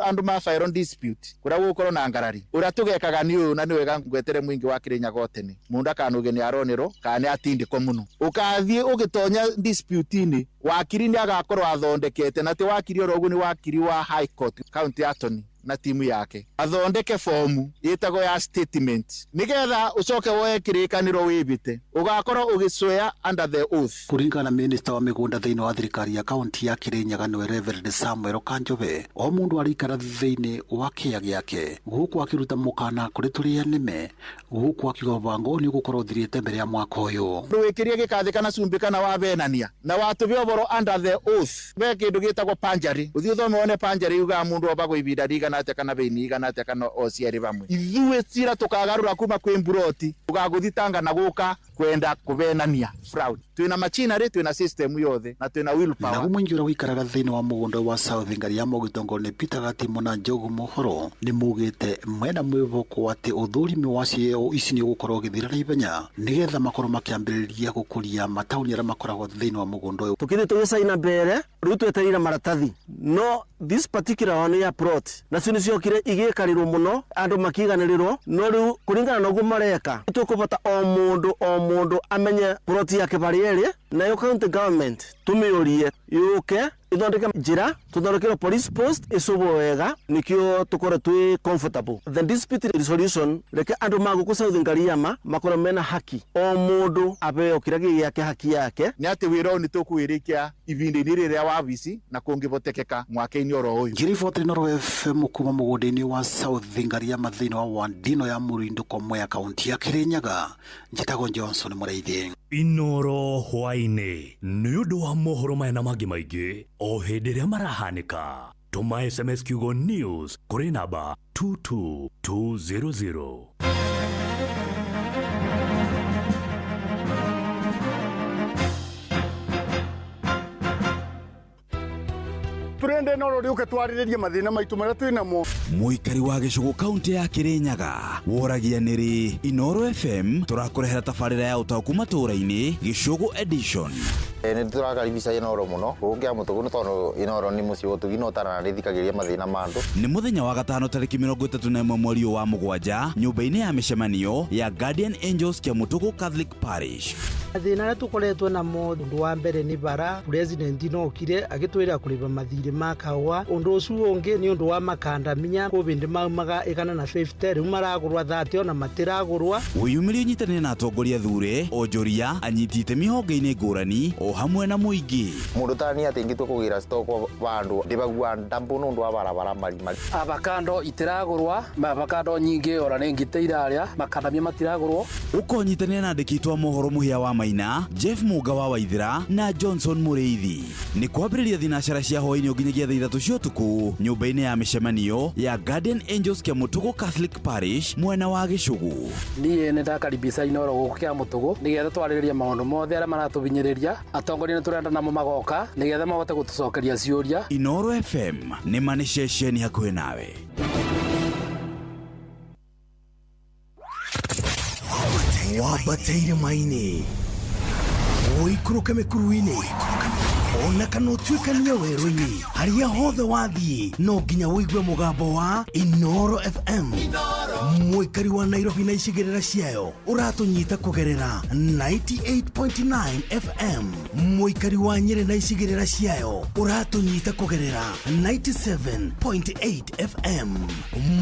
S10: andũ ma file on dispute kũrĩa gũgũkorwo na ngarari ũrĩa tũgekaga nĩ ũyũ na nĩ wega ngwetere mũingĩ wa Kirinyaga o tene mũndũ akanuge nĩ aronerwo kana nĩ atindĩkwo mũno ũkathiĩ ũgĩtonya dispute-inĩ wakiri nĩ agakorwo athondekete na ti wakiri oro ũguo nĩ wakiri wa High Court County Attorney na timu yake athondeke fomu ĩtagwo ya statement nigetha ucoke woe kĩrĩkanĩro wĩbite ũgakorwo ũgĩcwea under the oath.
S8: Kũringana na minista wa mĩgũnda thĩinĩ wa thirikari ya kaunti ya Kirinyaga nĩwe Reverend Samuel Kanjobe, o mũndũ araikara thĩinĩ wa kĩea gĩake gũkũ akĩruta mũkana kũrĩ tũrĩa nĩme gũkũ akiuga mũbango nĩ ũgũkorwo ũthirĩte mbere ya mwaka ũyũ.
S10: Ndũwĩkĩrie gĩkathĩ kana cumbĩ kana wabenania na watũbe ũboro under the oath be kĩndũ gĩtagwo perjury ũthiĩ ũthome wone perjury yugaga mũndũ obagwo ibinda rigana atĩa kana beini igana atĩa kana o cierĩ bamwe. Ithuĩ cira tũkagarũra kuma kwĩ mburoti tũgagũthitanga na gũka kwenda kũbenania fraud. Twĩna machinery, twĩna system yothe na twĩna will power.
S8: Naguo mũingĩ ũrĩa ũikaraga thĩinĩ wa mũgũnda wa South Ngariama ũgĩtongorio nĩ Peter Gatimo na Njogu Mohoro nĩ maugĩte mena mwĩhoko atĩ ũthũrimi wa cieo ici nĩ ũgũkorwo ũgĩthira na ihenya nĩgetha makorwo makĩambĩrĩria gũkũria mataũni arĩa makoragwo thĩinĩ wa mũgũnda ũyũ.
S15: Tũkĩthiĩ tũgĩcaina mbere rĩu twetereire maratathi no this particular one ya plot nacio nĩ ciokire igĩkarĩrwo mũno andũ makiganĩrĩrwo no rĩu kũringana na ũguo mareka tũkũbata o mũndũ amenye plot yake barĩ ĩrĩ nayo county government tũmĩũrie yũke ithondeke njĩra tũthondekerwo police post ĩcũbwo wega nĩkĩo tũkorwo twĩ comfortable. The dispute resolution reke andũ ma gũkũ South Ngariama makorwo mena haki o mũndũ abeo kĩrĩa gĩ gĩake haki yake.
S10: Nĩ atĩ wĩra ũyũ nĩ tũkũwĩrĩkia ihinda-inĩ rĩrĩa wabici na kũngĩhotekeka mwaka-inĩ oro ũyũ.
S8: Ngiriboti Inooro FM kuma mũgũnda-inĩ wa South Ngariama thĩinĩ wa Wandino ya Mũrindũko Mwea kaunti ya Kirinyaga, njĩtagwo Johnson Mũrĩithi.
S16: Inooro hwaĩ-inĩ nĩ ũndũ wa mohoro maya na mangĩ maingĩ o hĩndĩ ĩrĩa marahanĩka. Tũma SMS kiugo news kũrĩ namba 22200.
S20: Turenda Inooro rĩũke twarĩrĩrie mathĩna maitũ marĩa twĩ namo.
S17: Mũikari wa gĩcũgũ kaũntĩ ya Kĩrĩnyaga woragia nĩrĩ Inooro FM tũrakũrehera tabarĩra ya ũtaũku matũũra-inĩ Gĩcũgũ edition.
S21: Nĩ tũrakaribisha Inooro mũno gũkũ Kĩamũtũgũ nĩ tondũ Inooro nĩ mũciĩ wa ũtugi na ũtarana nĩthikagĩrĩria mathĩna ma andũ.
S17: Nĩ mũthenya wa gatano tarĩki 31 mweri ũyũ wa mũgwanja nyũmba-inĩ ya mĩcemanio ya Guardian Angels Kĩamũtũgũ Catholic Parish.
S22: Mathĩna arĩa tũkoretwo namo ũndũ wa mbere nĩ bara president no okire agĩtwĩra kũrĩba mathirĩ ma kahũa ũndũ ũcio ũngĩ nĩ ũndũ wa makandamia kũbĩndĩ maumaga 150 rĩu maragũrwa 30 ona matiragũrwa.
S17: Wĩyumĩrie ũnyitanĩre na atongoria thure onjoria anyiti itemi honge-inĩ ngũrani o hamwe na mũingĩ.
S21: Mũndũ ta niĩ atĩ ingĩtua kũgĩra stock vandũ ndĩbagua ndambu nĩ ũndũ wa barabara marima.
S25: Avocado itiragũrwa, avocado nyingĩ ora nĩ ngitĩ irarĩa, makandamia matiragũrwo.
S17: Ũkonyitanĩra na andĩki aitũ a mohoro Mũhĩa wa Maina, Jeff Mũnga wa Waithĩra na Johnson Mũrĩithi. Nĩ kwambĩrĩria thinacara cia hwaĩ-inĩ nginyagia thaa 3 cia ũtukũ nyũmba-inĩ ya mĩcemanio ya Guardian Angels Kĩamũtũgũ Catholic Parish mwena wa Gĩcũgũ.
S25: Niĩ nĩ ndakaribisha Inooro gũkũ Kĩamũtũgũ nĩgetha twarĩrĩrie maũndũ mothe arĩa maratũhinyĩrĩria. Atongoria nĩ tũrenda namo magoka nĩgetha mahote gũtũcokeria ciũria.
S17: Inooro FM nĩ ma nĩ ceceni hakuhĩ nawe.
S23: Wambate irĩma-inĩ, ũikũrũke mĩkuru-inĩ, ona kana ũtuĩkanie werũ-inĩ, harĩa hothe wathiĩ no nginya ũigue mũgambo wa Inooro FM. Mũikari wa Nairobi na icigĩrĩra ciayo ũratũnyita kũgerera 98.9 FM. Mũikari wa Nyĩrĩ na icigĩrĩra ciayo ũratũnyita kũgerera 97.8 FM.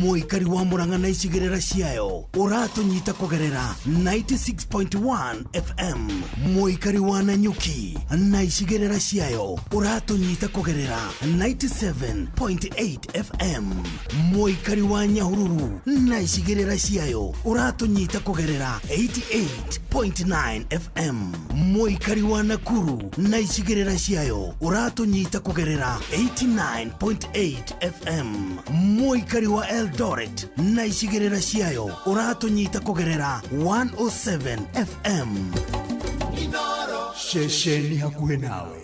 S23: Mũikari wa Murang'a na icigĩrĩra ciayo ũratũnyita kũgerera 96.1 FM. Mũikari wa Nanyuki na icigĩrĩra ciayo ũratũnyita kũgerera 97.8 FM. Mũikari wa Nyahururu na icigĩrĩra ciayo ũratũnyita kũgerera 88.9 FM. Mũikari wa Nakuru na icigĩrĩra ciayo ũratũnyita kũgerera 89.8 FM. Mũikari wa Eldoret na icigĩrĩra ciayo ũratũnyita kũgerera 107 FM.
S24: Ceceni hakuhĩ nawe.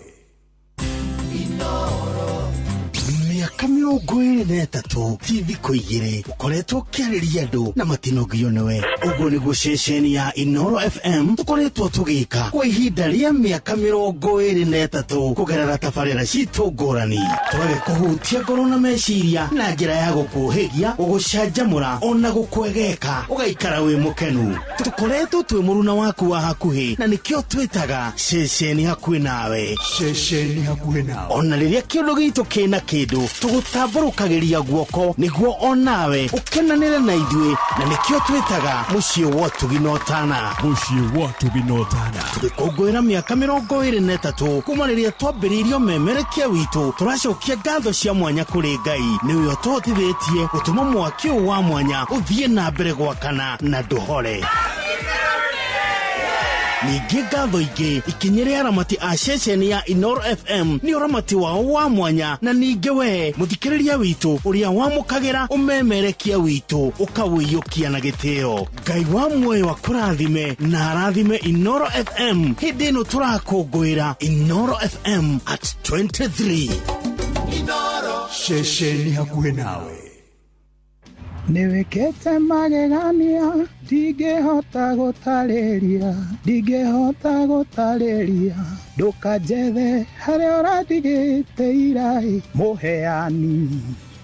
S23: Mĩaka 23 ti thikũ igĩrĩ ũkoretwo ũkĩarĩria andũ na matinogio nĩwe. Ũguo nĩguo ceceni ya Inooro FM tũkoretwo tũgĩka kwa ihinda rĩa mĩaka 23 kũgerera tabarĩra citũ ngũrani. Tũgagĩkũhutia ngoro na meciria na njĩra ya gũkũhĩgia, gũgũcanjamũra ona gũkwegeka ũgaikara wĩ mũkenu. Tũkoretwo twĩ mũruna waku wa hakuhĩ na nĩkĩo twĩtaga ceceni hakuhĩ nawe.
S24: Ceceni hakuhĩ nawe.
S23: Ona rĩrĩa kĩũndũ gitũ kĩna kĩndũ tũgũtambũrũkagĩria guoko nĩguo onawe ũkenanĩre na ithuĩ na nĩkĩo twĩtaga mũciĩ wa ũtugi na ũtana.
S24: Mũciĩ wa ũtugi na ũtana.
S23: Tũgĩkũngũĩra mĩaka 23 kuma rĩrĩa twambĩrĩirie ũmemerekia witũ, tũracokia ngatho cia mwanya kũrĩ Ngai nĩwe ũtũhotithĩtie gũtũma mwaki ũyũ wa mwanya ũthiĩ na mbere gwakana na ndũhore. Ningĩ ngatho ingĩ ikinyĩre aramati a ceceni ya Inooro FM nĩ ũramati wao wa mwanya, na ningĩ we mũthikĩrĩria witũ ũrĩa wamũkagĩra ũmemerekia witũ ũkawĩiyũkia na gĩtĩo. Ngai wa muoyo akũrathime na arathime Inooro FM hĩndĩ ĩno tũrakũngũĩra Inooro FM at 23.
S24: Ceceni hakuhĩ nawe.
S26: Nĩwĩkĩte magegania ndingĩhota gũtarĩria, ndingĩhota gũtarĩria, ndũkanjethe harĩa ũratigĩte irai, mũheani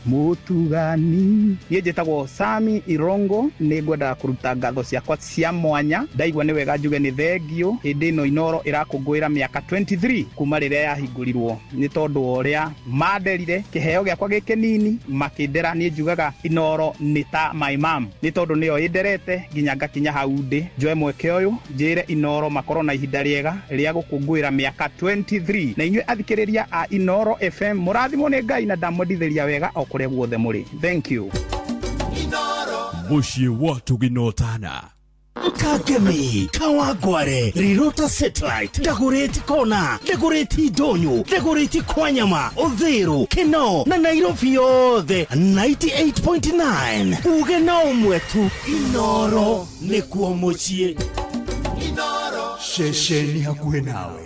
S26: mũtugani.
S27: Niĩ njĩtagwo Sami Irongo, nĩ ngwendaga kũruta ngatho ciakwa cia mwanya. Ndaigua nĩ wega njuge nĩ thengio hĩndĩ ĩno Inooro ĩrakũngũĩra mĩaka 23 kuma rĩrĩa yahingũrirwo, nĩ tondũ wa ũrĩa manderire kĩheo gĩakwa gĩ kĩnini makĩndera. Niĩ njugaga Inooro nĩ ta my mom, nĩ tondũ nĩyo ĩnderete nginya ngakinya hau ndĩ. Njoe mweke ũyũ njĩre Inooro makorwo na ihinda rĩega rĩa gũkũngũĩra mĩaka 23, na inyuĩ athikĩrĩria a Inooro FM mũrathimwo nĩ Ngai na ndamwendithĩria wega o kũrĩa guothe mũrĩ. Thank you.
S24: Mũciĩ wa ũtugi na ũtana.
S23: Kangemi, Kawangware, Rirota Satellite, Dagoretti Kona, Dagoretti Ndonyo, Dagoretti Kwanyama, Uthiru, Kinoo na Nairobi yothe 98.9. Uge na ũmwe tu, Inooro nĩkuo mũciĩ.
S24: Ceceni hakuhĩ nawe.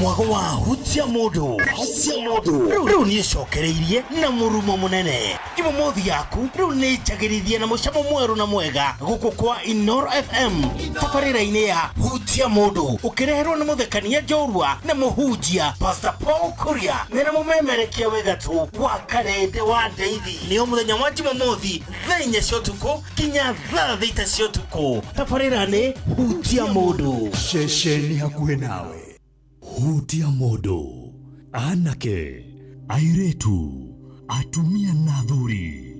S23: Mwago wa hutia mũndũ, hutia mũndũ rĩu nĩ ĩcokereirie na mũrumo mũnene. Jumamothi yaku rĩu nĩ njagĩrithie na mũcamo mwerũ na mwega gũkũ kwa Inoro FM tabarĩra-inĩ ya hutia mũndũ, ũkĩreherwo nĩ mũthekania njorua na mũhunjia Pastor Paul Kuria mena mũmemerekia wĩ gatũ wa Karende wa Ndeithi. Nĩo mũthenya wa Jumamothi thaa 4 cia ũtukũ nginya thaa 6 cia ũtukũ. Tabarĩra nĩ hutia mũndũ.
S24: Ceceni hakuhĩ nawe.
S16: Hutia mũndũ, anake, airĩtu, atumia na athuri,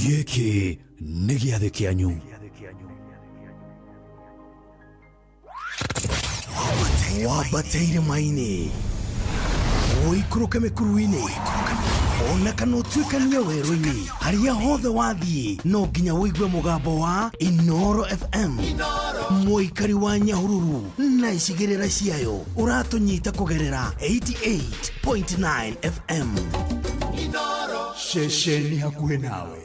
S16: gĩkĩ nĩ gĩathĩ kĩanyu.
S23: Wambate irĩma-inĩ, ũikũrũke mĩkuru-inĩ, ona kana ũtuĩkanie werũ-inĩ, harĩa hothe wathiĩ no nginya ũigue mũgambo wa Inoro FM. Mũikari wa Nyahururu na icigĩrĩra ciayo ũratũnyita kũgerera 88.9 FM.
S24: Ceceni hakuhĩ nawe.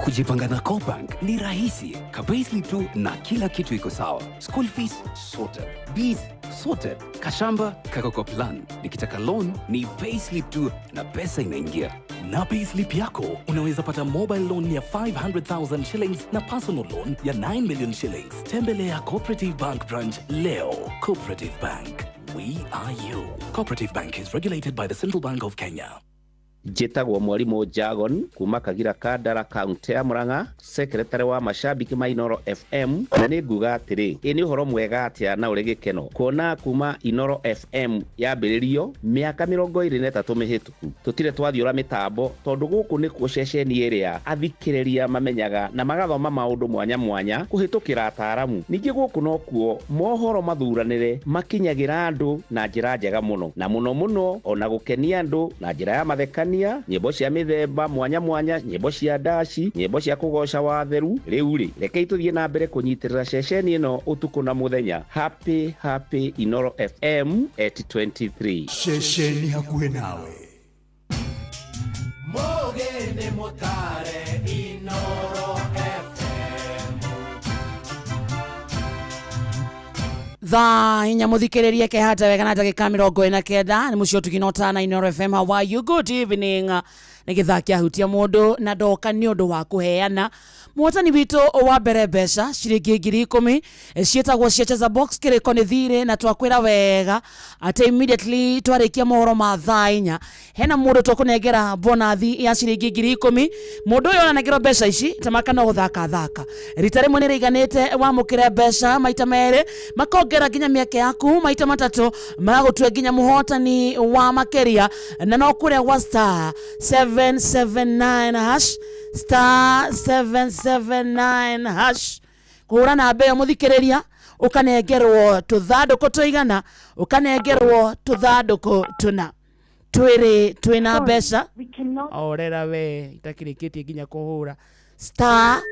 S2: Kujipanga na CoBank ni rahisi. Ka payslip tu na kila kitu iko sawa. School fees sorted. Bees sorted. Kashamba kako kwa plan. Nikitaka loan ni payslip tu na pesa inaingia.
S16: Na payslip yako unaweza pata mobile loan ya 500,000 shillings na personal loan ya 9 million shillings. Tembelea Cooperative Bank branch leo. Cooperative Bank. We are you. Cooperative Bank is regulated by the Central Bank of Kenya.
S4: Njĩtagwo mwarimũ Jagon kuma Kagira Kandara, kaunti ya Murang'a, secretary wa mashabiki ma Inoro FM, na nĩ nguga atĩrĩ, ĩ nĩ ũhoro mwega atĩa na ũrĩ gĩkeno kuona kuma Inoro FM yambĩrĩrio mĩaka 23 mĩhĩtũku tũtirĩ twathiũra mĩtambo, tondũ gũkũ nĩkuo ceceni ĩrĩa athikĩrĩria mamenyaga na magathoma maũndũ mwanya mwanya kũhĩtũkĩra ataaramu. Ningĩ gũkũ nokuo mohoro mathuranĩre makinyagĩra andũ na njĩra njega mũno, na mũno mũno ona gũkenia andũ na njĩra ya mathekania, nyĩmbo cia mĩthemba mwanya mwanya, nyĩmbo cia ndaci, nyĩmbo cia kũgoca watheru. Rĩu rĩ, rekei tũthiĩ na mbere kũnyitĩrĩra ceceni ĩno ũtukũ na mũthenya. Happy happy Inoro FM at 23.
S24: Ceceni hakuhĩ nawe.
S5: Mũgĩ mũtare Inoro FM.
S6: Thaa 4 mũthikĩrĩrie kehata wega na ndagĩka 49 nĩ mũciĩ ũtugi na ũtana Inoro FM. How are you? Good evening. Nĩ gĩthaa kĩa hutia mũndũ na ndoka nĩ ũndũ wa kũheana mũhotani witũ wa mbere mbeca ciringi 10,000 ciĩtagwo cia Cheza Box. Kĩrĩko nĩ thirĩ na twakwĩra wega atĩ immediately twarĩkia mohoro ma thaa 4 hena mũndũ tũkũnengera bonathi ya ciringi 10,000. Mũndũ ũyũ onanengerwo mbeca ici tamaka no gũthaka thaka rita rĩmwe nĩ rĩiganĩte, wamũkĩre mbeca maita merĩ makongera nginya mĩeke yaku, maita matatũ magagũtua nginya mũhotani wa makĩria, na no kũrĩa gwa star 779 hash, star 779 hash kũhũra namba ĩyo mũthikĩrĩria, ũkanengerwo tũthandũkũ tũigana, ũkanengerwo tũthandũkũ tũna twĩrĩ twĩna mbeca. Orera we itakĩrĩkĩtie nginya kũhũra star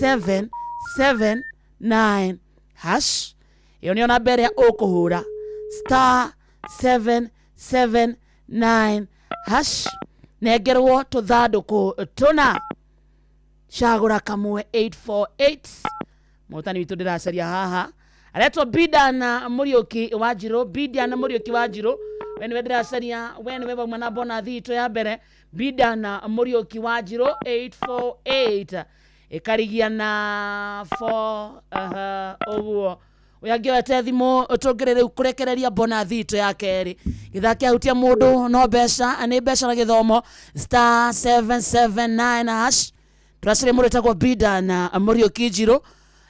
S6: 779 hash, ĩyo nĩyo namba ĩrĩa ũkũhũra, star 779 hash, nengerwo tũthandũkũ tũna, cagũra kamwe 848. Mũhotani witũ ndĩracaria haha aretwo Bidana Mũriũki wa Njirũ. Bidana Mũriũki wa Njirũ, we nĩwe ndĩracaria, we nĩwe wauma na bonathi itũ ya mbere. Bidana Mũriũki wa Njirũ 848 ĩkarigia na 4 ũguo. Ũyũ angĩoete thimũ tũngĩrĩ rĩu kũrekereria bonathi itũ ya kerĩ. Gĩthaa kĩa hutia mũndũ no mbeca, nĩ mbeca na gĩthomo, star 779 hash. Tũracaria mũndũ wĩtagwo Bidana Mũriũki Njirũ,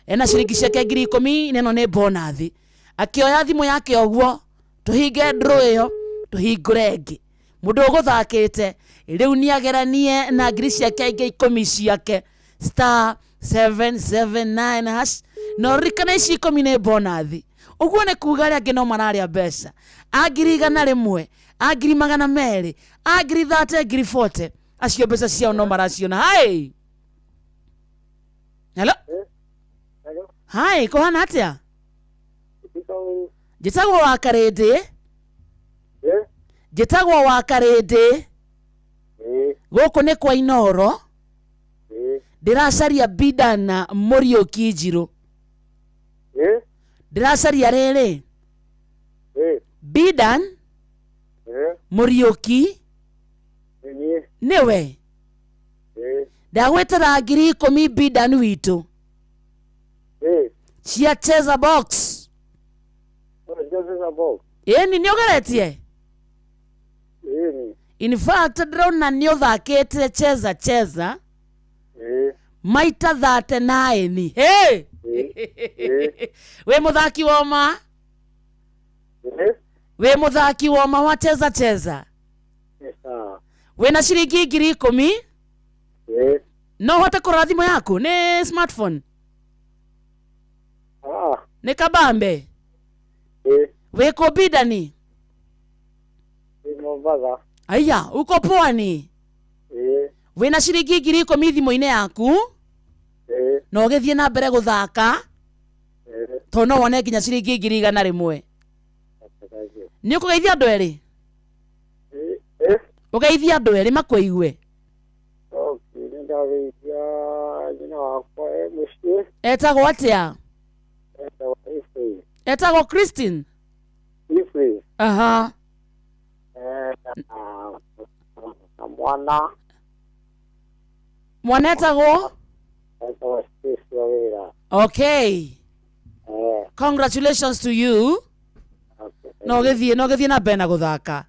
S6: ena ciringi ciake 10,000, na ĩno nĩ bonathi. Akĩoya thimũ yake ũguo, tũhinge draw ĩyo, tũhingũre ĩngĩ. Mũndũ ũgũthakĩte rĩu nĩageranie na ngiri ciake ingĩ 10 ciake, star 779 hash. Na ũririkane ici 10 nĩ bonathi. Ũguo nĩ kuga arĩa angĩ no mararĩa mbeca a 100,000, a 200,000, a 30,000, 40,000, acio mbeca ciao no maraciona. Hi. Hello. Hi, kũhana atĩa? Njĩtagwo wa Karĩndĩ. Njĩtagwo wa Karĩndĩ. Gũkũ nĩ kwa Inoro. Ndĩracaria Bidana Mũriũki Njirũ. Ndĩracaria rĩrĩ.
S1: Ĩĩ.
S6: Bidan
S1: Ĩĩ.
S6: Mũriũki.
S1: Nĩ niĩ.
S6: Nĩwe.
S1: Ĩĩ.
S6: Ndagwĩtĩra 10,000 Bidan witũ.
S1: Ĩĩ.
S6: Cia Cheza Box.
S1: Cheza Box.
S6: Ĩni nĩ ũgeretie?
S1: Ĩni.
S6: In fact ndĩrona nĩ ũthakĩte Cheza Cheza.
S1: Ĩĩ.
S6: Maita 39. Hey!
S1: Ĩĩ.
S6: Wĩ mũthaki woma?
S1: Ĩĩ.
S6: Wĩ mũthaki woma wa Cheza Cheza?
S1: Nĩ sawa.
S6: Wĩna ciringi 10,000?
S1: Ĩĩ.
S6: No ũhote kũrora thimũ yaku? Nĩ smartphone?
S1: Ah.
S6: Nĩ kabambe?
S1: Ĩĩ.
S6: Wĩ kũ Bidani?
S1: Nĩ Mombatha.
S6: Aya, uko pwani?
S1: Ĩĩ.
S6: Wĩna ciringi 10,000 thimũ-inĩ yaku?
S1: Ĩĩ.
S6: Na ũgĩthiĩ na mbere gũthaka?
S1: Ĩĩ.
S6: Tondũ no wone nginya ciringi 100,000.
S1: Thank you.
S6: Nĩ ũkũgeithia andũ erĩ?
S1: Ĩĩ.
S6: Ũgeithie andũ erĩ makũigue.
S1: Okay, nĩ ndageithia nyina wakwa e mũciĩ.
S6: Etagwo atĩa?
S1: Etagwo Ephraim.
S6: Etagwo Christine?
S1: Ephraim.
S6: Aha.
S1: Na mwana.
S6: Mwana etagwo?
S1: Etagwo Stacy Wawira.
S6: Okay. Congratulations to you. No ũgĩthiĩ na mbere na gũthaka.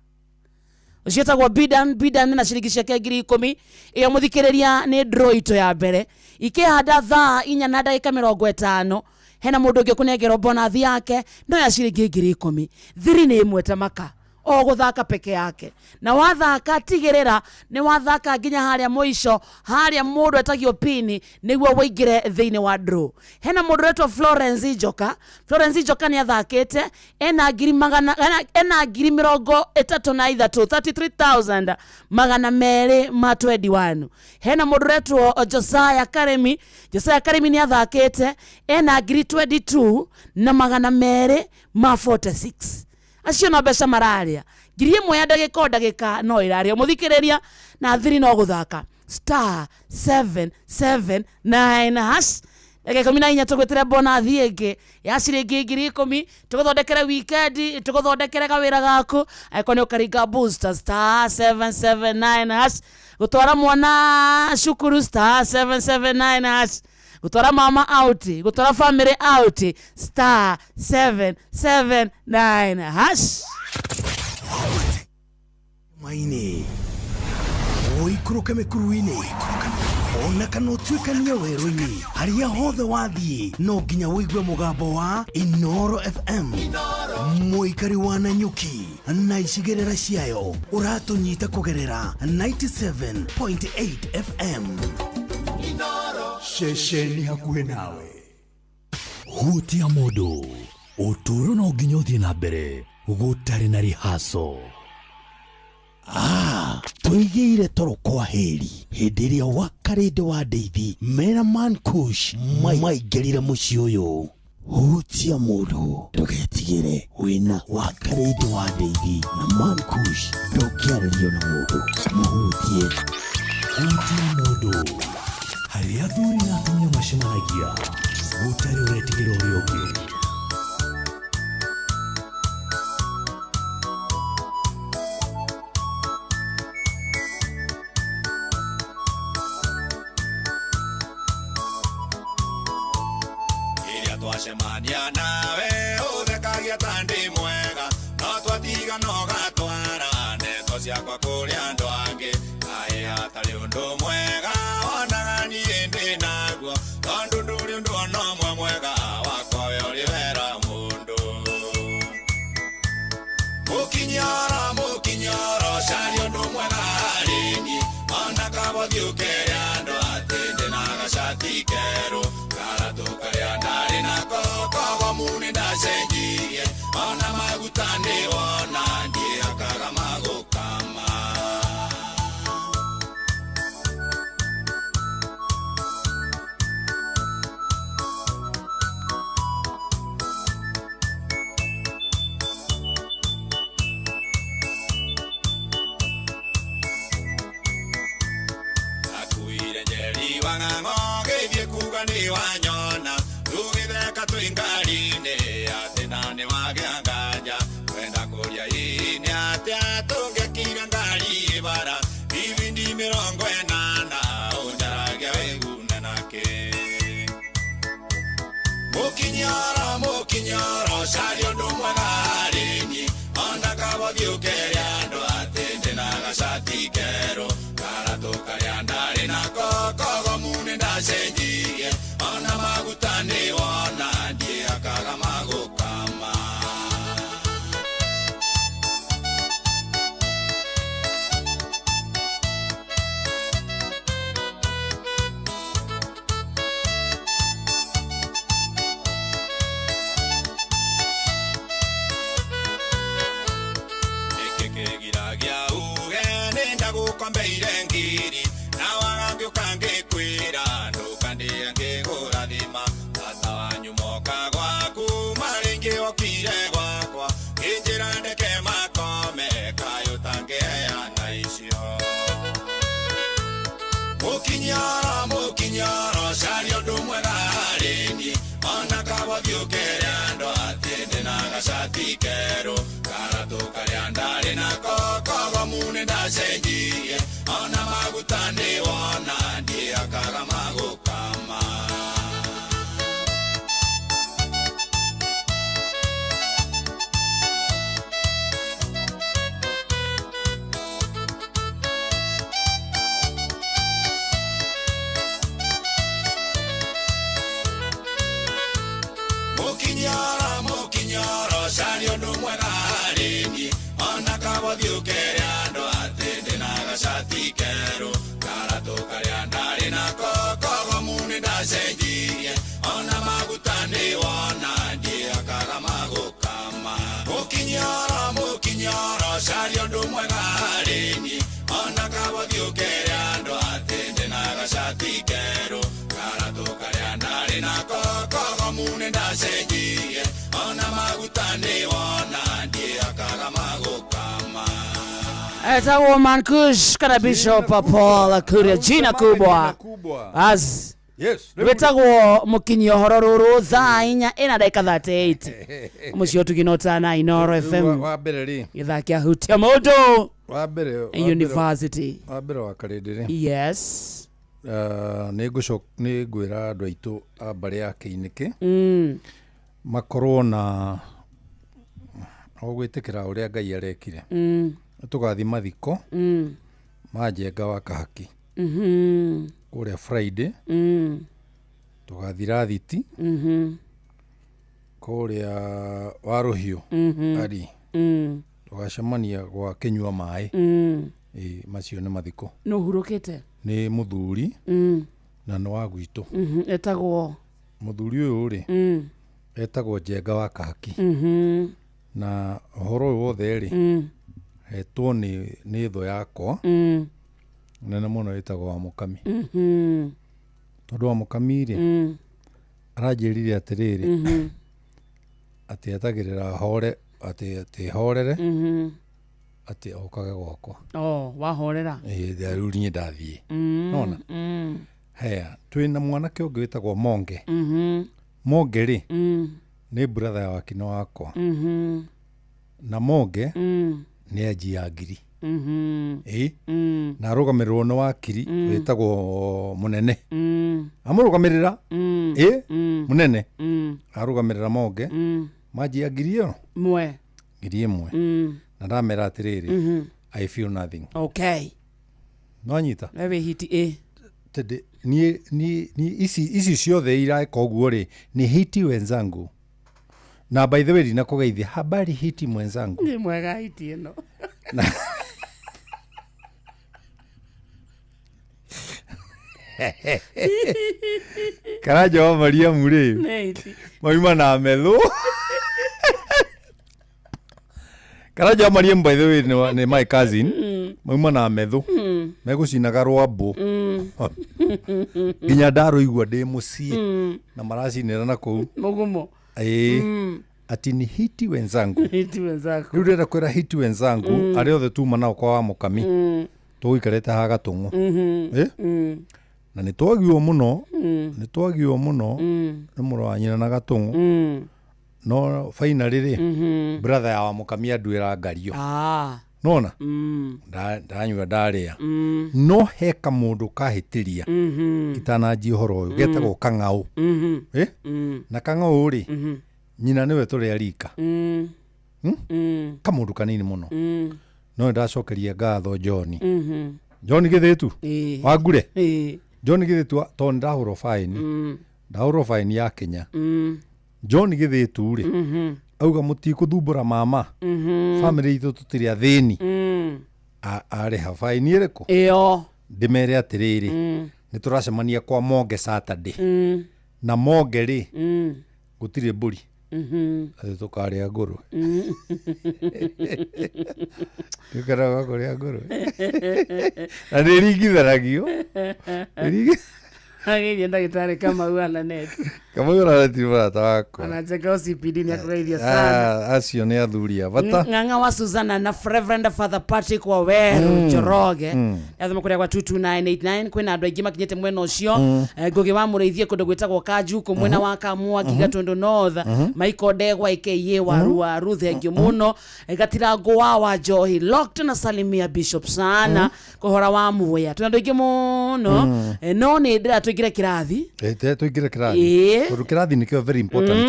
S6: Ũcio etagwo Bidan. Bidan na ciringi ciake 10,000. Ĩyo mũthikĩrĩria nĩ draw itũ ya mbere. Ikĩhanda thaa 4:50 hena mũndũ ũngĩ ũkũnengerwo bonathi yake no ya ciringi 10,000. Thiri nĩ ĩmwe ta maka. O gũthaka peke yake. Na wathaka tigĩrĩra nĩ wathaka nginya harĩa mũico, harĩa mũndũ etagio pini nĩguo wĩingĩre thĩinĩ wa draw. Hena mũndũ ũretwo Florence Njoka. Florence Njoka nĩ athakĩte ena 33,200, 33,221. Hena mũndũ ũretwo Josiah Karemi. Josiah Karemi nĩ athakĩte ena 22,246. Acio no mbeca mararia. 1,000 ya ndagĩka o ndagĩka no ĩraria. Mũthikĩrĩria na thiri no gũthaka. *779#. Ndagĩka 14 tũgwĩtĩre bonathi ĩngĩ ya ciringi 10,000, tũgũthondekere weekend, tũgũthondekere kawĩra gaku. Angĩkorwo nĩ ũkaringa booster *779#. Gũtwara mwana cukuru *779#. Gũtwara mama out, gũtwara family out *779#.
S23: Maini ũikũrũke mĩkuru-inĩ ona kana ũtuĩkanie werũ-inĩ, harĩa hothe wathiĩ no nginya ũigue mũgambo wa Inooro FM. Mũikari wa Nanyuki na icigĩrĩra ciayo ũratũnyita kũgerera 97.8 FM.
S24: Ceceni hakuhĩ nawe. Hutia mũndũ, ũtũũro no nginya ũthiĩ na mbere gũtarĩ na rihaco.
S23: Tũigĩire toro kwa heri hĩndĩ ĩrĩa wakarĩndĩ wa ndeithi mera man kush maingĩrire mũciĩ ũyũ. Hutia mũndũ, ndũgetigĩre, wĩna wakarĩndĩ wa ndeithi na man kush, ndũngĩarĩrio na mũndũ, mũhutie.
S24: Hutia mũndũ, harĩa athuri na atumia macemanagia gũtarĩ ũretigĩra ũrĩa ũngĩ.
S5: Iria twacemania nawe ũthekagia ta ndĩ mwega, no twatiga no gatwara ndeto ciakwa kũrĩ andũ angĩ. Kaĩ hatarĩ ũndũ mwega wonaga niĩ ndĩ naguo, tondũ ndũrĩ ũndũ ona ũmwe mwega wakwa we ũrĩ wera mũndũ. Mũkinyoro mũkinyoro caria ũndũ mwega harĩ niĩ, ona kaba ũthiĩ ũkere andũ atĩ ndĩna gacati kerũ, karatũ karĩa ndarĩ nako kogomu nĩndacenjirie, ona maguta nĩwona ndiĩhakaga magũkama. Akuire njeri wa ng'ang'o gĩthiĩ kuga nĩ wanyona, tũgĩtheka twĩ ngari-inĩ Mũkinyoro mũkinyoro caria ũndũ mwega harĩ niĩ ona kabothi ũkere andũ atĩ ndĩna gacati kerũ karatũ karĩa ndarĩ nako kogomu nĩ ndacenjirie ona maguta nĩ wona ndiakaga magũkama. Nĩkĩkĩgiragia uge nĩndagũkombeire ngiri na waga ngĩũka ngĩkwĩra ndũkandĩe ngĩgũrathima tata wanyu moka gwaku marĩngĩ okire gwakwa ngĩnjĩra ndeke makome kayũ tangĩheana icio. Mũkinyoro mũkinyoro caria ũndũ mwega harĩ niĩ ona kabothi ũkere andũ atĩ ndĩna gacati kerũ karatũ karĩa ndarĩ nako kogomu nĩ ndacenjirie ona maguta nĩ wona ndiakaga magũkama. Mũkinyoro mũkinyoro caria ũndũ mwega harĩ niĩ ona kabothi ũkere andũ atĩ ndĩna gacati kerũ karatũ karĩa ndarĩ nako kogomu nĩ ndacenjirie ona maguta nĩ wona ndiakaga magũkama. Mũkinyoro mũkinyoro caria ũndũ mwega harĩ niĩ ona kabothi ũkere andũ atĩ ndĩna gacati kerũ karatũ karĩa ndarĩ nako kogomu nĩ ndacenjirie ona maguta nĩ wona ndiakaga magũkama.
S6: Etagwo Mankush kana Bishop Paul Kuria jina kubwa. Az.
S7: Yes.
S6: Wetagwo mukinyi ũhoro rũrũ thaa inya ĩna ndagĩka 38 mũciĩ ũtuginota na Inoro FM
S7: Wa mbere rĩ.
S6: Gĩthaa kĩa hutia mũndũ
S7: Wa mbere.
S6: University.
S7: Wa mbere wa karĩndĩ rĩ.
S6: Yes.
S7: Nĩ ngwĩra andũ aitũ a mbarĩ ya Kĩinĩkĩ makorwo na o gwĩtĩkĩra ũrĩa Ngai arekire. Tũgathiĩ mathiko ma Njenga wa Kahaki kũrĩa Friday. Tũgathiĩ Rathiti kũrĩa Warũhiũ ari tũgacemania gwa kĩnyua maĩ. Macio nĩ mathiko.
S6: Nũ ũhurũkĩte?
S7: Nĩ mũthuri na nĩ wa gwitũ.
S6: Etagwo?
S7: Mũthuri ũyũ rĩ etagwo Njenga wa Kahaki. Na ũhoro ũyũ wothe rĩ hetwo nĩ thũ yakwa nene mũno ĩtagwo wa Mũkami. Tondũ wa Mũkami rĩ aranjĩrire atĩrĩrĩ atĩ etagĩrĩra hore atĩ horere atĩ okage gwakwa.
S6: Oh, wahorera.
S7: Rĩu niĩ ndathiĩ. Nona? Haya, twĩna mwanake ũngĩ wĩtagwo Monge. Monge rĩ nĩ brother ya Wakino wakwa. Na Monge nĩ anji ya ngiri. Na arũgamĩrĩrwo nĩ wakiri wĩtagwo Mũnene. Amũrũgamĩrĩra Mũnene arũgamĩrĩra Monge manji ya ngiri ĩyo
S6: mwe
S7: ngiri ĩmwe. Na ndamera atĩrĩrĩ I feel nothing.
S6: Okay.
S7: Nwanyita?
S6: Wewe hiti ĩ.
S7: Tende ni ici ciothe ireka ũguo rĩ ni hiti wenzangu. Na by the way ndinakũgeithia habari hiti mwenzangu.
S6: Nĩ mwega hiti ĩno.
S7: Karanja wa Mariamu rĩ mauma na methu. Karanja wa Mariamu by the way nĩ my cousin. Mauma na methu megũcinaga rwambũ nginya ndarũigua ndĩ mũciĩ na maracinĩra na kũu
S6: mũgumo.
S7: Ati ni hiti wenzangu.
S6: Hiti wenzangu.
S7: Rĩu ndĩrenda kwĩra hiti wenzangu arĩa othe tuma nao kwa wa Mũkami tũgũikarĩte haha Gatũng'ũ. Na nĩ twagiwo mũno, nĩ twagiwo mũno nĩ mũrũ wa nyina na Gatũng'ũ. No finally rĩ brother ya wa Mũkami anduĩra ngario. Nona
S6: Mm.
S7: Ndanyua ndarĩa.
S6: Mm.
S7: No he kamũndũ kahĩtĩria itananjia ũhoro ũyũ getagwo kang'aũ. Eh?
S6: Mm.
S7: Na kang'aũ rĩ,
S6: Mhm.
S7: nyina nĩwe tũrĩa rika.
S6: Mm.
S7: Hmm?
S6: Mm.
S7: Kamũndũ kanini mũno. No nĩndacokeria ngatho John. John Gĩthĩtu
S6: Ĩĩ.
S7: wangure.
S6: Ĩĩ.
S7: John Gĩthĩtu tondũ nĩndahũrwo baĩni. Ndahũrwo baĩni ya Kenya. John Gĩthĩtu rĩ, auga mũtikũthumbũra mama. Bamĩrĩ itũ tũtirĩ athĩni. Arĩha baĩni ĩrĩkũ?
S6: Ĩyo.
S7: Ndĩmere atĩrĩrĩ, nĩ tũracemania kwa Monge Saturday. Na Monge rĩ, gũtirĩ mbũri. Atĩ tũkarĩa ngũrwe. Tũkenaga kũrĩa ngũrwe. Na nĩ ringithanagio.
S6: Ageithia ndagĩtarĩ Kamau Alanet.
S7: Kamau Alanet nĩ mũrata wakwa.
S6: Anacheka OCPD nĩ akũgeithia sana.
S7: Ah, acio nĩ athuri a bata.
S6: Ng'ang'a wa Susanna na Reverend Father Patrick Waweru Njoroge. Athoma kũrĩa gwa 22989 kwĩna andũ aingĩ makinyĩte mwena ũcio. Ngũgĩ wa Mũrĩithie kũndũ gwĩtagwo Kanjuku mwena wa Kamwangi Gatũndũ North. Michael Ndegwa aka Waru Waru thengio mũno. Gatirango wa Njohi Locked na Salimia Bishop sana kũhora wa Muya. Twĩna andũ aingĩ mũno. No nĩ ndĩra tũingĩre kĩrathi.
S7: Tũingĩre kĩrathi.
S6: Ĩĩ.
S7: Tondũ kĩrathi nĩkĩo very important.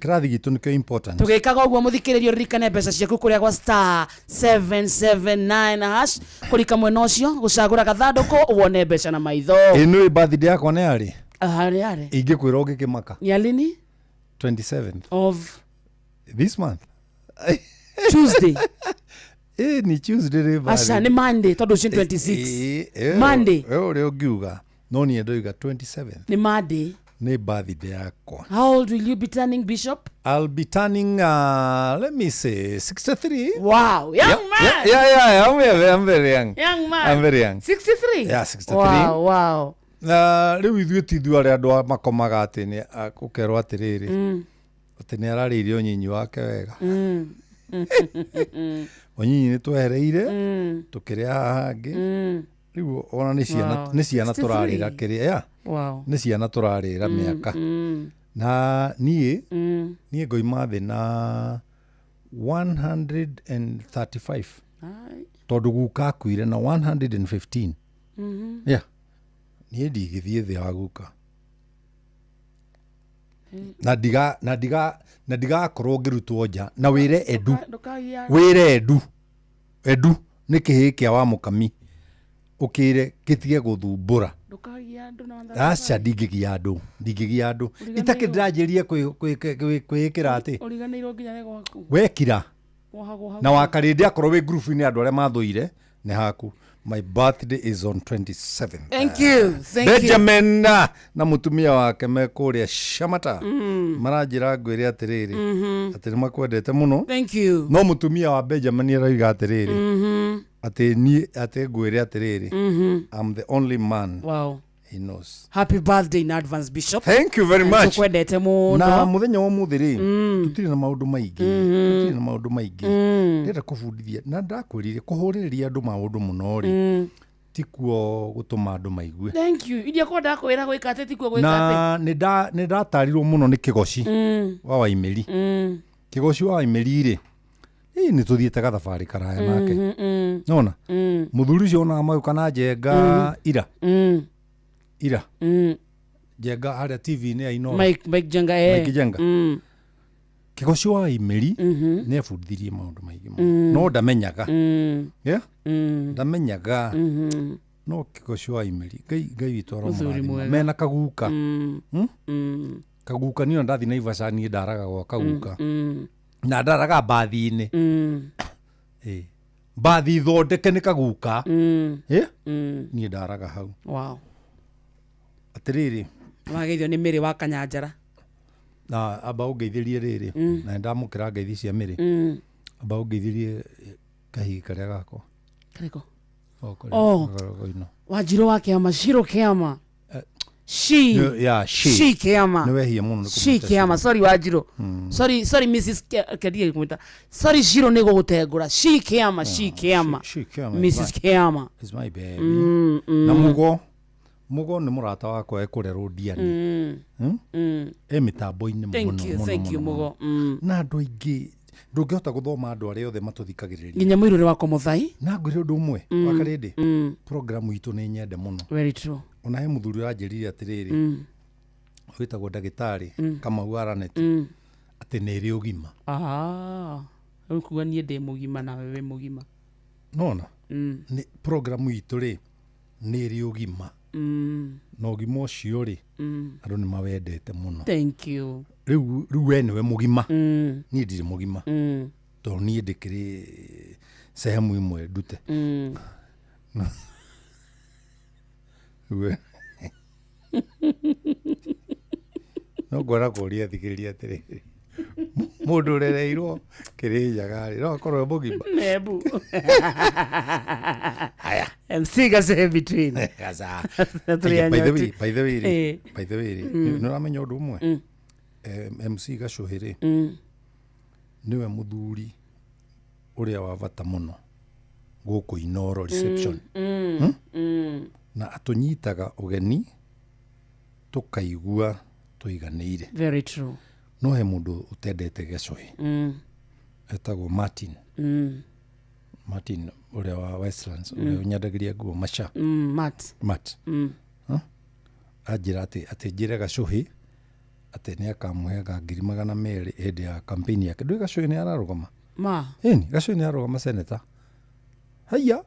S7: Kĩrathi gitũ nĩkĩo important.
S6: Tũgĩkaga ũguo mũthikĩrĩrio ririkane mbeca ciaku kũrĩa gwa star 779 hash kũrika mwena ũcio gũcagũra gathandũkũ wone mbeca na maitho.
S7: Ĩ nĩ birthday yakwa nĩ yarĩ?
S6: Harĩ arĩ.
S7: Ingĩkwĩra ũngĩkĩmaka.
S6: Nĩ alini?
S7: 27th.
S6: Of
S7: this month.
S6: Tuesday.
S7: Ĩ ni Tuesday rĩ
S6: Aca nĩ Monday tondũ ũcio nĩ 26. Monday.
S7: Ũrĩa ũngiuga no niĩ ndoiga 27th.
S6: Nĩ Monday.
S7: Nĩ birthday yakwa.
S6: How old will you be turning, Bishop?
S7: I'll be turning, let me say, 63.
S6: Wow, young man.
S7: Yeah, I'm very young.
S6: Young man.
S7: I'm very young.
S6: 63?
S7: Yeah, 63.
S6: Wow.
S7: Na rĩu ithuĩ ti ithuĩ arĩa andũ makomaga atĩ nĩ ũkerwo atĩrĩrĩ, atĩ nĩ ararĩire ũnyinyi wake wega. Ũnyinyi nĩ twehereire, tũkĩrĩa haha hangĩ. Rĩu ona nĩ ciana,
S6: Wow.
S7: nĩ ciana
S6: 63.
S7: tũrarĩra kĩrĩa, yeah.
S6: Wow.
S7: Nĩ ciana tũrarĩra mĩaka. Na niĩ, niĩ ngoima thĩ na 135.
S6: Ai.
S7: Tondũ guka akuire na 115. Yeah. Niĩ ndingĩthiĩ thĩ wa guka. Na ndiga, na ndiga, na ndigakorwo ngĩrutwo nja na wĩre Edu.
S6: Ndũkagia.
S7: Wĩre Edu. Edu nĩ kĩhĩĩ kĩa wa mũkami. Ũkĩre kĩtige gũthumbũra.
S6: Ndũkagia andũ na 135.
S7: Aca ndingĩgia andũ, ndingĩgia andũ.
S6: Ũriganĩirwo.
S7: Itakĩ ndĩranjĩria kwĩĩkĩra atĩ.
S6: Ũriganĩirwo nginya nĩ gwaku.
S7: Wekira.
S6: Wohagwo hau.
S7: Na wakarĩndĩ akorwo wĩ ngurubu-inĩ andũ arĩa mathũire nĩ haku. My birthday is on 27th.
S6: Thank you. Thank you.
S7: Benjamin na mũtumia wake me kũrĩa Shamata. Maranjĩra ngwĩre atĩrĩrĩ, atĩ nĩ makwendete mũno.
S6: Thank you.
S7: No mũtumia wa Benjamin arauga atĩrĩrĩ, atĩ niĩ atĩ ngwĩre atĩrĩrĩ, I'm the only man
S6: Wow.
S7: he knows.
S6: Happy birthday in advance, Bishop.
S7: Thank you very much.
S6: Tũkwendete mũno.
S7: Na mũthenya wa ũmũthĩ rĩ, tũtirĩ na maũndũ maingĩ, tũtirĩ na maũndũ maingĩ. Ndĩrenda kũbundithia na ndakwĩrire kũhũrĩrĩria andũ maũndũ mũno rĩ, tikuo gũtũma andũ maigue.
S6: Thank you. Iria ko ndakwĩra gwĩka atĩ tikuo gwĩka atĩ.
S7: Na nĩ ndatarirwo mũno nĩ Kĩgoci wa Waimĩri. Kĩgoci wa Waimĩri rĩ, ĩ nĩ tũthiĩte gathabarĩ karaya nake. Nona? Mũthuri ũcio onaga magĩũka na njenga ira. Ira. Njenga harĩa TV-inĩ ya Inooro.
S6: Mike Jenga, eh.
S7: Mike Jenga. Kĩgoci wa Waimĩri nĩ ebundithirie maũndũ maingĩ mũno. No ndamenyaga. Yeah? Ndamenyaga. No Kĩgoci wa Waimĩri, Ngai witũ
S6: Mũthuri
S7: aromũrathima.
S6: mwega.
S7: Mena kaguka. Kaguka niĩ ona ndathiĩ Naivasha niĩ ndaraga gwa kaguka. Na ndaraga mbathi-inĩ. Ĩ. Mbathi thondeke nĩ kaguka. Ĩ? Niĩ ndaraga hau.
S6: Wow.
S7: Atĩrĩrĩ.
S6: Wageithio nĩ Mĩrĩ wa Kanyanjara.
S7: Na amba ũngeithĩrie rĩrĩ. Na nĩndamũkĩra ngeithi cia Mĩrĩ. Amba ũngeithĩrie kahii karĩa gakwa.
S6: Karĩkũ?
S7: O, karĩa-
S6: Oh.
S7: karĩa koino.
S6: Wanjirũ wa kĩama, Shiro kĩama. She.
S7: Yeah, she.
S6: She kĩama.
S7: Nĩ wehia mũno nĩ
S6: She
S7: kũmwĩta
S6: kĩama.
S7: Shiro.
S6: Sorry Wanjirũ. Sorry, sorry Mrs. Kendige kũmwĩta. Sorry Shiro nĩ gũgũtengũra. She kĩama, she kĩama.
S7: She kĩama is
S6: Mrs.
S7: my-
S6: Kĩama.
S7: is my baby. Na Mũgo, Mũgo nĩ mũrata wakwa ekũrerwo Ndiani. E mĩtambo-inĩ
S6: Thank
S7: mũno,
S6: you,
S7: mũno,
S6: thank you,
S7: mũno,
S6: Mũgo.
S7: mũno. Na andũ aingĩ Ndũngĩhota gũthoma andũ arĩa othe matũthikagĩrĩria.
S6: Nginya mũirũrĩ wakwa Mũthai.
S7: Na ngwĩre ũndũ ũmwe, Wakarĩndĩ, programu itũ nĩ nyende mũno.
S6: Very true.
S7: Ona he mũthuri ũranjĩrire atĩrĩrĩ, wĩtagwo ndagĩtarĩ Kamau Aranet, atĩ nĩ ĩrĩ ũgima.
S6: Ah, rĩu kuga niĩ ndĩ mũgima nawe wĩ mũgima.
S7: Nona nĩ programu itũ rĩ, nĩ ĩrĩ ũgima. Na ũgima ũcio rĩ, andũ nĩ mawendete mũno.
S6: Thank you.
S7: Rĩu we nĩwe mũgima, niĩ ndirĩ mũgima, tondũ niĩ ndĩkĩrĩ sehemu ĩmwe ndute. Rĩu no ngwenda kũria thikĩrĩria atĩrĩrĩ, mũndũ ũrereirwo Kĩrĩnyaga rĩ, no akorwo e mũgima?
S6: Nebu.
S7: Haya.
S6: MC Gacehe between.
S7: Gaca.
S6: Tũrĩ
S7: By the way,
S6: anyoti.
S7: by the way rĩ, by the way rĩ, nĩ ũramenya ũndũ ũmwe? MC Gacũhĩ rĩ, nĩwe mũthuri ũrĩa wa bata mũno gũkũ Inoro reception. Na atũnyitaga ũgeni tũkaigua tũiganĩire.
S6: Very true.
S7: No he mũndũ ũtendete Gacũhĩ, etagwo Martin. Martin ũrĩa wa Westlands, ũrĩa ũnyendagĩria nguo maca.
S6: Matt.
S7: Matt. Huh? Anjĩra atĩ njĩre Gacũhĩ atĩ nĩ akamũheaga 200,000 hĩndĩ ya campaign yake. Ndũĩ Gacũhĩ nĩ ararũgama?
S6: Ma.
S7: Ĩni, Gacũhĩ nĩ ararũgama seneta. Haiya,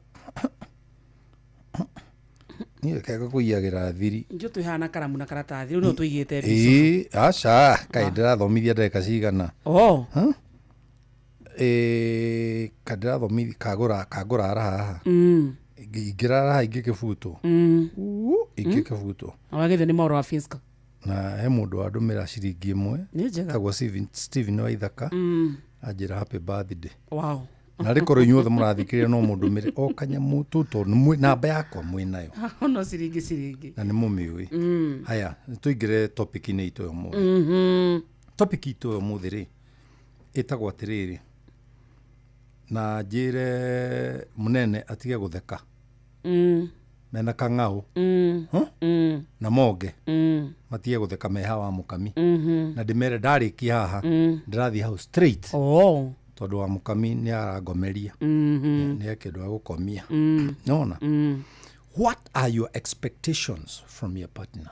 S7: niĩ kega kũiyagĩra thiri.
S6: Njũ twĩ haha na karamu na karatathi, rĩu no tũigĩte mbica.
S7: Ĩĩ, aca, kaĩ ndĩrathomithia ndagĩka cigana?
S6: Oh.
S7: Huh? Ĩĩ, ka ndĩrathomithia kagũra kangũrara haha. Ingĩrara haha ingĩkĩbutwo. Ingĩkĩbutwo.
S6: Wagĩthio nĩ mohoro wa fiscal.
S7: Na he mũndũ wandũmĩra ciringi 1.
S6: Nĩ njega.
S7: Tagwo Steven wa Ithaka. Anjĩra happy birthday.
S6: Wow.
S7: Na rĩkorwo inyuothe mũrathikĩrĩria no mũndũmĩre o kanyamũ tu, tondũ namba yakwa mwĩ nayo.
S6: No ciringi ciringi.
S7: Na nĩ mũmĩũĩ. Haya, tũingĩre topic-inĩ itũ ya ũmũthĩ. Topic itũ ya ũmũthĩ rĩ, ĩtagwo atĩrĩrĩ, na njĩre mũnene atige gũtheka. Mena kang'au. Huh? Na monge. Matige gũtheka meha wa mũkami. Na ndĩmere ndarĩkia haha, ndĩrathiĩ hau straight.
S6: Oh.
S7: Tondũ wa mũkami nĩ arangomeria. Nĩ kĩndũ agũkomia. Nona? What are your expectations from your partner?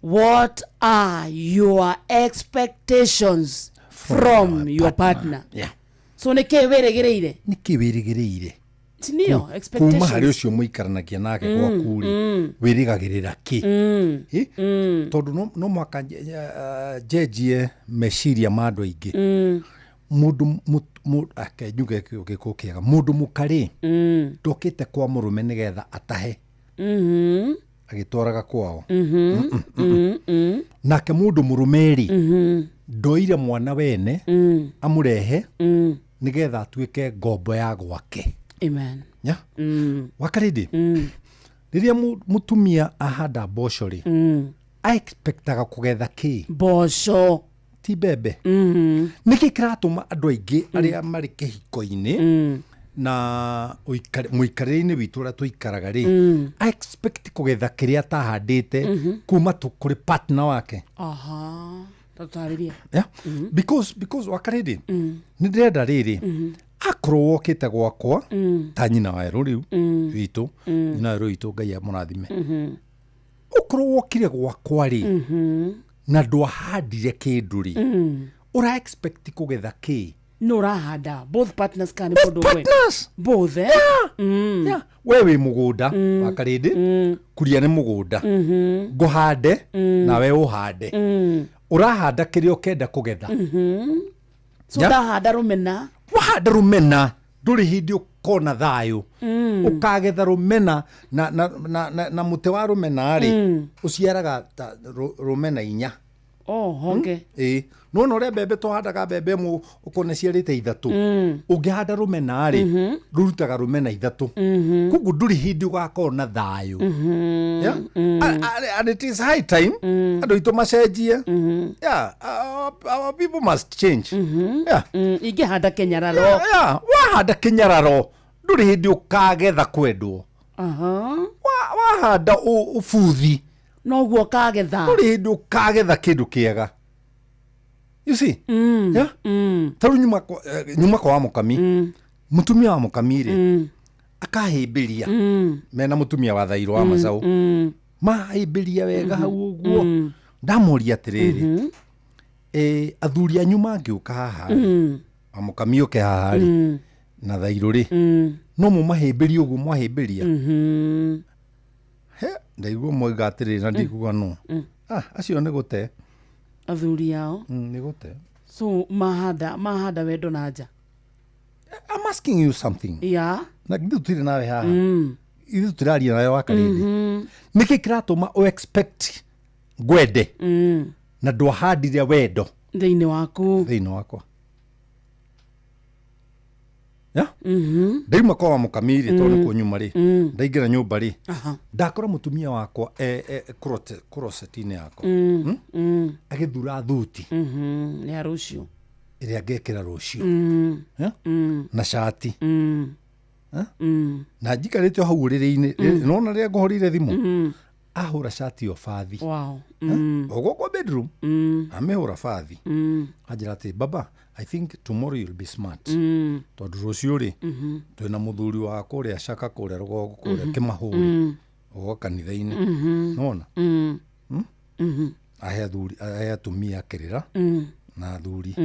S6: What are your expectations from your partner?
S7: Yeah.
S6: So nĩ kĩĩ wĩrĩgĩrĩire?
S7: Nĩ kĩĩ wĩrĩgĩrĩire?
S6: Tinio,
S7: Kuma harĩ
S6: expectations.
S7: ũcio mũikaranagia nake gwaku rĩ, wĩrĩgagĩrĩra kĩ? Ĩ? Tondũ no mũhaka njenjie meciria ma andũ aingĩ. Mũndũ ake njuge gĩkũ kĩega, mũndũ mũkarĩ ndokĩte kwa mũrũme nĩgetha atahe agĩtwaraga kwao. Nake mũndũ mũrũme rĩ, ndoire mwana wene amũrehe nĩgetha atuĩke ngombo ya gwake.
S6: Amen.
S7: Yeah? Wakarĩndĩ, rĩrĩa mũtumia ahanda mboco rĩ, aexpectaga kũgetha kĩ?
S6: Mboco.
S7: Ti mbembe. Nĩkĩ kĩratũma andũ aingĩ arĩa marĩ kĩhiko-inĩ na mũikarĩre-inĩ witũ ũrĩa tũikaraga rĩ, expect kũgetha kĩrĩa atahandĩte kuma kũrĩ partner wake?
S6: Aha. Tũtarĩrie.
S7: Yeah? Because wakarĩndĩ, nĩ ndĩrenda rĩrĩ, akorwo wokĩte gwakwa ta nyina wa erũ rĩu witũ, nyina wa erũ witũ, Ngai amũrathime, ũkorwo wokire gwakwa rĩ, na ndwahandire kĩndũ rĩ, ũra expect kũgetha kĩ?
S6: No ũrahanda both partners kana nĩ mũndũ ũmwe?
S7: Partners.
S6: Both, eh?
S7: Yeah. We wĩ mũgũnda, wakarĩndĩ, kuria nĩ mũgũnda, ngũhande nawe ũhande, ũrahanda kĩrĩa ũkenda kũgetha.
S6: So
S7: Yeah.
S6: ndahanda rũmena.
S7: Wahanda rũmena ndũrĩ hĩndĩ ũkona thayũ. Ũkagetha rũmena na mũtĩ wa rũmena rĩ, ũciaraga ta rũmena 4.
S6: Oh, honge.
S7: Ĩĩ, nona ũrĩa mbembe tũhandaga mbembe ĩmwe ũkona ciarĩte 3. Ũngĩhanda rũmena rĩ, rũrutaga rũmena 3. Koguo ndũrĩ hĩndĩ ũgakorwo na thayũ. Yeah? And it is high time andũ aitũ macenjie. Yeah, our people must change. Yeah.
S6: Ingĩhanda kĩnyararo.
S7: Yeah, yeah. Wahanda kĩnyararo ndũrĩ hĩndĩ ũkagetha kwendwo.
S6: Aha.
S7: Wahanda ũbuthi
S6: noguo ũkagetha.
S7: Ndũrĩ hĩndĩ ũkagetha kĩndũ kĩega. You see? Yeah? Ta rĩu nyuma kwa Mũkami, mũtumia wa Mũkami rĩ, akahĩmbĩria mena mũtumia wa Thairũ wa Macaũ, mahĩmbĩria wega hau ũguo. Ndamũria atĩrĩrĩ, athuri anyu mangĩũka haha rĩ, wa Mũkami ũke haha rĩ, na Thairũ rĩ, no mũmahĩmbĩrie ũguo mwahĩmbĩria? He, ndaigua moiga atĩrĩrĩ, na ndikuga no acio nĩ gũte
S6: athuri ao.
S7: Nĩ gũte.
S6: So mahanda wendo na nja.
S7: I'm asking you something.
S6: Yeah.
S7: Na githĩ tũtirĩ nawe haha? Ithuĩ tũraria nawe wa Karĩndĩ. Nĩkĩ kĩratũma ũ expect ngwende na ndwahandire wendo
S6: thĩinĩ waku,
S7: thĩinĩ wakwa? Yeah? Ndauma kwa wa Mũkami rĩ, tondũ nĩkuo nyuma rĩ, ndaingĩra nyũmba rĩ, ndakora mũtumia wakwa closet-inĩ yakwa, agĩthura thuti
S6: nĩ ya rũciũ
S7: ĩrĩa ngekĩra rũciũ, na cati, na njikarĩte o hau ũrĩrĩ-inĩ, nona rĩrĩa ngũhũrĩire thimũ, ahũra cati ĩyo bathi. O gwakwa bedroom, amĩhũra bathi, anjĩra atĩ, "Baba, I think tomorrow you'll be smart, tondũ rũciũ rĩ, twĩna mũthuri wa kũrĩa Caka, kũrĩa rũgongo, kũrĩa Kĩmahũri, ũgoka kanitha-inĩ." Nona ahe athuri, ahe atumia kĩrĩra na athuri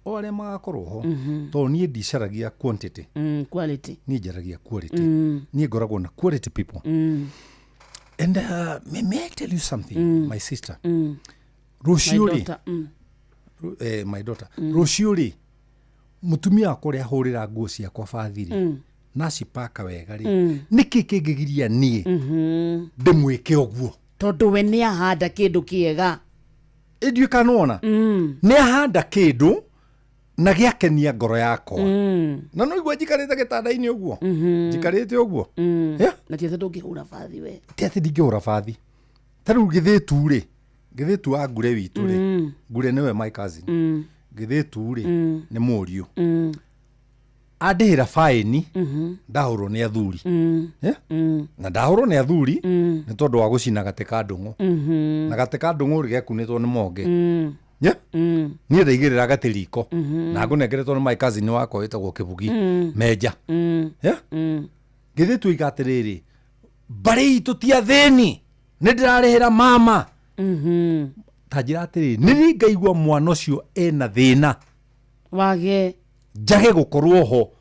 S7: o arĩa magakorwo ho, tondũ niĩ ndicaragia quantity.
S6: Quality.
S7: Niĩ njaragia quality. Niĩ ngoragwo na quality people. And may I tell you something, my sister? Rũciũ
S6: My
S7: rĩ,
S6: daughter.
S7: My daughter, rũciũ rĩ, mũtumia wakwa ũrĩa ahũrĩra nguo ciakwa bathi rĩ, na cipaka wega rĩ, nĩkĩ kĩngĩgiria niĩ ndĩmwĩke ũguo?
S6: Tondũ we nĩ ahanda kĩndũ kĩega.
S7: Ĩndiũĩ kana nĩwona, nĩ ahanda kĩndũ na gĩakenia ngoro yakwa, na no igua njikarĩte gĩtanda-inĩ ũguo, njikarĩte ũguo. Yeah?
S6: Na ti atĩ ndũngĩhũra bathi we.
S7: Ti atĩ ndingĩhũra bathi. Ta rĩu gĩthĩtu rĩ, gĩthĩtu wa ngure witũ rĩ, ngure nĩwe my cousin, gĩthĩtu rĩ, nĩ mũriũ, andĩhĩra baĩni ndahũrwo nĩ athuri. Yeah? Na ndahũrwo nĩ athuri nĩ tondũ wa gũcina gatĩ ka ndũng'ũ, na gatĩ ka ndũng'ũ rĩ, gekunĩtwo nĩ monge. Yeah? Niĩ ndaigĩrĩra gatĩ riko na ngũnengeretwo nĩ my cousin wakwa wĩtagwo Kĩbugi Menja. Yeah? Githĩ tuiga atĩrĩrĩ, mbarĩ itũ ti athĩni, nĩ ndĩrarĩhĩra mama. Ta njĩra atĩrĩrĩ, nĩ rĩ ngaigua mwana ũcio ena thĩna
S6: wage
S7: njage gũkorwo ho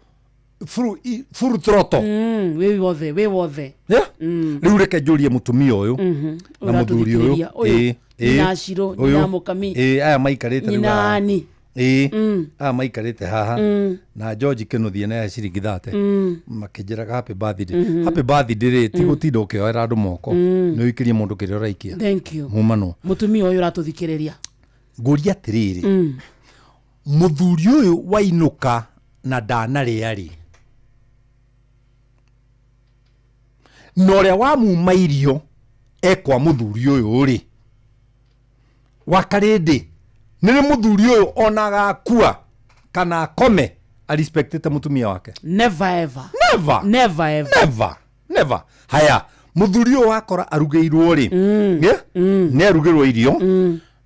S7: full throttle?
S6: Wĩ wothe, wĩ wothe.
S7: Yeah? Rĩu reke njũrie mũtumia ũyũ na mũthuri ũyũ.
S6: Ũratũthikĩrĩria, ũyũ, nyina Shiro, nyina Mũkami,
S7: Ĩĩ, aya maikarĩte rĩu
S6: nyina
S7: haha.
S6: Ani.
S7: Ĩĩ, aya maikarĩte haha na George Kĩnuthia na ciringi 30, makĩnjĩraga happy birthday, happy birthday rĩ, ti gũtinda ũkĩoera andũ moko, nĩ ũikĩrie mũndũ kĩrĩa ũraikia.
S6: Thank you.
S7: Mumano.
S6: Mũtumia ũyũ ũratũthikĩrĩria,
S7: Ngũria atĩrĩrĩ, mũthuri ũyũ wainũka na ndanarĩa rĩ, na ũrĩa wamuma irio ekwa mũthuri ũyũ rĩ, wa Karĩndĩ, nĩ rĩ mũthuri ũyũ ona agakua kana akome arespectĩte mũtumia wake?
S6: Never ever.
S7: Never.
S6: Never ever.
S7: Never, never. Haya, mũthuri ũyũ wakora arugĩirwo rĩ, yeah? Nĩ arugĩrwo irio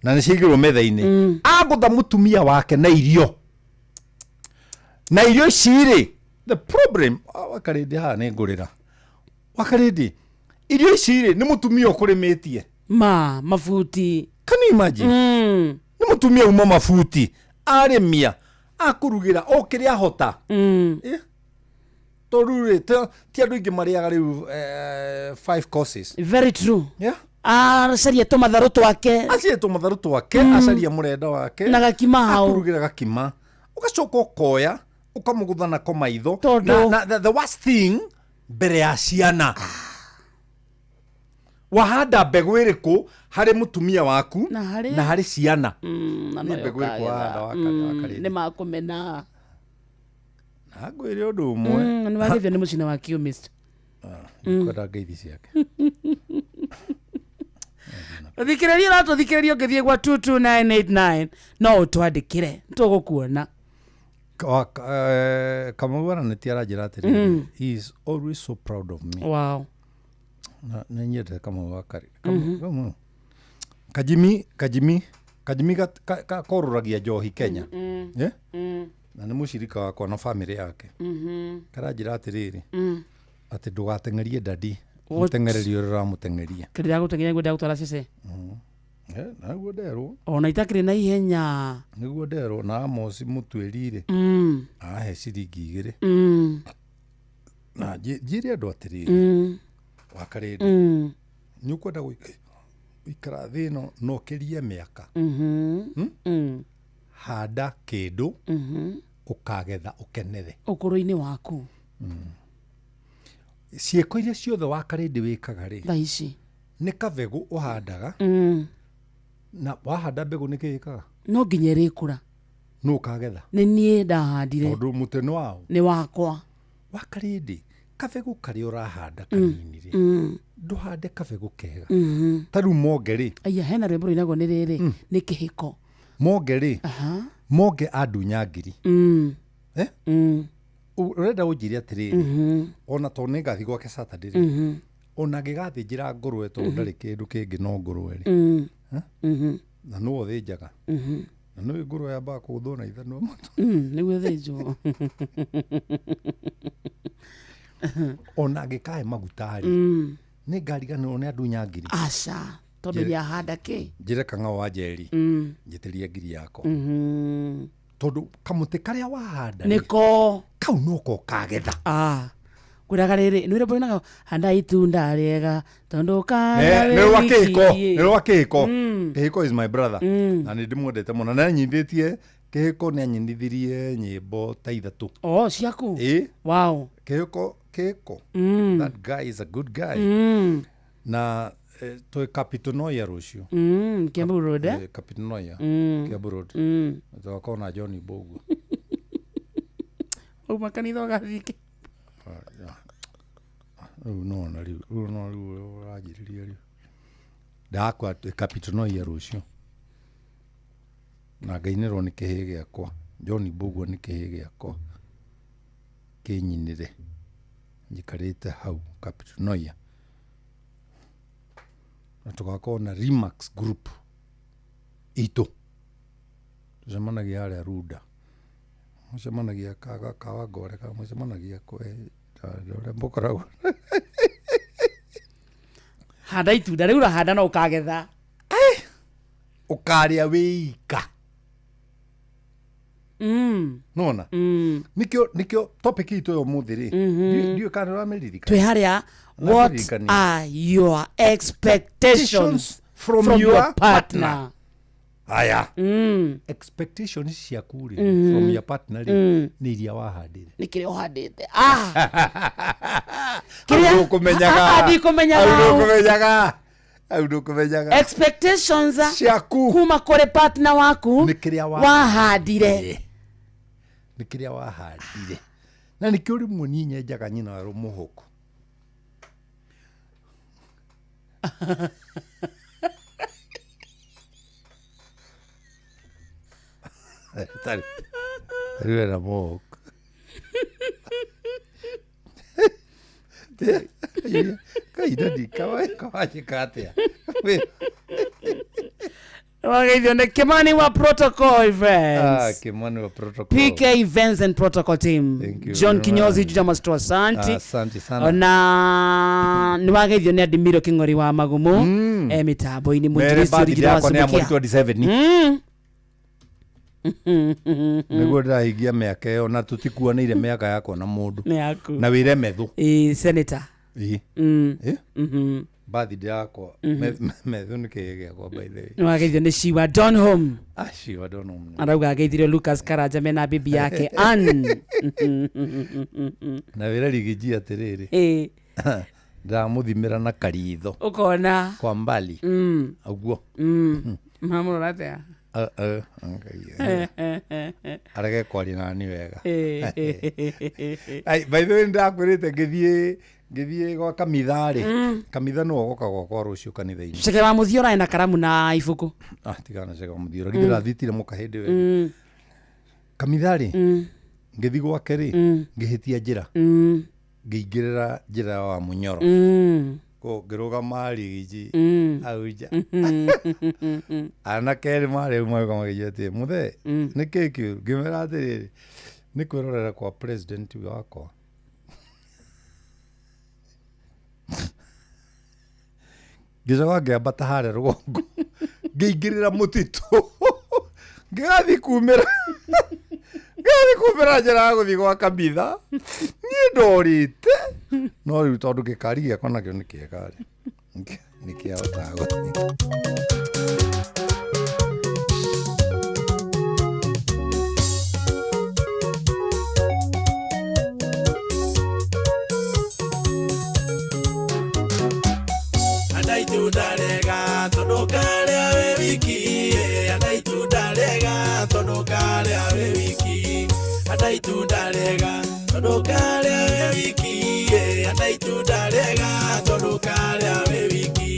S7: na nĩ ciaigĩrwo metha-inĩ, agũtha mũtumia wake na irio, na irio ici rĩ, the problem, Wakarĩndĩ, haha nĩ ngũrĩra. Wakarĩndĩ, irio ici rĩ, nĩ mũtumia ũkũrĩmĩtie
S6: ma mabuti.
S7: Can you imagine? Nĩ mũtumia uma mabuti, arĩmia, akũrugĩra o kĩrĩa ahota. Tondũ rĩ, ti andũ aingĩ marĩaga rĩu five courses.
S6: Very true.
S7: Yeah?
S6: Acarie tũmatharũ twake.
S7: Acarie tũmatharũ twake, acarie mũrenda wake
S6: na gakima hau.
S7: Akũrugĩra gakima, ũgacoka ũkoya ũkamũgũtha nako maitho.
S6: Tondũ-
S7: Na the worst thing, mbere ya ciana. Wahanda mbegũ ĩrĩkũ harĩ mũtumia waku
S6: na harĩ
S7: na harĩ ciana?
S6: Na
S7: Nĩ
S6: noyo
S7: mbegũ ĩrĩkũ
S6: ũkagetha.
S7: wahanda wakarĩndĩ?
S6: Nĩ makũmena.
S7: Na ngwĩre ũndũ ũmwe.
S6: Nĩ wagethio nĩ mũcina wa Kiumist.
S7: Ndikwenda ngeithi ciake.
S6: Thikĩrĩria, ũratũthikĩrĩria, ũngĩthiĩ gwa 22989 no ũtwandĩkĩre, tũgũkuona.
S7: Kamau aranĩtie, aranjĩra atĩrĩrĩ, he is always so proud of me. Na nĩ nyendete Kamau wa Karĩ. Kamau. Kajimi, Kajimi. Kajimi korũragia njohi Kenya. Eh? Na nĩ mũcirika wakwa na bamĩrĩ yake. Karanjĩra atĩrĩrĩ, atĩ ndũgateng'erie dadi,
S6: What?
S7: mũteng'ererie ũrĩa ũramũteng'eria.
S6: Kĩrĩa gũteng'eria ngwenda gũtwara cece.
S7: Eh, naguo nderwo.
S6: Ona itakĩrĩ na ihenya.
S7: Nĩguo nderwo na Amos mũtuĩri-rĩ, ahe ciringi 2. Na njĩre andũ atĩrĩrĩ, wakarĩndĩ, nĩ ũkwenda gũikara thĩ ĩno na ũkĩrie mĩaka, Handa kĩndũ ũkagetha ũkenere
S6: ũkũrũ-inĩ waku.
S7: Ciĩko iria ciothe wakarĩndĩ wĩkaga rĩ,
S6: thaa ici
S7: nĩ kabegũ ũhandaga, na wahanda mbegũ nĩ kĩ ĩkaga?
S6: No nginya ĩrĩkũra.
S7: Nũ ũkagetha?
S6: Nĩ niĩ ndahandire.
S7: Tondũ mũtĩ nĩ wao.
S6: Nĩ wakwa.
S7: Wakarĩndĩ, kabegũ karĩa ũrahanda kanini rĩ, ndũhande kabegũ kega. Ta rĩu Monge rĩ,
S6: Aya, hena rwĩmbo rũinagwo nĩ rĩrĩ, nĩ kĩhiko.
S7: Monge rĩ, Monge andunya ngiri. Eh? Ũrenda ũnjĩre atĩrĩrĩ, ona tondũ nĩ ngathiĩ gwake Saturday rĩ, ona ngĩgathĩnjĩra ngũrwe tondũ ndarĩ kĩndũ kĩngĩ no ngũrwe rĩ. Eh? Na nĩwe ũthĩnjaga. Na nĩũĩ ngũrwe yambaga kũgũthwo na ithanwa matũ.
S6: Nĩguo thĩnjwo.
S7: Ona angĩkahe maguta rĩ, nĩ ngariganĩrwo nĩ andunya ngiri.
S6: Aca, tondũ
S7: Njĩre-
S6: nĩ ahanda kĩ.
S7: Njĩre Kang'au wa Njeri, njĩtĩrie ngiri yakwa. Tondũ kamũtĩ karĩa wahanda rĩ,
S6: Nĩko.
S7: kau noko ũkagetha.
S6: Ah. Kwĩraga rĩrĩ, nĩ rwĩmbo rũinaga handa itunda rĩega tondũ ũkanda
S7: Nĩ rwa
S6: wĩ
S7: kĩhiko,
S6: wiki.
S7: nĩ rwa kĩhiko. Kĩhiko is my brother. Na nĩ ndĩmwendete mũno. Na nĩanyinithĩtie, kĩhiko nĩanyinithirie nyĩmbo ta 3.
S6: Oh, ciaku?
S7: Ĩ.
S6: Wow.
S7: Kĩhiko, kĩhiko. That guy is a good guy. Na twĩ Kapitonoia rũciũ.
S6: Kiambu Road, eh?
S7: Kapitonoia, Kiambu Road. Tũgakorwo na John Mbũguo.
S6: Uma kanitha ũgathiĩ kĩ?
S7: Rĩu nona rĩu, rĩu no rĩu ũranjĩrĩria rĩu. Ndakwa twĩ Kapitonoia rũciũ. Na ngainĩrwo nĩ kĩhĩ gĩakwa. John Mbũguo nĩ kĩhĩ gĩakwa. Kĩnyinĩre. Njikarĩte hau Kapitonoia. Na tũgakorwo na Remax Group itũ. Tũcemanagia harĩa Runda. Mũcemanagia Kawangware kana mũcemanagia kwe ũrĩa mũkoragwo.
S6: Handa itunda rĩu ũrahanda no ũkagetha.
S7: Ũkarĩa wĩika. Nona? Nĩkĩo topic itũ ya ũmũthĩ rĩ, ndiũĩ kana nĩũramĩririkana.
S6: Twĩ harĩa, what
S7: Ũramĩririkania.
S6: are your expectations
S7: from
S6: from
S7: your
S6: your partner?
S7: partner? Aya. Expectations ciaku rĩ, from your partner rĩ, nĩ iria wahandire.
S6: Nĩ kĩrĩa ũhandĩte.
S7: Hau ndũkũmenyaga.
S6: Ah, ndikũmenyaga.
S7: Hau ndũkũmenyaga. Hau ndũkũmenyaga.
S6: Expectations
S7: ciaku
S6: kuma kũrĩ partner waku
S7: nĩ kĩrĩa
S6: wahandire.
S7: Nĩ kĩrĩa wahandire. Na nĩkĩo rĩmwe niĩ nyenjaga nyina wa mũhũku. Tarĩ wena mũhũku. Kahinda ndikawanjĩka atĩa?
S6: Wageithio nĩ Kimani wa Protocol Events.
S7: Kimani wa Protocol.
S6: PK Events and Protocol Team.
S7: Thank you
S6: John
S7: very
S6: Kinyozi,
S7: much.
S6: Juja Master, asante.
S7: Asante sana.
S6: Ona nĩ wageithio nĩ Adimiro Kĩng'ori wa Magumu, mĩtambo-inĩ
S7: Mere
S6: mwinjilisti
S7: birthday
S6: Original wa
S7: yakwa nĩ ya mweri
S6: Subukia.
S7: 27. Nĩguo ndĩrahingia mĩaka ĩyo na tũtikuanĩire mĩaka yakwa na mũndũ.
S6: Nĩ yaku.
S7: Na wĩre methu.
S6: Ĩ, senator.
S7: Ĩ. Ĩ? Birthday yakwa, methu nĩ kĩhĩ gĩakwa by the way.
S6: Nĩ wageithio nĩ Shiwa Don Home.
S7: Ah, Shiwa Don Home.
S6: Arauga ageithirio Lucas Karanja mena bibi yake Ann.
S7: Na wĩre rigiji atĩrĩrĩ. Ndamũthimĩra na karitho.
S6: Ũkona.
S7: Kwa mbali. Ũguo.
S6: Mamũrora atĩa?
S7: Arege kwaria nani wega. Ai, by the way ndakwĩrĩte ngĩthiĩ gwa kamitha rĩ. Kamitha nĩwe ũgoka gwakwa rũciũ kanitha-inĩ.
S6: Ceke wa mũthiora ena karamu na ibuku.
S7: Ah, tigana ceke wa mũthiora. Githĩ ndathitire mũka hĩndĩ ĩyo ĩngĩ. Kamitha rĩ, ngĩthiĩ gwake rĩ, ngĩhĩtia njĩra. Ngĩingĩrĩra njĩra ya Wamunyoro. Ngĩrũgama rigiji hau nja.
S6: Mm.
S7: Anake erĩ marĩ hau magĩũka makĩnjĩra atĩrĩ, mũthee, nĩ kĩĩ kĩũru? Ngĩmera atĩrĩrĩ, nĩ kwĩrorera kwa president wakwa. Ngĩcoka ngĩambata harĩa rũgongo, ngĩingĩrĩra mũtitũ, ngĩgathiĩ kumĩra njĩra ya gũthiĩ gwa kabitha. Niĩ ndorĩte, no rĩu tondũ gĩkari gĩakwa nakĩo nĩ kĩega rĩ, nĩ kĩahotaga gũthiĩ.
S5: Anda itunda rĩega tondũ karĩa wĩ wiki. Anda itunda rĩega tondũ karĩa wĩ wiki. Anda itunda rĩega tondũ karĩa wĩ wiki. Anda itunda rĩega tondũ karĩa wĩ wiki.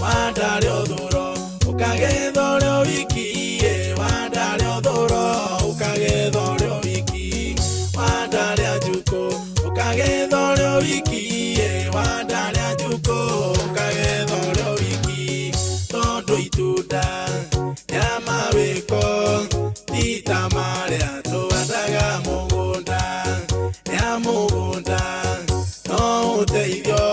S5: Wandarĩa ũthũro ũkagetha ũrĩ o wiki. Wandarĩa ũthũro ũkagetha ũrĩ o wiki. Wandarĩa njukũ ũkagetha ũrĩ o wiki. Wandarĩa njukũ ũkagetha ũrĩ o wiki. Tondũ itunda rĩa mawĩko ti ta marĩa tũhandaga mũgũnda. Rĩa mũgũnda no ũteithio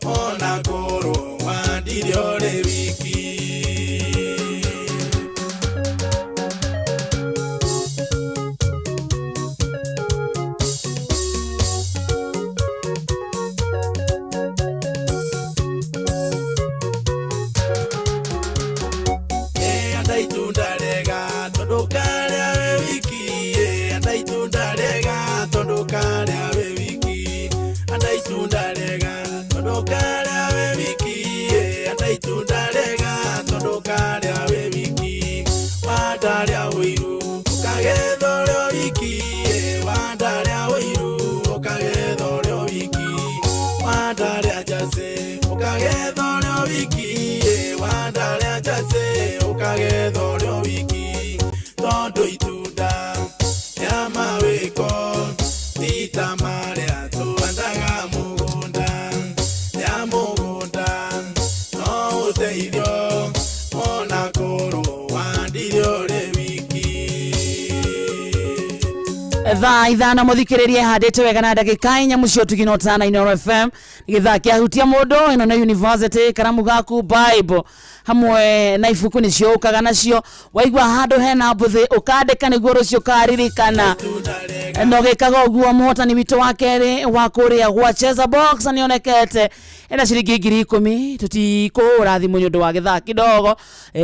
S5: ona korwo wandire ũrĩ wiki. Anda itunda rĩega tondũ karĩa wĩ wiki. Anda itunda rĩega tondũ karĩa wĩ wiki. Anda itunda rĩega tondũ karĩa wĩ wiki. Anda itunda rĩega tondũ karĩa wĩ wiki. Wandarĩa ũiru ũkagetha ũrĩ o wiki. Wandarĩa ũiru ũkagetha ũrĩ o wiki. Wandarĩa njacĩ ũkagetha ũrĩ o wiki. Wandarĩa njacĩ ũkagetha ũrĩ o wiki. Tondũ itunda rĩa mawĩko ti ta marĩa tũhandaga mũgũnda. Rĩa mũgũnda no ũteithio ona korwo wandire ũrĩ wiki.
S6: Thaa 5, mũthikĩrĩrie, handĩte wega na ndagĩka 4 mũcio tugino tana Inooro FM gĩthaa kĩahutia mũndũ. Ĩno nĩ university, karamu gaku, Bible hamwe na ibuku nĩcio ũkaga nacio. Waigua handũ hena mbũthĩ, ũkandĩka nĩguo rũciũ ũkaririkana. No gĩkaga ũguo, mũhotani witũ wa kerĩ wa kũrĩa gwa Cheza Box nĩonekete ena ciringi 10,000. Tũtikũhũra thimũ nĩ ũndũ wa gĩthaa kidogo.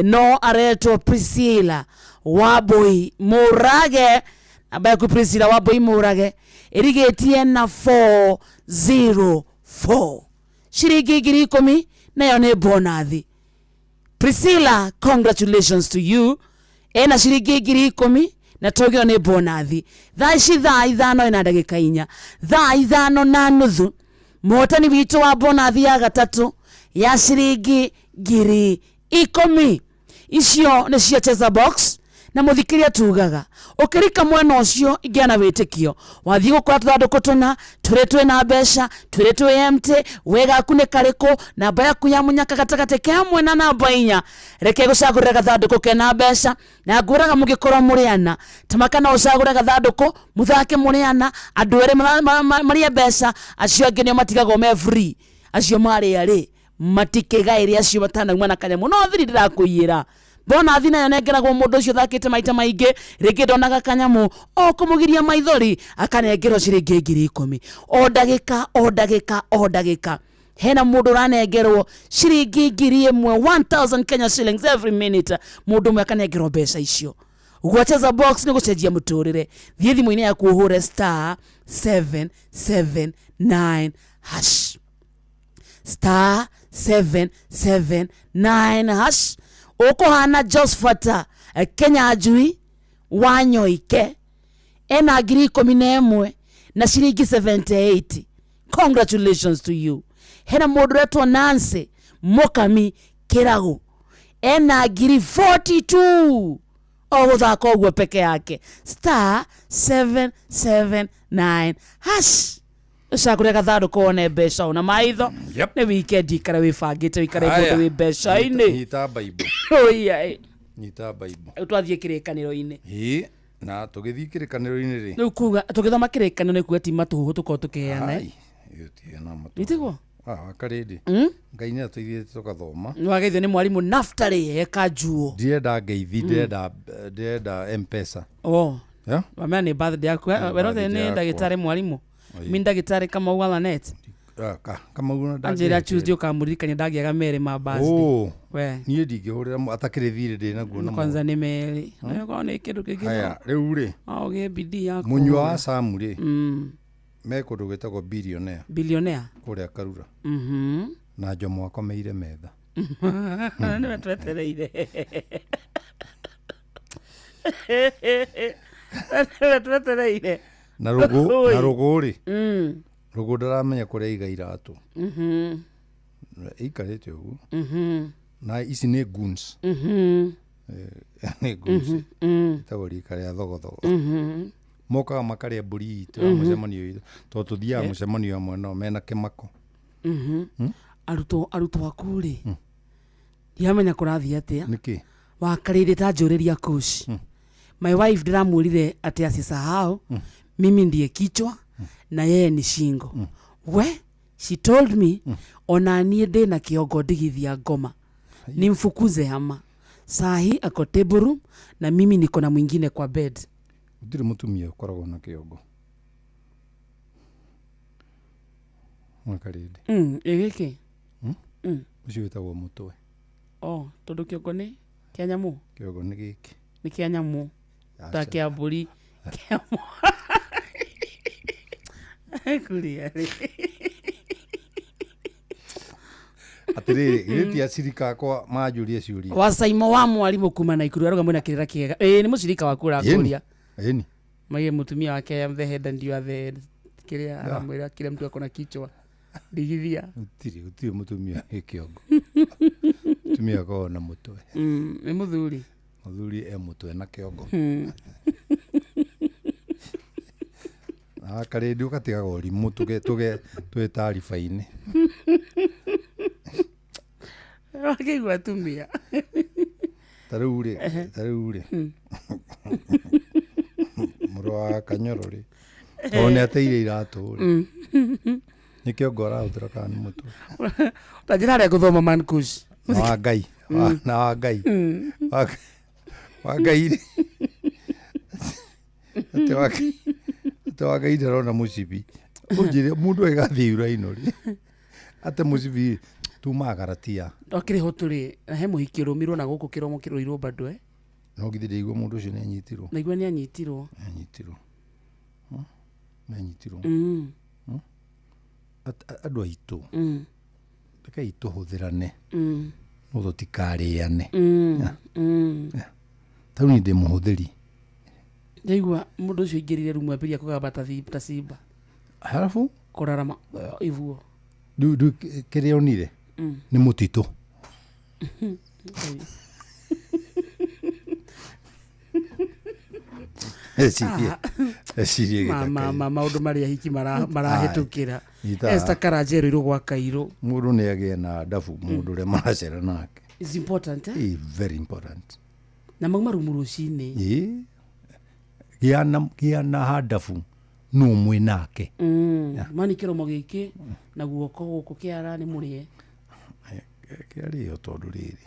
S6: No aretwo Priscilla Wambui Mũrage. Namba yaku, Priscilla Wambui Mũrage, ĩrigĩtie na 404. Ciringi 10,000 nayo nĩ bonathi. Priscilla, congratulations to you. Ena ciringi 10,000 na togio nĩ bonathi. Thaa ici thaa 5 ina ndagĩka 4, thaa 5:30, mũhotani witũ wa bonathi ya gatatũ ya ciringi 10,000. Icio nĩ cia Cheza Box. Na mũthikĩria, tugaga ũkĩrika mwena ũcio ingĩa na wĩtĩkio, wathiĩ gũkora tũthandũkũ tũna tũrĩ twĩna mbeca, tũrĩ twĩ empty. Wegaku nĩ karĩkũ? Namba yaku ya mũnyaka gatagatĩ ka 1 na namba 4. Reke gũcagũrĩra gathandũkũ kena mbeca. Na ngwĩraga mũngĩkorwo mũrĩ ana, tamaka no ũcagũre gathandũkũ mũthake mũrĩ ana, andũ erĩ marĩe mbeca, acio angĩ nĩo matigagwo me free. Acio marĩa rĩ matikĩgaĩre acio matanauma na kanyamũ. No thiri ndĩrakũiyĩra, bonathi nayo nengeragwo mũndũ ũcio ũthakĩte maita maingĩ, rĩngĩ ndonaga kanyamũ, o kũmũgiria maithori, akanengerwo ciringi 10,000 o ndagĩka, o ndagĩka, o ndagĩka. Hena mũndũ ũranengerwo ciringi 1,000, 1000 Kenya shillings every minute. Mũndũ ũmwe akanengerwo mbeca icio. Gwacheza Box nĩ gũcenjia mũtũrĩre. Thiĩ thimũ-inĩ yaku ũhũre *779 hash, *779 hash. Ũkũhana Josphat Kenya Njui wa Nyoike, ena 11,000 na ciringi 78. Congratulations to you. Hena mũndũ ũretwo Nancy Mũkami Kĩrago, ena 42,000 o gũthaka ũguo peke yake, *779 hash. Ũcagũre gathandũkũ wone mbeca ona maitho.
S7: Yep.
S6: Nĩ weekend ikare wĩbangĩte wĩikare mũndũ wĩ mbeca-inĩ.
S7: Nyita Bible.
S6: Oia.
S7: Nyita Bible.
S6: Rĩu twathiĩ kĩrĩkanĩro-inĩ.
S7: Ĩĩ, na tũgĩthiĩ kĩrĩkanĩro-inĩ rĩ.
S6: Rĩu kuga tũgĩthoma kĩrĩkanĩro nĩ kuga ti matũhũhũ tũkorwo tũkĩheana.
S7: Ai, ĩyo ti na matũ.
S6: Nĩtiguo?
S7: Ah, wakarĩndĩ. Ngai nĩ atũithĩtie tũgathoma.
S6: Nĩwageithio nĩ mwarimũ Naftali eka njuo.
S7: Ndirenda ngeithi, ndĩrenda ndĩrenda M-Pesa.
S6: Oh.
S7: Yeah?
S6: Wamenya nĩ birthday yaku.
S7: Nĩ
S6: Werothe
S7: birthday
S6: nĩ
S7: yakwa.
S6: ndagĩtarĩ mwarimũ.
S7: Oi.
S6: Mi ndagĩtarĩ Kamau wa Lanet.
S7: Ah, Kamau na
S6: Anjĩra Tuesday ũkamũririkania ndagĩaga merĩ ma birthday.
S7: Oh.
S6: We.
S7: Niĩ ndingĩhũrĩra atakĩrĩ thirĩ ndĩ naguo na
S6: Kwanza nĩ merĩ. Na okorwo nĩ kĩndũ kĩngĩ.
S7: Haya, rĩu rĩ.
S6: No ũgĩe bidii ya
S7: Mũnyua wa
S6: kũhũra.
S7: Samu rĩ. Me kũndũ gwĩtagwo billionaire.
S6: Billionaire.
S7: Kũrĩa Karura. Na Jomo akomeire metha.
S6: Nĩwe twetereire. Nĩwe twetereire.
S7: Na rũgũ
S6: Oi.
S7: na rũgũ rĩ. Rũgũ ndaramenya kũrĩa aiga iratũ. Ĩikarĩte ũguo. Na ici nĩ goons. Nĩ goons. Ĩtagwo rika rĩa thogothogo. Mokaga makarĩa mbũri itũ ya mũcemanio witũ. Tondũ tũthiaga mũcemanio hamwe nao mena kĩmako.
S6: Arutwo arutwo aku rĩ ndiramenya kũrathiĩ atĩa.
S7: Nĩkĩ?
S6: Wakarĩire ta njũrĩria coach. My wife ndĩramwĩrire atĩ asisahau mimi ndiye kichwa na yeye ni shingo. We she told me ona niĩ ndĩna kĩongo ndigithia ngoma nimfukuze ama saa hii ako table room na mimi niko na mwingine kwa bed.
S7: Gũtirĩ mũtumia ũkoragwo na kĩongo. Mwakarĩndĩ.
S6: Ĩ gĩkĩ?
S7: Ũcio wĩtagwo mũtwe.
S6: Oh, tondũ kĩongo nĩ kĩa nyamũ?
S7: Kĩongo nĩ gĩkĩ.
S6: Nĩ kĩa nyamũ. Ta
S7: Aca.
S6: kĩa mbũri. Kĩa Kũrĩa rĩ.
S7: Atĩrĩrĩ, githĩ ti acirika akwa manjũria ciũria.
S6: Wacaimo wa mwarimũ kuma Naikuru arauga mwĩna kĩrĩra kĩega. Ĩĩ nĩ mũcirika waku ũrakũria.
S7: Ĩni.
S6: Maige mũtumia wake I am the head and you are the head. Kĩrĩa aramwĩra kila mtu ako na kichwa. Ndigithia.
S7: Gũtirĩ gũtirĩ mũtumia wĩ kĩongo. Mũtumia akoragwo na mũtwe.
S6: Nĩ mũthuri.
S7: Mũthuri e mũtwe na kĩongo. Na wakarĩndĩ ũgatigaga ũrimũ tũge tũge twĩ taariba-inĩ.
S6: Wakĩigua atumia.
S7: Ta rĩu rĩ, ta rĩu rĩ. Mũrũ wa Kanyoro rĩ. Tondũ nĩ ateire iratũ rĩ. Nĩ kĩongo arahũthĩra kana nĩ mũtwe?
S6: Ta njĩra harĩa ngũthoma man kush.
S7: Na wa Ngai. Na wa Ngai. Wa Ngai rĩ. Atĩ wa Ngai. Atĩ wa Ngai ndarona mũcibi. Ũnjĩre mũndũ agĩgathiĩ ura-inĩ rĩ. Atĩ mũcibi tumaga Galatia.
S6: Ndokĩrĩ ho tũrĩ na he mũhiki ũrũmirwo na gũkũ kĩromo kĩrũirwo bado eh.
S7: No githĩ ndĩigua mũndũ ũcio nĩ anyitirwo.
S6: Naigua nĩ anyitirwo.
S7: Nĩ anyitirwo. Nĩ anyitirwo. Andũ aitũ. Rekei tũhũthĩrane. No tũtikarĩane. Ta rĩu niĩ ndĩ mũhũthĩri.
S6: Ndaigua mũndũ ũcio aingĩrire rumu ambĩrĩria kũgamba ta simba.
S7: Halafu
S6: Kũrarama ibuo.
S7: rĩu rĩu kĩrĩa onire nĩ mũtitũ. Ecirie ecirie
S6: Ma
S7: gĩthaka.
S6: ma maũndũ marĩa hiki marahĩtũkĩra.
S7: Nyita.
S6: Esther Karanja erũirwo gwa Kairũ.
S7: Mũndũ nĩ agĩe na ndabu mũndũ ũrĩa maracera nake.
S6: It's important eh?
S7: Ĩ, very important.
S6: Na mauma rumu rũcinĩ.
S7: Ĩ, gĩa na gĩa na handabu nũ mwĩ nake.
S6: Mani kĩromo gĩkĩ na guoko gũkũ kĩara nĩ mũrĩe.
S7: Kĩarĩo tondũ rĩrĩ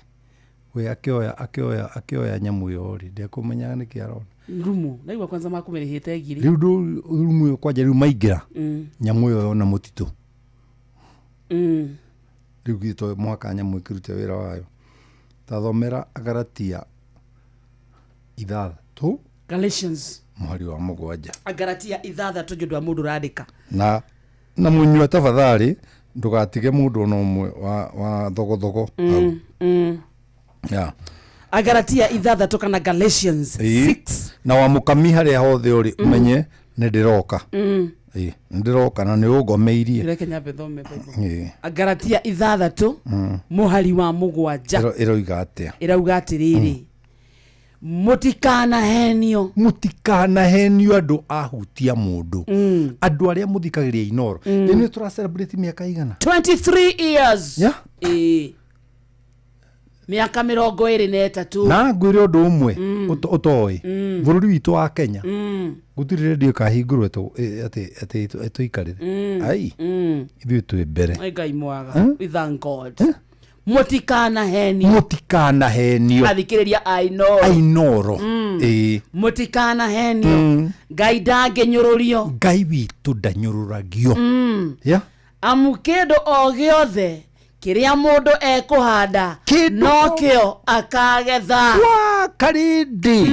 S7: we akĩoya akĩoya akĩoya nyamũ ĩyo rĩ ndekũmenyaga nĩkĩ arona.
S6: Rumu naigua kwanza makũmĩrĩhĩte ngiri.
S7: Rĩu ndũ rumu ĩyo kwanja rĩu maingĩra nyamũ ĩyo yona mũtitũ. Rĩu githĩ to mũhaka nyamũ ĩkĩrute wĩra wayo. Tathomera Agalatia 6
S6: Galatians
S7: mũhari wa 7.
S6: Agalatia 6 nĩ ũndũ wa mũndũ ũrandĩka.
S7: Na na mũnyua tafadhali ndũgatige mũndũ ona ũmwe wa thogothogo hau. Yeah.
S6: Agalatia 6 kana Galatians
S7: Ĩĩ.
S6: 6.
S7: Na wa mũkami harĩa hothe ũrĩ ũmenye nĩ ndĩroka. Ĩĩ, nĩ ndĩroka na nĩ ũngomeirie.
S6: Reke nyambe thome Bible.
S7: Ĩĩ.
S6: Agalatia 6 mũhari wa 7.
S7: Ĩroiga atĩa?
S6: Ĩrauga atĩrĩrĩ, Mũtikanahenio.
S7: Mũtikanahenio andũ ahutia mũndũ. Andũ arĩa mũthikagĩrĩria Inoro. Nĩ tũra celebrate mĩaka igana?
S6: 23 years.
S7: Yeah.
S6: Ĩĩ. Mĩaka 23.
S7: Na ngwĩre ũndũ ũmwe ũtoĩ. Bũrũri witũ wa Kenya gũtirĩ redio ĩkahingũrwo atĩ ĩtũikarĩre. Ai, ithuĩ twĩ mbere.
S6: Ai Ngai mwega. We thank God. Mũtikanahenio.
S7: Mũtikanahenio.
S6: Athikĩrĩria a Inoro.
S7: A Inoro. Ĩĩ.
S6: Mũtikanahenio. Ngai ndangĩnyũrũrio.
S7: Ngai witũ ndanyũrũragio. Yeah.
S6: Amu kĩndũ o gĩothe kĩrĩa mũndũ ekũhanda nokĩo akagetha.
S7: Wa karĩndĩ.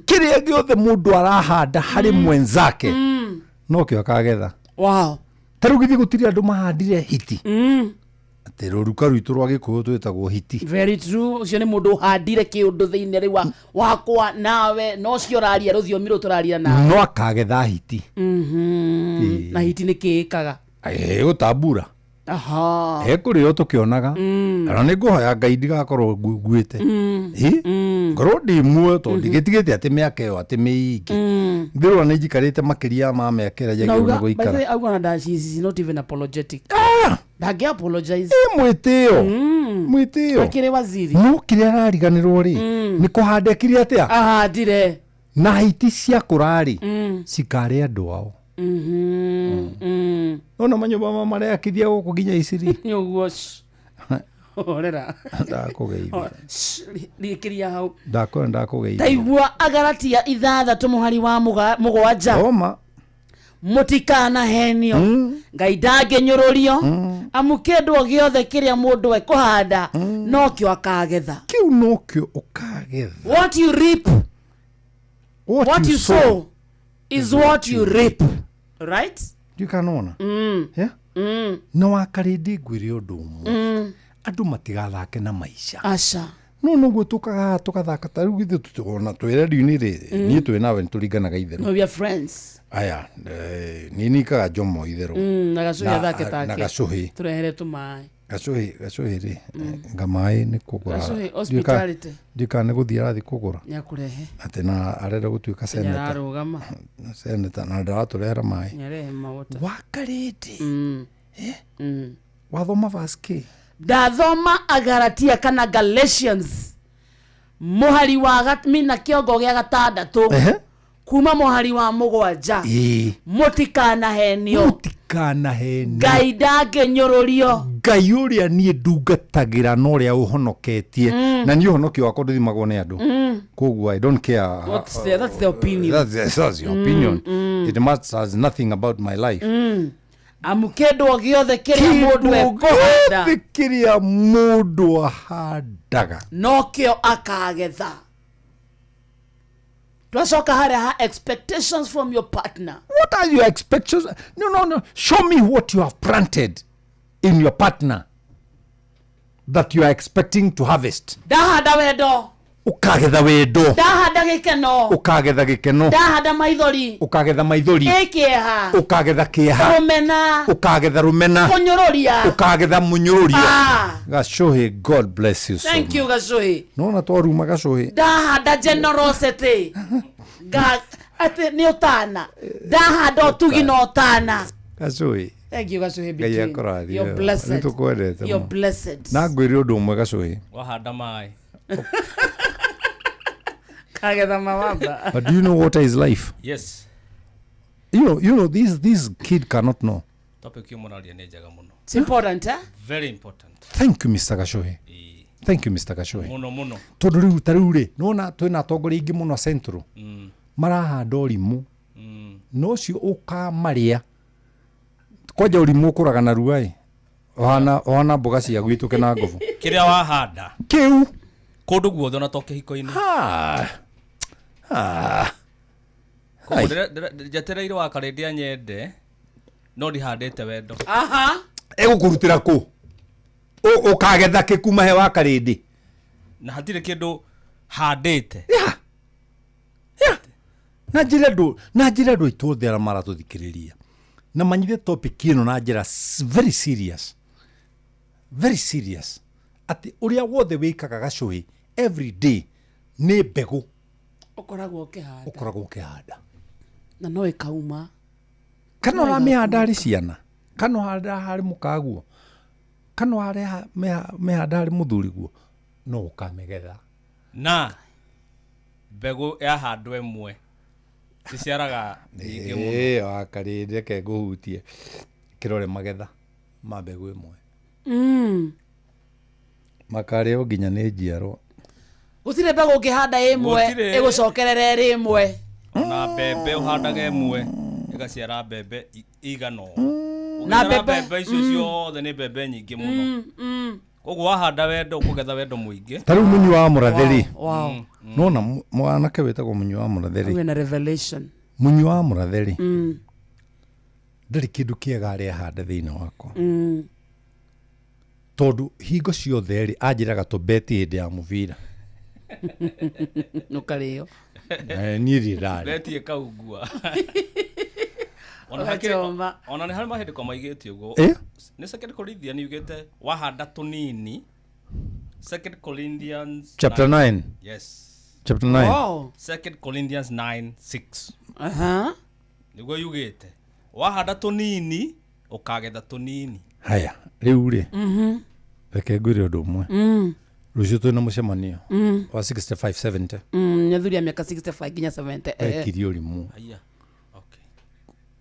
S7: Kĩrĩa gĩothe mũndũ arahanda harĩ mwenzake nokĩo akagetha.
S6: Wow.
S7: Ta rĩu githĩ gũtirĩ andũ mahandire hiti? Atĩ rũruka rwitũ rwa Gĩkũyũ twĩtagwo hiti.
S6: Very true. Ũcio nĩ mũndũ ũhandire kĩũndũ thĩinĩ rĩu wakwa nawe no ũcio ũraria rũthiomi rũu tũraria nawe.
S7: No akagetha hiti.
S6: Na hiti nĩ kĩĩkaga?
S7: Gũtambura.
S6: Aha.
S7: Ekũrĩo tũkĩonaga. Na nĩ ngũhoya Ngai ndigakorwo nguĩte. Ngorwo ndĩ muoyo tondũ ndigĩtigĩte atĩ mĩaka ĩyo atĩ mĩingĩ. Ndĩrona nĩ njikarĩte makĩria ma mĩaka ĩrĩa njagĩrĩirwo nĩ gũikara.
S6: By the way, auga na she is not even apologetic. Ndangĩ apologize.
S7: Mwĩtĩo. Mwĩtĩo.
S6: Akĩrĩ waziri.
S7: No kĩrĩa arariganĩrwo rĩ, nĩ kũhanda ekire atĩa?
S6: Ahandire.
S7: Na hiti ciakũra rĩ, cikarĩa andũ ao. Nona manyũmba ma mareakithia gũkũ nginya Iciri.
S6: Nĩ ũguo. Horera.
S7: Ndakũgeithia.
S6: Rĩkĩria hau.
S7: Ndakwenda ndakũgeithia.
S6: Taigua Agalatia 6 mũhari wa 7.
S7: Thoma.
S6: Mũtikanahenio. Ngai ndangĩnyũrũrio. Amu kĩndũ o gĩothe kĩrĩa mũndũ ekũhanda nokĩo akagetha.
S7: Kĩu nokĩo ũkagetha.
S6: What you reap, what you sow is what you reap. Right?
S7: Ndikanona. Yeah? Na wakarĩndĩ ngwĩre ũndũ ũmwe. Andũ matigathake na maica.
S6: Aca.
S7: No noguo tũkaga tũgathaka ta rĩu githĩ tũtiona twĩ redio-inĩ rĩ, niĩ twĩ nawe nĩtũringanaga itherũ.
S6: No, we are friends.
S7: Aya, niĩ nikaga Jomo itherũ.
S6: Na gacũhĩ athake take.
S7: Na gacũhĩ.
S6: Tũrehere tũmaĩ.
S7: Gacũhĩ rĩ, nga maĩ nĩ kũgũra.
S6: Gacũhĩ, hospitality.
S7: Ndiũĩ kana nĩ gũthiĩ arathiĩ kũgũra.
S6: Nĩakũrehe.
S7: Atĩ na arenda gũtuĩka senator.
S6: Nĩararũgama.
S7: Senator na ndaratũrehera maĩ.
S6: Nĩarehe maguta.
S7: Wakarĩndĩ. Wathoma verse kĩ?
S6: Ndathoma Agalatia kana Galatians mũhari wa mina kĩongo gĩa 6 kuma mũhari wa 7. Mũtikanahenio.
S7: Mũtikanahenio.
S6: Ngai ndangĩnyũrũrio.
S7: Ngai ũrĩa niĩ ndungatagĩra na ũrĩa ũhonoketie. Na niĩ ũhonokio wakwa ndũthimagwo nĩ andũ. Koguo I don't care.
S6: That's the opinion.
S7: That's your opinion. It matters nothing about my life.
S6: Amu kĩndũ o gĩothe kĩrĩa mũndũ ekũhanda,
S7: kĩrĩa mũndũ ahandaga
S6: nokĩo akagetha. Twacoka harĩa ha expectations from your partner.
S7: What are your expectations? No. Show me what you have planted in your partner that you are expecting to harvest.
S6: Ndahanda wendo.
S7: Ũkagetha wendo.
S6: Ndahanda gĩkeno.
S7: Ũkagetha gĩkeno.
S6: Ndahanda maithori.
S7: Ũkagetha maithori.
S6: Kĩeha.
S7: Ũkagetha kĩeha.
S6: Rũmena.
S7: Ũkagetha rũmena.
S6: Kũnyũrũria.
S7: Ũkagetha mũnyũrũria. Gacũhĩ, God bless you so much.
S6: Thank you, Gacũhĩ.
S7: Nona twaruma Gacũhĩ.
S6: Ndahanda generosity. Atĩ nĩ ũtana. Ndahanda ũtugi na ũtana.
S7: Gacũhĩ.
S6: Thank you, Gacũhĩ.
S7: Ngai akũrathime.
S6: You're blessed.
S7: Nĩtũkwendete
S6: You're blessed.
S7: Na ngwĩre ũndũ ũmwe Gacũhĩ.
S9: Wahanda maĩ.
S6: Kagetha mawamba.
S7: But do you know water is life?
S9: Yes.
S7: You know this kid cannot know.
S9: Topic yo mũraria nĩ njega mũno.
S6: It's important, eh?
S9: Very important.
S7: Thank you, Mr. Gacũhĩ. Thank you, Mr. Gacũhĩ.
S9: Mũno mũno.
S7: Tondũ rĩu ta rĩu rĩ, nĩwona twĩna atongoria aingĩ mũno Central. Marahanda ũrimũ. Na ũcio ũkamarĩa. Kwanja ũrimũ ũkũraga narua ĩ. Ũhana mboga cia gwitũ kĩna ngobu.
S9: Kĩrĩa wahanda.
S7: Kĩu.
S9: Kũndũ guothe ona to kĩhiko-inĩ. Njetereire wa karĩndĩ anyende no ndihandĩte wendo.
S6: Aha.
S7: Egũkũrutĩra kũ? Ũkagetha kĩ kuma he wa karĩndĩ?
S9: Na hatirĩ kĩndũ handĩte.
S7: Na njĩra andũ aitũ othe arĩa maratũthikĩrĩria na manyithe topic ĩno na njĩra very serious. Very serious. Atĩ ũrĩa wothe wĩkaga Gacũhĩ every day nĩ mbegũ
S6: Ũkoragwo ũkĩhanda.
S7: Ũkoragwo ũkĩhanda.
S6: Na no ĩkauma.
S7: Kana ũramĩhanda harĩ ciana, kana ũhanda harĩ mũkaguo, kana ũramĩhanda harĩ mũthuriguo, no ũkamĩgetha.
S9: Na mbegũ yahandwo ĩmwe iciaraga nyingĩ mũno.
S7: Ĩĩ wakarĩ reke ngũhutie kĩrore magetha ma mbegũ ĩmwe. Makarĩo nginya nĩ njiarwa.
S6: Gũtirĩ mbegũ ũngĩhanda ĩmwe ĩgũcokerere ĩrĩ ĩmwe.
S9: Ona mbembe ũhandaga ĩmwe ĩgaciara mbembe igana ũũ.
S6: Na
S9: Ũngĩciara
S6: mbembe
S9: mbembe icio ciothe nĩ mbembe nyingĩ mũno. Koguo wahanda wendo ũkũgetha wendo mũingĩ.
S7: Ta rĩu mũnyui wa mũrathĩ rĩ.
S6: Wow.
S7: Nona mwanake wĩtagwo mũnyui wa mũrathĩ rĩ.
S6: Wĩna revelation.
S7: Mũnyui wa mũrathĩ rĩ. Ndarĩ kĩndũ kĩega arĩa ahanda thĩinĩ wakwa. Tondũ hingo ciothe rĩ anjĩraga tũbeti hĩndĩ ya mũbira.
S6: Ũkarĩo.
S7: Niĩ ndirĩ ndarĩa.
S9: Beti ĩkaungua. Ona
S6: Ũgachoma.
S9: Ona nĩ harĩ mahendĩko maigĩte ũguo. Nĩ Second Corinthians yugĩte wahanda tũnini. Second Corinthians
S7: Chapter 9.
S9: Yes.
S7: Chapter 9.
S6: Wow.
S9: Second Corinthians 9:6.
S6: Aha.
S9: Nĩguo yugĩte wahanda tũnini ũkagetha tũnini.
S7: Haya, rĩu rĩ. Reke ngwĩre ũndũ ũmwe. Rũciũ twĩna mũcemanio wa 65 70.
S6: Nĩ athuri a mĩaka 65 nginya 70.
S7: Ekirie ũrimũ.
S9: Aya.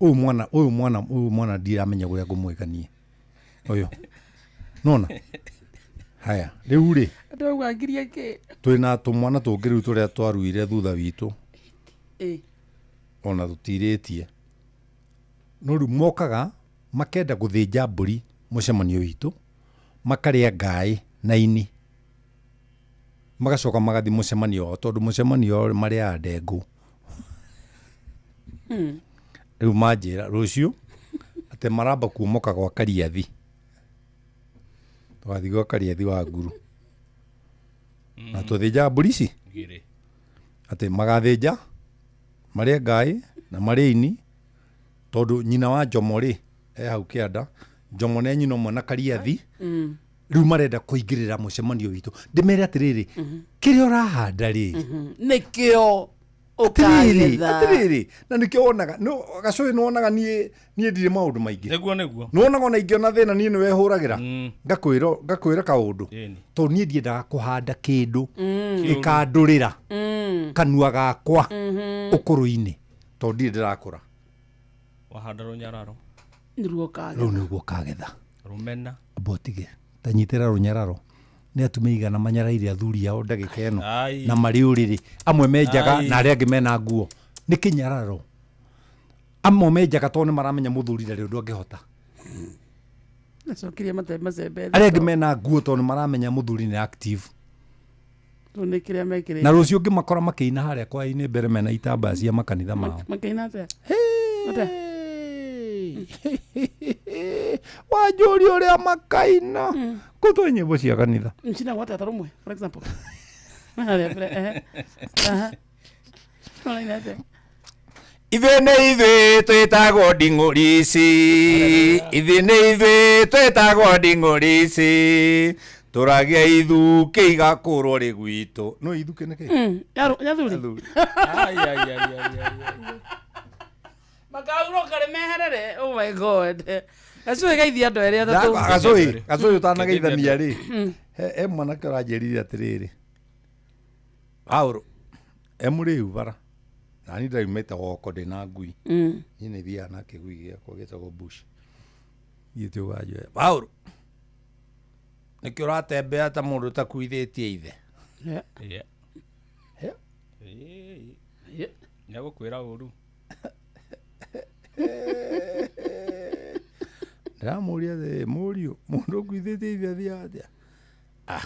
S7: Ũyũ mwana ũyũ mwana ũyũ mwana ndiramenya ũrĩa ngũmwĩka niĩ. Ũyũ. Nona. Haya, rĩu rĩ
S6: Andũ auga ngirie kĩ?
S7: twĩna tũmwana tũngĩ rĩu tũrĩa twaruire thutha witũ ona tũtirĩtie. No rĩu mokaga makenda gũthĩnja mbũri mũcemanio witũ, makarĩa ngaĩ na ini, magacoka magathiĩ mũcemanio wao tondũ mũcemanio wao marĩaga ndengũ. Rĩu manjĩra rũciũ atĩ maramba kuomoka gwa Kariathi. Tũgathiĩ gwa Kariathi wa Nguru. Na tũthĩnjaga mbũri ici
S9: Igĩrĩ.
S7: atĩ magathĩnja marĩe ngaĩ na marĩe ini tondũ nyina wa Njomo rĩ e hau kĩanda, Njomo nĩ nyina ũmwe na Kariathi. Rĩu marenda kũingĩrĩra mũcemanio witũ. Ndĩmere atĩrĩrĩ, kĩrĩa ũrahanda rĩ,
S6: Nĩkĩo
S7: atĩrĩrĩ,
S6: ũkagetha.
S7: atĩrĩrĩ, na nĩkĩo wonaga gacũĩ nĩwonaga niĩ ndirĩ maũndũ maingĩ.
S9: Nĩguo nĩguo.
S7: Nĩwonaga ona ingĩona thĩna niĩ nĩwe hũragĩra. Ngakwĩra kaũndũ.
S9: Ĩni.
S7: Tondũ niĩ ndiendaga kũhanda kĩndũ gĩkandũrĩra kanua gakwa ũkũrũ-inĩ tondũ ndirĩ ndĩrakũra.
S9: Wahanda rũnyararo.
S6: Nĩruo ũkagetha.
S7: Rũu nĩruo ũkagetha.
S9: Rũmena.
S7: Amba ũtige. Ta nyitĩra rũnyararo. Nĩ atumia igana manyaraire athuri ao ndagĩka ĩno
S9: Ai.
S7: na marĩ ũrĩrĩ. Amwe menjaga
S9: Ai.
S7: na arĩa angĩ mena nguo. Nĩ kĩnyararo. Amwe menjaga tondũ nĩ maramenya mũthuri ndarĩ ũndũ angĩhota.
S6: Nacokirie macembe.
S7: Arĩa angĩ mena nguo tondũ nĩ maramenya mũthuri nĩ active.
S6: Rĩu nĩ kĩrĩa mekĩrĩte.
S7: Na rũciũ ngĩmakora makĩina harĩa kwa-inĩ mbere mena itambaya cia makanitha mao.
S6: Makĩina atĩa? Atĩa?
S7: Wanjũria ũrĩa makaina. Kũtwe nyĩmbo cia kanitha.
S6: Mcinagwo atĩa ta rũmwe for example? Harĩa mbere, ehe. Aha. Maraina atĩa?
S5: Ithuĩ nĩ ithuĩ twĩtagwo nding'ũri ici, ithuĩ nĩ ithuĩ twĩtagwo nding'ũri ici, tũragia ithukĩ igakũrwo rĩ gwitũ.
S7: No ithukĩ nĩ kĩ?
S6: Ya thuri.
S9: Ai ai ai ai ai.
S6: Makaurũka rĩ meherere. Oh my God. Gacũĩ geithia andũ erĩ atatũ.
S7: Gacũĩ, gacũĩ ũtanageithania rĩ. He mwanake ũranjĩrire atĩrĩrĩ. Paũlũ, e mũrĩu bara. Na niĩ ndaumĩte goko ndĩna ngui. Niĩ nĩ thiaga na kĩgui gĩakwa gĩtagwo Bush. Thiĩte ũganjoya. Paũlũ, nĩkĩ ũratembea ta mũndũ ũtakuithĩtie ithe?
S6: Yeah.
S9: Yeah.
S7: Yeah.
S9: Yeah. Nĩegũkwĩra ũru.
S7: Ndĩramũria atĩrĩ, mũriũ, mũndũ ũkuithĩtie ithe athiaga atĩa? Ah,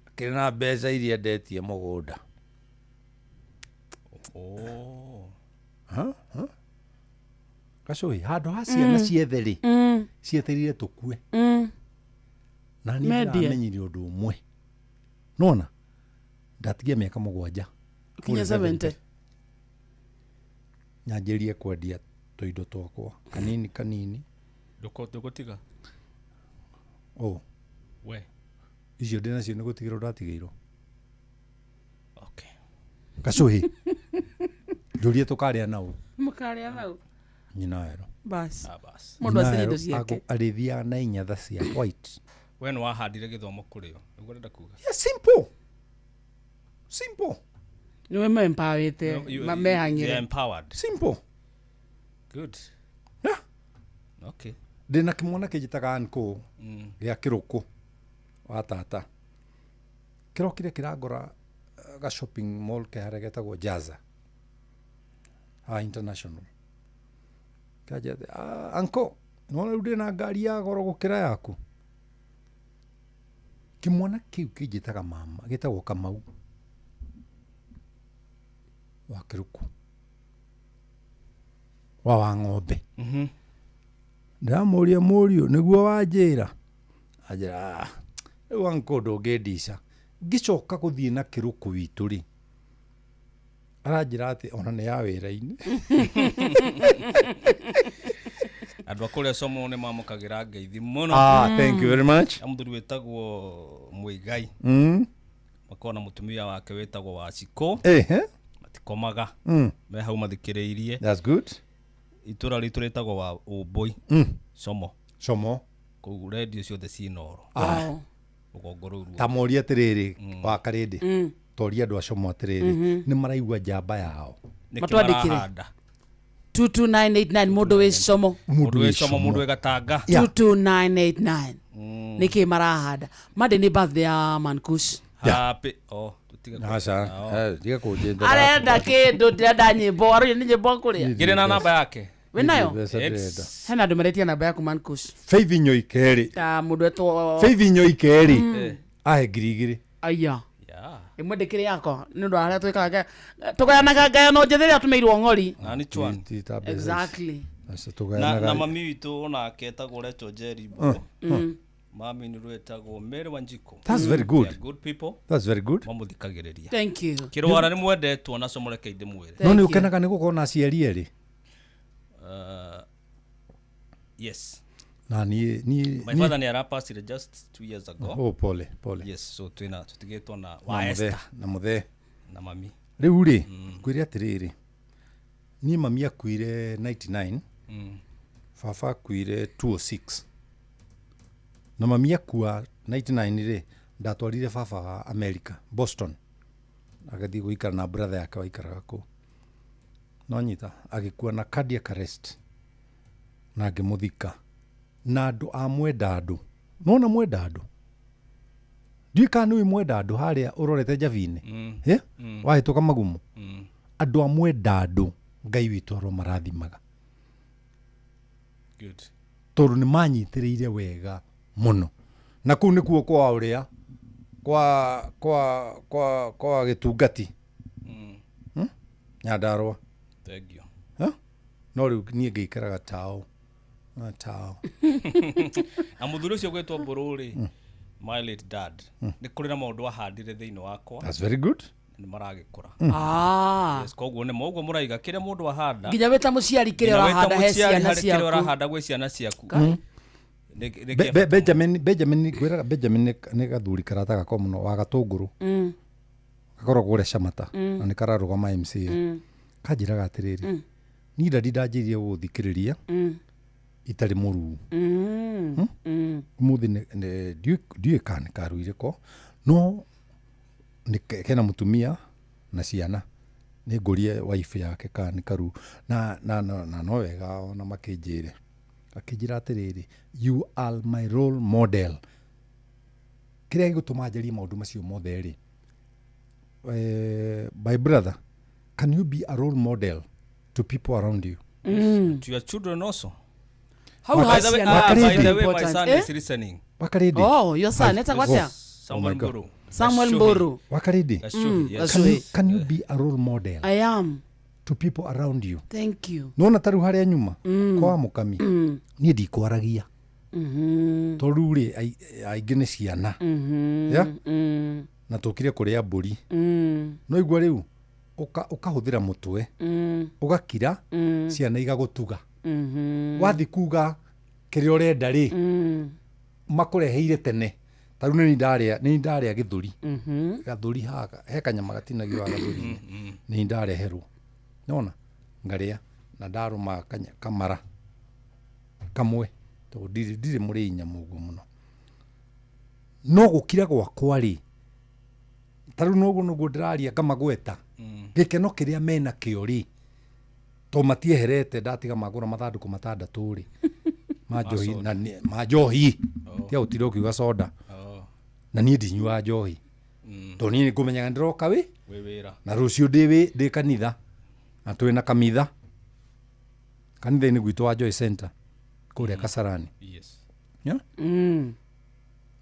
S7: akĩrĩ na mbeca iria endetie mũgũnda.
S9: Oh.
S7: Ha? Ha? Gacũĩ, handũ ha ciana ciethe rĩ, cietereire tũkue. Na niĩ
S6: Mendie.
S7: ndĩramenyire ũndũ ũmwe. Nona, ndatigia mĩaka 7.
S6: Kinya 70.
S7: Nyanjĩrie kwendia tũindo twakwa kanini kanini.
S9: Ndũgũtiga.
S7: Oh.
S9: We.
S7: Icio ndĩ nacio nĩ gũtigĩrwo ndatigĩirwo.
S9: Okay.
S7: Gacuhi. Njurie tukaria nau.
S6: Mukaria nau.
S7: Nyina wero.
S6: Bas. Mundu acenye indo ciake.
S7: Arĩthiaga na inyatha cia white.
S9: We nĩ wahandire gĩthomo kũrĩ o. Nĩguo ndĩrenda kuga.
S7: Yeah, simple. Simple.
S6: Nĩwe me empowerite, mehang'ire.
S9: They are empowered.
S7: Simple.
S9: Good.
S7: Yeah.
S9: Okay.
S7: Ndĩna kĩmwana kĩnjĩtaga uncle gĩa kĩrũkũ wa tata. Kĩrokire kĩrangora ga shopping mall ke harĩa getagwo Jaza. Ha international. Kaja uncle, nĩwona rĩu ndĩna ngari ya goro gũkĩra yaku. Kĩmwana kĩu kĩnjĩtaga mama, gĩtagwo Kamau wa kĩrũkũ wa ng'ombe. Ndĩramũria mũriũ nĩguo wanjĩra. Anjĩra rĩu uncle ndũngĩndica. Ngĩcoka gũthiĩ na kĩrũkũ witũ rĩ, aranjĩra atĩ ona nĩ ya wĩra-inĩ.
S9: Andũ a kũrĩa Somo nĩ mamũkagĩra ngeithi mũno.
S7: Thank you very much.
S9: Mũthuri wĩtagwo Mũigai. Makoragwo na mũtumia wake wĩtagwo Wacikũ. Matikomaga. Me hau mathikĩrĩirie.
S7: That's good.
S9: Itũra ritũ rĩtagwo wa Ũmbũi. Somo.
S7: Somo.
S9: Kũu redio ciothe ciĩ Inooro. Rũgongo rũu ruothe.
S7: Ta moria atĩrĩrĩ wa Karĩndĩ. Toria andũ a Somo atĩrĩrĩ nĩ maraigua njamba yao.
S6: Matwandĩkĩre. 22989 mũndũ wĩ Somo.
S9: Mũndũ wĩ Somo, mũndũ wĩ Gatanga.
S6: 22989. Nĩkĩ marahanda? Monday nĩ birthday ya Mankush.
S9: Happy. Oh, tutiga.
S7: Aca, tiga kũnjĩndera.
S6: Arenda kĩndũ ndĩrenda nyĩmbo, aroria nĩ nyĩmbo kũrĩa.
S9: Ngĩrĩ na namba yake.
S6: Wĩnayo? Hena andũ maretia namba yaku Mankush.
S7: Faith Nyoikerĩ.
S6: Ta mũndũ etwo
S7: Faith Nyoikerĩ. Ahe 2000.
S6: Aya. Ĩmwe ndĩkĩrĩ yakwa nĩ ũndũ wa harĩa twĩkaga tũgayanaga ngayano njĩthĩ ĩrĩa tũmĩirwo ng'ori.
S9: Na nĩ chwan.
S6: Exactly.
S9: Na mami witũ onake etagwo Rachel Njeri Mbũrũ. Mami nĩ rwetagwo Mary Wanjikũ.
S7: That's very good.
S9: Good people.
S7: That's very good.
S9: Mamũthikagĩrĩria.
S6: Thank you.
S9: Kĩrwara nĩ mwendetwo na Somo reke ndĩmwĩre.
S7: No nĩ ũkenaga nĩ gũkorwo na aciari erĩ?
S9: Yes.
S7: Na niĩ
S9: My father nĩ arapasire just 2 years ago.
S7: Oh, pole pole.
S9: Yes, so twina tũtigĩtwo na wa Esther
S7: na mũthee
S9: na mami.
S7: Rĩu rĩ, ngwĩre atĩrĩrĩ, niĩ mami akuire 99, baba akuire 206. Na mami akua 99 rĩ, ndatwarire baba wa America, Boston. Agathiĩ gũikara na brother yake waikaraga kũu. No nyita, agĩkua na cardiac arrest. Na ngĩmũthika. Na andũ a Mwendandũ. Nona Mwendandũ? Ndiũĩ kana nĩũĩ Mwendandũ harĩa ũrorete Njabi-inĩ? Wahĩtũka Magumo. Andũ a Mwendandũ Ngai witũ aromarathimaga.
S9: Good.
S7: Tondũ nĩ manyitĩrĩire wega mũno. Na kũu nĩkuo kwa ũrĩa kwa kwa kwa kwa gĩtungati. Nyandarũa.
S9: Thank you.
S7: No rĩu niĩ ngĩikaraga tao. Tao.
S9: Na mũthuri ũcio gwĩtwo Mbũrũ rĩ, my late dad, nĩ kũrĩ na maũndũ ahandire thĩinĩ wakwa.
S7: That's very good.
S9: Nĩ maragĩkũra. Yes, koguo nĩ ũguo mũraiga kĩrĩa mũndũ ahanda.
S6: Nginya wĩ ta mũciari kĩrĩa ũrahanda he ciana ciaku.
S9: Kĩrĩa ũrahanda gwĩ ciana ciaku.
S7: Benjamin ngwĩraga Benjamin nĩ gathuri karata gakwa mũno wa Gatũngũrũ. Gakoragwo kũrĩa Shamata na nĩ kararũgama MCA. Kanjĩraga atĩrĩrĩ, niĩ ndadi ndanjĩrire gũgũthikĩrĩria itarĩ mũruu. Ũmũthĩ ndiũĩ kana nĩ karuire ko, no kena mũtumia na ciana. Nĩ ngũrie wife yake kana nĩ karu na no wega ona makĩnjĩre. Akĩnjĩra atĩrĩrĩ, you are my role model. Kĩrĩa gĩgũtũma njarie maũndũ macio mothe rĩ, my brother, can you be a role model to people around you?
S9: To your children also.
S6: How has
S9: by the way, my son is listening.
S7: Wakaridi.
S6: Oh, your son, etagwo atĩa?
S9: Samuel Mburu.
S6: Samuel Mburu.
S7: Wakaridi. Can you be a role model?
S6: I am.
S7: To people around you.
S6: Thank you.
S7: Nona taru harĩa nyuma kwa mũkami niĩ ndikwaragia. Tondũ rĩ aingĩ nĩ ciana. Na tũkire kũrĩa mbũri. No igua rĩu ũkahũthĩra mũtwe, ũgakira, ciana igagũtuga. Wathi kuga kĩrĩa ũrenda rĩ, makũreheire tene. Tarĩu nĩ ndarĩa, nĩ ndarĩa gĩthũri. Gathũri haha he kanyama gatinagio haha gathũri-inĩ, nĩ ndareherwo, nona ngarĩa na ndarũma kamara kamwe, tondũ ndirĩ mũrĩi nyama ũguo mũno. No gũkira gwakwa rĩ, tarĩu noguo noguo ndĩraria ngamagweta, gĩkeno kĩrĩa mena kĩo rĩ, to matieherete ndatiga magũra mathandũkũ matandatũ rĩ ma njohi, na ma njohi tia gũtinda ũkiuga soda, na niĩ ndinyuaga njohi tondũ niĩ nĩngũmenyaga ndĩroka wĩ
S9: Wĩ wĩra.
S7: Na rũciũ ndĩ kanitha, na twĩ na kamitha kanitha-inĩ gwitũ wa Joy Center kũrĩa Kasarani.
S9: Yes.
S7: Yeah?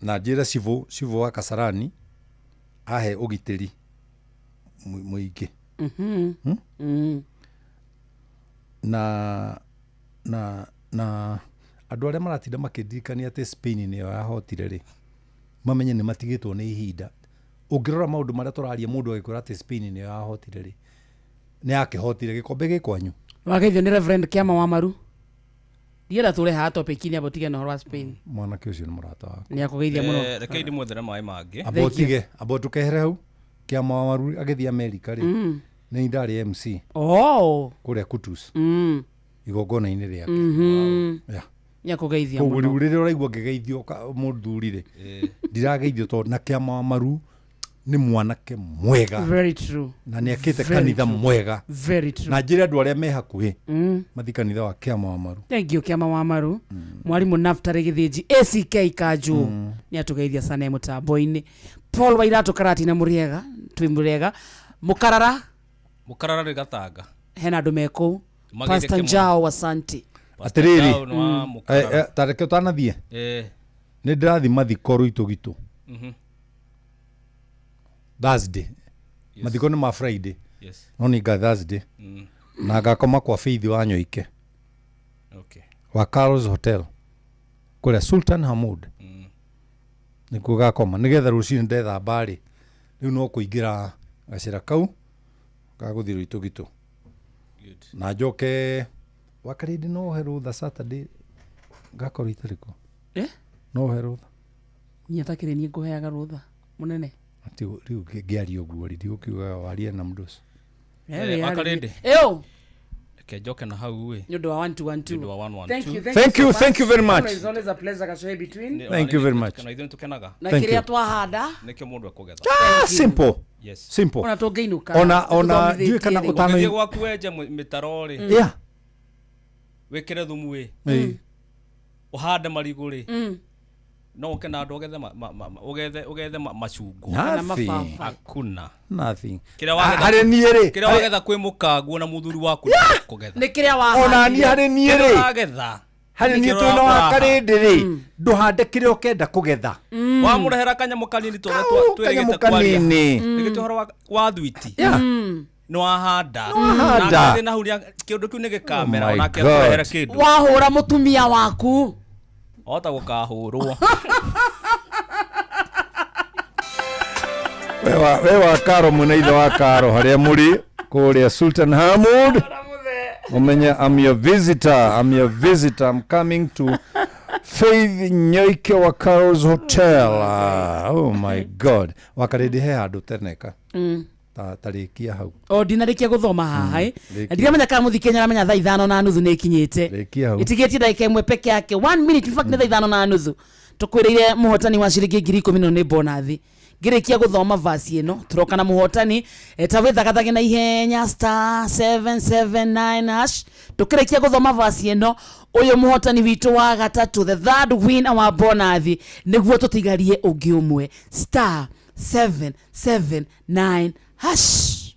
S7: Na njĩre cibũ wa Kasarani ahe ũgitĩri mũingĩ. Na andũ arĩa maratinda makĩndirikania atĩ Spain nĩyo yahotire rĩ, mamenye nĩ matigĩtwo nĩ ihinda. Ũngĩrora maũndũ marĩa tũraria, mũndũ agĩkwĩra atĩ Spain nĩyo yahotire rĩ, nĩ yakĩhotire gĩkombe gĩ kwanyu.
S6: Wageithio nĩ Reverend Kĩama wa Maru. Ndienda tũre haha topic-inĩ abo tige na ũhoro wa Spain.
S7: Mwanake ũcio nĩ mũrata wakwa.
S6: Nĩ akũgeithia mũno.
S9: Reke ndĩmwethere maĩ mangĩ.
S7: Amba ũtige, amba ũtũkehere hau. Kĩama wa Maru agĩthiĩ Amerika rĩ, nĩ ndarĩ MC.
S6: Oh.
S7: Kũrĩa Kutus. Igongona-inĩ rĩake. Yeah.
S6: Nĩ akũgeithia
S7: Koguo
S6: mũno.
S7: rĩu rĩrĩa ũraigua ngĩgeithio mũthuri rĩ, ndirageithio tondũ na Kĩama wa Maru nĩ mwanake mwega.
S6: Very true.
S7: Na nĩ akĩte
S6: Very
S7: kanitha
S6: true.
S7: mwega.
S6: Very true.
S7: Na njĩre andũ arĩa me hakuhĩ mathiĩ kanitha wa Kĩama wa Maru.
S6: Thank you Kĩama wa Maru. Mwarimũ Naftali Gĩthĩnji ACK Kanjũ nĩ atũgeithia sana e mũtambo-inĩ. Paul Wairatu Karatina Mũrĩega, twĩ Mũrĩega. Mũkarara.
S9: Mũkarara nĩ Gatanga.
S6: Hena andũ me kũu.
S9: Magĩtheke
S6: Pastor
S9: mũno.
S6: Njao, asante.
S9: Pastor
S7: Atĩrĩrĩ,
S9: Njao nĩ wa Mũkarara.
S7: Ta reke ũtanathiĩ. Nĩ ndĩrathiĩ mathiko Rũitũ Gitũ. Thursday.
S9: Yes.
S7: Mathiko nĩ ma Friday.
S9: Yes.
S7: No nĩ nga Thursday. Na ngakoma kwa Faith wa Nyoike.
S9: Okay.
S7: Wa Carl's Hotel. Kũrĩa Sultan Hamud. Nĩkuo gakoma. Nĩgetha rũcinĩ ndethamba rĩ, rĩu no kũingĩra gacĩra kau gagũthiĩ Rũitũ Gitũ.
S9: Good.
S7: Na njoke wakarĩndĩ no ũhe rũtha Saturday ngakorwo itarĩ kuo. No ũhe rũtha.
S6: Niĩ atakĩrĩ niĩ ngũheaga rũtha mũnene.
S7: Ati rĩu ngĩaria ũguo rĩ, ndigũkiugaga warie na mũndũ ũcio.
S9: Wakarĩndĩ.
S6: Ĩũ.
S9: Reke njoke na hau ĩ.
S6: Nĩ ũndũ wa 1212.
S9: Nĩ ũndũ wa 112.
S6: Thank you, thank
S7: Thank
S6: you,
S7: you,
S6: so
S7: thank you very much.
S6: Always, always a pleasure Gacoe between.
S9: Nĩ-
S7: Thank you very much.
S9: Na ithuĩ nĩtũkenaga.
S6: Na
S7: Thank
S6: kĩrĩa
S7: you.
S6: twahanda.
S9: Nĩkĩo mũndũ ekũgetha.
S7: Simple.
S9: Yes.
S7: Simple.
S6: Ona tũngĩinũka.
S7: Ona ndiũĩ kana
S6: Tũthomithĩtie rĩ.
S7: ũtano
S9: Ũngĩthiĩ gwaku wenje mĩtaro rĩ.
S7: Yeah.
S9: Wĩkĩre thumu ĩ. Ũhande marigũ rĩ. No ũke na andũ ũgethe ũgethe macungwa.
S7: Kana Nothing. mababa.
S9: Hakuna.
S7: Nothing.
S9: Kĩrĩa wagetha
S7: Harĩ niĩ rĩ,
S9: Kĩrĩa wagetha kwĩ mũkaguo na mũthuri waku kũgetha.
S6: Nĩ kĩrĩa wahandire.
S7: Ona niĩ harĩ niĩ rĩ.
S9: Kĩrĩa wagetha.
S7: Harĩ niĩ
S9: Nĩkĩo
S7: twĩna wa
S9: ũraha.
S7: karĩndĩ rĩ, ndũhande kĩrĩa ũkenda kũgetha.
S9: Wamũrehera kanyamũ kanini tũrĩa
S7: kanyamũ
S9: twĩrĩgĩte kwaria.
S7: kanini.
S9: Nĩgĩtio ũhoro wa thwiti.
S7: Yeah.
S9: Nĩ wahanda.
S7: Nĩ wahanda.
S9: Na akĩthĩ na hau kĩndũ kĩu nĩ gĩkamera,
S7: Oh my
S9: onake
S7: God.
S9: akũrehere kĩndũ.
S6: Wahũra mũtumia waku.
S9: Ota gũkahũrwo.
S7: We wa Karo mwena ithe wa Karo harĩa mũrĩ kũrĩa Sultan Hamud. Mũmenye I'm your visitor, I'm your visitor. I'm coming to Faith Nyoike wa Carol's Hotel. Oh my God. Wakarĩndĩ he handũ teneka. Tarĩkia hau.
S6: O ndinarĩkia gũthoma haha ĩ.
S7: Rĩkia.
S6: Na ndiramenya kana mũthikĩria nĩaramenya thaa ithano na nuthu nĩ ikinyĩte.
S7: Rĩkia hau.
S6: Ĩtigĩtie ndagĩka ĩmwe peke yake. 1 minute, in fact nĩ thaa ithano na nuthu. Tũkwĩrĩire mũhotani wa ciringi ngiri ikũmi no nĩ bonathi. Ngĩrĩkia gũthoma verse ĩno tũroka na mũhotani, ta wĩthagathage na ihenya star 779 hash. Tũkĩrĩkia gũthoma verse ĩno, ũyũ mũhotani witũ wa gatatũ, the third win wa bonathi, nĩguo tũtigarie ũngĩ ũmwe, star 779 hash.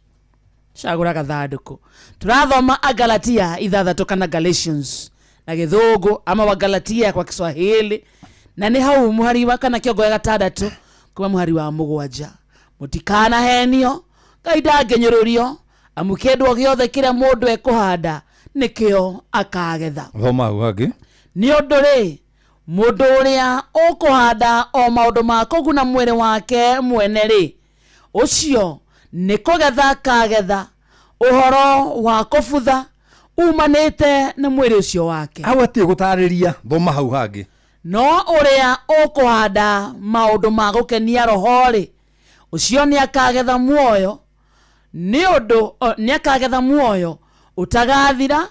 S6: Cagũra gathandũkũ. Tũrathoma Agalatia ithathatũ kana Galatians na gĩthũngũ ama wa Galatia kwa Kiswahili, na nĩ hau mũhari wa kana kĩongo ya gatandatũ kuma mũhari wa mũgwanja. Mũtikanahenio, Ngai ndangĩnyũrũrio, amu kĩndũ o gĩothe kĩrĩa mũndũ ekũhanda nĩkĩo akagetha.
S7: Thoma hau hangĩ.
S6: Nĩ ũndũ rĩ, mũndũ ũrĩa ũkũhanda o maũndũ ma kũguna mwĩrĩ wake mwene rĩ, ũcio nĩ kũgetha akagetha ũhoro wa kũbutha umanĩte na mwĩrĩ ũcio wake.
S7: Hau hatirĩ gũtarĩria, thoma hau hangĩ.
S6: No ũrĩa ũkũhanda maũndũ ma gũkenia roho-rĩ, ũcio nĩakagetha muoyo nĩ ũndũ nĩakagetha muoyo ũtagathira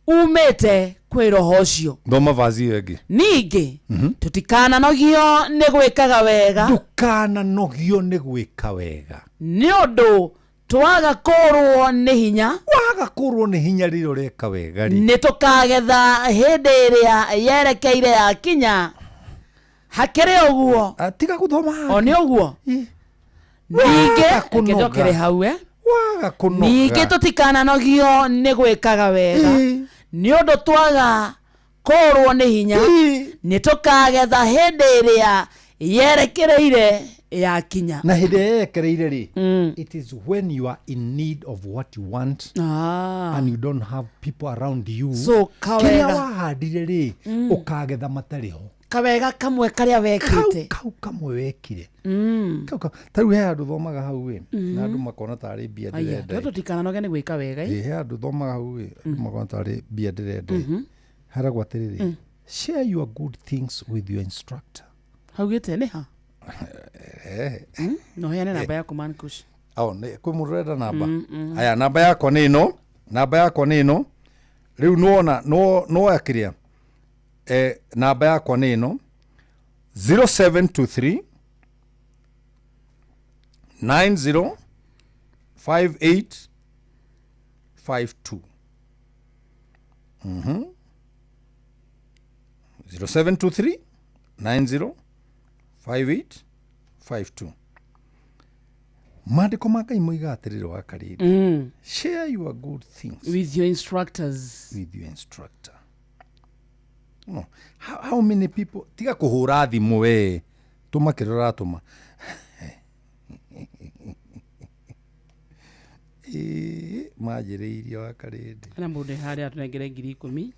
S6: umĩte kwĩ roho ũcio.
S7: Thoma vazi ĩyo ĩngĩ.
S6: Ningĩ tũtikananogio nĩ gwĩkaga wega.
S7: Ndũkananogio nĩ gwĩka wega.
S6: Nĩ ũndũ twaga kũrwo nĩ hinya.
S7: Waga kũrwo nĩ hinya rĩrĩa ũreka wega rĩ.
S6: Nĩ tũkagetha hĩndĩ ĩrĩa yerekeire yakinya. Hakĩrĩ ũguo.
S7: Tiga gũthoma.
S6: O nĩ ũguo. Ningĩ, reke njokere hau eh.
S7: Waga kũnoga.
S6: Ningĩ tũtikananogio nĩ gwĩkaga wega. Nĩ ũndũ twaga kũrwo nĩ hinya. Nĩ tũkagetha hĩndĩ ĩrĩa yerekereire yakinya.
S7: Na hĩndĩ ĩrĩa yerekereire rĩ, it is when you are in need of what you want and you don't have people around you.
S6: So, kawega.
S7: Kĩrĩa wahandire rĩ, ũkagetha matarĩ ho.
S6: Kawega kamwe karĩa wekĩte.
S7: Kau kamwe wekire. Kau ta rĩu he handũ thomaga hau ĩ, na andũ makona tarĩ mbia
S6: Aya,
S7: ndĩrenda.
S6: tũtikananoge nĩ gwĩka wega.
S7: Ĩ, he handũ thomaga hau ĩ, andũ makona tarĩ mbia ndĩrenda. Haragwo atĩrĩrĩ, share your good things with your instructor.
S6: Haugĩte nĩ ha? No heane namba yaku man Kush.
S7: Ao, nĩ kwĩ mũndũ ũrenda namba. Aya, namba yakwa nĩ ĩno, namba yakwa nĩ ĩno. Rĩu nĩwona, nĩwoya kĩrĩa. Namba yakwa nĩ ĩno 0723 90 58 52. 0723 90 58 52. Maandĩko ma Ngai moigaga atĩrĩrĩ wa Karĩndĩ, share your good things
S6: with your instructors.
S7: With your instructor. No. How many people tiga kũhũra thimũ we tũma kĩrĩa ũratũma. Manjĩrĩirie wa Karĩndĩ.
S6: Hena mũndũ harĩa atũnengere 10,000.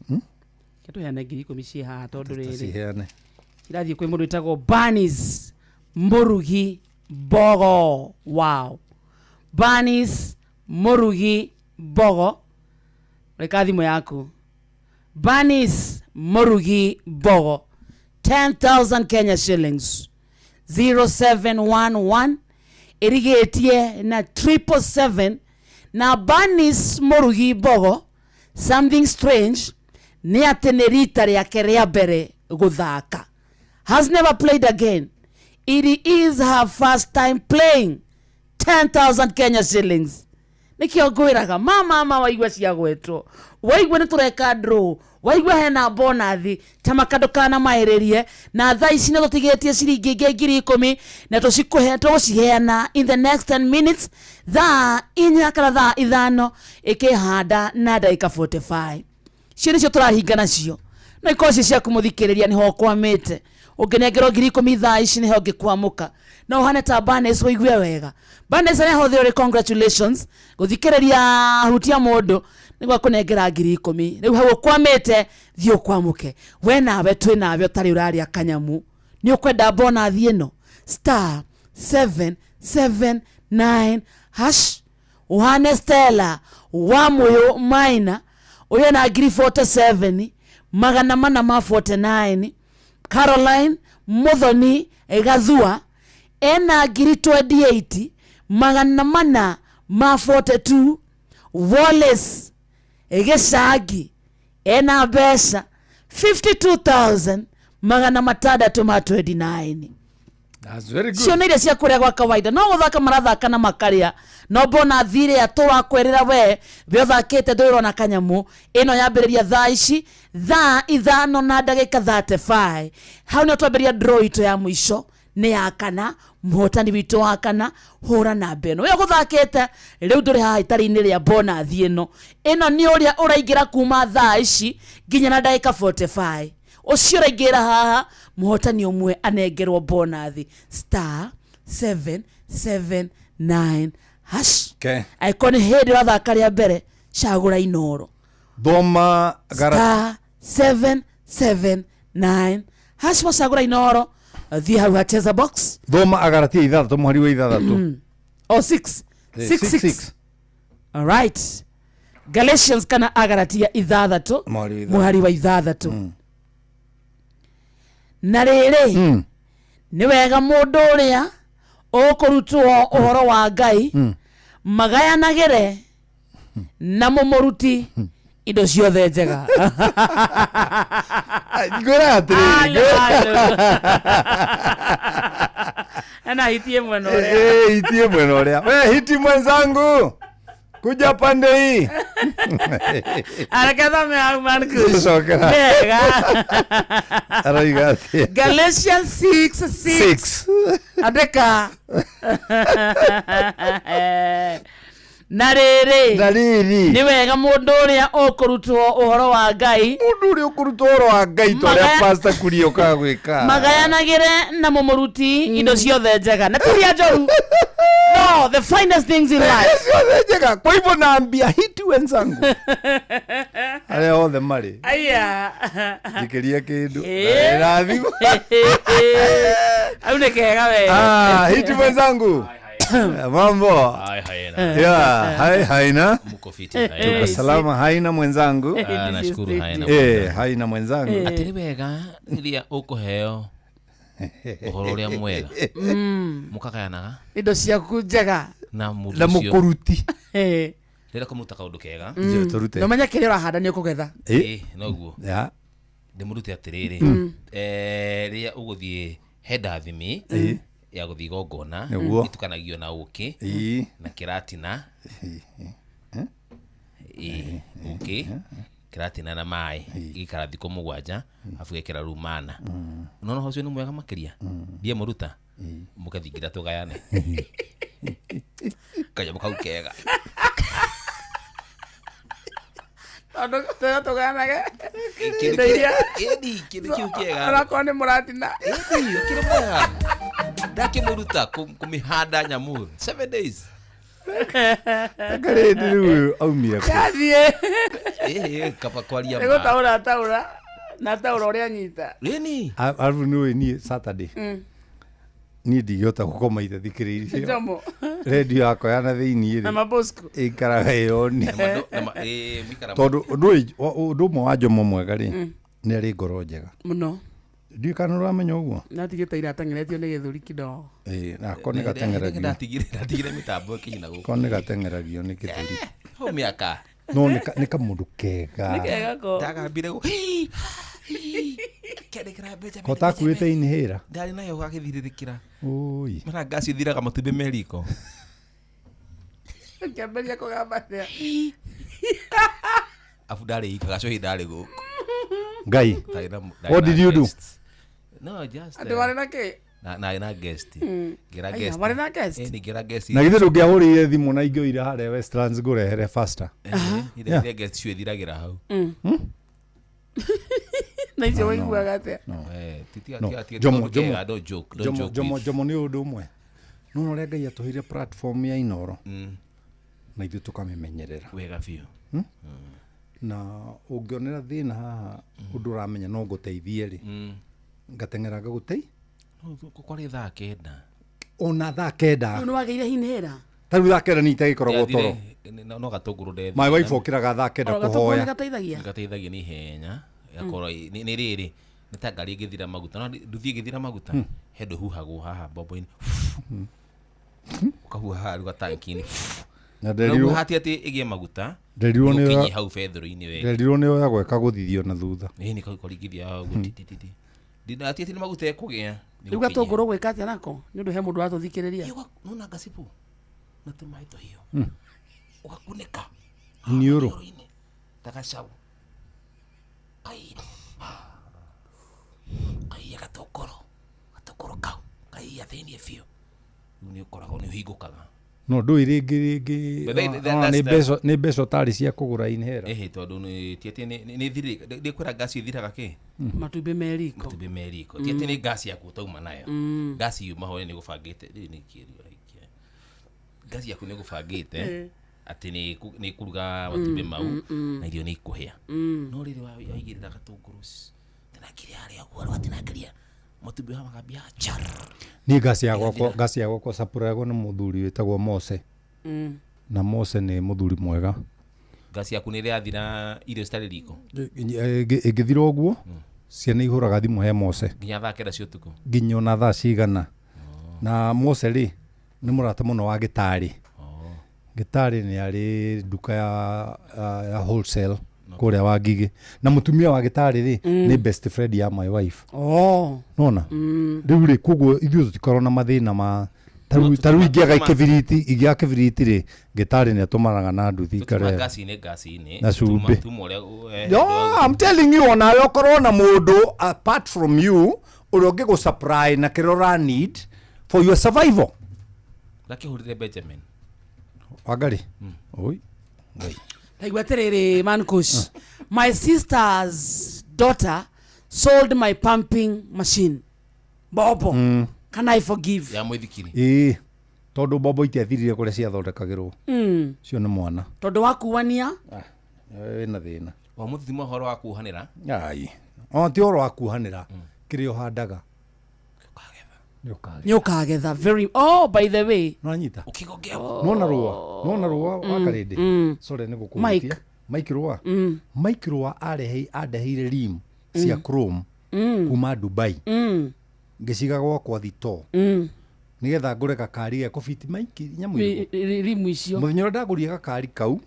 S6: Ke tũheane 10,000 ciĩ haha tondũ rĩrĩ.
S7: Ciheane.
S6: Irathiĩ kwĩ mũndũ wĩtagwo Banis Mũrugi Mbogo. Wow. Banis Mũrugi Mbogo. Reka thimũ yaku. Banis Murugi Mbogo, 10,000 Kenya shillings, 0711 irigetie na 777. Na Banis Murugi Mbogo, something strange ni atĩ nĩ rita rĩake rĩa mbere gũthaka. Has never played again. It is her first time playing. 10,000 Kenya shillings. Nikio ngwĩraga mama waigua cia gwetwo, waigua nĩ tũreka draw, waigua hena bonathi ta makandũ maĩrĩrie. Na thaa ici nĩ tũtigĩtie ciringi ingĩ 10,000 na tũcikũhe, tũgũciheana in the next 10 minutes, thaa 4 kana thaa 5 ĩkĩhanda na ndagĩka 45. Cio nĩcio tũrahinga nacio. No ikorwo ci cia kũmũthikĩrĩria nĩho ũkwamĩte. Ũngĩnengerwo 10,000 thaa ici nĩho ũngĩkwamũka. No ũhane ta Banes ũigue wega. Banes arĩa hothe ũrĩ, congratulations. Gũthikĩrĩria hutia mũndũ nĩguo akũnengera 10,000. Rĩu hau ũkwamĩte, thiĩ ũkwamũke. We nawe twĩ nawe ũtarĩ ũrarĩa kanyamu. Nĩ ũkwenda bonathi ĩno? Star 779 hash. Ũhane Stella wa Mũyũ Maina ũyũ na 47,000 magana mana ma 49. Caroline Muthoni Gathua ena 28,000 magana mana ma 42. Wallace Gĩcangi ena mbeca 52,000 magana matandatũ ma 29.
S7: That's very good.
S6: Cio nĩ iria cia kũrĩa gwa kawaida. No gũthaka marathaka na makarĩa. No bonathi ĩrĩa tũrakwĩrĩra we, we ũthakĩte ndũrona kanyamu. Ĩno yambĩrĩria thaa ici, thaa 5 na ndagĩka 35. Hau nĩho twambĩrĩria draw itũ ya mũico. Nĩ ya kana, mũhotani witũ wa kana, hũra namba ĩno. We ũgũthakĩte, rĩu ndũrĩ haha itari-inĩ rĩa bonathi ĩno. Ĩno nĩ ũrĩa ũraingĩra kuma thaa ici nginya na ndagĩka 45. Ũcio ũraingĩra haha, mũhotani ũmwe anengerwo bonathi. Star 779 hash.
S7: Okay.
S6: Angĩkorwo nĩ hĩndĩ ũrathaka rĩa mbere, cagũra Inoro.
S7: Thoma gara.
S6: Star 779 hash, wacagũra Inoro. Thiĩ hau ha Cheza box.
S7: Thoma Agaratia 6 mũhari wa 6.
S6: O 6. 6,
S7: 6,
S6: 6.
S7: 6.
S6: All right. Galatians kana Agaratia 6
S7: Mũhari wa
S6: mũhari wa 6. Na rĩrĩ nĩ wega mũndũ ũrĩa ũkũrutwo ũhoro wa Ngai magayanagĩre na mũmũruti indo ciothe njega.
S7: Ngwĩra atĩrĩrĩ.
S6: Ana hitie mwena ũrĩa.
S7: Eh, hitie mwena ũrĩa. We hiti mwenzangu. Kuja pande hii.
S6: Areke thome hau man Kush.
S7: Cokera.
S6: Wega.
S7: Arauga atĩa?
S6: Galatians 6 6.
S7: Six.
S6: Andĩka. Na rĩrĩ.
S7: Na rĩrĩ.
S6: Nĩ wega mũndũ ũrĩa ũkũrutwo ũhoro wa Ngai.
S7: Mũndũ ũrĩa ũkũrutwo ũhoro wa Ngai ta ũrĩa pastor Kuria ũkaga gwĩka.
S6: Magayanagĩre na mũmũruti indo ciothe njega. Na tiria njoru. No, the finest things in life.
S7: Ciothe njega. Kwa hivyo naambia hiti wenzangu. Arĩa othe marĩ.
S6: Aya.
S7: Njikĩria kĩndũ.
S6: Eh.
S7: Na thimũ.
S6: Au nĩ kega we.
S7: Ah, hiti mwenzangu. Mambo.
S9: Hai, haina.
S7: Yeah, hai haina.
S9: Mko fiti, haina.
S7: Tuko salama haina mwenzangu.
S9: Ah, nashukuru haina.
S7: Eh, haina mwenzangu.
S9: Atĩrĩ wega rĩrĩa ũkũheo ũhoro ũrĩa mwega mũkagayanaga
S6: Indo ciaku njega.
S9: na mũndũ
S7: Na
S9: ũcio.
S7: mũkũruti.
S6: Eh.
S9: Rĩrĩa kũmũruta kaũndũ kega
S7: Tũrute.
S6: Na ũmenye kĩrĩa ũrahanda nĩ ũkũgetha.
S9: Ĩĩ, noguo
S7: Ya.
S9: ndĩmũrute atĩrĩrĩ rĩrĩa ũgũthiĩ he ndathimi ya gũthiĩ igongona
S7: Nĩguo.
S9: itukanagio na ũkĩ
S7: Ĩĩ.
S9: na kĩratina Ĩĩ, ũkĩ kĩratina na maĩ gĩikara thikũ mũgwanja arabu gekĩra rumana nona ũhoro ũcio nĩ mwega makĩria ndiĩ mũruta mũgathingira tũgayane kanyamũ kau kega
S6: Tondũ tũrĩa tũgayanage.
S9: Kĩndũ
S6: Indo iria.
S9: ĩni kĩndũ kĩu kĩega
S6: Onakorwo nĩ mũratina.
S9: Ĩni, kĩrĩ mwega ndakĩmũruta kũmĩhanda nyamũ 7 days
S7: Akarĩndĩ rĩu aumire kũ?
S6: Yathiĩ.
S9: Ĩĩ, kaba kwaria
S6: Nĩ
S9: ma
S6: gũtaũra ataũra. Na ataũra ũrĩa anyita.
S9: Ĩni.
S7: Arabu nĩ ũĩ niĩ Saturday. Niĩ ndingĩhota gũkoma itathikĩrĩirie.
S6: Njomo.
S7: Redio yakwa ya na thĩiniĩ
S6: Na
S7: rĩ
S6: mabosco.
S7: ĩikaraga ĩoni.
S9: Mũikara
S7: Tondũ ũndũ ũyũ- ũndũ ũmwe wa Njomo mwega rĩ nĩ arĩ ngoro njega.
S6: Mũno.
S7: Ndiũĩ kana ũramenya ũguo.
S6: Natigĩte ira ateng'eretio nĩ gĩthũri kidogo.
S7: Ĩĩ, nako nĩ gateng'eragio.
S9: Ndatigire mĩtambo ĩkinya na gũkũ
S7: Ko nĩ gateng'eragio nĩ gĩthũri.
S9: hau mĩaka
S7: No nĩ kamũndũ kega.
S6: Nĩ kega ko.
S9: Ndagambire gũ kĩandĩkĩra Benjamin
S7: Ko takuĩte inhaler.
S9: ndarĩ nayo gagĩthirĩrĩkĩra
S7: Ũi.
S9: mara ngasi ĩthiraga matumbĩ me riko
S6: Ngĩambĩrĩria kũgamba atĩa.
S9: abu ndarĩ ika gacohi ndarĩ gũkũ
S7: Ngai.
S9: Ndarĩ na- ndarĩ
S7: What
S9: na
S7: did you do?
S9: guests. No, just
S6: Andũ marĩ na kĩ?
S9: na na guest. Ngĩra
S6: Aya,
S9: guest.
S6: marĩ na guest?
S9: Eh, nĩ ngĩra guest.
S7: Na githĩ ndũngĩahũrĩire thimũ na ingĩoire harĩa Westlands ngũrehere faster.
S9: Ile ile guest cio ĩthiragĩra hau.
S6: Na icio waiguaga atĩa?
S9: Eh, titia
S7: No,
S9: titia titia
S7: Jomo,
S9: tondũ
S7: Jomo,
S9: kega, don't joke, don't
S7: Jomo,
S9: joke
S7: Jomo,
S9: with-
S7: Jomo nĩ ũndũ ũmwe. No ũrĩa Ngai atũheire platform ya Inooro na ithuĩ tũkamĩmenyerera.
S9: Wega biũ.
S7: Na ũngĩonera thĩna haha ũndũ ũramenya no ngũteithie rĩ ngateng'era ngagũtei
S9: No, kwarĩ thaa kenda.
S7: ona thaa kenda
S6: Rĩu nĩ wagĩire inhaler?
S7: ta rĩu thaa kenda nĩ itagĩkoragwo toro
S9: Yathire, no gatũngũrũ ndethire.
S7: my wife okĩraga thaa kenda
S6: Oro gatũngũrũ
S7: kũhoya
S6: nĩ gateithagia?
S9: Gateithagia nĩ ihenya. Gakorwo nĩ rĩrĩ nĩ ta ngari ĩngĩthira maguta no nduthi ĩngĩthira maguta he ndũhuhagwo haha mbombo-inĩ ũkahuha haha rĩu gatanki-inĩ
S7: Na nderirwo-
S9: Ũguo hati atĩ ĩgĩe maguta
S7: nderirwo nĩ
S9: ũkinye hau bethũrũ-inĩ wega
S7: nderirwo nĩ oyagwo ĩkagũthithio na thutha
S9: ĩĩ nĩ kũringithia ũguo ti ti ti ti Ndina- ati atĩ nĩ maguta ĩkũgĩa nĩ
S6: Rĩu
S9: gũkinyia.
S6: gatũngũrũ gwĩka atĩa nako? Nĩ ũndũ he mũndũ watũthikĩrĩria.
S9: Nona ngacibũ na tũmaĩ tũhiũ ũgakunĩka
S7: iniũrũ
S9: ta gacau kai kaiya gatũngũrũ gatũngũrũ kau kaiya thĩiniĩ biũ rĩu nĩ ũkoragwo nĩ ũhingũkaga
S7: no ndũĩ rĩngĩ rĩngĩ
S9: But
S7: ona
S9: that's
S7: nĩ
S9: the-
S7: mbeca nĩ mbeca ũtarĩ cia kũgũra inhaler
S9: ĩhĩ tondũ nĩ ti atĩ nĩ thirĩ ndĩkwĩra ngasi ĩthiraga kĩ
S6: Matumbĩ me riko.
S9: matumbĩ me riko ti atĩ nĩ ngasi yaku ũtauma nayo ngasi yuma ho nĩ gũbangĩte rĩu nĩ kĩrua gĩkĩ ngasi yaku nĩ gũbangĩte atĩ nĩ nĩ kũruga matumbĩ mau na irio nĩ ikũhĩa no rĩrĩ waigĩrĩra gatũngũrũ tinangĩria harĩa ũguo rĩu watinangĩria matumbĩ haha makambia char
S7: niĩ ngasi ya gwakwa ngasi ya gwakwa sapũragwo nĩ mũthuri wĩtagwo Mose na Mose nĩ mũthuri mwega
S9: ngasi yaku nĩ ĩrathira irio citarĩ riko
S7: Ĩngĩthira ũguo Ciana ihũraga thimũ he Mose.
S9: Nginya thaa 9 cia ũtukũ.
S7: Nginya ona thaa cigana. Na Mose rĩ nĩ mũrata mũno wa gĩtarĩ. Gĩtarĩ nĩ arĩ nduka ya wholesale kũrĩa wa Ngigĩ. Na mũtumia wa gĩtarĩ rĩ nĩ best friend ya my wife. Nona? Rĩu rĩ koguo ithuĩ tũtikoragwo na mathĩna ma tarĩu ingĩaga kĩbiriti, ingĩaga kĩbiriti rĩ gĩtarĩ nĩ atũmanaga na nduthi
S9: Tuma
S7: ikarehe.
S9: ngasi-inĩ.
S7: Na cumbĩ.
S9: Tuma ũrĩa
S7: No, I'm telling you onawe ũkorwo na mũndũ apart from you ũrĩa ũngĩgũ supply na kĩrĩa ũra need for your survival.
S9: Ndakĩhũrire Benjamin.
S7: Wangari. Oi. Ngai.
S6: Ndaigua atĩrĩrĩ man coach. My sister's daughter sold my pumping machine. Bobo. Can I forgive?
S9: Ya mũithikiri.
S7: Ĩĩ. Tondũ mbombo itiathirire kũrĩa ciathondekagĩrwo. Cio nĩ mwana.
S6: Tondũ wa kuania.
S7: Wĩna thĩna.
S9: Wa mũthithimo ũhoro wa kuohanĩra.
S7: Ai. O ti ũhoro wa kuohanĩra. Kĩrĩa ũhandaga.
S6: Nĩ ũkagetha. Very. Oh, by the way.
S7: Nĩwanyita?
S9: Ũkĩgongewa.
S7: Nona rũa. Nona rũa wa Karĩndĩ. Sorry nĩ gũkũhutia.
S6: Mike.
S7: Mike Rũa. Mike Rũa andeheire rim cia chrome kuma Dubai. Ngĩciga gwakwa thitoo. Nĩgetha ngũre gakari gekũbiti Mike nyamũ irĩkũ?
S6: Rimu icio.
S7: Mũthenya ũrĩa ndagũrire gakari kau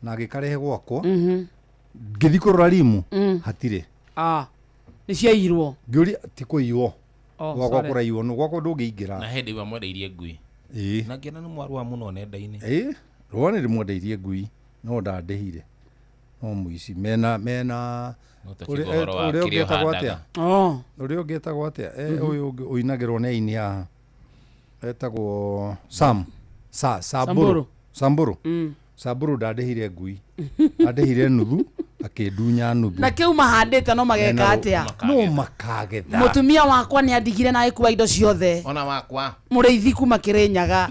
S7: na ngĩkarehe gwakwa ngĩthiĩ kũrora rimu hatirĩ.
S6: Nĩ ciaiyirwo.
S7: Ngĩũria ti kũiywo.
S6: Oh,
S7: Gwakwa
S6: sorry.
S7: kũraiywo nũ gwakwa ndũngĩingĩra.
S9: Na hĩndĩ ĩyo mwendeirie ngui.
S7: Ĩĩ.
S9: Na ngĩona nĩ mwarũa mũno nenda-inĩ.
S7: Ĩĩ, rũa nĩ rĩmwendeirie ngui no ndandĩhire. No mũici mena
S9: No tũkiuga ũhoro wa
S7: ũrĩa
S9: kĩrĩa
S7: ũngĩ etagwo atĩa?
S9: ũhandaga.
S7: Ũrĩa ũngĩ etagwo atĩa? Ũyũ ũngĩ ũinagĩrwo nĩ aini haha. Etagwo Sam. Samburu. Samburu. Samburu ndandĩhire ngui. Andĩhire nuthu akĩndunya nuthu.
S6: Na kĩu mahandĩte no mageka
S7: Mena
S6: atĩa?
S7: No makagetha.
S6: Mũtumia wakwa nĩ andigire na agĩkua indo ciothe.
S9: Ona wakwa.
S6: Mũrĩithi kuma Kĩrĩnyaga.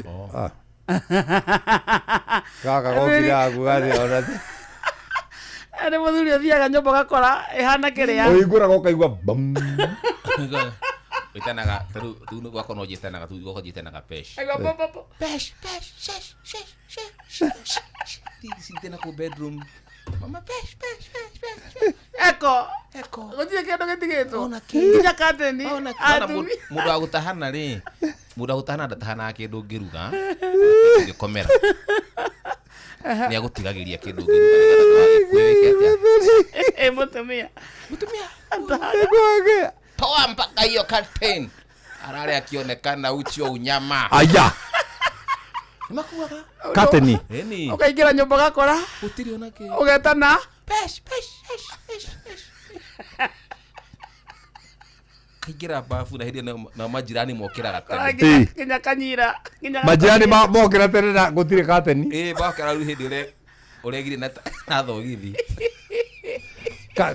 S7: Gaka gokire haku gathĩ ona.
S6: Nĩ mũthuri ũthiaga nyũmba ũgakora ĩhana kĩrĩa.
S7: Ũhingũraga ũkaigua bam.
S9: Wĩtanaga tarĩu rĩu gwakwa no njĩtanaga tu gwakwa njĩtanaga pesh.
S6: Aigua bo, bo, bo.
S9: Pesh, pesh, shesh, shesh, shesh, shesh, shesh. Cite na kũ bedroom. Mama pesh, pesh, pesh, pesh, pesh.
S6: Eko.
S9: Eko.
S6: Gũtirĩ kĩndũ gĩtigĩtwo. Nginya kateni.
S9: Ona
S6: Atumia.
S9: mũndũ wa gũtahana rĩ, mũndũ wa gũtahana ndatahanaga kĩndũ ũngĩruga, ũngĩkomera. Nĩ agũtigagĩria kĩndũ ũngĩruga nĩgetha ndũgagĩkue wĩke atĩa.
S6: Mũtumia.
S9: Mũtumia. Toa mpaka hiyo curtain. Arare akionekana uchi wa unyama.
S7: Aya.
S9: Nĩmakuaga.
S7: Kateni.
S9: Ĩni.
S6: Ũkaingĩra nyũmba ũgakora.
S9: Gũtirĩ ona kĩ.
S6: Ũgetana.
S9: Pesh, pesh, pesh, pesh, pesh. Kaingĩra bafu na hĩndĩ ĩyo nao majirani mokĩraga tene.
S6: Nginya kanyira. Nginya
S7: Majirani mokĩra tene na gũtirĩ kateni.
S9: Ĩĩ mokĩra rĩu hĩndĩ ĩrĩa ũregire na thogithi.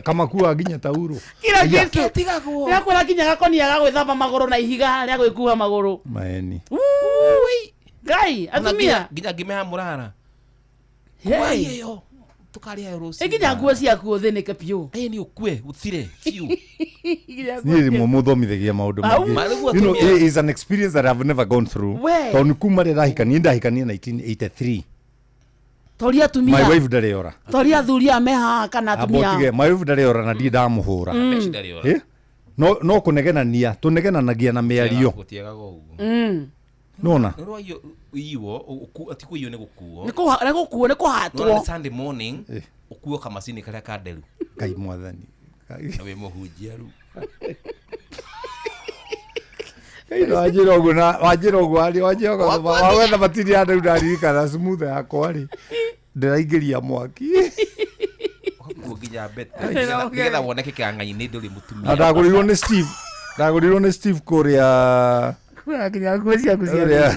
S7: Kamakua nginya tauro.
S6: Kila
S7: Aya.
S6: kitu. Nĩakora nginya gakonia ga gwĩthamba magũrũ na ihiga rĩa gwĩkuha magũrũ.
S7: Maeni.
S6: Ui, Ngai, atumia.
S9: Nginya ngime ya mũrara.
S6: Hey.
S9: Wai ĩyo. Tũkarĩa yo rũciũ.
S6: Ĩ nginya nguo ciaku ũthĩnĩke biũ.
S9: Ĩ nĩ ũkue ũthire biũ.
S7: Niĩ rĩmwe mũthomithagia maũndũ
S6: Au.
S7: maingĩ. You know, it is an experience that I've never gone through.
S6: We.
S7: Tondũ kuma rĩrĩa ndahikania, ndahikania 1983.
S6: Toria atumia.
S7: My wife ndarĩ ora.
S6: Toria athuri aya me haha kana
S7: Amba
S6: atumia.
S7: ũtige, my wife ndarĩ ora na ndirĩ ndamũhũra. Ĩ? No kũnegenania, tũnegenanagia na mĩario.
S9: Gũtiagaga ũguo.
S7: Nona?
S9: Nĩ rwaiywo iywo, ti kũiywo nĩ gũkuo.
S6: Nĩ gũkuo, nĩ kũhatwo.
S9: Nĩ Sunday morning ũkuo kamacini karĩa ka nderu.
S7: Ngai mwathani.
S9: Na wĩ mũhunjia rĩu.
S7: Ngai wanjĩra ũguo na wanjĩra ũguo arĩ wanjĩra ũguo wawetha matini ya nderu ndaririkana smooth yakwa rĩ ndĩraingĩria mwaki.
S9: Ũgakuo nginya mbete. Nĩgetha woneke kĩang'ainĩ ndũrĩ mũtumia.
S7: Na ndagũrĩirwo nĩ Steve. Ndagũrĩirwo nĩ Steve kũrĩa
S6: Nginya nguo ciaku cia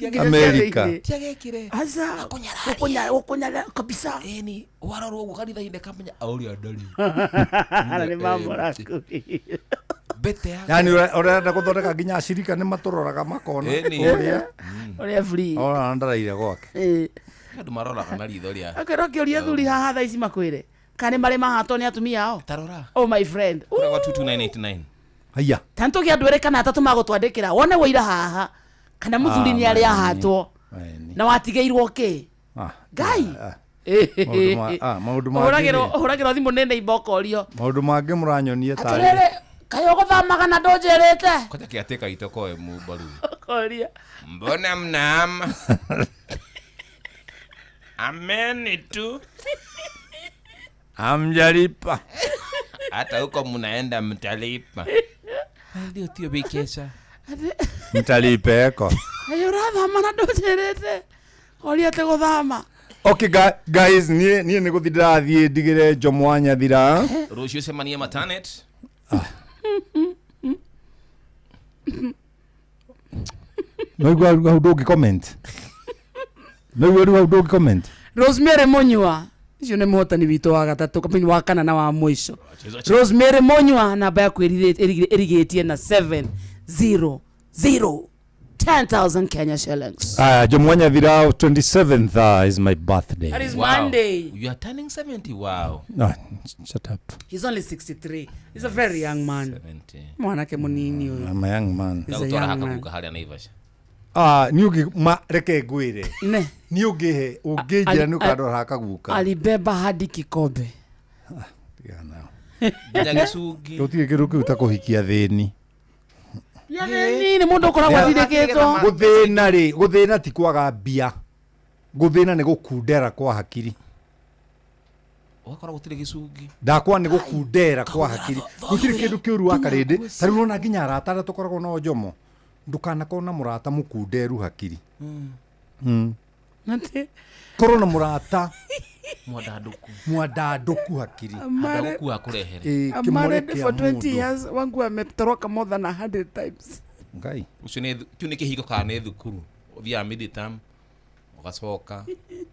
S7: kũrĩa Amerika.
S9: Tiagekire.
S6: Aca. Gũkũnyara kabisa.
S9: Ĩni, warorwo ũguo kanitha-inĩ kamenya ũrĩa ndarĩ.
S6: Na nĩ mamũraku.
S9: Mbete ya
S7: Yani ũrenda gũthondeka nginya acirika nĩ matũroraga makona
S9: Ĩni.
S7: ũrĩa
S6: Ũrĩa free.
S7: ona ndaraire gwake.
S6: Ĩ.
S9: Andũ maroraga na ritho rĩa.
S6: Akwĩra ũkĩũria athuri haha thaa ici makwĩre kana nĩ marĩ mahatwo nĩ atumia ao.
S9: Tarora.
S6: Oh my friend.
S9: Kũrĩa gwa 22989.
S7: Haya.
S6: Ta nĩtũgĩe andũ erĩ kana atatũ magũtwandĩkĩra wone wũira haha kana mũthuri nĩ arĩ ahatwo na watigĩirwo kĩ. Ngai.
S7: Maũndũ maũndũ mangĩ rĩ.
S6: Ũhũragĩrwo thimũ nĩ neighbor ũkorio
S7: Maũndũ mangĩ mũranyonia tarĩ.
S6: Atĩrĩrĩ, kaĩ ũgũthamaga na ndũnjĩrĩte?
S9: Kwanja kĩatĩka gitũ koe mumbaru.
S6: Ũkoria.
S9: Mbona mnaama? Ameni tu.
S7: Hamjalipa.
S9: Hata huko mnaenda mtalipa. Ndio tio bikesha.
S7: Mtalipeko.
S6: Kaĩ ũrathama na ndũnjĩrĩte? Koria atĩ gũthama.
S7: Okay guys, niĩ nĩ gũthiĩ ndĩrathiĩ ndigĩre Jomo wa Nyathira.
S9: Rũciũ cemania matanet.
S7: Noigua hau ndũngĩ comment. Noigua rĩu hau ndũngĩ comment.
S6: Rosemary Munyua ũcio nĩ mũhotani witũ wa gatatũ I mean, wa kana na wa mũico. Rosemary Munyua namba yaku ĩrigĩtie na 700 10,000 Kenya shillings.
S7: Aya, Jomo wa Nyathira 27th is my birthday.
S6: That is Monday.
S9: You are turning 70. Wow.
S7: No, shut up.
S6: He's only 63. He's a very young man.
S9: 70.
S6: Mwanake munini ũyũ.
S7: I'm a young man.
S6: He's a
S9: Ndagũtwara
S6: young man.
S9: hakaguka harĩa Naivasha.
S7: Ah, nĩ ũngĩ ma reke ngwĩre.
S6: Ne.
S7: Nĩ ũngĩhe ũngĩnjĩra nĩ ũkandwara hakaguka.
S6: Alibeba hadi kikombe.
S9: Nginya gĩcungi.
S7: Gũtirĩ kĩndũ kĩu ta kũhikia thĩni.
S6: Nĩ nĩ mũndũ ũkoragwo athirĩkĩtwo.
S7: Gũthĩna rĩ, gũthĩna ti kwaga mbia. Gũthĩna nĩ gũkundera kwa hakiri.
S9: Ũgakora gũtirĩ gĩcungi.
S7: Ndakwa nĩ gũkundera kwa hakiri. Gũtirĩ kĩndũ kĩũru wa karĩndĩ. Ta rĩu ũrona nginya arata arĩa tũkoragwo nao Jomo. Ndũkanakorwo na mũrata mũkunderu hakiri. Korwo na mũrata
S9: Mwandandũku.
S7: Mwandandũku hakiri.
S9: Handũ gũkua akũrehere.
S7: Ĩ,
S6: I'm
S7: kĩmũre
S6: married
S7: kĩa
S6: for 20
S7: mũndũ.
S6: years. Wangu ametoroka more than 100 times.
S7: Ngai.
S9: Ũcio nĩ kĩu nĩ kĩhingo kana nĩ thukuru. Ũthiaga mid-term ũgacoka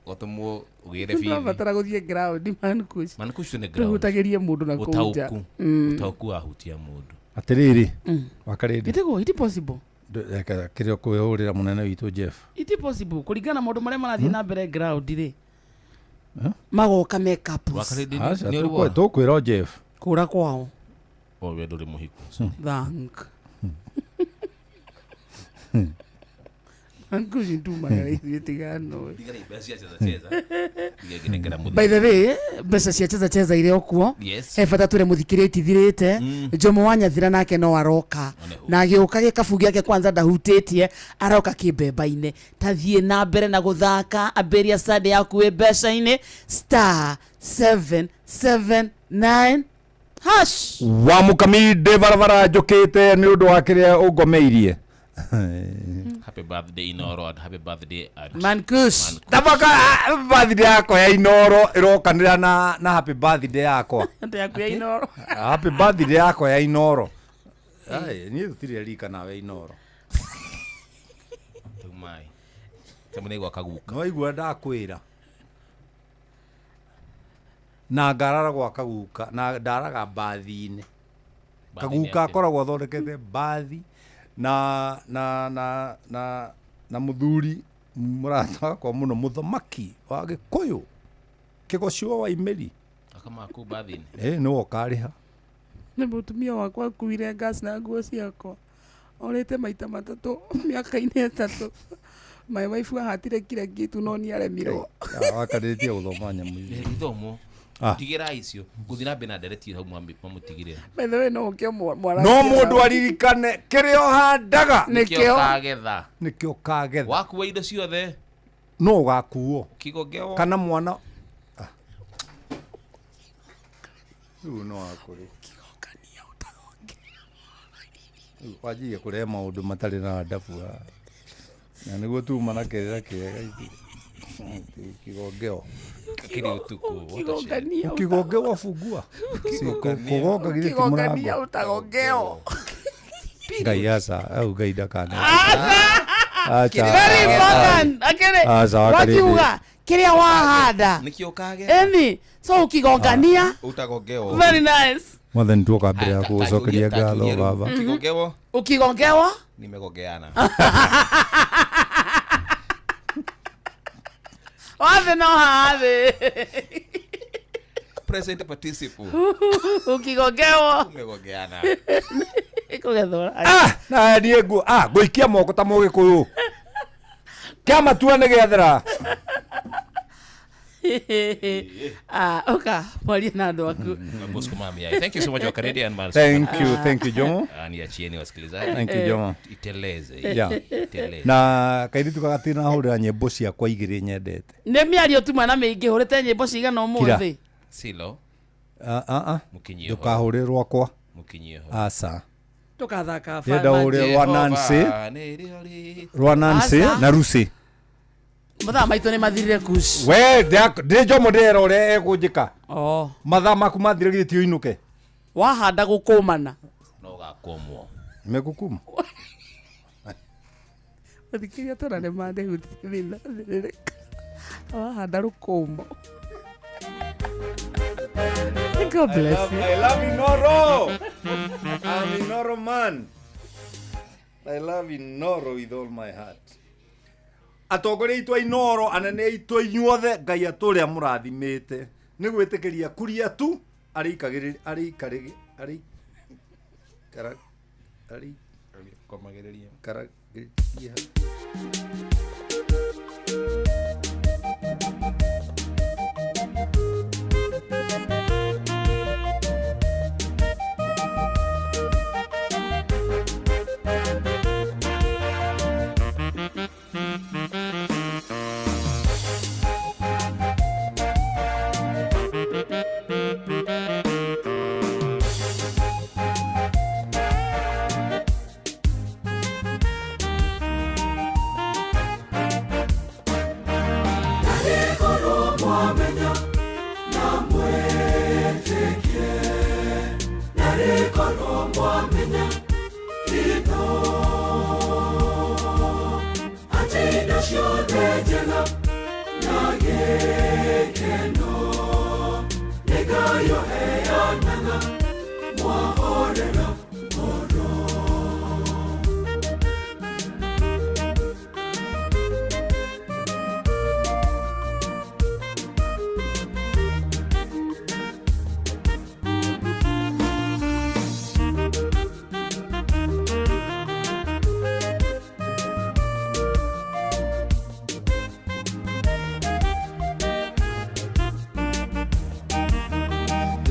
S9: ũgatũmwo ũgĩre bithi.
S6: Tũrabatara gũthiĩ ground man kush.
S9: Man kush nĩ ground.
S6: Tũhutagĩrie mũndũ na kũu nja.
S9: Ũtaũku. Ũtaũku wahutia mũndũ.
S7: Atĩrĩrĩ, wakarĩndĩ.
S6: Gĩtĩgwo, it possible.
S7: Kĩrĩa ũkwĩhũrĩra mũnene witũ Jeff.
S6: It possible kũringana na maũndũ marĩa marathiĩ na mbere ground rĩ. Magoka me couples.
S7: Aca, tũkwĩra o Jeff.
S6: Kũra kwao.
S9: O we ndũrĩ mũhiku.
S6: Thank. Mankush ntumagara ithuĩ tigano.
S9: Tigana mbeca cia cheza cheza. Igĩnengera mũthia.
S6: By the way, mbeca cia cheza cheza irĩ o kuo.
S9: Yes.
S6: He bata twĩre mũthikĩrĩria itithirĩte. Jomo wa Nyathira nake no aroka. Na agĩũka gĩkabu gĩake kwanza ndahutĩtie aroka kĩmbemba-inĩ. Ta thiĩ na mbere na gũthaka ambĩrĩria Sunday yaku wĩ mbeca-inĩ star 779 hash.
S7: Wa mũkaminde barabara njũkĩte nĩ ũndũ wa kĩrĩa ũngomeirie.
S9: Happy birthday Inoro and happy birthday at
S6: Mankush.
S7: Tabaka birthday yakwa ya Inoro ĩrokanĩra na happy birthday yakwa.
S6: Ndĩ yaku ya Inoro.
S7: Happy birthday yakwa ya Inoro. Ai, niĩ tũtirĩ rika nawe Inoro.
S9: Tumai. Tũmũ gwaka guka.
S7: No igua ndakwĩra. Na ngarara gwaka guka na ndaraga mbathi-inĩ. Kaguka akoragwo athondekete mbathi na na na na na muthuri mũrata wakwa mũno mũthamaki wa Gĩkũyũ Kĩgocio wa Imeri.
S9: Akama kuu mbathi-inĩ.
S7: Nĩwe ũkarĩha.
S6: Nĩ mũtumia wakwa akuire gas na nguo ciakwa. Orĩte maita matatũ mĩaka-inĩ ĩtatũ. My wife ahatire kila kitu no nĩaremirwo.
S7: Wakarĩtie gũthoma nyamũ icio.
S9: Gĩthomo.
S7: Ah.
S9: Tigĩra icio. Gũthiĩ na mbere na ndereti hau mamũtigĩre.
S6: By the way, no ũkĩo mwara.
S7: No mũndũ aririkane kĩrĩa ũhandaga
S9: Nĩkĩo ũkagetha.
S7: Nĩkĩo ũkagetha.
S9: Wakua indo ciothe.
S7: No ũgakuo.
S9: Kĩgongewo.
S7: Kana mwana. Rĩu no akũrĩ. Wanjirie kũrehe maũndũ matarĩ na adabu haha. Na nĩguo tuma na kĩrĩra kĩega ithuĩ. Kigongeo.
S9: Kĩrĩ ũtukũ.
S6: Kigongania.
S7: Ukigongeo wafungua. Kũgonga githĩ ti
S6: Kigongania
S7: mũrango.
S6: utagongeo.
S7: Ngai aca, au Ngai ndakane. Aca.
S6: Very important. Akĩrĩ.
S7: Aca, wakarĩndĩ.
S6: Wakiuga kĩrĩa wahanda.
S9: Nĩkĩo ũkagetha.
S6: Eni, so ukigongania.
S9: Utagongewo.
S6: Very nice.
S7: Mwathani tuoka mbere ya gũgũcokeria ngatho baba.
S9: Ukigongewo.
S6: Ukigongewa.
S9: Nimegongeana.
S6: Wathe no hathĩ.
S9: Present participle.
S6: Ukigongewo.
S9: Umegongeana.
S6: Ĩkũgethwo.
S7: Na niĩ nguo, ngũikia moko ta mũgĩkũyũ. Kĩa matua nĩ gĩathera.
S6: Ah, oka mwarie na andũ aku.
S9: Bosco Mami, thank you so much, wa Canadian man.
S7: Thank you, thank you, Jomo.
S9: Ah, niachieni wasikilizaji.
S7: Thank you, Jomo.
S9: Iteleze.
S7: Yeah.
S9: Iteleze.
S7: Na kairitu gagatina hũrĩra nyĩmbo ciakwa igĩrĩ nyendete.
S6: Nĩ mĩario tuma na mĩingĩ hũrĩte nyĩmbo cigana ũmũthĩ.
S9: Silo.
S7: Ah ah ah.
S9: Mũkinyie ho.
S7: Ndũkahũre rwakwa.
S9: Mũkinyie ho.
S7: Aca.
S6: Tũkathaka
S7: Ndĩrenda ũhũre rwa Nancy. Rwa Nancy
S6: Aca.
S7: na Lucy.
S6: Mathaa maitũ nĩ mathirire kush.
S7: We ndĩ Jomo ndĩrera ũrĩa egũnjĩka.
S6: Oh.
S7: Mathaa maku mathire githĩ ti ũinũke.
S6: Wahanda gũkũmana.
S9: No ũgakũmwo.
S7: Megũkũma.
S6: Thikĩria tona nĩ mandĩhutithia thĩrĩrĩka. Wahanda rũkũmo. God bless you.
S7: I love Inoro. I'm Inoro man. I love Inoro with all my heart. Atongoria aitũ a Inoro, anene aitũ inyuothe, Ngai atũrĩa mũrathimĩte nĩ gwĩtĩkĩria kuria tu arĩikaragĩrĩria karagĩrĩria.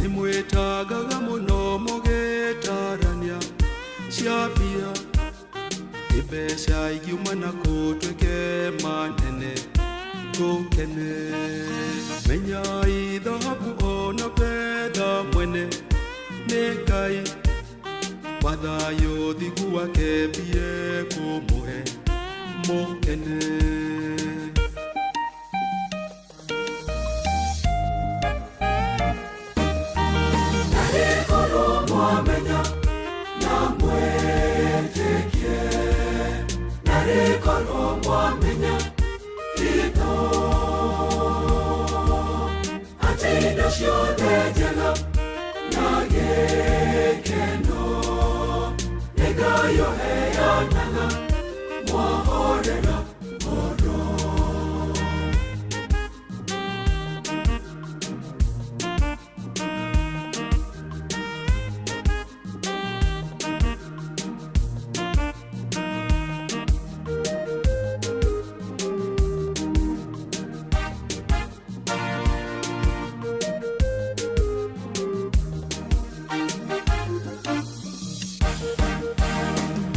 S3: Nimwĩtagaga mũno mũgĩtarania cia mbia mbeca ingiuma na kũtuĩke manene tũkene menyai thahabu ona betha mwene nĩ Ngai wa thayũ thingu wake mbie kũmũhe mũkene.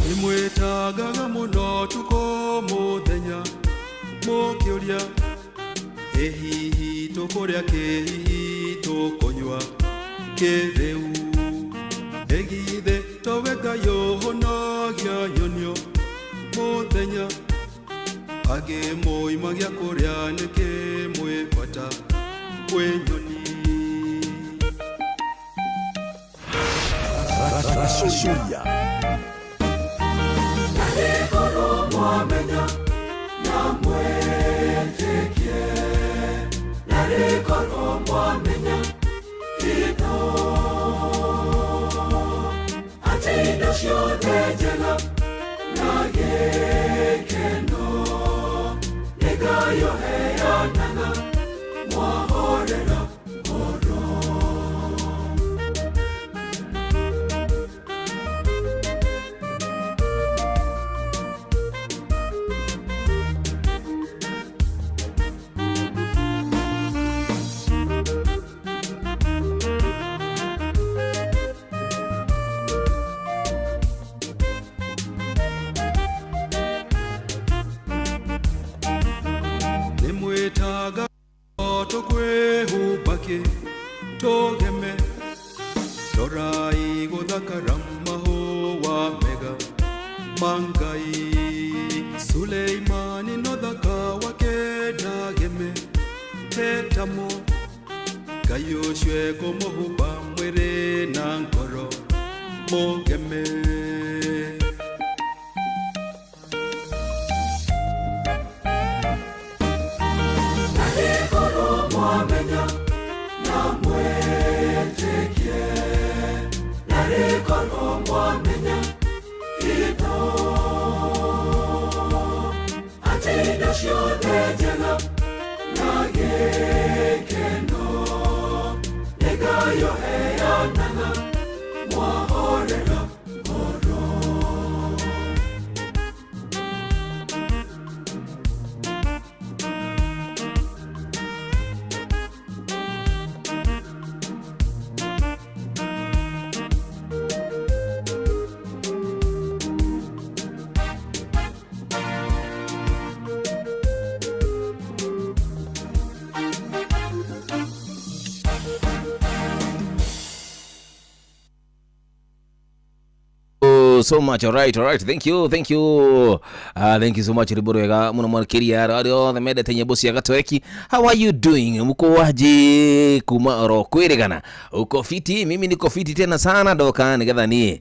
S3: Nimwĩtagaga mũno tukũ mũthenya mũkĩũria ĩ hihi tũkũrĩa kĩ hihi tũkũnyua kĩ rĩu ĩ githĩ towe Ngai ũhonagia nyonio mũthenya angĩ moima gĩa kũrĩa nĩkĩ mwĩ bata kwĩ nyoni.
S24: Racũria.
S3: Tũkĩ tũgeme torai gũthakara mahũa mega ma Ngai. Suleimani no thaka wake ndageme tetamo Ngai ũcio ekũmũhumba mwĩrĩ na ngoro mũgeme. Mwamenya na mwetĩkie narĩ korwo mwamenya hitho atĩ indo ciothe njega na gĩkeno nĩ Ngai ũheanaga mwahorera ngoro.
S9: So much. All right, all right. Thank you, thank you. Thank you so much. Rwĩmbo rwega mũno makĩria arĩa othe mendete nyĩmbo cia Gatweki. How are you doing? Mko waje kuma oro kwĩrĩgana? Uko fiti? Mimi niko fiti tena sana ndoka nĩgetha niĩ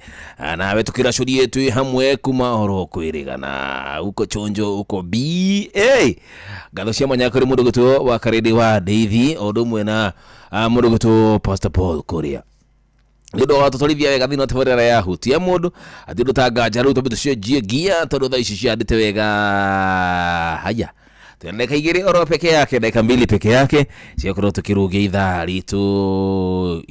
S9: nawe tukĩracũrie twĩ hamwe kuma oro kwĩrĩgana. Uko chonjo, uko BA. Ngatho cia mwanya kũrĩ mũndũ gwĩtwo wa Karĩndĩ wa Ndeithi o ũndũ ũmwe na mũndũ gwĩtwo Pastor Paul Kuria. Nĩ ũndũ wa tũtwarithia wega thĩinĩ wa tabarĩra ya hutia mũndũ atĩ ũndũ ta nganja rĩu twambe tũcenjie ngia tondũ thaa ici ciandĩte wega. Haya, twĩna dakika igĩrĩ oro peke yake, dakika mbili peke yake ciakorwo tũkĩrũgia ithaa ritũ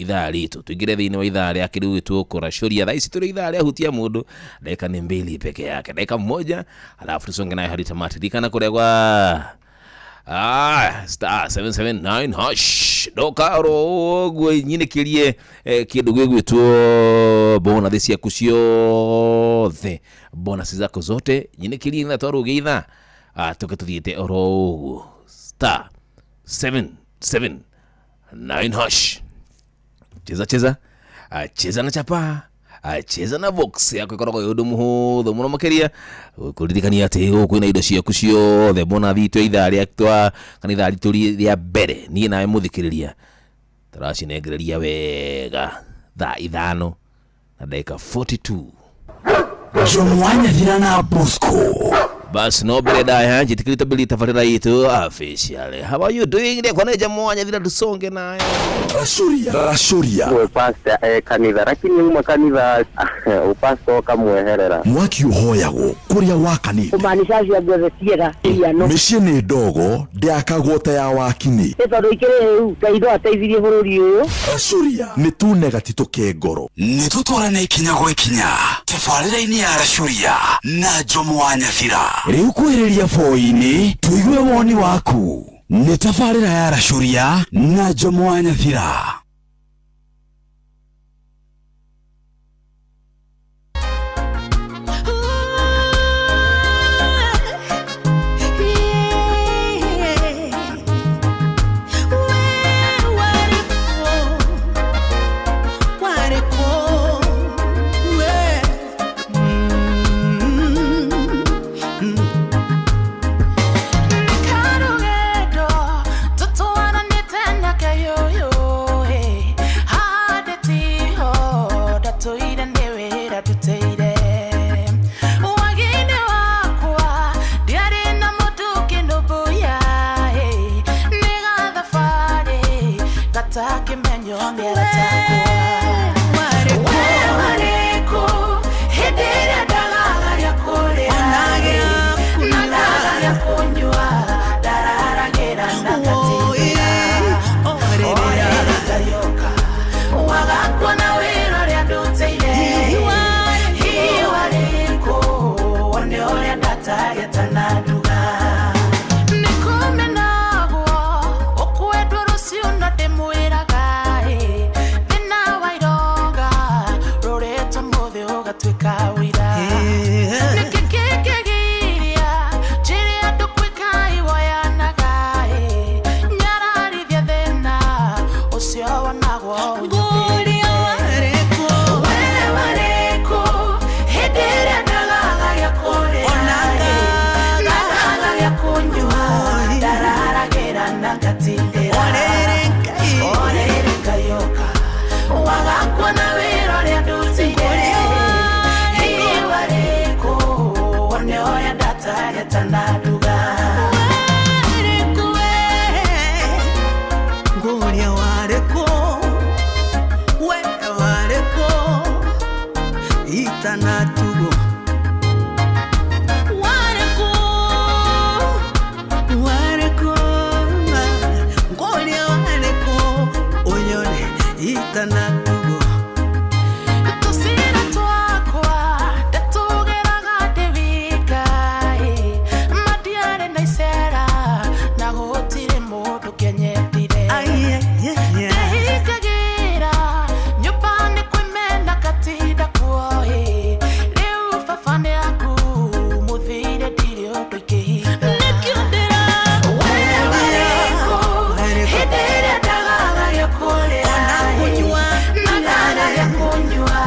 S9: tũingĩre thĩinĩ wa ithaa rĩa kĩrĩu gĩtwo kũracũria. Thaa ici tũrĩ ithaa rĩa hutia mũndũ, dakika nĩ mbili peke yake, dakika moja alafu tusonge nayo hadi tamati. Ririkana kũrĩa gwa star 779 hash ndoka oro ũguo nyinĩkĩrie kĩndũ gĩgwĩtwo bonathi ciaku ciothe, bonus zako zote nyinĩkĩrie na twarũgia ithaa tũke tũthiĩte oro ũguo star 779 hash. Cheza cheza, cheza na chapa, cheza na box yako ikoragwo ĩ ũndũ mũhũthũ mũno makĩria kũririkania atĩ gũkũ kwĩna indo ciaku ciothe bonathi itũ ithaa rĩa twa kana ithaa ritũ rĩa mbere niĩ nawe mũthikĩrĩria tũracinengereria wega thaa 5 na dakika 42.
S17: Jomwanya na Bosco.
S9: Bas no mbere ndaya njĩtĩkĩrĩte mbere tabarĩra itũ officially. How are you doing? Ndekwa nĩ Jomwanya thira tusonge nayo.
S17: Rashuria. Rashuria.
S11: Pastor kanitha lakini uma kanitha upastor kamweherera.
S17: Mwaki uhoyagwo kuria wakanite.
S12: Kumaanisha acio angĩ othe tiega no.
S17: Mĩciĩ nĩ ndogo ndĩakagwo ta ya wakini.
S12: Nĩ tondũ ikĩrĩ rĩu Ngai no ateithirie bũrũri ũyũ.
S17: Rashuria. Nĩ tune gatitũ ke ngoro.
S24: Nĩ tũtwarane ikinya gwa ikinya tabarĩra-inĩ ya Rashuria na Jomo wa Nyathira. Rĩu kwĩrĩria boi-inĩ tũigue woni waku. Nĩ tabarĩra ya Rashuria na Jomo wa Nyathira.
S8: Itanatugo Wareko Wareko Ngolia wareko Unyone itanatugo
S10: Tusira twakwa ndatugeraga ndĩ wika matiarĩ na icera na gũtirĩ mũndũ kĩanyendire ndĩhingagĩra nyũmba nĩ kwĩmena katinda kuoĩ rĩu baba nĩ aku mũthire ndirĩ ũndũ ingĩhinga nĩkĩo ndĩra we warĩkũ hĩndĩ ĩrĩa ndagaga gĩa kũrĩa na ngaga gĩa kũnyua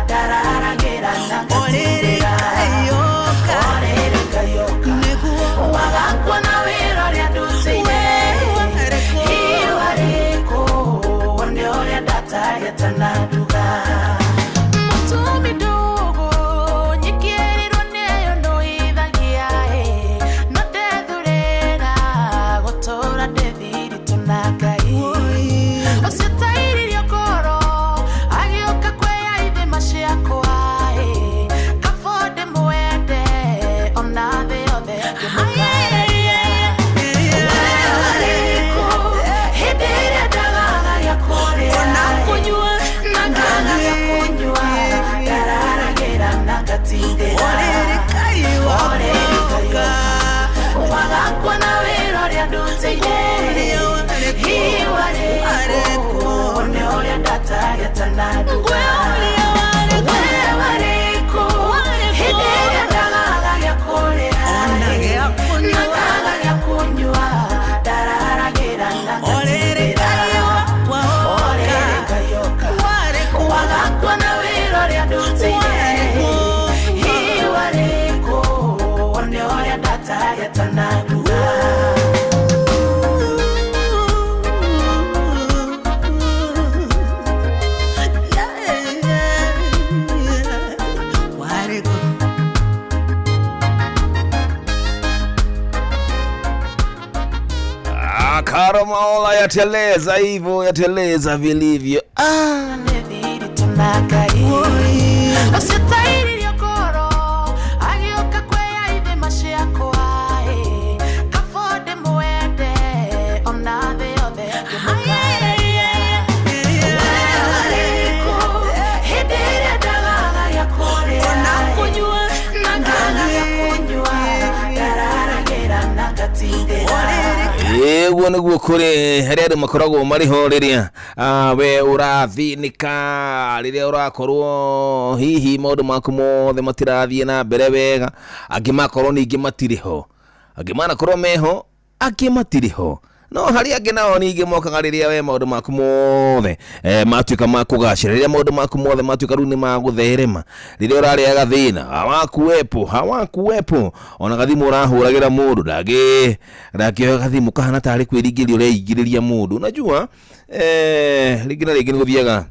S10: ndararagĩra na ngatindĩra orĩrĩ kayoka wagakwo na wĩra ũrĩa ndutĩire hihi warĩkũ wone ũrĩa ndataria tananduga mũtumi ndũgũ nyikĩrĩrwo nĩyo ndũithagia no ndethurĩra gũtũra ndĩthiritũ na Ngai ũcio tairirio ngoro agĩũka kwĩya ithima ciakwa kabo ndĩmwende ona thĩ yothe ngĩmũkararia we warĩkũ hĩndĩ ĩrĩa ndagaga gĩa kũrĩa
S8: Ona kũnyua
S10: na ngaga gĩa kũnyua ndararagĩra na ngatindĩra orĩrĩ kayoka wagakwo na wĩra ũrĩa ndutĩire hihi warĩkũ one ũrĩa ndataria tananduga we warĩkũ hĩndĩ ĩrĩa ndagaga gĩa kũrĩa na ngaga gĩa kũnyua ndararagĩra na ngatindĩra orĩrĩ kayoka wagakwo na wĩra ũrĩa ndutĩire hihi warĩkũ one ũrĩa ndataria tananduga
S8: Wareko
S13: Ah, Karo Maola yateleza hivyo, yateleza vilivyo.
S10: Ũcio tairirio ngoro agĩũka kwĩya ithima ciakwa kabo ndĩmwende ona thĩ yothe ngĩmũkararia we warĩkũ hĩndĩ ĩrĩa ndagaga gĩa kũrĩa
S8: Ona kũnyua
S10: na ngaga gĩa kũnyua ndararagĩra na ngatindĩra
S13: Ĩguo nĩguo kũrĩ harĩa andũ makoragwo marĩ ho rĩrĩa we ũrathinĩka rĩrĩa ũrakorwo hihi maũndũ maku mothe matirathiĩ na mbere wega angĩ makorwo ningĩ matirĩ ho angĩ manakorwo meho angĩ matirĩ ho no harĩ angĩ nao ningĩ mokaga rĩrĩa we maũndũ maku mothe matuĩka ma kũgacĩra rĩrĩa maũndũ maku mothe matuĩka rĩu nĩ magũtherema rĩrĩa ũrarĩaga thĩna hawakuwepo hawakuwepo ona gathimũ ũrahũragĩra mũndũ ndangĩoya gathimũ kahana tarĩ kwĩringĩria ũreingĩrĩria mũndũ unajua rĩngĩ na rĩngĩ nĩ gũthiaga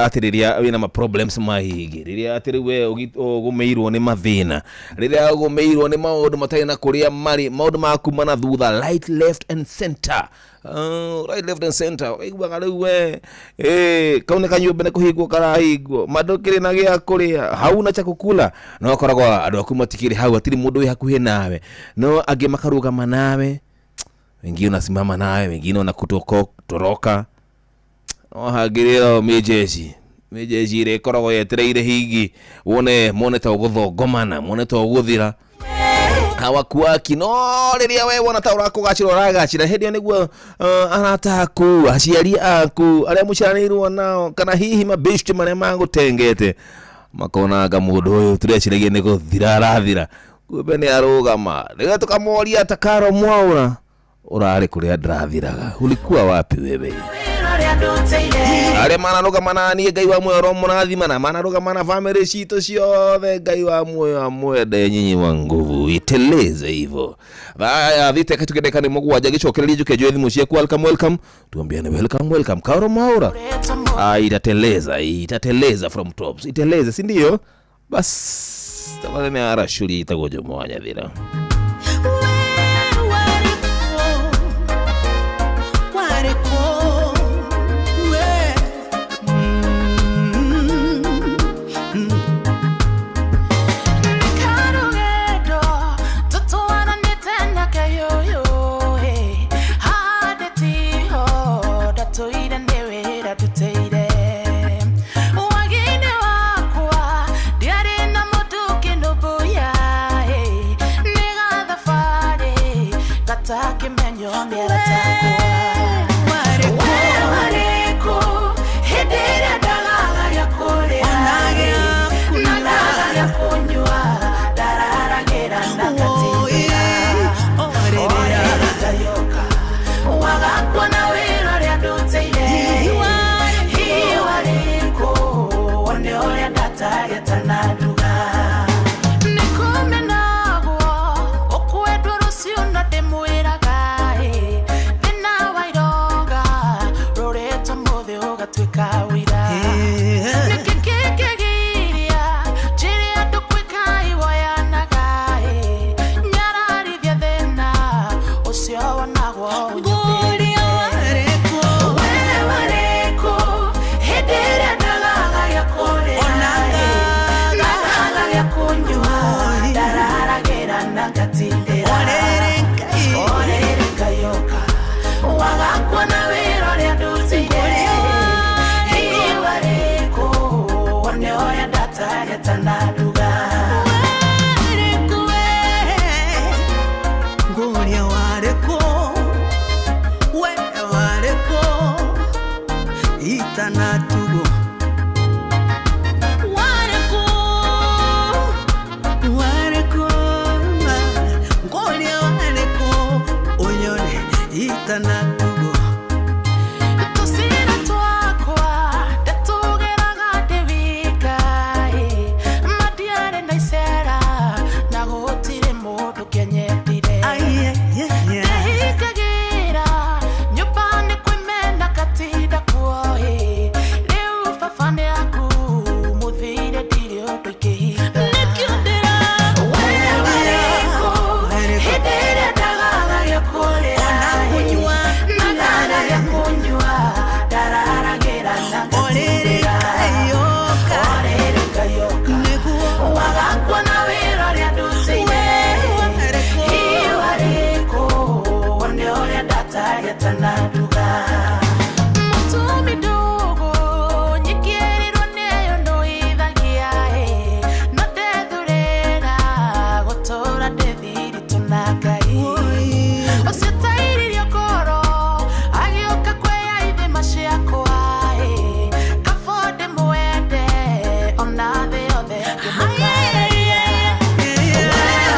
S13: atĩ rĩrĩa wĩna ma problems maingĩ rĩrĩa atĩ rĩu we ũgũmĩirwo nĩ mathĩna rĩrĩa ũgũmĩirwo nĩ maũndũ matarĩ na kũrĩa marĩ maũndũ makuma na thutha right left and center right left and center ũiguaga rĩu we kau nĩ kanyũmba nĩ kũhingwo karahingwo mandũkĩrĩ na gĩa kũrĩa hauna cha kũkula no akoragwo andũ aku matikĩrĩ hau hatirĩ mũndũ wĩ hakuhĩ nawe no angĩ makarũgama nawe wengine unasimama nawe wengine wanakutoroka no hangĩrĩo mĩjeshi mĩjeshi ĩrĩa ĩkoragwo yetereire hingi wone mone ta ũgũthongomana mone ta ũgũthira hawakuaki no rĩrĩa we wona ta ũrakũgacĩra ũragacĩra hĩndĩ ĩyo nĩguo arata aku aciari aku arĩa mũciaranĩirwo nao kana hihi mabeshte marĩa magũtengete makonanga mũndũ ũyũ tũreciragia nĩ gũthira arathira kumbe nĩ arũgama rĩrĩa tũkamoria ta Karo Mwaura ũrarĩ kũrĩa ndĩrathiraga ulikuwa wapi wewe arĩa manarũgama na niĩ Ngai wa muoyo ũromũrathima na manarũgama na famĩlĩ citũ ciothe Ngai wa muoyo amwende nyinyi wa nguvu iteleze hivyo haya thite katukendeka nĩ mũgwanja gĩcokererie njũke njoe thimũ ciaku welcome welcome tuambiane welcome welcome Karo Mwaura itateleza itateleza from tops iteleze si ndio bas tafadhali nĩ aracuri itagwo Jomo wa Nyathira
S8: Wareko we
S10: wĩra ndutĩire wagi-inĩ wakwa ndiarĩ na mũndũ ũkĩnũmbũiya nĩ gathabarĩ gatakĩmenywo nĩ aratakwa. We warĩkũ hĩndĩ ĩrĩa ndagaga gĩa kũrĩa na ndaga gĩa kũnyua ndararagĩra na ngatindĩra orĩrĩ ngayoka wagakuona wĩra ũrĩa ndutĩire. Hihi warĩkũ wone ũrĩa ndatarĩte na nduga nĩkũmenagwo ũkwendwo rũciũ na ndĩmwĩraga thĩna wa ironga rũrĩtwo mũthĩ ũgatuĩka ũira. Nĩkĩ kĩngĩgiria njĩre andũ gwĩka iwoyanaga nyararithia thĩna ũcio wonagwo ũnyũmbĩrĩte. We warĩkũ hĩndĩ ĩrĩa ndagaga gĩa kũrĩa na ndaga gĩa kũnyua ndararagĩra na ngatindĩra orĩrĩ ngayoka wagakuona wĩra ũrĩa ndutĩire. Hihi warĩkũ wone ũrĩa ndatarĩte na nduga.
S8: Nguria warĩkũ we warĩkũ itanatugo warĩkũ warĩkũ nguria warĩkũ ũnyone itanatugo.
S10: Tũcĩra twakwa ndatũgeraga ndĩ wika matiarĩ na icera na gũtirĩ mũndũ kĩanyendire. Ndehingagĩra nyũmba nĩ kwĩmena ngatinda kuo rĩu baba nĩ aku mũthire ndirĩ ũndũ ingĩhinga. We warĩkũ hĩndĩ ĩrĩa ndagaga gĩa kũrĩa na ndaga gĩa kũnyua ndararagĩra na ngatindĩra orĩrĩ ngayoka wagakuona wĩra ũrĩa ndutĩire. Hihi warĩkũ wone ũrĩa ndatarĩte na nduga. Mũtumi ndũgũ nyingĩrĩrwo nĩyo ndũithagia no ndethurĩra gũtũra ndĩ thiritũ na Ngai ũcio tairirio ngoro agĩũka kwĩya ithima ciakwa kabo ndĩmwende ona thĩ yothe ngĩmũkararia. We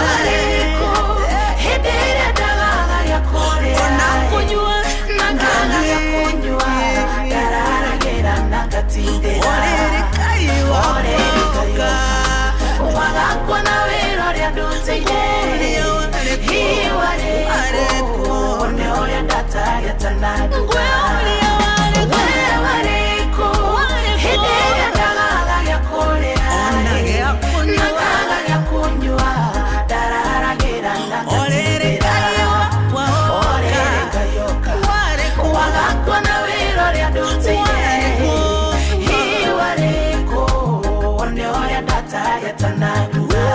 S10: warĩkũ hĩndĩ ĩrĩa ndagaga gĩa kũrĩa na ngaga gĩa kũnyua ndararagĩra na ngatindĩra orĩrĩ ngayoka wagakuona wĩra ũrĩa ndutĩire. Hihi warĩkũ wone ũrĩa ndatarĩte na nduga. We warĩkũ hĩndĩ ĩrĩa ndagaga gĩa kũrĩa na ngaga gĩa kũnyua ndararagĩra na ngatindĩra orĩrĩ ngayoka wagakuona wĩra ũrĩa ndutĩire. Hihi warĩkũ wone ũrĩa ndatarĩte na nduga.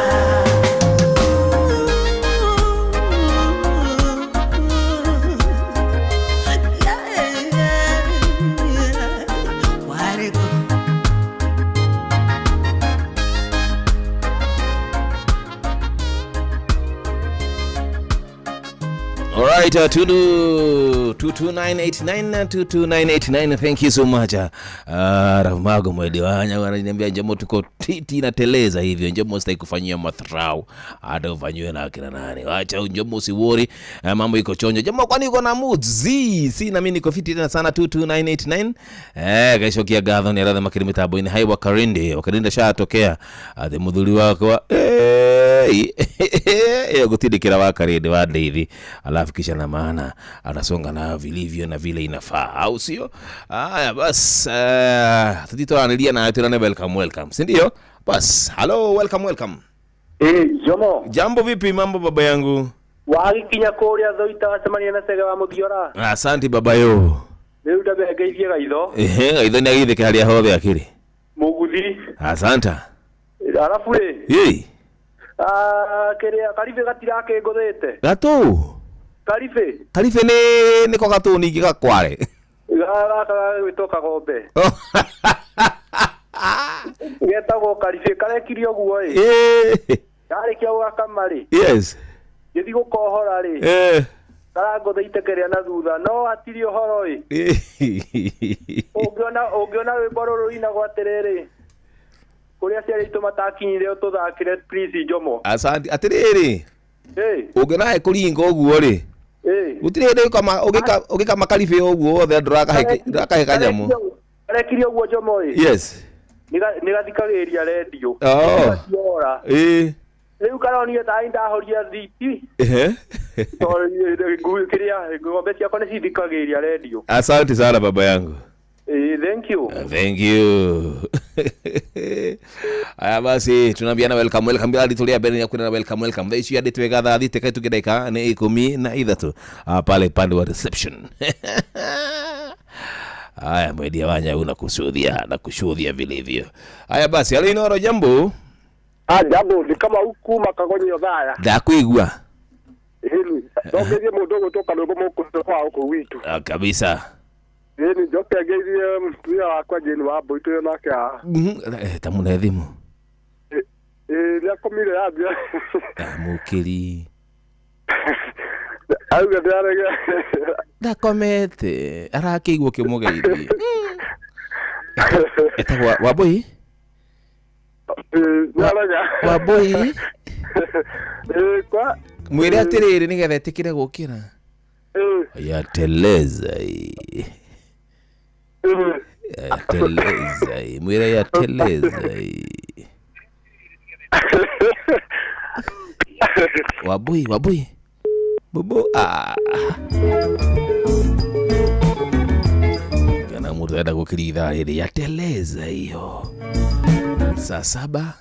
S8: Warĩkũ
S13: All right, 22989 22989. Thank you so much. Ramago mwede wanya wananiambia Njomo tuko titi na teleza hivyo. Njomo sitaki kufanyia mathrau hata ufanyiwe na akina nani. Wacha Njomo usiwori, mambo iko chonjo. Njomo kwani uko na mood z si na mimi niko fiti tena sana 22989. Gaishokia gatho ni aratha makiri mitambo-inĩ hai wa Karinde. Wakarinde shatokea athe muthuri wakwa ĩyo gũtindĩkĩra wa Karinde wa Ndeithi, alafu kisha na maana anasonga na vilivyo na vile inafaa, au sio? Haya bas, tutitoranĩria nawe twĩrane welcome welcome, si ndio? Bas, hello, welcome welcome.
S14: Jomo.
S13: Jambo vipi, mambo baba yangu?
S14: Wagikinya kũrĩa Thoita wacemania na Cege wa Mũthiora.
S13: Asante baba yo.
S14: Rĩu ndabengeithie gaitho.
S13: Ehe, gaitho nĩ agithĩke harĩa hothe akĩrĩ.
S14: Mũguthi.
S13: Asante.
S14: Arabu rĩ.
S13: Ĩ.
S14: Kĩrĩa Karibe gatirakĩngũthĩte.
S13: Gatũ.
S14: Karibe.
S13: Karibe nĩ nĩko gatũ ningĩ gakware.
S14: Gaka gagwĩtwo kagombe. Getagwo karibĩ karekirie ũguo ĩ. Ndarĩkia gũgakama rĩ.
S13: Yes.
S14: Ngĩthiĩ gũkohora rĩ. Karangũthĩite kĩrĩa na thutha no hatirĩ ũhoro ĩ. Ũngĩona rwĩmbo rũrũ rũinagwo atĩrĩrĩ. Kũrĩa aciari aitũ matakinyire ũtũthakĩre please Njomo.
S13: Asante. Atĩrĩrĩ. Ũngĩona kũringa ũguo rĩ. Gũtirĩ hĩndĩ ũgĩkama karibĩ ũguo wothe ndũrakahe kanyamũ.
S14: Karekirie ũguo Njomo ĩ.
S13: Yes.
S14: Nĩgathikagĩrĩria rendio. Ora. Rĩu karonire ta ndahoria thiti. Tondũ kĩrĩa ng'ombe ciakwa nĩcithikagĩrĩria rendio.
S13: Asante sana baba yangu.
S14: Thank you.
S13: Thank you. Aya basi tunaambiana welcome welcome bila tulia mbere ya kwenda welcome welcome. Thaa ici andĩtwe gathaa thita kaituke dakika nĩ 13 pale pande wa reception. Aya mwedia wanya unakushuhudia na kushuhudia vilivyo. Aya basi Alinoro jambo.
S15: Jambo ni kama huku makagonyo thaya.
S13: Ndakuigua.
S15: Hili ndogerie mundu gutoka rwimbo mukuto kwa huku witu.
S13: Kabisa.
S15: Ni njoke ngeithie mũtumia wakwa Jane wa Mbui twĩ nake haha.
S13: Ta mũne thimũ.
S15: Nĩakomire yambia.
S13: Mũkĩri.
S15: Auga ndĩarege.
S13: Ndakomete arakĩigua ũkĩmũgeithia. Etagwo Wambui?
S15: Nĩarega.
S13: Wambui?
S15: Kwa
S13: mwĩre atĩrĩrĩ nĩgetha etĩkĩre gũkĩra. Yateleza hii. Yateleza hii. Mwira yateleza hii. Wabui, wabui. Bubu. Kana mtu enda gũkĩria ithaa rĩrĩ yateleza hiyo. Saa 7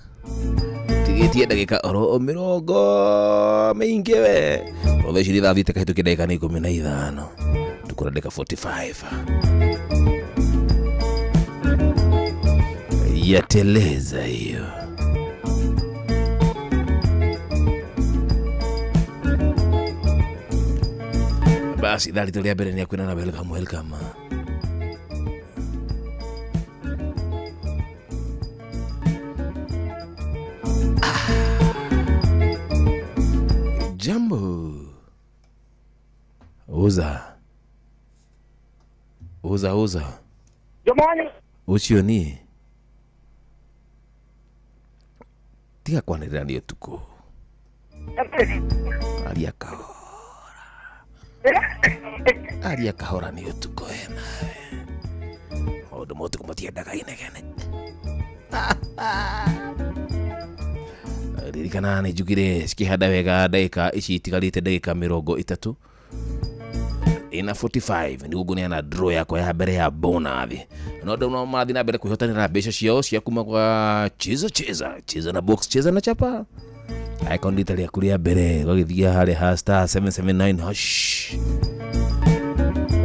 S13: tigĩtie ndagĩka oro mĩrongo mĩingĩ we. Thaa ici thaa thita kahĩtũkia ndagĩka nĩ 15. Tukora ndagĩka 45. Yateleza hiyo. Basi ithaa ritũ rĩa mbere nĩ akwĩna na welcome welcome. Jambo. Uza. Uza uza.
S15: Jamani.
S13: Ucio ni. Tiga kwanĩrĩra nĩ ũtukũ. Aria kahora. Aria kahora nĩ ũtukũ we nawe. Maũndũ ma ũtukũ matiendaga inegene. Ririkana nĩ njugire cikĩhanda wega ndagĩka ici itigarĩte ndagĩka 30 ina 45 nĩguo ngũneana draw yakwa ya mbere ya bonathi. No andũ no marathiĩ na mbere kwĩhotanĩra mbeca ciao cia kuma kwa cheza cheza cheza na box cheza na chapa. Icon rita rĩaku rĩa mbere ũgagĩthiĩ harĩa ha star 779 hash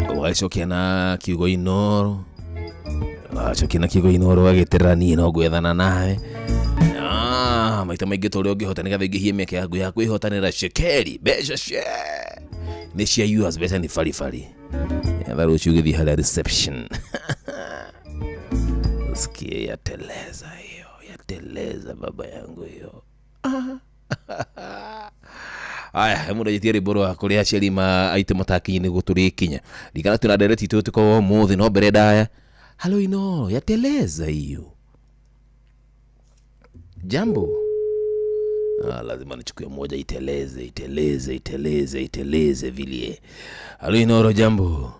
S13: ũgagĩcokia na kiugo Inoro, ũgacokia na kiugo Inoro ũgagĩterera niĩ no ngwethana nawe. Maita maingĩ ta ũrĩa ũngĩhota nĩgetha ũingĩhie mĩeke yaku ya kwĩhotanĩra cekeri mbeca cia nĩ cia yours, mbeca nĩ baribari. Etha rũciũ ũgĩthiĩ harĩa reception. Usikie yateleza hiyo, yateleza baba yangu hiyo. Aya, mũndũ anjĩtie rwĩmbo rwa kũrĩa aciari aitũ matakinyire nĩguo tũrĩkinya. Ririkana twĩna ndereti itũ tũkorwo ũmũthĩ no mbere ndaya. Halo Inoro, yateleza hiyo. Jambo. Lazima nichukue moja iteleze iteleze iteleze iteleze vilie. Halo Inoro, jambo.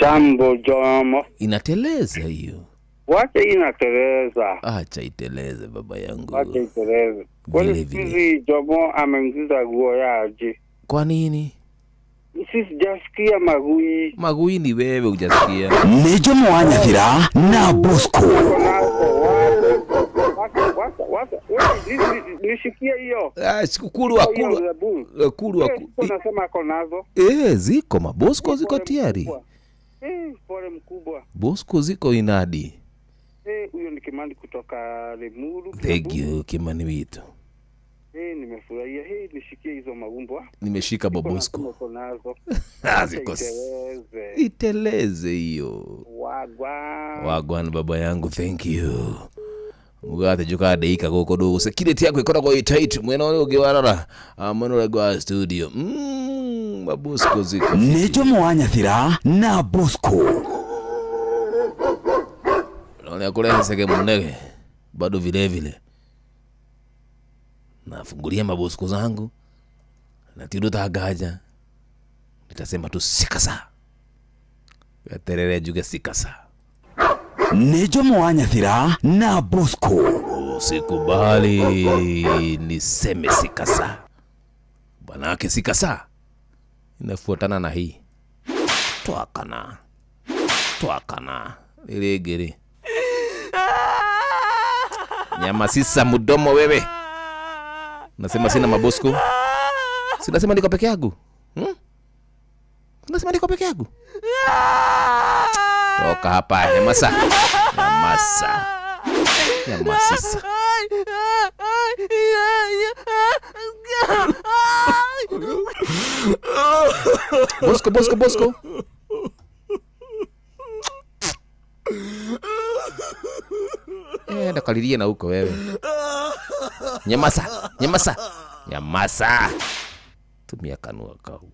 S18: Jambo Jomo.
S13: Inateleza hiyo.
S18: Wacha inateleza.
S13: Acha iteleze baba yangu.
S18: Wacha iteleze. Kwani sisi Jomo ameingiza guo yaje?
S13: Kwa nini?
S18: Sisi sijasikia magui.
S13: Magui ni wewe hujasikia.
S24: Ni Jomo wa Nyathira na Bosco.
S18: Nishikie hiyo.
S13: Kulwa kulwa. Kulwa.
S18: Unasema ako nazo.
S13: Ziko mabosco ziko tayari.
S18: Pole mkubwa.
S13: Bosco ziko inadi.
S18: Huyo ni Kimani kutoka Limuru.
S13: Thank you Kimani witu.
S18: Nimefurahia. Hii nishikie hizo magumbwa.
S13: Nimeshika Bobosco.
S18: Uko nazo.
S13: Ah, ziko
S18: Iteleze.
S13: Iteleze hiyo.
S18: Wagwa.
S13: Wagwan baba yangu, thank you. Mugate juka deika goko ndugu security yako ikoragwo ĩ tight mwena ũrĩa ũngĩ warora, mwena ũrĩa ũngĩ wa studio, mabosco ziko
S24: Nĩ Jomo wa Nyathira na Bosco.
S13: Naona kurehe sege munege bado vile vile nafungulia mabosco zangu na tindo tagaja nitasema tu sikasa weterere njuge sikasa.
S24: Nĩ Jomo wa Nyathira na Bosco.
S13: Usikubali niseme sikasa, bwanake sikasa inafuatana na hii twakana twakana rĩrĩ nyama sisa mdomo wewe. Nasema sina mabosco, sinasema niko peke yangu, Nasema niko peke yangu. Toka hapa nyamasa nyamasa nyamasisa. Bosco Bosco Bosco. Ndakalirie na huko wewe. Nyamasa nyamasa nyamasa. Tumia kanua kau.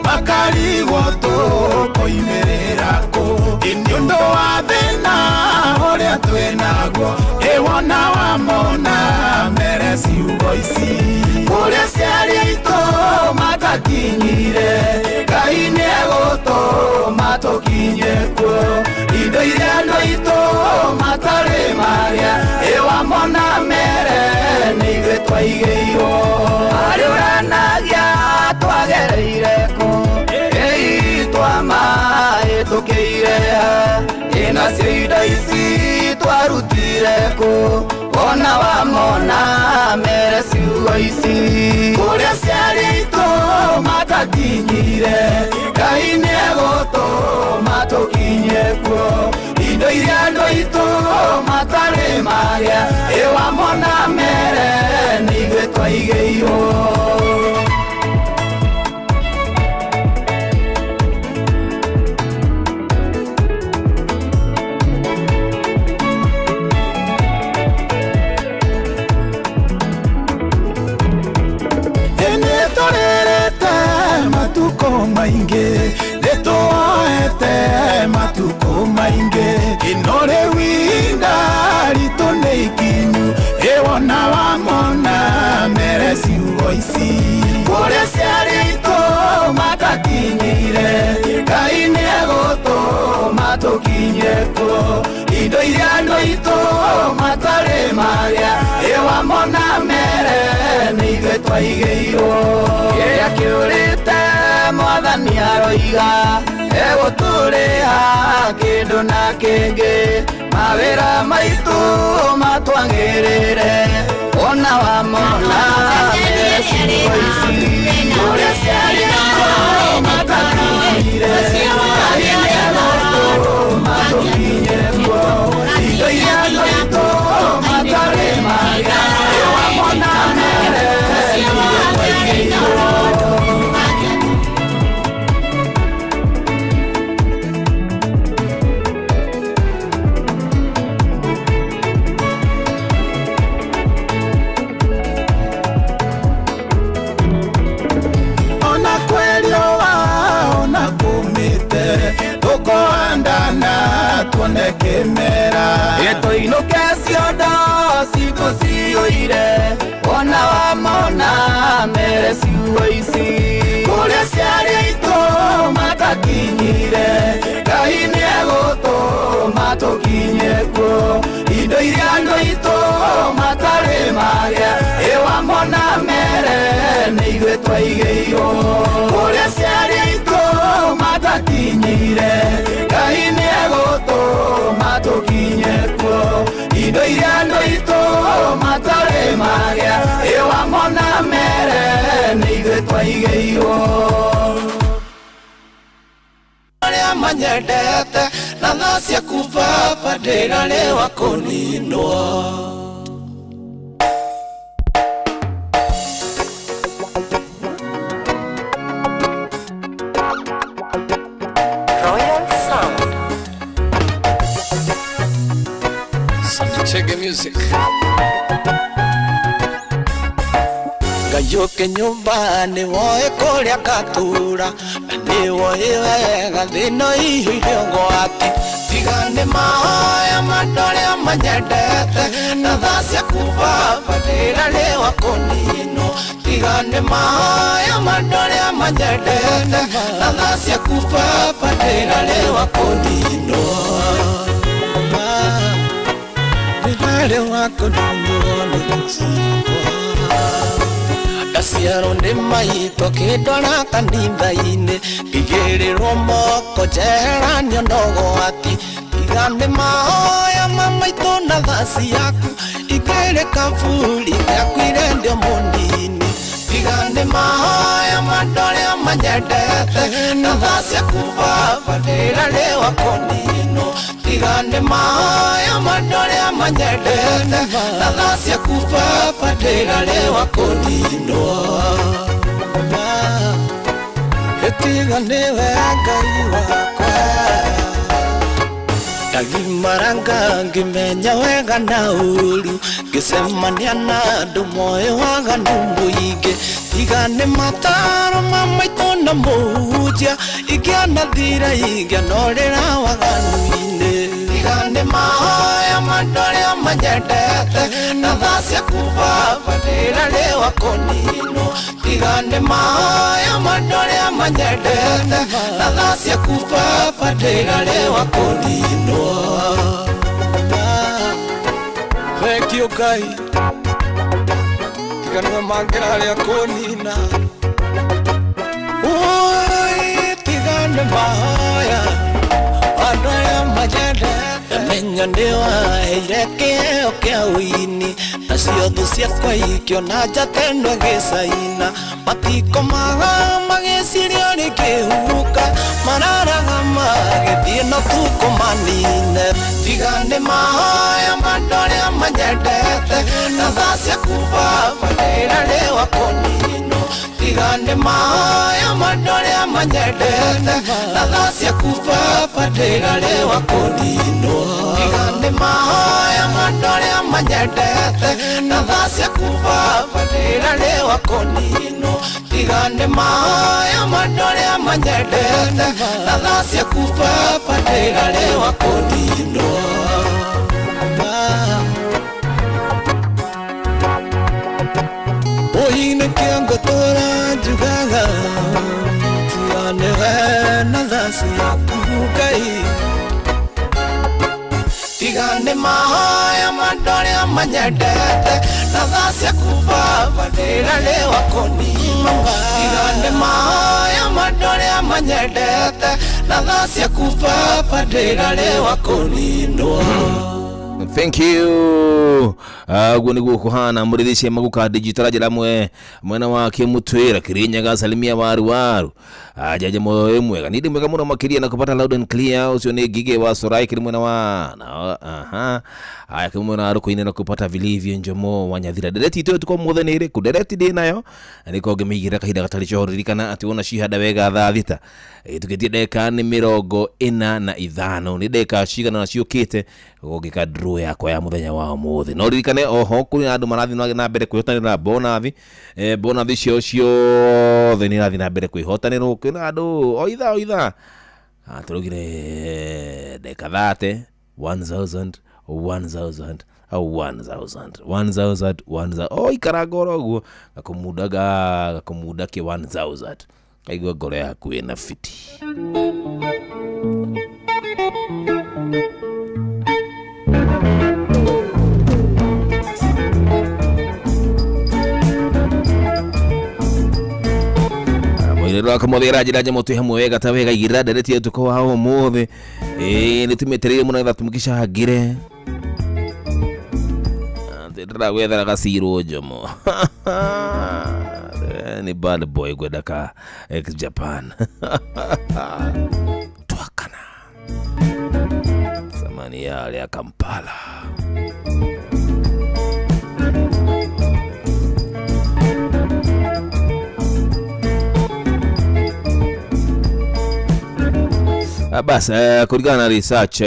S5: Makarigwo tũkoimĩrĩra kũ nĩ ũndũ wa thĩna ũrĩa twĩnaguo ĩwona wamona mere ciugo ici kũrĩa ciarĩ aitũ matakinyire Ngai nĩegũtũma tũkinye kuo indo iria andũ aitũ matarĩ marĩa ĩwamona mere nĩ ithuĩ twaigĩirwo harĩ ũranagia twagereire kũ twamaĩtũkĩire ĩnacio indo ici twarutire kũ ona wamona mere ciugo ici kũrĩa ciarĩ aitũ matakinyire Ngai nĩegũtũma tũkinye kuo indo iria andũ aitũ matarĩ marĩa ĩwamona mere nĩ ithuĩ twaigĩirwo. Matuko maingi nĩtwoete matuko maingi ino rĩu ihinda ritũ nĩ ikinyu ĩwona wamona mere ciugo ici kũrĩa ciarĩ aitũ matakinyire Ngai nĩegũtũma tũkinye kuo indo iria andũ aitũ matarĩ marĩa ĩwamona mere nĩ ithuĩ twaigĩirwo kĩrĩa kĩũrĩte mwathani aroiga egũtũrĩha kĩndũ na kĩngĩ mawĩra maitũ matwagĩrĩre ona wamona mere ciugo ici kũrĩa ciarĩ aitũ matakinyire Ngai nĩegũtũma tũkinye kuo indo iria andũ aitũ matarĩ marĩa ĩwamona mere nĩ ithuĩ twaigĩirwo. Tuone kĩmera ĩtũinũke ciondo citũ ciyũire ona wamona mere ciugo ici kũrĩa ciarĩ aitũ matakinyire Ngai nĩegũtũma tũkinye kuo indo iria andũ aitũ matarĩ marĩa ĩwamona mere nĩ ithuĩ twaigĩirwo kũrĩa ciarĩ aitũ matakinyire. Tũigĩire andũ aitũ matarĩ magĩa ĩwamona mere nĩ ithuĩ twaigĩirwo arĩa manyendete na tha ciaku baba ndĩrarĩwa kũninwo.
S19: Royal Sound.
S20: Chege music. Ngayũke nyũmba nĩ woe kũrĩa ngatura na nĩ woe wega thĩna iyũire ũgwati tiga nĩ mahoya ma andũ arĩa manyendete na tha ciaku baba ndĩrarĩwa kũninwo tiga nĩ mahoya ma andũ arĩa manyendete na tha ciaku baba ndĩrarĩwa kũninwo ndĩrarĩwa kũninwo nĩ tha ciakwa ndaciarwo nĩ maitũ akĩndwara kanitha-inĩ ngĩigĩrĩrwo moko njeheranio na ũgwati tiga nĩ mahoya ma maitũ na tha ciaku ingĩrĩ kaburi ngĩakuire ndĩ o mũnini tiga nĩ mahoya ma andũ arĩa manyendete na tha ciaku baba ndĩrarĩwa kũninwo tiga nĩ mahoya ma andũ arĩa manyendete na tha ciaku baba ndĩrarĩwa kũninwo tiga nĩwe Ngai wakwa ndagimaranga ngĩmenya wega na ũru ngĩcemania na andũ moĩ waganu mũingĩ tiga nĩ mataro ma maitũ na mũhunjia ingĩanathira ingĩanorĩra waganu-inĩ tiga nĩ mahoya ma andũ arĩa manyendete na tha ciaku baba ndĩrarĩwa kũninwo tiga nĩ mahoya ma andũ arĩa manyendete na tha ciaku baba ndĩrarĩwa kũninwo. Thank you Ngai tiga nĩwe mangĩrarĩa kũnina Oi, tiga nĩ mahoya andũ arĩa manyendete menya nĩ waheire kĩheo kĩa ũini nacio thũ ciakwa ikĩona njata ĩno ĩgĩcaina matikomaga magĩciria rĩkĩhuka mararaga magĩthiĩ no tukũmanine tiga nĩ mahoya ma andũ arĩa manyendete na tha ciaku baba ndĩrarĩwa kũninwo tiga nĩ mahoya ma andũ arĩa manyendete na tha ciaku baba ndĩrarĩwa kũninwo tiga nĩ mahoya ma andũ arĩa manyendete na tha ciaku baba ndĩrarĩwa kũninwo tiga nĩ mahoya ma andũ arĩa manyendete na tha ciaku baba ndĩrarĩwa kũninwo. Oine kĩangotũra njugaga tiga nĩwe na tha ciaku Ngai tiga nĩ mahoya ma andũ arĩa manyendete na tha ciaku baba ndĩrarĩwa kũninwo tiga nĩ mahoya ma andũ arĩa manyendete na tha ciaku baba ndĩrarĩwa kũninwo.
S13: Thank you. Uguo niguo kuhana mũrĩthĩcie maguka digital njĩra mwe mwena wa Kĩmutwĩra Kĩrĩnyaga salimia waru waru ajaje moyo mwega nindi mwega mũno makĩria na kupata loud and clear ũcio nĩ Ngigĩ wa Sorai kĩrĩ mwena wa na aha aya kĩrĩ mwena wa Rũkũinĩ na kupata vilivyo Njomo wa Nyathira ndereti itũ tuko mũthĩ nĩ ĩrĩkũ ndereti ndĩ nayo na nĩko ngĩmĩigĩrĩra kahinda gatarĩ coho ririkana atĩ wona cihanda wega thaa thita tũgĩthiĩ ndagĩka nĩ 45 nĩ ndagĩka cigana na ciũkĩte gũgĩka draw yakwa ya mũthenya wa ũmũthĩ no ririkane oho kũrĩ na andũ marathiĩ na mbere kwĩhotanĩra bonathi bonathi cio ciothe nĩ irathiĩ na mbere kwĩhotanĩrwo kwĩna andũ o ithaa o ithaa tũraugire ndagĩka 30 1000 1000 1000 1000 1000 o ikara ngoro ũguo gakũmundaga gakũmunda kĩ 1000 kaigua ngoro yaku ĩna fiti. Mwirero akamũthĩra njĩra njema twĩ hamwe wega ta wega igĩrĩra ndereti ũtukũ wa ũmũthĩ nĩ tũmĩtereire mũno getha tũmũkĩcangĩre Ndĩragwethera gacirũ Njomo. Nĩ bad boy gwenda ka ex Japan. Twakana samani yale ya Kampala. Basi kulingana na research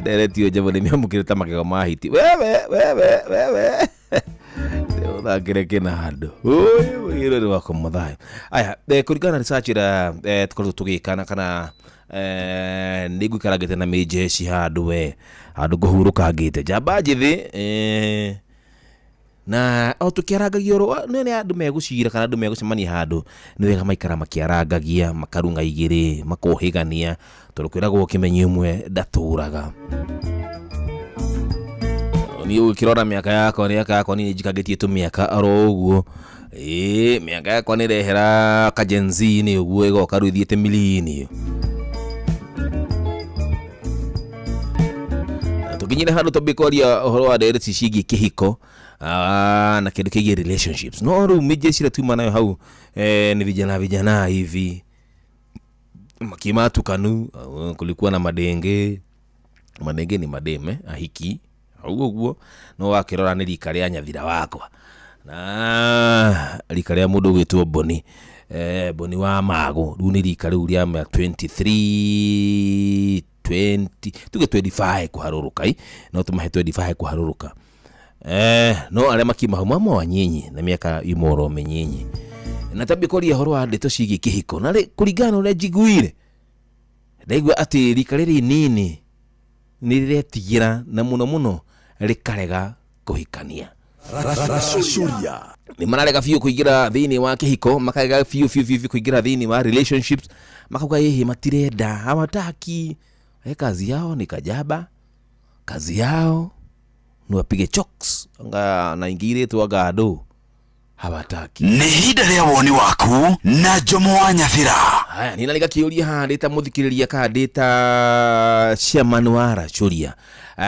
S13: nderetio Njomo nĩ mĩamũkĩrĩte magego ma hiti. Wewe wewe wewe ũthakĩre kĩnandũ ũyũ wĩra wako mũthayo. Aya, kũringana na research ĩrĩa tũkoretwo tũgĩka kana nĩ ngũikarangĩte na mĩjeshi handũ we handũ ngũhurũkangĩte njamba njĩthĩ na o tukiarangagia oro nĩ andũ megũcira kana andũ megũcemania handũ nĩ wega maikara makĩarangagia makarung'a igĩrĩ makohĩgania tondũ kwĩragwo kĩmenyi ũmwe ndatũraga. Niĩ ũgĩkĩrora mĩaka yakwa mĩaka yakwa niĩ njikangĩtie tũmĩaka oro ũguo ĩĩ mĩaka yakwa nĩ ĩrehera ka-Gen Z nĩ ũguo ĩgoka rĩu ĩthiĩte milini. Tukinyire handũ twambie kwaria ũhoro wa ndereti ciĩgiĩ kĩhiko na kĩndũ kĩgiĩ relationships no rĩu mĩjeshi ĩrĩa tuma nayo hau ni vijana vijana hivi makima tukanu kulikuwa na madenge madenge ni mademe ahiki ũguo ũguo no wakĩrora nĩ rika rĩa nyathira wakwa na rika rĩa mũndũ ũgwĩtwo Boni Boni wa Mago rĩu nĩ rika rĩu rĩa 23 20 tuge 25 kuharũrũka no tumahe 25 kuharũrũka no arĩa makiuma hau mama wa nyinyi na mĩaka imoro mĩnyinyi na tambia kwaria ũhoro wa ndeto ciĩgiĩ kĩhiko na kũringana na ũrĩa njiguire ndaigua atĩ rika rĩrĩ inini nĩ rĩretigĩra na mũno mũno rĩkarega kũhikania. Nĩ mararega biũ kũingĩra thĩinĩ wa kĩhiko makarega biũ biũ biũ kũingĩra thĩinĩ wa relationships makauga ĩhĩ matirenda hawataki kazi yao ni kajaba kazi yao ni wapige chokes anga na ingire tu anga andũ hawataki.
S24: Nĩ ihinda rĩa woni waku na Njomo wa Nyathira.
S13: Haya nina nĩgakĩũria haha ndĩ ta mũthikĩrĩria kana ndĩ ta chairman wa Rachũria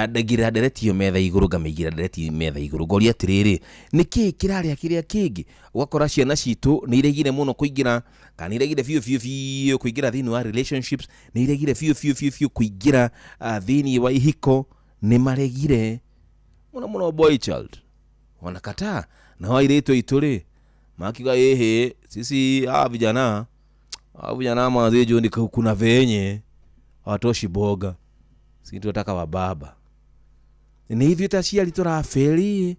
S13: ndagira ndereti ĩyo metha igũrũ ngamĩigĩra ndereti metha igũrũ ngoria atĩrĩrĩ nĩkĩĩ kĩrarĩa kĩrĩa kĩngĩ ũgakora ciana citũ nĩ iregire mũno kũingĩra kana nĩ iregire biũ biũ biũ kũingĩra thĩinĩ wa relationships nĩ iregire biũ biũ biũ biũ kũingĩra thĩinĩ wa ihiko nĩ maregire mũno mũno boy child wanakataa na airĩtu aitũ rĩ makiuga ĩhĩ sisi hawa vijana manze jo kuna venye hawatoshi boga sisi tunataka wa baba nĩ ithuĩ ta aciari tũrabĩri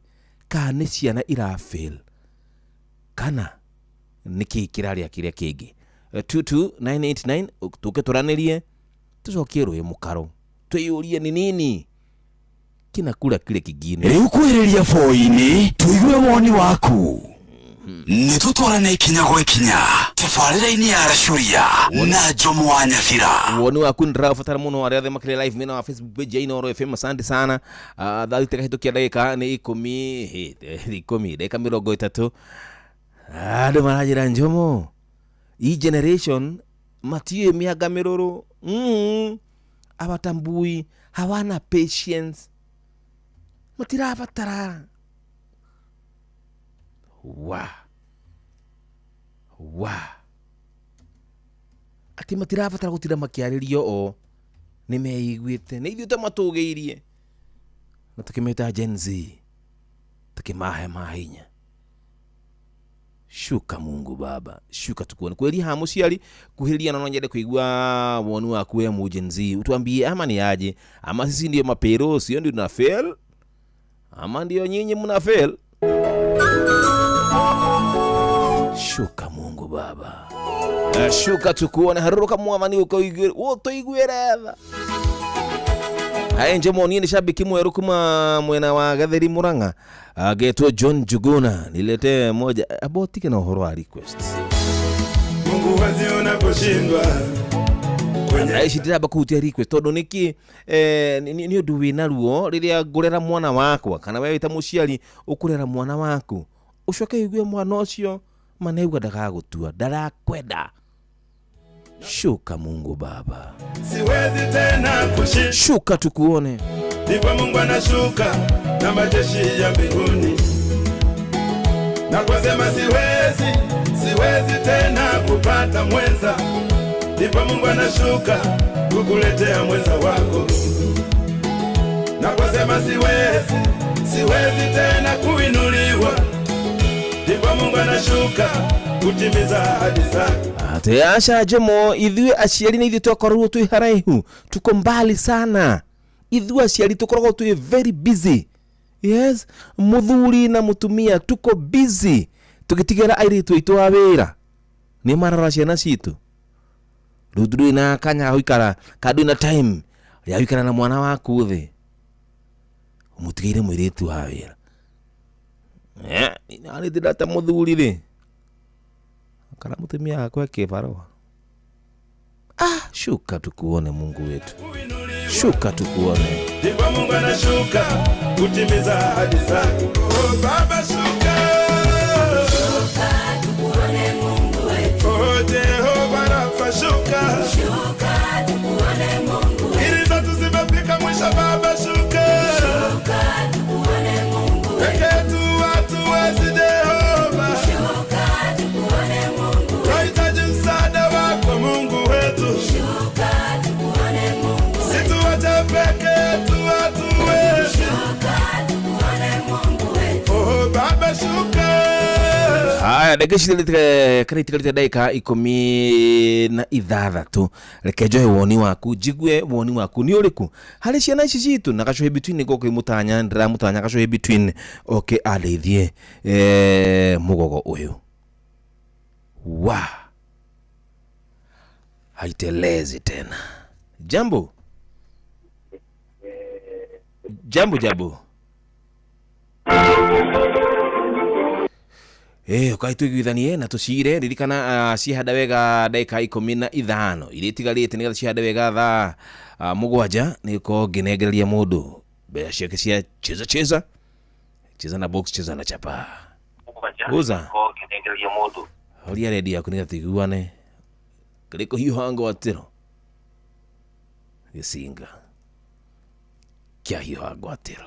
S13: kana nĩ ciana irabĩl kana nĩkĩĩ kĩrarĩa kĩrĩa kĩngĩ 22989 tũke tũranĩrie tũcokie rũĩ mũkaro twĩyũrie nĩ nini kinakula kile kingine.
S24: Rĩu kwĩrĩria boi-inĩ tũigue woni waku nĩ tũtwarane ikinya gwa ikinya tabarĩra-inĩ ya Rachũria na Njomo wa Nyathira.
S13: Woni waku ndĩraũbatara mũno arĩa othe makĩrĩ live mena wa Facebook page ya Inooro FM asante sana. Thaa thita kahĩtũkia ndagĩka nĩ ikũmi ndagĩka mĩrongo ĩtatũ andũ maranjĩra Njomo hii generation matiũĩ mĩanga mĩrũrũ hawatambui hawana patience matirabatara wa atĩ matirabatara gũtinda makĩarĩrio o nĩ meiguĩte nĩ ithuĩ tũmatũgĩirie na tũkĩmeta Gen Z tũkĩmahe mahinya. Shuka Mungu Baba shuka tukuone kweli ha mũciari kuhĩrĩria na no nyende kũigua woni waku we mu Gen Z utuambie ama ni aje ama sisi ndio mapero sio ndio tuna fail ama ndio nyinyi mna fail. Shuka Mungu Baba shuka tukuone haruruka mwathani ukoigwire utuiguire tha. Haya Njomo niĩ nĩ shabiki mwerũ kuma mwena wa Gatheri Murang'a agetwo John Njuguna nilete moja abotike na ũhoro wa request.
S5: Mungu wazi unaposhindwa
S13: Aici ndiramba kũhutia request tondũ nĩkĩ nĩ ũndũ wĩna ruo rĩrĩa ngũrera mwana wakwa kana we wĩ ta mũciari ũkũrera mwana waku ũcoke ũigue mwana ũcio manauga ndagagũtua ndarakwenda. Shuka Mungu Baba,
S5: siwezi tena kushinda,
S13: shuka tukuone.
S5: Ndipo Mungu anashuka na majeshi ya mbinguni na kusema siwezi, siwezi tena kupata mwenza. Ndipo Mungu anashuka kukuletea mwenza wako na kusema siwezi, siwezi tena kuinuliwa. Ndipo Mungu anashuka kutimiza ahadi zake.
S13: Atä aca Jomo, ithuĩ aciari nĩ ithuĩ twakoragwo twĩ haraihu, tuko mbali sana. Ithuĩ aciari tũkoragwo twĩ very busy. Yes, mũthuri na mũtumia tuko busy tũgĩtigĩra airĩtu aitũ a wĩra nĩ marora ciana citũ. Rĩu ndũrĩ na kanya ga gũikara ka ndũrĩ na time ya gũikara na mwana waku thĩ, ũmũtigĩire mũirĩtu wa wĩra. Narĩ ndĩrata mũthuri rĩ kana mũtumia wakwa kĩbarũa. Ah, shuka tukuone Mungu wetu, shuka tukuone.
S5: Ndipo Mungu anashuka kutimiza ahadi zake. Oh, Baba shuka, shuka tukuone Mungu wetu. Oh, Jehova Rafa shuka, shuka tukuone Mungu wetu. Ili zetu zimefika mwisho, Baba shuka, shuka tukuone Mungu wetu. Peke yetu hatuwezi, Jehova shuka tukuone Mungu wetu. Tunahitaji msaada wako Mungu wetu, shuka tukuone Mungu wetu. Situache peke yetu hatuwezi, shuka tukuone Mungu wetu. Oh, Baba shuka.
S13: Haya, ndagĩka ici kana itigarĩte ndagĩka 16, reke njoe woni waku, njigue woni waku nĩ ũrĩkũ harĩ ciana ici citũ na gacuhi between gũkũ mũtanya, ndĩramũtanya gacuhi between oke andeithie mũgogo ũyũ wa haitelezi tena. Jambo jambo jambo. Ukai tuiguithanie na tucire ririkana cihanda wega ndagĩka 15 iria itigarĩte nĩgetha cihande wega thaa 7 nĩgũkorwo ngĩnengereria mũndũ mbeca ciake cia cheza cheza cheza na box cheza na chapa. Uza horia redio yaku nĩgetha tuiguane kĩrĩ kũhiũha ngwatĩro gĩcinga kĩahiũha ngwatĩro.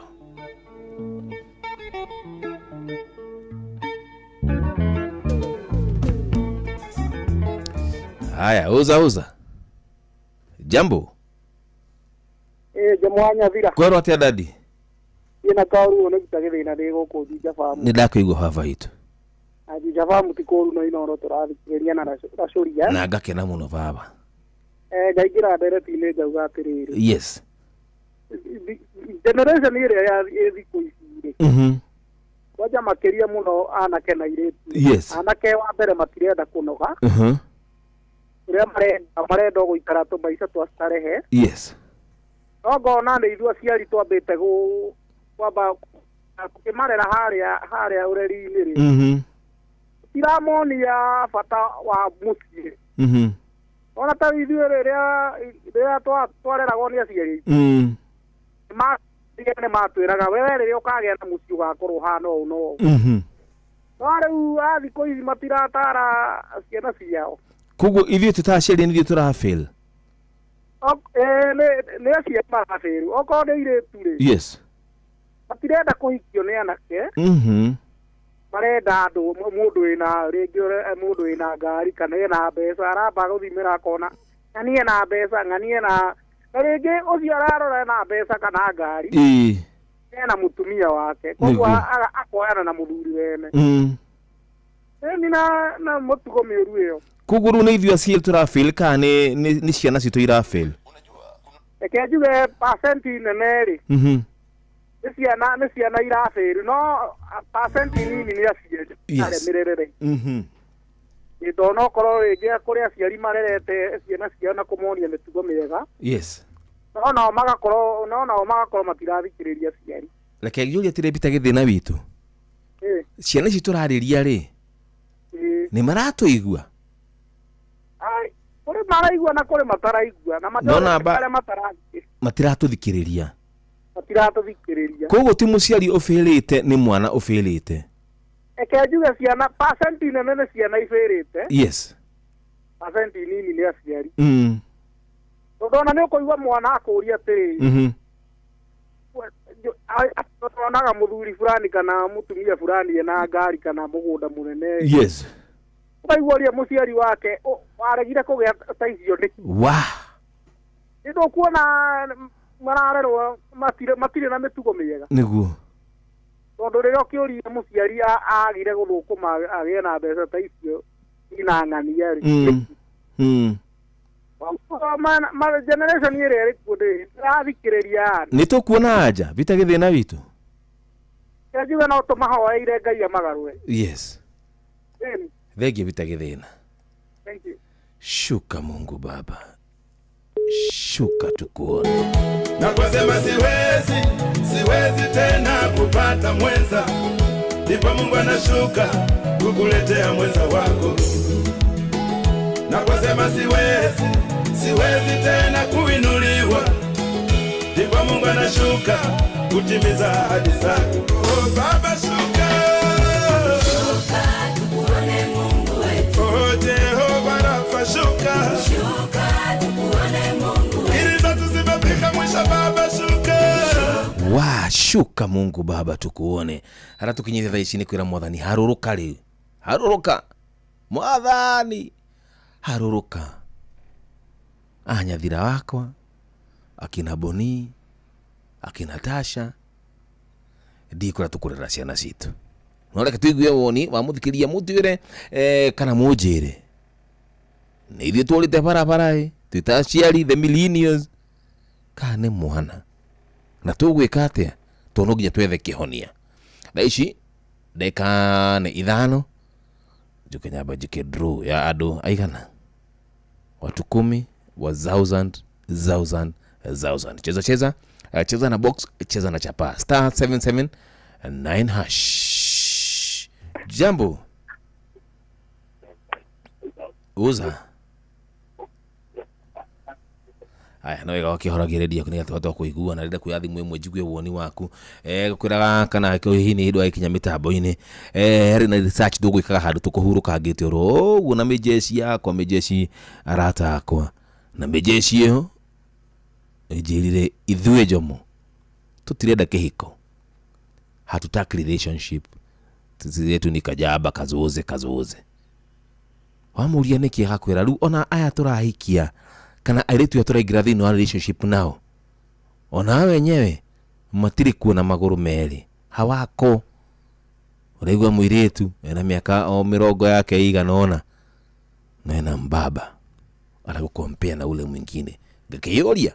S13: Haya, uza uza. Jambo.
S1: Jomo wa Nyathira.
S13: Kwerwo atia dadi?
S1: Ina kauru ono gitagithina ni guku Juja Farm.
S13: Ni ndakuigua baba itu.
S1: Na Juja Farm ti kũru no Inooro tũrathikĩrĩria na racuria.
S13: Na ngakena mũno baba.
S1: Ngaingĩra ndereti-inĩ ngauga atĩrĩrĩ.
S13: Yes.
S1: Generation ĩrĩa ya thikũ ici rĩ. Kwanja makĩria mũno anake na airĩtu.
S13: Yes.
S1: Anake wa mbere matirenda kũnoga. Ũrĩa marenda gũikara tũmaica twa starehe.
S13: Yes.
S1: No ngona nĩ ithuĩ aciari twambĩte kwamba tũkĩmarera harĩa ũreri-inĩ rĩ. Tiramonia bata wa mũciĩ. Ona ta ithuĩ rĩrĩa twareragwo nĩ aciari aitũ. Nĩ matwĩraga we rĩrĩa ũkagĩa na mũciĩ ũgakorwo ũhana ũũ na ũũ. No rĩu a thikũ ici matiratara ciana ciao.
S13: Koguo ithuĩ tũtaciari nĩ ithuĩ tũrafail.
S1: Nĩ aciari marafail. Okorwo nĩ airĩtu rĩ.
S13: Yes.
S1: Matirenda kũhikio nĩ anake. Marenda andũ mũndũ wĩna rĩngĩ mũndũ wĩna ngari kana ena mbeca, aramba gũthimĩra akona ng'ani ena mbeca, ng'ani ena na rĩngĩ ũcio ararora ena mbeca kana ngari. Ena mũtumia wake. Koguo akoyana na mũthuri wene. Nĩ na mũtugo mĩũru ĩyo.
S13: Koguo rĩu nĩ ithuĩ aciari tũrafail kana nĩ ciana citũ irafail?
S1: Reke njuge percent nene rĩ. Nĩ ciana irafail, no percent nini nĩ aciari arĩa mĩrerere. Nĩ okorwo rĩngĩ kũrĩ aciari marerete ciana ciao na kũmonia mĩtugo mĩega.
S13: Yes.
S1: No nao magakorwo matirathikĩrĩria aciari.
S13: Reke ngĩũrie atĩrĩ Peter gĩthĩna witũ. Ciana ici tũrarĩria rĩ, nĩ maratũigua?
S1: Kũrĩ maraigua na kũrĩ mataraigua na arĩa
S13: matiratũthikĩrĩria.
S1: Matiratũthikĩrĩria.
S13: Koguo ti mũciari ũbĩrĩte nĩ mwana ũbĩrĩte.
S1: Reke njuge ciana percent nene nĩ ciana ibĩrĩte.
S13: Yes.
S1: Percent nini nĩ aciari. Tondũ ona nĩ ũkũigua mwana akũria atĩrĩ, onaga mũthuri fulani kana mũtumia fulani ena ngari kana mũgũnda mũnene. Ũkaigua ũrĩa mũciari wake waregire kũgĩa ta icio nĩkĩ.
S13: Wa
S1: Nĩ ndũkuona mararerwo matirĩ na mĩtugo mĩega.
S13: Nĩguo.
S1: Tondũ rĩrĩa ũkĩũria mũciari agire gũthũkũma agĩe na mbeca ta icio ina ng'ania rĩ. Generation ĩrĩa ĩrĩ kuo ndĩrathikĩrĩria.
S13: Nĩ tũkuona anja bita gĩthĩna witũ.
S1: Njuge no tũmahoeire Ngai amagarũre.
S13: Yes. Thengiũ bita gĩthĩna.
S1: Thank you.
S13: Shuka Mungu Baba, shuka tukuone.
S5: Na kwa sema siwezi, siwezi tena kupata mwenza, ndipo Mungu anashuka kukuletea mwenza wako. Na kwa sema siwezi, siwezi tena kuinuliwa, ndipo Mungu anashuka kutimiza ahadi zako. Oh Baba shuka, shuka tukuone Mungu wetu. Oh Jehova Rafa shuka, shuka tukuone Mungu wetu. Ili zetu zimefika mwisho Baba shuka.
S13: Wa shuka Mungu Baba tukuone. Hara tukinyitha thaa ici nĩ kwĩra Mwathani harũrũka rĩu. Harũrũka. Mwathani harũrũka. Anyathira wakwa, akina Boni, akina Tasha, ndikũrĩa tũkũrera ciana citũ. No reke tũigue woni wa mũthikĩria mũtwĩre kana mũnjĩre. Nĩ ithuĩ tũrĩte barabara ĩ, twĩ ta aciari the millennials, kana nĩ mwana. Na tũgwĩka atĩa? Tondũ no nginya twethe kĩhonia. Thaa ici ndagĩka nĩ 5 njoke nyamba njĩke draw ya andũ aigana? Watu 10 wa thousand thousand thousand. Cheza cheza, cheza na box, cheza na chapa. Star 779 hash. Jambo. Uza. Aya, no wega wakihoragia redio yaku nĩgetha tũhote kũigua na rĩrĩa kuoya thimũ ĩmwe njigue woni waku. Ngũkwĩraga kana hihi nĩ hĩndĩ wagĩkinya mĩtambo-inĩ, harĩ na research tũgwĩkaga handũ tũkũhurũkangĩte oro ũguo na mĩjeci yakwa, mĩjeci arata akwa, na mĩjeci ĩyo ĩnjĩrire ithuĩ Jomo tũtirenda kĩhiko, hatutaki relationship, sisi yetu ni kajaba kazoze kazoze. Wamũria nĩkĩ agakwĩra rĩu ona aya tũrahikia kana airĩtu aya tũraingĩra thĩinĩ wa relationship nao ona wenyewe matirĩ kuo na magũrũ merĩ, hawako. Ũraigua mũirĩtu ena mĩaka o mĩrongo yake ĩigana ũna na ena mbaba aragũkompea na ule mwingine. Ngakĩyũria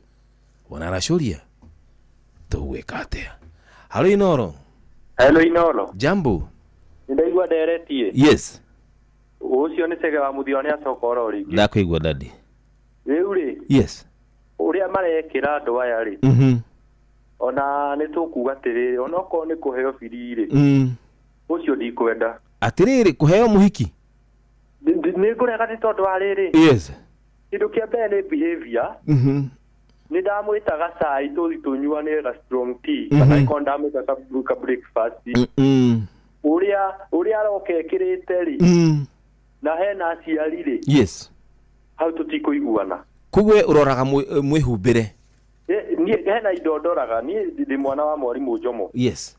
S13: wanaracũria tũgwĩka atĩa? Halo Inoro.
S14: Hello Inoro.
S13: Jambo.
S14: Nĩndaigua nderetie.
S13: Yes.
S14: Ũcio nĩ Chege wa Mũthio nĩ acoka oro rĩngĩ.
S13: Ndakũigua daddy.
S14: Rĩu rĩ.
S13: Yes.
S14: Ũrĩa marekĩra andũ aya rĩ. Ona nĩ tũkuga atĩrĩrĩ, onokorwo nĩ kũheo biri rĩ. Ũcio ndikwenda.
S13: Atĩrĩrĩ, kũheo mũhiki?
S14: Nĩ ngũrega nĩ tondũ wa rĩrĩ.
S13: Yes.
S14: Kĩndũ kĩa mbere nĩ behavior. Nĩ ndamwĩtaga cai tũthi tũnyuanĩre ga strong tea, kana ĩkorwo ndamwĩta ka breakfast. Ũrĩa aroka ekĩrĩte rĩ, na hena aciari rĩ.
S13: Yes.
S14: Hau tũtikũiguana.
S13: Koguo ũroraga mwĩhumbĩre?
S14: Niĩ hena indo ndoraga, niĩ ndĩ mwana wa mwarimũ Jomo.
S13: Yes.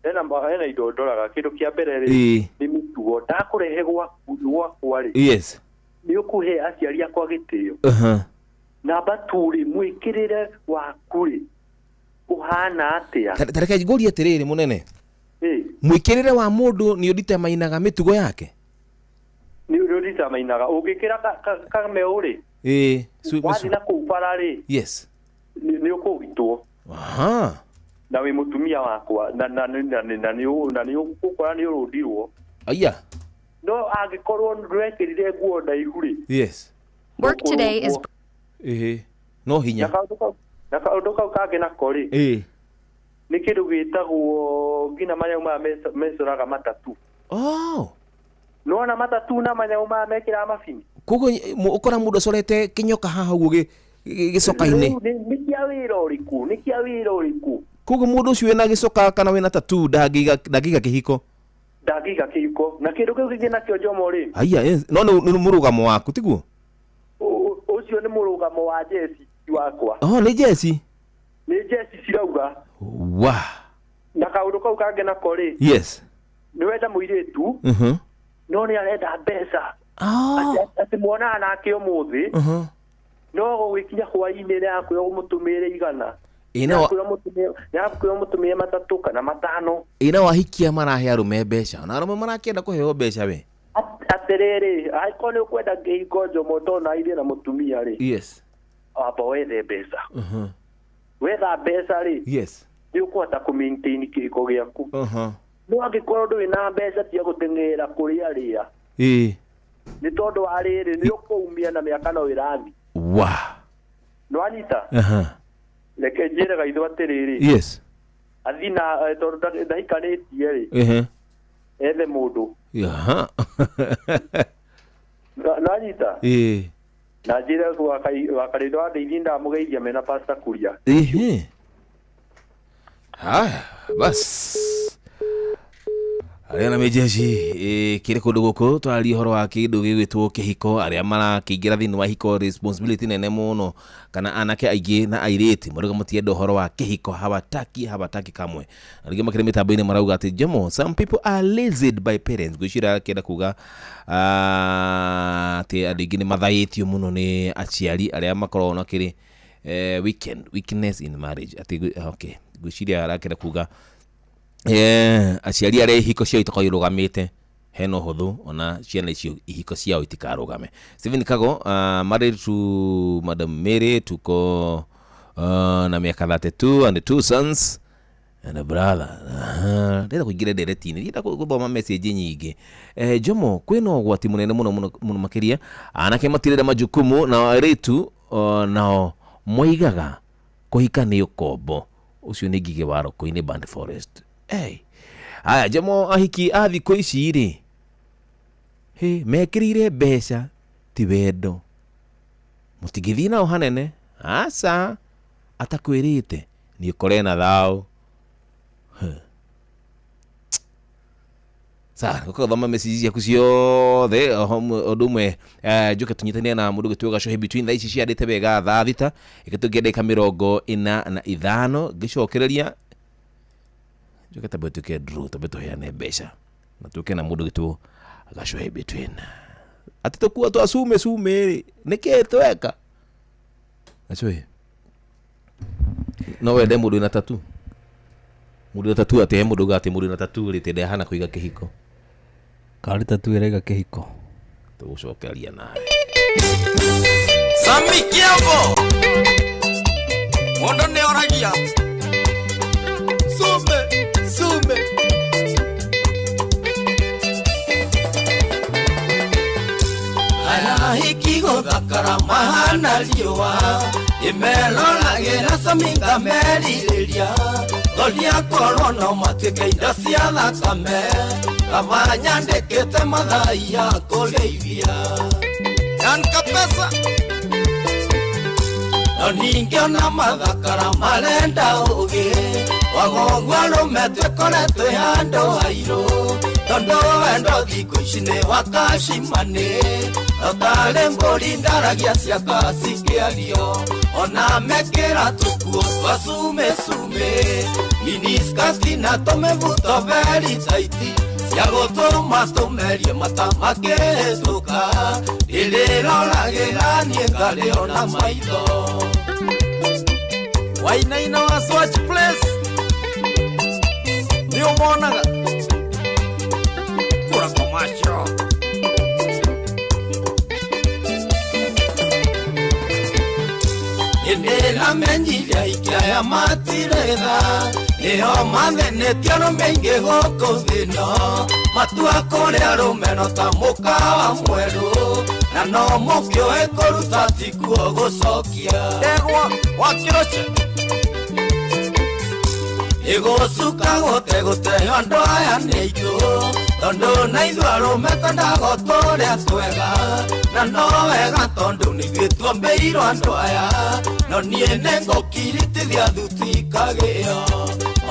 S14: Hena indo ndoraga. Kĩndũ kĩa mbere rĩ, nĩ mĩtugo. Ndakũrehe gwakwa rĩ.
S13: Yes.
S14: Nĩ ũkũhe aciari akwa gĩtĩo. Namba 2 rĩ, mwĩkĩrĩre waku rĩ ũhana atĩa?
S13: Ta reke ngũrie atĩrĩrĩ mũnene. Mwĩkĩrĩre wa mũndũ nĩ ũnditamainaga mĩtugo yake?
S14: Nĩ ũnditamainaga. Ũngĩkĩra kameo rĩ, wathiĩ na kũu bara rĩ,
S13: Yes.
S14: nĩ ũkũgitwo.
S13: Aha.
S14: Na wĩ mũtumia wakwa na nĩ ũgũkora nĩ ũrũndirwo.
S13: Aya.
S14: No angĩkorwo ndwekĩrire nguo ndaihu rĩ.
S13: Yes.
S2: Work today is
S13: No hinya.
S14: Na kaũndũ kau kangĩ nako rĩ. Nĩ kĩndũ gĩtagwo nginya manyau maya mecoraga matatu.
S13: Oh.
S14: Nĩwona matatu na manyau maya mekĩraga mabini.
S13: Koguo ũkora mũndũ acorete kĩnyoka haha ũguo gĩcoka-inĩ.
S14: Nĩ kĩa wĩra ũrĩkũ? Nĩ kĩa wĩra ũrĩkũ?
S13: Koguo mũndũ ũcio wĩna gĩcoka kana wĩna tattoo ndangĩiga kĩhiko.
S14: Ndangĩiga kĩhiko na kĩndũ kĩu kĩngĩ nakĩo Njomo rĩ.
S13: Haiya, yes. No nĩ mũrũgamo waku tiguo?
S14: Ũcio nĩ mũrũgamo wa jeci wakwa.
S13: Oh, nĩ jeci.
S14: Nĩ jeci cirauga.
S13: Wa.
S14: Na kaũndũ kau kangĩ nako rĩ.
S13: Yes.
S14: Nĩ wenda mũirĩtu. No nĩ arenda mbeca. Atĩ muonaga nake ũmũthĩ. No gũgĩkinya hwaĩ-inĩ nĩ akwĩra ũmũtũmĩre 100. Nĩ akwĩra ũmũtũmĩre 3 kana 5.
S13: Ĩ na wahikia marahe arũme mbeca na arũme marakĩenda kũheo mbeca we.
S14: Atĩrĩrĩ, angĩkorwo nĩ ũkwenda kĩhiko Njomo tondũ na ithuĩ na mũtumia rĩ.
S13: Yes.
S14: Amba wethe mbeca. Wetha mbeca rĩ.
S13: Yes.
S14: Nĩ ũkũhota kũ maintain kĩhiko gĩaku. No angĩkorwo ndũrĩ na mbeca tiga gũteng'era kũrĩ arĩa.
S13: Ĩ.
S14: Nĩ tondũ wa rĩrĩ nĩ ũkũumia na mĩaka no ĩrathiĩ.
S13: Wa.
S14: Nĩwanyita? Reke njĩre Gaitho atĩrĩrĩ.
S13: Yes.
S14: Athiĩ na tondũ ndahikanĩtie rĩ. Ethe mũndũ. Nĩwanyita?
S13: Ĩ.
S14: Na njĩre Wakarĩndo wa Ndeithi ndamũgeithia mena Pastor Kuria.
S13: Haya, bas. Arĩa na mĩjeshi kĩrĩ kũndũ gũkũ twararia ũhoro wa kĩndũ gĩgwĩtwo kĩhiko, arĩa marakĩingĩra thĩinĩ wa hiko responsibility nene mũno, kana anake aingĩ na airĩtu marauga matienda ũhoro wa kĩhiko, hawataki kamwe. Na rĩngĩ makĩrĩ mĩtambo-inĩ marauga atĩ Jomo, some people are lazy by parents. Ngwĩciria akĩenda kuga atĩ andũ aingĩ nĩ mathaĩtio mũno nĩ aciari arĩa makoragwo na kĩrĩ weakness in marriage. Atĩ okay, ngwĩciria arakĩenda kuga aciari arĩa ihiko ciao itakoragwo irũgamĩte hena ũhũthũ ona ciana icio ihiko ciao itikarũgame. Stephen Kago, married to Madam Mary, tuko na miaka 32 and 2 sons and a brother. Ndĩrenda kũingĩra ndereti-inĩ, ndĩrenda gũthoma message nyingĩ. Jomo, kwĩna ũgwati mũnene mũno mũno mũno makĩria anake matirenda majukumu na airĩtu nao moigaga kũhika nĩ ũkombo. Ũcio nĩ Ngigĩ wa Roko-inĩ Band Forest. Hey. Aya Jomo, ahiki a thikũ ici rĩ, hĩ, mekĩrĩire mbeca ti wendo, mũtingĩthiĩ nao hanene, aca atakwĩrĩte nĩ ũkore na thao. Sawa, gũthoma message ciaku ciothe ũndũ ũmwe njoke tũnyitanie na mũndũ ũgĩtwo Gacohi between thaa ici ciandĩte wega thaa 6 ĩgĩtũngia ndagĩka 45 ngĩcokereria njoke tambe tuke draw, tambe tũheane mbeca na tuke na mũndũ ũgĩtwo Gacohi between. Atĩ tũkua twa cume cume rĩ, nĩkĩĩ tweka? Gacohi, no wende mũndũ wĩna tattoo? Mũndũ wĩna tattoo atĩ he mũndũ ugaga atĩ mũndũ wĩna tattoo rĩ, ndehana kũiga kĩhiko.
S2: Karĩ tattoo ĩraiga kĩhiko.
S13: Tũgũcokeria nawe.
S20: Sami Kiambo, mũndũ nĩ oragia sume sume. Aya hiki gũthakara mahana riũa, imeroragĩra Sami ngamerirĩria, thoria korwo no matuĩke indo cia thakame, kaba nyandĩkĩte mathai ya kũrĩithia. Yan kapesa. No ningĩ ona mathakara marenda ũgĩ, wagoguo arũme twĩkore twĩ handũ hairũ, tondũ wendo thikũ ici nĩ wa kacimani, no tarĩ mbũri ndaragia ciakwa cikĩario, ona mekĩra tũkuo twa cume cume, miniskati na tũmĩbuto very tight, cia gũtũma tũmerie mata makĩhĩtũka, ndĩrĩroragĩra niĩ ngarĩona maitho. Wainaina wa Swatch Place nĩ ũmonaga kũra commercial. Nĩndĩramenyire aikia aya matirĩ tha, nĩo mathenetie arũme aingĩ gũkũ thĩ ĩno, matua kũrĩa arũme no ta mũkawa mwerũ, na no mũkĩũĩ kũruta tikuo gũcokia. Ndegwa wa Kĩroche ĩgũcuka gũtegũtehio andũ aya nĩ aitũ, tondũ na ithuĩ arũme twendaga tũrĩa twega, na no wega tondũ nĩ ithuĩ tuombĩirwo andũ aya, no niĩ nĩngũkiritithia thuti ikagĩo,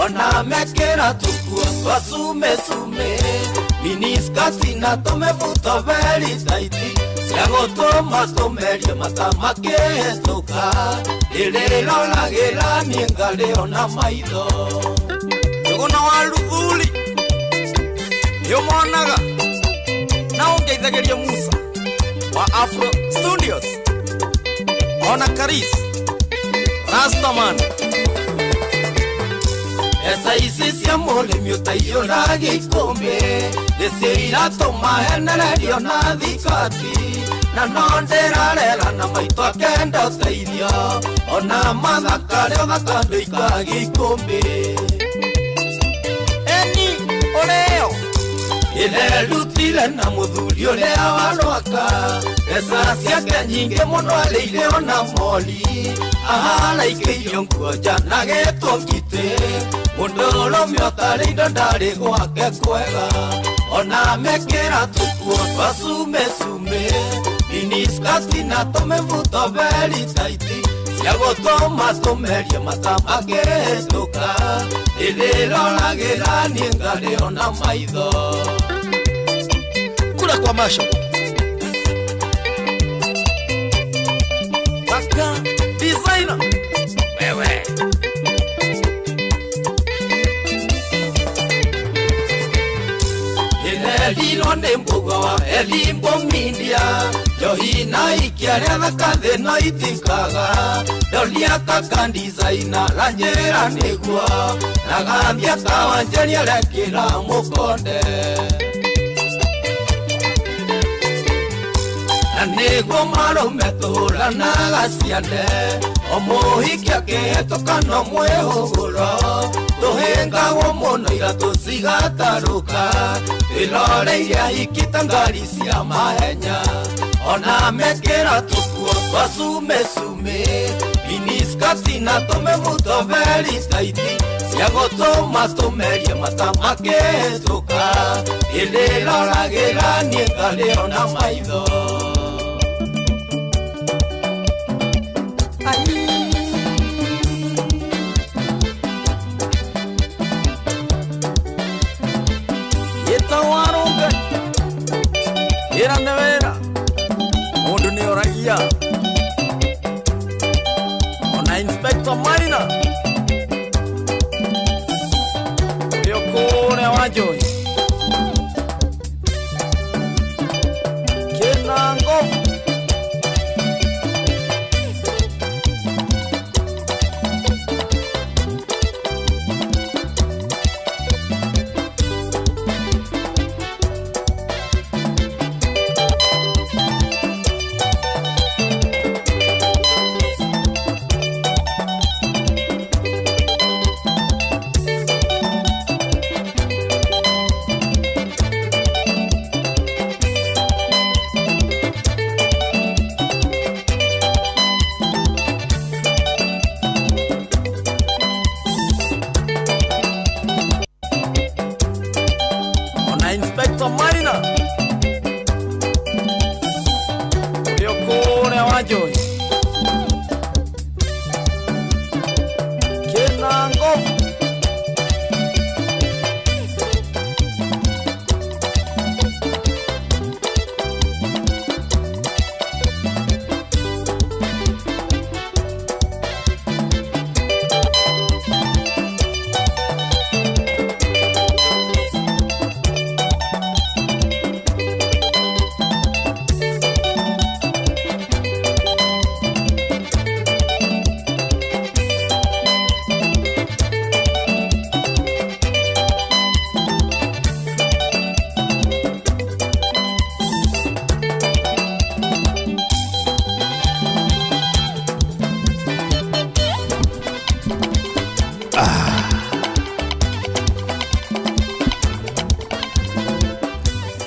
S20: ona mekĩra tũkuo twa cume cume, Miniskati na tũmĩbuto very tight cia gũtũma tũmerie mata makĩhĩtũka ndĩrĩroragĩra niĩ ngarĩo na maitho
S16: Njũgũna wa Luthuli nĩũmonaga na ũngeithagĩria Musa wa Afro Studios ona Karis Rastaman
S20: Mbeca ici cia mũrĩmi ũtaiyũragia ikũmbĩ nĩcio iratũma henererio na thikati na no ndĩrarera na maitũ akenda ũteithio ona mathaka rĩ ũthaka ndũikagia ikũmbĩ
S16: Eni ũrĩo
S20: ĩrerutire na mũthuri ũrĩa wa rwaka mbeca ciake nyingĩ mũno arĩire ona mori aharaikĩirio nguo nja na gĩtwo ngitĩ mũndũrũme ũtarĩ indo ndarĩ gwake kwega ona mekĩra tũkuo twa cume miniskati na tũmĩbuto very tight cia gũtũma tũmerie mata makĩhĩtũka ndĩrĩroragĩra niĩ ngarĩo na maitho
S16: kura kwa macho Baka designer wewe
S20: Nĩnderirwo nĩ mbũgwa wa Elimbo Media njohi na ikia rĩa thaka thĩ no itikaga ndoria kaka designer ranjĩra nĩguo na gathia kawanjĩria rekĩra mũkonde na nĩguo marũme tũhũranaga ciande o mũhiki akĩhĩtũka no mwĩhũgũro tũhĩngagwo mũno iratũ cigatarũka twĩroreire ahiki ta ngari cia mahenya ona mekĩra tũkuo twa cume miniskati na tũmĩbuto very tight cia gũtũma tũmerie mata makĩhĩtũka ndĩrĩroragĩra niĩ ngarĩo na maitho
S16: Ĩtagwo wĩra nĩ wĩra mũndũ nĩ oragia ona Inspector Maina ũrĩa kũrĩa wa Njohi kĩna ngobu ona Inspector Maina ũrĩa kũrĩa wa Njohi kĩna ngobu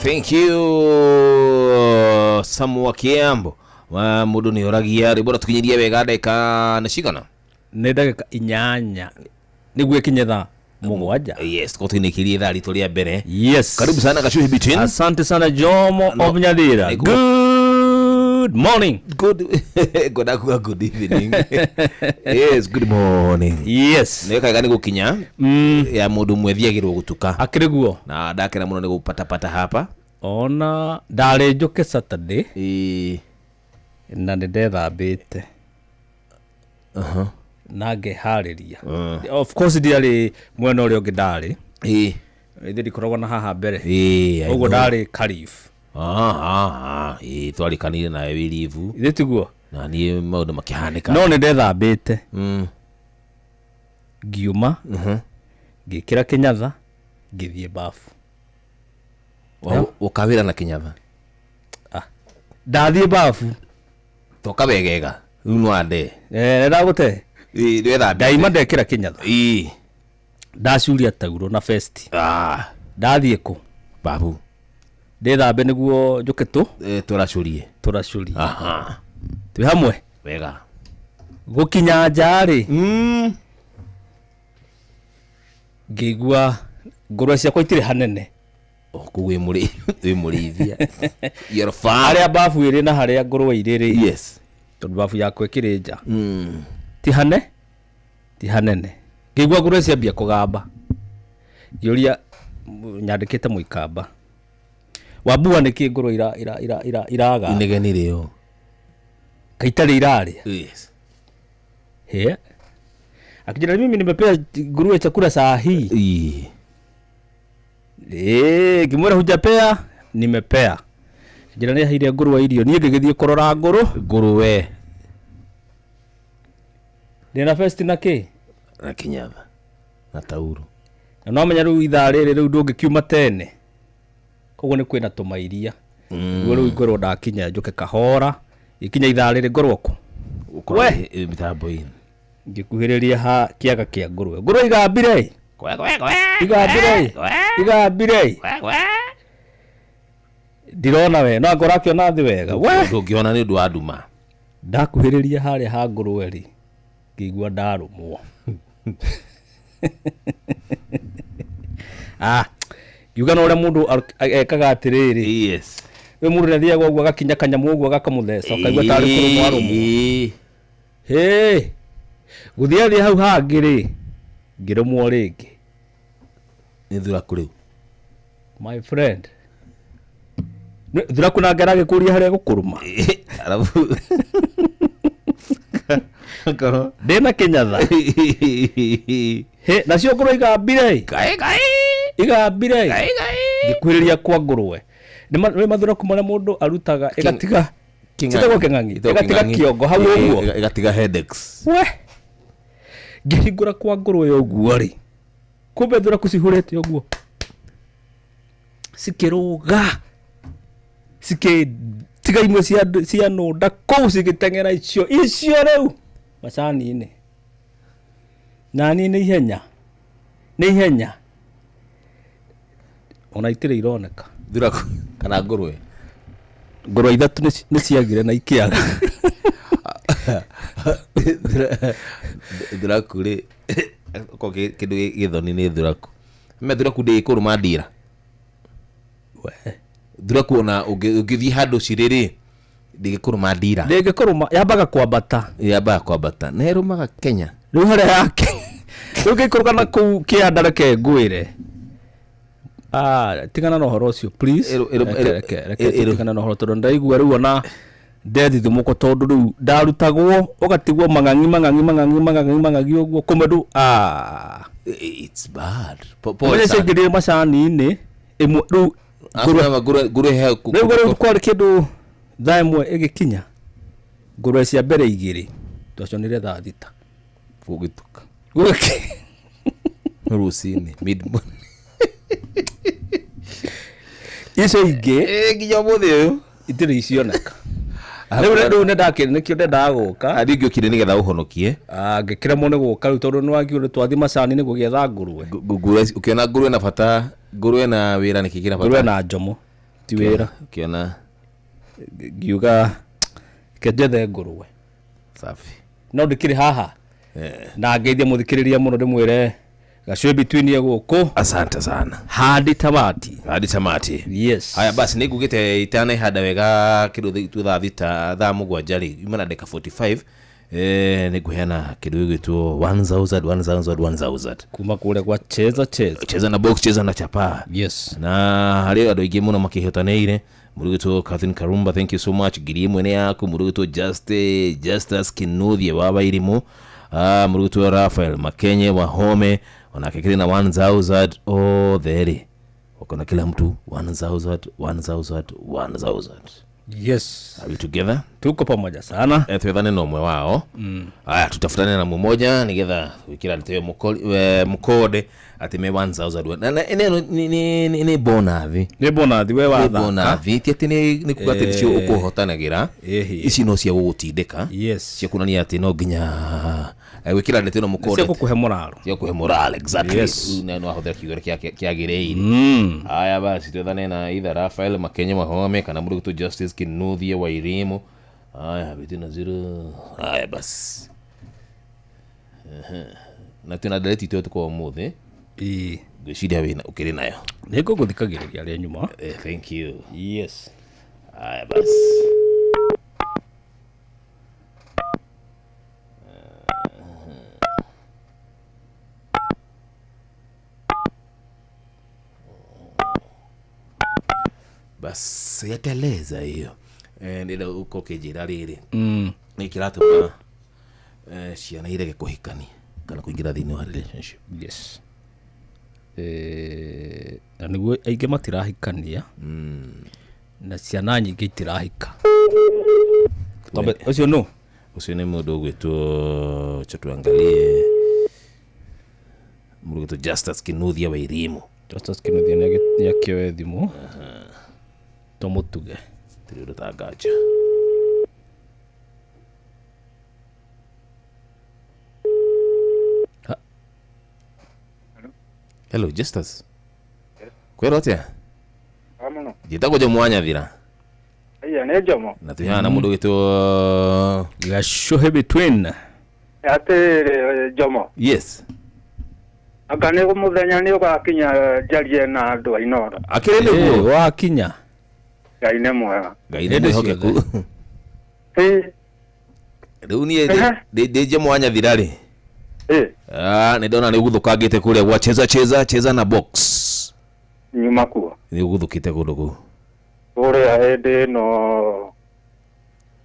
S13: Thank you Samu wa Kiambo wa mundu ni oragia rwimbo ratukinyirie wega ndagĩka nĩ cigana
S2: nĩ ndagĩka 8 nĩguo ĩkinye thaa 7.
S13: Yes, ko tuinikirie thaa ritũ rĩa mbere.
S2: Yes.
S13: Karibu sana Gachuhi Between.
S2: Asante sana Jomo of Nyadira. Good Good morning.
S13: Good ngwenda kuga good evening. Yes, good morning.
S2: Yes.
S13: Nä kaega nä gå kinya ya må ndå mwe thiagä rwo gå tuka.
S2: Akĩrĩ guo.
S13: Na ndakena må no nä gå patapata hapa.
S2: Ona ndarĩ njũke Saturday.
S13: Ĩĩ.
S2: Na nĩ ndethambĩte. Na ngeharĩria. Of course ndiarĩ mwena ũrĩa ũngĩ ndarĩ.
S13: Ĩĩ.
S2: Ithuĩ ndikoragwo na haha mbere.
S13: Ĩĩ.
S2: Ũguo ndarĩ Karif.
S13: Ĩĩ twarĩkanire nawe wĩ live.
S2: Ithuĩ tiguo.
S13: Na niĩ maũndũ makĩhanĩka.
S2: No nĩ ndethambĩte. Ngiuma. Ngĩkĩra kĩnyatha ngĩthiĩ bafu.
S13: Ũkawĩra na kĩnyatha?
S2: Ndathiĩ bafu.
S13: Toka wegega. Rĩu no ande.
S2: Eh, ndagũte.
S13: Ĩĩ ndwethambĩte.
S2: Ndaima ndekĩra kĩnyatha.
S13: Ĩĩ.
S2: Ndacuria tauro na vest. Ndathiĩ kũ?
S13: Babu.
S2: Ndĩthambe nĩguo njũke tũ?
S13: Tũracũrie.
S2: Tũracũrie. Twĩ hamwe?
S13: Wega.
S2: Gũkinya nja rĩ. Ngĩigua ngũrwe ciakwa itirĩ hanene.
S13: Kũu wĩ mũrĩithia. You're fine.
S2: Harĩa babu ĩrĩ na harĩa ngũrwe irĩ rĩ.
S13: Yes.
S2: Tondũ babu yakwa ĩkĩrĩ nja. Ti hane? Ti hanene. Ngĩigua ngũrwe ciambia kũgamba. Ngĩũria nyandĩkĩte mũikamba. Wambua nĩkĩ ngũrwe iraga?
S13: Inegeni rĩo.
S2: Kaitarĩ irarĩa.
S13: Yes.
S2: He. Akijira mimi nimepea nguruwe chakula saa hii. Eh, ngĩmwĩra hujapea, nimepea. Njĩra nĩ aheire nguruwe irio, niĩ ngĩgĩthiĩ kũrora ngũrwe. Ndĩna vest na kĩ?
S13: Na kĩnyatha. Na tauro.
S2: Na no menya rĩu ithaa rĩrĩ rĩu ndũngĩkiuma tene. Koguo nĩ kwĩna tũmairia. Nĩguo rĩu ngorwo ndakinya njũke kahora, ikinya ithaa rĩrĩ ngorwo kũ?
S13: Ũkorwo mĩtambo-inĩ.
S2: Ngĩkuhĩrĩria ha kĩaga kĩa ngũrwe. Ngũrwe igambire. Igambire. Igambire. Ndirona we, no ngora akĩona thĩ wega. We
S13: ndũngĩona nĩ ũndũ wa nduma.
S2: Ndakuhĩrĩria harĩa ha ngũrwe rĩ, ngĩigua ndarũmwo. Ngiuga na ũrĩa mũndũ ekaga atĩrĩrĩ.
S13: Yes.
S2: Rĩu mũndũ nĩathiaga ũguo agakinya kanyamũ ũguo gakamũtheca ũkaigua tarĩ kũrũmwo arũmwo. Hĩ. Gũthiĩ athiĩ hau hangĩ rĩ, ngĩrũmwo rĩngĩ.
S13: Nĩ thuraku rĩu.
S2: My friend. Thuraku nake aragĩkũria harĩa gũkũrũma.
S13: Arabu.
S2: Ndĩna kĩnyatha. Hĩ, nacio ngũrwe igambire. Igambire. Ngĩkuhĩrĩria kwa ngũrwe. Nĩ mathuraku marĩa mũndũ arutaga ĩgatiga citagwo kĩng'ang'i. Ĩgatiga kĩongo hau ũguo.
S13: Ĩgatiga headaches.
S2: We. Ngĩhingũra kwa ngũrwe ũguo rĩ. Kumbe thuraku cihũrĩte ũguo. Cikĩrũga. Cikĩtiga imwe cia nũnda kũu cigĩteng'era icio icio rĩu macani-inĩ. Na niĩ nĩ ihenya. Nĩ ihenya. Ona itirĩ ironeka.
S13: Thuraku kana ngũrwe?
S2: Ngũrwe ithatũ nĩ ciagire na ikĩaga.
S13: Thuraku rĩ, okorwo kĩndũ gĩthoni nĩ thuraku. Me thuraku ndĩkũrũma ndira.
S2: We.
S13: Thuraku ona ũngĩthiĩ handũ cirĩ rĩ, ndĩgĩkũrũma ndira.
S2: Ndĩngĩkũrũma, yambaga kwambata.
S13: Yambaga kwambata. Na ĩrũmaga Kenya.
S2: Rĩu harĩa yake. Rĩu ngĩikũrũka na kũu kĩanda reke ngwĩre. Tigana na ũhoro ũcio please. Reke tigana na ũhoro tondũ ndaigua rĩu ona ndethithimũko tondũ rĩu ndarutagwo ũgatigwo mang'ang'i mang'ang'i mang'ang'i mang'ang'i mang'ang'i ũguo kũmwe ndũ
S13: It's bad.
S2: Pole sana. Ciaingĩrire macani-inĩ ĩmwe rĩu
S13: ngũrwe he
S2: rĩu kwarĩ kĩndũ thaa ĩmwe ĩgĩkinya ngũrwe cia mbere igĩrĩ twacionire thaa thita
S13: gũgĩtuka
S2: Gũgĩki
S13: rũcinĩ mid morning.
S2: Icio ingĩ
S13: nginya ũmũthĩ ũyũ
S2: itirĩ icioneka. Rĩu rĩu nĩndakĩrĩ nĩkĩo ndendaga gũka.
S13: Niĩ ngĩũkire nĩgetha ũhonokie.
S2: Ngĩkĩremwo nĩ gũka rĩu tondũ nĩwakiuga twathiĩ macani nĩ gũgĩetha ngũrwe.
S13: Ngũrwe ũkĩona ngũrwe na bata, ngũrwe na wĩra nĩkĩ kĩna bata?
S2: Ngũrwe na njomo ti wĩra.
S13: Ũkĩona
S2: ngiuga reke njethe ngũrwe.
S13: Safi.
S2: No ndĩkĩrĩ haha. Na ngeithie mũthikĩrĩria mũno ndĩmwĩre Gacũĩ between ye gũkũ.
S13: Asante sana.
S2: Hadi tamati.
S13: Hadi tamati.
S2: Yes.
S13: Haya basi nĩ ngugĩte itanehanda wega kĩndũ tu thaa 6 thaa 7 rĩ ima na ndagĩka 45 nĩ ngũheana kĩndũ gĩgwĩtwo 1000 1000 1000
S2: kuma kũrĩa gwa cheza cheza
S13: cheza na box cheza na chapa.
S2: Yes.
S13: Na harĩ andũ aingĩ mũno makĩhotanĩire, mũndũ ũgwĩtwo Catherine Karumba, thank you so much, 1000 nĩ yaku. Mũndũ ũgwĩtwo Justus Kinuthia wa Wairimu, mũndũ ũgwĩtwo Raphael Makenye wa Home onake kĩrĩ na 1000 othe rĩ wakona kila mtu 1000 1000 1000.
S2: Yes.
S13: Are we together?
S2: Tuko pamoja sana.
S13: Twethane na ũmwe wao. Aya, tutafutane na mmoja nigetha gwikira niteo mukode ati me 1000 na ene ni bonathi.
S2: Nĩ bonathi we
S13: Nĩ
S2: wathaka.
S13: bonathi ti ati ni kuga ati nicio ukuhotanagira. Ici no cia gũgũtindĩka.
S2: Yes.
S13: Cia kuonania atĩ no nginya gwĩkĩra ndeto ĩno mũkonde.
S2: Cia gũkũhe morale.
S13: Cia gũkũhe morale, exactly.
S2: Yes.
S13: Na no ahũthĩra kiugo kĩrĩa kĩagĩrĩire. Aya basi twethane na either Raphael Makenye Wahome kana mũndũ ũgwĩtwo Justice Kinuthia wa Irimu. Aya bitina zero. Aya basi. Na twĩna ndereti itũ tuko ũmũthĩ.
S2: Ĩĩ.
S13: Ngwĩciria wĩna ũkĩrĩ nayo.
S2: Nĩ ngũgũthikagĩrĩria rĩa nyuma.
S13: Thank you.
S2: Yes.
S13: Aya basi. Bas yateleza hiyo. Ndĩrenda ũkorwo ũkĩnjĩra rĩrĩ. Nĩ kĩratũma ciana irege kũhikania kana kũingĩra thĩinĩ wa relationship.
S2: Yes. Na nĩguo aingĩ matirahikania. Na ciana nyingĩ itirahika. Twambe ũcio nũ?
S13: Ũcio nĩ mũndũ ũgwĩtwo, acha tuangalie. Mũndũ ũgwĩtwo Justus Kinuthia wa Irimu.
S2: Justus Kinuthia nĩ akĩoe thimũ. Tũmũtuge.
S13: Tũrĩ ũndũ ta nganja. Hello, Justus. Kwĩrwo atĩa?
S18: Mũno.
S13: Njĩtagwo Jomo wa Nyathira.
S18: Iya, nĩ Jomo.
S13: Na twĩ na mũndũ ũgwĩtwo
S2: Gacũhĩ between.
S18: Atĩrĩrĩ Jomo.
S13: Yes.
S18: Anga nĩ mũthenya nĩ ũgakinya njarie na andũ a Inooro.
S13: Akĩrĩ nĩguo.
S2: Wakinya.
S18: Ngai nĩ mwega.
S13: Ngai nĩ mwĩhokeku. Rĩu niĩ ndĩ Jomo wa Nyathira rĩ. Nĩ ndona nĩ ũguthũkangĩte kũrĩa gwa cheza cheza cheza na box.
S18: Nyuma kuo.
S13: Nĩ ũguthũkĩte kũndũ kũu.
S18: Kũrĩa hĩndĩ ĩno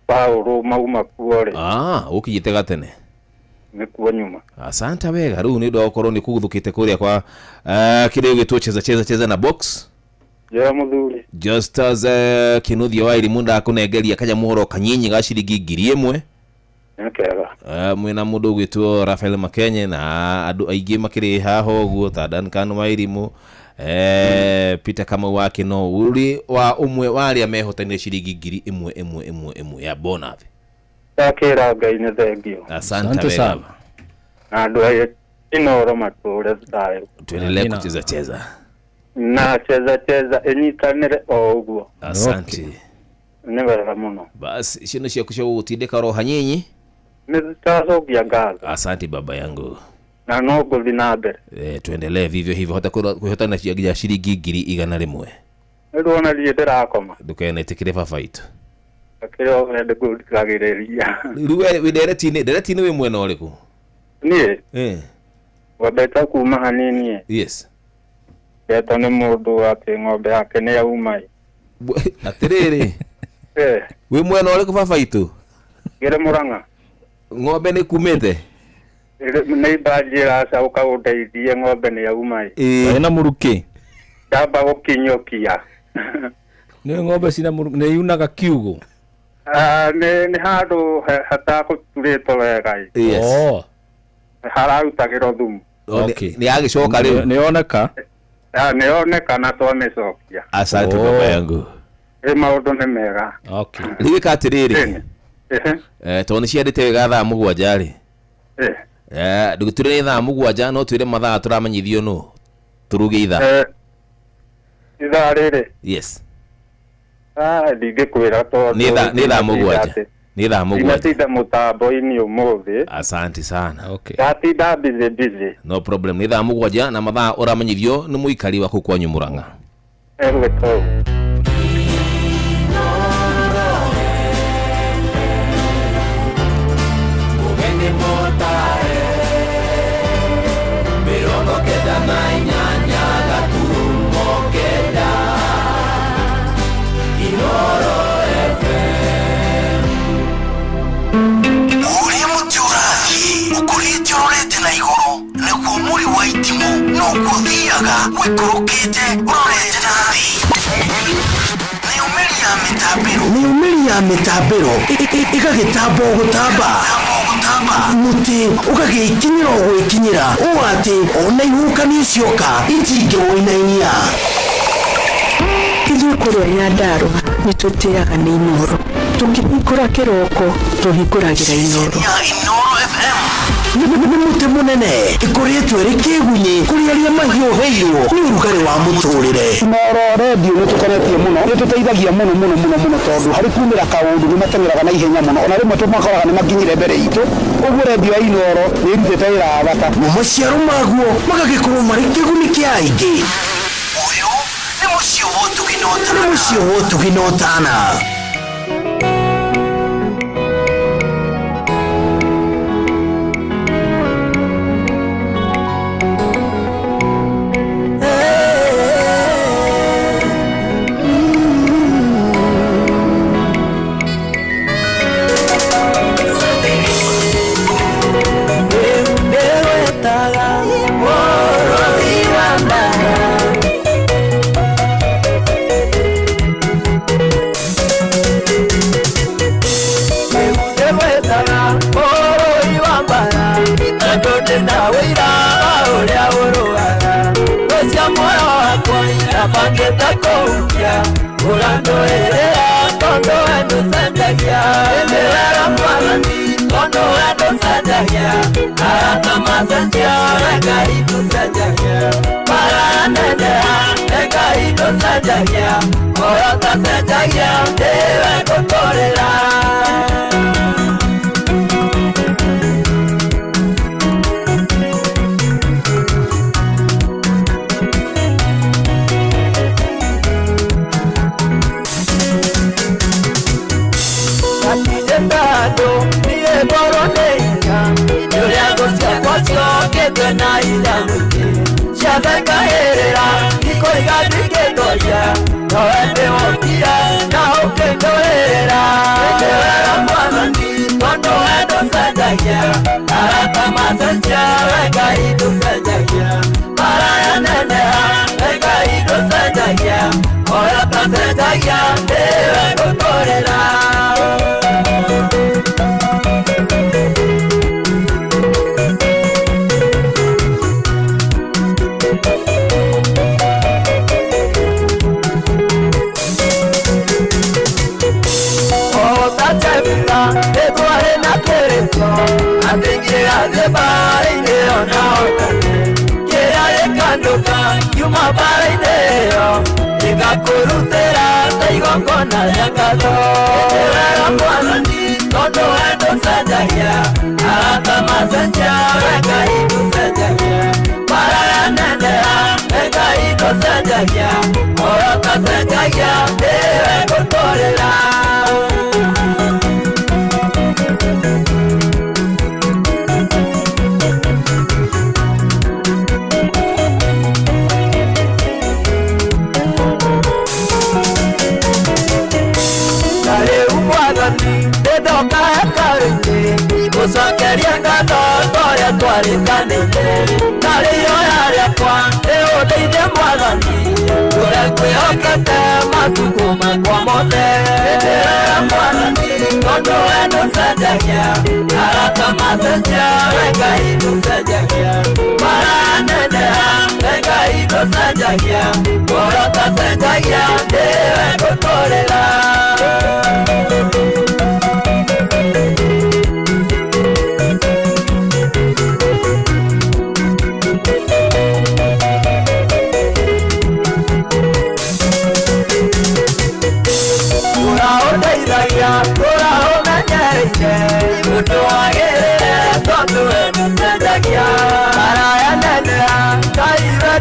S18: Paũlũ mauma kuo rĩ.
S13: Ũkinyĩte gatene.
S18: Nĩkuo nyuma.
S13: Asante wega. Rĩu nĩ ũndũ wa gũkorwo nĩ kũguthũkĩte kũrĩa kwa kĩrĩa gĩgwĩtwo cheza cheza cheza na box.
S18: Njĩra mũthuri.
S13: Justus Kinuthia wa Irimu ndakũnengeria kanyamũhoro kanyinyi ga ciringi 1000.
S18: Nĩ kega.
S13: Mwĩna mũndũ ũgwĩtwo Raphael Makenye na andũ aingĩ makĩrĩ haha ũguo ta Duncan wa Irimu, Peter Kamau wa Kino, ũrĩ wa ũmwe wa arĩa mehotanire ciringi 1000 1 1 1 ya bonus.
S18: Ndakĩra Ngai nĩ thengio.
S13: Asante sana.
S18: Na andũ a Inooro matũre thayũ.
S13: Tuendelee kucheza cheza.
S18: Na cheza cheza ĩnyitanĩre o ũguo.
S13: Asante.
S18: Nĩ wega mũno.
S13: Basi icio nĩ ciaku cia gũgũtindĩka oro hanyinyi.
S18: Nĩ twacokia ngatho.
S13: Asante baba yangu.
S18: Na no ngũthiĩ na mbere.
S13: Tuendelee vivyo hivyo hata kwĩhotana nginya ciringi 100,000.
S18: Rĩu ona niĩ ndĩrakoma.
S13: Ndũkenetĩkĩre baba itũ.
S18: Akĩrĩ o wende ngũthikagĩrĩria.
S13: Rĩu we wĩ ndereti-inĩ wĩ mwena ũrĩkũ?
S18: Niĩ? Ngwambĩte kuma hanini.
S13: Yes.
S18: Ndetwo nĩ mũndũ atĩ ng'ombe yake nĩ yauma.
S13: Atĩrĩrĩ. Wĩ mwena ũrĩkũ baba itũ?
S18: Ngĩrĩ Mũrang'a.
S13: Ng'ombe nĩ kumĩte?
S18: Nĩ mbanjĩra aca ũkaũndeithie ng'ombe nĩ yauma.
S2: Ĩna mũrukĩ.
S18: Ndamba gũkinyũkia.
S2: Nĩ ng'ombe cina mũrukĩ nĩ yunaga kiugũ.
S18: Nĩ handũ hatakũturĩtwo wega.
S13: Yes.
S18: Hararutagĩrwo thumu.
S13: Nĩ yagĩcoka rĩu.
S2: Nĩ yoneka.
S18: Nĩ yoneka na twamĩcokia.
S13: Asante baba yangu.
S18: Ĩ maũndũ nĩ mega.
S2: Okay.
S13: Rĩu ĩka atĩrĩrĩ. Tondũ nĩ ciandĩte wega thaa 7 rĩ. Ndũgĩtwĩre nĩ thaa 7 no twĩre mathaa tũramenyithio nũ. Tũruge ithaa.
S18: Ithaa rĩrĩ.
S13: Yes.
S18: Ndingĩkwĩra tondũ
S13: Nĩ thaa 7. Nĩ thaa 7.
S18: Ndinatinda mũtambo-inĩ ũmũthĩ.
S13: Asante sana.
S2: Okay.
S18: Ndatinda busy busy.
S13: No problem. Nĩ thaa 7 na mathaa ũramenyithio nĩ mũikari wa kũu kwanyu Murang'a.
S18: Egwĩka ũguo.
S3: Mugeni motare 98.9 Inoro FM.
S23: Ũrĩa mũtĩ ũrathiĩ ũkũrĩte ũrorete na igũrũ naguo mũri wa itimũ noguo ũthiaga wĩkũrũkĩte ũrorete na thĩ. Nayo mĩri ya mĩtambĩro nayo mĩri ya mĩtambĩro ĩgagĩtamba o gũtamba mũtĩ ũgagĩkinyĩra o gwĩkinyĩra ũũ atĩ ona ihuhũkanio cioka itingĩwũinainia.
S4: Ithuĩ kũrĩa Nyandarũa nĩ tũtĩaga nĩ Inooro. Tũkĩhingũra kĩroko tũhingũragĩra Inooro.
S23: Inooro FM nĩ mũtĩ mũnene ĩkoretwo ĩrĩ kĩgunyĩ kũrĩ arĩa mahiũhĩirwo nĩ ũrugarĩ wa mũtũrĩre.
S19: Inooro redio nĩ tũkenetie mũno, nĩ tũteithagia mũno mũno mũno mũno tondũ harĩ kumĩra kaũndũ nĩ mateng'eraga na ihenya mũno, ona rĩmwe tũmakoraga nĩ makinyire mbere itũ. Ũguo redio ya Inooro nĩ ĩrutĩte wĩra wa bata.
S23: Mo maciaro maguo magagĩkorwo marĩ kĩguni kĩa aingĩ. Ũyũ nĩ mũciĩ wa ũtugi na ũtana. Nĩ mũciĩ wa ũtugi na ũtana.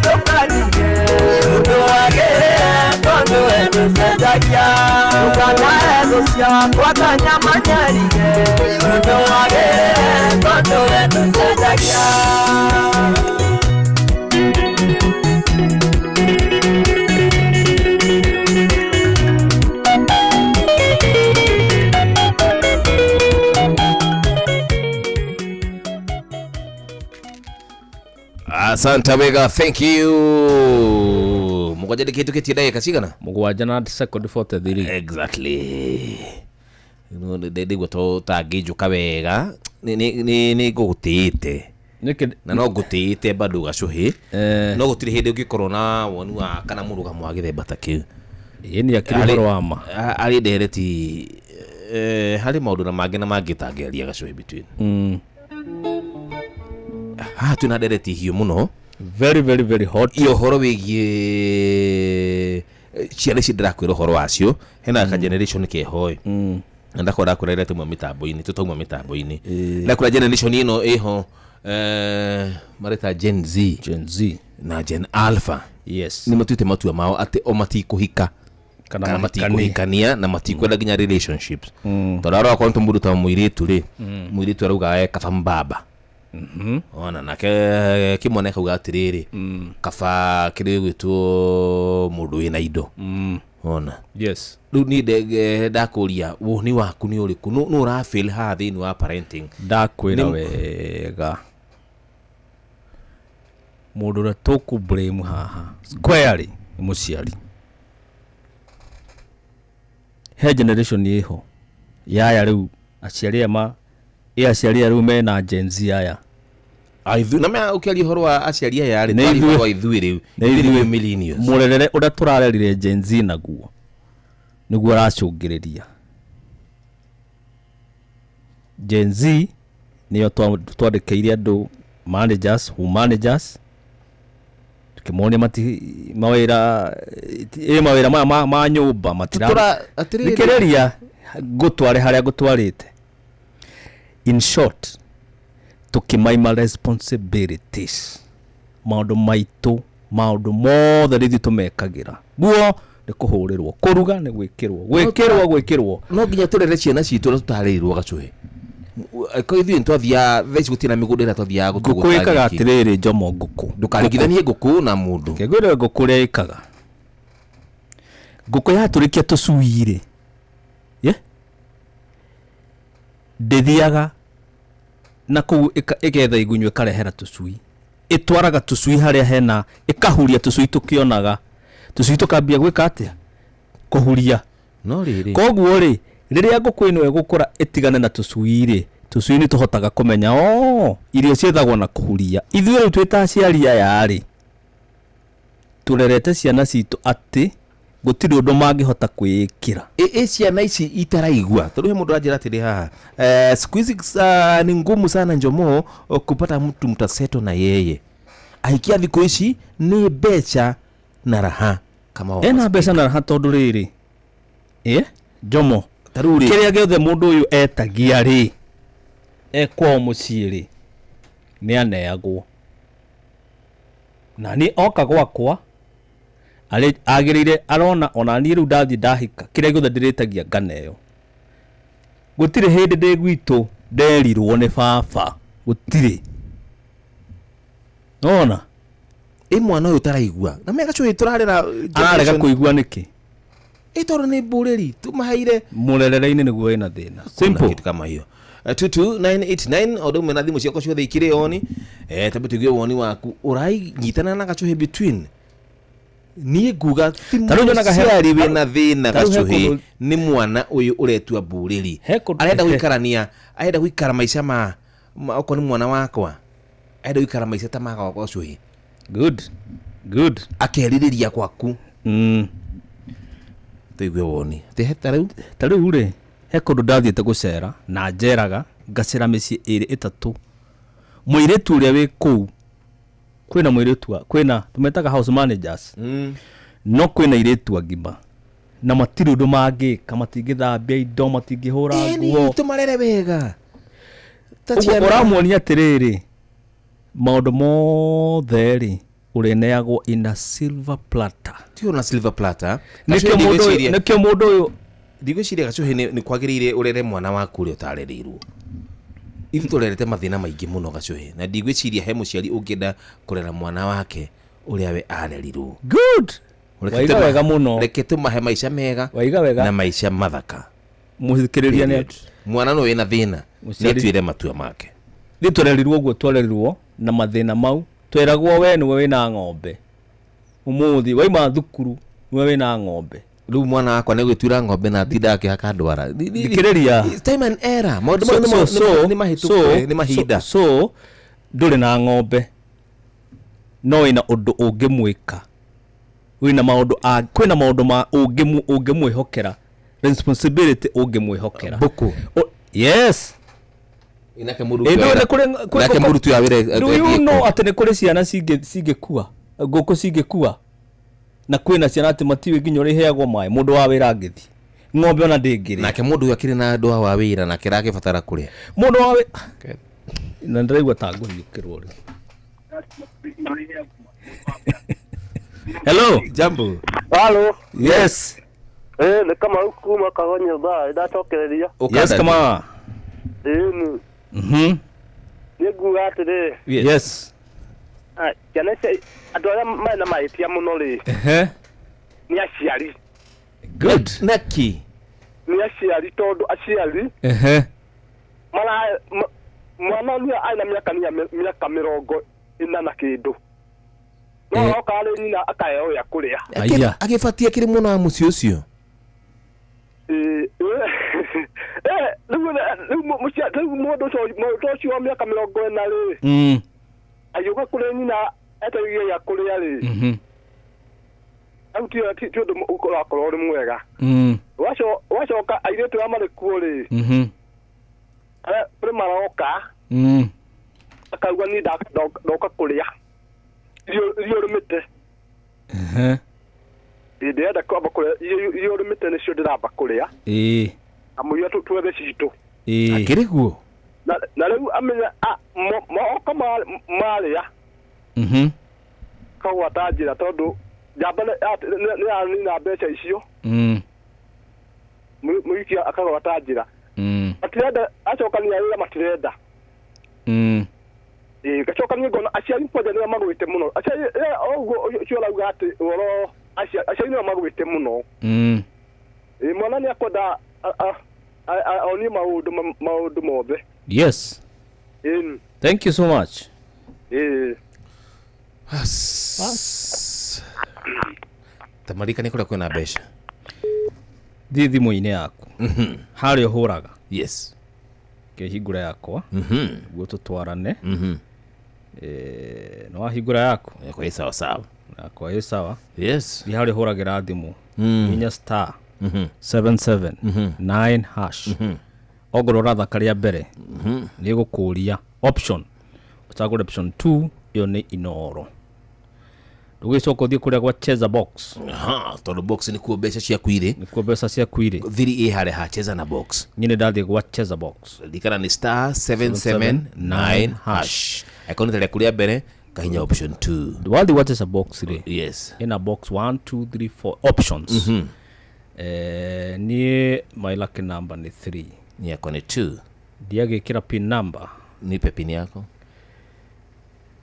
S8: ndũkanige ũndũ wagĩrĩre tondũ we ndũcenjagia ndũkanae thũ ciakwa ta nyama nyarige ũndũ wagĩrĩre tondũ we ndũcenjagia.
S13: Asante wega, thank you. Mũgwanja ndĩkĩhĩtũkĩtie ndagĩka cigana?
S2: Mũgwanja na second 43.
S13: Exactly. No ndĩgua to tangĩnjũka wega nĩ ngũgũtĩĩte na no ngũtĩĩte bado gacũhĩ no gũtirĩ hĩndĩ ũngĩkorwo na woni wa kana mũrũgamo wa gĩthemba ta kĩu.
S2: Ĩĩ nĩ akĩrĩ ũhoro wa ma.
S13: Arĩ ndereti harĩ maũndũ na mangĩ na mangĩ tangĩaria gacũhĩ between. Haha twĩna ndereti hiũ mũno
S2: very very very hot
S13: ya ũhoro wĩgiĩ ciana ici ndĩrakwĩra ũhoro wacio hena ka generation keho ĩ na ndakorwo ndakwĩra rĩrĩa twauma mĩtambo-inĩ tũtauma mĩtambo-inĩ ndakwĩra generation ĩno ĩho mareta Gen Z,
S2: Gen Z
S13: na Gen Alpha.
S2: Yes,
S13: nĩ matuĩte matua mao atĩ o matikũhika kana matikũhikania na matikwenda nginya relationships tondũ arora akorwo nĩ mũndũ ta mũirĩtu rĩ mũirĩtu arauga e kaba mbaba ona nake kĩmwana kauga atĩrĩrĩ kaba kĩrĩ gwĩtwo mũndũ wĩna indo ona.
S2: Yes,
S13: rĩu niĩ ndakũria woni waku nĩ ũrĩkũ nũ ũra fail haha thĩinĩ wa parenting?
S2: Ndakwĩra wega mũndũ ũrĩa tũkũ blame haha squarely nĩ mũciari. He generation ĩho yaya rĩu aciari aya ma ĩ aciari aya rĩu mena Gen Z aya
S13: aithuĩ na mea ũkĩaria ũhoro wa aciari aya rĩ twaria ũhoro wa ithuĩ rĩu
S2: nĩ
S13: ithuĩ millennials
S2: mũrerere ũrĩa tũrarerire Gen Z naguo nĩguo aracũngĩrĩria Gen Z nĩyo twandĩkĩire andũ managers who managers tukĩmonia mati mawĩra ĩ mawĩra maya ma nyũmba matira thikĩrĩria ngũtware harĩa ngũtwarĩte. In short tukimaima responsibilities maũndũ maitũ maũndũ mothe rĩthiĩ tũmekagĩra guo nĩ kũhũrĩrwo kũruga nĩ gwĩkĩrwo gwĩkĩrwo gwĩkĩrwo
S13: no nginya tũrere ciana citũ ũrĩa tũtarĩirwo gacũhĩ ko ithuĩ nĩtwathiaga thaa ici gũtirĩ na mĩgũnda ĩrĩa twathiaga
S2: ngũkũ ĩkaga atĩrĩrĩ Njomo ngũkũ
S13: ndũkaringithanie ngũkũ na mũndũ
S2: kĩngwĩre ngũkũ ũrĩa ĩkaga ngũkũ yatũrĩkia tũcui rĩ ndĩthiaga na kũu ĩgetha igunyũ ĩkarehera tũcui ĩtwaraga tũcui harĩa hena ĩkahuria tũcui tũkĩonaga tũcui tũkambia gwĩka atĩa kũhuria
S13: no rĩrĩ
S2: koguo rĩ rĩrĩa ngũkũ ĩno ĩgũkũra ĩtigane na tũcui rĩ tũcui nĩ tũhotaga kũmenya o irio ciethagwo na kũhuria. Ithuĩ rĩu twĩ ta aciari aya rĩ tũrerete ciana citũ atĩ gũtirĩ ũndũ mangĩhota kwĩĩkĩra.
S13: Ĩ ciana ici itaraigua tondũ he mũndũ aranjĩra atĩrĩ haha siku hizi ni ngumu sana Njomo kupata mtu mtaseto na yeye ahikia thikũ ici nĩ mbeca na raha kama
S2: ena mbeca na raha tondũ rĩrĩ ĩ Njomo kĩrĩa gĩothe mũndũ ũyũ etagia rĩ ekwao mũciĩ rĩ nĩ aneagwo na niĩ oka gwakwa agĩrĩire arona ona niĩ rĩu ndathiĩ ndahika kĩrĩa gĩothe ndĩrĩtagia nganeo gũtirĩ hĩndĩ ndĩ gwitũ nderirwo nĩ baba gũtirĩ nona
S13: ĩ mwana ũyũ ũtaraigua na me gacũhĩ tũrarera
S2: ararega kũigua nĩkĩ
S13: ĩ tondũ nĩ mbũrĩri tũmaheire
S2: mũrerere-inĩ nĩguo wĩna thĩna simple
S13: kitu kama hiyo 22989 o ũndũ ũmwe na thimũ ciakwa ciothe ikĩrĩ oni tambe tũigue woni waku ũrainyitana na gacũhĩ between niĩ nguga ti mũciari wĩna thĩna gacũhĩ nĩ mwana ũyũ ũretua mbũrĩri arenda gũikarania arenda gũikara maica ma okorwo nĩ mwana wakwa arenda gũikara maica ta ma gacũhĩ
S2: good good
S13: akerirĩria gwaku tũigue woni
S2: ta rĩu rĩ he kũndũ ndathiĩte gũcera na njeraga ngacera mĩciĩ ĩrĩ ĩtatũ mũirĩtu ũrĩa wĩ kũu kwĩna mũirĩtu kwĩna tũmetaga house managers no kwĩna airĩtu agima na matirĩ ũndũ mangĩka matingĩthambia indo matingĩhũra nguo
S13: tũmarere wega
S2: ũguo ũramuonia atĩrĩrĩ maũndũ mothe rĩ Ũrĩneagwo in a silver platter.
S13: Ti ona silver platter.
S2: Nĩkĩo
S13: Gacuhi
S2: mũndũ ũyũ-
S13: ndigwĩciria-
S2: nĩkĩo mũndũ ũyũ
S13: ndigwĩciria gacuhi nĩ kwagĩrĩire ũrere mwana waku ũrĩa ũtarereirwo. Ithuĩ tũrerete mathĩna maingĩ mũno gacuhi, na ndigwĩciria he mũciari ũngĩenda kũrera mwana wake ũrĩa we arerirwo.
S2: Good.
S13: Reke
S2: Waiga wega mũno.
S13: Reke tũmahe maica mega
S2: Waiga wega.
S13: na maica mathaka.
S2: Mũthikĩrĩria nĩ
S13: Period. Mwana no wĩna thĩna
S2: Mũciari-
S13: nĩatuĩre matua make.
S2: Ithuĩ tũrerirwo ũguo twarerirwo na mathĩna mau, tweragwo we nĩwe wĩna ng'ombe, ũmũthĩ waima thukuru nĩwe wĩna ng'ombe.
S13: Rĩu mwana wakwa nĩ gwĩtuĩra ng'ombe na atinda akĩhaka ndwara.
S2: Thikĩrĩria.
S13: It's time and era. Maũndũ mau nĩ mahĩtũku, nĩ mahinda.
S2: So ndũrĩ na ng'ombe no wĩna ũndũ ũngĩmwĩka, wĩna maũndũ kwĩna maũndũ ma ũngĩmwĩhokera, responsibility ũngĩmwĩhokera.
S13: Mbũkũ.
S2: Yes.
S13: Nake
S2: Ĩ, ndũĩ nĩ kũrĩ- kwĩ
S13: nake
S2: ngũkũ-
S13: mũruti wa wĩra
S2: Do you know atĩ nĩ kũrĩ ciana cingĩkua, ngũkũ cingĩkua, na kwĩna ciana atĩ matiũĩ nginya ũrĩa iheagwo maĩ, mũndũ wa wĩra angĩthiĩ ng'ombe ona ndĩngĩrĩa.
S13: Nake mũndũ ũyũ akĩrĩ na andũ a wa wĩra nake arakĩbatara kũrĩa.
S2: Mũndũ wa wĩra na ndĩraigua ta ngũhiũkĩrwo rĩu. Hello.
S13: Jambo.
S14: Halo.
S2: Yes.
S14: Eh, nĩ Kamau kuma Kagonyo thaa ndacokereria.
S2: Yes, Kamau.
S14: Ĩni. Niĩ nguga atĩrĩ.
S2: Yes.
S14: Ah, ciana ici andũ arĩa marĩ na mahĩtia mũno rĩ
S2: Ehe.
S14: nĩ aciari.
S2: Good.
S13: Naki.
S14: Nĩ aciari tondũ aciari
S2: Ehe.
S14: mara mwana nĩ arĩ na mĩaka mĩaka 40 na kĩndũ. No aroka arĩ nyina akaheo gĩa kũrĩa.
S2: Aya.
S13: Agĩbatie akĩrĩ mwana wa mũciĩ ũcio.
S14: Ĩĩ, eh, rĩu rĩu mũndũ ũcio wa mĩaka 40 rĩ agĩũka kũrĩ nyina etereire gĩa kũrĩa rĩ hau ti ũndũ ũrakorwo ũrĩ mwega. Wacoka airĩtu arĩa marĩ kuo rĩ arĩa kũrĩ maroka akauga niĩ ndoka kũrĩa irio ũrĩmĩte.
S2: Ehe.
S14: Ĩ, ndĩrenda kwamba kũrĩa irio ũrĩmĩte nĩcio ndĩramba kũrĩa
S2: Ĩĩ.
S14: amũira twethe citũ.
S2: Ĩĩ.
S13: Akĩrĩ guo.
S14: Na rĩu amenya moka marĩa kagwata njĩra tondũ njamba nĩ yanina mbeca icio mũikia akagwata njĩra. Matirenda acokania wĩra matirenda. Ĩĩ, ngacokania ngona aciari kwanja nĩo magwĩte mũno. Aciari ũguo ũcio ũrauga atĩ ũhoro aciari nĩo magwĩte mũno. Ĩĩ, mwana nĩ akwenda onie maũndũ mothe.
S2: Yes.
S14: Ĩĩ.
S2: Thank you so much.
S14: Ĩĩ.
S13: Tamarika nĩ kũrĩa kwĩna mbeca.
S2: Thiĩ thimũ-inĩ yaku. Harĩa ũhũraga.
S13: Yes.
S2: Kĩhingũra yakwa. Nĩguo tũtwarane. Nĩ wahingũra yaku?
S13: Yakwa ĩ sawa sawa.
S2: Yakwa ĩ sawa.
S13: Yes.
S2: Thiĩ harĩa ũhũragĩra thimũ. Hihinya star 77 9 hash. Ongorwo ũrathaka rĩa mbere nĩ ĩgũkũria option, ũcagũre option 2, ĩyo nĩ Inooro. Ndũgĩcoka ũthiĩ kũrĩa gwa Cheza Box.
S13: Aha, tondũ box nĩkuo mbeca ciaku irĩ.
S2: Nĩkuo mbeca ciaku irĩ.
S13: Thiri ĩ harĩa ha Cheza na Box.
S2: Niĩ nĩ ndathiĩ gwa Cheza Box.
S13: Ririkana nĩ star 779 hash. Angĩkorwo nĩ ta rĩaku rĩa mbere kahinya option 2.
S2: Wathiĩ gwa Cheza Box rĩ.
S13: Yes.
S2: Ĩna box 1 2 3 4 options. Niĩ my lucky number nĩ 3.
S13: Yakwa nĩ 2.
S2: Ndiagĩkĩra pin number.
S13: Nipe pin yako.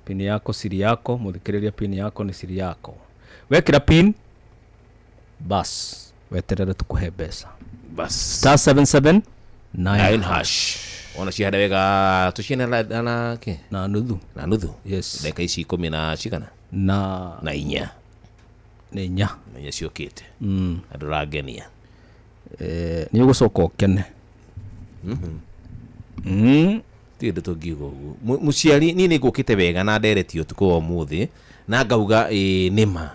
S2: Pin yako siri yako, mũthikĩrĩria pin yako nĩ siri yako. Wekĩra pin bas weterere tũkũhe mbeca.
S13: Bas.
S2: Star 779
S13: 9 hash. Ona cihande wega tũciene na kĩ?
S2: Na nuthu.
S13: Na nuthu.
S2: Yes.
S13: Ndagĩka ici 10 na cigana?
S2: Na
S13: 4.
S2: Nĩ inya.
S13: Na inya ciũkĩte. Na ndũrangenia.
S2: Nĩ ũgũcoka ũkene.
S13: Ti ũndũ tũngiuga ũguo. Mũciari niĩ nĩ ngũkĩte wega na ndereti ũtukũ wa ũmũthĩ na ngauga ĩĩ nĩma.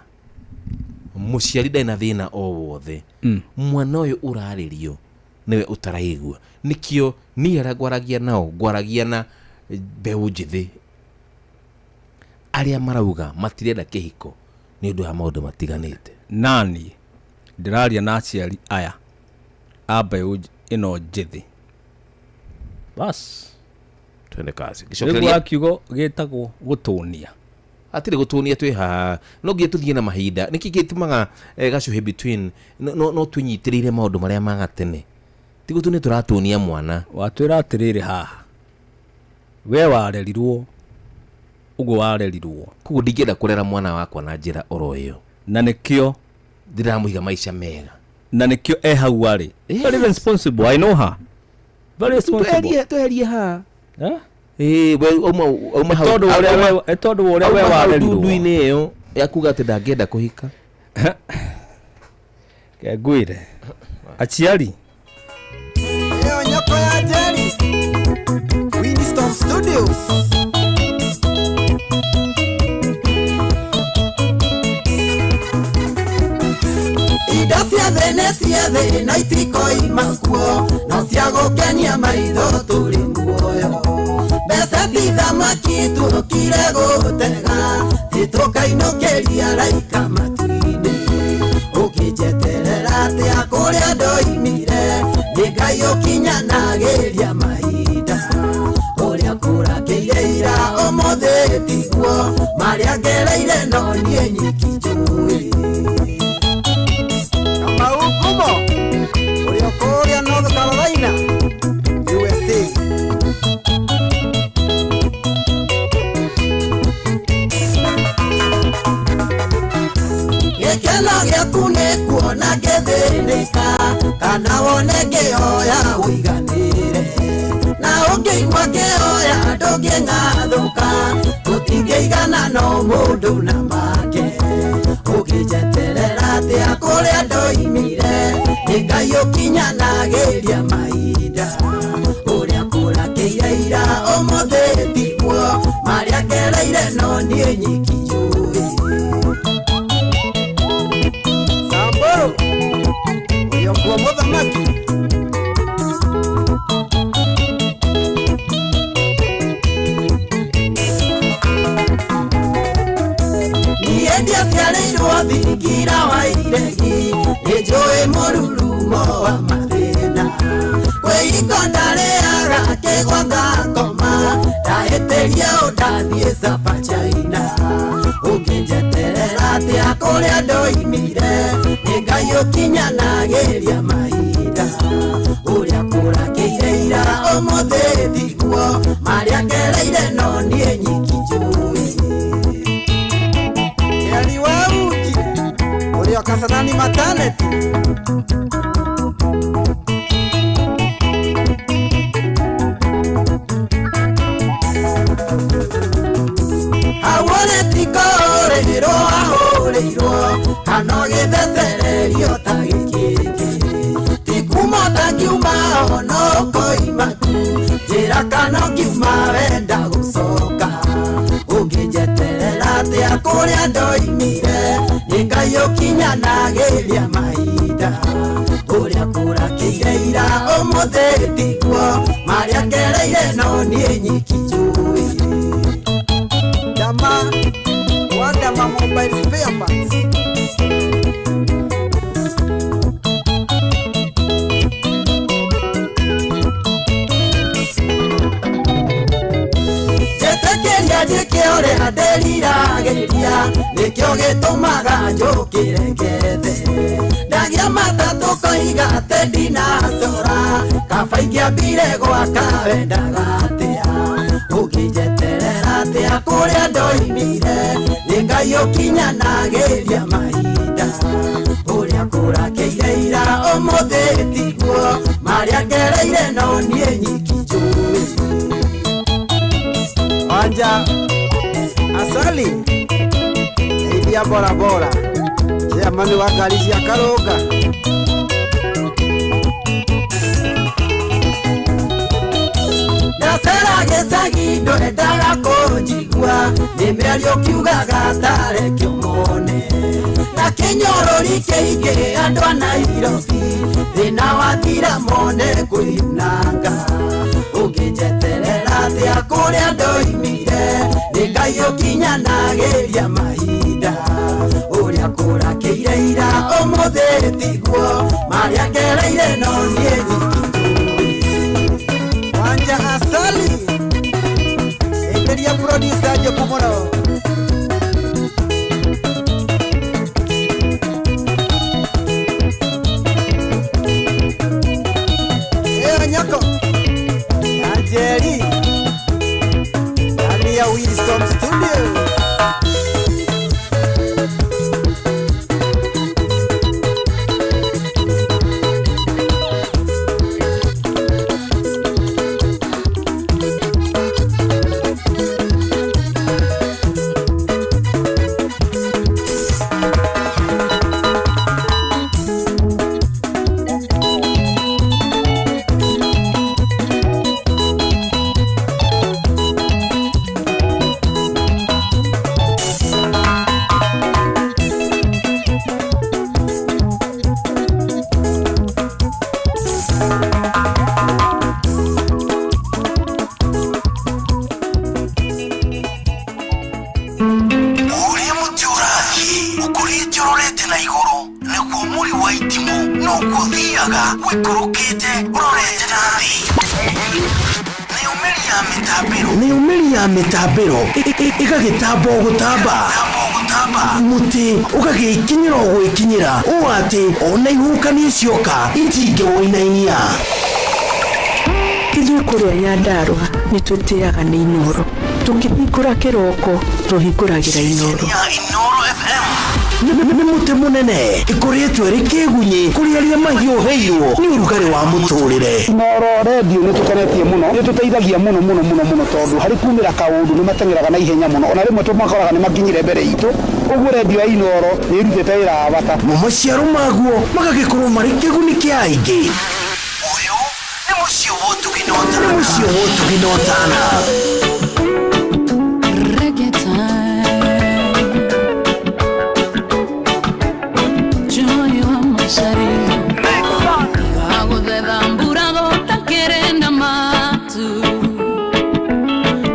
S13: Mũciari ndarĩ na thĩna o wothe. Mwana ũyũ ũrarĩrio nĩwe ũtaraigua. Nĩkĩo niĩ arĩa ngwaragia nao ngwaragia na mbeũ njĩthĩ arĩa marauga matirenda kĩhiko nĩ ũndũ wa maũndũ matiganĩte.
S2: Nani ndĩraria na aciari aya a mbeũ ĩno njĩthĩ. Bas.
S13: Twende kazi.
S2: Nĩguo kiugo gĩtagwo gũtũnia.
S13: Hatirĩ gũtũnia twĩ haha. No nginya tũthiĩ na mahinda. Nĩkĩ gĩtũmaga gacuhĩ between no twĩnyitĩrĩire maũndũ marĩa ma gatene. Ti gũtũnia tũratũnia mwana.
S2: Watwĩra atĩrĩrĩ haha. We warerirwo ũguo warerirwo.
S13: Koguo ndingĩenda kũrera mwana wakwa na njĩra oro ĩyo.
S2: Na nĩkĩo
S13: ndĩramũiga maica mega.
S2: Na nĩkĩo e hau arĩ. Very responsible, I know her. Very responsible.
S13: Tweherie haha. Ĩĩ, we auma hau.
S2: Tondũ ũrĩa we tondũ ũrĩa we warerirwo.
S13: Ndundu-inĩ ĩyo ya kuga atĩ ndangĩenda kũhika.
S2: Ngwĩre. Aciari.
S6: Ĩyo nyoko ya Jerry. Winston Studios.
S8: Indo cia thĩ nĩ cia thĩ na itikoima kuo, no cia gũkenia maitho tũrĩ muoyo. Mbeca ti thamaki tũkire gũtega, titũkainũkĩria raika matu-inĩ. Ũkĩnjeterera atĩa kũrĩa ndoimire, nĩ Ngai ũkinyanagĩria mahinda. Ũrĩa kũrakĩire ira ũmũthĩ tiguo, marĩa ngereire no niĩ nyiki njũĩ.
S6: Kamau Ngumo, ũrĩa kũrĩa North Carolina, USA.
S8: Gĩkeno gĩaku nĩ kuona ngĩthĩnĩka, kana wone ngĩoya ũiganĩre. Na ũngĩigua ngĩoya ndũngĩng'athũka, tũtingĩigana no mũndũ na make. Ũkĩnjeterera atĩa kũrĩa ndoimire, nĩ Ngai ũkinyanagĩria mahinda. Ũrĩa kũrakĩire ira ũmũthĩ tiguo, marĩa ngereire no niĩ nyiki njũĩ.
S6: Samburu, ũrĩa kuo mũthamaki.
S8: Niĩ ndiaciarĩirwo thingira wa iregi, nĩnjũĩ mũrurumo wa mathĩna. Kwĩhingo ndarĩaga kĩgwa ngakoma, ndahĩtĩria ũ ndathiĩ Sapa China. Ũngĩnjeterera atĩa kũrĩa ndoimire, nĩ Ngai ũkinyanagĩria mahinda. Ũrĩa kũrakĩire ira ũmũthĩ tiguo, marĩa ngereire no niĩ nyiki njũĩ.
S6: Eli wa uji, ũrĩa Kasarani maternity.
S8: Hau ũrĩ ti kũhũrĩrwo ahũrĩirwo, kana ũgĩthecererio ta gĩkĩngĩ. Ti kuma ũtangiuma ona ũkoima tu, njĩra kana ũngiuma wenda gũcoka. Ũngĩnjeterera atĩa kũrĩa ndoimire, nĩ Ngai ũkinyanagĩria mahinda. Ũrĩa kũrakĩire ira ũmũthĩ tiguo, marĩa ngereire no niĩ nyiki njũĩ.
S6: Dama, wa Dama mobile spare parts.
S8: Njĩtĩkĩria njĩke ũrĩa ndĩriragĩria, nĩkĩo gĩtũmaga njũkĩre ngethe. Ndagĩa matatũ koiga atĩ ndinacora, kaba ingĩambire gwaka wendaga atĩa. Ũngĩnjeterera atĩa kũrĩa ndoimire, nĩ Ngai ũkinyanagĩria mahinda. Ũrĩa kũrakĩire ira ũmũthĩ tiguo, marĩa ngereire no niĩ nyiki njũĩ.
S6: Wanja Asali, Idia bora bora, chairman wa ngari cia Karũnga.
S8: Ndacera gĩcagi ndwendaga kũnjigua, nĩ mĩario kiugaga tarekio mone. Na kĩnyorori kĩingĩ andũ a Nairobi, thĩna wathira mone kwĩyunanga. Ũngĩnjeterera atĩa kũrĩa ndoimire, nĩ Ngai ũkinyanagĩria mahinda. Ũrĩa kũrakĩire ira ũmũthĩ tiguo, marĩa ngereire no niĩ nyiki njũĩ.
S6: Wanja Asali, enderia producer Njoku mũno.
S23: Ũkũrĩte ũrorete na igũrũ naguo mũri wa itimũ noguo ũthiaga wĩikũrũkĩte ũrorete na thĩ. Nayo mĩri ya mĩtambĩro, nayo mĩri ya mĩtambĩro ĩgagĩtamba o gũtamba, mũtĩ ũgagĩkinyĩra o gwĩkinyĩra ũũ atĩ ona ihuhũkanio cioka itingĩwũinainia.
S4: Ithuĩ kũrĩa Nyandarũa nĩ tũtĩaga nĩ Inooro. Tũkĩhingũra kĩroko tũhingũragĩra Inooro.
S23: Inooro FM nĩ mũtĩ mũnene ĩkoretwo ĩrĩ kĩgunyĩ kũrĩ arĩa mahiũhĩirwo nĩ ũrugarĩ wa mũtũrĩre.
S19: Inooro redio nĩ tũkenetie mũno, nĩ tũteithagia mũno mũno mũno mũno tondũ harĩ kumĩra kaũndũ nĩ mateng'eraga na ihenya mũno, ona rĩmwe tũmakoraga nĩ makinyire mbere itũ. Ũguo redio ya Inooro nĩ ĩrutĩte wĩra wa bata.
S23: Mo maciaro maguo magagĩkorwo marĩ kĩguni kĩa aingĩ. Ũyũ nĩ mũciĩ wa ũtugi na ũtana. Nĩ mũciĩ wa ũtugi na ũtana.
S7: Reggae time. Joy wa mashariki. Igaguthetha mbura gũtakĩrĩ na matu.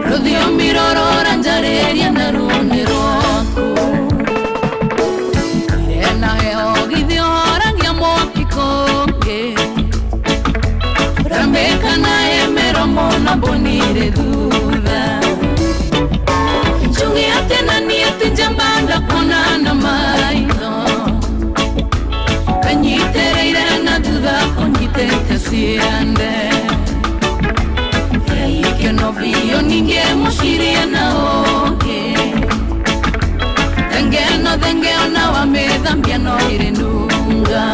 S7: Rũthiomi rũrora njarĩria na ruo nĩ rwaku. Ire na heho githĩ ũhoragia mwaki kũngĩ. Rambĩka na ĩmĩromo na mbũni irĩ thutha. Njuge atĩ na niĩ ti njamba ndakuona na maitho. Kanyitĩrĩire na thutha kũnyitĩte ciande. Ikeno biũ ningĩ mũcirie na ũngĩ. Thenge ĩno thenge ona wamĩthambia no ĩrĩ nunga.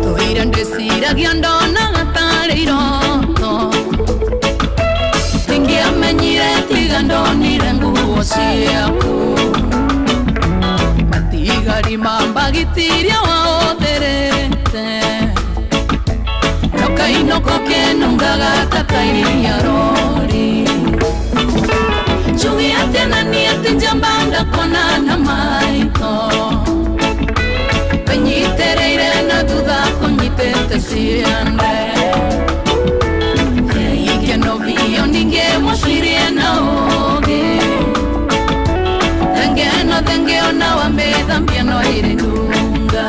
S7: Tũire ndĩciragia ndonaga tarĩ iroto. Ndingĩamenyire tiga ndonire nguo ciaku. Matigari ma mbagitiria waũthĩrĩte. Nokainũka ũkĩnungaga ta kairia rori. Njuge atĩ na niĩ ti njamba ndakuona na maitho. Wĩnyitĩrĩire na thutha kũnyitĩte ciande. Ikeno biũ ningĩ mũcirie na ũũgĩ. Thenge ĩno thenge ona wamĩthambia no ĩrĩ nunga.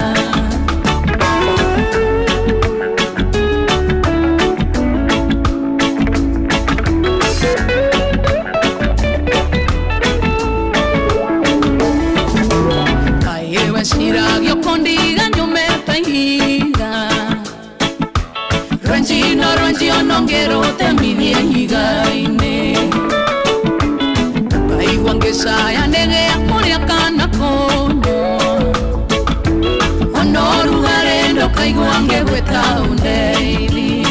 S7: Kaĩ weciragia ũkũndiga nyume ta ihiga. Rwenjino rwenji ona ũngĩrũtemithie ihiga-inĩ. Ngaigua ngĩcaya nĩgĩa kũrĩa kana kũnyua. Ona ũrugarĩ ndũkaigua ngĩgwĩta ũndeithie.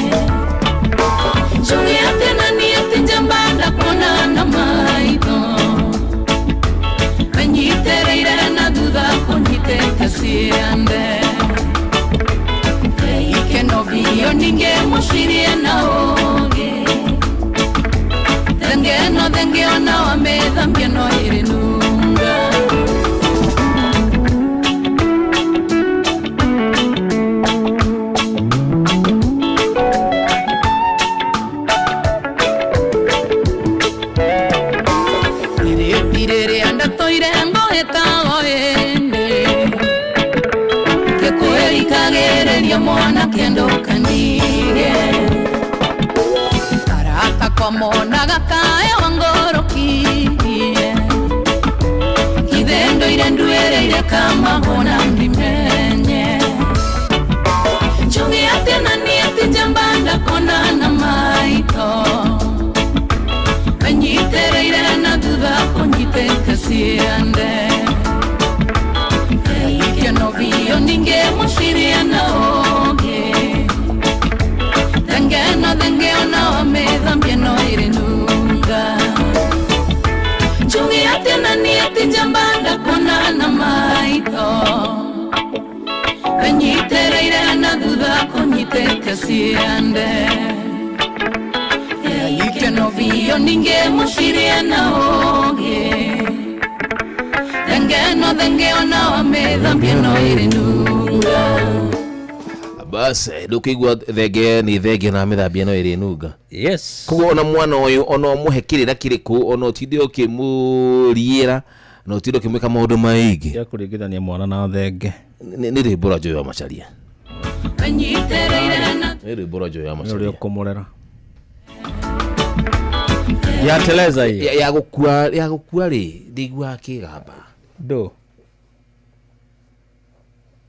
S7: Njuge atĩ na niĩ ti njamba ndakuona na maitho. Wĩnyitĩrĩire na thutha kũnyitĩte ciande. Ikeno biũ ningĩ mũcirie na ũũgĩ. Thenge ĩno thenge ona wamĩthambia no ĩrĩ nunga. Irĩti rĩrĩa ndatũire ngũhĩtago ĩndĩ. Ngĩkwĩrikagĩrĩria mwanake ndũkandige. Arata kwa monaga kaĩ wangũrũkirie. Ithe ndũire nduĩrĩire kamahũna ndimenye. Njuge atĩ na niĩ ti njamba ndakuona na maitho. Wĩnyitĩrĩire na thutha kũnyitĩte ciande. Ikeno biũ ningĩ mũcirie na ũũgĩ. Thenge ĩno thenge ona wamĩthambia no ĩrĩ nunga. Njuge atĩ na niĩ ti njamba ndakuona na maitho. Wĩnyitĩrĩire na thutha kũnyitĩte ciande. Ikeno biũ ningĩ mũcirie na ũũgĩ. Thenge ĩno thenge ona wamĩthambia no ĩrĩ nunga.
S13: Bas ndũkĩigua thenge nĩ thenge na mĩthambia no ĩrĩnunga.
S2: Yes.
S13: Koguo ona mwana ũyũ ona ũmũhe kĩrĩra kĩrĩkũ, ona ũtinde ũkĩmũriĩra na ũtinde ũkĩmwĩka maũndũ maingĩ.
S2: Ya kũringithania mwana na thenge.
S13: Nĩ rwĩmbo rwa Joy wa Macharia.
S7: Menyitereire na
S13: Nĩ rwĩmbo rwa Joy wa Macharia.
S2: Ũrĩa ũkũmũrera. Ya teleza hiyo.
S13: Ya gũkua rĩ, ndiguaga kĩgamba.
S2: Ndũ.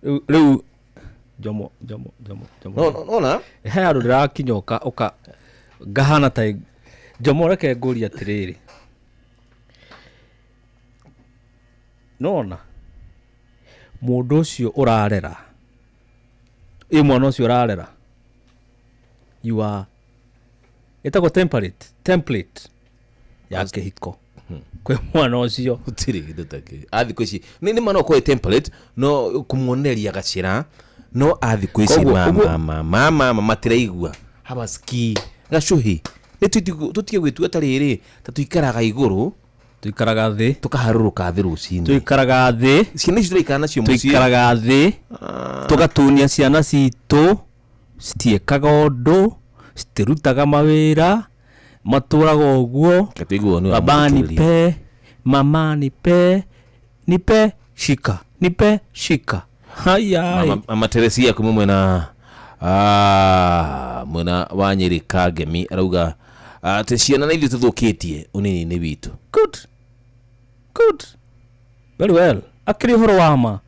S2: Rĩu Jomo.
S13: No, nona?
S2: He handũ ndĩrakinya ũka ngahana ta Jomo, reke ngũrie atĩrĩrĩ. Nona mũndũ ũcio ũrarera, ĩ mwana ũcio ũrarera, you are ĩtagwo template ya kĩhiko kwĩ mwana ũcio.
S13: Gũtirĩ kĩndũ ta kĩu. A thikũ ici nĩ ma no ũkorwo template, no kũmuonereria gacĩra, no a thikũ ici mama matiraigua, habasikii gacũhĩ. Nĩ tũtige gwĩtua ta rĩrĩ, ta tũikaraga igũrũ,
S2: tuikaraga thĩ,
S13: tukaharũrũka thĩ rũcinĩ,
S2: tuikaraga thĩ,
S13: ciana ici tũraikara nacio mũciĩ,
S2: tuikaraga thĩ, tũgatunia ciana citũ, citiĩkaga ũndũ, citirutaga mawĩra, matũraga ũguo. Baba nipe, mama nipe, nipe shika, nipe shika. Haya.
S13: Mama Teresia kuma mwena mwena wa Nyeri Kagemi arauga atĩ ciana na ithuĩ tũthũkĩtie ũnini-inĩ witũ.
S2: Good. Good. Very well. Akĩrĩ ũhoro wa ma.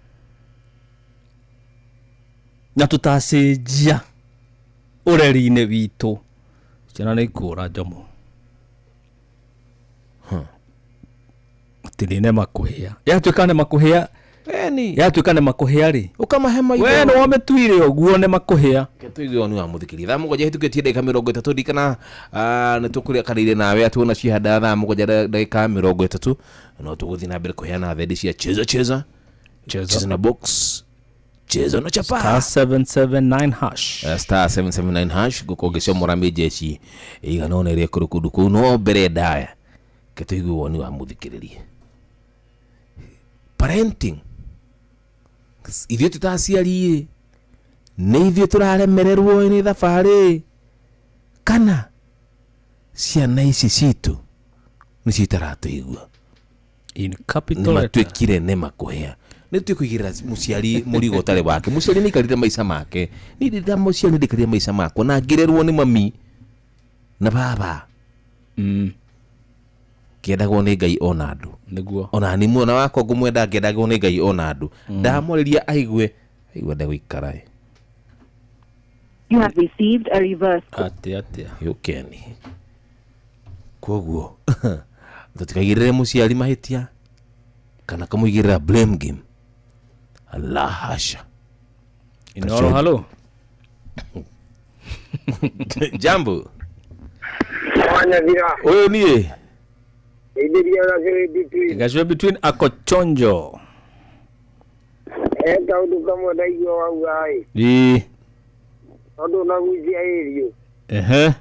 S2: Na tũtacenjia ũreri-inĩ witũ, ciana nĩ ikũra Jomo. Atĩ nĩ makũhĩa. Yatuĩka nĩ makũhĩa. Yatuĩka nĩ makũhĩa rĩ,
S13: ũkamahe maitho.
S2: We nĩ wamĩtuire ũguo nĩ makũhĩa.
S13: Tũigue woni wa mũthikĩrĩria. Thaa 7 hĩtũkĩtie ndagĩka 30, ndikana nĩ tũkũrĩkanĩire nawe atĩ wona ciahanda thaa 7 ndagĩka 30, no tũgũthiĩ na mbere kũheana thendi cia cheza cheza, cheza na box, cheza na chapa.
S2: *779 hash.
S13: *779 hash ngũkorwo ngĩcomora mĩnjeci ĩigana ũna ĩrĩa ĩkũrĩ kũndũ kũu, no mbere ndaya ke tũigue woni wa mũthikĩrĩria. Parenting, ithuĩ tũtaciari nĩ ithuĩ tũraremererwo nĩ thabarĩ, kana ciana ici citũ nĩcio itaratũigua?
S2: In capital letter.
S13: Nĩmatuĩkire nĩ makũhĩa. Nĩ tũkũigĩrĩra mũciari mũrigo ũtarĩ wake. Mũciari nĩ aikarire maica make. Niĩ ndĩ mũciari ndĩkarire maica makwa na ngĩrerwo nĩ mami na baba. Kĩendagwo nĩ Ngai ona andũ.
S2: Nĩguo.
S13: Ona ni mwana wakwa ngũmwenda ngĩendagwo nĩ Ngai ona andũ. Ndamwarĩria aigue ndagũikara.
S4: You have received a reverse.
S2: Atia.
S13: Yũkeni. Koguo tũtikaigĩrĩre mũciari mahĩtia kana kũmũigĩrĩra blame game. La hasha.
S2: Inoro, halo.
S13: Jambo. Ũyũ niĩ.
S2: Gacue between akochonjo.
S1: Kaũndũ kamwe ndaigua wauga ĩ.
S2: Ĩ.
S1: Tondũ nagucia ĩrio.
S2: Ehe.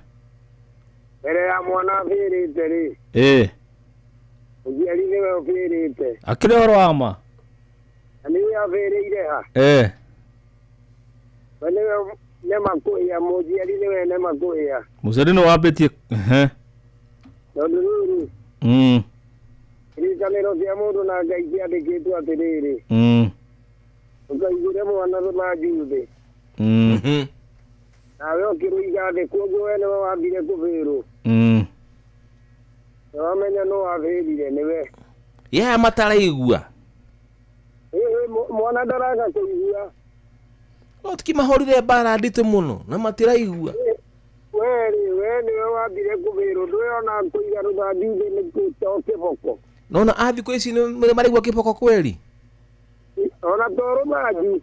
S1: Mbere ya mwana abĩrĩte rĩ.
S2: Ĩ.
S1: Mũciari nĩwe ũbĩrĩte.
S2: Akĩrĩ ũhoro wa ma.
S1: Na nĩwe abĩrĩire ha.
S2: Ĩ.
S1: We nĩwe nemakũhĩa, mũciari nĩwe nemakũhĩa.
S2: Mũciari nĩwe wambĩtie. Ehe.
S1: Tondũ rĩu rĩ. Kĩrĩkanĩro kĩa mũndũ na Ngai kĩandĩkĩtwo atĩrĩrĩ. Ũkaigĩre mwana rũmanju thĩ. Nawe ũkĩrũiga thĩ, koguo we nĩwe wambire kũbĩrwo. Nĩwamenya nũ wabĩrire nĩwe.
S13: Ya mataraigua.
S1: Mwana ndaraga kũigua.
S13: No tũkĩmahũrire mbara nditũ mũno na matiraigua.
S1: We rĩ, we nĩwe wambire kũbĩrwo, ndũĩ ona kũiga rũthanju thĩ nĩ to kĩboko.
S13: Nona a thikũ ici nĩ maraigua kĩboko kweli?
S1: Ona to rũthanju.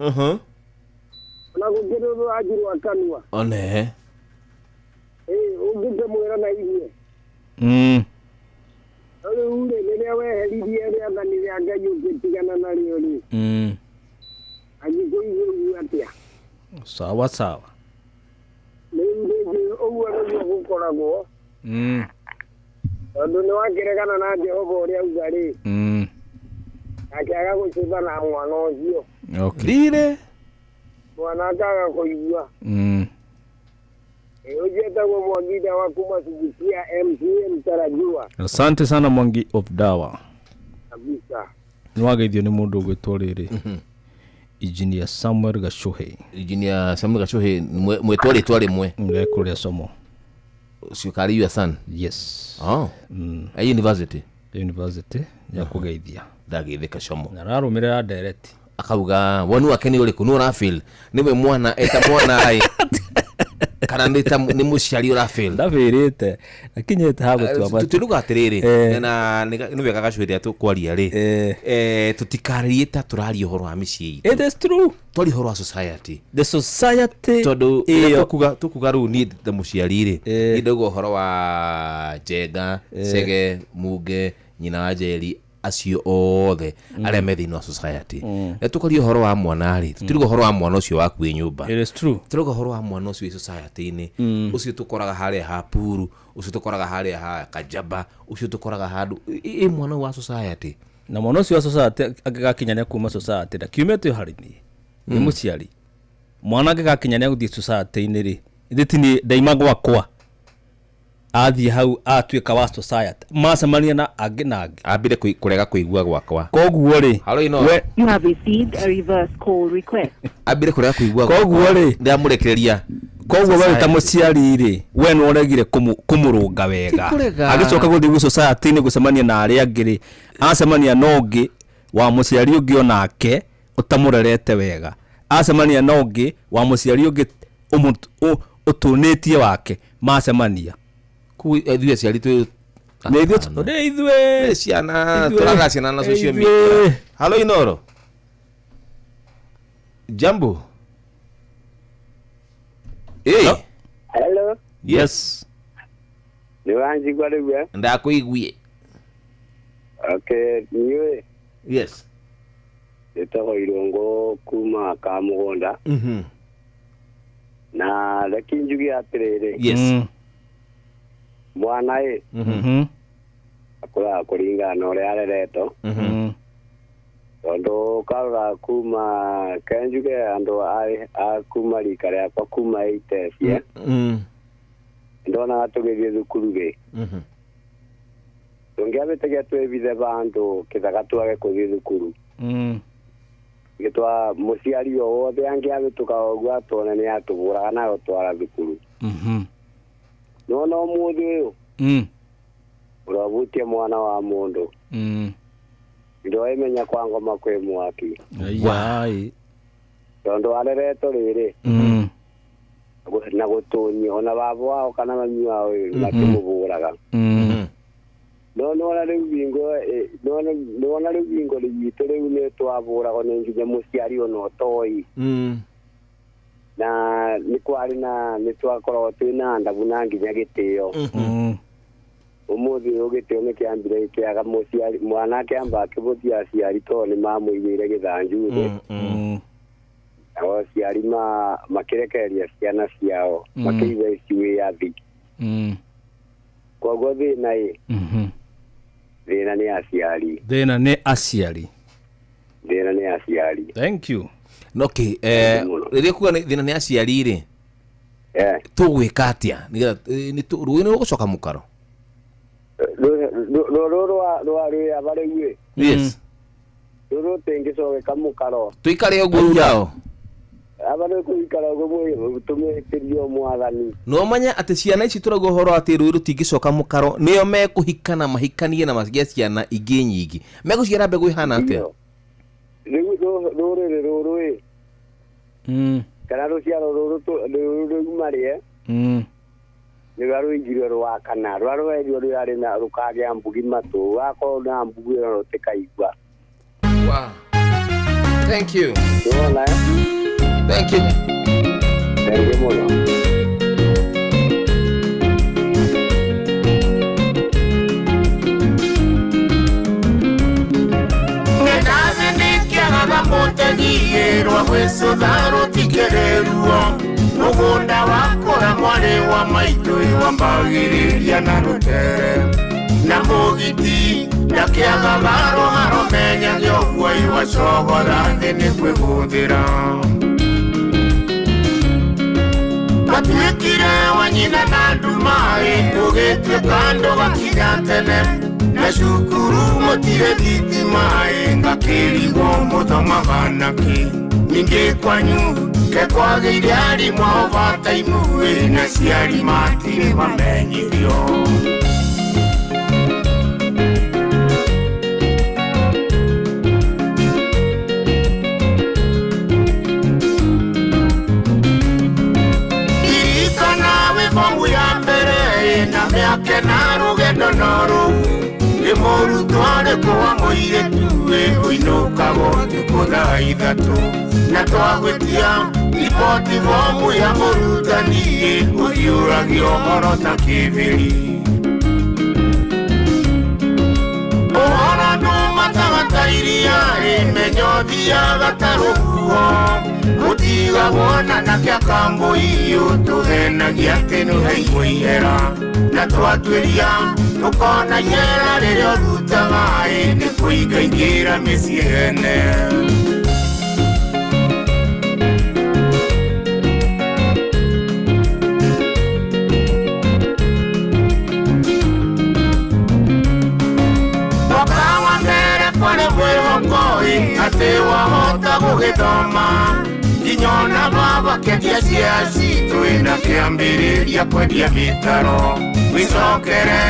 S1: Ona gũkĩrĩ rũthanju rwa kanua.
S13: One.
S1: Ĩ, ũngĩkĩmwĩra na igue. Rĩu rĩ, rĩrĩa weheririe rĩathani rĩa Ngai ũgĩtigana narĩo rĩ. Angĩkũigua ũguo atĩa?
S2: Sawa sawa.
S1: Rĩu rĩngĩ ũguo nĩguo gũkoragwo. Tondũ nĩwakĩregana na Jehova ũrĩa auga rĩ. Akĩaga gũcũtha na mwana ũcio.
S2: Okay.
S13: Rire.
S9: Mwana akaga kũigua. Ũnjĩtagwo Mwangi Dawa kuma Subukia MCA mtarajiwa.
S2: Asante sana Mwangi of Dawa.
S9: Kabisa.
S2: Nĩ wageithio nĩ mũndũ ũgwĩtwo rĩrĩ. Engineer Samuel Gachuhe.
S13: Engineer Samuel Gachuhe mwetwo rĩtwa rĩmwe.
S2: Ngekũrĩa somo.
S13: Ũcio karĩ your son?
S2: Yes.
S13: Oh. A university.
S2: University ya kũgeithia.
S13: Ndagĩthĩka como.
S2: Na ararũmĩrĩra ndereti.
S13: Akauga woni wake nĩ ũrĩkũ nĩ ũrafeel nĩwe mwana eta mwana ĩ kana nĩ ta nĩ mũciari ũrafeel
S2: ndabĩrĩte akinyĩte ha gũtua matu
S13: tũtiruga atĩrĩrĩ na nĩ wega Gacuhi rĩrĩa tũkwaria rĩ tũtikarĩrie ta tũraria ũhoro wa mĩciĩ itũ.
S2: It is true.
S13: Twaria ũhoro wa society.
S2: The society
S13: tondũ
S2: ĩyo
S13: tũkuga rĩu niĩ ta mũciari rĩ niĩ ndauga ũhoro wa Njenga, Chege, Munge, nyina wa Njeri acio othe arĩa me thĩinĩ wa society. Na tũkaria ũhoro wa mwana rĩ tũtiruga ũhoro wa mwana ũcio waku wĩ nyũmba.
S2: It is true.
S13: Tũruga ũhoro wa mwana ũcio wĩ society-inĩ ũcio tũkoraga harĩa ha Puru, ũcio tũkoraga harĩa ha Kajaba, ũcio tũkoraga handũ ĩ mwana wa society.
S2: Na mwana ũcio wa society angĩgakinya nĩ kuma society ndakiumĩte harĩ niĩ nĩ mũciari. Mwana angĩgakinya nĩ gũthiĩ society-inĩ rĩ ithe ti niĩ ndaima gwakwa athiĩ hau atuĩka wa society macemania na angĩ na angĩ
S13: ambire kũrega kũigua gwakwa
S2: koguo rĩ
S4: You have received a reverse call request.
S13: Ambire kũrega kũigua gwakwa
S2: koguo rĩ
S13: ndamũrekereria
S2: koguo we ta mũciari rĩ we nĩ ũregire kũmũrũnga wega agĩcoka gũthiĩ gwĩ society-inĩ gũcemania na arĩa angĩ rĩ acemania na ũngĩ wa mũciari ũngĩ onake ũtamũrerete wega acemania na ũngĩ wa mũciari ũngĩ ũtũnĩtie wake macemania
S13: ithuĩ aciari twĩ
S2: nĩ ithuĩ
S13: ciana tũraga ciana na social media. Halo Inoro. Jambo. Hey.
S18: Hello.
S13: Yes.
S18: Nĩ wanjigua rĩu eh?
S13: Ndakũiguie.
S18: Okay, niĩ.
S13: Yes.
S18: Njĩtagwo Irũngũ kuma Kamũgũnda. Na reke njuge atĩrĩrĩ.
S13: Yes.
S18: Mwana ĩ akũraga kũringana na ũrĩa areretwo tondũ ũkarora kuma kenjuge andũ a kuma rika rĩakwa kuma 80s ndonaga tũgĩthiĩ thukuru rĩ tũngĩabĩtĩkia twĩbithe bandũ kĩthaka twage kũthiĩ thukuru gĩtwa mũciari o wothe angĩabĩtũka ũguo atwone nĩ atũbũraga na agũtwara thukuru. Nona ũmũthĩ ũyũ ũrobutie mwana wa mũndũ ndoimenya kwa ngoma kwĩ mwaki tondũ areretwo rĩrĩ na gũtũnyio ona baba wao kana mami wao makĩmũbũraga no nona rĩu bingo nona rĩu bingo rĩitũ rĩu nĩ twabũragwo nĩ nginya mũciari ona ũtoĩ na nĩ kwarĩ na nĩ twakoragwo twĩna ndabu na nginya gĩtĩo ũmũthĩ ũyũ gĩtĩo nĩ kĩambire kĩaga mũciari mwana akĩamba akĩbũthia aciari tondũ nĩ mamũigĩire gĩthanju thĩ nao aciari makĩrekereria ciana ciao makĩigua ici wĩyathi koguo thĩna ĩ thĩna nĩ aciari
S2: thĩna nĩ aciari
S18: thĩna nĩ aciari.
S2: Thank you.
S13: Okay, rĩrĩa kuga thĩna nĩ aciari rĩ tũgwĩka atĩa nĩgetha rũĩ nĩ rũgũcoka mũkaro
S18: rũrũ rwa rwĩaba rĩu ĩ
S13: yes
S18: rũrũ rũtingĩcokeka mũkaro
S13: tũikare ũguo nao
S18: aba nĩ kũikara ũguo tũmwĩtĩrie mwathani
S13: no manya atĩ ciana ici tũrauga ũhoro atĩ rũĩ rũtingĩcoka mũkaro nĩo mekũhikana mahikanie na magĩe ciana ingĩ nyingĩ megũciara mbegũ ĩhana atĩa
S18: rĩu rũrĩrĩ rũrũ ĩ kana rũciaro rũrũ rũu marĩe nĩ rwa rũingirwe rwa kana rwa rwerio rũrarĩ na rũkagĩa mbugi matũ rwakorwo na mbugi ĩno rũtikaigua.
S13: Wow. Thank you.
S18: Nĩwona
S13: Thank you.
S18: Thank you mũno.
S11: Mũtegirwo gwĩcũtha rũtikĩrĩruo mũgũnda wakũra mwarĩ wa maitũ wambagĩrĩria na rũtere na mũgiti ndakĩagaga rũharo menyage ũguo iwacogora thĩ nĩ kwĩgũthĩra. Kwa nyina na nduma ũgĩtuĩka ndũgakinya tene na cukuru mũtirĩ thitima ngakĩrigwo mũthomaga nakĩ ningĩ kwanyu ke kwagĩire arimũ a overtime na ciari matirĩ mamenyithio. Fomu ya mbere na mĩaka na rũgendo no rũu nĩ mũrutwo arĩkũ wa mũirĩtu ũinũkaga ũtukũ thaa 3 na twagwĩtia riboti fomu ya mũrutani ũhiũragia ũhoro ta kĩbĩri. Ũhoro ndumataga ta iria menyo thiaga ta rũhuho ũtigagwo na nake akambũi ũtũhenagia atĩ nĩũheirwo ihera na twatuĩria tũkona ihera rĩrĩa ũrutaga nĩ kũingaingĩra mĩciĩ ene. Mwaka wa mbere kwarĩ mwĩhoko atĩ wahota gũgĩthoma nginya ona baba kĩendia cia citũ na kĩambĩrĩria kwendia mĩtaro wĩcokere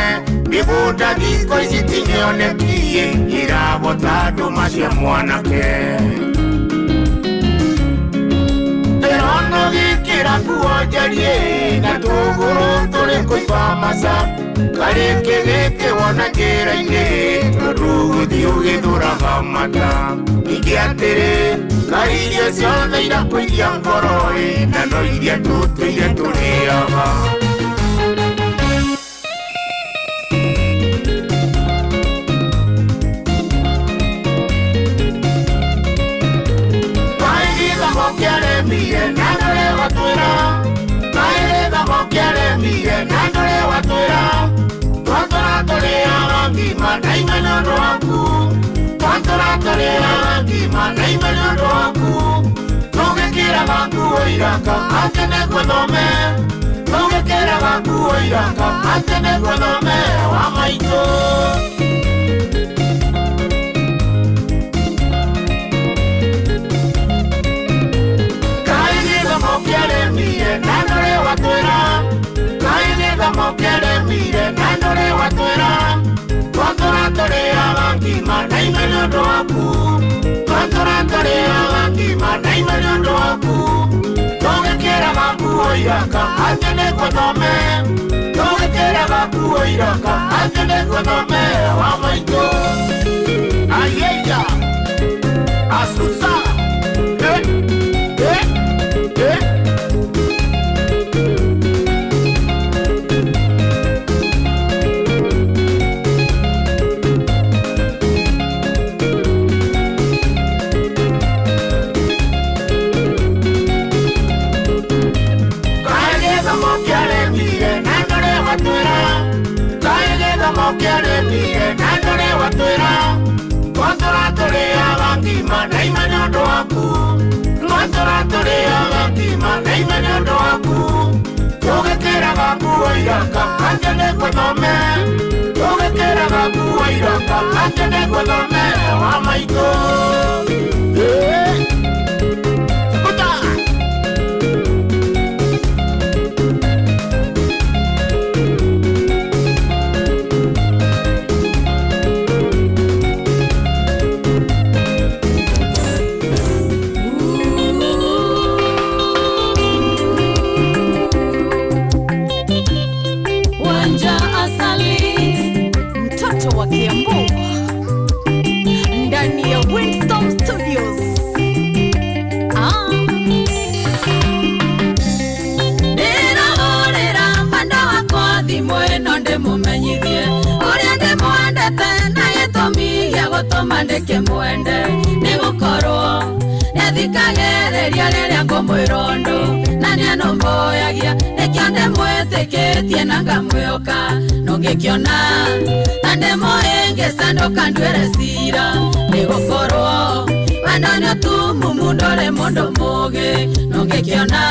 S11: mĩgũnda thikũ ici ti mĩonekie irabota ndũma cia mwanake. Ndĩrona ũgĩkĩra nguo njariĩ na tũgũrũ tũrĩ kũimba maca karĩkĩ gĩkĩ wona njĩra-inĩ tondũ ũgũthiĩ ũgĩthũraga mata ningĩ atĩrĩ kaĩ irio ciothe irakũiria ngoro na no iria tũtũire tũrĩaga. Kaĩ gĩthomo kĩaremire na ndũrĩ watwĩra kaĩ gĩthomo kĩaremire na ndũrĩ watwĩra twatũra tũrĩaga ngima na ime nĩ ũndũ waku twatũra tũrĩaga ngima na ime nĩ ũndũ waku tũgĩkĩraga nguo iraka atĩ nĩguo thome tũgĩkĩraga nguo iraka atĩ nĩguo thome wa maitũ. Kaĩ gĩthomo kĩaremire na ndũrĩ watwĩra kaĩ gĩthomo kĩaremire na ndũrĩ watwĩra twatũra tũrĩaga ngima na ime nĩ ũndũ waku twatũra tũrĩaga ngima na ime nĩ ũndũ waku tũgĩkĩraga nguo iraka atĩ nĩguo thome tũgĩkĩraga nguo iraka atĩ nĩguo thome wa maitũ. Ayeya asusa eh eh eh. Kĩaremire na ndũrĩ watwĩra twatũra tũrĩaga ngima na ime nĩ ũndũ waku twatũra tũrĩaga ngima na ime nĩ ũndũ waku tũgĩkĩraga nguo iraka atĩ nĩguo thome tũgĩkĩraga nguo iraka atĩ nĩguo thome wa maitũ.
S7: Ndani ya Winston Studios. Ndĩrahũrĩra mwenda wakwa thimũ ĩno ndĩmũmenyithie ũrĩa ndĩmwendete na gĩtũmi gĩa gũtũma ndĩkĩmwende nĩ gũkorwo nĩathikagĩrĩria rĩrĩa ngũmwĩra ũndũ na nĩanũmbũyagia nĩkĩo ndĩmwĩtĩkĩtie na ngamwĩhoka nũngĩkĩona ta ndĩmũhĩngĩca ndũkanduĩre cira nĩ gũkorwo wendo nĩ ũtumumu ndũrĩ mũndũ mũũgĩ nũngĩkĩona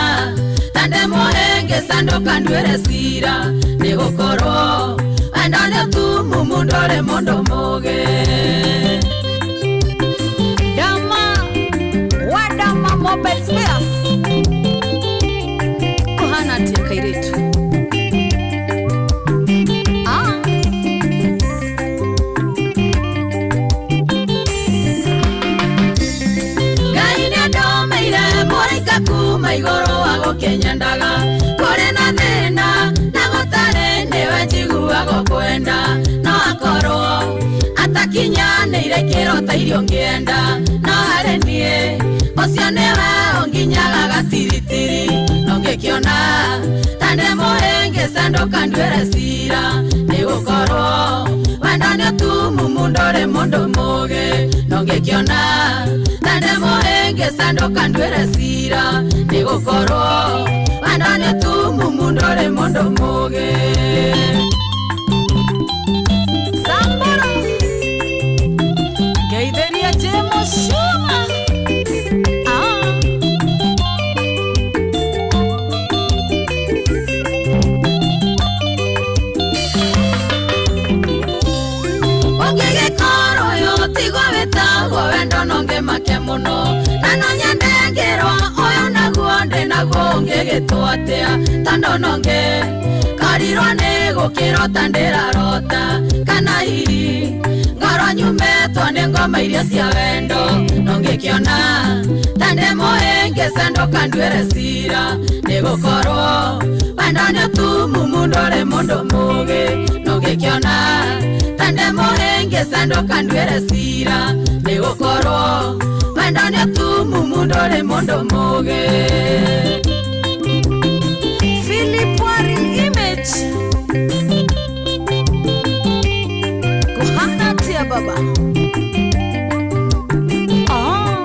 S7: ta ndĩmũhĩngĩca mũhĩngĩca ndũkanduĩre cira nĩ gũkorwo wendo nĩ ũtumumu ndũrĩ mũndũ mũũgĩ.
S12: Dama wadama mobile spares kuhana atia kairitu? Ah.
S7: Ngai nĩandomeire mũraika kuma igũrũ wa gũkĩnyendaga kũrĩ na thĩna na gũtarĩ nĩwe njiguaga kwenda no akorwo atakinyanĩire kĩro ta irio ngĩenda no harĩ niĩ ũcio nĩwe ũnginyaga gatiritiri no ngĩkĩona ta ndĩ mũhĩngĩca ndũkanduĩre cira nĩ gũkorwo wendo nĩ ũtumumu ndũrĩ mũndũ mũũgĩ no ngĩkĩona ta ndĩ mũhĩngĩca ndũkanduĩre cira nĩ gũkorwo wendo nĩ ũtumumu ndũrĩ mũndũ mũũgĩ.
S12: Samburu ngeithĩria Jemo Shuma. Ah.
S7: Ũngĩgĩkorwo ũyũ tiguo wĩtagwo wendo no ngĩmake mũno na no nyende ngĩrwo ũyũ naguo ndĩ naguo ũngĩgĩtwo atĩa tondũ no ngĩkorirwo nĩ gũkĩrota ndĩrarota kana hihi ngorwo nyumĩtwo nĩ ngoma iria cia wendo no ngĩkĩona ta ndĩ mũhĩngĩca ndũkanduĩre cira nĩ gũkorwo wendo nĩ ũtumumu ndũrĩ mũndũ mũũgĩ no ngĩkĩona ta ndĩ mũhĩngĩca ndũkanduĩre cira nĩ gũkorwo wendo nĩ ũtumumu ndũrĩ mũndũ mũũgĩ.
S12: Philip Warren image kuhana atia baba? Ah.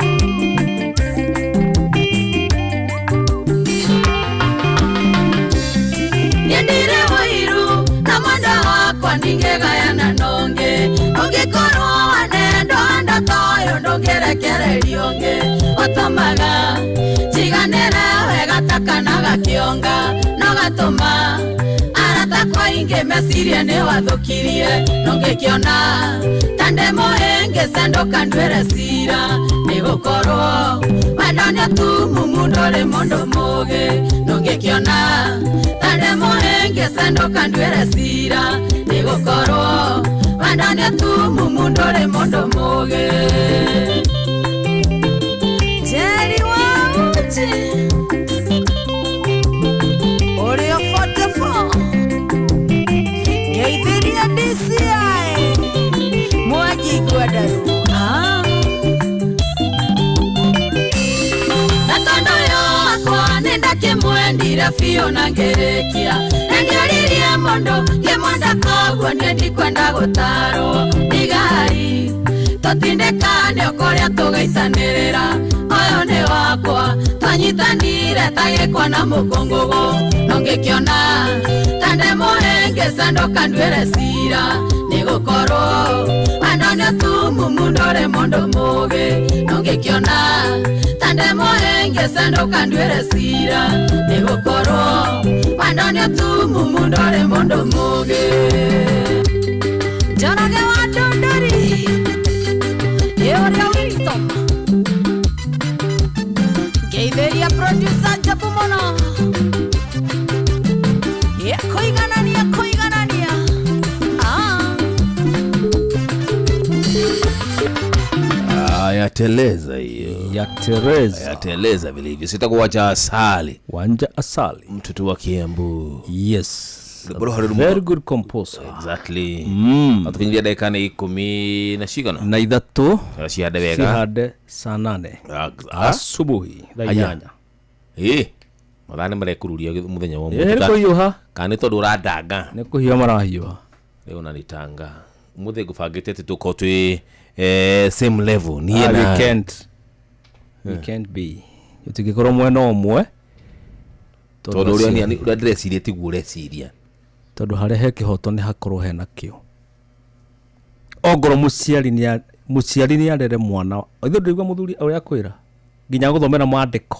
S7: Nyendire ũiru na mwenda wakwa ndingĩgayana nongĩ ũngĩkorwo wanendwo wendo ta ũyũ ndũngĩrekererio ũngĩ ũtũmaga njiganĩre wega ta kana gakĩonga no gatũma arata akwa aingĩ mecirie nĩ wathũkirie no ngĩkĩona ta ndĩ mũhĩngĩca ndũkanduĩre cira nĩ gũkorwo wendo nĩ ũtumumu ndũrĩ mũndũ mũũgĩ no ngĩkĩona ta ndĩ mũhĩngĩca ndũkanduĩre cira nĩ gũkorwo wendo nĩ ũtumumu ndũrĩ mũndũ mũũgĩ.
S12: Jerry wa uji ũrĩa 44 ngeithĩria DCI Mwangi Ngwendaru. Ah.
S7: Na tondũ ũyũ wakwa nĩ ndakĩmwendire biũ na ngĩrĩkia na ndioririe mũndũ ngĩmwenda koguo niĩ ndikwenda gũtarwo ndigari tũtindĩkane o kũrĩa tũgaitanĩrĩra ũyũ nĩ wakwa twanyitanire ta gĩkwa na mũkũngũgũ no ngĩkĩona ta ndĩ mũhĩngĩca ndũkanduĩre cira nĩ gũkorwo wendo nĩ ũtumumu ndũrĩ mũndũ mũũgĩ no ngĩkĩona ta ndĩ mũhĩngĩca ndũkanduĩre cira nĩ gũkorwo wendo nĩ ũtumumu ndũrĩ mũndũ mũũgĩ.
S12: Njoroge wa Ndũndũri ĩ ũrĩa Winston ngeithĩria producer Njabu mũno ĩkũiganania kũiganania. Ah.
S13: Ah, yateleza hiyo.
S2: Yateleza.
S13: Yateleza vilivyo. Sitakuacha asali.
S2: Wanja asali.
S13: Mtoto wa Kiambu.
S2: Yes.
S13: Bro,
S2: Very good composer.
S13: Exactly. Atukinyia dakika ni 10 na cigana?
S2: Na ithatũ.
S13: Cihande wega.
S2: Cihande saa 8. Asubuhi thaa
S13: Aya.
S2: 8.
S13: Mathaa nĩ marekururia mũthenya wa
S2: Ĩ,
S13: ũmũthĩ.
S2: nĩ kũhiũha.
S13: Kana nĩ tondũ ũrandanga.
S2: Nĩ kũhiũha marahiũha.
S13: Rĩu na nitanga. Ũmũthĩ ngũbangĩte atĩ tũkorwo twĩ same level. Niĩ
S2: Ah,
S13: na
S2: we can't. We can't be. Tũtingĩkorwo mwena ũmwe.
S13: Tondũ ũrĩa ũrĩa ndĩreciria tiguo ũreciria.
S2: Tondũ harĩa he kĩhoto nĩ hakorwo hena kĩo. Ongorwo mũciari nĩ arere mwana. Ithuĩ ndũigua mũthuri ũrĩa akwĩra nginya gũthomera mwandĩko.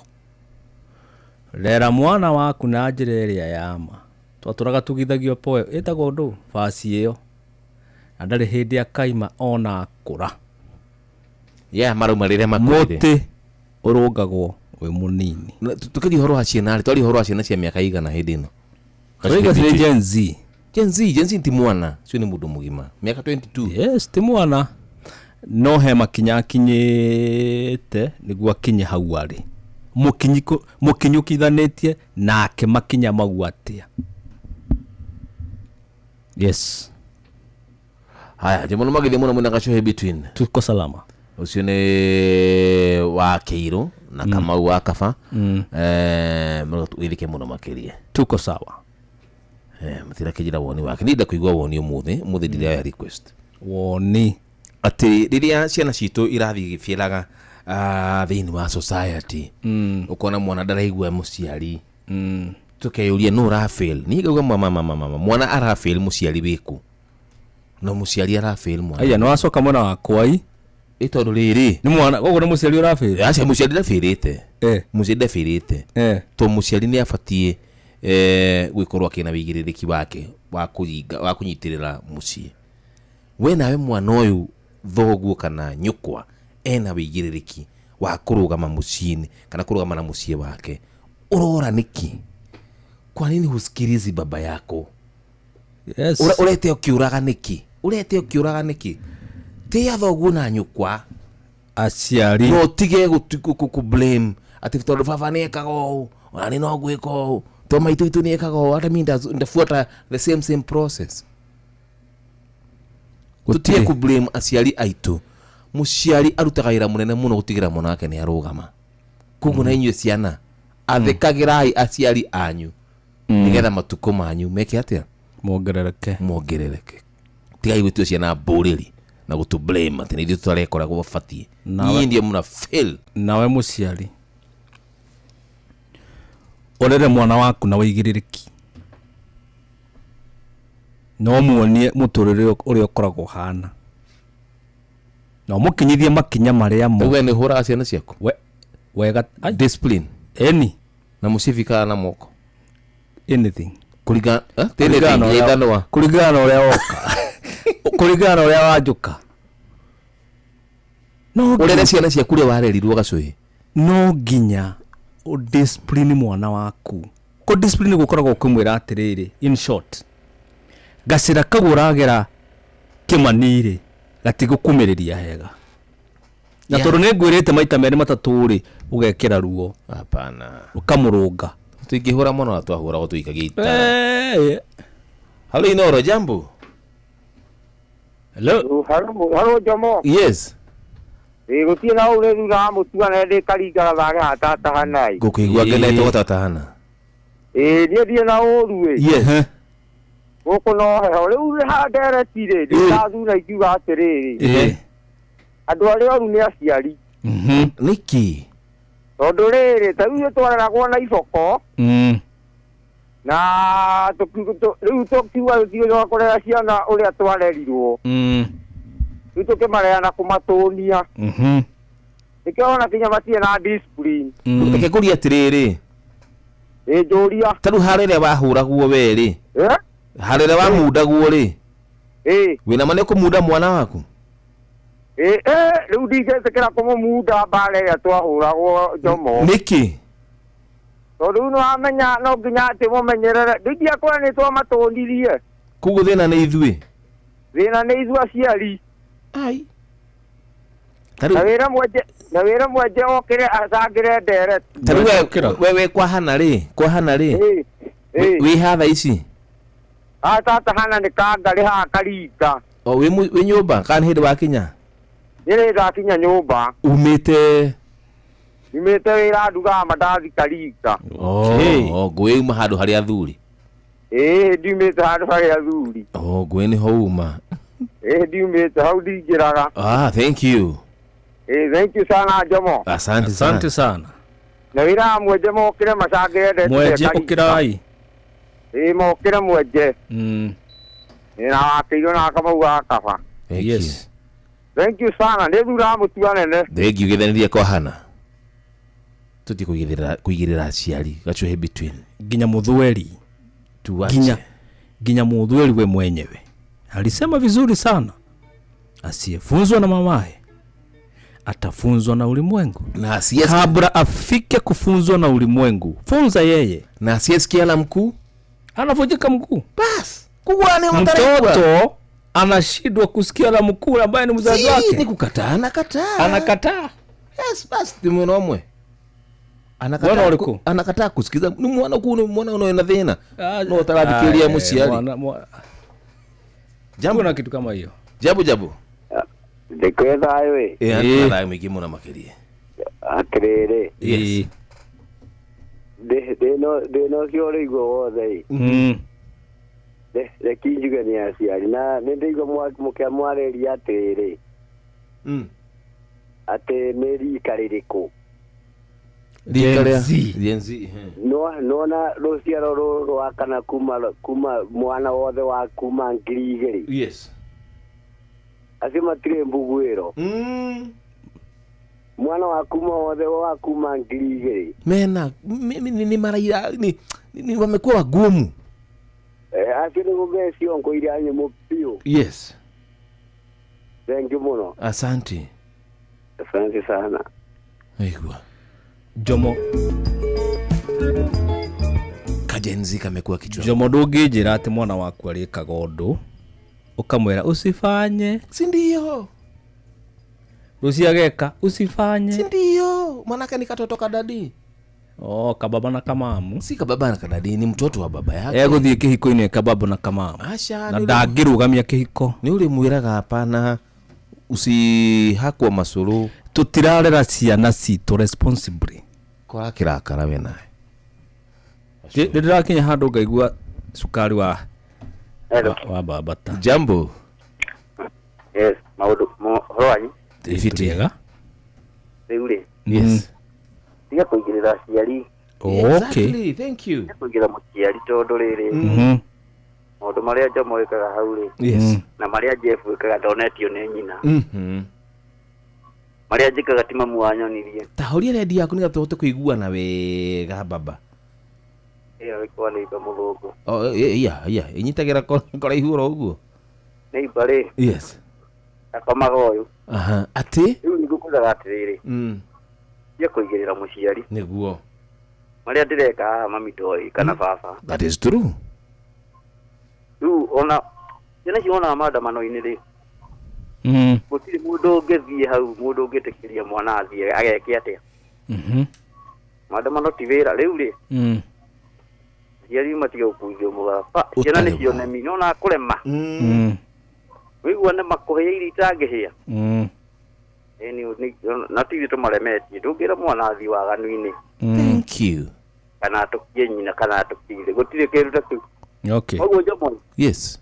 S2: Rera mwana waku na njĩra ĩrĩa ya ma. Twatũraga tugithagio poe ĩtagwo ndũ baci ĩyo. Na ndarĩ hĩndĩ akaima ona akũra.
S13: Yeah, marauma rĩrĩa makuire.
S2: Mũtĩ ũrũngagwo wĩ mũnini.
S13: Tukĩria ũhoro wa ciana rĩ, twaria ũhoro wa ciana cia mĩaka igana hĩndĩ ĩno.
S2: Tũraiga cirĩ Gen Z.
S13: Gen Z, Gen Z ti mwana, cio nĩ mũndũ mũgima. Mĩaka 22.
S2: Yes, ti mwana. No he makinya akinyĩte nĩguo akinye hau arĩ. Mũkinyũkithanĩtie nake makinya mau atĩa. Yes.
S13: Haya, jemo magithie muno mwena gacohe between.
S2: Tuko salama.
S13: Ucio nĩ wa Kĩirũ na Kamau wa Kaba. Withike muno makiria.
S2: Tuko sawa.
S13: Matirakĩnjĩra woni wake. Nĩ kũigua woni ũmũthĩ, ũmũthĩ ndiraya request.
S2: Woni
S13: atĩ rĩrĩa ciana citũ irathiĩ igĩbiĩraga thĩinĩ wa society, ũkona mwana ndaraigua mũciari, tũkeyũria nũ ũrafail. Niĩ ngauga mama mwana arafail mũciari wĩkũ, no mũciari arafail mwana.
S2: Aya, no wacoka mwena wakwa i
S13: ĩ tondũ rĩrĩ
S2: nĩ mwana koguo nĩ mũciari ũrafail.
S13: Aca, mũciari ndafailĩte. Mũciari ndafailĩte to mũciari nĩ abatiĩ gwĩkorwo akĩna wĩigĩrĩrĩki wake wa kũringa wa kũnyitĩrĩra mũciĩ. We nawe mwana ũyũ thoguo kana nyũkwa ena wĩigĩrĩrĩki wa kũrũgama mũciĩ-inĩ kana kũrũgama na mũciĩ wake, ũrora nĩkĩ? Kwa nini husikilizi baba yako?
S2: Yes.
S13: Urete ũkĩũraga nĩkĩ? Urete ũkĩũraga nĩkĩ? Tĩa thoguo na nyũkwa
S2: aciari,
S13: no tige gũ blame atĩ tondũ baba nĩekaga ũũ ona nĩ no ngwĩka ũũ, to maitũ itũ nĩekaga ũũ, hata mi ndafuata the same process. Tutige kũ blame aciari aitũ. Mũciari arutaga wĩra mũnene mũno gũtigĩra mwana wake nĩ arũgama. Koguo na inyuĩ ciana athĩkagĩrai aciari anyu nĩgetha matukũ manyu meke atĩa?
S2: Mongerereke.
S13: Mongerereke. Tigai gũtua ciana mbũrĩri na gũtũ blame atĩ nĩ ithuĩ tũtarekoragwo batiĩ. Niĩ ndiĩ mũna fail.
S2: Nawe mũciari ũrere mwana waku na wĩigĩrĩrĩki, no muonie mũtũrĩre ũrĩa ũkoragwo ũhana, no mũkinyithie makinya marĩa mo.
S13: We nĩ ũhũraga ciana ciaku?
S2: Wega.
S13: Discipline.
S2: Eni.
S13: Na mũcibi kana na moko?
S2: Anything.
S13: Kũringana
S2: na ũrĩa woka. Kũringana na ũrĩa wanjũka.
S13: Ũrere ciana ciaku ũrĩa warerirwo gacũhĩ.
S2: No nginya ũdiscipline mwana waku. Kũ discipline gũkoragwo ũkĩmwĩra atĩrĩrĩ, in short, gacĩra kau ũragera kĩmani-rĩ gatigũkumĩrĩria hega. Na tondũ nĩ ngwĩrĩte maita merĩ matatũ rĩ, ũgekĩra ruo.
S13: Hapana.
S2: Ũkamũrũnga.
S13: Tũingĩhũra mwana wa twahũragwo tũikagia itara. Halo Inoro, jambo.
S2: Hello.
S9: Hello Jomo.
S13: Yes.
S9: Gũtirĩ na ũrĩ thutha wa mũtua na ndĩ karinga gathage hatatahana.
S13: Ngũkĩigua ngenete gũtatahana.
S9: Niĩ ndirĩ na ũru ĩ.
S13: Yes.
S9: Gũkũ no heho rĩu ha ndereti rĩ, ndĩrathura ingiuga atĩrĩrĩ, andũ arĩa oru nĩ aciari.
S13: Nĩkĩ?
S9: Tondũ rĩrĩ, ta rĩu twareragwo na iboko na rĩu tũkiuga tũtigũcoka kũrera ciana ũrĩa twarerirwo, rĩu tũkĩmarera na kũmatũnia. Nĩkĩo ona kinya matirĩ na discipline.
S13: Reke ngũrie atĩrĩrĩ,
S9: njũria.
S13: Ta rĩu harĩa wahũragwo we rĩ, harĩa wamundagwo rĩ, wĩna ma nĩ ũkũmunda mwana waku?
S9: Rĩu ndingĩtĩkĩra kũmũmunda mbara ĩrĩa twahũragwo Jomo.
S13: Nĩkĩ?
S9: Tondũ rĩu nĩwamenya no nginya atĩ mũmenyerere. Ndingĩakora nĩ twamatũnirie.
S13: Koguo thĩna nĩ ithuĩ?
S9: Thĩna nĩ ithuĩ aciari.
S13: Ai.
S9: Na wĩra mwenje okĩre acangĩre ndereti.
S13: Ta rĩu we kwahana rĩ, kwahana rĩ, wĩ ha thaa ici?
S9: Tata hana nĩ kangarĩ haha Karinga.
S13: O wĩ nyũmba kana nĩ hĩndĩ wakinya?
S9: Nĩ ndakinya nyũmba.
S13: Umĩte?
S9: Nyumĩte wĩra ndugaga mandathi Karinga.
S13: Ngũĩ uma handũ harĩa athuri?
S9: Ndiumĩte handũ harĩa athuri.
S13: Ngũĩ nĩho uma.
S9: Ndiumĩte hau ndingĩraga.
S13: Thank you.
S9: Thank you sana Jomo.
S13: Asante sana.
S2: Asante sana.
S9: Na wĩra mwenje mokĩre macangĩre ndereti.
S2: Mwenje ũkĩrai.
S9: Mokĩre mwenje. Na wakĩirwo na Kamau wa Kaba.
S2: Yes.
S9: Thank you sana. Nĩ thura mũtua nene.
S13: Thank you gĩthanirie kwahana. Tutie kuigirira aciari gacuhe between.
S2: Nginya muthweri.
S13: Tuache.
S2: Nginya muthweri we mwenyewe alisema vizuri sana, asiyefunzwa na mamaye atafunzwa na ulimwengu.
S13: Na asiye
S2: kabla afike kufunzwa na ulimwengu, funza yeye.
S13: Na asiyesikia la mkuu
S2: anavunjika mguu.
S13: Bas, kugwa ni
S2: mtoto anashindwa kusikia la mkuu ambaye ni mzazi wake.
S13: Ni kukataa, anakataa.
S2: Anakataa.
S13: Yes, bas ni mwana omwe. Anakataa. Anakataa kusikiza. Ni mwana kuu, ni mwana unaoenda thina. No utarathikiria muciari.
S2: Jambo na kitu kama hiyo.
S13: Jambo jambo.
S18: Ndikwetha we.
S13: Eh, thayo mwingi muno makiria.
S18: Atiriri.
S13: Yes.
S18: Thina ũcio ũrĩigua wothe. Reke njuge nĩ aciari na nĩ ndĩigua mũkĩmwarĩria atĩrĩrĩ. Atĩ nĩ rika rĩrĩkũ?
S13: Rika rĩa Gen Z.
S18: Nona rũciaro rũrũ rwa kana kuma mwana wothe wa kuma 2000.
S13: Yes.
S18: Acio matirĩ mbuguĩro. Mwana wa kuma wothe wa kuma 2000.
S13: Mena ni maraira ni wamekuwa wagumu.
S18: Acio nĩguo me ciongo iria nyũmũ biũ.
S13: Yes.
S18: Thank you mũno.
S13: Asante.
S18: Asante sana.
S13: Aigua.
S2: Jomo
S13: Kajenzi kamekuwa kichwa.
S2: Jomo ndũngĩnjĩra atĩ mwana waku arĩkaga ũndũ ukamwĩra usifanye,
S13: si ndio?
S2: Rũciũ ageka usifanye,
S13: si ndio? Manake ni katoto kadadi.
S2: Oh, kababa na kamamu.
S13: Si kababa na kadadi, ni mtoto wa baba yake.
S2: Egũthiĩ kĩhiko-inĩ kababa na kamamu.
S13: Aca,
S2: na ndangĩrũgamia kĩhiko.
S13: Nĩ ũrĩmwĩraga hapana, usihakwo macũrũ.
S2: Tũtirarera ciana citũ responsibly.
S13: Kora kĩrakara we nawe.
S2: Ndĩrakinya handũ ngaigua cukari wa babata.
S13: Jambo.
S18: Yes, maũndũ ũhoro wanyu?
S2: Fiti.
S18: Rĩu rĩ.
S13: Yes.
S18: Tiga kũigĩrĩra aciari.
S2: Okay.
S13: Exactly, thank you.
S18: Tiga kũigĩrĩra mũciari tondũ rĩrĩ. Maũndũ marĩa Jomo ĩkaga hau rĩ.
S13: Yes.
S18: Na marĩa Jeff ĩkaga ndonetio nĩ nyina. Marĩa njĩkaga ti mamu wanyonirie.
S13: Ta horia redio yaku nĩgetha tũhote kũiguana wega baba.
S18: Ĩyo ĩkorwo nĩ imba mũthũngũ.
S13: Oh, iya, iya, ĩnyitagĩra kũraihu oro ũguo.
S18: Nĩ imba rĩ.
S13: Yes.
S18: Akomaga ũyũ.
S13: Aha, atĩ?
S18: Rĩu nĩngũkwĩraga atĩrĩrĩ. Tiga kũigĩrĩra mũciari.
S13: Nĩguo.
S18: Marĩa ndĩreka haha mami ndoĩ kana baba.
S13: That is true.
S18: Rĩu ona ciana icio wonaga maandamano-inĩ rĩ. Gũtirĩ mũndũ ũngĩthiĩ hau, mũndũ ũngĩtĩkĩria mwana athiĩ ageke atĩa. Maandamano ti wĩra rĩu rĩ. Aciari matige gũkuithio mũtharaba. Ciana nĩ cionemi, nĩwona kũrema. Wĩigua nĩ makũhĩa irio itangĩhĩa. Na ti ithuĩ tũmaremetie, ndũngĩra mwana athiĩ waganu-inĩ.
S13: Thank you.
S18: Kana atũkie nyina kana atũkie ithe, gũtirĩ kĩndũ ta kĩu.
S2: Okay.
S18: Koguo Jomo.
S13: Yes.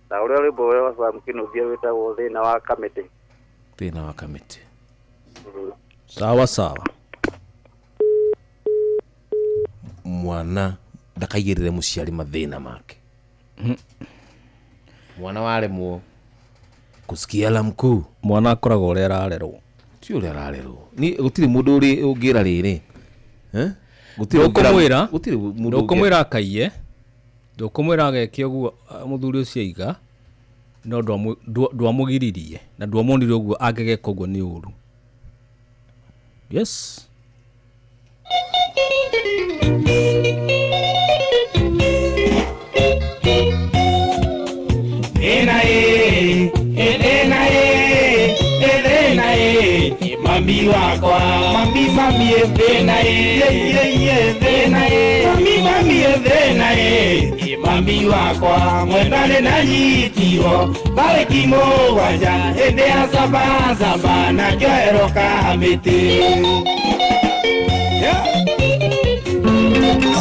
S18: Ta ũrĩa rwĩmbo ũrĩa wa Sam Kĩnuthia wĩtagwo thĩna wa kamĩtĩ.
S13: Thĩna wa kamĩtĩ.
S2: Sawa sawa.
S13: Mwana ndakaigĩrĩre mũciari mathĩna make. Mwana waremwo kusikia la mkuu.
S2: Mwana akoragwo ũrĩa ararerwo.
S13: Ti ũrĩa ararerwo. Ni gũtirĩ mũndũ ũrĩ ũngĩra rĩrĩ. Eh? Gũtirĩ
S2: ũngĩra.
S13: Gũtirĩ mũndũ.
S2: Ndũkũmwĩra akaiye. Ndũkũmwĩra ageke ũguo mũthuri ũcio aiga. No ndwamũgiririe na ndwamuonire ũguo angĩgeka ũguo nĩ ũru. Yes.
S11: Mami wakwa, mami mami ethena ye ethena ye, mami mami ethena ye, mami wakwa mwendane na nyitiwo tarĩki mũgwanja hĩndĩ ya saba saba na kĩoero kamĩtĩ.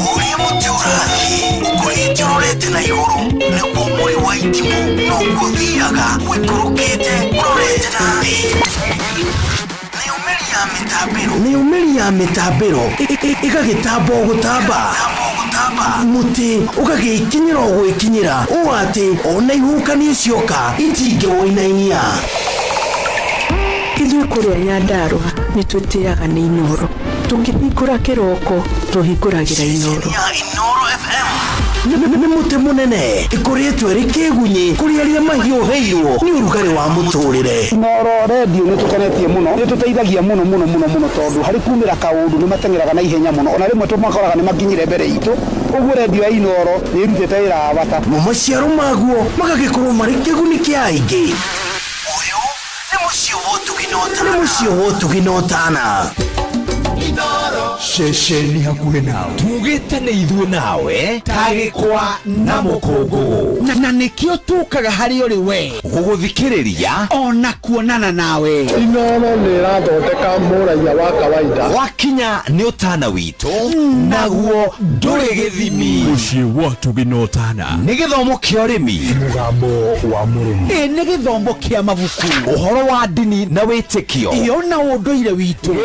S24: Ũrĩa mũtĩ ũrathiĩ ũkũrĩte ũrorete na igũrũ nĩguo mũrĩ wa itimũ noguo ũthiaga ũikũrũkĩte ũrorete na thĩ. Mĩumĩri ya mĩtambĩro ĩgagĩtamba o gũtamba mũtĩ ũgagĩkinyĩra o gwĩkinyĩra ũũ atĩ ona ihuhũkanio cioka
S4: Tũkĩhingũra kĩroko tũhingũragĩra Inoro.
S23: Inoro FM nĩ mũtĩ mũnene ĩkoretwo ĩrĩ kĩgunyĩ kũrĩ arĩa mahiũhĩirwo nĩ ũrugarĩ wa mũtũrĩre.
S19: Inoro redio nĩ tũkenetie mũno, nĩ tũteithagia mũno mũno mũno mũno tondũ harĩ kumĩra kaũndũ nĩ mateng'eraga na ihenya mũno, ona rĩmwe tũmakoraga nĩ makinyire mbere itũ. Ũguo redio ya Inoro nĩ ĩrutĩte wĩra wa bata.
S23: Mo maciaro maguo magagĩkorwo marĩ kĩguni kĩa aingĩ. Ũyũ nĩ mũciĩ wa ũtugi na ũtana. Nĩ mũciĩ wa ũtugi na ũtana.
S24: Ceceni hakuhĩ nawe tugĩte nĩ ithuĩ nawe ta gĩkwa na mũkũngũgũ na nĩkĩo tũkaga harĩ ũrĩ we gũgũthikĩrĩria ona kuonana nawe.
S15: Inoro nĩ ĩrathondeka mũraiya wa kawaida.
S24: Wakinya nĩ ũtana witũ naguo ndũrĩ gĩthimi.
S10: Mũciĩ wa ũtugi na ũtana
S24: nĩ gĩthomo kĩa ũrĩmi,
S10: mũgambo wa mũrĩmi,
S23: ĩ nĩ gĩthomo kĩa mabuku,
S24: ũhoro wa ndini na wĩtĩkio,
S23: iyo na ũndũire witũ,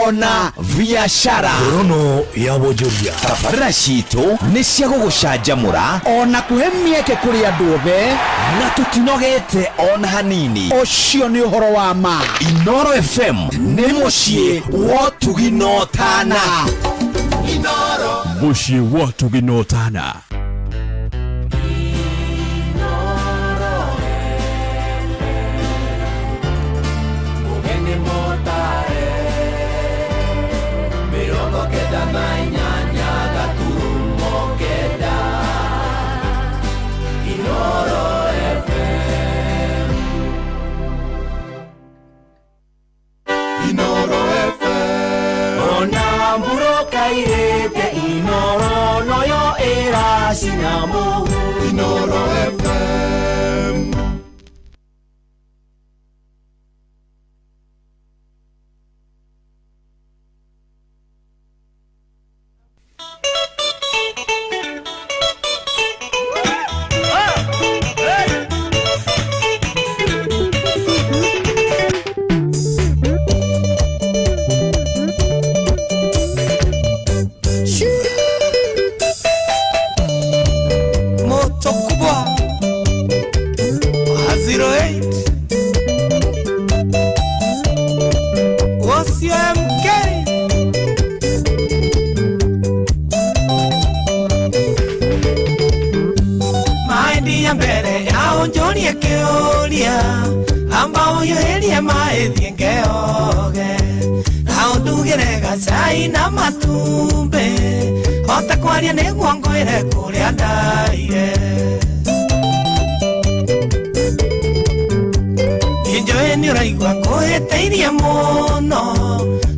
S24: ona biashara.
S10: Ngorono ya wonjoria.
S24: Tabarĩra citũ nĩ cia gũgũcanjamũra
S23: ona kũhe mĩeke kũrĩ andũ othe,
S24: na tũtinogete ona hanini.
S23: Ũcio nĩ ũhoro wa ma.
S24: Inoro FM nĩ mũciĩ wa ũtugi na ũtana.
S10: Mũciĩ wa ũtugi na ũtana.
S5: Inoro FM.
S6: Moto kubwa 08 OCMK Maindi ya mbere yao njorie kĩũria amba ũhiũhĩrie maĩ thiĩ ngeoge na ũndugĩre gacai na matumbĩ hota kwaria nĩguo ngwĩre kũrĩa ndaire. Njũĩ nĩ ũraigua ngũhĩtĩirie mũno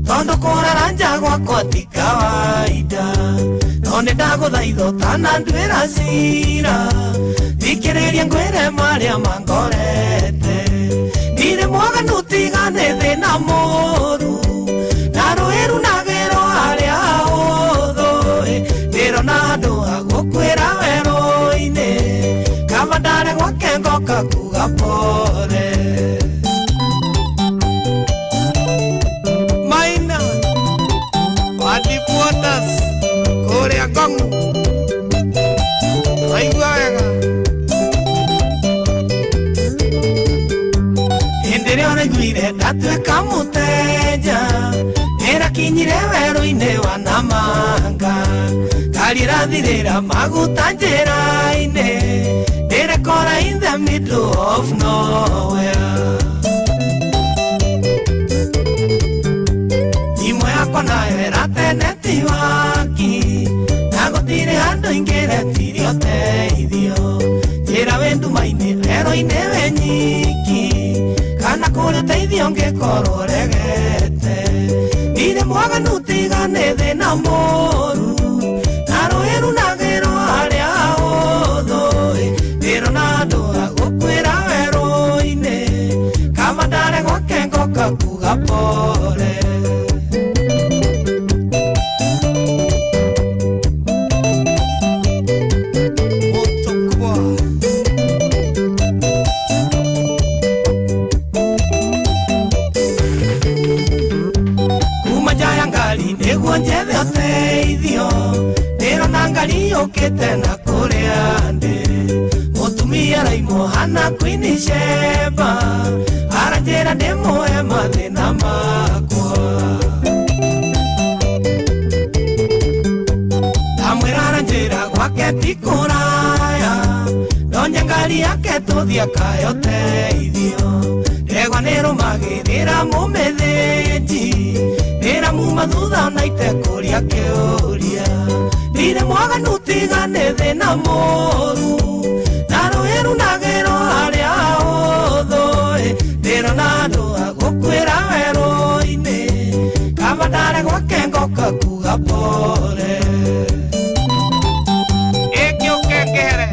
S6: tondũ kũrara nja gwakwa ti kawaida no nĩ ndagũthaitha ũtananduĩra cira thikĩrĩria ngwĩre marĩa mangorete. Ndirĩ mwaganu tiga nĩ thĩna mũru na rũĩru na gĩro harĩa hũthũ ndĩrona handũ ha gũkuĩra werũ-inĩ kaba ndare gwake ngoka kuga pole.
S16: Maina wa Deep Waters kũrĩa Ngong'u waigua wega hĩndĩ ĩrĩa ũraiguire ndatuĩka mũteja ĩrakinyire werũ-inĩ wa Namanga ngari ĩrathirĩra maguta njĩra-inĩ ndĩrekora in the middle of nowhere. Thimũ yakwa nayo ĩratene tiwaki na gũtirĩ handũ ingĩretirie ũteithio njĩra wĩ nduma-inĩ werũ-inĩ wĩ nyiki kana kũrĩ ũteithio ũngĩkorwo ũregete. Ndirĩ mwaganu tiga nĩ thĩna mũru na rũĩru na gĩro harĩa hũthũ ndĩrona handũ ha gũkuĩra werũ-inĩ kaba ndare gwake ngoka kuga pole.
S6: Moto kubwa
S16: Kuma nja ya ngari nĩguo njethe ũteithio ndĩrona ngari yũkĩte na kũrĩa ndĩ mũtumia araimwo hana Queen Sheba aranjĩra ndĩmũhe mathĩna makwa. gwake ti kũraya ndonye ngari yake tũthiĩ akayoteithio ndegwa nĩrũmagĩrĩra mũmĩthĩnji ndĩramuma thutha na itekũria kĩũria ndirĩ mwaganu tiga nĩ thĩna mũru na rũĩ runagĩrwo harĩa hũthũ ndĩrona andũ a gũkuĩra werũ-inĩ kaba ndare gwake ngoka kuga pole
S17: ĩngĩũke ngĩhere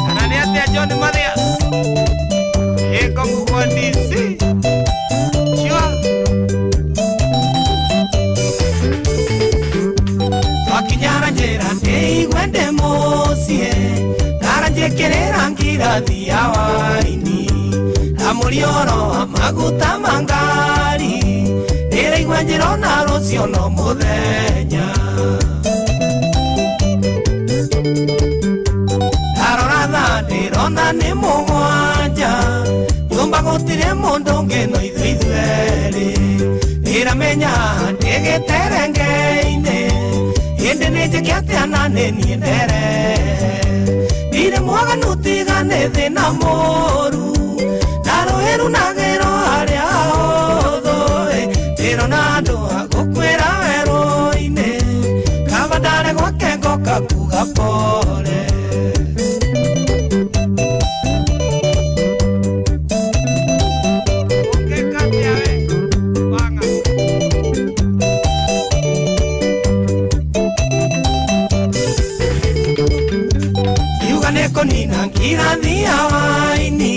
S17: kana nĩ atĩa John Mathias ĩngũkugwo DC sure
S16: twakinyara njĩra ndĩigue ndĩ mũciĩ ndaranjĩkĩrĩra ngirathi ya waini na mũrioro wa maguta ma ngari ndĩraigua njĩrona rũciũ no mũthenya ndarora thaa ndĩrona nĩ mũgwanja nyũmba gũtirĩ mũndũ ũngĩ no ithuĩ ithuerĩ ndĩramenya ndĩ gĩterenge-inĩ ĩndĩ nĩ njĩke atĩa na nĩ niĩ nderehe ndirĩ mwaganu tiga nĩ thĩna mũru na rũĩ runagĩrwo harĩa hũthũ ndĩrona andũ a gũkuĩra werũ-inĩ kaba ndare gwake ngoka kuga pole Iuga nĩ kũnina ngirathi ya waini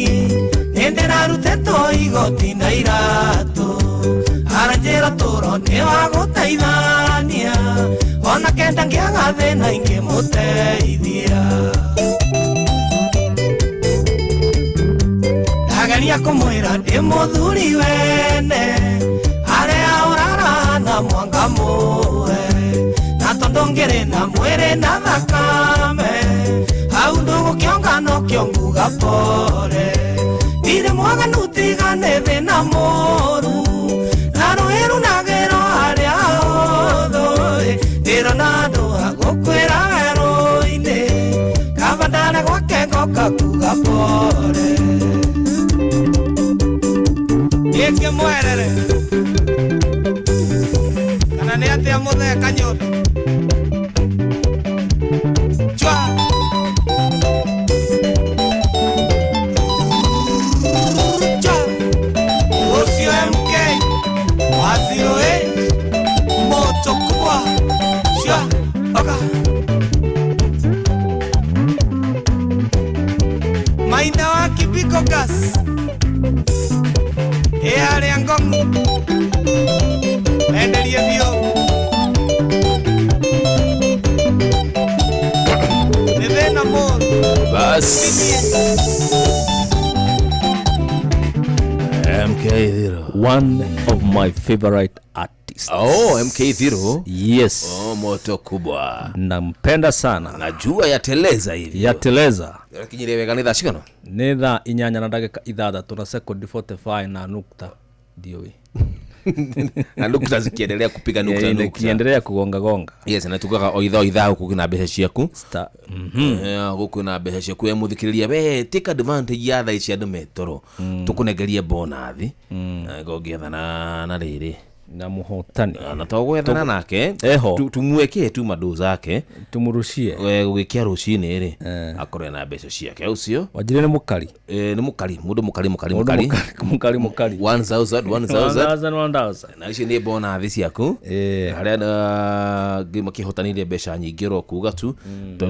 S16: nĩ ndĩrarutĩtwo igoti na iratũ aranjĩra tũro nĩ wa gũteithania ona kenda ngĩaga thĩna ingĩmũteithia ndageria kũmwĩra ndĩ mũthuri wene harĩa ũrarahana mwanga mũe na tondũ ngĩrĩ na mwĩrĩ na thakame hau ndũgũkĩonga nokĩo nguga pole ndirĩ mwaganu tiga nĩ thĩna mũru na rũĩ runagĩrwo harĩa hũthũ ndĩrona andũ a gũkuĩra werũ-inĩ kaba ndare gwake ngoka kuga pole
S17: ĩngĩ mwerere kana nĩ atĩa mũthee Kanyũndũ chwa chwa ũcio MK wa 08 moto kubwa chwa oka Maina wa Kibiko gas ĩ harĩa Ngong'u enderie biũ nĩ thĩna mũru
S13: Bas. MK Zero.
S2: One of my favorite artists.
S13: Oh, MK Zero.
S2: Yes.
S13: Oh, moto kubwa.
S2: Nampenda sana.
S13: Najua yateleza hivi.
S2: Yateleza.
S13: Kinyire wega nĩ thaa cigana?
S2: Nĩ thaa inyanya na ndagĩka ithathatũ na sekondi 45 na nukta ndiũĩ.
S13: Na nukta zikiendelea kupiga nukta nukta.
S2: Ikiendelea kugonga gonga.
S13: Yes, na tugaga o ithaa o ithaa gũkũ kwĩna mbeca ciaku.
S2: Star.
S13: Gũkũ kwĩna mbeca ciaku we mũthikĩrĩria we take advantage ya thaa ici andũ me toro. Tũkũnengerie bonathi. Ngũngĩethana na rĩrĩ
S2: na muhotani
S13: na to gwethana nake
S2: eho
S13: tumweke tu madu zake
S2: tumurushie
S13: gũgĩkia rũcinĩ rĩ akorwe na mbeca ciake ũcio
S2: Wanjire nĩ mũkari
S13: nĩ mũkari mũndũ mũkari mũkari mũkari
S2: mũkari mũkari
S13: 1000 1000
S2: 1000
S13: na icio nĩ bonathi ciaku harĩa makĩhotanire mbeca nyingĩ ro kuga tu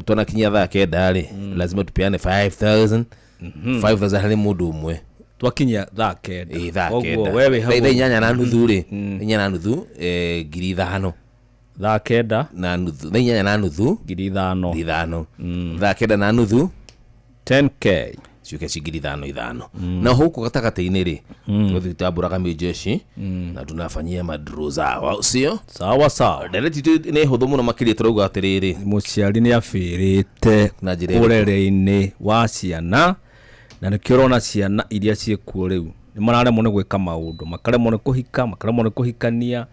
S13: twanakinyia thaa kenda rĩ lazima tupeane 5000 5000 harĩ mũndũ ũmwe
S2: twakinyia thaa kenda
S13: thaa kenda wewe hau thaa inyanya na nuthu rĩ inyanya na nuthu 5,000
S2: thaa kenda
S13: na nuthu thaa inyanya na nuthu
S2: 5,000
S13: 5,000 thaa kenda na nuthu
S2: 10K
S13: ciũke ci 5,000 5,000 na huku gatagatĩ-inĩ rĩ tũgathiĩ tambũraga mĩjeshi na tunafanyia madro zao sio
S2: sawa sawa
S13: ndereti nĩ hũthũ mũno makĩria tũrauga atĩrĩrĩ
S2: mũciari nĩ abĩrĩte
S13: na njĩra ĩrĩkũ?
S2: ũrere-inĩ wa ciana na nĩkĩo ũrona ciana iria ciĩkuo rĩu nĩ mararemwo nĩ gwĩka maũndũ makaremwo nĩ kũhika makaremwo nĩ kũhikania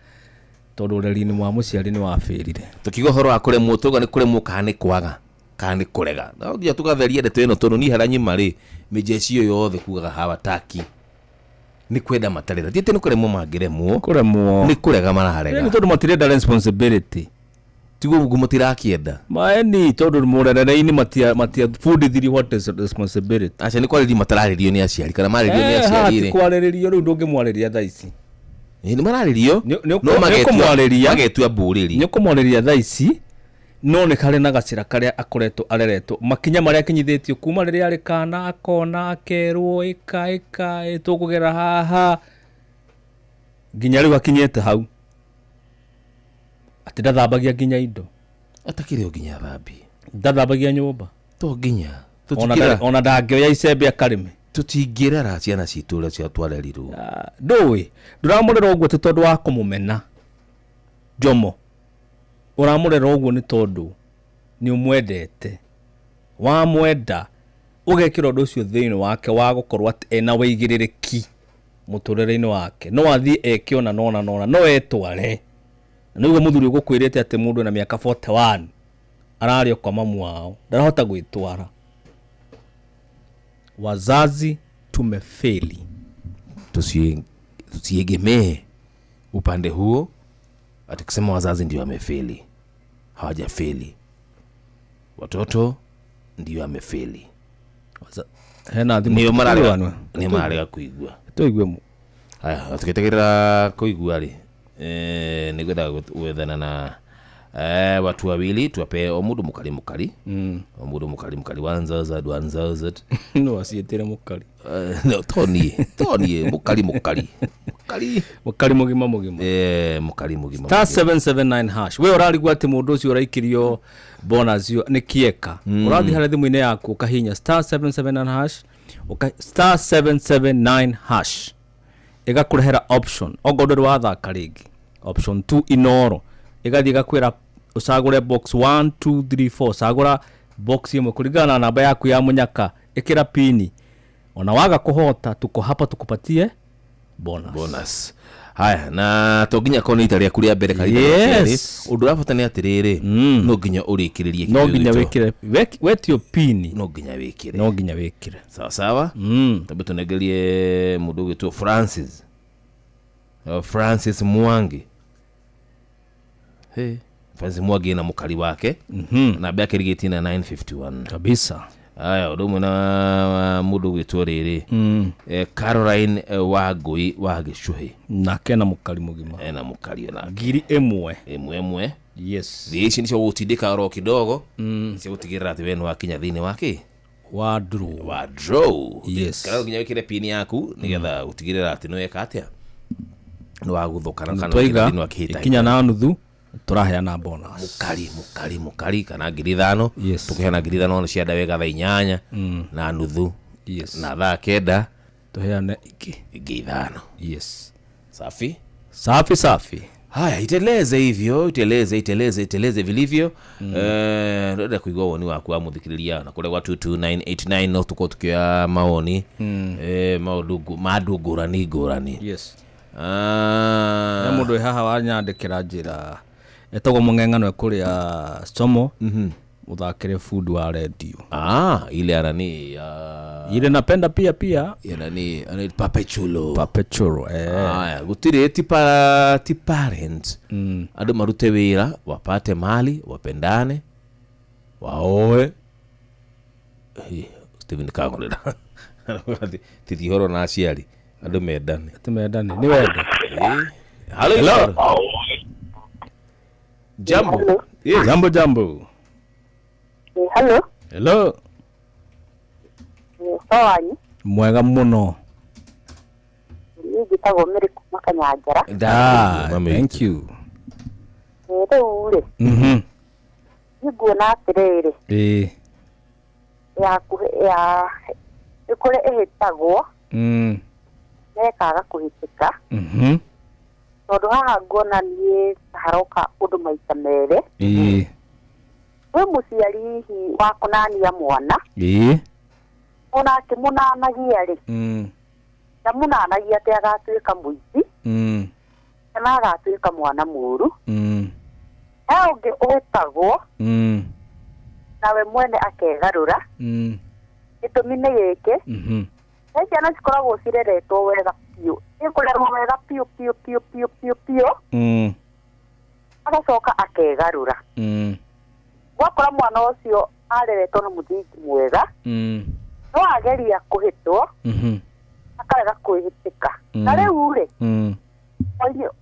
S2: Tondũ ũreri-inĩ wa mũciari nĩ wabĩrire.
S13: Tukiuga ũhoro wa kũremwo tuga nĩ kũremwo kana nĩ kwaga kana nĩ kũrega. No nginya tũgatheria ndeto ĩno tondũ niĩ harĩa nyuma rĩ mĩjeci ĩyo yothe kugaga hawataki. Nĩ kwenda matarenda. Ti atĩ nĩ kũremwo mangĩremwo.
S2: Kũremwo.
S13: Nĩ kũrega mararega.
S2: Nĩ tondũ matirenda responsibility.
S13: Tiguo ũguo mũtirakĩenda.
S2: Maeni tondũ mũrerere-inĩ matiabundithirio what is responsibility.
S13: Aca nĩ kwarĩrio matararĩrio nĩ aciari kana marĩrio nĩ aciari rĩ.
S2: Ti kwarĩrĩrio rĩu ndũngĩmwarĩria thaa ici.
S13: Nĩ mararĩrio no magetua mbũrĩri.
S2: Nĩ ũkũmwarĩria thaa ici no nĩ karĩ na gacĩra karĩa akoretwo areretwo makinya marĩa akinyithĩtio kuma rĩrĩa arĩ kana akona akerwo ĩka ĩka tũkũgera haha nginya rĩu akinyĩte hau atĩ ndathambagia nginya indo
S13: atakĩrĩ o nginya thambie
S2: ndathambagia nyũmba
S13: to nginya
S2: ona ndangĩoya icembe akarĩme
S13: tũtingĩrera ciana citũ ũrĩa ciatwarerirwo
S2: ndũĩ ndũramũrera ũguo ti tondũ wa kũmũmena Jomo ũramũrera ũguo nĩ tondũ nĩ ũmwendete wamwenda ũgekĩra ũndũ ũcio thĩinĩ wake wa gũkorwo atĩ ena wĩigĩrĩrĩki mũtũrĩre-inĩ wake no athiĩ eke ona nona nona no etware na nĩguo mũthuri ũgũkwĩrĩte atĩ mũndũ ena mĩaka 41 ararĩ o kwa mamu wao ndarahota gwĩtwara. Wazazi tumefeli.
S13: Tusiegemee upande huo ati kusema wazazi ndio wamefeli. Hawajafeli. Watoto ndio wamefeli.
S2: Hena thimu.
S13: Nio mararega kuigua.
S2: Tuigue mu.
S13: Haya, tukitegerera kuigua ri. Nigwenda gwethana na watu wawili tuwape omundu mukali mukali. Omundu mukali mukali 1000 1000.
S2: No asietire mukali.
S13: No Tony mukali mukali. Mukali
S2: mukali mugima mugima.
S13: Mukali mugima.
S2: Star 779 hash. We urarigwa ati mundu ucio uraikirio bonus yo ni kieka. Urathi hari thimu-ini yaku ukahinya star 779 hash. Star 779 hash. Igakurehera option. Ogo nduri wathaka ringi. Option 2 Inoro. Igathi igakwira ucagure box 1 2 3 4 cagura box imwe kuringana na namba yaku ya munyaka ikira pini ona waga kuhota tuko hapa tukupatie bonus.
S13: Haya na to nginya kona ita rĩaku rĩa mbere karĩ
S2: yes.
S13: Ũndũ ũrabata nĩ atĩrĩrĩ no nginya ũrĩkĩrĩrie
S2: no nginya wĩkĩre wetio pini
S13: no nginya wĩkĩre
S2: no nginya wĩkĩre
S13: sawa sawa. Tabu tunegerie mũndũ ũgwĩtwo Francis Francis Mwangi. Hey, Francis Mwangi na mukali wake na yake rigiti na 951
S2: kabisa.
S13: Aya ũndũ ũmwe na mũndũ ũgwĩtwo rĩrĩ Caroline Wangui wa Gĩcuhĩ
S2: nake na mukali mugima
S13: ena mukali ona
S2: ngiri ĩmwe
S13: ĩmwe
S2: yes.
S13: Ici nicio gũgũtindĩka oro kidogo cio gũtigĩrĩra atĩ we nĩ wakinya thĩinĩ wa kĩ
S2: wa draw yes.
S13: Kana nginya wĩkĩre pini yaku nĩgetha gũtigĩrĩra atĩ nĩ weka atĩa nĩ wagũthũkana kana
S2: thĩinĩ wa kĩhĩtahĩtano ikinya na nuthu turaheana bonus
S13: mukali kana ngiri ithano.
S2: Yes.
S13: Tukiheana ngiri ithano cia wega thaa inyanya na nuthu.
S2: Yes.
S13: Na thaa kenda
S2: tuheane ingĩ
S13: ithano.
S2: Yes.
S13: Safi
S2: safi safi.
S13: Haya, iteleze hivyo, iteleze vilivyo. Ndenda kuigua woni waku wa muthikiriria na kule kwa 22989 no tuko tukia maoni maundu mandu ngurani ngurani.
S2: Yes. Na mundu haha wanyandikira njira etagwo mung'eng'ano kuria somo muthakire food wa radio.
S13: Ile anani
S2: ile napenda pia
S13: ya nani ana Papechulo. Haya gutire ti parents andu marute wira wapate mali wapendane waoe. Steven Kangolera tithihoro na aciari andu mendane
S2: ti mendane ni wendo.
S13: Hello. Jambo.
S2: Yes. Jambo.
S3: Hello.
S2: Hello.
S3: Sawa.
S2: Mwega muno.
S3: Ni ngitagwo Mary kuma Kanyanjara.
S2: Thank you.
S3: Rĩu rĩ. Nĩnguona atĩrĩrĩ. Ya ya kũrĩa ĩhĩtagwo. Na ĩkaga kũhĩtĩka. Tondũ haha nguona niĩ haroka ũndũ maita merĩ. Wĩ mũciari hihi wa kũnania mwana. Ona akĩmũnanagia rĩ. Ndamũnanagia atĩ agatuĩka mũici. Kana agatuĩka mwana mũũru. He ũngĩ ũhĩtagwo nawe mwene akegarũra. Gĩtũmi nĩ gĩkĩ, he ciana cikoragwo cireretwo wega biũ, ikũrerwo wega biũ biũ biũ biũ biũ biũ, agacoka akegarũra. Gwakora mwana ũcio areretwo na mũthingi mwega, no ageria kũhĩtwo akarega kwĩhĩtĩka. Na rĩu rĩ,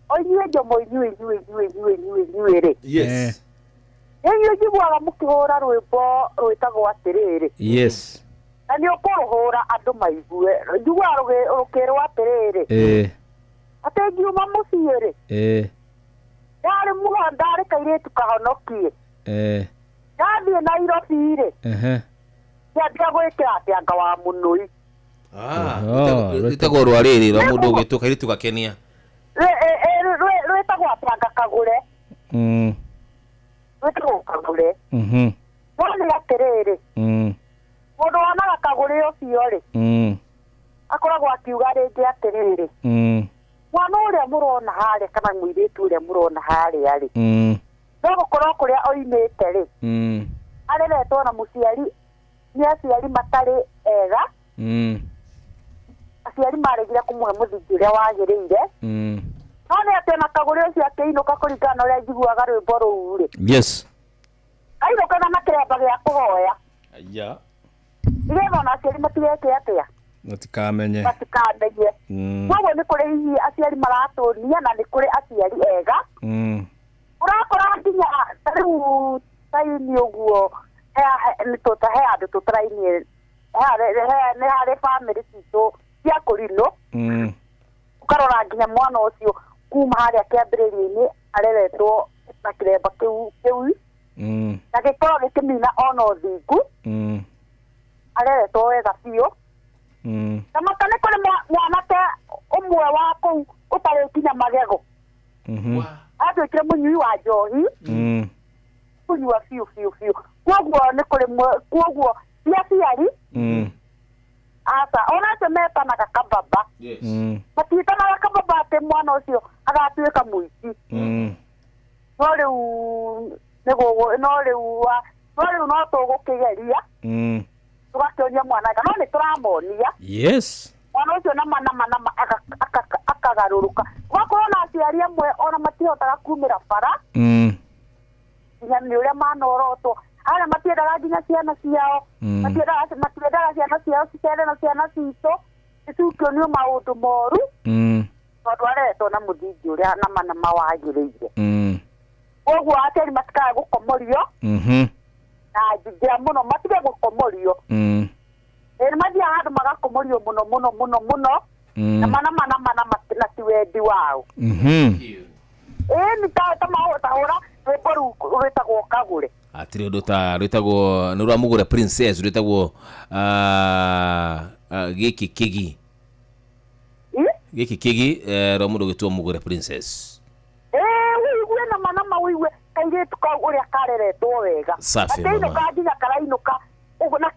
S3: oinyuĩ Njomo, inyuĩ inyuĩ inyuĩ inyuĩ inyuĩ inyuĩ rĩ,
S13: Yes.
S3: inyuĩ njiguaga mũkĩhũra rwĩmbo rwĩtagwo atĩrĩrĩ.
S2: Yes.
S3: Na nĩ ũkũrũhũra andũ maigue. Njiguaga rũkĩrwo atĩrĩrĩ, atĩ ngiuma mũciĩ rĩ, ndarĩ mũha, ndarĩ kairĩtu kahonokie, ndathiĩ Nairobi rĩ, ngĩambia gwĩkĩra atĩ anga wa mũnũi.
S13: Rwĩtagwo rwa rĩrĩ rwa mũndũ ũgwĩtwo kairĩtu gakenia.
S3: Rwĩtagwo atĩ anga kagũre. Rwĩtagwo kagũre. No nĩ atĩrĩrĩ, mũndũ wonaga kagũre ũcio rĩ, akoragwo akiuga rĩngĩ atĩrĩrĩ, mwana ũrĩa mũrona harĩa kana mũirĩtu ũrĩa mũrona harĩa rĩ, no gũkorwo kũrĩa oimĩte rĩ, areretwo na mũciari, nĩ aciari matarĩ ega, aciari maregire kũmũhe mũthingi ũrĩa wagĩrĩire. No nĩ atĩ ona kagũre ũcio akĩinũka kũringana na ũrĩa njiguaga rwĩmbo rũu rĩ,
S2: Yes.
S3: ainũkaga na kĩremba gĩa kũhoya.
S2: Aya.
S3: Nĩgetha ona aciari matigeke atĩa,
S2: Matikamenye.
S3: Matikamenye. Koguo nĩ kũrĩ hihi aciari maratũnia na nĩ kũrĩ aciari ega. Ũrakora nginya ta rĩu taini ũguo, he andũ tũtarainie, nĩ harĩ bamĩrĩ citũ cia kũrinũ. Ũkarora nginya mwana ũcio kuma harĩa kĩambĩrĩria-inĩ areretwo na kĩremba kĩu kĩu, na gĩkorwo gĩkĩmina ona ũthingu, areretwo wega biũ. Na maka nĩ kũrĩ mwanake ũmwe wa kũu ũtarĩ nginya magego, atuĩkire mũnyui wa njohi, kũnyua biũ biũ biũ. Koguo nĩ kũrĩ, koguo ti aciari aca, ona acio metanaga kababa, matiĩtanaga kababa atĩ mwana ũcio agatuĩka mũici. No rĩu nĩgũgũ, no rĩu no rĩu no tũgũkĩgeria tũgakĩonia mwana, no nĩ tũramonia.
S2: Yes.
S3: Mwana ũcio nama nama nama akagarũrũka. Gwakorwo na aciari amwe ona matihotaga kumĩra bara, nginya nĩ ũrĩa manorotwo, arĩa matiendaga nginya ciana ciao, matiendaga ciana ciao cicere na ciana citũ icukionio maũndũ moru, tondũ areretwo na mũthingi ũrĩa nama nama wagĩrĩire. Koguo aciari matikae gũkomorio na njĩra mũno, matige gũkomorio. Nĩ mathiaga handũ magakomorio mũno mũno mũno mũno, na mana mana mana na ti wendi wao. Ĩĩ nĩ ta mahũra rwĩmbo rũu rwĩtagwo kagũre.
S13: Atirĩ ũndũ ta rwĩtagwo nĩ rwa mũgũre princess, rwĩtagwo gĩkĩ kĩgi. Gĩkĩ kĩgi rwa mũndũ ũgwĩtwo mũgũre princess.
S3: Ũigue nama nama ũigue kairĩtu kau ũrĩa kareretwo wega.
S13: Safi mama.
S3: Gakĩinũka nginya karainũka ũguo na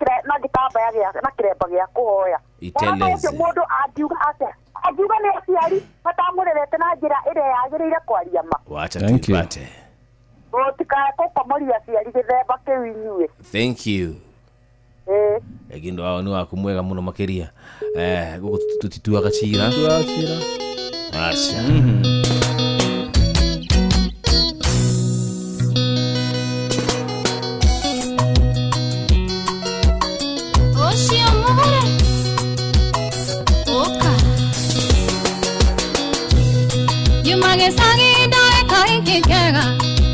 S3: gĩtambaya gĩa na kĩremba gĩa kũhoya. Mwana ũcio mũndũ angiuga atĩa? Angiuga nĩ aciari matamũrerete na njĩra ĩrĩa yagĩrĩire kwaria ma.
S13: Wacha tuipate.
S3: Mũtikae gũkomoria aciari gĩthemba kĩu inyuĩ.
S13: Thank you. Ĩngĩ wao nĩ waku mwega mũno makĩria. Gũkũ tũtituaga cira. Aca.
S12: Ũcio mũgũre ũka nyuma gĩcagi ndarĩ kahiki kega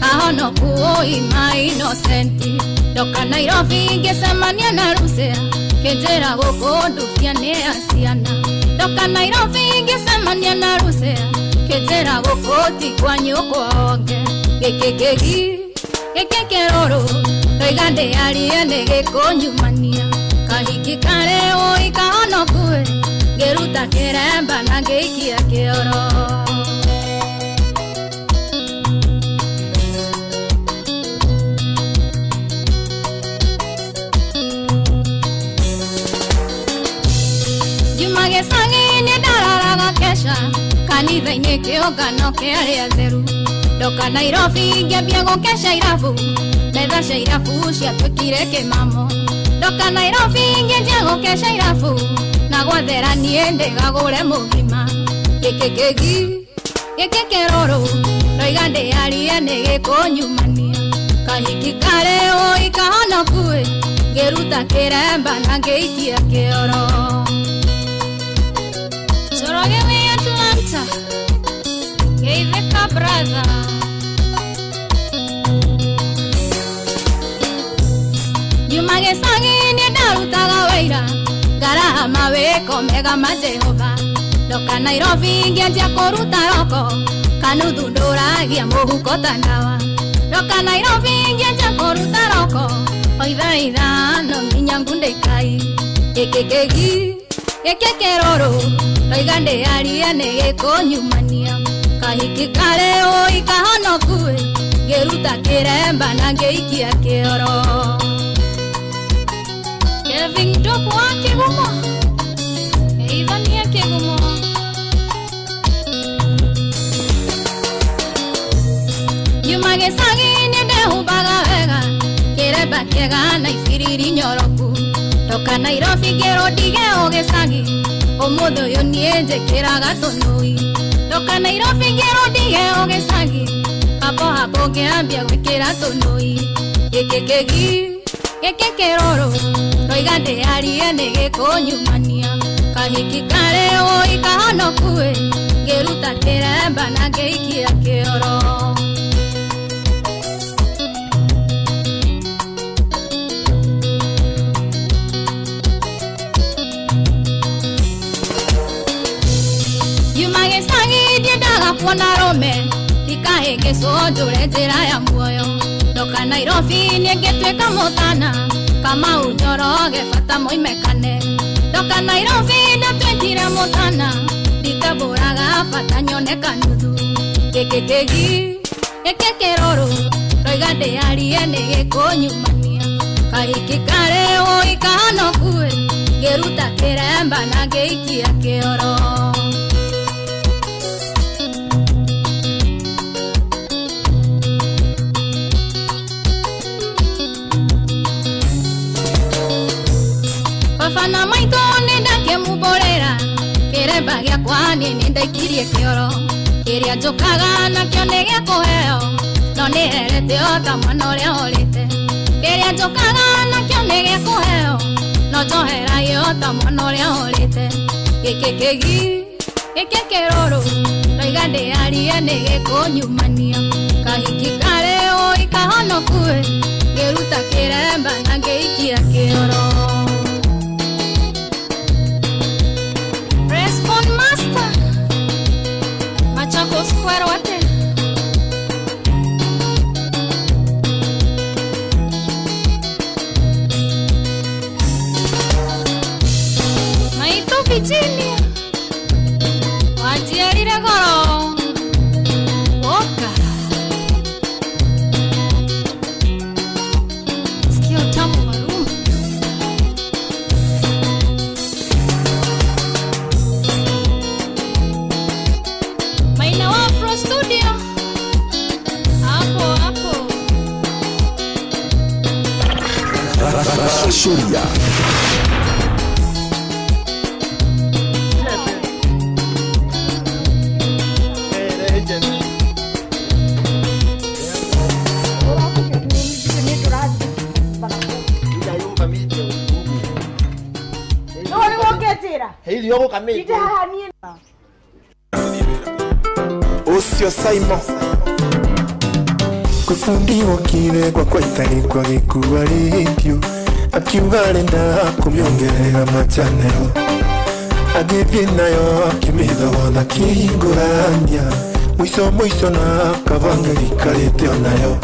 S12: kahonoku ũima innocent, ndoka Nairobi ngĩcemania na Rusea kĩnjĩra gũkũ ndukia nĩ ya ciana. Ndoka Nairobi ngĩcemania na Rusea kĩnjĩra gũkũ ti kwa nyũkwa onge. Gĩkĩ kĩgi gĩkĩ kĩrũrũ ndoiga ndĩarie nĩ gĩkũnyumania, kahiki karĩ ũi kahonoku ngĩruta kĩremba na ngĩikia kĩoro. Nyuma gĩcagi nĩ ndararaga kesha Kanitha-inĩ kĩũngano kĩa arĩa atheru. Ndoka Nairobi ngĩambia gũkeca irabu, metha cia irabu ciatuĩkire kĩmamo. Ndoka Nairobi ngĩanjia gũkeca irabu, na gwathera niĩ ndĩgagũre mũgima. Gĩkĩ kĩgi gĩkĩ kĩrũrũ ndoiga ndĩarie nĩ gĩkũnyumania. Kahiki karĩ ũi kahonoku-ĩ, ngĩruta kĩremba na ngĩikia kĩoro. Njoroge wĩ Atlanta, geithĩka brother. Nyuma gĩcagi niĩ ndarutaga wĩira, ngaraha mawĩko mega ma Jehova. Ndoka Nairobi ngĩanjia kũruta roko, kanuthu ndũragia mũhuko ta ndawa. Ndoka Nairobi ngĩanjia kũruta roko, o ithaa ithano nginya ngundĩkai. Gĩkĩ kĩgi gĩkĩ kĩrũrũ ndoiga ndĩarie nĩ gĩkũnyumania. Kahiki karĩ ũi kahonoku-ĩ, ngĩruta kĩremba na ngĩikia kĩoro. Kevin Ndopo wa Kĩgumo, geithania Kĩgumo. Nyuma gĩcagi nĩ ndehumbaga wega, kĩremba kĩega na ibiriri nyoroku. Ndoka Nairobi ngĩrwo ndige o gĩcagi, ũmũthĩ ũyũ niĩ njĩkĩraga tũnũi. Ndoka Nairobi ngĩrwo ndige o gĩcagi, hapo hapo ngĩambia gwĩkĩra tũnũi. Gĩkĩ kĩgi gĩkĩ kĩrũrũ ndoiga ndĩarie nĩ gĩkũnyumania. Kahiki karĩ ũi kahonoku-ĩ, ngĩruta kĩremba na ngĩikia kĩoro. Nyuma gĩcagi ndiendaga kuona rũme, ndikahĩngĩcwo njũre njĩra ya muoyo. Ndoka Nairobi niĩ ngĩtuĩka mũtana, Kamau Njoroge bata moimekane. Ndoka Nairobi ndatuĩkire mũtana, nditambũraga bata nyone kanuthu. Gĩkĩ kĩgi gĩkĩ kĩrũrũ ndoiga ndĩarie nĩ gĩkũnyumania. Kahiki karĩ ũi kahonoku-ĩ, ngĩruta kĩremba na ngĩikia kĩoro. Baba na maitũ nĩ ndakĩmumbũrĩra, kĩremba gĩakwa niĩ nĩ ndaikirie kĩoro. Kĩrĩa njũkaga nakĩo nĩ gĩa kũheo, no nĩ herete o ta mwana ũrĩa ũrĩte. Kĩrĩa njũkaga nakĩo nĩ gĩa kũheo, no njoheragio ta mwana ũrĩa ũrĩte. Gĩkĩ kĩgi gĩkĩ kĩrũrũ ndoiga ndĩarie nĩ gĩkũnyumania. Kahiki karĩ ũi kahonoku-ĩ, ngĩruta kĩremba na ngĩikia kĩoro. Respond Master, Machakos Square wate. Maitũ Virginia, wanjiarire goro. Woka. Sikia utamu wa rumba. Maina wa Afro Studio. Hapo hapo.
S10: Racũria.
S14: Ũcio Simon Kufundiwo kire gwakwa itarikwa gĩkua rĩndiũ, akiuga arenda kũmĩongerera machanero, agĩthiĩ nayo akĩmĩthogotha kĩhingũrania, mũico mũico na kabanga gĩikarĩte onayo.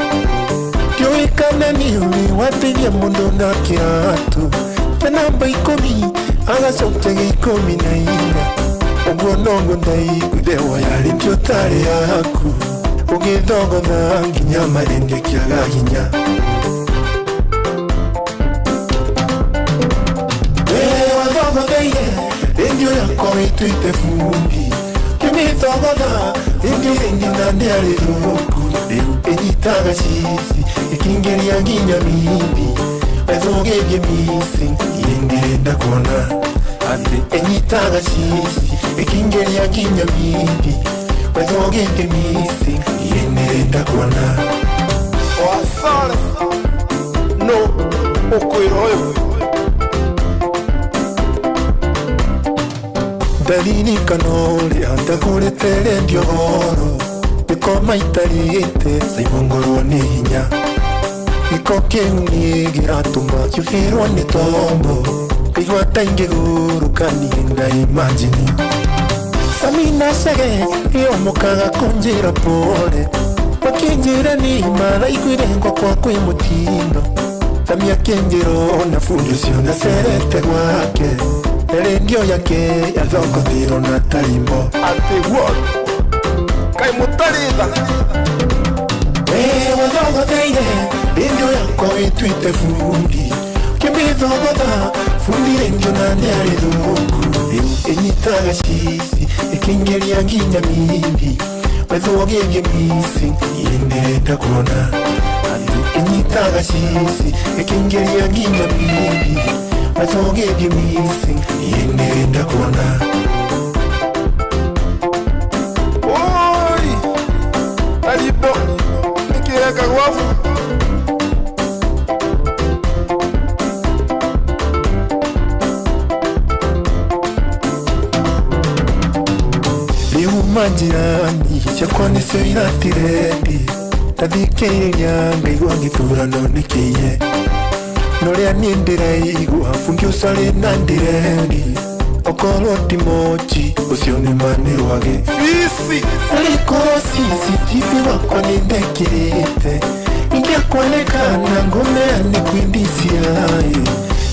S14: Ndiũĩ kana nĩ ũrĩ wateithia mũndũ na kĩratũ, ta namba 10 agacokia 14. Ũguo noguo ndaiguire woya rĩndiũ tarĩ yaku, ũgĩthogotha nginya marĩndĩ kĩaga hinya. Wee wathogotheire rĩndiũ yakwa wĩtuĩte bumbi, Ũkĩmĩthogotha rĩngĩ rĩngĩ na ndĩarĩ thũku. Rĩu ĩnyitaga cici ĩkĩingĩria nginya mimbi. Wethũgĩthie missing niĩ ndĩrenda kuona. Atĩ ĩnyitaga cici ĩkĩingĩria nginya mimbi. Wethũgĩthie missing niĩ ndĩrenda kuona.
S6: Wasare no ũkwĩra ũyũ.
S14: Ndaririkana ũrĩa ndagũrĩte rendio goro. Gĩkoma itarĩte caimongorwo nĩ hinya. Gĩko kĩu niĩ kĩratũma njũhĩrwo nĩ tombo. Ngaigua ta ingĩgũrũka niĩ ndaimagine. Samina Chege ĩomokaga kũnjĩra pole. Makĩnjĩra nĩ maraiguire gwakwa kwĩ mũtino. Sami akĩnjĩra ona bundi ũcio ndacerete gwake. Na rendio yake yathogothirwo na tarimbo.
S6: Atĩ what? Kaĩ mũtarĩ tha?
S14: We wathogotheire rendio yakwa wĩtuĩte bundi. Ũkĩmĩthogotha bundi rendio na ndĩarĩ thũku. Rĩu ĩnyitaga cici ĩkĩingĩria nginya mimbi. Wethũgĩthie missing niĩ ndĩrenda kuona. Ĩnyitaga cici ĩkĩingĩria nginya mimbi. Wethũgĩthie missing niĩ ndĩrenda kuona.
S6: Oi! Tarimbo nĩkĩreka gwabu?
S14: Rĩu manjirani ciakwa nĩcio iratirendi. Ndathikĩrĩria ngaigua gĩthurano nĩ kĩiye. Na ũrĩa niĩ ndĩraigua bundi ũcio arĩ na ndirendi. Okorwo ti mochi ũcio nĩ ma nĩ rwagĩ.
S6: Fici!
S14: Arĩkorwo CCTV wakwa nĩ ndekĩrĩte. Ingĩakuonekana ngũneane kwĩ DCI.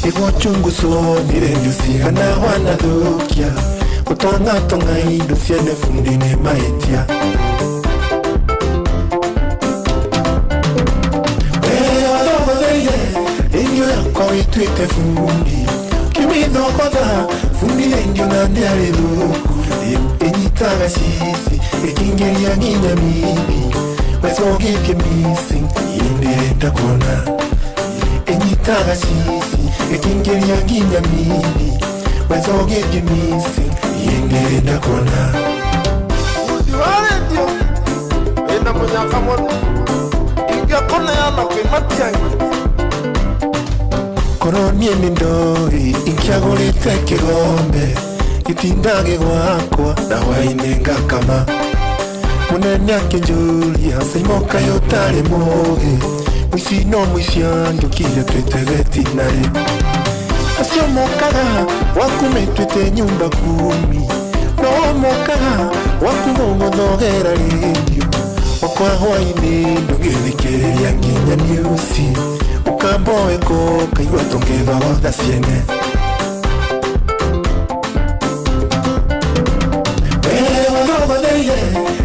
S14: Nĩguo chunguzo ni rendio cigana wanathũkia. Gũtongatonga indo ciene bundi nĩ mahĩtia. We wathogotheire rendio yakwa wĩtuĩte bundi. Ũkĩmĩthogotha bundi rendio na ndĩarĩ thũku. Rĩu ĩnyitaga cici ĩkĩingĩria nginya mimbi. Wethũgĩthie missing niĩ ndĩrenda kuona. Ĩnyitaga cici ĩkĩingĩria nginya mimbi. Wethũgĩthie missing niĩ ndĩrenda kuona.
S6: Bundi wa rendio wĩna mũnyaka mũno. Ingĩakũneana kwĩ Matiang'i.
S14: Korwo niĩ nĩ ndoĩ ingĩagũrĩte kĩgombe. Gĩtindage gwakwa na hwaĩ-inĩ ngakama. Mũnene akĩnjũria Saimo kaĩ ũtarĩ mũũgĩ. Mũici no mũici anjũkire twĩte vetinarĩ. Acio mokaga gwaku metuĩte nyumba kumi. No mokaga gwaku gũgũthogera rendio. Wakwa hwaĩ-inĩ ndũngĩthikĩrĩria nginya newsi. Ũkamboeko ũkaigua tũngĩthogotha ciene. We wathogotheire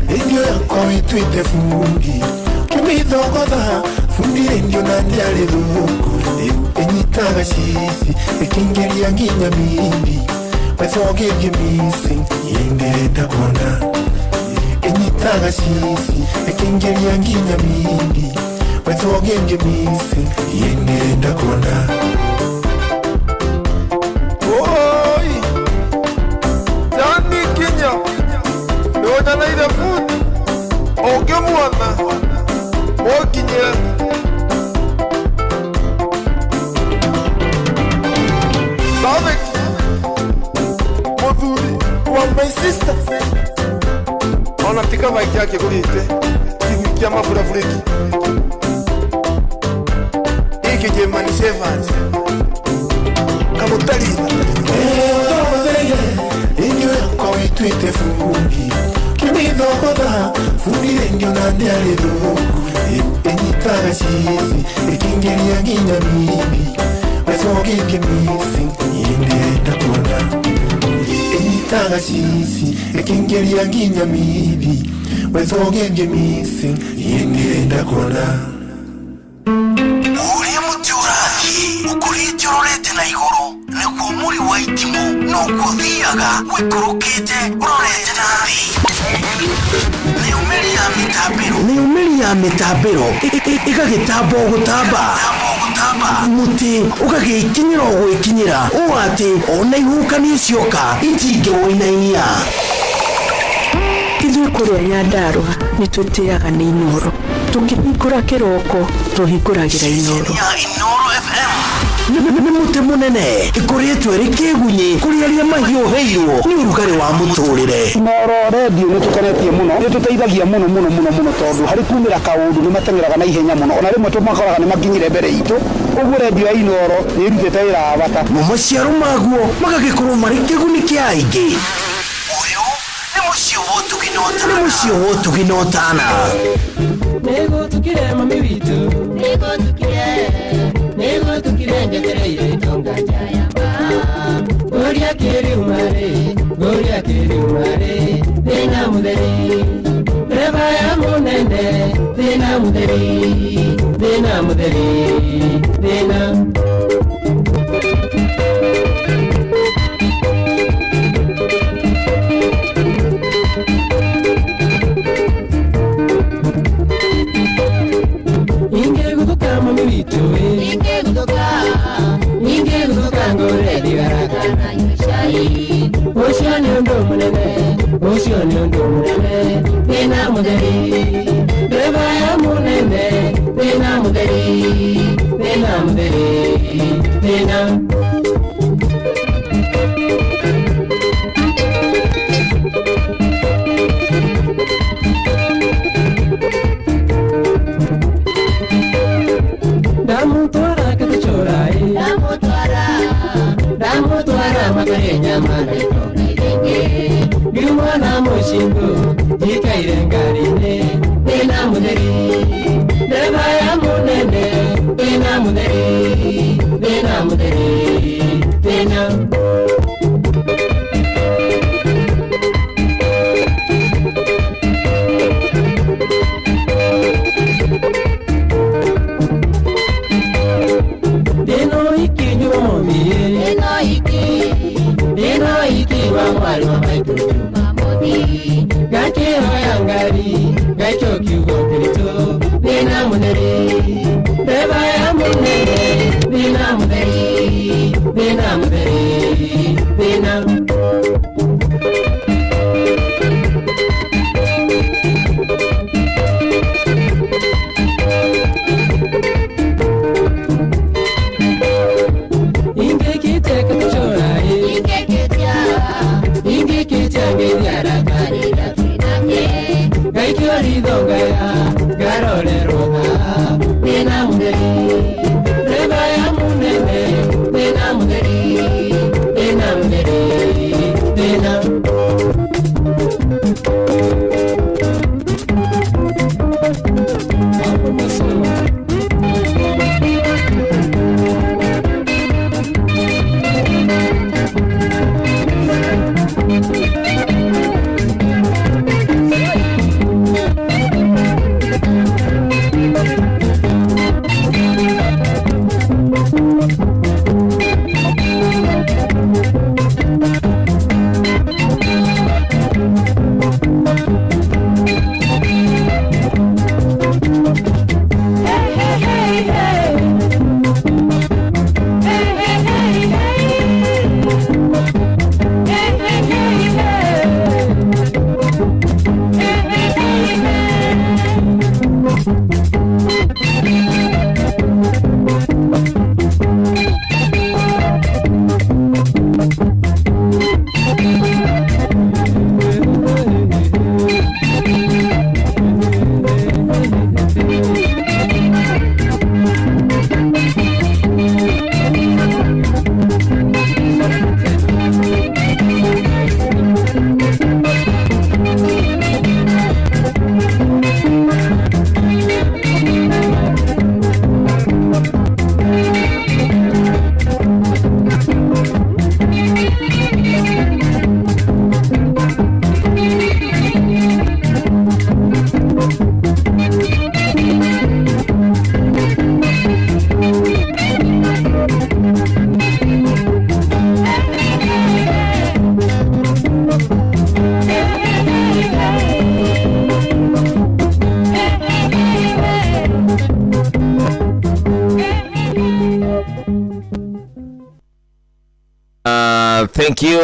S14: rendio yakwa wĩtuĩte bundi. Ũkĩmĩthogotha bundi rendio na ndĩarĩ thũku. Rĩu ĩnyitaga cici ĩkĩingĩria nginya mimbi. Wethũgĩthie missing niĩ ndĩrenda kuona. Ĩnyitaga cici ĩkĩingĩria nginya mimbi. Wethũgĩthie missing niĩ ndĩrenda kuona.
S6: Oi! Jani Kinya nĩwonyaneire bundi ũngĩmuona mũnginyĩre. Sadik mũthuri wa my sister ona ti kaba akĩgũrĩte kĩgui kĩa maburaburĩki gĩkĩ German Shepherd kamũtarĩ
S14: Wathogotheire rendio yakwa wĩtuĩte bundi. Ũkĩmĩthogotha bundi rendio na ndĩarĩ thũku. Rĩu ĩnyitaga cici ĩkĩingĩria nginya mimbi. Wethũgĩthie missing niĩ ndĩrenda kuona. Ĩnyitaga cici ĩkĩingĩria nginya mimbi. Wethũgĩthie missing niĩ ndĩrenda kuona.
S24: Ũrĩa mũtĩ ũrathiĩ ũkũrĩte ũrorete na igũrũ nĩguo
S23: Mũri wa itimũ noguo ũthiaga ũikũrũkĩte ũrorete na thĩ. Mĩumĩri ya mĩtambĩro ĩgagĩtamba o gũtamba, mũtĩ ũgagĩkinyĩra o gwĩkinyĩra ũũ atĩ ona ihuhũkanio cioka itingĩwũinainia.
S4: Ithuĩ kũrĩa Nyandarũa nĩ tũtĩaga nĩ Inooro. Tũkĩhingũra kĩroko tũhingũragĩra Inooro.
S23: Inooro FM nĩ mũtĩ mũnene ĩkoretwo ĩrĩ kĩgunyĩ kũrĩ arĩa mahiũhĩirwo nĩ ũrugarĩ wa mũtũrĩre.
S19: Inooro redio nĩ tũkenetie mũno, nĩ tũteithagia mũno mũno mũno mũno tondũ harĩ kumĩra kaũndũ nĩ mateng'eraga na ihenya mũno, ona rĩmwe tũmakoraga nĩ makinyire mbere itũ. Ũguo redio ya Inooro nĩ ĩrutĩte wĩra wa bata.
S23: Mo maciaro maguo magagĩkorwo marĩ kĩguni kĩa aingĩ. Ũyũ nĩ mũciĩ wa ũtugi na ũtana. Nĩ mũciĩ wa ũtugi na ũtana.
S8: Nĩgũtukire mami witũ, nĩgũtukire, nĩgũtukire njetereire itonga njayamba. Ngũria kĩriuma-rĩ, ngũria kĩriuma-rĩ, thĩna mũtheri. Ndereba ya mũnene, thĩna mũtheri, thĩna mũtheri, thĩna. Ingĩguthũka mami witũ ĩ, ingĩguthũka, ingĩguthũka ngũre thigara kana nyue cai. Ũcio nĩ ũndũ mũnene, ũcio nĩ ũndũ mũnene, thĩna mũtheri. Ndereba ya mũnene, thĩna mũtheri, thĩna mũtheri, thĩna. Ndamũtwara Gĩthuchũra ĩ, ndamũtwara, ndamũtwara makarĩe nyama na itonga iria ingĩ. Ngiuma na mũcingũ njikaire ngari-inĩ, thĩna mũtheri. Ndereba ya mũnene, thĩna mũtheri, thĩna mũtheri, thĩna. Ndĩna ũhiki Jumamothi ĩ, ndĩna ũhiki, ndĩna ũhiki wa mwarĩ wa maitũ Jumamothi. Ngakĩhoya ngari, ngaikio kiugo kĩritũ, thĩna mũtheri. Ndereba ya mũnene, thĩna mũtheri, thĩna mũtheri,
S13: Thank you,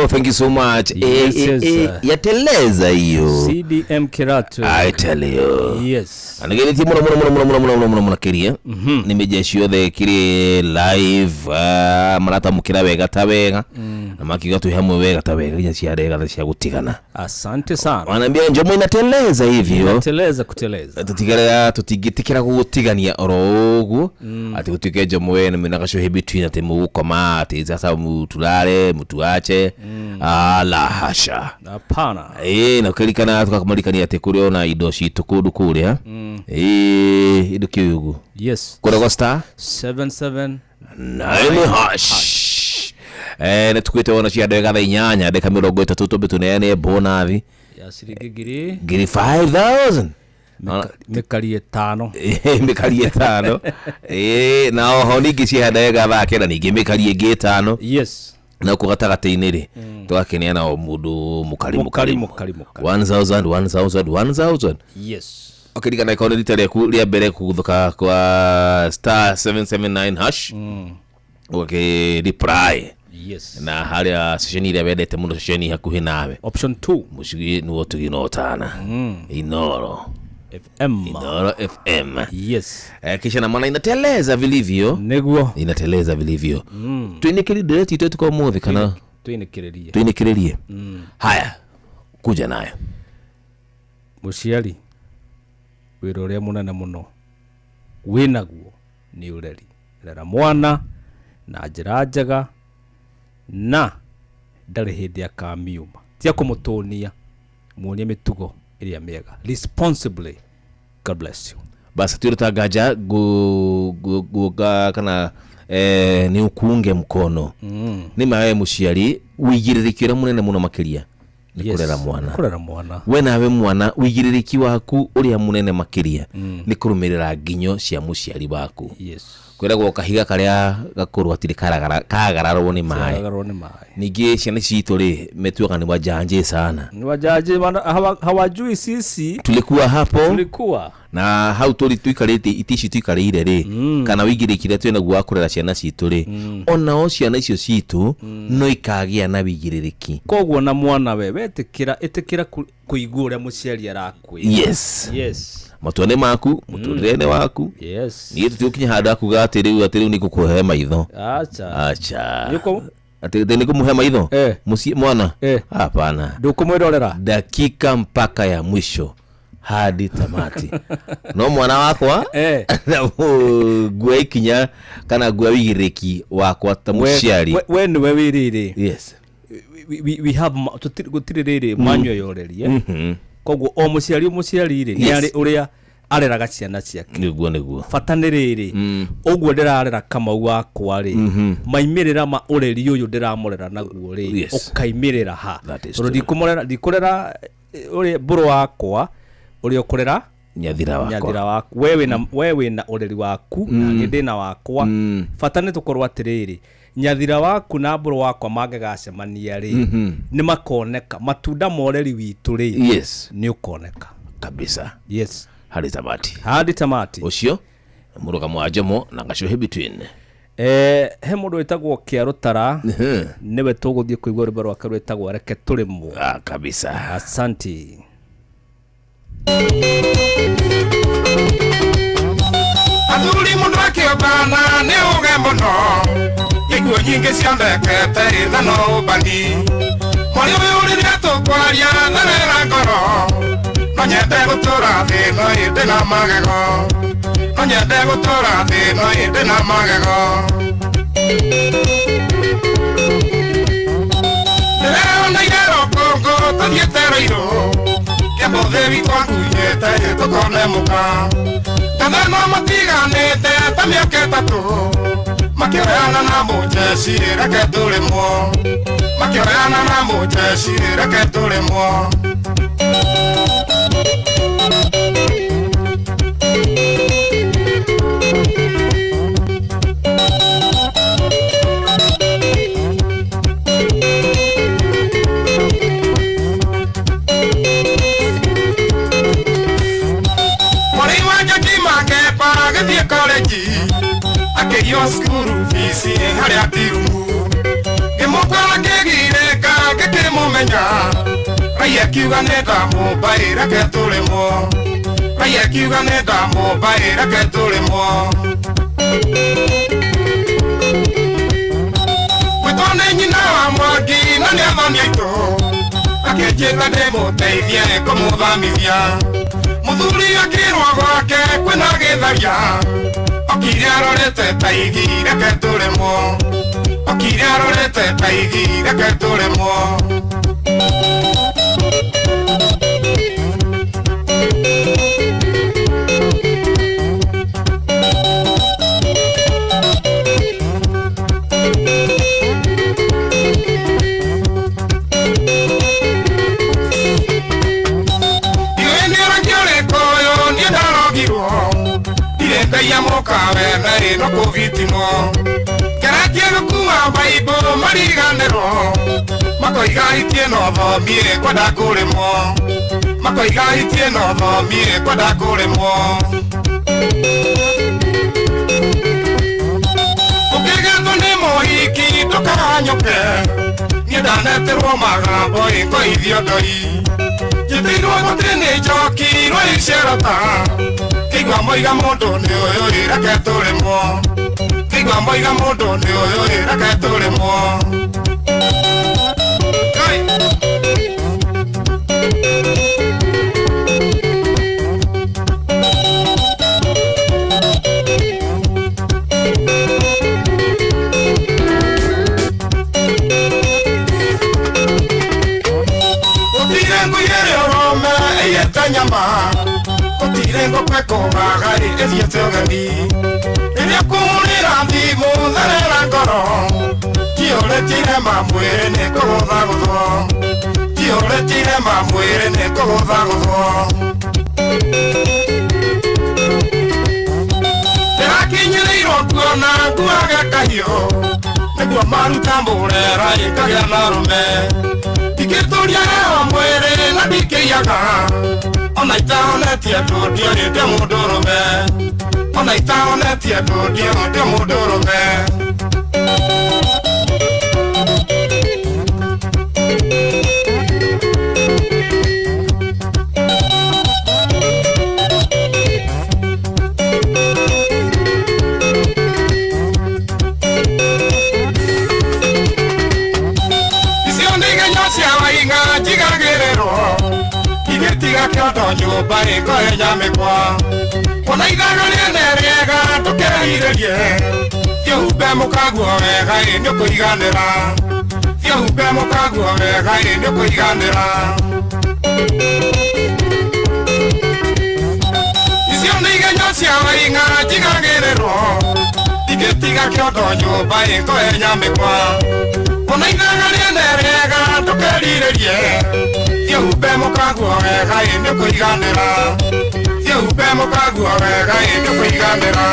S13: thank you so much.
S2: Yes, yes, sir.
S13: Yateleza hiyo.
S2: CDM Kiratu.
S13: I tell you.
S2: Yes.
S13: Anigeretie muno muno muno muno muno muno muno muno makiria. Nĩ media ciothe kiri live, maratamũkĩra wega ta wega na makiuga twĩ hamwe wega ta wega nginya cia rega cia gũtigana.
S2: Asante sana.
S13: Wanaambia njomo inateleza hivyo.
S2: Inateleza kuteleza.
S13: Tutigerera tutingĩtĩkĩra gũgũtigania oro ũguo atĩ gũtuĩke njomo we nĩ mwĩna gacuhi between atĩ mũgũkoma atĩ sasa mutulale mutuache. La hasha.
S2: Hapana.
S13: Na ũkĩririkana tũkamarikania atĩ kũrĩ ona indo citũ kũndũ kũrĩa. Indo kĩu ũguo.
S2: Yes.
S13: Kũrĩ star
S2: 779
S13: hash. Nĩ tukwĩte ona cia ndagĩka thaa inyanya ndagĩka mĩrongo ĩtatũ tũmbe tũneane bonathi
S2: ya ciringi ngiri
S13: ngiri 5000
S2: mĩkari ĩtano.
S13: Mĩkari ĩtano. Na oho ningĩ cia ndagĩka thaa kenda ningĩ mĩkari ĩngĩ ĩtano.
S2: Yes.
S13: Na gũkũ gatagatĩ-inĩ rĩ tũgakĩneana o mũndũ mũkari
S2: Mũkari,
S13: mũkari
S2: mũkari, mũkari.
S13: 1000 1000 1000.
S2: Yes.
S13: Ũkĩririkana ĩkorwo nĩ rita rĩaku rĩa mbere kũguthũka kwa star 779 hash ũgakĩ reply.
S2: Yes.
S13: Na harĩa ceceni ĩrĩa wendete mũno, ceceni hakuhĩ nawe.
S2: Option 2.
S13: Mũciĩ nĩguo tũgĩnotana. Inoro
S2: FM.
S13: Inoro FM.
S2: Yes.
S13: Kisha na maana inateleza vilivyo.
S2: Nĩguo.
S13: Inateleza vilivyo. Twinĩkĩrĩrie ndireti itũ tuko ũmũthĩ kana
S2: twinĩkĩrĩrie.
S13: Twinĩkĩrĩrie. Haya. Kuja nayo.
S2: Mũciari wĩra ũrĩa mũnene mũno wĩnaguo nĩ ũreri. Rera mwana na njĩra njega na ndarĩ hĩndĩ akamiuma. Tia kũmũtũnia, muonie mĩtugo ĩrĩa mĩega. Responsibly. God bless you.
S13: Basi turuta gaja guga kana ni ukunge mkono. Nĩ mawe mũciari wĩigĩrĩrĩki ũrĩa mũnene mũno makĩria nĩ
S2: Yes.
S13: kũrera mwana.
S2: Kũrera mwana.
S13: We nawe mwana wĩigĩrĩrĩki waku ũrĩa mũnene makĩria nĩ kũrũmĩrĩra nginyo cia mũciari waku.
S2: Yes.
S13: Kwĩragwo kahiga karĩa gakũrũ hatirĩ kagararwo nĩ maĩ.
S2: Kagararwo nĩ maĩ.
S13: Ningĩ ciana citũ rĩ metuaga nĩ wajanja sana.
S2: Ni wajanja maana hawajui sisi
S13: tulikuwa hapo.
S2: Tulikuwa.
S13: Na hau tũrĩ tũikarĩte itĩ ici tũikarĩire rĩ kana wĩigĩrĩrĩki ũrĩa twĩnaguo wa kũrera ciana citũ rĩ onao ciana icio citũ no ikagĩa na wĩigĩrĩrĩki.
S2: Koguo na mwana we wetĩkĩra ĩtĩkĩra kũigua ũrĩa mũciari arakwĩra.
S13: Yes.
S2: Yes.
S13: Matua nĩ maku, mũtũrĩre nĩ waku.
S2: Yes.
S13: Niĩ tũtigũkinya handũ hakuga atĩ rĩu atĩ rĩu nĩngũkũhe maitho.
S2: Acha.
S13: Acha.
S2: Nĩũkũ
S13: Atĩ nĩngũmũhe maitho? Mũciĩ mwana? Hapana.
S2: Ndũkũmwĩrorera?
S13: Dakika mpaka ya mwisho hadi tamati. No mwana wakwa ngua ikinya kana ngua wĩigĩrĩrĩki wakwa ta mũciari.
S2: We nĩwe wĩ rĩrĩ.
S13: Yes.
S2: We have gũtirĩ rĩrĩ mwanya ũyũ ũrerie. Koguo o mũciari o mũciari rĩ nĩ arĩ ũrĩa areraga ciana ciake.
S13: Nĩguo nĩguo.
S2: Bata nĩ rĩrĩ ũguo ndĩrarera Kamau wakwa rĩ maimĩrĩra ma ũreri ũyũ ndĩramũrera naguo rĩ ũkaimĩrĩra ha. Tondũ ndikũmũrera ndikũrera ũrĩa mbũrũ wakwa ũrĩa ũkũrera
S13: nyathira wakwa.
S2: Nyathira waku. We wĩna ũreri waku na niĩ ndĩna wakwa. Bata nĩ tũkorwo atĩrĩrĩ nyathira waku na mbũrũ wakwa mangĩgacemania rĩ nĩ makoneka matunda ma ũreri witũ rĩ.
S13: Yes.
S2: Nĩ ũkoneka
S13: kabisa.
S2: Yes.
S13: Hadi tamati.
S2: Hadi tamati.
S13: Ũcio mũrũgamo wa Jomo na gacuhi between.
S2: He mũndũ wĩtagwo Kĩarũtara nĩwe tũgũthiĩ kũigua rwĩmbo rwake rwĩtagwo Reke Tũrĩmwo.
S13: Kabisa.
S2: Asante.
S11: Athuri mũndũ akĩũmbana nĩ ũge mũno ikuũ nyingĩ cionekete ĩtha no ũmbani mwarĩ ũyũ rĩrĩa tũkwaria therera ngoro no nyende gũtũra thĩ no ĩndĩ na magego no nyende gũtũra thĩ no ĩndĩ na magego ndĩreoneire rũkũngũ tũthiĩte Rũirũ kĩamũthĩ witũ akunyĩte tũkone mũka Kathano matiganĩte ta mĩaka ĩtatũ makĩoyana na mũjeci reke tũrĩmwo makĩoyana na mũjeci reke tũrĩmwo. Agĩthiĩ college akĩiywo cukuru bici harĩa tirumu
S5: Ngĩmũkora ngĩgirĩka ngĩkĩmũmenya Raia kiuga nĩ ndamũmbaĩ reke tũrĩmwo Raia kiuga nĩ ndamũmbaĩ reke tũrĩmwo Gwĩtwo nĩ nyina wa Mwangi na nĩ athoni aitũ akĩnjĩta ndĩmũteithie kũmũthamithia Mũthuri akĩrwo gwake kwĩna gĩtharia Okire arorete ta igi reke tũrĩmwo Okire arorete ta igi reke tũrĩmwo Ndiũĩ nĩ ũrangi ũrĩkũ ũyũ niĩ ndarogirwo Ndirĩ mũkawe na ĩno kũbitimwo Ngeretie gũkua mbaibũ mariganĩrwo Makoiga itie no thomie kwenda kũrĩmwo Makoiga itie no thomie kwenda kũrĩmwo Ũkĩgetwo nĩ mũhiki ndũkahanyũke Niĩ ndaneterwo magambo ĩkoithio ndoi Njĩtĩirwo gũtirĩ nĩ njoki rwaicerota Kĩigua moiga mũndũ nĩ ũyũ ĩ reke tũrĩmwo Kĩigua moiga mũndũ nĩ ũyũ ĩ reke tũrĩmwo Gũtirĩ ngui ĩrĩ ũrũme ĩiyĩte nyama Gũtirĩ ngũkũ ĩkũgaga ĩthiĩte ũgeni Rĩrĩa kũhũrĩra thimũ therera ngoro Kĩũrĩtie irema mwĩrĩ nĩ kũgũthagũthwo Kĩũrĩtie irema mwĩrĩ nĩ kũgũthagũthwo Ndĩrakinyĩrĩirwo kuona nguage kahiũ Nĩguo maruta mũrera ĩkagĩa na rũme Ndingĩtũria heho mwĩrĩ na ndikĩiyaga Ona itahonetie andũ ndiorĩte mũndũrũme Ona itahonetie andũ ndiorĩte mũndũrũme Icio nĩ igenyo cia Waing'a njigagĩrĩrwo Igĩtiga kĩondo nyũmba ĩkohenya mĩkwa Kuona ithaga rĩene rĩega ndũkerahirĩrie Thiĩ ũhumbe mũkaguo wega ĩ nĩũkũiganĩra Thiĩ ũhumbe mũkaguo wega ĩ nĩũkũiganĩra Icio nĩ igenyo cia Waing'a njigagĩrĩrwo Ingĩtiga kĩondo nyũmba ĩkohenya mĩkwa Kuona ithaga rĩene rĩega ndũkerirĩrie Thiĩ ũhumbe mũkaguo wega ĩ nĩũkũiganĩra Thiĩ ũhumbe mũkaguo wega ĩ nĩũkũiganĩra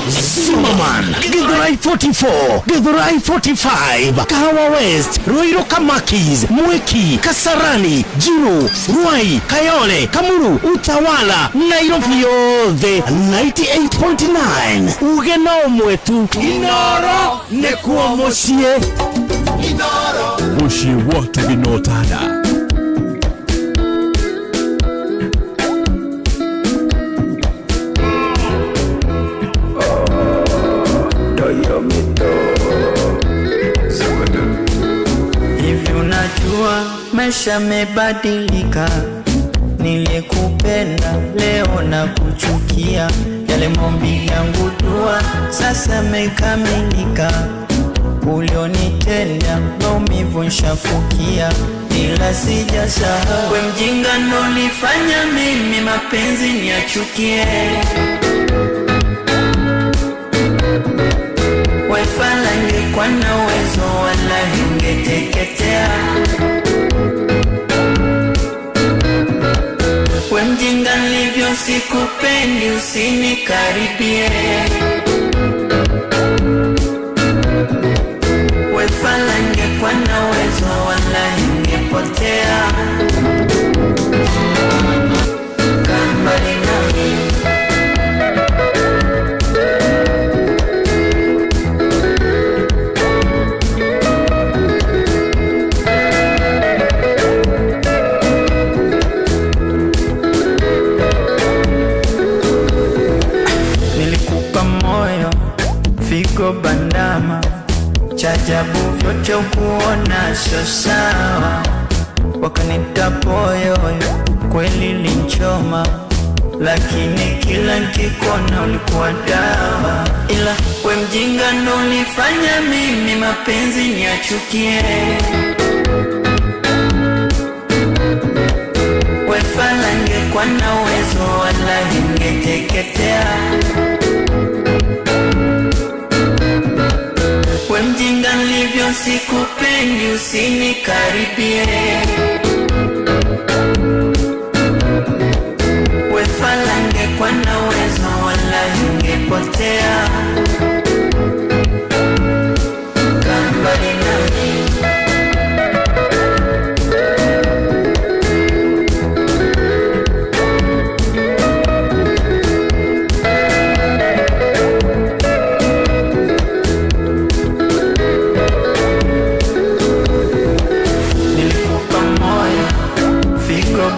S23: Zimmerman, Githurai 44, Githurai 45, Kahawa West, Ruiru Kamakis, Mwiki, Kasarani, Jiru, Ruai, Kayole, Kamuru, Utawala, Nairobi yothe 98.9. Uge no mwetu Inoro nĩkuo mũciĩ.
S10: Mũciĩ wa Tũginotana.
S1: Hivi unajua maisha mebadilika, nilikupenda leo na kuchukia, yale maombi yangu dua sasa mekamilika, ulionitenda maumivu nshafukia, ila sijasahau we mjinga nolifanya mimi mapenzi niachukie. Wefala ngekuwa na uwezo wala hingeteketea. We mjinga nilivyo sikupendi usinikaribie. Wefala ngekuwa na uwezo wala hingepotea. Kaa mbali nami. Bandama chajabu vyote ukuona sio sawa, wakanita poyoyo kweli linchoma, lakini kila nkikona ulikuwa dawa, ila we mjinga ndo ulifanya mimi mapenzi niachukie. Wefala ngekuwa na uwezo wala hingeteketea. We mjinga nilivyo sikupendi usinikaribie. Wefala ngekuwa na uwezo wala hingepotea. Kaa mbali nami.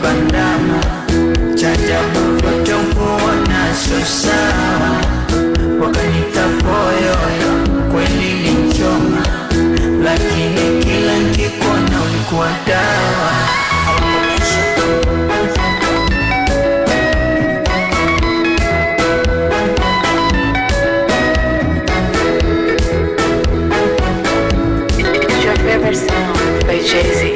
S1: Bandama chajabu vyote ukuona sio sawa, wakanita poyoyo kweli linchoma, lakini kila nkikuona ulikuwa dawa.
S4: It's your favorite sound by Jay-Z.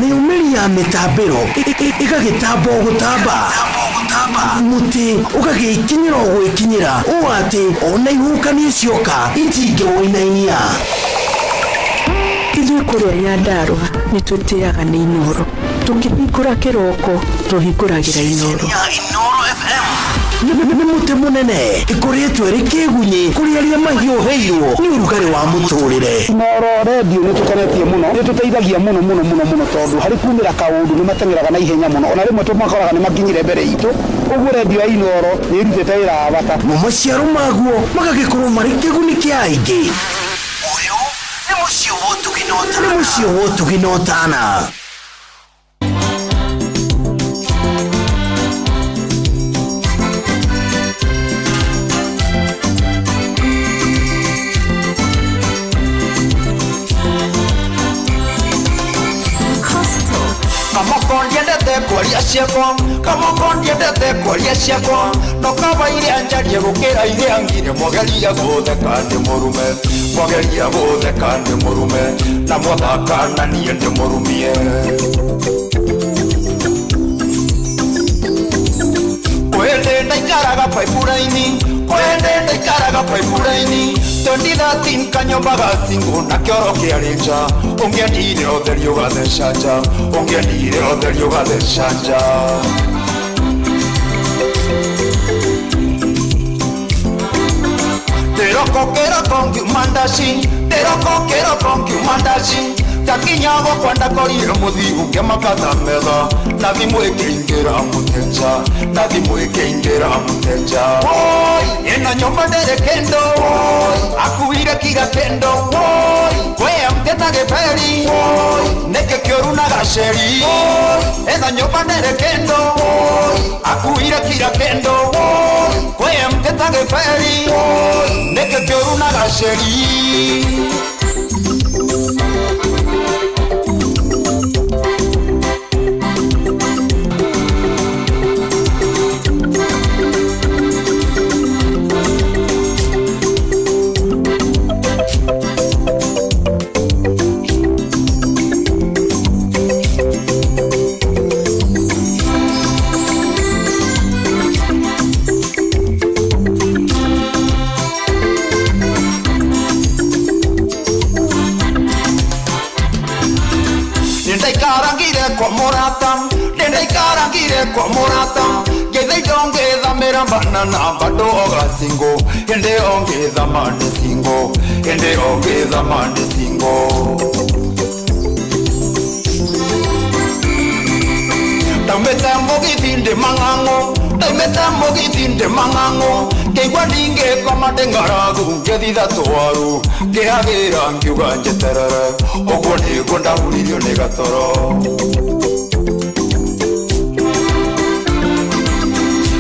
S23: Nĩumĩri ya mĩtambĩro ĩgagĩtamba gũtamba mũtĩ ũgagĩkinyĩra gwĩkinyĩra ũũ atĩ ona ihuhũkanio cioka itingĩwũinainia. Ithuĩ kũrĩa Nyandarũa nĩtũtĩaga nĩ Inoro, tũkĩhingũra kĩroko tũhingũragĩra Inoro. Inoro FM nĩ mũtĩ mũnene ĩkoretwo ĩrĩ kĩgunyĩ kũrĩ arĩa mahiũhĩirwo nĩ ũrugarĩ wa mũtũrĩre.
S19: Inoro redio nĩ tũkenetie mũno, nĩ tũteithagia mũno mũno mũno mũno tondũ harĩ kumĩra kaũndũ nĩ mateng'eraga na ihenya mũno, ona rĩmwe tũmakoraga nĩ makinyire mbere itũ, ũguo redio ya Inoro nĩ ĩrutĩte wĩra wa bata.
S23: Mo maciaro maguo magagĩkorwo marĩ kĩguni kĩa aingĩ. Ũyũ nĩ mũciĩ wa ũtugi na ũtana. Nĩ mũciĩ wa ũtugi na ũtana.
S5: Kwaria ciakwa kamoko ndiendete kwaria ciakwa no kaba iria njarie gũkĩra iria ngire mwageria gũtheka ndĩ mũrume mwageria gũtheka ndĩ mũrume na mwathaka na niĩ ndĩ mũrumie. Ndaikaraga pipeline Kwende ndaikaraga pipeline 2013 kanyomba ga single na kĩoro kĩarĩ nja ũngĩendire ũtheri ũgatheca nja ũngĩendire ũtheri ũgatheca nja. Teroko keroko ngiumandaci teroko keroko ngiumandaci takinya gwakwa ndakorire mũthiu ngĩmakata metha na thimũ ĩkĩingĩra mũteja na thimũ ĩkĩingĩra mũteja. Woi ĩno nyũmba ndĩrĩ kĩndũ woi akuire kira kĩndũ woi kwĩ mteta gĩberi woi nĩkĩ kĩũru na gaceri woi ĩno nyũmba ndĩrĩ kĩndũ woi akuire kira kĩndũ woi kwĩ mteta gĩberi woi nĩkĩ kĩũru na gaceri. Ndaikarangire kwa mũrata ngĩtha indo ngĩthamĩra banana bado oga single hĩndĩ ĩyo ngĩthama ndĩ single hĩndĩ ĩyo ngĩthama ndĩ single. Ndaumĩte mũgithi ndĩ mang'ang'o ndaumĩte mũgithi ndĩ mang'ang'o ngĩigua ndingĩkoma ndĩ ng'aragu ngĩthitha twaru ngĩhagĩra ngiuga njeterere ũguo nĩguo ndahuririo nĩ gatoro.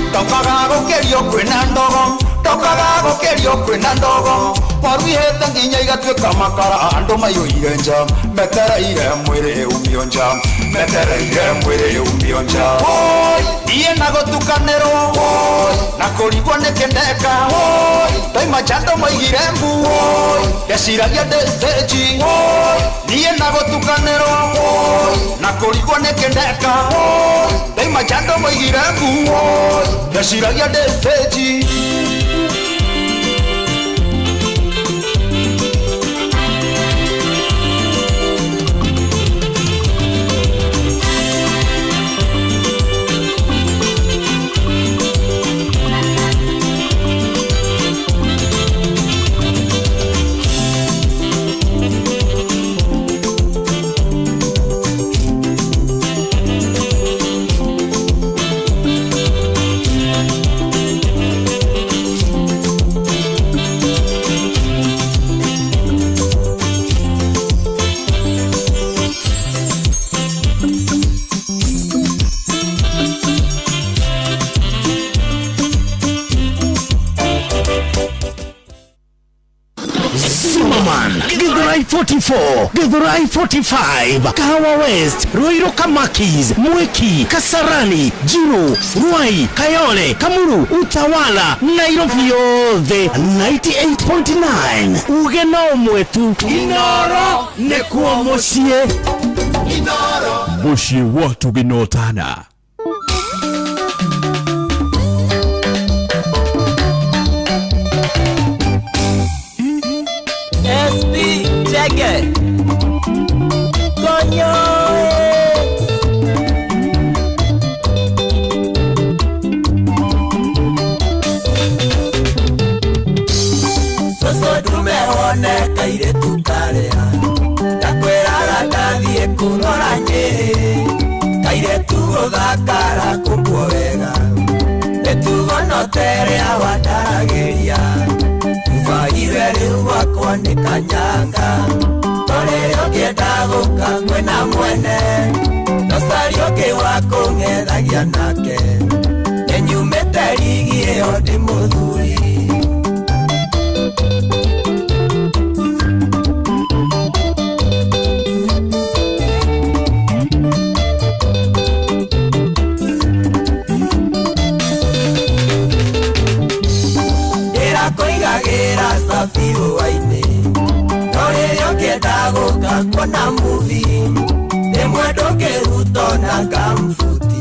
S5: Ndokaga gũkĩrio kwĩna ndogo ndokaga gũkĩrio kwĩna ndogo waru ihĩte nginya igatuĩka makara andũ maiyũire nja metereire mwĩrĩ umio nja metereire mwĩrĩ umio nja. Woi niĩ na gũtukanĩrwo woi na kũrigwo nĩkĩ ndeka woi ndaima nja andũ maigire mbu woi ndeciragia ndĩ stage woi niĩ na gũtukanĩrwo woi na kũrigwo nĩkĩ ndeka woi ndaima nja andũ maigire mbu woi ndeciragia ndĩ stage.
S23: Githurai 44, Githurai 45, Kahawa West, Ruiru Kamakis, Mwiki, Kasarani, Jiru, Ruai, Kayole, Kamuru, Utawala, Nairobi yothe 98.9. Uge no mwetu Inoro nekuo muciĩ.
S5: Inoro
S10: muciĩ wa tũgĩnotana.
S16: SP Chege Coño. Soso dume one kairetu karea ndakwĩraga ndathiĩ kũrora Nyĩrĩ kairetu gũthakara kũkuo wega mĩtugo no ta ĩrĩa wandaragĩria Ubaire rĩu gwakwa nĩ kanyanga torĩrĩa ũngĩenda gũka kwĩna mwene ndũcarie ũngĩ wa kũng'ethagia nake nĩnyumĩte rigi ĩyo ndĩ mũthuri. Ndĩrakũigagĩra cabi hwaĩ-inĩ no rĩrĩa ũngĩenda gũka kuona movie rĩmwe ndũngĩruta ona kambuti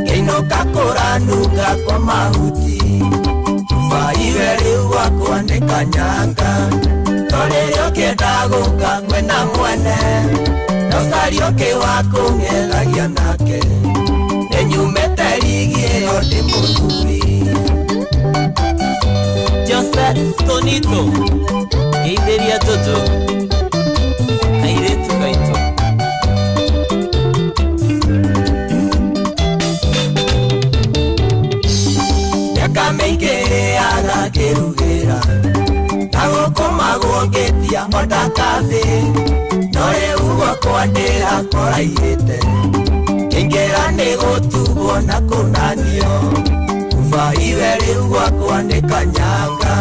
S16: ngĩinũka kũranuka kwa mahuti. Baiwe rĩu gwakwa nĩ kanyanga Torĩrĩ ũkĩenda gũka kwĩna mwene No caria ũkĩ wa kũng'ethagia nake Nĩnyumĩte rigi ĩyo ndĩ mũthuri
S7: Jose Tonito Geithĩria Jojo Kairĩtu gaitũ
S16: Mĩaka mĩingĩ ĩrĩaga ngĩrugĩra Na gũkũmagwo ngĩtia onda kathĩ No rĩu gwakwa ndĩrakoraihĩte Kĩingĩra nĩ gũtugwo na kũnanio Baiwe rĩu gwakwa nĩ kanyanga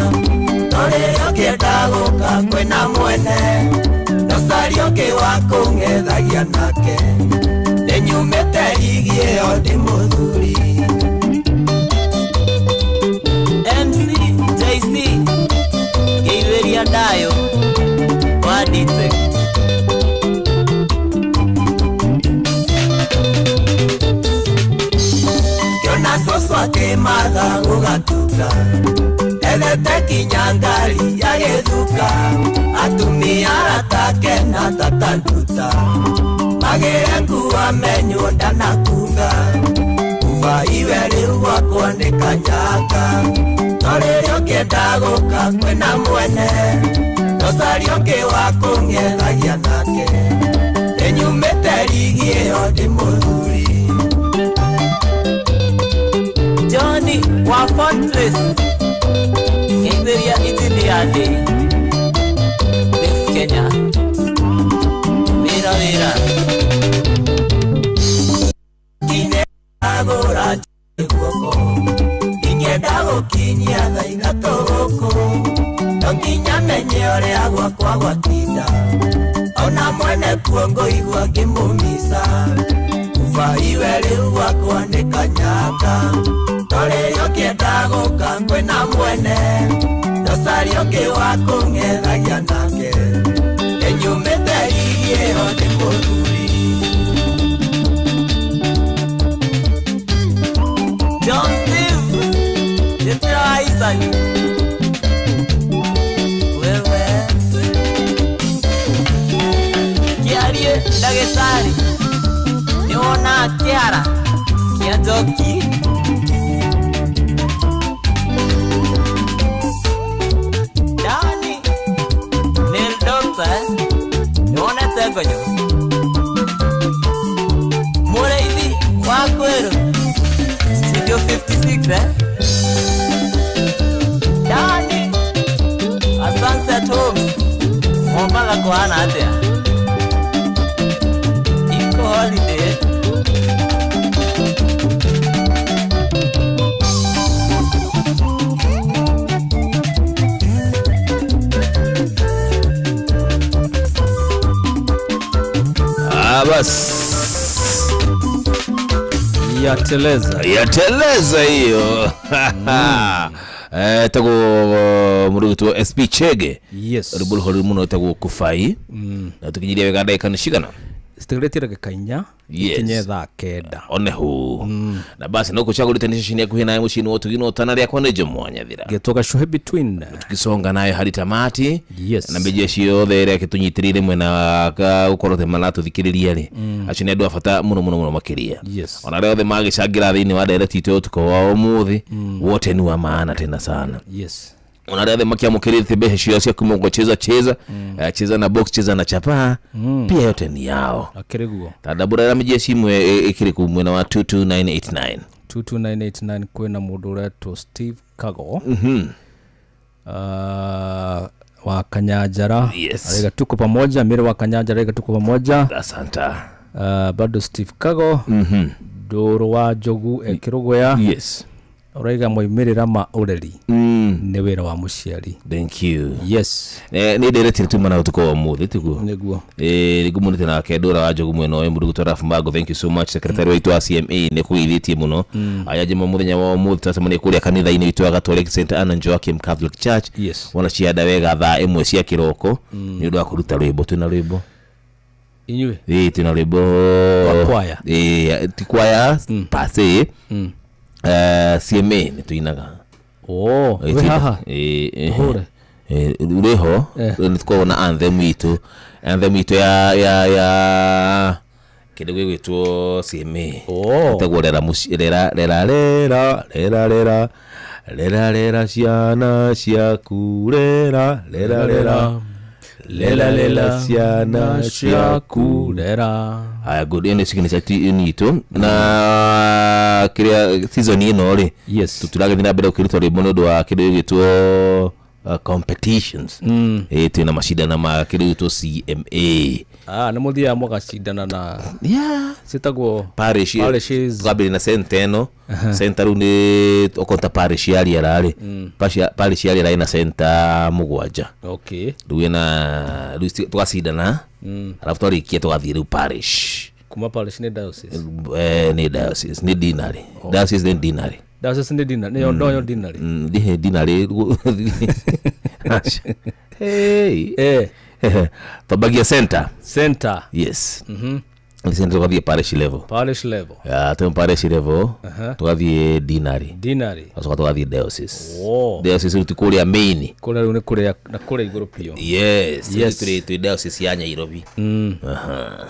S16: No rĩrĩa ũkĩenda gũka kwĩna mwene No caria ũkĩ wa kũng'ethagia nake Nĩnyumĩte rigi ĩyo ndĩ mũthuri
S7: MC JC Geithĩria Ndayo wa Ditek
S16: Kĩona cũcũ akĩmatha gũgatuka Ethete kinya ngari ya gĩthuka Atumia aratake na tata nduta Magĩre nguo amenywo ndanakunga Baiwe rĩu gwakwa nĩ kanyanga No rĩrĩa ũkĩenda gũka kwĩna mwene No caria ũkĩ wa kũng'ethagia nake Nĩnyumĩte rigi ĩyo ndĩ mũthuri
S7: Johnny wa Fortress Geithĩria Engineer Day This Kenya Wĩra wĩra
S16: Kine agũra guoko Ingĩenda gũkinyia thaa ithatũ gũkũ No nginya menye ũrĩa gwakwa gwatinda Ona mwene kuo ngũigua ngĩmũmica Baiwe rĩu gwakwa nĩ kanyanga No rĩrĩa ũkĩenda gũka kwĩna mwene No caria ũkĩ wa kũng'ethagia nake Nĩnyumĩte rigi ĩyo ndĩ mũthuri
S7: John Steve Jĩtĩra wa Isaac Wewe Kĩarie ndagĩtarĩ Nĩwonaga kĩara kĩa njoki Dani Nail doctor Nĩwonete ngonyo Mũrĩithi wa kwĩrũ Studio 56 Dani A Sunset Homes Mombatha kũhana atĩa Eco Holiday
S13: Bas
S2: Yateleza
S13: yateleza hiyo tagwo mũrugĩtwo SP Chege
S2: yes
S13: rwĩmbo rũhoreru mũno tagwo Kũbai na tũkinyirie wega ndagĩka nĩ cigana
S2: citigarĩtie ndagĩka inya ikinye thaa kenda
S13: onehu na basi no kuchagũrĩte nĩ ceceni yakuhĩ nayo mũciĩ-inĩ wa ũtugi na ũtana rĩakwa nĩ Jomo Nyathira
S2: getwo Gacuhe between
S13: tukisonga nayo hadi tamati
S2: yes
S13: na mbeji ciothe ĩrĩa ĩkĩtũnyitĩrĩire mwena wa gũkorwo te maratũthikĩrĩria rĩ acio nĩ andũ a bata mũno mũno mũno makĩria
S2: yes
S13: ona arĩa othe magĩcangĩra thĩinĩ wa ndereti itũ ya ũtukũ wa ũmũthĩ wote ni wa maana tena sana
S2: yes
S13: ona arĩa othe makiamũkĩrĩte mbeca ciao cia kuma kwa cheza cheza cheza na box cheza na chapaa pia yote ni yao
S2: akĩrĩguo
S13: tandambũra mĩjia cimwe ĩkĩrĩ kũ mwena wa 22989
S2: 22989 kwĩna mũndũ ũretwo Steve Kago wa Kanyanjara
S13: yes.
S2: Araiga tuko pamoja Mary wa Kanyanjara araiga tuko pamoja
S13: asante
S2: bado Steve Kago Ndũrũ wa Njogu ekĩrũgũya
S13: yes
S2: Oraiga moimĩrĩra ma ũreri nĩ wĩra wa mũciari
S13: thank you
S2: yes
S13: nĩ nderetire tuma na ũtukũ wa ũmũthĩ tiguo
S2: nĩguo
S13: ngũmũnĩte nake Ndũra wa Njogu mwena ũyũ mũndũ gũtwara Mago thank you so much secretary witũ wa CMA nĩ kũgeithĩtie mũno aya njema mũthenya wa ũmũthĩ twacemania kũrĩa kanitha-inĩ witũ wa Catholic St Anna Joachim Catholic Church
S2: yes
S13: wona cianda wega thaa ĩmwe cia kĩroko nĩ ũndũ wa kũruta rwĩmbo twĩna rwĩmbo
S2: inyuĩ
S13: twĩna rwĩmbo
S2: wa kwaya
S13: ti kwaya pase CMA nĩ tuinaga
S2: Oh, wĩ haha? Ũhũre?
S13: Ũrĩ ho. Nĩ tũkoragwo na anthem itũ, anthem itũ ya kĩndũ gĩgwĩtwo CMA. Ĩtagwo rera mũciĩ, rera rera rera rera rera rera rera ciana ciaku, rera rera rera
S2: lela
S13: lela ciana ciaku
S2: rera.
S13: Aya, good. Ĩyo nĩ signature itũ na kĩrĩa season ĩno rĩ,
S2: yes,
S13: tũtiragĩthiĩ na mbere gũkĩruta rwĩmbo nĩ ũndũ wa kĩndũ gĩgwĩtwo competitions. Twĩna macindano ma kĩndũ gĩgwĩtwo CMA.
S2: Ah, nĩ mũthiaga mũgacindana na
S13: yeah,
S2: ciĩtagwo
S13: parish,
S2: parishes.
S13: Tukambĩrĩria na center ĩno. Center rĩu nĩ okorwo ta parish ya Riara rĩ, parish ya Riara ĩna center 7.
S2: Okay.
S13: Rĩu ĩna rĩu tũgacindana, alafu twarĩkia tũgathiĩ rĩu parish.
S2: Kuma parish nĩ diocese.
S13: Nĩ diocese, nĩ deanery. Diocese nĩ deanery.
S2: Diocese nĩ deanery, nĩyo ndoyo deanery.
S13: Ndihe deanery. Hey. Twambagia center.
S2: Center.
S13: Yes. Center tũgathiĩ parish level.
S2: Parish level.
S13: Yeah, twĩ parish level, tũgathiĩ deanery.
S2: Deanery.
S13: Tũgacoka tũgathiĩ diocese.
S2: Oh.
S13: Diocese rĩu ti kũrĩa main.
S2: Kũrĩa rĩu nĩ kũrĩa na kũrĩa igũrũ biũ.
S13: Yes.
S2: Yes.
S13: Twĩ diocese ya Nairobi.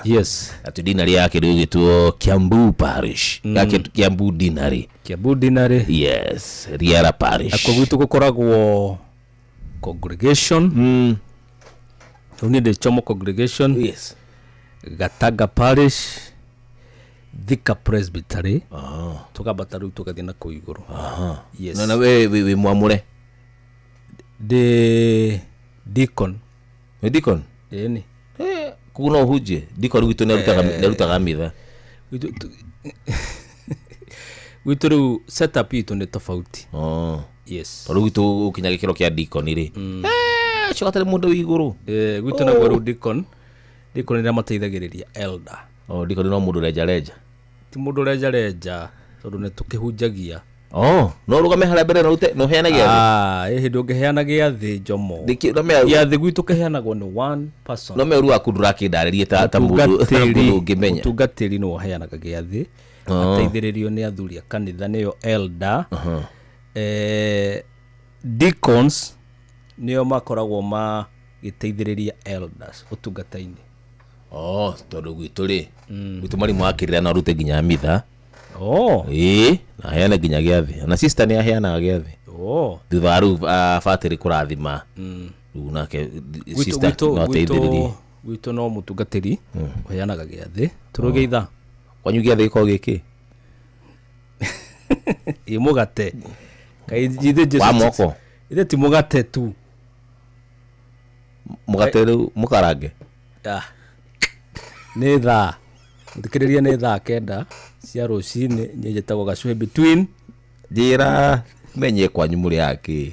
S2: Yes.
S13: Na twĩ deanery ya kĩndũ gĩgwĩtwo Kiambu Parish. Ya Kiambu Deanery.
S2: Kiambu Deanery.
S13: Yes, Riara Parish.
S2: Nakuo gwitũ gũkoragwo congregation. Rĩu niĩ ndĩ Chomo congregation.
S13: Yes.
S2: Gatanga Parish, Thika Presbytery. Tũkambata rĩu tũgathiĩ na kũu igũrũ. Yes.
S13: Na we wĩ mwamũre?
S2: Ndĩ deacon.
S13: Wĩ deacon?
S2: Ĩni.
S13: Koguo no ũhunjie? Deacon gwitũ nĩarutaga mitha.
S2: Gwitũ rĩu setup itũ nĩ tofauti. Yes.
S13: Tondũ gwitũ ũkinya gĩkĩro kĩa deacon rĩ, ũcio gatarĩ mũndũ wĩ igũrũ.
S2: Gwitũ naguo rĩu deacon, deacon nĩrĩa mateithagĩrĩria elder.
S13: Oh, deacon no mũndũ renjarenja.
S2: Ti mũndũ renjarenja tondũ nĩ tũkĩhunjagia.
S13: Oh, no ũrũgame harĩa mbere na ũrute, na ũheane gĩathĩ?
S2: Ah, ĩ hĩndĩ ũngĩheana gĩathĩ Njomo. Gĩathĩ gwitũ kĩheanagwo nĩ one person.
S13: No meru waku ndũrakĩndarĩrie ta mũndũ ũngĩmenya.
S2: Mũtungatĩri nĩwe ũheanaga gĩathĩ. Ateithĩrĩrio nĩ athuri a kanitha nĩyo elder. Deacons nĩo makoragwo magĩteithĩrĩria elders ũtungata-inĩ.
S13: Oh, tondũ gwitũ rĩ, gwitũ marimũ akĩrĩra no arute nginya mitha.
S2: Oh.
S13: Ĩĩ, na aheane nginya gĩathĩ. Na sister nĩ aheanaga gĩathĩ.
S2: Oh.
S13: Thutha wa rĩu batĩrĩ kũrathima. Rĩu nake sister no ateithĩrĩrie.
S2: Gwitũ no mũtungatĩri ũheanaga gĩathĩ. Tũrũge ithaa.
S13: Kwanyu gĩathĩ gĩkoragwo gĩkĩ?
S2: Ĩ mũgate. Kaĩ ithe Jesu
S13: Wa moko.
S2: Ithe ti mũgate tu.
S13: Mũgate rĩu mũkarange?
S2: Ah. Nĩ thaa. Mũthikĩrĩria nĩ thaa 9 cia rũcinĩ, niĩ njĩtagwo Gacuhi between.
S13: Njĩra menye kwanyu mũrĩ akĩ.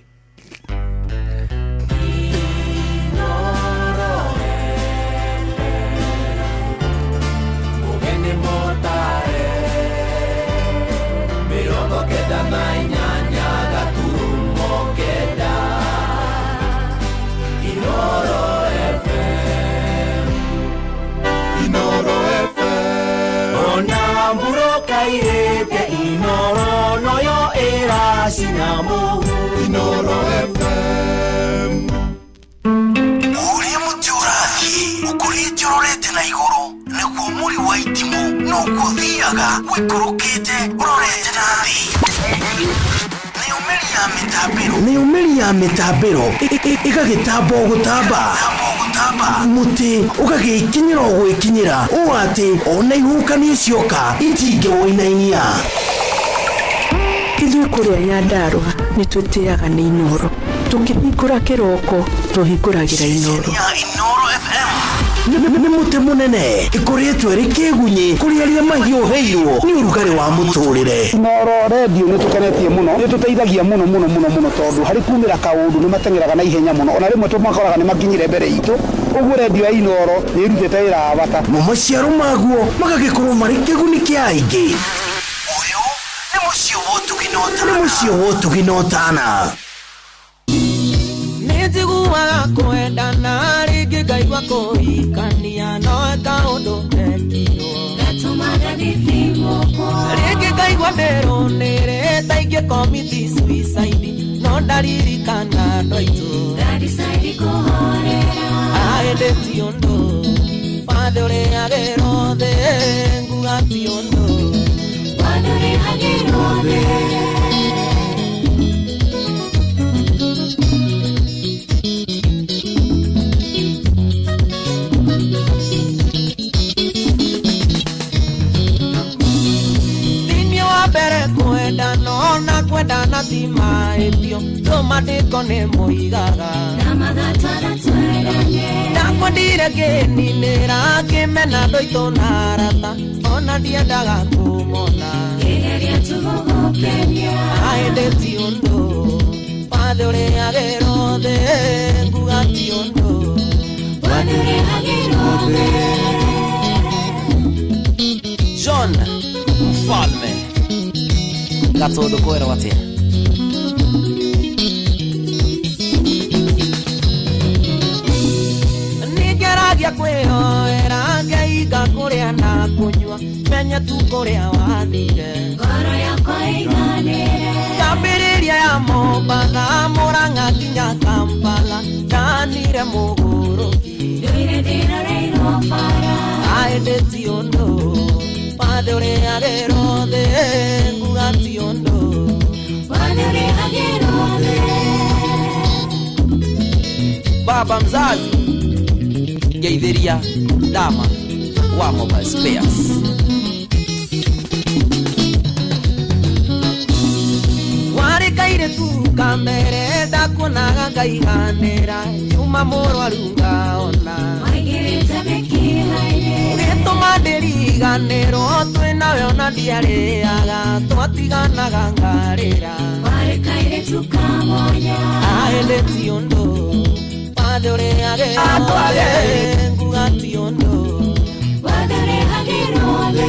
S6: Inoro FM.
S23: Ũrĩa mũtĩ ũrathiĩ ũkũrĩte ũrorete na igũrũ nĩguo mũri wa itimũ noguo ũthiaga ũikũrũkĩte ũrorete na thĩ. Nayo mĩri ya mĩtambĩro, nayo mĩri ya mĩtambĩro ĩgagĩtamba o gũtamba, mũtĩ ũgagĩkinyĩra o gwĩkinyĩra ũũ atĩ ona ihuhũkanio cioka itingĩwũinainia.
S4: Ithuĩ kũrĩa Nyandarũa nĩ tũtĩaga nĩ Inoro. Tũkĩhingũra kĩroko tũhingũragĩra Inoro.
S23: Inoro FM nĩ mũtĩ mũnene ĩkũrĩtwo ĩrĩ kĩgunyĩ kũrĩ arĩa mahiũhĩirwo nĩ ũrugarĩ wa mũtũrĩre.
S19: Inoro radio nĩ tũkenetie mũno, nĩ tũteithagia mũno mũno mũno mũno tondũ harĩ kumĩra kaũndũ nĩ mateng'eraga na ihenya mũno, ona rĩmwe tũmakoraga nĩ makinyire mbere itũ. Ũguo radio ya Inoro nĩ ĩrutĩte wĩra wa bata.
S23: Mo maciaro maguo magagĩkorwo marĩ kĩguni kĩa aingĩ. Nĩ mũciĩ wa ũtugi na ũtana.
S16: Nĩnjiguaga kwendana rĩngĩ ngaigua kũhikania no kaũndũ mekirwo rĩngĩ ngaigua ndĩrũnĩrĩte ingĩ commit suicide No ndaririkana andũ aitũ. Aĩndĩ ti ũndũ wathe ũrĩhagĩrwo thĩ, nguga ti ũndũ wathe ũrĩhagĩrwo thĩ. Kwendana na kwendana ti mahĩtio, ndũmandĩko nĩ moigaga ndakwendire ngĩninĩra ngĩmena andũ aitũ na arata, ona ndiendaga kũmona. Aĩndĩ ti ũndũ wathe ũrĩhagĩrwo thĩ, nguga ti ũndũ wathe ũrĩhagĩrwo thĩ.
S7: John Mfalme Gatundu kwĩrwo atĩa?
S16: Nĩngeragia kwĩhoera ngeiga kũrĩa na kũnyua, menye tu kũrĩa wathire.
S12: Ngoro yakwa ĩiganĩre.
S16: Ngambĩrĩria ya Mombatha, Murang'a nginya Kampala, ndanire mũgũrũki.
S12: Ndũire ndĩroreirwo bara.
S16: Aĩndĩ ti ũndũ wathe ũrĩhagĩrwo thĩ, nguga ti ũndũ
S12: wathe ũrĩhagĩrwo thĩ.
S7: Baba mzazi ngeithĩria Dama wa Mobile Spares.
S16: Warĩ kairĩtu kamere ndakuonaga ngaiganĩra, nyuma mũrwaru ngaona
S12: Waingĩrĩte mĩkiha-inĩ.
S16: Ũgĩtũma ndĩriganĩrwo twĩ nawe ona ndiarĩaga, twatiganaga ngarĩra.
S12: Warĩ kairĩtu ka mwanya.
S16: Aĩndĩ ti ũndũ wathe ũrĩhagĩrwo thĩ, nguga ti ũndũ
S12: wathe ũrĩhagĩrwo thĩ.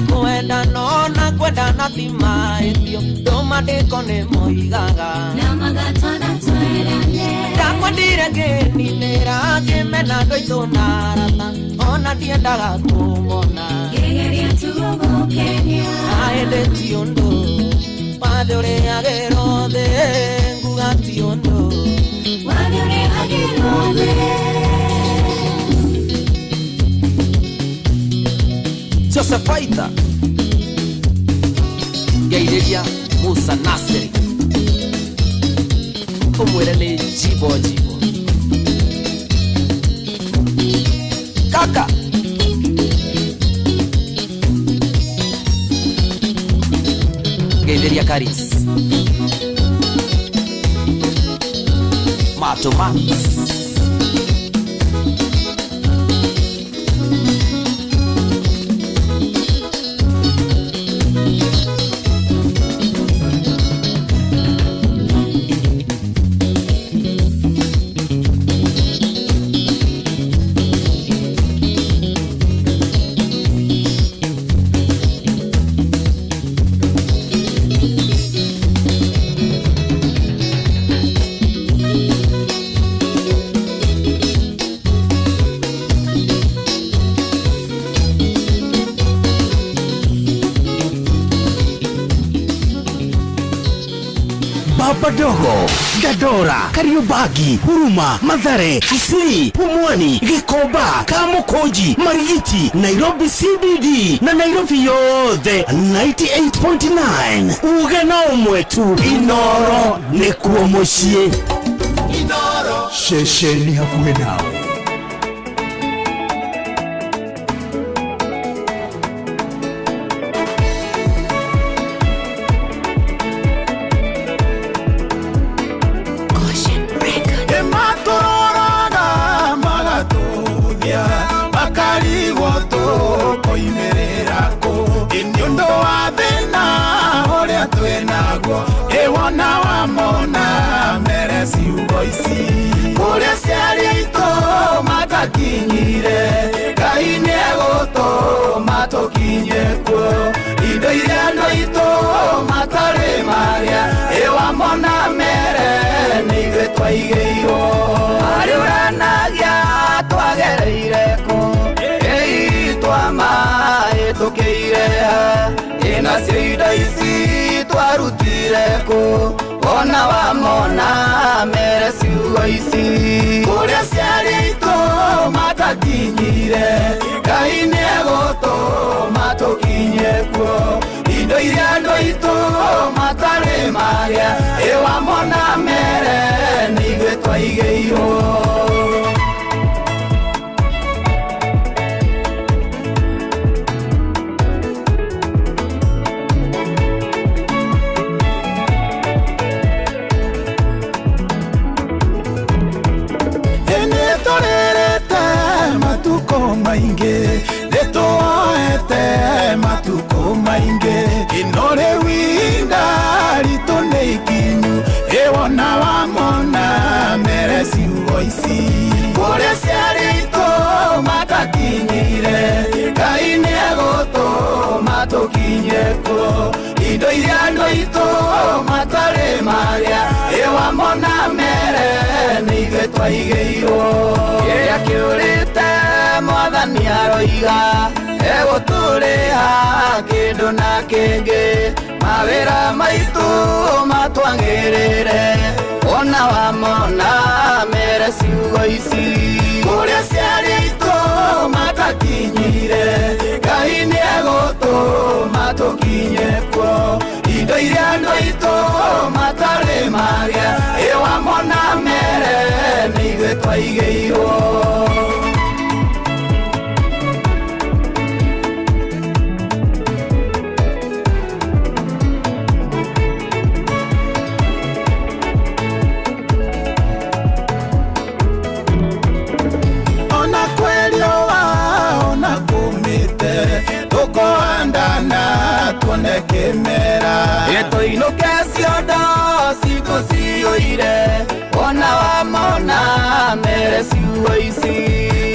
S16: Kwendana na kwendana ti mahĩtio, ndũmandĩko nĩ moigaga ndakwendire ngĩninĩra ngĩmena andũ aitũ na arata, ona ndiendaga kũmona. Aĩndĩ ti ũndũ wathe ũrĩhagĩrwo thĩ, nguga ti ũndũ
S12: wathe ũrĩhagĩrwo thĩ.
S7: Joseph Aitha ngeithĩria Musa Nasiri ũmwĩre nĩ jimbo jimbo kaka. Ngeithĩria Karis Mato Max.
S23: Badogo, Dandora, Kariobangi, Huruma, Mathare, Isli, Pumwani, Gikomba, Kamukunji, Marigiti, Nairobi CBD na Nairobi yothe 98.9. Uge na ũmwe tu, Inoro nĩkuo mũciĩ.
S5: Inoro
S10: ceceni hakuhĩ nawe.
S5: Ewona wa mona mere ciugo ici kũrĩa ciaria aitũ matakinyire Ngai nĩegũtũma tũkinye kuo indo iria andũ aitũ matarĩ marĩa ĩwa mona mere nĩ ithuĩ.
S16: twaigĩirwo. Harĩ ũranagia twagereire kũ, ĩi twamahĩtũkĩire ha, ĩnacio indo ici twarutire kũ, ona wamona mere ciugo ici. Kũrĩa ciarĩ itũ matakinyire, Ngai nĩegũtũma tũkinye kuo. Indo iria andũ aitũ matarĩ magĩa, ĩ wamona mere nĩ ithuĩ twaigĩirwo.
S5: Nĩtũrĩrĩte matukũ maingĩ, nĩtũoete matukũ maingĩ, ĩno rĩu ihinda ritũ nĩ ikinyu, ĩ wona wamona mere ciugo ici.
S16: Kũrĩa ciarĩ itũ matakinyire, Ngai nĩegũtũma tũkinye kuo. Indo iria andũ aitũ matarĩ magĩa, ĩ wamona mere nĩ ithuĩ twaigĩirwo. Kĩrĩa kĩũrĩte Mwathani aroiga, egũtũrĩha kĩndũ na kĩngĩ, mawĩra maitũ matwagĩrĩre, ona wamona mere ciugo ici. Kũrĩa ciarĩ itũ matakinyire, Ngai nĩegũtũma tũkinye kuo. Indo iria andũ aitũ matarĩ magĩa, ĩ wamona mere nĩ ithuĩ twaigĩirwo.
S5: Ona kwĩriũa ona kũmĩte, tũkũhandana tuone kĩmera.
S16: Tũinũke ciondo citũ ciyũire, ona wamona mere ciugo ici.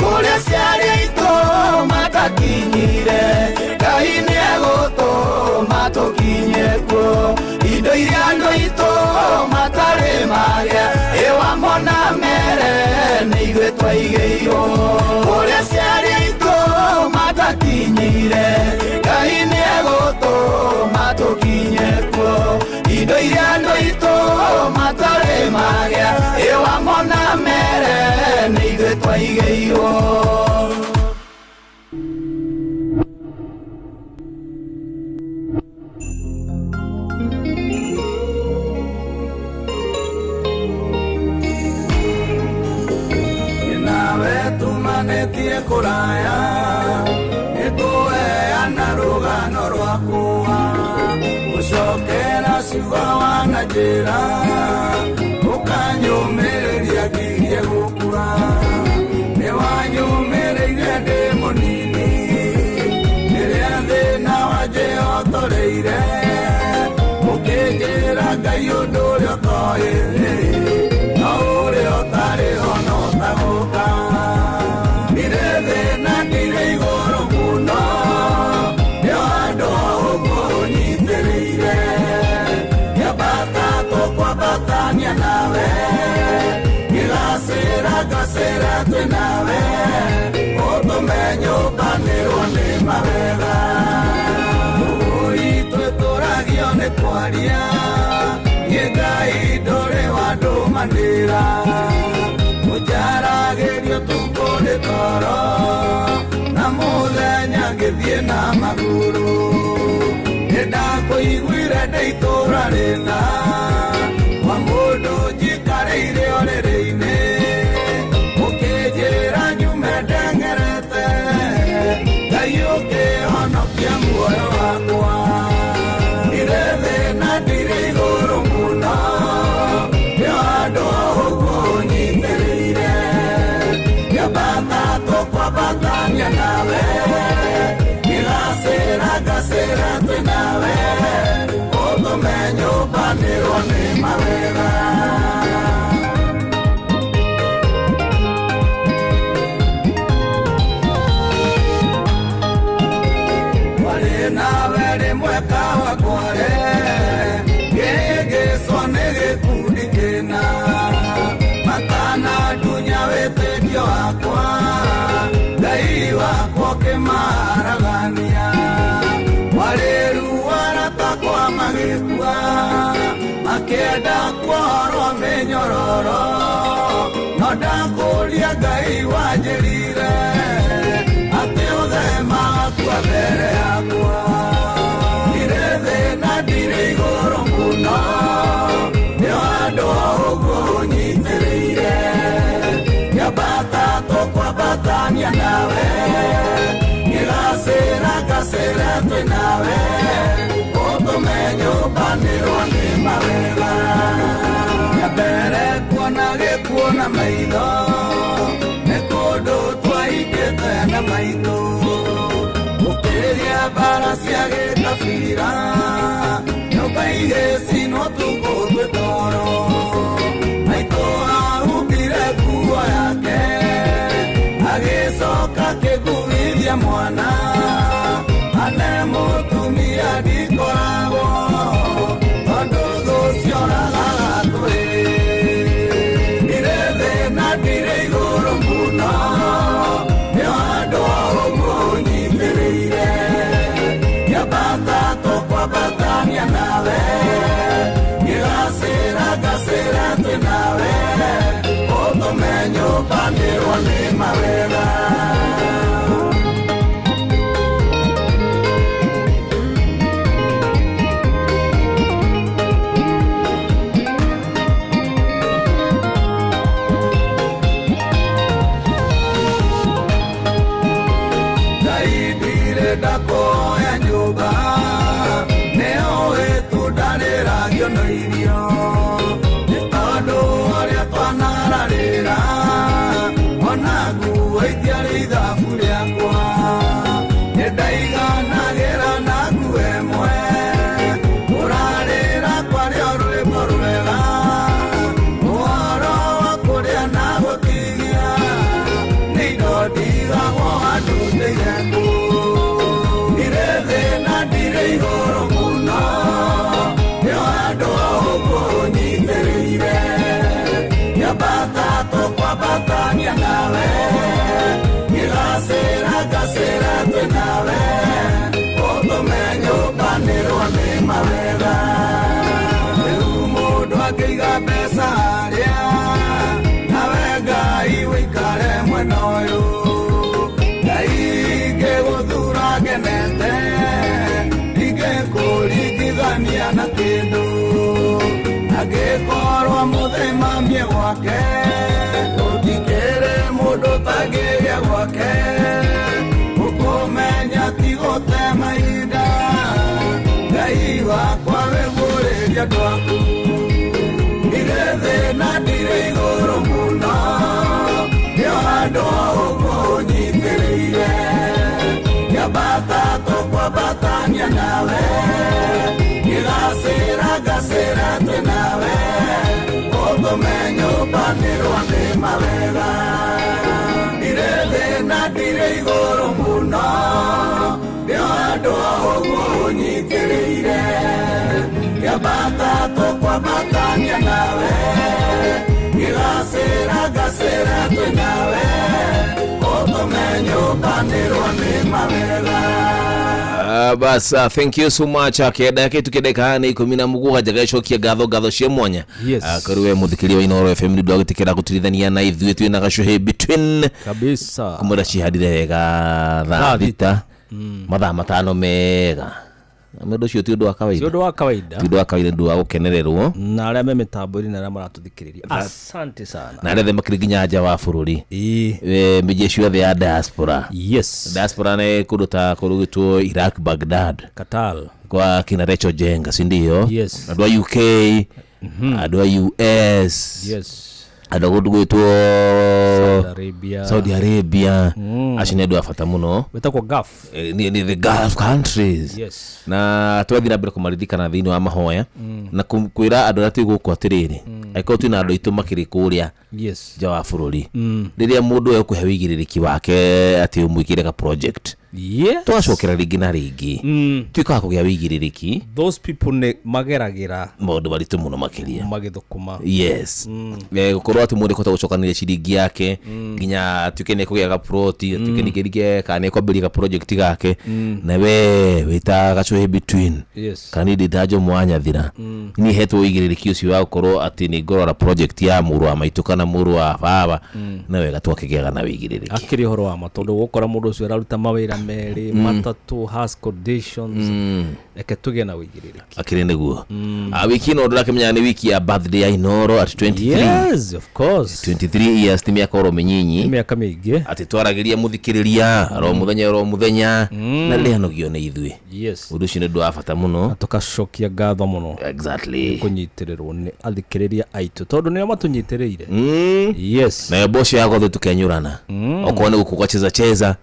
S16: Kũrĩa ciarĩ itũ matakinyire, Ngai nĩegũtũma tũkinye kuo. Indo iria andũ aitũ matarĩ magĩa, ĩ wamona mere nĩ ithuĩ twaigĩirwo. Kũrĩa ciarĩ itũ matakinyire, Ngai nĩegũtũma tũkinye kuo. Indo iria andũ aitũ matarĩ magĩa, ĩ wamona mere nĩ ithuĩ twaigĩirwo.
S5: Nawe tumanĩtie kũraya, nĩtũheana rũgano rwakwa, ũcokera ciugo wananjĩra, ũkanyũmĩrĩria ngirie gũkua. Nĩwanyũmĩrĩirie ndĩ mũnini, rĩrĩa thĩna wanjĩhotoreire, ũkĩnjĩra Ngai ũndũ ũrĩa ũtoĩ, no ũrĩa ũtarĩ ho no ũtagũka. Ndirĩ thĩna ndirĩ igũrũ mũno, nĩ handũ ũguo ũnyitĩrĩire, ngĩambata tũkwambatania nawe, ngĩgacĩra ngacĩra twĩ nawe, ũtũme nyũmbanĩrwo nĩ mawega. Itwe tũragio nĩ kwaria, niĩ Ngai ndũrĩ wandũmanĩra, ũnjaragĩrio tukũ nĩ toro, na mũthenya ngĩthiĩ na magũrũ. Nĩndakũiguire ndĩ itũũra rĩna, kwa mũndũ njikarĩire ũrĩrĩ-inĩ, ũkĩnjĩra nyume ndengerete, Ngai ũkĩhonokia muoyo wakwa. Ndirĩ thĩna ndirĩ igũrũ mũno, nĩ handũ ũguo ũnyitĩrĩire, ngĩambata tũkwambatania nawe, ngĩgacĩra ngacĩra twĩ nawe, ũtũme nyũmbanĩrwo nĩ
S16: nyororo no ndakũria Ngai wanjĩrire atĩ ũthema wakua mbere yakwa ndirĩ thĩ na ndirĩ igũrũ mũno nĩ handũ ha ũguo ũnyitĩrĩire ngĩambata tũkwambatania nawe ngĩgacĩra ngacĩra twĩ nawe ũtũme nyũmbanĩrwo nĩ mawega mbere kuona gĩkuũ na maitho nĩ kũndũ twaingĩte na maitũ gũkĩria mbara cia gĩkabira nyũmba igĩcinwo tukũ twĩ toro maitũ ahumbire nguo yake agĩcoka akĩnguithia mwana ane mũtumia ndikoragwo tondũ thũ cioragaga twĩ ndirĩ thĩ na ndirĩ igũrũ mũno nĩ handũ ha ũguo ũnyitĩrĩire ngĩambata tũkwambatania nawe ngĩgacĩra ngacĩra twĩ nawe ũtũme nyũmbanĩrwo nĩ mawega. Ndakoya nyũmba nĩoĩ tu ndarĩragio no irio nĩ tondũ ũrĩa twanararĩra ona nguo itiarĩ ithabu rĩakwa nĩndaiganagĩra na nguo ĩmwe kũrarĩra kwarĩ o rwĩmbo rwega ũhoro wa kũrĩa na gũtigia nĩ indo ndigagwo handũ ndĩire kũ ndirĩ igũrũ mũno nĩ handũ ha ũguo ũnyitĩrĩire ngĩambata tũkwambatania nawe ngĩgacĩra ngacĩra twĩ nawe ũtũme nyũmbanĩrwo nĩ mawega rĩu mũndũ angĩiga mbeca harĩa nawe Ngai wĩikare mwena ũyũ Ngai ngĩgũthura ngenete ndingĩkũringithania na kĩndũ angĩkorwo mũthĩmamie gwake gũtikĩrĩ mũndũ ũtangĩgĩa gwake ũkũmenya ti gũte mahinda Ngai wakwa wĩguũrĩrie andũ aku ndirĩ thĩ na ndirĩ igũrũ mũno nĩ handũ ha ũguo ũnyitĩrĩire ngĩambata tũkwambatania nawe ngĩgacĩra ngacĩra twĩ nawe ũtũme nyũmbanĩrwo nĩ mawega ndirĩ thĩ na ndirĩ igũrũ mũno nĩ handũ ha ũguo ũnyitĩrĩire ngĩambata tũkwambatania nawe ngĩgacĩra ngacĩra twĩ nawe ũtũme nyũmbanĩrwo nĩ mawega.
S13: Bas, thank you so much. Kenda kitu kedeka ni 17 gacokia ngatho cia mwanya.
S2: Yes.
S13: Kuri we muthikiria wa Inooro FM ndu agitikira gutirithania na ithuĩ twina gacuhi between
S2: kabisa
S13: kumura cihandire wega thaa thita mathaa 5 mega. Mũndũ ũcio ti ũndũ wa kawaida.
S2: Ti ũndũ wa kawaida.
S13: Ti ũndũ wa kawaida ũndũ wa gũkenererwo.
S2: Na arĩa me mĩtambo-inĩ na arĩa maratũthikĩrĩria. Asante sana.
S13: Na arĩa othe makĩrĩ nginya nja wa bũrũri. Mĩciĩ ciothe ya diaspora.
S2: Yes.
S13: Diaspora nĩ kũndũ ta kũrugĩtwo Iraq, Baghdad.
S2: Qatar.
S13: Kwa kina Rachel Jenga, si ndio?
S2: Yes.
S13: Andũ a UK, andũ a US.
S2: Yes.
S13: Andũ kũndũ gwĩtwo
S2: Saudi Arabia.
S13: Saudi Arabia. Acio nĩ andũ a bata mũno.
S2: Wĩtagwo Gulf.
S13: Ni the Gulf countries.
S2: Yes.
S13: Na twathiĩ na mbere kũmaririkana thĩinĩ wa mahoya na kwĩra andũ arĩa twĩ gũkũ atĩrĩrĩ angĩkorwo twĩna andũ aitũ makĩrĩ kũrĩa
S2: Yes.
S13: nja wa bũrũri rĩrĩa mũndũ ekũhe wĩigĩrĩrĩki wake atĩ ũmwĩkĩre ka project
S2: Yes.
S13: Twacokera rĩngĩ na rĩngĩ tuĩka wa kũgĩa wĩigĩrĩrĩki.
S2: Those people nĩ mageragĩra
S13: maũndũ maritũ mũno makĩria
S2: magĩthũkũma.
S13: Yes. Gũkorwo atĩ mũndũ kũhota gũcokanĩria ciringi yake nginya atuĩke nĩ ekũgĩa gaploti, atuĩke nĩ kĩrike kana nĩ ekwambĩrĩria gaproject gake, na we wĩta gacuhĩ between.
S2: Yes.
S13: Kana niĩ ndĩ ta Jomo wa Nyathira, niĩ hetwo ũigĩrĩrĩki ũcio wa gũkorwo atĩ nĩ ngũrora project ya mũrũ wa maitũ kana mũrũ wa baba, na wega twakĩgĩaga na wĩigĩrĩrĩki.
S2: Akĩrĩ ũhoro wa ma, tondũ gũkora mũndũ ũcio araruta mawĩra merĩ, matatũ, has conditions. Reke tũgĩe na wĩigĩrĩrĩki.
S13: Akĩrĩ nĩguo. Wiki ĩno ndũrakĩmenya nĩ wiki ya birthday ya Inoro at 23.
S2: Yes, of course.
S13: 23 years ti mĩaka oro mĩnyinyi.
S2: Nĩ mĩaka mĩingĩ.
S13: Atĩ twaragĩria mũthikĩrĩria ro mũthenya ro mũthenya, na rĩrĩa anogio nĩ ithuĩ.
S2: Yes.
S13: Ũndũ ũcio nĩ ũndũ wa bata mũno.
S2: Na tũkacokia ngatho mũno.
S13: Exactly.
S2: Nĩ kũnyitĩrĩrwo nĩ athikĩrĩria aitũ, tondũ nĩo matũnyitĩrĩire. Yes.
S13: Nayo mboco ya gothe tũkenyũrana. Okorwo nĩ gũkũ gũgacheza cheza,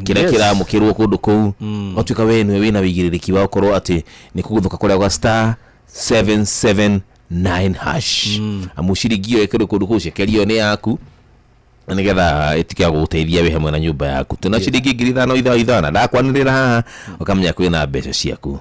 S13: kĩrĩa kĩramũkĩrwo kũndũ kũu, watuĩka we nĩwe wĩna wĩigĩrĩrĩki wa gũkorwo atĩ nĩ kũgũthũka kũrĩa gwa star 779 hash. Amu ciringi ĩyo ĩkĩrwo kũndũ kũu cekerio nĩ yaku, na nĩgetha ĩtuĩke ya gũgũteithia wĩ hamwe na nyũmba yaku. Tũna ciringi 5,000 ithaa ithano ndakwanĩrĩra haha ũkamenya kwĩna mbeca ciaku.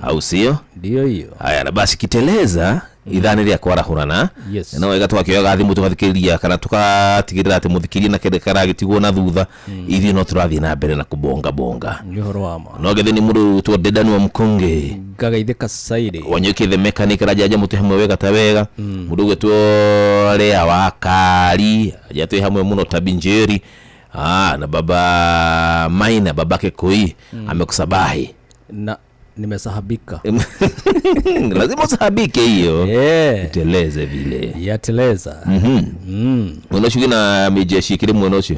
S13: Au sio?
S2: Ndio hiyo.
S13: Haya, na basi kiteleza ithaa nĩ rĩa kwarahũrana.
S2: Yes.
S13: No wega twakĩoyaga thimũ tũgathikĩrĩria kana tũgatigĩrĩra atĩ mũthikĩria na kĩndũ karagĩtigwo na thutha, ithuĩ no tũrathiĩ na mbere na kũbonga bonga.
S2: Nĩ ũhoro wa ma.
S13: No gethe nĩ mũndũ ũgwĩtwo Dedan wa Mkonge,
S2: Ngagaithĩka Saidi,
S13: Wanyuki the mechanic arajanja mũtĩ hamwe wega ta wega. Mũndũ ũgwĩtwo Lea wa Kari aja twĩ hamwe mũno, Tabinjeri, na baba Maina, babake Koi amekusabahi.
S2: Na nimesahabika.
S13: Lazima usahabike hiyo.
S2: Yeah.
S13: Iteleze vile.
S2: Yateleza.
S13: Mwena ũcio na mijeshi kiri mwena ũcio?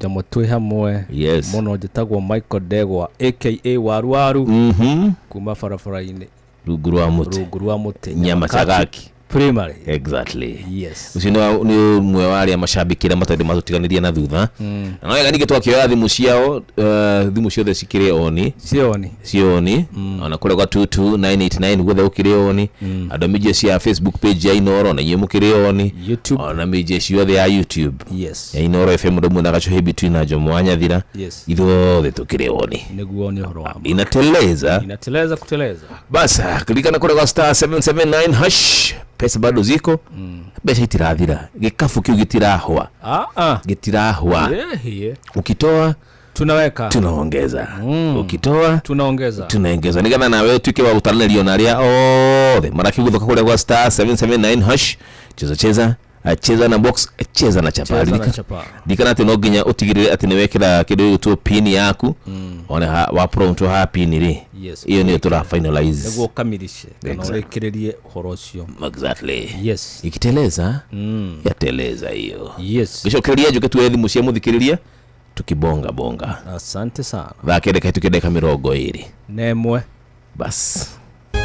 S2: Jomo twĩ hamwe.
S13: Yes.
S2: Mũno njĩtagwo Michael Ndegwa aka Waruwaru. Kuma barabara-inĩ.
S13: Rungu rwa mũtĩ.
S2: Rungu rwa mũtĩ.
S13: Nyama Chagaki
S2: Primary.
S13: Exactly.
S2: Yes.
S13: Ũcio nĩ ũmwe wa arĩa macambĩkĩra matarĩ matũtiganĩria na thutha. Na wega ningĩ twakĩoya thimũ ciao, thimũ ciothe cikĩrĩ oni.
S2: Cioni.
S13: Cioni. Ona kũrĩa gwa 22989 guothe gũkĩrĩ oni. Andũ a mĩnjeci ya Facebook page ya Inoro na inyuĩ mũkĩrĩ oni.
S2: YouTube.
S13: Ona mĩnjeci yothe ya YouTube.
S2: Yes.
S13: Ya Inoro FM ndũ mwena gacuhĩ between na Jomo wa Nyathira.
S2: Yes.
S13: Ithuothe tũkĩrĩ oni.
S2: Nĩguo nĩ ũhoro wa ma.
S13: Inateleza.
S2: Inateleza kuteleza.
S13: Basa, kulikana kũrĩa gwa star 779 hash. Pesa bado ziko. Mbeca itirathira. Gĩkabu kĩu gĩtirahwa. Gĩtirahwa.
S2: Yeah.
S13: Ukitoa
S2: tunaweka,
S13: tunaongeza. Ukitoa
S2: tunaongeza.
S13: Tunaongeza. Nĩgetha nawe ũtuĩke wa gũtaranĩrio na arĩa othe marakĩguthũka kũrĩa gwa star 779 hash. Cheza cheza, cheza na box, cheza na chapa.
S2: Cheza na chapa.
S13: Ririkana atĩ no nginya ũtigĩrĩre atĩ nĩwekĩra kĩndũ gĩgwĩtwo pin yaku. One wa prompt ha pin rĩ.
S2: Yes.
S13: Iyo nĩyo tũra finalize.
S2: Nĩguo ũkamilishe kana ũrĩkĩrĩrie ũhoro ũcio.
S13: Exactly.
S2: Yes.
S13: Ikiteleza, yateleza hiyo.
S2: Yes.
S13: Gĩcokereria njuke tuoye thimũ cia mũthikĩrĩria tukibonga bonga.
S2: Asante sana.
S13: Thaa kenda kahĩtũke ndagĩka 21.
S2: Nemwe.
S13: Bas.
S9: Oh,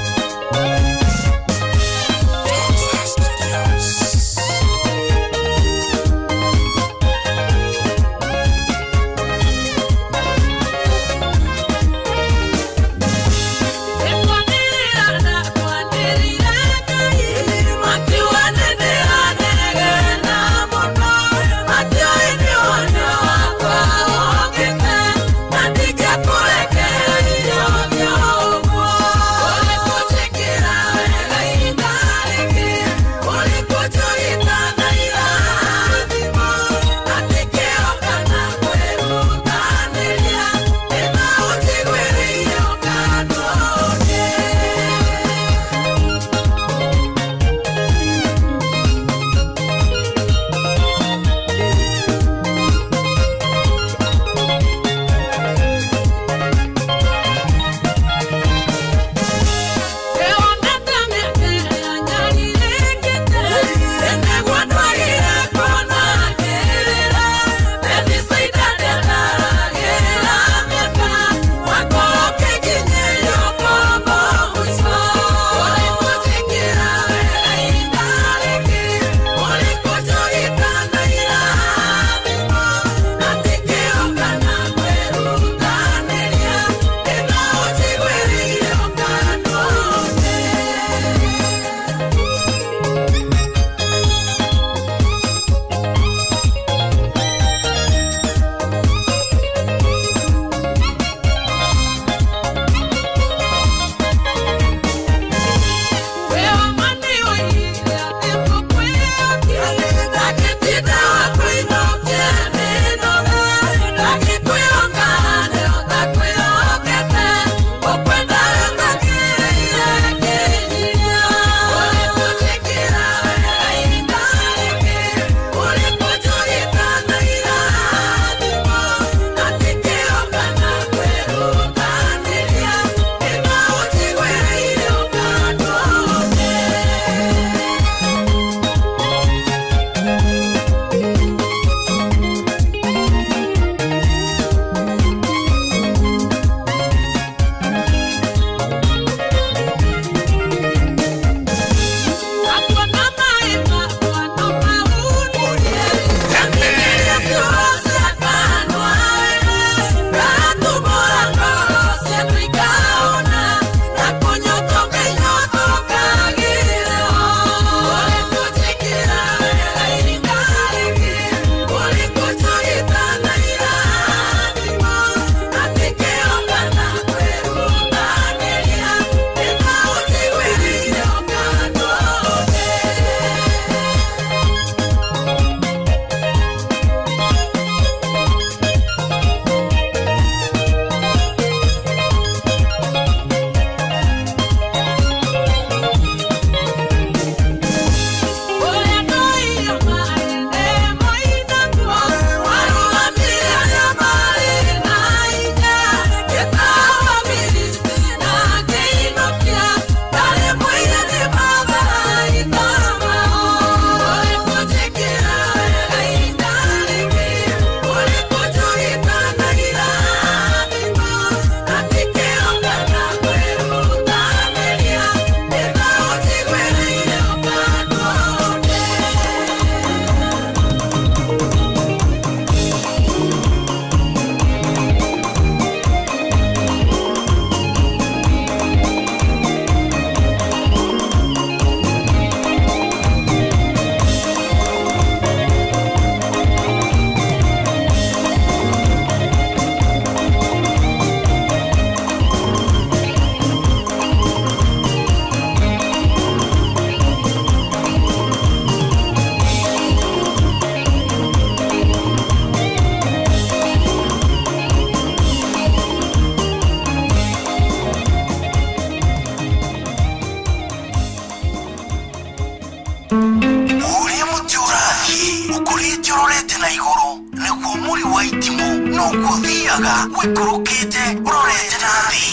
S23: Ũkũrĩte ũrorete na igũrũ, naguo mũri wa itimũ noguo ũthiaga ũikũrũkĩte ũrorete na thĩ.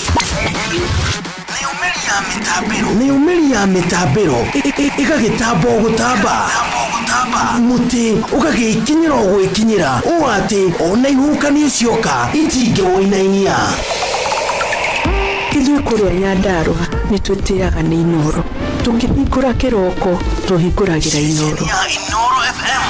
S23: Nayo mĩri ya mĩtambĩro, nayo mĩri ya mĩtambĩro ĩgagĩtamba o gũtamba, mũtĩ ũgagĩkinyĩra o gwĩkinyĩra ũũ atĩ ona ihuhũkanio cioka itingĩwũinainia.
S4: Ithuĩ kũrĩa Nyandarũa nĩ twĩtĩaga nĩ Inooro. Tũkĩhingũra kĩroko tũhingũragĩra Inooro.
S23: Inooro FM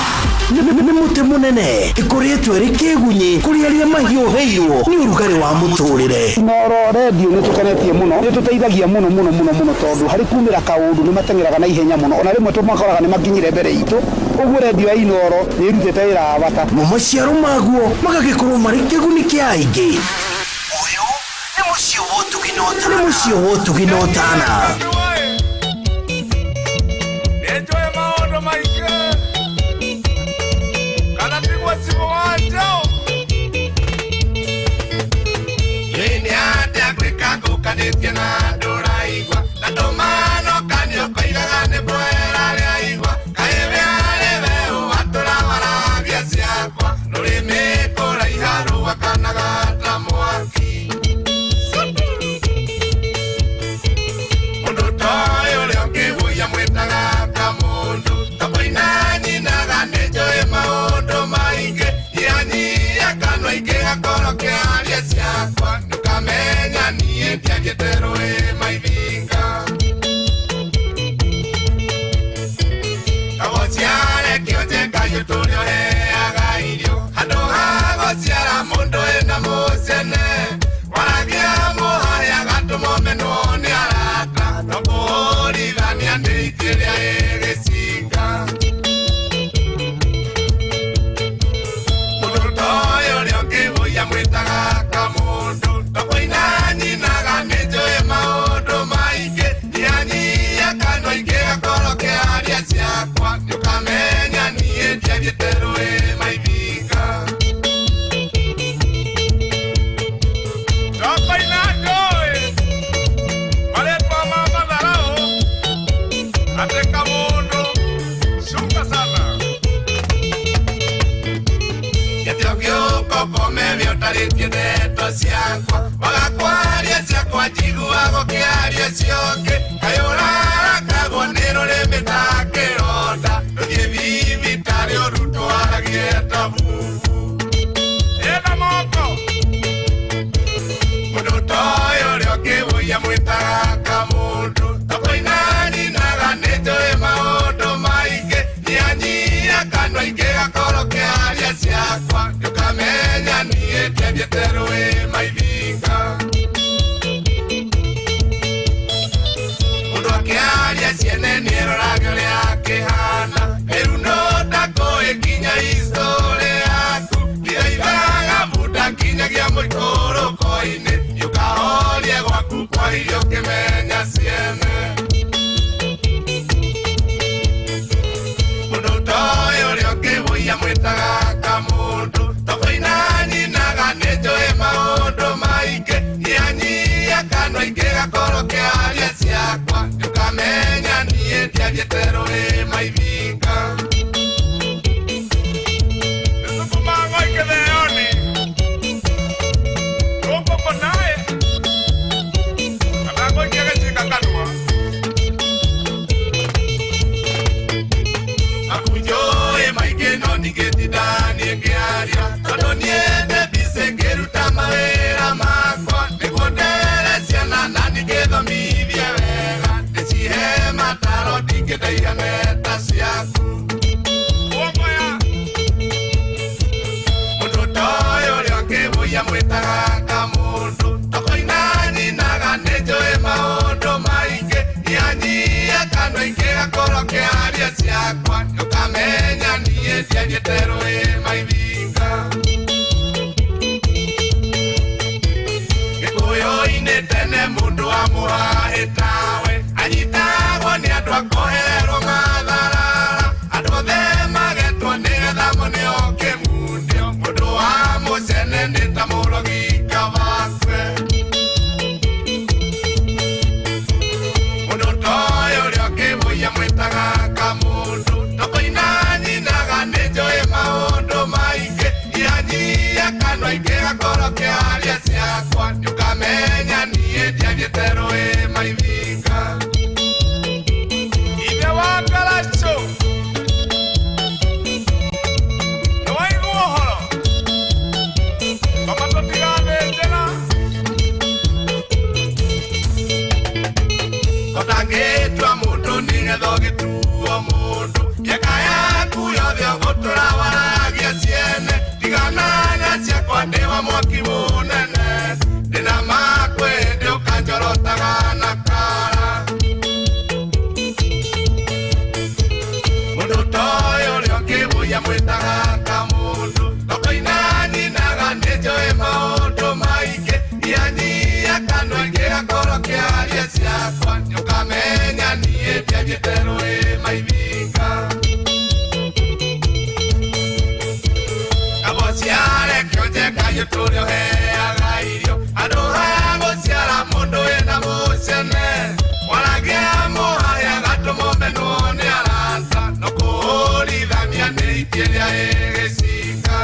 S23: nĩ mũtĩ mũnene ĩkoretwo ĩrĩ kĩgunyĩ kũrĩ arĩa mahiũhĩirwo nĩ ũrugarĩ wa mũtũrĩre.
S19: Inooro redio nĩ tũkenetie mũno, nĩ tũteithagia mũno mũno mũno mũno tondũ harĩ kumĩra kaũndũ nĩ mateng'eraga na ihenya mũno, ona rĩmwe tũmakoraga nĩ makinyire mbere itũ. Ũguo redio ya Inooro nĩ ĩrutĩte wĩra wa bata.
S23: Mo maciaro maguo magagĩkorwo marĩ kĩguni kĩa aingĩ. Ũyũ nĩ mũciĩ wa ũtugi na ũtana. Nĩ mũciĩ wa ũtugi na ũtana.
S5: Nĩnjũĩ maũndũ maingĩ kana tiguo cibũ wa njaũ. Ĩ nĩ atĩa gwĩka ngũkanĩtie na ndũraigua na ndũmanokanio koigaga nĩ bwera rĩaigua kaĩ wĩarĩ weũ watũrawaragia ciakwa rũrĩmĩ kũraiha rũgakanaga ta mwaki. Mũndũ toĩ ũrĩa ũngĩhũia mwĩtaga kamũndũ tokoina nyinaga nĩnjũĩ maũndũ maingĩ nyihanyihia kanua ingĩgakorwo kĩaria ciakwa ndũkamenya niĩ ndiathiĩte rũĩ maithinga. Kagũciare kĩonje Ngai ũtũre ũheaga irio handũ ha gũciara mũndũ wĩna mũcene waragia mũharĩa agatũma ũmenwo nĩ arata no kũhũrithania nĩ itĩ ĩrĩa ĩgĩcinga. Mũndũ toĩ ũrĩa ũngĩhũia mwĩtaga kamũndũ tokoina nyinaga nĩnjũĩ maũndũ maingĩ nyihanyihia kanua ingĩgakorwo kĩaria ciakwa nĩũkamenya niĩ ndiathiĩte rũĩ maithinga. Tokoina njũĩ marĩtwa ma matharaũ atĩ kamũndũ cuka sana. Gĩtĩo gĩũkokome ũtarĩtie ndeto ciakwa wagakwaria ciakwa njiguaga ũkĩaria ciongĩ kaĩ ũrarakagwo nĩ rũrĩmĩ ta kĩronda rũthiĩ thibitarĩ ũrutwaragie ta bubu. Ĩna moko mũndũ toĩ ũrĩa ũngĩhũia mwĩtaga kamũndũ tokoina nyinaga nĩnjũĩ maũndũ maingĩ nyihanyihia kanua ingĩgakorwo kĩaria ciakwa ndũkamenya niĩ ndiathiĩte rũĩ maithinga. Mũndũ akĩaria ciene nĩeroraga ũrĩa akĩhana rĩu no ndakũĩ nginya history yaku ndiraithaga bunda nginyagia mũikũrũko-inĩ ũkahorie gwaku kwa irio ũkĩmenya ciene. Mũndũ toĩ ũrĩa ũngĩhũia mwĩtaga kamũndũ tokoina nyinaga nĩnjũĩ maũndũ maingĩ nyihanyihia kanua ingĩgakorwo kĩaria ciakwa ndũkamenya niĩ ndiathiĩte rũĩ maithinga. Nĩtũkũmang'o ikĩtheoni rũkũkũ naĩ kana ngũikie gĩcinga kanua. Makunjũĩ maingĩ no ndingĩtinda niĩ ngĩaria tondũ niĩ ndĩ busy ngĩruta mawĩra makwa nĩguo ndere ciana na ningĩthomithie wega ndĩcihe mataro ndingĩndeithia neta ciaku. Mũndũ toĩ ũrĩa ũngĩhũia mwĩtaga kamũndũ tokoina nyinaga nĩnjũĩ maũndũ maingĩ nyihanyihia kanua ingĩgakorwo kĩaria ciakwa ndũkamenya niĩ ndiathiĩte rũĩ maithinga. Gĩkũyũ-inĩ tene mũndũ amũhahĩ tawe anyitagwo nĩ andũ akoherwo matharara andũ othe magetwo nĩgetha moneo kĩmundio mũndũ wa mũcene nĩ ta mũrogi kabakwe. Mũndũ toĩ ũrĩa ũngĩhũia mwĩtaga kamũndũ tokoina nyinaga nĩnjũĩ ciakwa nĩũkamenya niĩ ndiathiĩte rũĩ maithinga Kamũciare kĩonje kayũ tũrĩa ũheaga irio andũ ha gũciara mũndũ wĩna mũcene waragia mũhaya gatũmũmenwo nĩ arata no kũũrithania nĩ itĩ ĩrĩa ĩgĩcika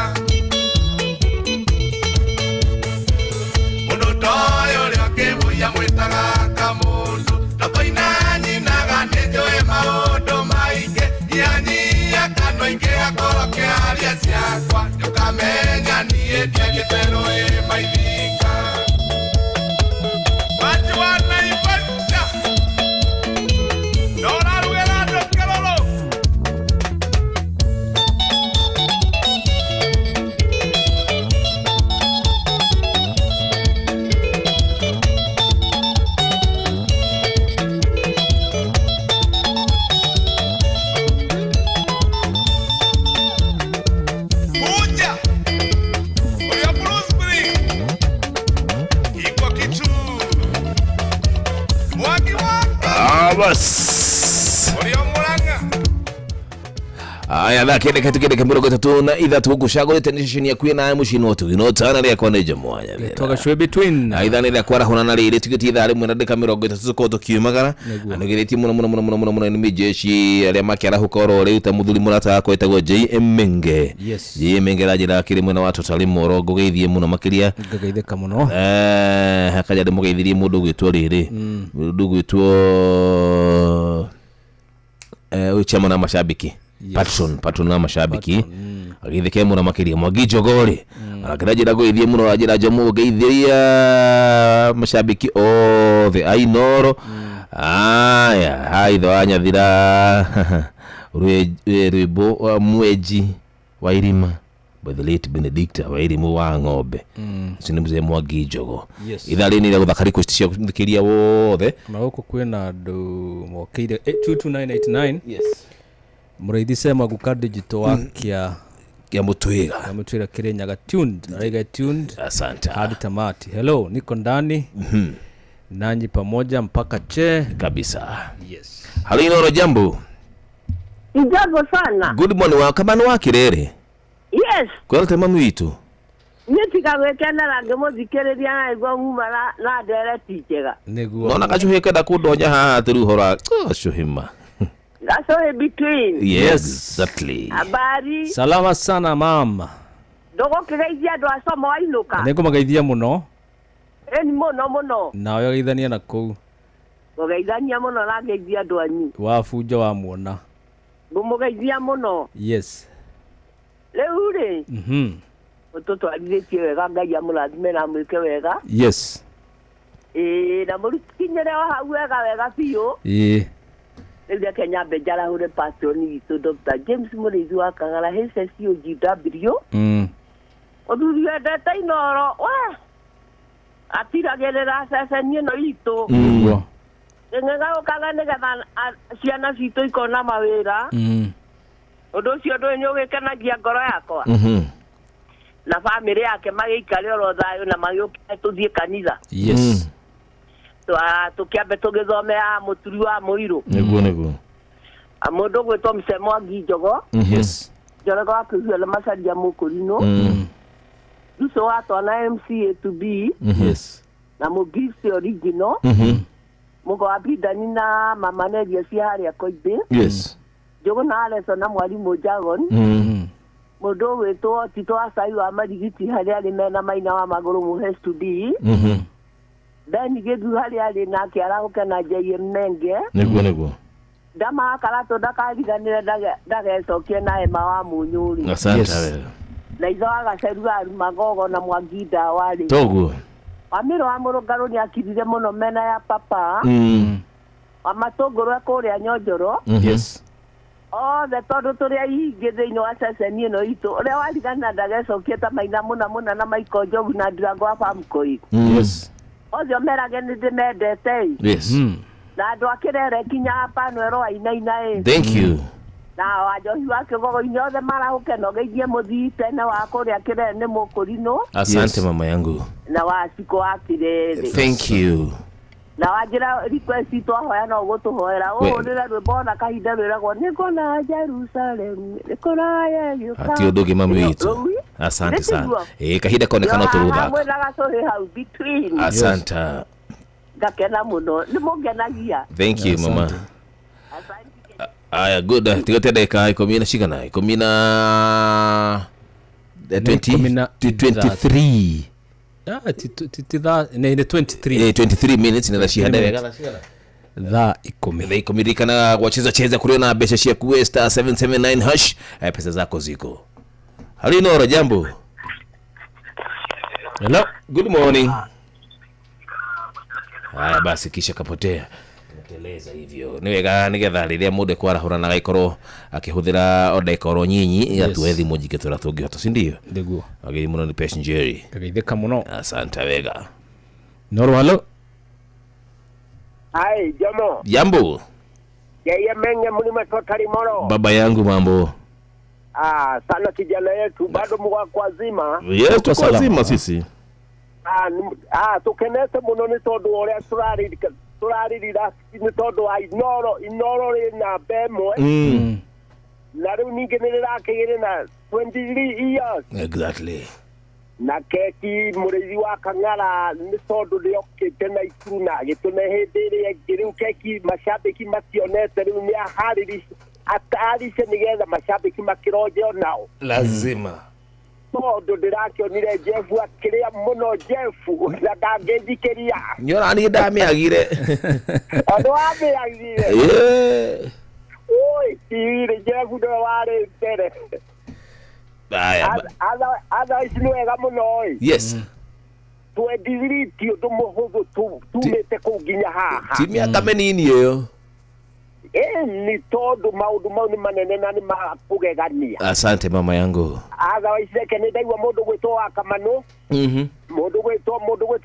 S5: mũndũ toyũ ũrĩa ũkĩmũiya mwĩtaga kamũndũ tokoina nyinaga nĩ njũĩ maũndũ maingĩ nyihanyihia kanua ingĩ akorwo kĩaria ciakwa nĩũkamenya niĩ ndiathiĩte rũĩ maithinga Maji wa Naivasha na ũrarugĩra andũ kĩrũrũ. Kuja Oya Bruce Iko kitu Mwaki wake
S13: Bas.
S5: Oya Murang'a
S13: Aya thaa kenda katika 33 gucagũrĩte nĩ ceceni yaku ĩna mũciĩ no tũgĩ no tana rĩakwa nĩ njamwanya
S2: Twagacwe between
S13: aitha nĩ rĩa kwarahũra na rĩrĩ tugĩtie ithaa rĩmwe na ndagĩka 30 tũkorwo tũkiumagara na nĩgeretie mũno mũno mũno mũno mũno mũno nĩ mĩjeshi arĩa makĩarahũka oro rĩu ta mũthuri mũrata wakwa wĩtagwo JM Menge.
S2: Yes.
S13: JM Menge ranjĩra akĩrĩ mwena wa Totally Moro ngũgeithie mũno makĩria
S2: Ngagaithĩka mũno.
S13: Hakaja ndĩmũgeithirie mũndũ ũgwĩtwo rĩrĩ mũndũ ũgwĩtwo ũyũ chairman wa mashabiki. Patron na mashabiki agithike muno makiria Mwangi Njogori arakĩra ngũgeithie mũno anjĩra Njomo ngeithĩria mashabiki othe a Inooro. Aya haitho wa Nyathira rwĩmbo wa mweji wa irima by the late Benedicta wa Irimu wa ng'ombe ũcio nĩ mzee Mwangi Njogo.
S2: Yes.
S13: Ithaa rĩrĩ nĩ rĩa gũthaka request cia gũthikĩria wothe
S2: na gũkũ kwĩna andũ mokĩire 22989.
S13: Yes.
S2: Mũrĩithi Sema Guka Digital wa kia
S13: kia Mutwira.
S2: Kia Mutwira Kirinyaga tuned. Araiga tuned.
S13: Asante.
S2: Hadi tamati. Hello, niko ndani. Nanyi pamoja mpaka che
S13: kabisa.
S2: Yes.
S13: Halo Inooro, jambo.
S9: Jambo sana.
S13: Good morning wa kama ni wa Kirere.
S9: Yes.
S13: Kwa tema mwitu.
S9: Niĩ tiga gwĩkenera ngĩmũthikĩrĩria na nĩguo muma na ndereti njega.
S2: Nĩguo.
S13: Nona gacuhĩ kenda kũndonya haha atĩ rĩu hora gacuhĩ.
S9: Gacuhĩ between.
S13: Yes, exactly.
S9: Habari.
S2: Salama sana mama.
S9: Ndũgũkĩgeithia andũ a Somo wainũka.
S2: Nĩngũmageithia mũno.
S9: Ĩni mũno mũno.
S2: Nawe geithania na kũu.
S9: Ngũgeithania mũno na ngeithia andũ anyu.
S2: Wabunja wamuona.
S9: Ngũmũgeithia mũno.
S2: Yes.
S9: Rĩu rĩ. Ũtũtwarithĩtie wega Ngai amũrathime na amwĩke wega.
S2: Yes.
S9: Ĩĩ na mũkinyĩre o hau wega wega biũ.
S2: Ĩĩ.
S9: Rĩu reke nyambe njarahũre patron witũ Dr. James Mũrĩithi wa Kagara HSUGW. Mũthuri wendete Inooro we atiragĩrĩra ceceni ĩno itũ.
S2: Nĩguo.
S9: Ĩng'eng'aũkaga nĩgetha ciana citũ ikona mawĩra. Ũndũ ũcio ndũĩ nĩ ũgĩkenagia ngoro yakwa. Na bamĩrĩ yake magĩikare oro thayũ na magĩũkĩre tũthiĩ kanitha.
S2: Yes.
S9: Tũkĩambe tũgĩthome mũturi wa mũirũ.
S13: Nĩguo nĩguo.
S9: Mũndũ ũgwĩtwo Mzee Mwangi Njogo.
S2: Yes.
S9: Njorogo wa Kĩhurio na Macaria Mũkũrinũ. Ruco wa Twana MCA to B.
S2: Yes.
S9: Na Mũgici original. Mũgo wa Bidani na Mama Neria cia harĩa Koimbĩ.
S13: Yes.
S9: Njogo na Aleso na mwarimũ Jagon. Mũndũ ũgwĩtwo Tito wa Cai wa Marigiti harĩa arĩ mena Maina wa Magũrũ Mũhes to B. Ben Gĩthu harĩa arĩ nake arahũke na JM Menge.
S13: Nĩguo nĩguo.
S9: Ndama Karatũ ndakariganĩre ndagecokie na Emma wa Mũnyũrĩ.
S13: Asante wewe.
S9: Na itho wa Gaceru wa Magogo na Mwangi Ndawa-rĩ.
S13: Toguo.
S9: Wamĩrũ wa Mũrũngarũ nĩakirire mũno mena ya papa. Wa Matũngũrũ e kũrĩa Nyonjoro.
S2: Yes.
S9: Othe tondũ tũrĩ aingĩ thĩinĩ wa ceceni ĩno itũ ũrĩa warigana ndagecokie ta Maina mũna mũna na Michael Njogu na Ndirango wa Famkoi.
S2: Yes.
S9: Othe merage nĩ ndĩmendete.
S13: Yes.
S9: Na andũ a Kĩrere kinya Panuero wa Inaina ĩ.
S13: Thank you.
S9: Na Wanjohi wa Kĩgogo-inĩ othe marahũke na ũgeithie mũthii tene wa kũrĩa Kĩrere nĩ Mũkũrinũ.
S13: Asante mama yangu.
S9: Na wa Cikũ wa Kĩrere.
S13: Thank you.
S9: Na wanjĩra request twahoya no gũtũhoera ũhũrĩre rwĩmbo na kahinda rwĩragwo nĩngona Jerusalem nĩkũraya gĩũka
S13: Ti ũndũ ũngĩ mami witũ. Asante sana. Kahinda konekana tũgũthaka.
S9: Mwĩna gacũhĩ hau between.
S13: Asante.
S9: Ngakena mũno nĩ mũngenagia.
S13: Thank you mama. Aya good. Tiga ndagĩka ikũmi na cigana? Ikũmi na 23.
S2: Nĩ 23.
S13: 23 minutes nĩ thaa cihana wega.
S2: Thaa ikũmi.
S13: Thaa ikũmi ririkana gwacheza cheza kũrĩ na mbeca ciaku star 779 hash. Pesa zako ziko. Hali Nora, jambo.
S2: Hello,
S13: good morning. Haya basi kisha kapotea. Teleza hivyo. Ni wega nigetha riria mundu kwarahura na gaikorwo akihũthĩra o ndagĩka oro nyinyi atuoe thimũ nyingĩ tũrĩa tũngĩhota, si ndio?
S2: Nĩguo.
S13: Wagĩrĩire mũno nĩ Pesh Njeri.
S2: Kageithĩka mũno.
S13: Asante wega.
S2: Noro, hello.
S18: Hai, Jomo.
S13: Jambo.
S18: Yeye menge mlima totali moro.
S13: Baba yangu mambo.
S18: Sana kijana yetu bado mwa kwa zima.
S13: Yes, tuko wazima sisi.
S18: Tukenete muno ni tondu uria turaririra ni tondu wa Inoro ri na bemwe. Na riu ningi ni rirakigire na 23 years.
S13: Exactly.
S18: Na keki murithi wa Kang'ara ni tondu niokite na ikuru na agitune hindi iria ingi riu keki mashabiki mationete riu ni atarishe nigetha mashabiki makironje onao.
S13: Lazima.
S18: Tondu ndirakionire Jeff akiria muno Jeff na ndangĩnjikĩria.
S13: Nĩũra niĩ ndamĩagire.
S18: Andũ wamĩagire. Oi, tirĩ Jeff nĩwe warĩ mbere. Otherwise nĩ wega mũno ĩ.
S13: Yes.
S18: 23 ti ũndũ mũhũthũ tumĩte kũu nginya haha.
S13: Ti mĩaka mĩnini ĩyo.
S18: Ni tondu maũndũ mau nĩ manene na nĩ ma kũgegania.
S13: Asante mama yangu.
S18: Otherwise reke nĩ ndaigua mũndũ gwĩtwo wa Kamanũ. Mũndũ gwĩtwo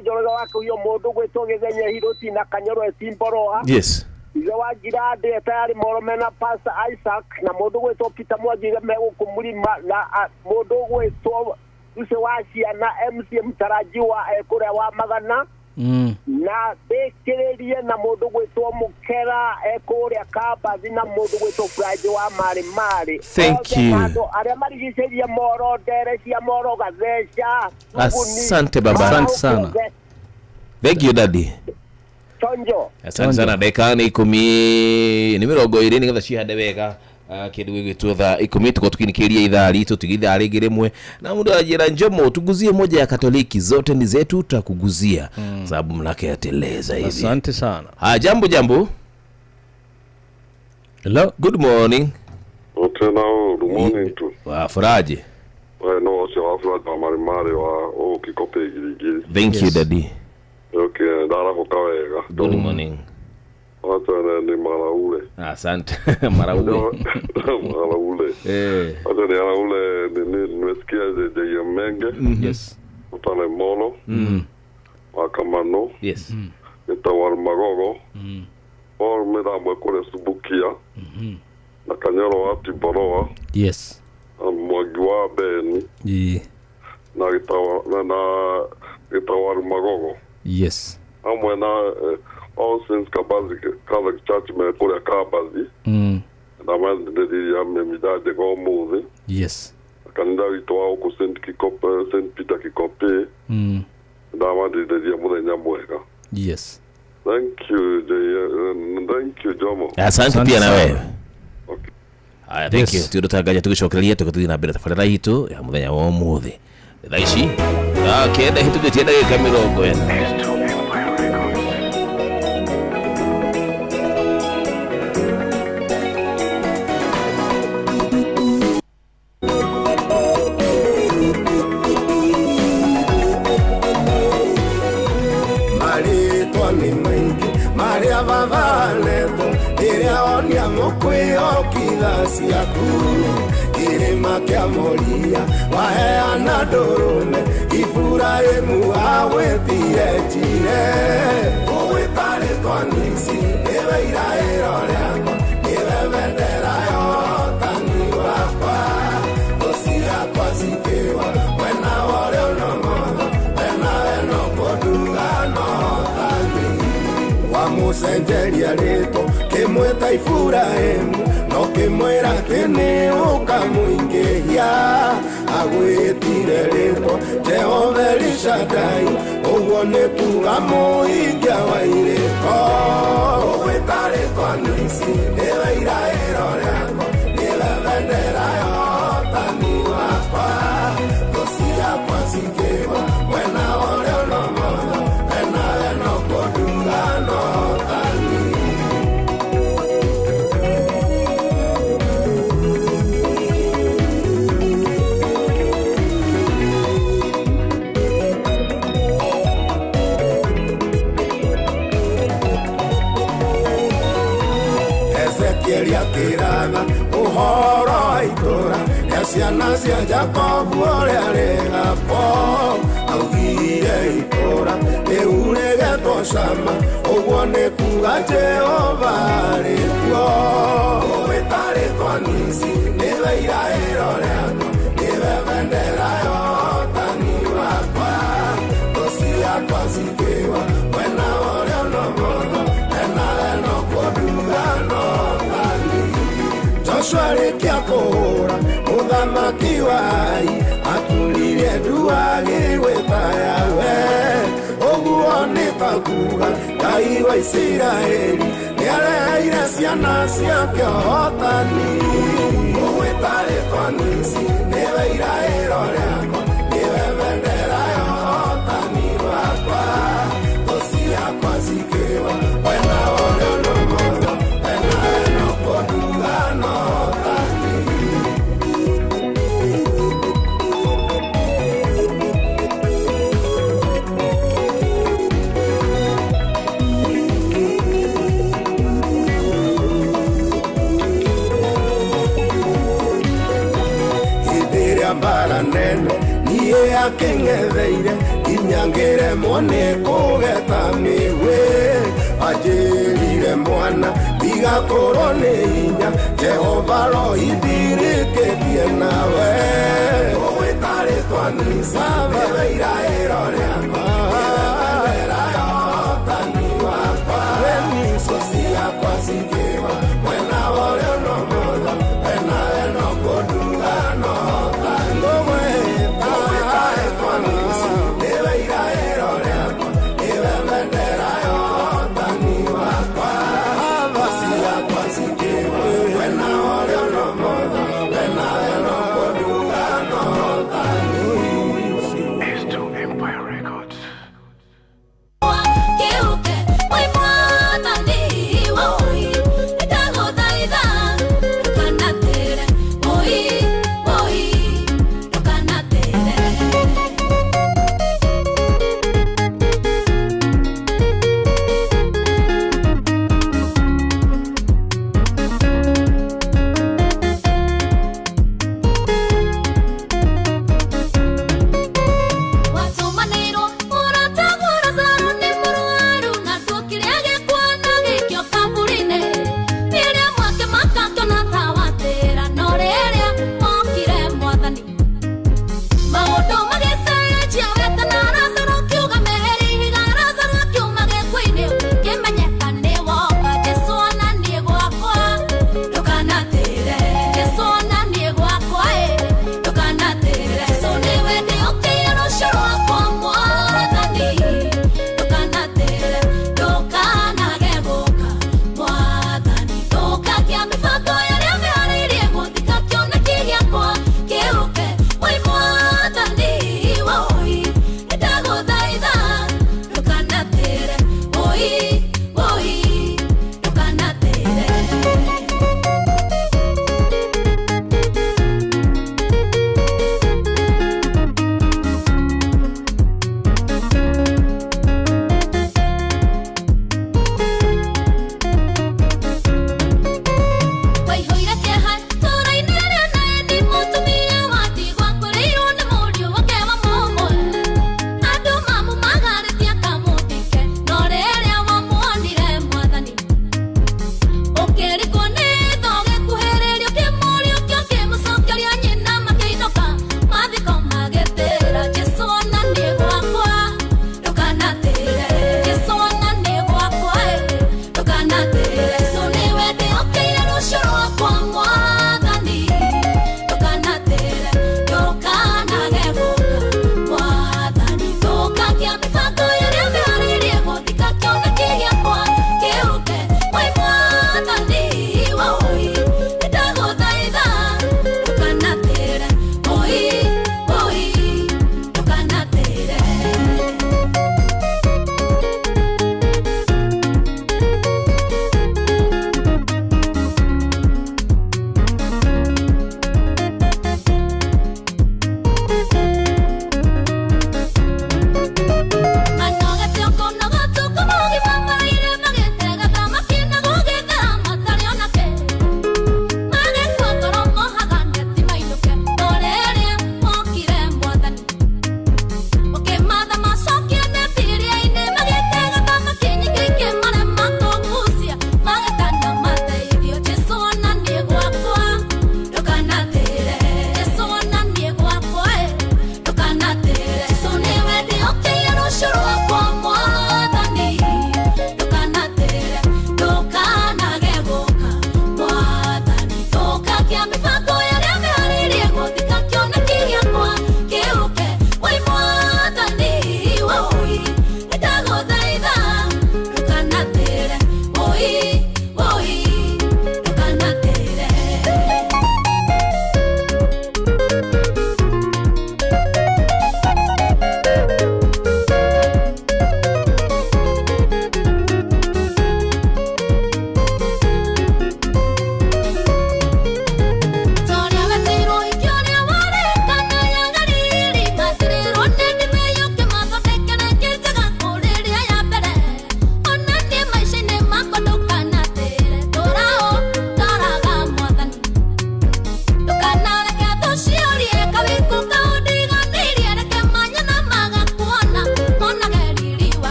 S18: Njoroge wa Kĩhuyo, mũndũ gwĩtwo Gĩthenya Hiroti na Kanyoro Esimboroa.
S13: Yes.
S18: Ithe wa Ngirande tayari Moro mena Pastor Isaac na mũndũ gwĩtwo Peter Mwangi me gũkũ Mũrima na mũndũ gwĩtwo Lucy wa Ciana MC Mtarajiwa kũrĩa wa Magana. Na ndĩkĩrĩrie na mũndũ gwĩtwo Mũkera kũrĩa Kambathi na mũndũ gwĩtwo Furaji wa Marĩ Marĩ.
S13: Thank you.
S18: Andũ arĩa marigicĩirie Moro, ndere cia Moro, Gatheca.
S13: Asante baba.
S2: Asante sana.
S13: Thank you daddy.
S18: Chonjo.
S13: Asante sana. Ndagĩka nĩ ikũmi nĩ mĩrongo ĩrĩ nĩgetha cihande wega kĩndũ gĩgwĩtwo thaa ikũmi tuko tukinikĩria ithaa ritũ tugi ithaa rĩngĩ rĩmwe na mũndũ anjĩra Njomo tuguzie moja ya Katoliki zote ni zetu tutakuguzia sababu mnake ateleza hivi.
S2: Asante sana.
S13: Jambo jambo.
S2: Hello,
S13: good morning.
S20: Tena good morning tu.
S13: Wa furaji.
S20: We no cio wa furaji wa Marimari wa Kikope Igirigiri.
S13: Thank you daddy.
S20: Okay, ndarahoka wega.
S13: Good morning.
S20: Wacha ni Maraule.
S13: Asante. Maraule.
S20: Maraule. Wacha ni Maraule nimesikia ya Menge.
S2: Yes.
S20: Utale Molo. Wakamano.
S13: Yes.
S20: Itawar Magogo. All mĩthambo kũrĩa Subukia. Na Kanyoro wa Tiboroa.
S2: Yes.
S20: Na Mwangi wa Beni.
S2: Yeah.
S20: Na Gitawar Magogo.
S2: Yes.
S20: Hamwe na All Saints Kabazi Catholic Church me kũrĩa Kabazi. Na mandĩrĩria mĩmithande go mũthĩ.
S2: Yes.
S20: Kanitha witũ wa gũkũ St. Kikope, St. Peter Kikope. Na mandĩrĩria mũthenya mwega.
S2: Yes.
S20: Thank you, thank you Jomo.
S13: Asante pia na wewe. Okay. Haya, thank you. Tiũndũ tangaja tũgĩcokereria tũgĩthiĩ na mbere tabarĩra itũ ya mũthenya wa ũmũthĩ. Thaa ici kenda hĩtũkĩtie ndagĩka 40.
S21: Ciaku kĩrĩma kĩa Moria waheana ndũrũme Iburahĩmu awĩtire njire ũgwĩta rĩtwa Nisi nĩwe iraĩro rĩakwa nĩwe bendera ya ũhotani wakwa thũ ciakwa cikĩwa mwena wa ũrĩo na ũmotho wena we no kũnduga no ũhotani. Kĩmũcenjeria rĩtwa kĩmwĩta Iburahĩmu no kĩmwĩra atĩ nĩ ũkamũingĩhia agwĩtire rĩtwa Jehova Elishadai ũguo nĩ kuga mũhingia wa irĩko ũgwĩta rĩtwa Nisi nĩwe iraĩro rĩakwa nĩwe bendera ya ũhotani wakwa thũ ciakwa cikĩgwa mwena ũrĩa na ũmotho enawe no kũnduga na ũhotani. Ezekieli akĩratha ũhoro wa itũũra rĩa ciana cia Jakobu ũrĩa rĩgakwo augire itũũra rĩu rĩgetwo Shama ũguo nĩ kuga Jehova arĩ kuo ũgwĩta rĩtwa Nisi nĩwe iraĩro rĩakwa nĩwe bendera ya ũhotani wakwa thũ ciakwa cikĩgwa mwena ũrĩa na ũmotho enawe no kũnduga na ũhotani. Joshua arĩkia kũhũra mũthamaki wa Ai aturirie ndu agĩgwĩta Yahweh ũguo nĩ ta kuga Ngai wa Isiraeli nĩareheire ciana ciake ũhotani ũgwĩta rĩtwa Nisi nĩwe iraĩro rĩakwa nĩwe bendera ya ũhotani wakwa thũ ciakwa cikĩgwa mwena ũrĩa na ũmotho enawe no kũnduga na ũhotani. Hĩndĩ ĩrĩa mbara nene niĩ akĩng'etheire nginya ngĩremwo nĩ kũgeta mĩgwĩ anjĩrire mwana ndigakorwo nĩ hinya Jehova rohindirĩkĩtie nawe ũgwĩta rĩtwa Nisi nĩwe iraĩro rĩakwa nĩwe bendera ya ũhotani wakwa thũ ciakwa cikĩgwa mwena ũrĩa na ũmotho enawe no kũnduga na ũhotani ũgwĩta rĩtwa Nisi nĩwe iraĩro rĩakwa nĩwe bendera ya ũhotani wakwa thũ ciakwa cikĩgwa mwena ũrĩa na ũmotho enawe no kũnduga na ũhotani.
S3: S2 Empire Records.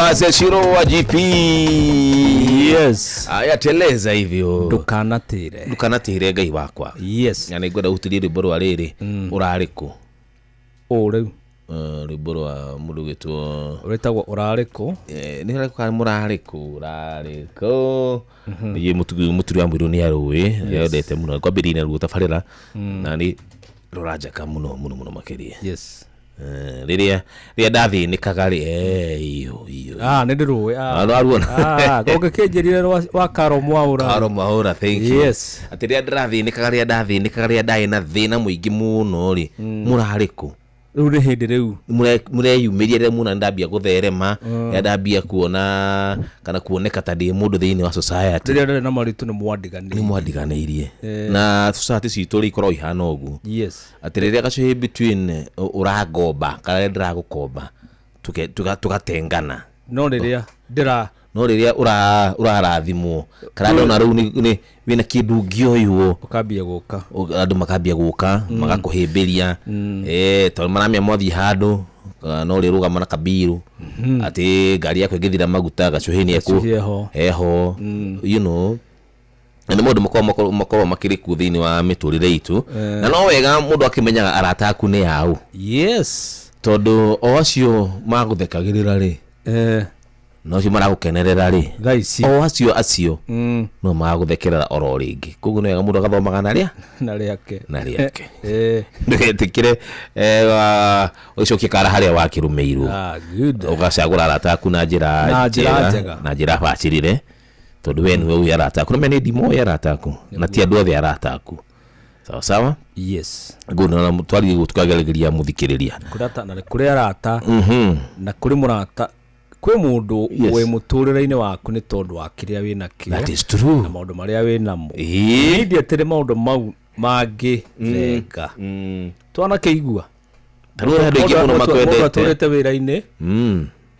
S13: Boniface Shiro wa GP.
S2: Yes.
S13: Aya teleza hivyo.
S2: Ndukanatire.
S13: Ndukanatire Ngai wakwa.
S2: Yes.
S13: Na nĩngwenda gũtiria rwĩmbo rwa rĩrĩ ũrarĩ kũ?
S2: Ũ rĩu.
S13: Rwĩmbo rwa mũndũ ũgwĩtwo
S2: Rwĩtagwo ũrarĩ kũ?
S13: Nĩ ũrarĩ kũ kana mũrarĩ kũ? Ũrarĩ kũ? Nĩ mũturi wa mũirũ nĩ arũĩ, nĩendete mũno. Kwambĩrĩria naruo tabarĩra na nĩ rũranjaka mũno mũno mũno makĩria.
S2: Yes.
S13: Rĩrĩa ndathĩnĩkaga rĩ, iyo iyo.
S2: Nĩ ndĩrũĩ.
S13: No aruona.
S2: Ũngĩkĩnjĩrire wa Karo Mwaũra.
S13: Karo Mwaũra, thank you.
S2: Yes.
S13: Atĩ rĩrĩa ndĩrathĩnĩkaga, rĩrĩa ndarĩ na thĩna mũingĩ mũno rĩ, mũrarĩ kũ?
S2: Rĩu nĩ hĩndĩ rĩu.
S13: Mũreyumĩria rĩrĩa muona ndambia gũtherema, rĩrĩa ndambia kuona kana kuoneka ta ndĩ mũndũ thĩinĩ wa society.
S2: Rĩrĩa ndarĩ na moritũ nĩ mwandiganĩirie.
S13: Nĩ mwandiganĩirie. Na society citũ rĩ ikoragwo ihana ũguo.
S2: Yes.
S13: Atĩ rĩrĩa gacũhĩ between ũrangomba kana rĩrĩa ndĩragũkomba, tũgatengana.
S2: No rĩrĩa ndĩra
S13: no rĩrĩa ũrarathimwo kana ndona rĩu nĩ wĩna kĩndũ ũngĩoywo,
S2: ũkambia gũka,
S13: andũ makambia gũka magakũhĩmbĩria, tondũ maramenya mwathiĩ handũ no ũrĩrũgama na kabiru atĩ ngari yaku ĩngĩthira maguta gacũhĩ nĩ eho, you know, na nĩ maũndũ makoragwo makĩrĩ kuo thĩinĩ wa mĩtũrĩre itũ, na no wega mũndũ akĩmenyaga arata aku nĩ aũ.
S2: Yes.
S13: Tondũ o acio magũthekagĩrĩra rĩ, no acio maragũkenerera rĩ,
S2: thaa ici
S13: o acio acio no magũthekerera oro rĩngĩ. Koguo nĩ wega mũndũ agathomaga na rĩa
S2: na rĩake
S13: na rĩake, ndũgetĩkĩre ũgĩcokie kara harĩa wakĩrũmĩirwo. Ũgacagũra arata aku na njĩra
S2: njega,
S13: na njĩra bacĩrĩre, tondũ we nĩwe ũĩ arata aku, na menya nĩ ndimoĩ arata aku na ti andũ othe arata aku. Sawa sawa.
S2: Yes.
S13: Nguo na twarigie gũtukagereria mũthikĩrĩria
S2: kũrĩ arata na kũrĩ mũrata, kwĩ mũndũ wĩ mũtũrĩre-inĩ waku nĩ tondũ wa kĩrĩa wĩ nakĩo.
S13: That is true.
S2: Na maũndũ marĩa wĩ namo. Niĩ ndietire maũndũ mau mangĩ thenga. Twanakĩigua.
S13: Ta rĩu andũ aingĩ mũno makwendete.
S2: Mũndũ atũrĩte wĩra-inĩ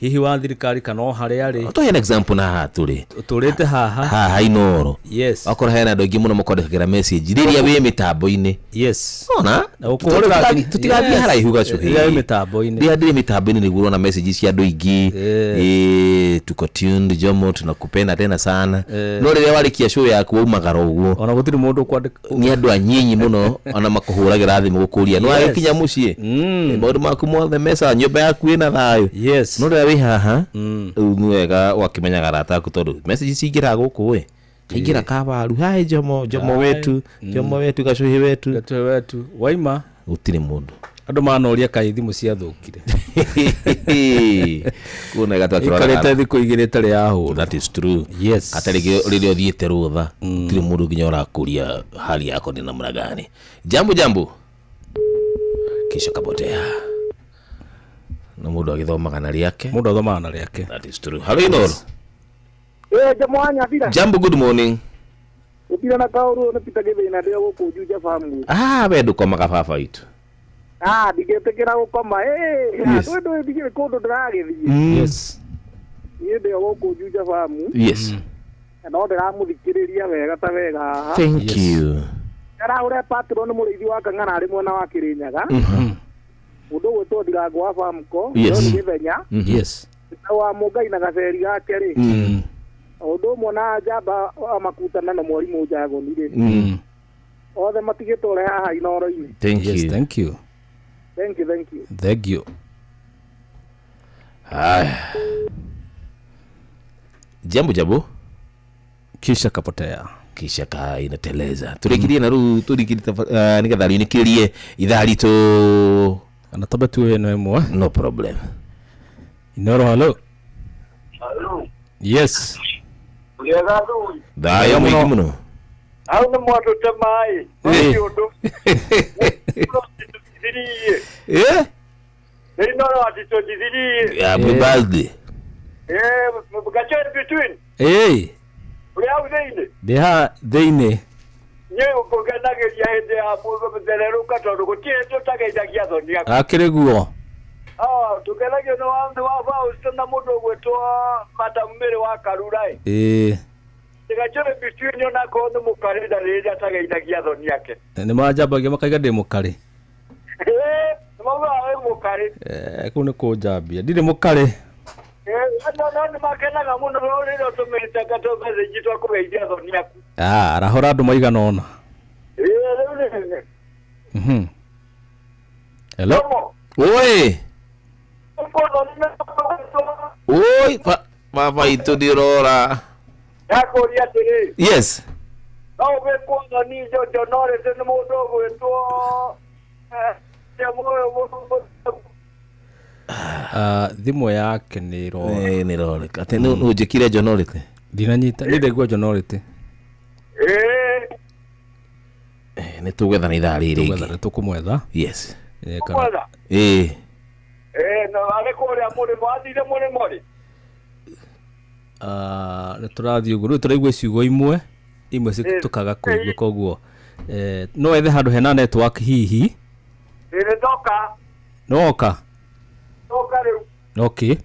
S2: hihi wa thirikari kana o harĩa arĩ.
S13: Tũhe an example na haha tũrĩ.
S2: Tũrĩte haha.
S13: Haha Inooro.
S2: Yes.
S13: Wakorwo hena andũ aingĩ mũno makwandĩkagĩra message rĩrĩa wĩ mĩtambo-inĩ.
S2: Yes.
S13: Ona tũtigathiĩ haraihu gacũhĩ.
S2: Rĩrĩa wĩ mĩtambo-inĩ.
S13: Rĩrĩa ndĩrĩ mĩtambo-inĩ nĩguo ũrona message cia andũ aingĩ. Tuko tuned Jomo, tunakupenda tena sana. No rĩrĩa warĩkia show yaku waumagara ũguo.
S2: Ona gũtirĩ mũndũ ũkwandĩka.
S13: Nĩ andũ anyinyi mũno ona makũhũragĩra thimũ gũkũria. Nĩ wagĩkinya mũciĩ. Maũndũ maku mothe mesa, nyũmba yaku ĩna thayũ.
S2: Yes.
S13: No rĩrĩa wĩ haha rĩu nĩ wega ũgakĩmenyaga arata aku tondũ message cingĩraga gũkũ ĩ kaingĩra kawaru, hi Jomo, Jomo wetu, Jomo wetu, gacũhĩ wetu,
S2: gacũhĩ wetu, waima
S13: gũtirĩ mũndũ.
S2: Andũ manoria kaĩ thimũ ciathũkire.
S13: Kuona gatwakĩrora
S2: ikarĩte thikũ igĩrĩ ĩtarĩ yahũra.
S13: That is true.
S2: Yes.
S13: Atarĩ rĩrĩa ũthiĩte rũtha gũtirĩ mũndũ nginya ũrakũria hali yako ni namna gani. Jambo jambo, kisha kapotea. Na mũndũ agĩthomaga na rĩake.
S2: Mũndũ athomaga na rĩake.
S13: That is true. Hello Inooro.
S3: Jomo wa Nyabira.
S13: Jambo, good morning.
S3: Gũtirĩ na kaũndũ nĩ Peter Gĩthĩna ndĩ gũkũ Juja Farm.
S13: We ndũkomaga baba witũ.
S3: Ndingĩtĩkĩra gũkoma. Ndũ ndigĩrĩ kũndũ ndĩragĩthiĩ.
S2: Yes.
S3: Niĩ ndĩ gũkũ Juja Farm.
S13: Yes.
S3: No ndĩramũthikĩrĩria wega ta wega haha.
S13: Thank you.
S3: Arahũra patron mũrĩithi wa Kang'ara arĩ mwena wa Kĩrĩnyaga. Mũndũ ũgwĩtwo Ndirango wa Famco.
S13: Yes.
S3: Gĩthenya.
S2: Yes.
S3: Na wa Mũngai na gaceri gake rĩ. Ũndũ ũmwe na njamba wa Makutana na mwarimũ Njagoni rĩ. Othe matigĩtũre haha Inooro-inĩ.
S13: Thank you.
S2: Yes, thank you.
S3: Thank you, thank you.
S2: Thank you.
S13: Haya. Jambo jambo.
S2: Kisha kapotea.
S13: Kisha ka inateleza. Tũrĩkirie na rĩu tũrĩkirie nĩgetha rĩinĩkĩrie ithaa ritũ.
S2: Ana tobe tu ĩno ĩmwe.
S13: No problem.
S2: Inooro hello.
S15: Hello.
S2: Yes.
S15: Ũrĩega thuri.
S13: Thayũ mũingĩ mũno.
S15: Hau nĩ mwatũte maĩ. Nĩ ũndũ. Nĩ Inooro atitũtithirie.
S13: Happy birthday.
S15: Gacũhĩ between. Ũrĩ hau thĩinĩ?
S2: Ndĩ haha thĩinĩ.
S15: Niĩ ngũkenagĩria hĩndĩ ya mũthererũka tondũ gũtirĩ hĩndĩ ũtageithagia thoni aku.
S2: Akĩrĩ guo.
S15: Tũkenagio nĩ wa Fausto na mũndũ ũgwĩtwo Madam Mary wa Karura ĩ. Gacũhĩ between onakorwo nĩ mũkarĩ ndarĩ hĩndĩ atageithagia thoni yake.
S2: Nĩ manjambagia makaiga ndĩ mũkarĩ.
S15: Nĩ maugaga wĩ mũkarĩ.
S2: Kũu nĩ kũnjambia. Ndirĩ mũkarĩ.
S15: No nĩ makenaga mũno rĩrĩa ũtũmĩte tũmessage twa kũgeithia thoni aku.
S2: Ah, arahũra andũ maigana ũna.
S15: Ĩĩ rĩu nĩ.
S2: Hello.
S13: Oi. Oi, baba itũ nĩ ũrora.
S15: Ndakũria atĩrĩ.
S13: Yes.
S15: No ũgĩkwo thoni njonorĩte nĩ mũndũ ũgwĩtwo
S2: thimũ yake nĩ ĩrora.
S13: Nĩ ĩroreka. Atĩ nũ njĩkire njonorĩte?
S2: Ndinanyita, nĩ ndaigua njonorĩte.
S13: Nĩ tũgwetha na ithaa rĩrĩ rĩngĩ.
S2: Nĩ tũkũmwetha.
S13: Yes.
S15: Tũkũmwetha?
S13: Ĩĩ.
S15: No arĩ kũrĩa mũrĩmo, athire mũrĩmo rĩ?
S2: Nĩ tũrathiĩ ũguo, rĩu tũraigua ciugo imwe, imwe tũkaga kũigua koguo. No wethe handũ hena network hihi.
S15: Nĩ ndoka.
S2: Nĩwoka?
S15: Ndoka rĩu.
S2: Okay.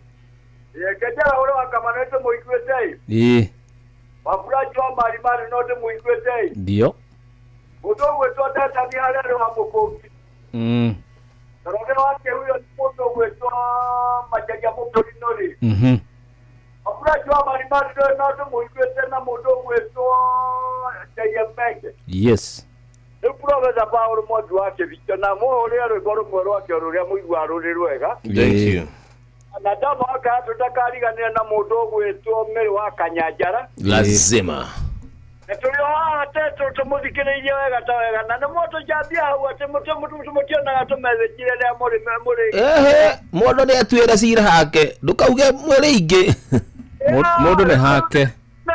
S15: Ngejera ũrĩa wa Kamano nĩ tũmũiguĩte ĩ.
S2: Ĩĩ.
S15: Waburaji wa Marimari no ndĩmũiguĩte ĩ.
S2: Ndio.
S15: Mũndũ ũgwĩtwo Ndetani harĩa arĩ wa Mũkũngi. Karoge wake huyo nĩ mũndũ ũgwĩtwo Macharia Mũkũrinũ rĩ. Waburaji wa Marimari no ndĩmũiguĩte na mũndũ ũgwĩtwo J.M. Menge.
S2: Yes.
S15: Rĩu Professor Paul Mwangi wa Kĩbicho na mũhũrĩre rwĩmbo rũmwe rwake rũrĩa mũiguaga rũrĩ rwega.
S13: Thank you.
S15: Na ndamaka tũtakariganĩra na mũndũ ũgwĩtwo Mary wa Kanyanjara.
S13: Lazima.
S15: Na tũrĩ o haha tetũ tũmũthikĩrĩirie wega ta wega na nĩ mũtũjambia hau atĩ mũtionaga tũmessage rĩrĩa mũrĩ.
S13: Ehe, mũndũ nĩ atuĩra cira hake, ndũkauge mwĩrĩ ingĩ.
S2: Mũndũ nĩ hake.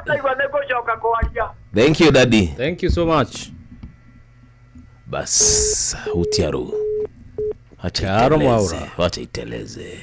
S15: Ndaigua nĩ ngũcoka kwaria.
S13: Thank you daddy.
S2: Thank you so much.
S13: Bas, utiaru. Acha iteleze. Acha iteleze.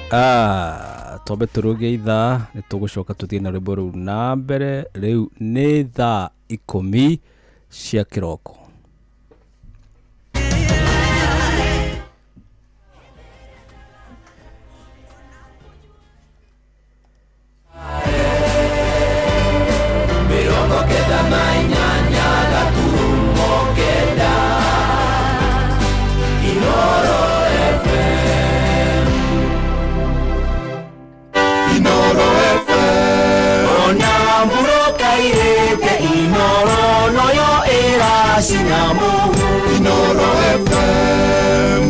S2: Twambe tũrũge ithaa nĩ tũgũcoka tũthiĩ na rwĩmbo rũu na mbere. Rĩu nĩ thaa 10 cia kĩroko.
S16: 9 Inoro FM. Inoro FM. Ona mburoka irete Inoro noyo eracinamu. Inoro FM.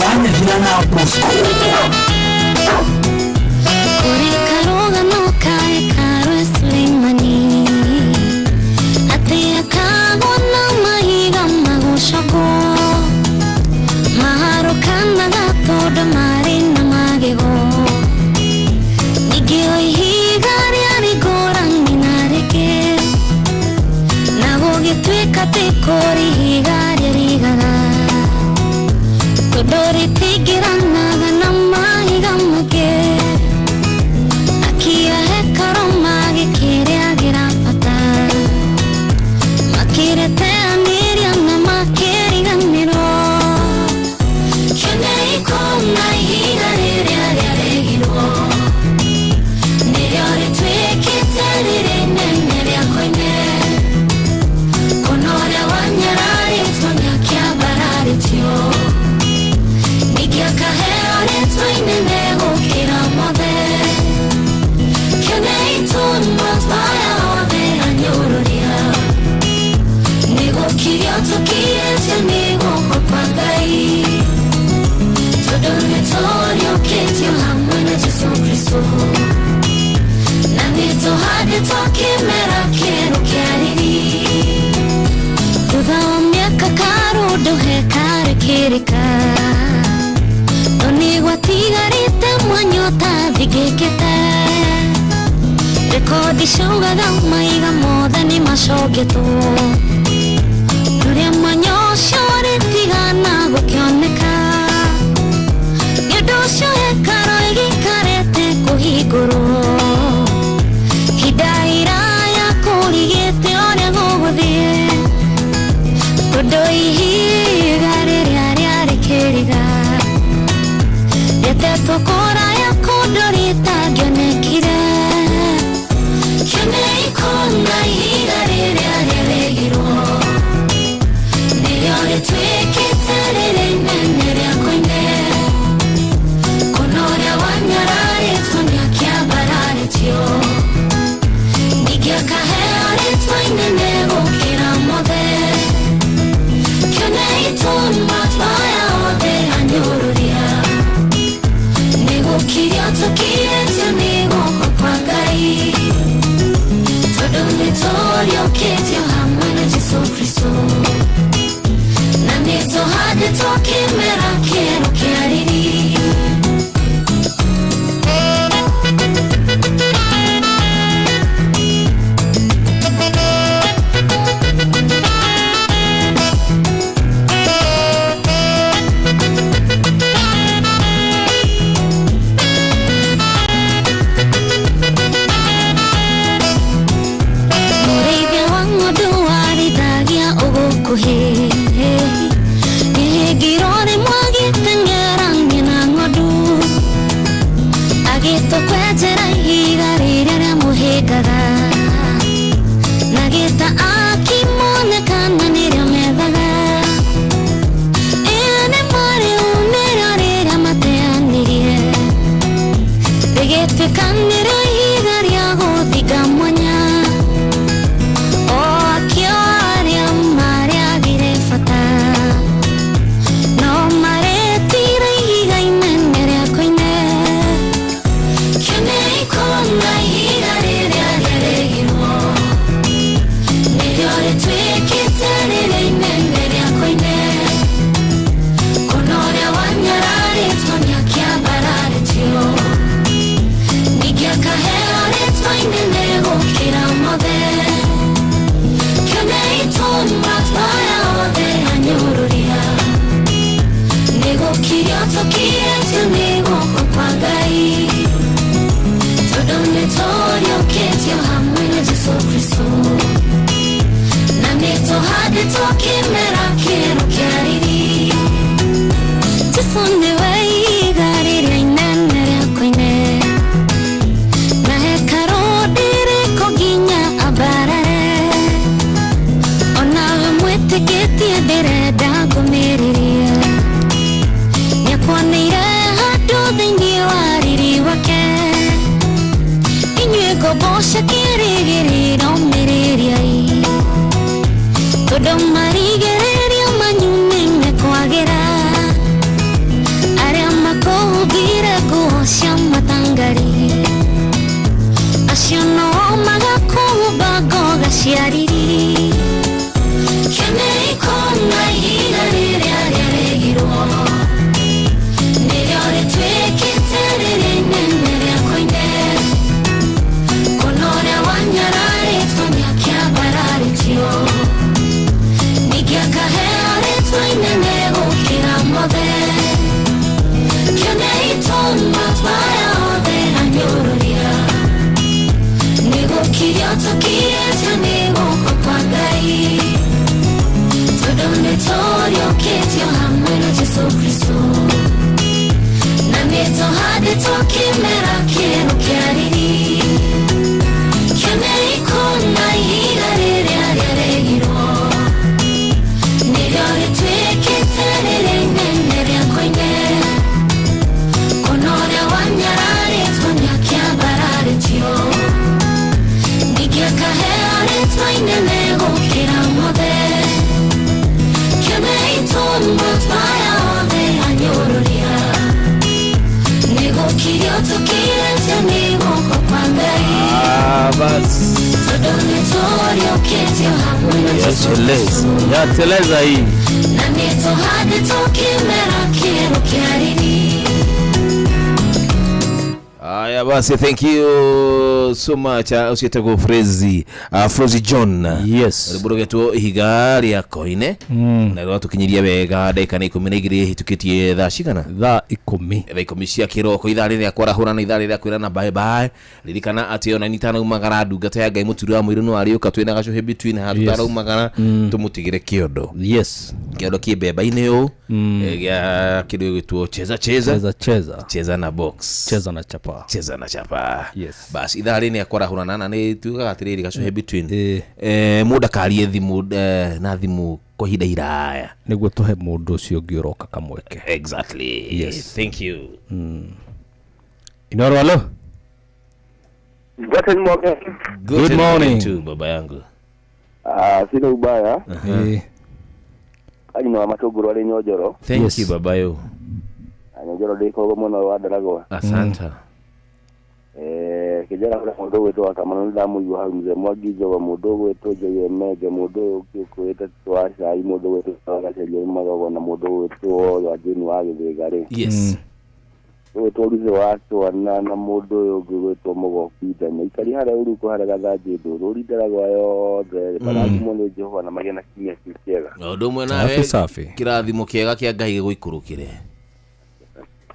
S10: Wa Nyathira na Bosco.
S12: Kũrĩ karũgano ka hekarũ ya Suleimani, atĩ akagwo na mahiga magũcokwo, maharũkanaga tondũ marĩ na magego. Ningĩ o ihiga rĩarĩ ngũrani na rĩngĩ, na gũgĩtuĩka atĩ kũrĩ ihiga rĩarigaga, tondũ rĩtingĩranaga na mahiga mangĩ. Akia hekarũ magĩkĩrĩagĩra bata, makĩrĩteanĩria na makĩriganĩrwo. Kĩonei kuona ihiga rĩrĩa rĩaregirwo, nĩrĩo rĩtuĩkĩte rĩrĩa inene rĩa koine. Kuona ũrĩa wanyararĩtwo nĩakĩambararĩtio, ningĩ akaheo rĩtwa inene gũkĩra mothe. Kĩonei tũnua twaya othe anyũrũria, nĩgũkirio tũkirĩtio nĩ guoko kwa Ngai, tondũ nĩtũriũkĩtio hamwe na Jesũ Kristũ, na nĩtũhandĩtwo kĩmera kĩerũ kĩa riri. Thutha wa mĩaka karũndũ hekarũ ĩkĩrĩka, no nĩgwatigarĩte mwanya ũtathingĩkĩte. Rekodi ciaugaga maiga mothe nĩmacongetwo, rũrĩa mwanya ũcio rĩtigana gũkĩoneka. Nĩ ũndũ ũcio hekarũ ĩgĩikarĩte kũhingũrwo, ihinda iraya kũrigĩte ũrĩa gũgũthiĩ, tondũ ihiga rĩrĩa rĩarĩ kĩriga rĩtetwo kũraya kũndũ rĩtangĩonekire. Kĩonei kuona ihiga rĩrĩa rĩaregirwo, nĩrĩo rĩtuĩkĩte rĩrĩa inene rĩa koine. Kuona ũrĩa wanyararĩtwo nĩakĩambararĩtio, ningĩ akaheo rĩtwa inene gũkĩra mothe. Kĩonei tũnua twaya othe anyũrũria, nĩgũkirio tũkirĩtio nĩ guoko kwa Ngai, tondũ nĩtũriũkĩtio hamwe na Jesũ Kristũ, na nĩtũhandĩtwo kĩmera kĩerũ kĩa riri. Mũrĩithia wa ng'ondu warĩithagia ũgũkuhĩ, nĩhĩngirwo rĩmwe agĩteng'erania na ng'ondu, agĩtua kwenjera ihiga rĩrĩa rĩamũhĩngaga, na gĩta akĩmonekana nĩrĩo methaga. Ĩĩ nĩ marĩu nĩrĩo rĩrĩa mateanĩrie, rĩgĩtuĩka nĩrĩo ihiga rĩa gũthinga mwanya. O akĩo arĩa marĩagire bata, no maretire ihiga inene rĩa koine. Kĩonei kuona ihiga rĩrĩa rĩaregirwo, nĩrĩo rĩtuĩkĩte rĩrĩa inene rĩa koine. Kuona ũrĩa wanyararĩtwo nĩakĩambararĩtio, ningĩ akaheo rĩtwa inene gũkĩra mothe. Kĩonei tũnua twaya othe anyũrũria, nĩgũkirio tũkirĩtio nĩ guoko kwa Ngai, tondũ nĩtũriũkĩtio hamwe na Jesũ Kristũ, na nĩtũhandĩtwo kĩmera kĩerũ kĩa riri. Jesũ nĩwe ihiga rĩrĩa inene rĩa koine, na hekarũ ndĩrĩkwo nginya ambarare. Onawe mwĩtĩkĩtie ndĩrenda ngũmĩrĩrie, nĩakwoneire handũ thĩinĩ wa riri wake. Inyuĩ ngombo cia kĩrĩgĩrĩro mĩrĩriai, tondũ marigĩrĩrio kĩa riri Kĩonei kona ihiga rĩrĩa rĩaregirwo Nĩrĩo rĩtuĩkĩte rĩrĩa inene rĩa koine Kũna ũrĩa wanyararĩtwo nĩakĩambararĩtio Ningĩ akaheo rĩtwa inene gũkĩra mothe Kĩonei tũnua twa aya othe anyũrũria Nĩgũkirio tũkirĩtio nĩ guoko kwa Ngai Tondũ nĩtũriũkĩtio hamwe na Jesũ Kristũ Na nĩtũhandĩtwo kĩmera kĩerũ kĩa riri Kĩonei kũna ihiga rĩrĩa rĩaregirwo Nĩrĩo rĩtuĩkĩte rĩrĩa inene rĩa koine Kũna ũrĩa wanyararĩtwo nĩakĩambararĩtio Ningĩ akaheo rĩtwa inene gũkĩra mothe Kĩonei tũnua twa aya othe anyũrũria Nĩgũkirio tũkirĩtio nĩ guoko kwa Ngai
S13: Ah, bas.
S12: Tondũ nĩtũriũkĩtio hamwe na Jesũ
S13: Yateleza.
S2: Yateleza hii.
S12: Na nĩtũhandĩtwo kĩmera kĩerũ kĩa riri
S13: Aya basi, thank you so much. Ũcio etagwo Frezi, Frozi John.
S2: Yes.
S13: Rwĩmbo rũgetwo ihiga rĩa koine na rwatũkinyiria wega ndagĩka nĩ 12 hĩtũkĩtie thaa cigana?
S2: Thaa 10.
S13: Thaa 10 cia kĩroko, ithaa rĩrĩa kwarahũra na ithaa rĩrĩa kwĩrana bye bye. Ririkana atĩ ona nitanaumagara ndungata ya Ngai mũturi wa mũirũ no arĩũka twĩna gacuhĩ between haha
S2: Yes.
S13: tutaraumagara tũmũtigĩre kĩondo.
S2: Yes.
S13: Kĩondo kĩ mbemba-inĩ ũũ gĩa kĩndũ gĩgwĩtwo cheza cheza.
S2: Cheza cheza.
S13: Cheza na box.
S2: Cheza na chapa.
S13: Cheza na chapa.
S2: Yes.
S13: Basi ithaa rĩrĩ akwarahũrana na nĩ tugaga atĩrĩrĩ gacuhĩ between mũndũ ndakarie thimũ na thimũ kwa ihinda iraya
S2: nĩguo tũhe mũndũ ũcio ũngĩ ũroka kamweke.
S13: Exactly.
S2: Yes.
S13: Thank you.
S2: Inoro, alo.
S14: Guten Morgen.
S2: Good morning.
S13: tu baba yangu.
S14: Ah, sina ubaya.
S2: Eh.
S14: Kanyuma wa matũngũrũ arĩ Nyonjoro.
S13: Thank
S2: Yes.
S13: you baba yo.
S14: Na Nyonjoro ndĩkoragwo mwena wa Ndaragwa.
S13: Asante.
S14: Eh, kĩnjara kũrĩa mũndũ ũgwĩtwo wa Kamano nĩndamũigua hau mzee Mwangi Njogo, mũndũ ũgwĩtwo Njogu Menge, mũndũ ũyũ ũngĩ ũkwĩte wa Cai, mũndũ ũgwĩtwo wa Gaceria Magogo na mũndũ ũgwĩtwo wa Jane wa Gĩthĩga rĩ.
S13: Yes.
S14: Ũgwĩtwo Ruthĩ wa Twana na mũndũ ũyũ ũngĩ ũgwĩtwo Mũgoku Ndanya. Ikari harĩa ũrukũ harĩa Gathanjĩ Ndũrũ, ũri Ndaragwa yothe marathimwo nĩ Jehova na magĩe na kiumia kĩu kĩega.
S13: Na ũndũ ũmwe nawe
S2: Safi safi.
S13: kĩrathimo kĩega kĩa Ngai gĩgũikũrũkĩre.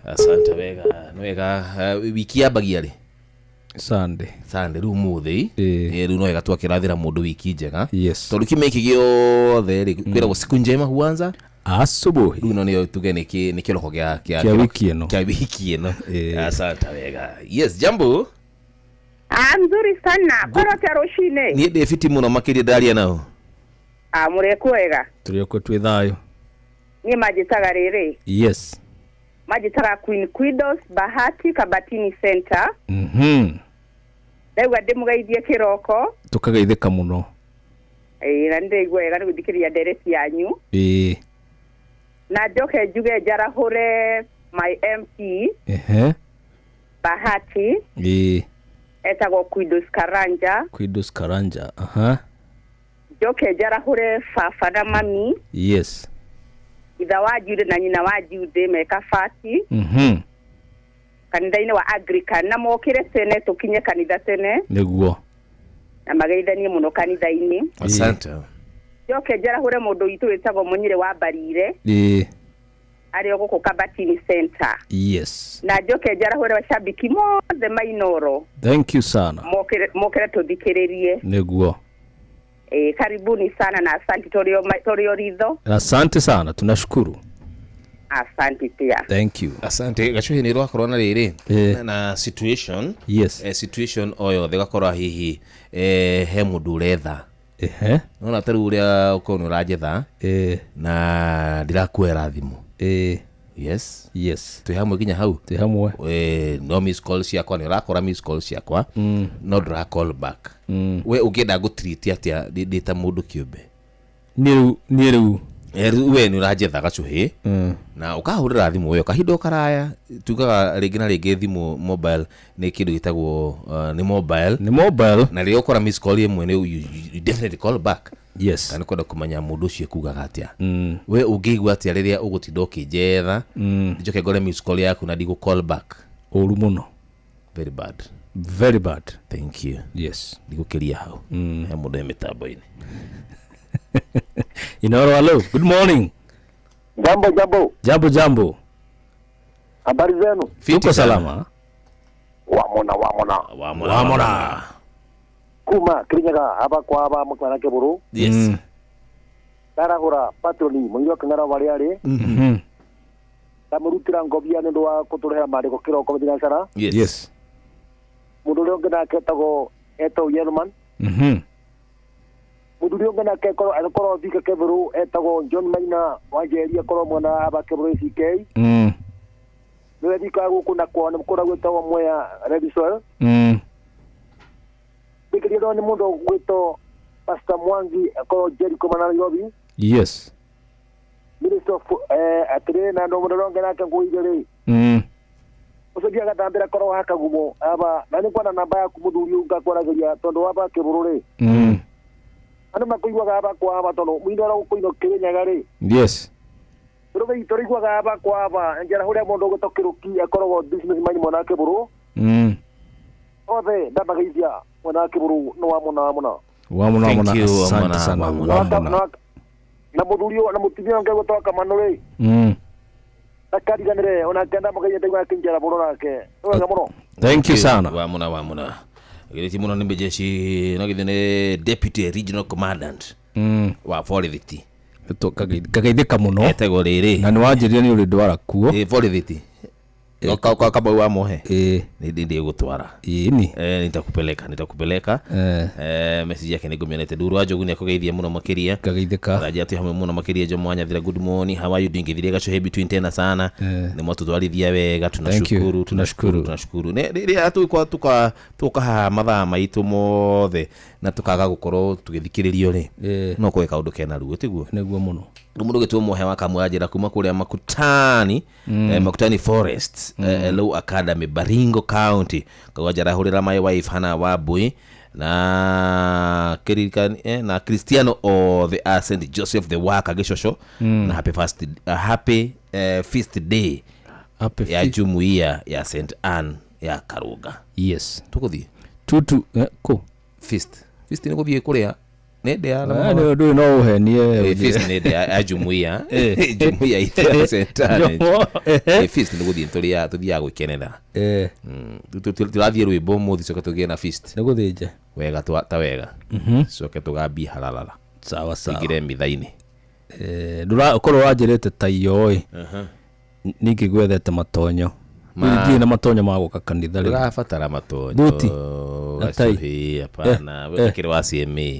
S13: Asante wega. Nĩ wega. Wiki yambagia rĩ?
S2: Sunday.
S13: Sunday rĩu mũthĩ.
S2: Eh.
S13: Rĩu no wega twakĩrathĩra mũndũ wiki njega.
S2: Yes.
S13: Tondũ kiumia gĩkĩ gĩothe rĩ kwĩragwo siku njema huanza
S2: Asubuhi.
S13: rĩu ĩno nĩyo tuge nĩ kĩroko gĩa
S2: Kĩa wiki ĩno.
S13: kĩa wiki ĩno.
S2: Eh.
S13: Asante wega. Yes, jambo.
S17: Ah, mzuri sana koro ta rũcinĩ.
S13: Niĩ ndĩ fiti mũno makĩria ndaria nao.
S17: Ah, mũrĩ kwega.
S2: Tũrĩ okuo twĩ thayũ.
S17: Niĩ manjĩtaga rĩrĩ.
S2: Yes.
S17: Manjĩtaga Queen Quidos Bahati Kabatini Center. Ndaigua ndĩmũgeithie kĩroko.
S2: Tũkageithĩka mũno.
S17: Ĩĩ, na nĩndĩraigua wega nĩ gũthikĩrĩria ndereti yanyu.
S2: Ĩĩ.
S17: Na njoke njuge njarahũre my MP
S2: Ehe.
S17: Bahati
S2: Ĩĩ.
S17: etagwo Quidos Karanja.
S2: Quidos Karanja. Aha.
S17: Njoke njarahũre baba na mami,
S2: Yes.
S17: itha wa Jude na nyina wa Jude me Kabati kanitha-inĩ wa Anglican na mokĩre tene tũkinye kanitha tene
S2: Nĩguo.
S17: na mageithanie mũno kanitha-inĩ.
S13: Asante.
S17: Njoke njarahũre mũndũ witũ wĩtagwo Mũnyĩrĩ wa Mbarire
S2: Ĩĩ.
S17: arĩ o gũkũ Kabatini Center.
S2: Yes.
S17: Na njoke njarahũre macambiki mothe ma Inooro
S2: Thank you sana.
S17: mokĩre tũthikĩrĩrie.
S2: Nĩguo.
S17: Karibuni sana na asanti tũrĩ o ritho.
S2: Asante sana, tunashukuru.
S17: Asante pia.
S2: Thank you.
S13: Asante gacuhĩ nĩ rwakorwo na rĩrĩ na situation.
S2: Yes.
S13: Situation o yothe ũgakora hihi he mũndũ ũretha.
S2: Ehe.
S13: Nona ta rĩu ũrĩa ũkorwo nĩ ũranjetha
S2: Eh.
S13: na ndirakuoera thimũ. Yes.
S2: Yes.
S13: Twĩ hamwe nginya hau.
S2: Twĩ hamwe.
S13: No miss call ciakwa nĩ ũrakora miss call ciakwa no ndũra call back. We ũngĩenda ngũtreat atĩa ndĩ ta mũndũ kĩũmbe?
S2: Niĩ rĩu
S13: Rĩu we nĩ ũranjetha gacuhĩ na ũkahũrĩra thimũ ĩyo kahinda o karaya tugaga rĩngĩ na rĩngĩ thimũ mobile nĩ kĩndũ gĩtagwo nĩ mobile,
S2: nĩ mobile,
S13: na rĩrĩa ũkora miss call ĩmwe nĩ you definitely call back.
S2: Yes.
S13: Kana kwenda kũmenya mũndũ ũcio ekugaga atĩa. We ũngĩigua atĩa rĩrĩa ũgũtinda ũkĩnjetha njoke ngore miss call yaku na ndigũ call back?
S2: Ũru mũno.
S13: Very bad.
S2: Very bad.
S13: Thank you.
S2: Yes.
S13: Ndigũkĩria hau. He mũndũ e mĩtambo-inĩ.
S2: Inooro, hello. Good morning.
S8: Jambo, jambo.
S2: Jambo, jambo.
S8: Habari zenu?
S2: Tuko salama.
S8: Wamona, wamona.
S13: Wamona.
S2: Wamona.
S8: Kuma Kirinyaga haba kwa haba mukwana keburu.
S13: Yes.
S8: Tarahura patroni muiro kangara wari ari. Tamurutira ngobia ndu wa kuturehera mariko kiroko thinacara.
S13: Yes.
S2: Yes.
S8: Mundu uria ungi nake etagwo eto Yelman. Mundu uria ungi nake akorwo thika keburu etagwo John Maina wa Njeri akorwo mwana haba keburu CK. Niwe thika guku na kwa kura gwitagwo Mwea Rediswell. Bikirio ni mundu gwitwo Pastor Mwangi akorwo Jericho mana Nairobi.
S2: Yes.
S8: Minister of atire na ndo mundu ronge nake nguigiri. Ucokia agatambira korwo hakagumo aba na ni kwana namba yaku muthuri ngakwaragiria tondu waba kiburu ri. Andu makuiguaga aba kwa aba tondu muino ora gukuino Kirinyaga ri.
S2: Yes.
S8: Turiguaga aba kwa aba njara huria mundu gwitwo Kiruki akoragwo business man mwana kiburu. Othe ndamageithia mwana kiburu no wa mona mona.
S2: Wa mona mona. Asante sana.
S8: Na muthuri na mutumia nge gwitwo Kamanu ri. Akariganire ona kenda magaye ndagwa kinjara buru nake. Wega muno.
S2: Thank you sana.
S13: Wa mona wa mona. Githĩ muno nĩ jeshi no githĩ nĩ deputy regional commandant wa Borithi.
S2: Kagaithĩka mũno.
S13: Etagwo rĩrĩ.
S2: Na nĩ wanjĩrire nĩ ũrĩ ndwara kuo.
S13: Ĩ Borithi. Ka kaba wa mohe. Nĩ ndĩ gũtwara.
S2: Ĩni.
S13: Nitakupeleka. Message yake nĩ ngũmĩonete. Nduru wa Njogu nĩ akũgeithia mũno makĩria.
S2: Kagaithĩka.
S13: Raja atĩ hamwe mũno makĩria Jomo Wanyathira, good morning. How are you doing? Githirie gacuhĩ between tena sana. Nĩ mwatũtwarithia wega, tunashukuru, tunashukuru, tunashukuru. Nĩ rĩrĩa tũka tũka haha mathaa maitũ mothe na tukaga gũkorwo tũgĩthikĩrĩrio rĩ. No kũhe kaũndũ kena ruo tiguo.
S2: Nĩguo mũno.
S13: Mũndũ gĩtwo Mohe wa Kamwanjĩra kuma kũrĩa Makutani, Makutani Forest, Low Academy, Baringo County. Kawajara hurira my wife Hana Wabui na Kirikani na Cristiano o the Saint Joseph the Worker Gĩcoco na happy first happy feast day.
S2: Happy
S13: ya jumuiya ya Saint Anne ya Karuga.
S2: Yes.
S13: Tukuthi
S2: tutu ko
S13: feast. Feast ni kuthie kuria nende ya
S2: na ndu no uhenie
S13: feast nende ya jumuiya jumuiya ya Saint Anne. Feast ni kuthie turia tuthiaga gwikenera. Turathie rwimbo muthi coke tugie na feast.
S2: Ni guthinja
S13: wega ta wega. Coke tugambie hararara.
S2: Sawa sawa.
S13: Ingire mithaini.
S2: Ndura ukorwo wanjirite ta iyo ĩ. Ningĩ gwethete matonyo. Ndirĩ na matonyo ma gũka kanitha rĩu.
S13: Ũrabatara matonyo.
S2: Buti.
S13: Hapana, wewe kile wa CMA.